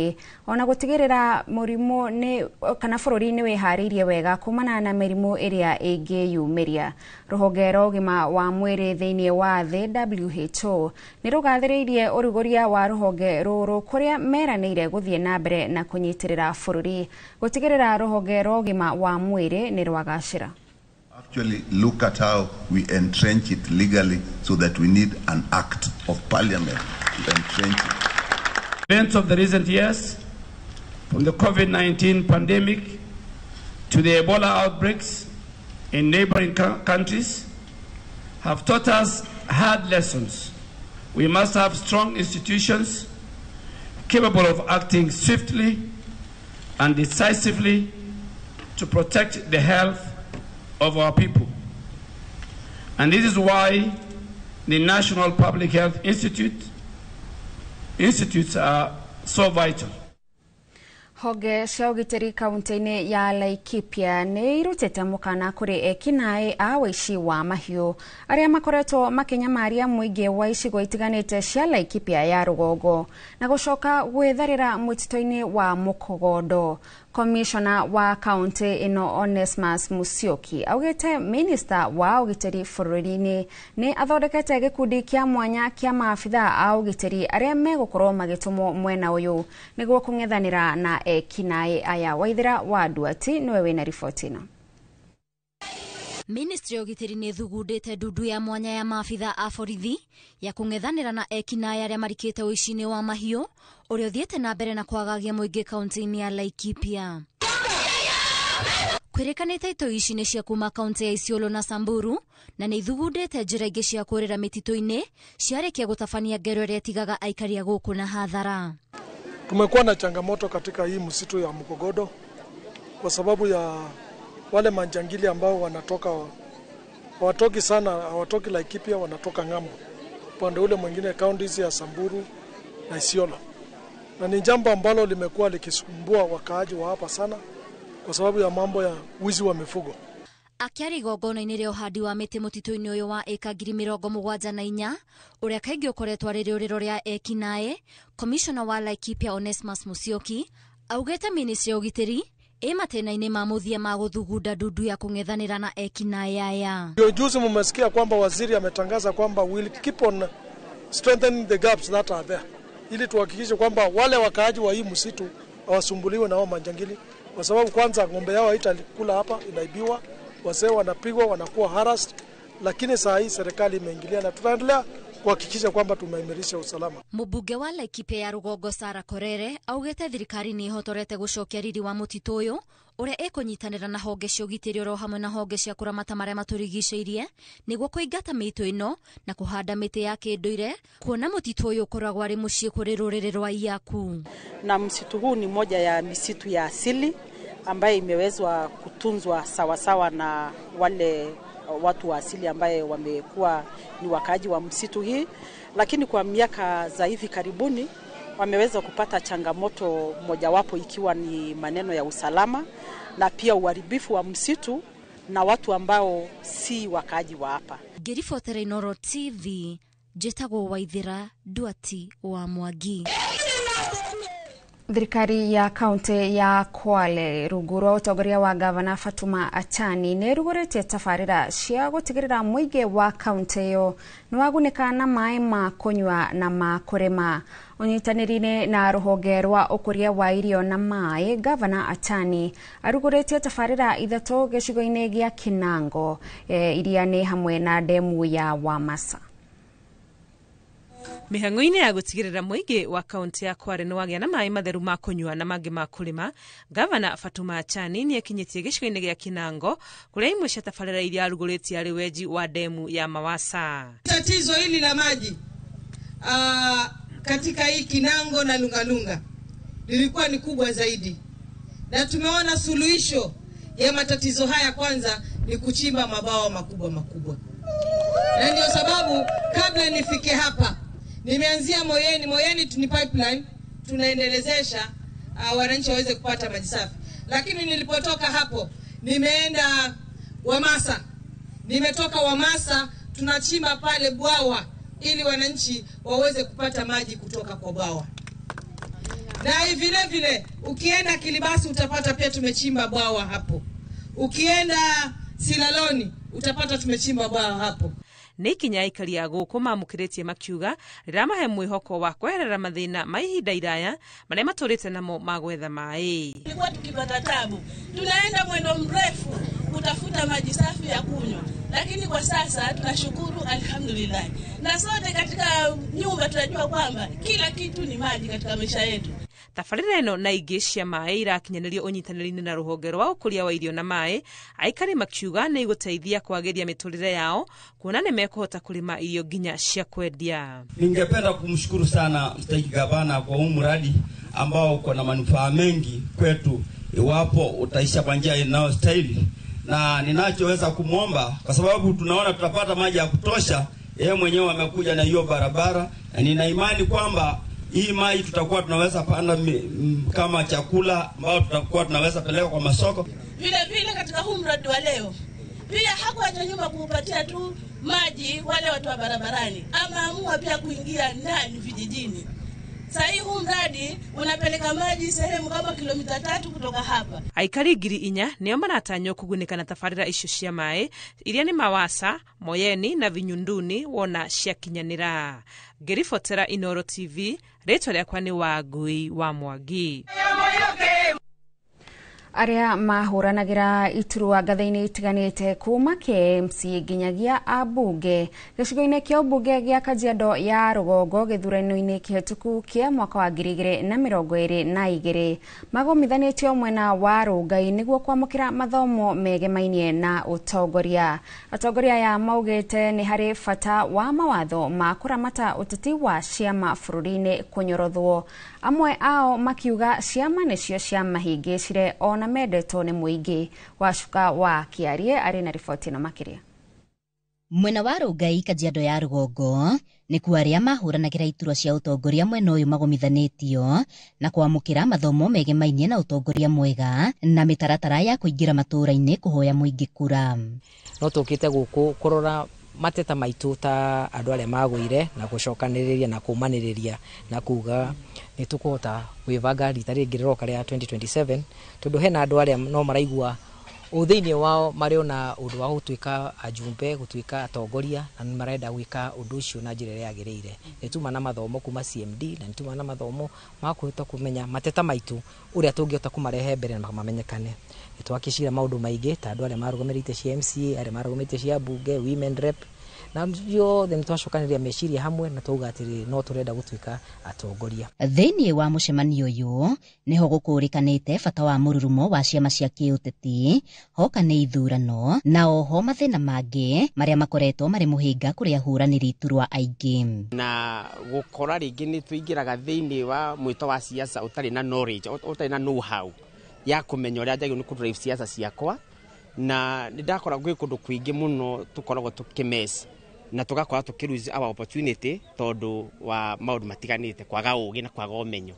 ona gũtigĩrĩra mũrimũ nĩ kana bũrũri nĩ wĩharĩirie wega kumana na mĩrimũ ĩrĩa ĩngĩyumĩria. Rũhonge rwa ũgima wa mwĩrĩ thĩinĩ wa thĩ WHO nĩ rũgathĩrĩirie ũrugũria wa rũhonge rũrũ kũrĩa meranĩire gũthiĩ na mbere na kũnyitĩrĩra bũrũri gũtigĩrĩra rũhonge rwa ũgima wa mwĩrĩ nĩ rwagacĩra. Actually look at how we entrench it legally so that we need an act of parliament to entrench it. Events of the recent years, from the COVID-19 pandemic to the Ebola outbreaks in neighboring countries, have taught us hard lessons. We must have strong institutions capable of acting swiftly and decisively to protect the health of our people. And this is why the National Public Health Institutes are so vital. Honge cia ũgitĩri kaunti-inĩ ya Laikipia nĩ irutĩte mũkana kũrĩ ekinaĩ a wũici wa mahiũ arĩa makoretwo makĩnyamaria mũingĩ wa icigo itiganĩte cia Laikipia ya rũgongo na gũcoka gwĩtharĩra mũtitũ-inĩ wa Mũkogondo. Komishona wa kaunti ĩno Onesmus Musyoki augĩte minista wa ũgitĩri bũrũri-inĩ nĩ athondekete gĩkundi kĩa mwanya kĩa maabitha a ũgitĩri arĩa megũkorwo magĩtũmwo mwena ũyũ nĩguo kũng'ethanĩra na ekinaĩ aya. Waithera wa Nduati nĩwe wĩna riboti ĩno. Ministry ya ũgitĩri nĩ ĩthugundĩte ndundu ya mwanya ya maabitha a borithi ya kũng'ethanĩra na ekinaĩ arĩa marikĩte ũici-inĩ wa mahiũ ũrĩa ũthiĩte na mbere na kwagagia mũingĩ kaunti-inĩ ya Laikipia. Kwĩrĩkanĩte itoi ici nĩ cia kuma kaunti ya Isiolo na Samburu na nĩ ithugundĩte njĩra ingĩ cia kũrĩra mĩtitũ-inĩ ciarĩkia gũtabania ngero ĩrĩa ĩtigaga aikari a gũkũ na hathara. Tumekuwa na changamoto katika hii msitu ya Mkogodo kwa sababu ya wale manjangili ambao wanatoka, hawatoki sana, hawatoki Laikipia, wanatoka ng'ambo upande ule mwingine, counties ya Samburu na Isiolo, na ni jambo ambalo limekuwa likisumbua wakaaji wa hapa sana kwa sababu ya mambo ya wizi wa mifugo. Akĩaria igongona-inĩ rĩa ũhandi wa mĩtĩ mũtitũ-inĩ ũyũ wa ĩka 74,000 ũrĩa kaingĩ ũkoretwo arĩ rĩũrĩro rĩa ekinaĩ, Komishona wa Laikipia Onesmus Musyoki augĩte ministry ya ũgitĩri ĩ matĩna-inĩ ma mũthia ma gũthugunda ndundu ya kũng'ethanĩra na ekinaĩ aya. Ndio juzi mmesikia kwamba waziri ametangaza kwamba we'll keep on strengthening the gaps that are there, ili tuhakikishe kwamba wale wakaaji wa hii msitu hawasumbuliwe na hao manjangili, kwa sababu kwanza ng'ombe yao haitakula hapa, inaibiwa, wazee wanapigwa, wanakuwa harassed. Lakini saa hii serikali imeingilia na tutaendelea kuhakikisha kwamba tumeimarisha usalama. Mũmbunge wa Laikipia ya Rũgongo Sarah Korere augĩte thirikari nĩ ĩhotorete gũcokia riri wa mũtitũ ũyũ ũrĩa ĩkũnyitanĩra na honge cia ũgitĩri oro hamwe na honge cia kũramata marĩa matũrigicĩirie nĩguo kũingata mĩitũ ĩno na kũhanda mĩtĩ ya kĩndũire, kuona mũtitũ ũyũ ũkoragwo arĩ mũciĩ kũrĩ rũrĩrĩ rwa Iaku. Na msitu huu ni moja ya misitu ya asili ambaye imewezwa kutunzwa sawasawa na wale watu wa asili ambaye wamekuwa ni wakaaji wa msitu hii, lakini kwa miaka za hivi karibuni wameweza kupata changamoto mojawapo ikiwa ni maneno ya usalama na pia uharibifu wa msitu na watu ambao si wakaaji wa hapa. Ngĩribotera Inooro TV, njĩtagwo Waithĩra Duati wa Mwangi. Thirikari ya kaunti ya Kwale rungu rwa ũtongoria wa gavana Fatuma Achani nĩ ĩrugũrĩtie tabarĩra cia gũtigĩrĩra mũingĩ wa kaunti ĩyo nĩ wagunĩka na maĩ ma kũnyua na ma kũrĩma. Ũnyitanĩri-inĩ na rũhonge rwa ũkũria wa irio na maĩ, gavana Achani arugũrĩtie tabarĩra 3 gĩcigo-inĩ gĩa Kinango, iria nĩ hamwe na ndemu ya Wamasa. Mĩhang'o-inĩ ya gũtigĩrĩra mũingĩ wa kaunti ya Kwale nĩ wagĩa na maĩ matheru ma kũnyua na mangĩ ma kũrĩma, gavana Fatuma Achani nĩ akinyĩtie gĩcigo-inĩ gĩa Kinango kũrĩa imwe cia tabarĩra iria arugũrĩtie arĩ wenji wa ndemu ya Mawasa. Tatizo hili la maji katika hii Kinango na Lungalunga lilikuwa ni kubwa zaidi, na tumeona suluhisho ya matatizo haya kwanza ni kuchimba mabawa makubwa makubwa, na ndio sababu kabla nifike hapa nimeanzia Moyeni. Moyeni ni pipeline tunaendelezesha wananchi waweze kupata maji safi, lakini nilipotoka hapo nimeenda Wamasa, nimetoka Wamasa tunachimba pale bwawa ili wananchi waweze kupata maji kutoka kwa bwawa. Na vile vile ukienda Kilibasi utapata pia tumechimba bwawa hapo, ukienda Silaloni utapata tumechimba bwawa hapo. Nĩ ikinya aikari a gũkũ mamũkĩrĩtie makiuga rĩramahe mwĩhoko wa kweherera mathĩna ma ihinda iraya marĩa matũrĩte namo ma gwetha maĩ. Tulikuwa tukipata tabu, tunaenda mwendo mrefu kutafuta maji safi ya kunywa, lakini kwa sasa tunashukuru alhamdulillah, na sote katika nyumba tunajua kwamba kila kitu ni maji katika maisha yetu. Tabarĩra ĩno na ingĩ cia maĩ irakinyanĩrio ũnyitanĩri-inĩ na rũhonge rwa ũkũria wa irio na maĩ, aikari makiuga nĩ igũteithia kwagĩria mĩtũrĩre yao kuona nĩ mekũhota kũrĩma irio nginya cia kwendia. Ningependa kumshukuru sana mstahiki gavana kwa huu mradi ambao uko na manufaa mengi kwetu iwapo utaisha kwa njia inayostahili, na ninachoweza kumwomba kwa sababu tunaona tutapata maji ya kutosha, yeye mwenyewe amekuja na hiyo barabara, na nina imani kwamba hii maji tutakuwa tunaweza panda kama chakula ambao tutakuwa tunaweza peleka kwa masoko. Vile vile katika huu mradi wa leo pia hakuacha nyuma kuupatia tu maji wale watu wa barabarani, ameamua pia kuingia ndani vijijini. Sasa huu mradi unapeleka maji sehemu kama kilomita 3 kutoka hapa. Aikari 4,000 nĩo maratanywo kũgunĩka na tabarĩra icio cia maĩ iria nĩ Mawasa, Moyeni na Vinyunduni wona ciakinyanĩra. Ngĩribotera Inooro TV, rĩtwa rĩakwa nĩ Wangui wa Mwangi. Arĩa mahũranagĩra iturwa ngathĩ-inĩ itiganĩte kuma KMC nginyagia ambunge gĩcigo-inĩ kĩa ũmbunge gĩa Kajiado ya Rũgongo gĩthurano-inĩ kĩhĩtũku kĩa mwaka wa 2022 magomithanĩtio mwena wa Rũngai nĩguo kwamũkĩra mathomo megemainie na ũtongoria. Atongoria aya maugĩte nĩ harĩ bata wa mawatho ma kũramata ũteti wa ciama bũrũri-inĩ kũnyorothwo, amwe ao makiuga ciama nĩcio ciamahĩngĩcire ona na mendetwo nĩ mũingĩ. Wacuka wa Kĩarie arĩ na riboti ĩno makĩria. Mwena wa Rongai Kajiado ya rũgongo nĩkuo arĩa mahũranagĩra iturwa cia ũtongoria mwena ũyũ magomithanĩtio na kwamũkĩra mathomo megemainie na ũtongoria mwega na mĩtaratara ya kũingĩra matũũra-inĩ kũhoya mũingĩ kura. No tũkĩte gũkũ kũrora mateta maitũ ta andũ arĩa magũire na gũcokanĩrĩria na kũmanĩrĩria na kuga nĩ tũkũhota gwĩbanga rita rĩngĩ rĩroka rĩa 2027 tondũ hena andũ arĩa no maraigua thĩinĩ wao marĩ ona ũndũ wa gũtuĩka ajumbe, gũtuĩka atongoria na nĩ marenda gwĩka ũndũ ũcio na njĩra ĩrĩa yagĩrĩire. Nĩ tuma na mathomo kuma CMD na nĩ tuma na mathomo ma kũhota kũmenya mateta maitũ ũrĩa tũngĩhota kũmarehe mbere na mamenyekane. Nĩ twakĩcira maũndũ maingĩ ta andũ arĩa marũgamĩrĩte cia MCA, arĩa marũgamĩrĩte cia bunge, women rep, na yothe nĩ twacokanĩria meciria hamwe na twauga atĩrĩ no tũrenda gũtuĩka atongoria. Thĩinĩ wa mũcemanio ũyũ nĩho gũkũrĩkanĩte bata wa mũrurumo wa ciama cia kĩũteti hoka nĩ ithurano na oho mathĩna mangĩ marĩa makoretwo marĩ mũhĩnga kũrĩ ahũranĩri iturwa aingĩ. Na gũkora rĩngĩ nĩ tũingĩraga thĩinĩ wa mwĩto wa siasa ũtarĩ na knowledge, ũtarĩ na know how ya kũmenya ũrĩa njagĩrĩirwo nĩ kũdrive siasa ciakwa, na nĩ ndakora gwĩ kũndũ kũingĩ mũno tũkoragwo tũkĩmess na tũgakora tũkĩ lose our opportunity tondũ wa maũndũ matiganĩte, kwaga ũgĩ na kwaga ũmenyo.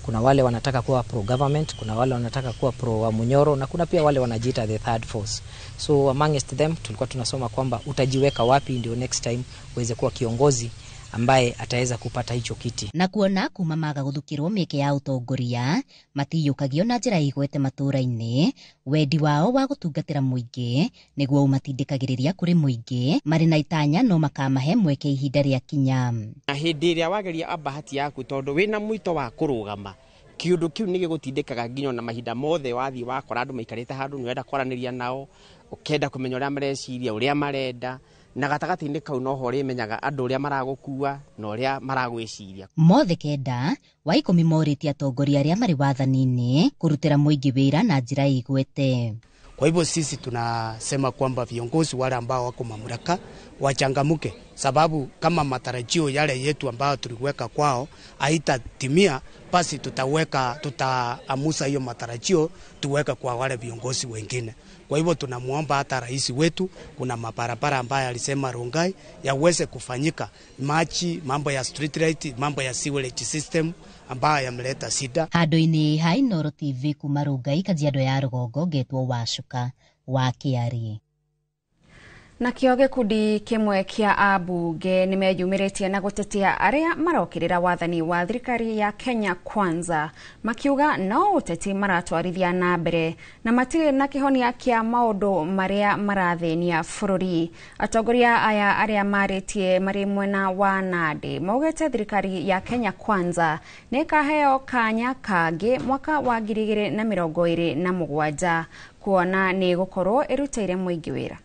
Kuna wale wanataka kuwa pro government, kuna wale wanataka kuwa pro wa Munyoro na kuna pia wale wanajiita the third force. So amongst them tulikuwa tunasoma kwamba utajiweka wapi ndio next time uweze kuwa kiongozi ambaye ataweza kupata hicho kiti. Na kuona kuma maga guthukirwo mieke ya utongoria matiyukagio na njira igwete matura-inĩ, wendi wao wa gutungatira mũingĩ nĩguo umatindĩkagĩrĩria kũrĩ mũingĩ marĩ na itanya no makamahe mweke ihinda rĩa kinya. Na hĩndĩ ĩrĩa wageria bahati yaku tondũ wĩna mwito wa kũrũgama kĩũndũ kĩu nĩ gĩgũtindĩkaga nginya na mahinda mothe wathiĩ wakora andũ maikarĩte handũ nĩ ũrenda kwaranĩria nao, ũkenda kũmenya ũrĩa mareciria, ũrĩa marenda, na gatagatĩ-inĩ kau noho ũrĩmenyaga andũ ũrĩa maragũkua na ũrĩa maragwĩciria. Mothe kenda wa 10 morĩtie atongoria arĩa marĩ wathani-inĩ kũrutĩra mũingĩ wĩra na njĩra igwete. Kwa hivyo sisi tunasema kwamba viongozi wale ambao wako mamlaka wachangamuke, sababu kama matarajio yale yetu ambayo tuliweka kwao haitatimia, basi tutaamusa hiyo matarajio tuweke kwa wale viongozi wengine. Kwa hivyo tunamuomba hata rais wetu, kuna mabarabara ambayo alisema Rongai yaweze kufanyika, machi, mambo ya street light, mambo ya sewage system ambayo yameleta shida. Handũ-inĩ ha Inooro TV kuma Rongai Kajiado ya rũgongo ngetwo Wacuka wa Kĩarie. Nakĩo gĩkundi kĩmwe kĩa ambunge nĩmeyumĩrĩtie na gũtetia arĩa marokĩrĩra wathani wa thirikari ya Kenya Kwanza, makiuga no ũteti maratwarithia na mbere na matirĩ na kĩhonia kĩa maũndũ marĩa marathĩnia bũrũri. Atongoria aya arĩa marĩtie marĩ mwena wa Nandi maugĩte thirikari ya Kenya Kwanza nĩ ĩkaheo kanya kangĩ mwaka wa 2027 kuona nĩ ĩgũkorwo ĩrutĩire mũingĩ wĩra.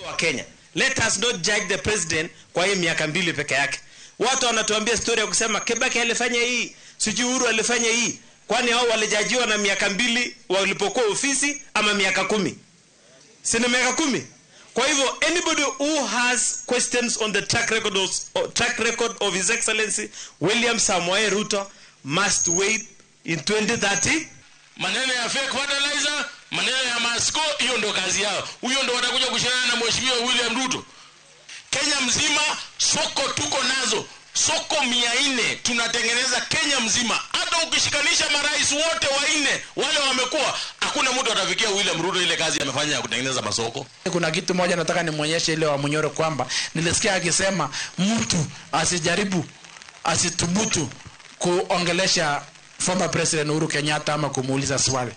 Wa Kenya, let us not judge the president kwa hii miaka 2 peke yake. Watu wanatuambia story ya kusema Kibaki alifanya hii, sijui Uhuru alifanya hii. Kwani hao walijajiwa na miaka 2 walipokuwa ofisi ama miaka 10? Si ni miaka 10? Kwa hivyo anybody who has questions on the track record of His Excellency William Samoei Ruto must wait in 2030. Maneno ya fake fertilizer, maneno ya masko, hiyo ndo kazi yao. Huyo ndo watakuja kushindana na Mheshimiwa William Ruto. Kenya mzima soko tuko nazo, soko 400 tunatengeneza Kenya mzima. Hata ukishikanisha marais wote 4 wale wamekuwa, hakuna mtu atafikia William Ruto ile kazi amefanya ya kutengeneza masoko. Kuna kitu moja nataka nimuonyeshe ile wa Munyoro kwamba nilisikia akisema mtu asijaribu, asithubutu kuongelesha former President Uhuru Kenyatta ama kumuuliza swali.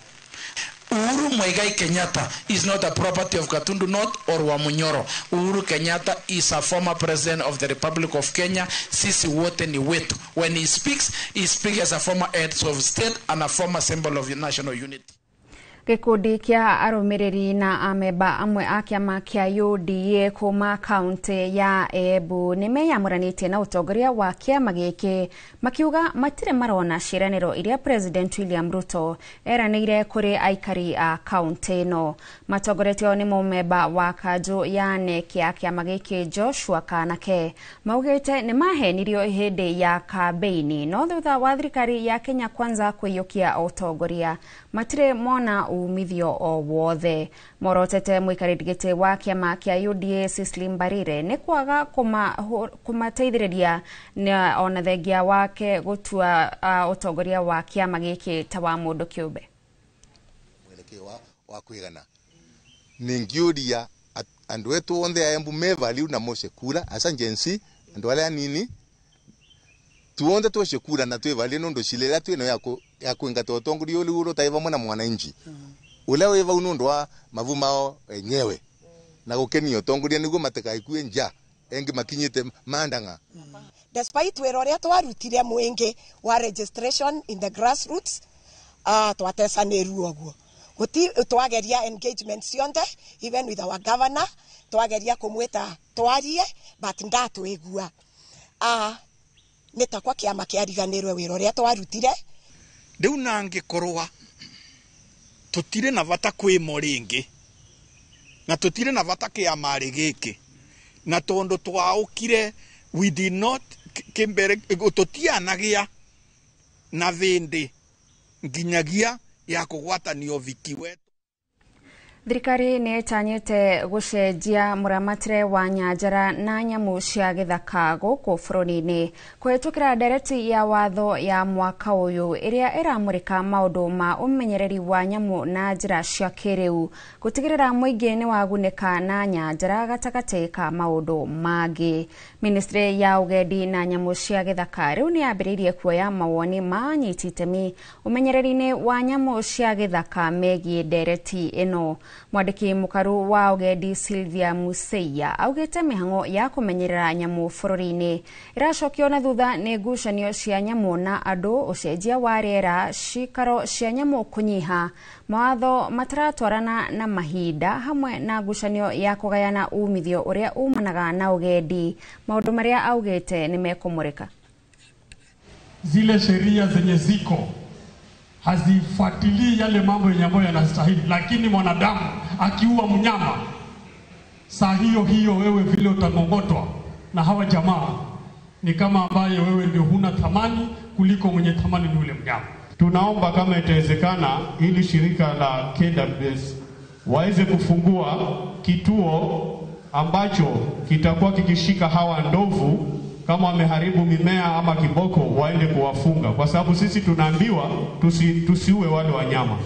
Uhuru Muigai Kenyatta is not a property of Gatundu North or Wamunyoro. Uhuru Kenyatta is a former president of the Republic of Kenya. Sisi wote ni wetu. When he speaks as a former head of state and a former symbol of national unity. Gĩkundi kĩa arũmĩrĩri na amemba amwe a kĩama kĩa UDA kuma kaunti ya Embu nĩ meyamũranĩtie na ũtongoria wa kĩama gĩkĩ makiuga matirĩ marona ciĩranĩro iria President William Ruto eranĩire kũrĩ aikari a kaunti ĩno. Matongoretio nĩ mũmemba wa kanjũ ya NEC ya kĩama gĩkĩ Joshua Kanake maugĩte nĩ mahenirio hĩndĩ ya kambeini no thutha wa thirikari ya Kenya Kwanza kũiyũkia ũtongoria matirĩ mona umithio o wothe. Morotete mũikarĩri gĩtĩ wa kĩama kĩa UDA Cecily Mbarire nĩ kwaga kũmateithĩrĩria ona thengia wake gũtua ũtongoria wa kĩama gĩkĩ ta wa mũndũ kĩũmbe. Mwelekeo wa kwigana ningiuria andu etu onthe a Embu me value na mose kura asa Gen Z andu aria anini tuonthe twece kura na twivalie nundu cilira twino ya kuingata utongoria uri uru tai vamwe na mwananchi uria wi vau nundu wa mavu mao enyewe na gukenia utongoria niguo matikaikue nja engi makinyite mandanga. Despite wira uria twarutire mwingi wa registration in the grassroots twatecanirwo uguo guti twageria engagement cionthe even with our governor twageria kumwita twarie but ndatwigua nĩ takwa kĩama kĩariganĩrwe wĩra ũrĩa twarutire. Rĩu nangĩkorwa tũtirĩ na bata kwĩmo rĩngĩ na tũtirĩ na bata kĩama rĩ gĩkĩ na tondũ twaũkire we did not kĩmbere tũtianagia na thĩndĩ nginyagia ya kũgwatanio viki wetu. Thirikari nĩ ĩtanyĩte gũcenjia mũramatĩre wa nyanjara na nyamũ cia gĩthaka gũkũ bũrũri-inĩ kũhĩtũkĩra ndereti ya watho ya mwaka ũyũ ĩrĩa ĩramũrĩka maũndũ ma ũmenyereri wa nyamũ na njĩra cia kĩrĩu gũtigĩrĩra mũingĩ nĩ wagunĩka na nyanjara gatagatĩ ka maũndũ mangĩ. Ministry ya ũgendi na nyamũ cia gĩthaka rĩu nĩ yambĩrĩirie kuoya mawoni ma anyiti itemi ũmenyereri-inĩ wa nyamũ cia gĩthaka megiĩ ndereti ĩno. Mwandĩki mũkaru wa ũgendi Sylvia Museia augĩte mĩhang'o ya kũmenyerera nyamũ bũrũri-inĩ ĩracokio na thutha nĩ ngucanio cia nyamũ na andũ, ũcenjia wa rĩera, cikaro cia nyamũ kũnyiha, mawatho mataratwarana na mahinda hamwe na ngucanio ya kũgayana umithio ũrĩa umanaga na ũgendi. Maũndũ marĩa augĩte nĩ mekũmũrĩka. Zile sheria zenye ziko hazifuatilii yale mambo yenye ambayo yanastahili, lakini mwanadamu akiua mnyama saa hiyo hiyo wewe vile utangongotwa na hawa jamaa ni kama ambaye wewe ndio huna thamani kuliko mwenye thamani ni yule mnyama. Tunaomba kama itawezekana ili shirika la KWS waweze kufungua kituo ambacho kitakuwa kikishika hawa ndovu kama wameharibu mimea ama kiboko, waende kuwafunga, kwa sababu sisi tunaambiwa tusiue wale wanyama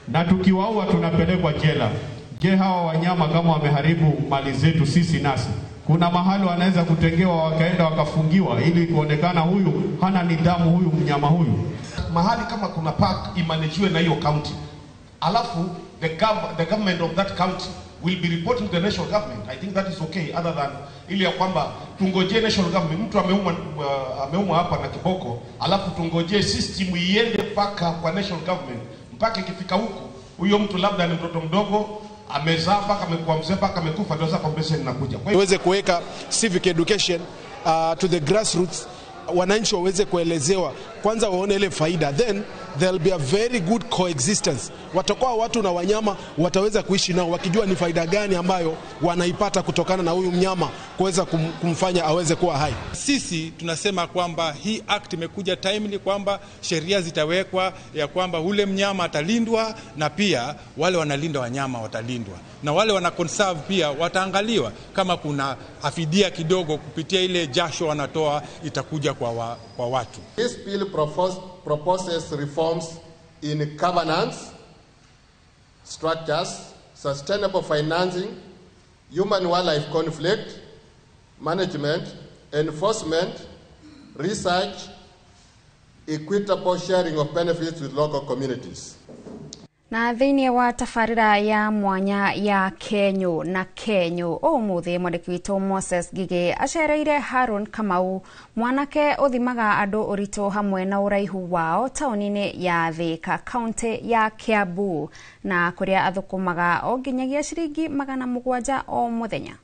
na tukiwaua tunapelekwa jela. Je, hawa wanyama kama wameharibu mali zetu sisi nasi, kuna mahali wanaweza kutengewa wakaenda wakafungiwa ili kuonekana huyu hana nidhamu, huyu mnyama huyu? Mahali kama kuna park imanejiwe na hiyo county, alafu the government of that county will be reporting to the national government. I think that is okay, other than ile ya kwamba tungoje national government, mtu ameumwa hapa na kiboko, alafu tungoje system iende mpaka kwa national government, mpaka ikifika huko huyo mtu labda ni mtoto mdogo amezaa mpaka amekuwa mzee mpaka amekufa, ndio sasa compensation inakuja. Kwa hiyo kuweka civic education to the grassroots, wananchi waweze kuelezewa kwanza, waone ile faida, then there'll be a very good coexistence. Watakuwa watu na wanyama wataweza kuishi nao wakijua ni faida gani ambayo wanaipata kutokana na huyu mnyama kuweza kumfanya aweze kuwa hai. Sisi tunasema kwamba hii act imekuja timely, kwamba sheria zitawekwa ya kwamba ule mnyama atalindwa na pia wale wanalinda wanyama watalindwa na wale wana conserve pia wataangaliwa, kama kuna afidia kidogo kupitia ile jasho wanatoa itakuja kwa watu. This bill proposes reforms in governance structures, sustainable financing, human wildlife conflict management, enforcement, research, equitable sharing of benefits with local communities. Na thĩinĩ wa tabarĩra ya mwanya ya Kenyũ na Kenyũ ũmũthĩ, mwandĩki witũ Moses Ngigĩ acereire Haron Kamau, mwanake ũthimaga andũ ũritũ hamwe na ũraihu wao taũni-inĩ ya Thĩka, kaũntĩ ya Kiambu, na kũrĩa athũkũmaga o nginyagia ciringi 700 o mũthenya.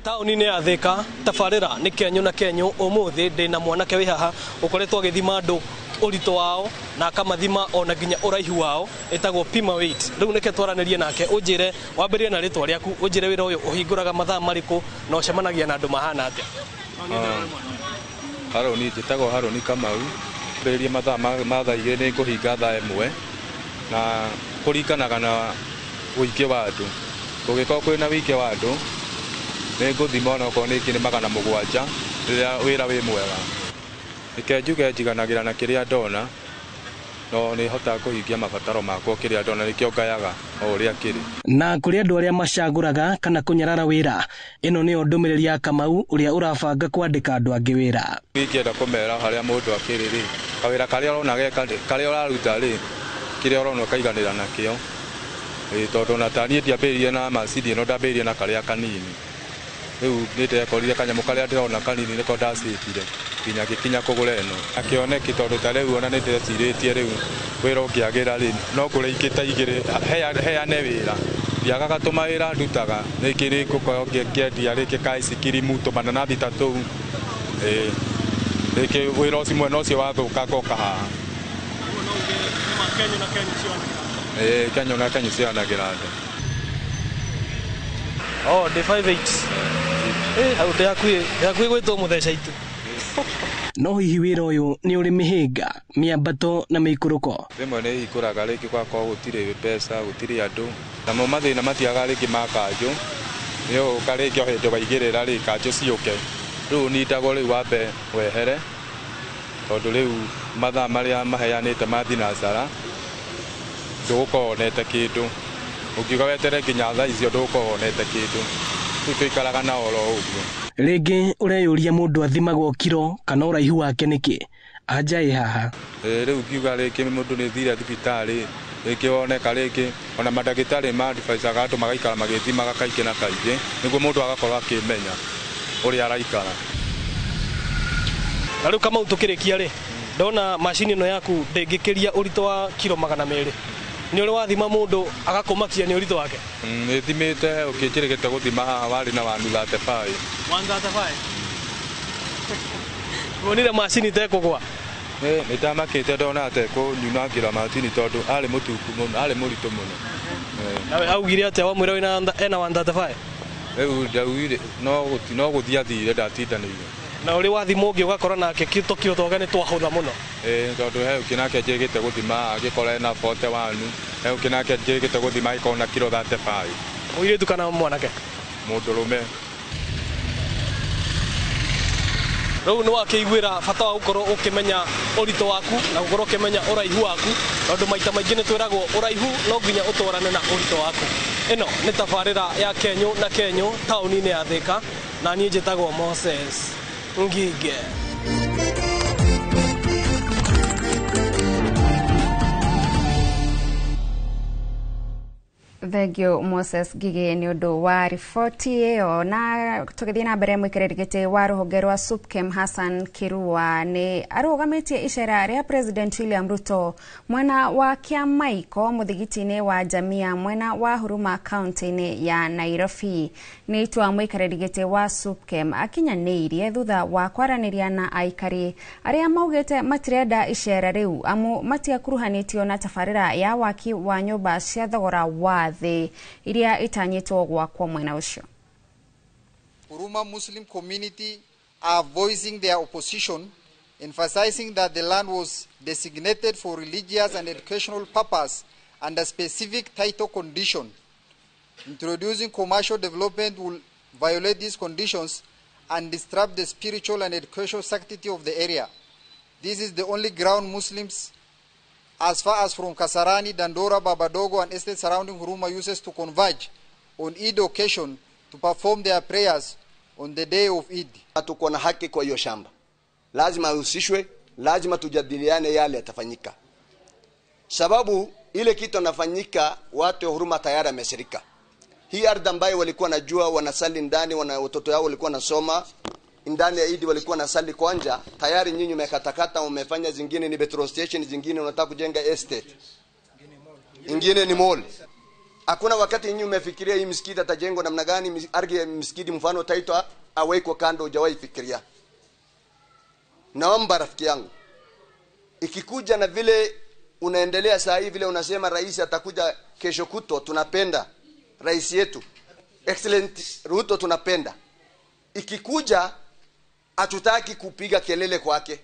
Taũni-inĩ ya Thĩka, tabarĩra nĩ Kenyũ na Kenyũ. Ũmũthĩ ndĩna mwanake wĩ haha ũkoretwo agĩthima andũ ũritũ wao na akamathima ona nginya ũraihu wao, ĩtagwo pima weight. Rĩu nĩke twaranĩrie nake. Ũnjĩre, wambĩrĩrie na rĩtwa rĩaku, ũnjĩre wĩra ũyũ ũhingũraga mathaa marĩkũ na ũcemanagia na andũ mahana atĩa? Haroni, njĩtagwo Haroni Kamau. Mbĩrĩrie mathaa ma thaa 2, nĩ ngũhinga thaa 1, na kũringanaga na ũingĩ wa andũ. Kũngĩkorwo kwĩna ũingĩ wa andũ, nĩ ngũthima onokorwo nĩ nĩ 700 rĩrĩa wĩra wĩ mwega. Reke njuge njiganagĩra na kĩrĩa ndona, no nĩ hotaga kũhingia mabataro makwa. Kĩrĩa ndona nĩkĩo ngayaga o ũrĩa kĩrĩ. Na kũrĩ andũ arĩa macagũraga kana kũnyarara wĩra, ĩno nĩyo ndũmĩrĩri ya Kamau ũrĩa ũrabanga kwandĩka andũ angĩ wĩra. Ingĩenda kũmera harĩa mũndũ akĩrĩ rĩ, kawĩra karĩa ũrona geka, karĩa ũraruta rĩ, kĩrĩa ũrona ũkaiganĩra nakĩo. Tondũ ona ta niĩ ndiambĩrĩirie na macini ĩno, ndambĩrĩirie na karĩa kanini. Rĩu nĩ ndekorire kanyamũ karĩa ndĩrona kanini nĩko ndacĩtire nginya ngĩkinya kũgũra ĩno. Na kĩoneki, tondũ ta rĩu ona nĩ ndĩrecirĩtie rĩu wĩra ũngĩagĩra rĩ, no ngũre ingĩ ta 2, heane wĩra. Ndiagaga tũmawĩra ndutaga, rĩngĩ nĩ ngũkorwo ngĩendia rĩngĩ ka ice cream, tũmananathi ta tũu. Rĩngĩ wĩra ũcio mwena ũcio wathũka ngoka haha. Kenyũ na Kenyũ cianagĩra andũ. Oh, ndĩ 58. Hau ndĩ hakuhĩ gwĩtwo mũtheca itu. No hihi wĩra ũyũ nĩ ũrĩ mĩhĩnga, mĩambato na mĩikũrũko? Rĩmwe nĩ hingũraga rĩngĩ gwakorwo gũtirĩ mbeca, gũtirĩ andũ, namo mathĩna matiagaga rĩngĩ ma kanjũ. Nĩ ũgũka rĩngĩ o hĩndĩ waigĩrĩra rĩ, kanjũ ciũke. Rĩu ũnindagwo rĩu wambe wehere, tondũ rĩu mathaa marĩa maheanĩte ma thinacara ndũgũkorwo wonete kĩndũ. Ũngiuga wetere nginya thaa icio ndũgũkorwo wonete kĩndũ. Rĩu tũikaraga na oro ũguo. Rĩngĩ ũreyũria mũndũ athimagwo kiro kana ũraihu wake nĩkĩ? Anja ĩ haha. Rĩu ngiuga rĩngĩ mũndũ nĩ thire thibitarĩ, rĩngĩ woneka rĩngĩ ona mandagĩtarĩ ma advisaga andũ magaikara magĩthimaga kaingĩ na kaingĩ, nĩguo mũndũ agakorwo akĩmenya ũrĩa araikara. Na rĩu Kamau, tũkĩrĩkia rĩ, ndona macini ĩno yaku ndĩngĩkĩria ũritũ wa kiro 200. Nĩ ũrĩ wathima mũndũ agakũmakia nĩ ũritũ wake? Nĩ thimĩte, ũkĩnjĩrĩgĩte gũthima haha warĩ na 135. 135? Wonire macini tekũgwa? Nĩ ndamakĩte ndona atekũnyunangĩra macini, tondũ arĩ mũtungu mũno, arĩ mũritũ mũno. Nawe augire atĩa wamwĩra wĩna ena 135? Rĩu ndaugire no gũthiĩ athire, ndatindanĩire. Na ũrĩ wathima ũngĩ ũgakora nake tũkiro twake nĩ twahũtha mũno? Tondũ he ũngĩ nake njĩrĩgĩte gũthima agĩkora ena 41, he ũngĩ nake njĩrĩgĩte gũthima agĩkorwo na kiro 35. Mũirĩtu kana mwanake? Mũndũrũme. Rĩu nĩ wakĩiguĩra bata wa gũkorwo ũkĩmenya ũritũ waku na gũkorwo ũkĩmenya ũraihu waku, tondũ maita maingĩ nĩ twĩragwo ũraihu no nginya ũtwarane na ũritũ waku. Ĩno nĩ tabarĩra ya Kenyũ na Kenyũ taũni-inĩ ya Thĩka, na niĩ njĩtagwo Moses Ngige. Thank you Moses Ngige nĩ ũndũ wa riboti ĩyo. Na tũgĩthiĩ na mbere, mũikarĩri gĩtĩ wa rũhonge rwa SUPKEM Hassan Kirua nĩ arũgamĩtie icera rĩa President William Ruto mwena wa Kĩamaiko, mũthigiti-inĩ wa Jamia mwena wa Huruma, kaunti-inĩ ya Nairobi. Nĩ itua mũikarĩri gĩtĩ wa SUPKEM akinyanĩirie thutha wa kwaranĩria na aikari arĩa maugĩte matirenda icera rĩu, amu matiakuruhanĩtio na tabarĩra ya waki wa nyũmba cia thogora wa thĩ iria itanyĩtwo gwakwo mwena ũcio. Huruma Muslim community are voicing their opposition, emphasizing that the land was designated for religious and educational purpose under specific title condition. Introducing commercial development will violate these conditions and disrupt the spiritual and educational sanctity of the area. This is the only ground Muslims as far as from Kasarani, Dandora, Babadogo, and estates surrounding Huruma uses to converge on Eid occasion to perform their prayers, on the day of Eid. Tuko na haki kwa hiyo shamba, lazima ahusishwe, lazima tujadiliane yale yatafanyika, sababu ile kitu anafanyika, watu wa Huruma tayari wamesirika. Hii ardhi ambayo walikuwa najua wanasali ndani, wana watoto yao walikuwa nasoma ndani ya Idi, walikuwa nasali kwanja, tayari nyinyi umekatakata, umefanya zingine ni petrol station, zingine unataka kujenga estate, ingine ni mall. Hakuna wakati nyinyi umefikiria hii msikiti atajengwa namna gani, ardhi ya msikiti mfano taitwa awekwa kando, hujawahi fikiria. Naomba rafiki yangu, ikikuja na vile unaendelea saa hii, vile unasema rais atakuja kesho kutwa, tunapenda rais yetu Excellent Ruto, tunapenda. Ikikuja hatutaki kupiga kelele kwake.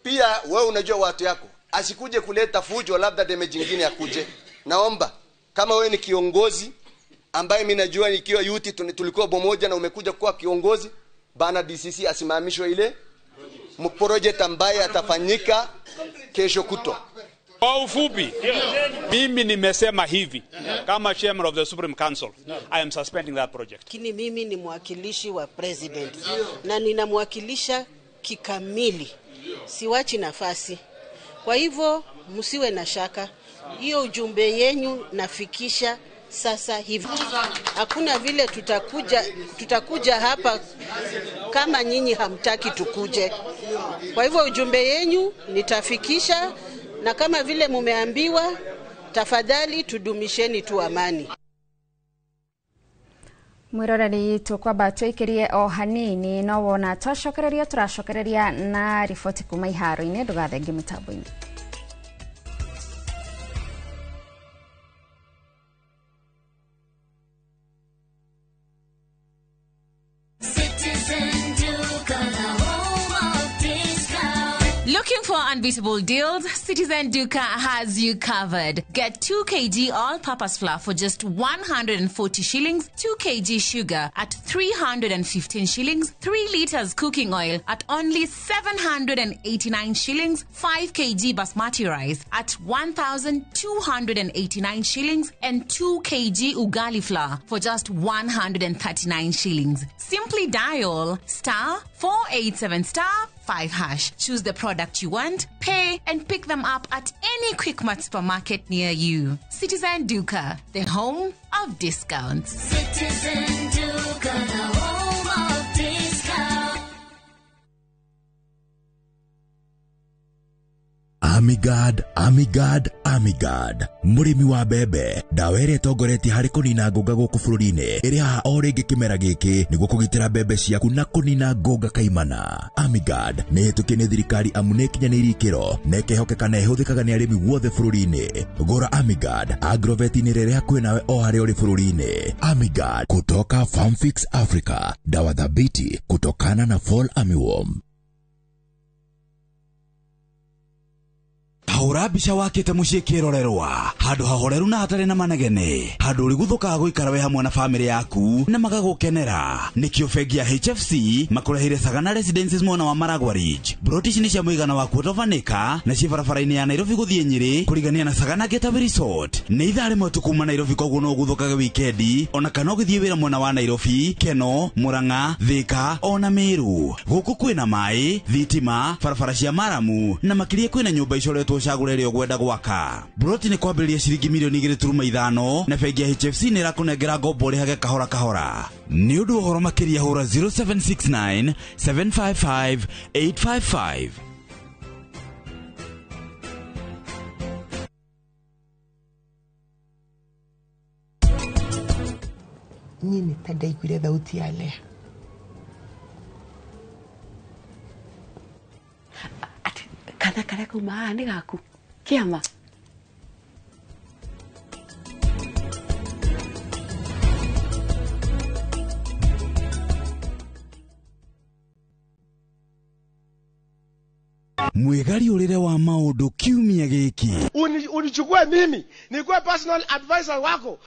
Pia wewe unajua watu yako, asikuje kuleta fujo, labda damage nyingine akuje. Naomba kama wewe ni kiongozi ambaye mimi najua nikiwa yuti tulikuwa pamoja na umekuja kuwa kiongozi, bana DCC asimamishwe ile project ambaye atafanyika kesho kutwa. Kwa ufupi, mimi nimesema hivi kama chairman of the Supreme Council, I am suspending that project. Lakini mimi ni mwakilishi wa president na ninamwakilisha kikamili, siwachi nafasi. Kwa hivyo msiwe na shaka, hiyo ujumbe yenyu nafikisha sasa hivi. Hakuna vile tutakuja hapa kama nyinyi hamtaki tukuje. Kwa hivyo ujumbe yenyu nitafikisha, na kama vile mumeambiwa, tafadhali tudumisheni tu amani. Mwiroreri tukwamba twikirie o hanini no wona twacokereria turacokereria na riboti kuma iharo-inĩ ndugathengie mĩtambo-inĩ. Looking for unbeatable deals? Citizen Duka has you covered. Get 2 kg all-purpose flour for just 140 shillings, 2 kg sugar at 315 shillings, 3 liters cooking oil at only 789 shillings, 5 kg basmati rice at 1,289 shillings, and 2 kg ugali flour for just 139 shillings. Simply dial *487*5#. Choose the product you want, pay, and pick them up at any Quickmart supermarket near you. Citizen Duka, the home of discounts. Citizen Duka, the home of discounts. Amigard, Amigard, Amigard. Mũrĩmi wa mbembe, ndawa ĩrĩa ĩtongoretie harĩ kũnina ngũnga gũkũ bũrũri-inĩ ĩrĩ haha o rĩngĩ kĩmera gĩkĩ nĩguo kũgitĩra mbembe ciaku na kũnina ngũnga kaimana. Amigard nĩ ĩhĩtũkie nĩ thirikari amu nĩ ĩkinyanĩirie ikĩro na ĩkehokeka na ĩhũthĩkaga nĩ arĩmi guothe bũrũri-inĩ. Gũra Amigard Agrovet-inĩ ĩrĩa ĩrĩ hakuhĩ nawe o harĩa ũrĩ bũrũri-inĩ. Amigard kutoka Farmfix Africa, dawa thabiti kutokana na Fall Armyworm. Hũra mbica wakĩte mũciĩ kĩrorerwa handũ hahoreru na hatarĩ na manegene, handũ ũrĩguthũkaga gũikara we hamwe na famĩlĩ yaku na magagũkenera. Nĩkĩo bengi ya HFC makũreheire Sagana Residences mwena wa Maragua Ridge. Broti ici nĩ cia mũigana wa quarter of an acre na ciĩ barabara-inĩ ya Nairobi gũthiĩ Nyĩrĩ kũrigania na Sagana Getaway Resort. Nĩ ithaa rĩmwe tu kuma Nairobi, koguo no ũguthũkage wikendi ona kana ũgĩthiĩ wĩra mwena wa Nairobi, Keno, Murang'a, Thika ona Meru. Gũkũ kwĩna maĩ, thitima, barabara cia maramu na makĩria kwĩna nyũmba icoretwo cagũre ĩrĩa ũgwenda gwaka. Broti nĩ kwambĩrĩria ciringi milioni 2.5 na bengi ya HFC nĩ ĩrakũnengera ngombo ũrĩhage kahora kahora. Nĩ ũndũ wa ũhoro makĩria hũra 0769 755 855. Niĩ nĩ ta ndaiguire thauti ya Lea. Ati kana karĩa kauma haha nĩ gaku kĩama. Mwĩgariũrĩre wa maũndũ kiumia gĩkĩ. Unichukue mimi nikuwe personal advisor wako.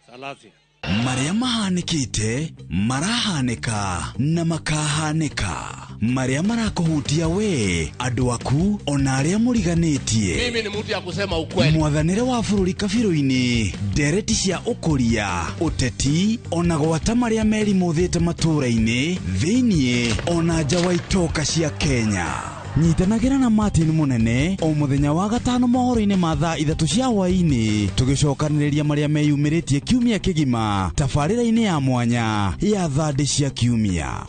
Salasia. Marĩa mahanĩkĩte, marahanĩka na makahanĩka. Marĩa marakũhutia we, andũ aku, ona arĩa mũriganĩtie. Mimi ni mtu ya kusema ukweli. Mwathanĩre wa bũrũri kabirũ-inĩ, ndereti cia ũkũria, ũteti, ona gwata marĩa merimũthĩte matũũra-inĩ, thĩiniĩ, ona nja wa itoka cia Kenya. Nyitanagĩra na Martin Mũnene o mũthenya wa gatano mohoro-inĩ ma thaa 3 cia hwaĩ-inĩ, tũgĩcokanĩrĩria marĩa meyumĩrĩtie kiumia kĩgima tabarĩra-inĩ ya mwanya ya thandĩ cia kiumia.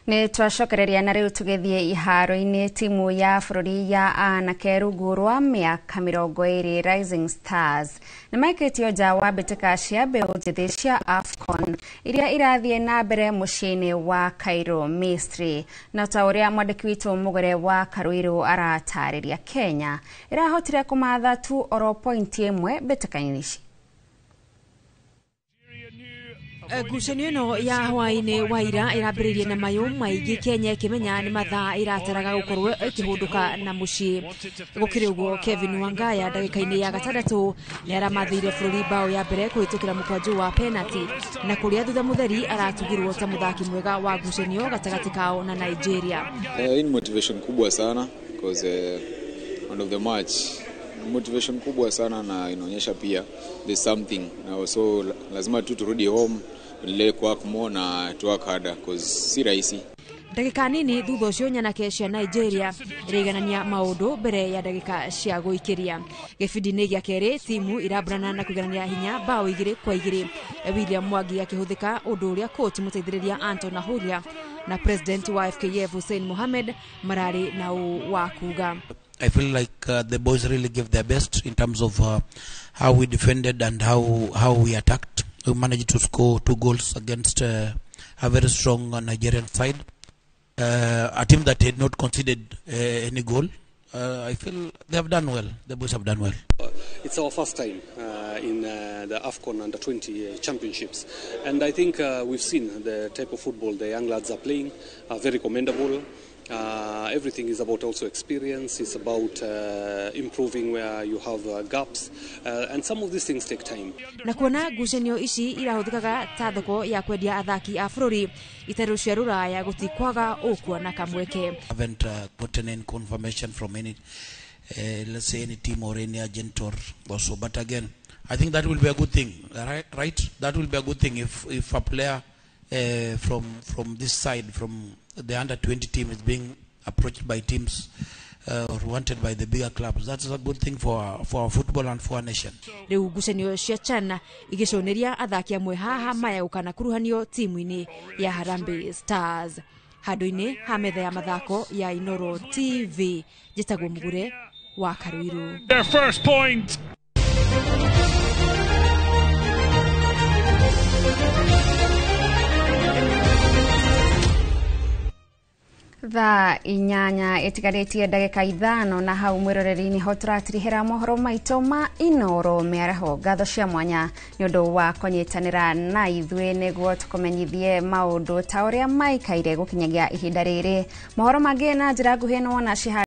Nĩ twacokereria na rĩu tũgĩthiĩ iharo-inĩ. Timu ya bũrũri ya anake rungu rwa mĩaka 20 Rising Stars nĩ maikĩtio nja wa mbĩtĩka cia mbeũ njĩthĩ cia AFCON iria irathiĩ na mbere mũciĩ-inĩ wa Cairo, Misri. Na ta ũrĩa mwandĩki witũ Mũgere wa Karuiru aratarĩria, Kenya ĩrahotire kũmatha tu oro pointi 1 mbĩtĩka-inĩ ici. Ngucanio ĩno ya hwaĩ-inĩ wa ira ĩrambĩrĩirie na mayũ maingĩ Kenya ĩkĩmenya nĩ mathaa ĩrataraga gũkorwo ĩkĩhũndũka na mũciĩ. Gũkĩrĩ ũguo, Kevin Wangaya ndagĩka-inĩ ya 6 nĩ aramathĩire bũrũri bao ya mbere kũhĩtũkĩra mũkwanjũ wa penalty, na kũrĩa thutha mũtheri aratugirwo ta mũthaki mwega wa ngucanio gatagatĩ kao na Nigeria. Hii ni motivation kubwa sana because end of the match motivation kubwa sana na inaonyesha pia there's something na so lazima tu turudi home tuendelee kuwork more na to work harder because si rahisi. Ndagĩka nini thutha ũcio nyanake cia Nigeria ĩraiganania maũndũ mbere ya ndagĩka cia gũikĩria. Gĩbindi-inĩ gĩa kerĩ timu iraburana na kũiganania hinya bao 2-2, William Mwangi akĩhũthĩka ũndũ ũrĩa coach mũteithĩrĩria Anton Ahuria na president wa FKF Hussein Mohamed mararĩ na ũ wa kuga. I feel like the boys really gave their best in terms of how we defended and how we attacked. We managed to score 2 goals against a very strong Nigerian side, a team that had not conceded any goal. I feel they have done well. The boys have done well. It's our first time in the AFCON Under-20 Championships, and I think we've seen the type of football the young lads are playing, are very commendable. Everything is about also experience. It's about improving where you have gaps, and some of these things take time. Na kuona ngucanio ici irahũthĩkaga ta thoko ya kwendia athaki a bũrũri itarũ cia rũraya gũtikwaga ũkuona kamweke. Haven't gotten any confirmation from any let's say any team or any agent or so, but again I think that will be a good thing, right? That will be a good thing if a player from this side, from the under-20 team, is being approached by teams or wanted by the bigger clubs. That's a good thing for our football and for our nation. Rĩu ngucanio cia CHAN igĩconeria athaki amwe haha mayagũka na kuruhanio timu-inĩ ya Harambee Stars. Handũ-inĩ ha metha ya mathako ya Inoro TV, njĩtagwo Mũgure wa Karuiru. Their first point. Thaa 8 ĩtigarĩtie ndagĩka 5 na hau mwĩroreri-inĩ ho tũratirihĩra mohoro maitũ ma Inoro mĩaraho. Ngatho cia mwanya nĩ ũndũ wa kũnyitanĩra na ithuĩ nĩguo tũkũmenyithie maũndũ ta ũrĩa maikaire gũkinyagia ihinda rĩrĩ. Mohoro mangĩ na njĩra nguhĩ nĩ wona.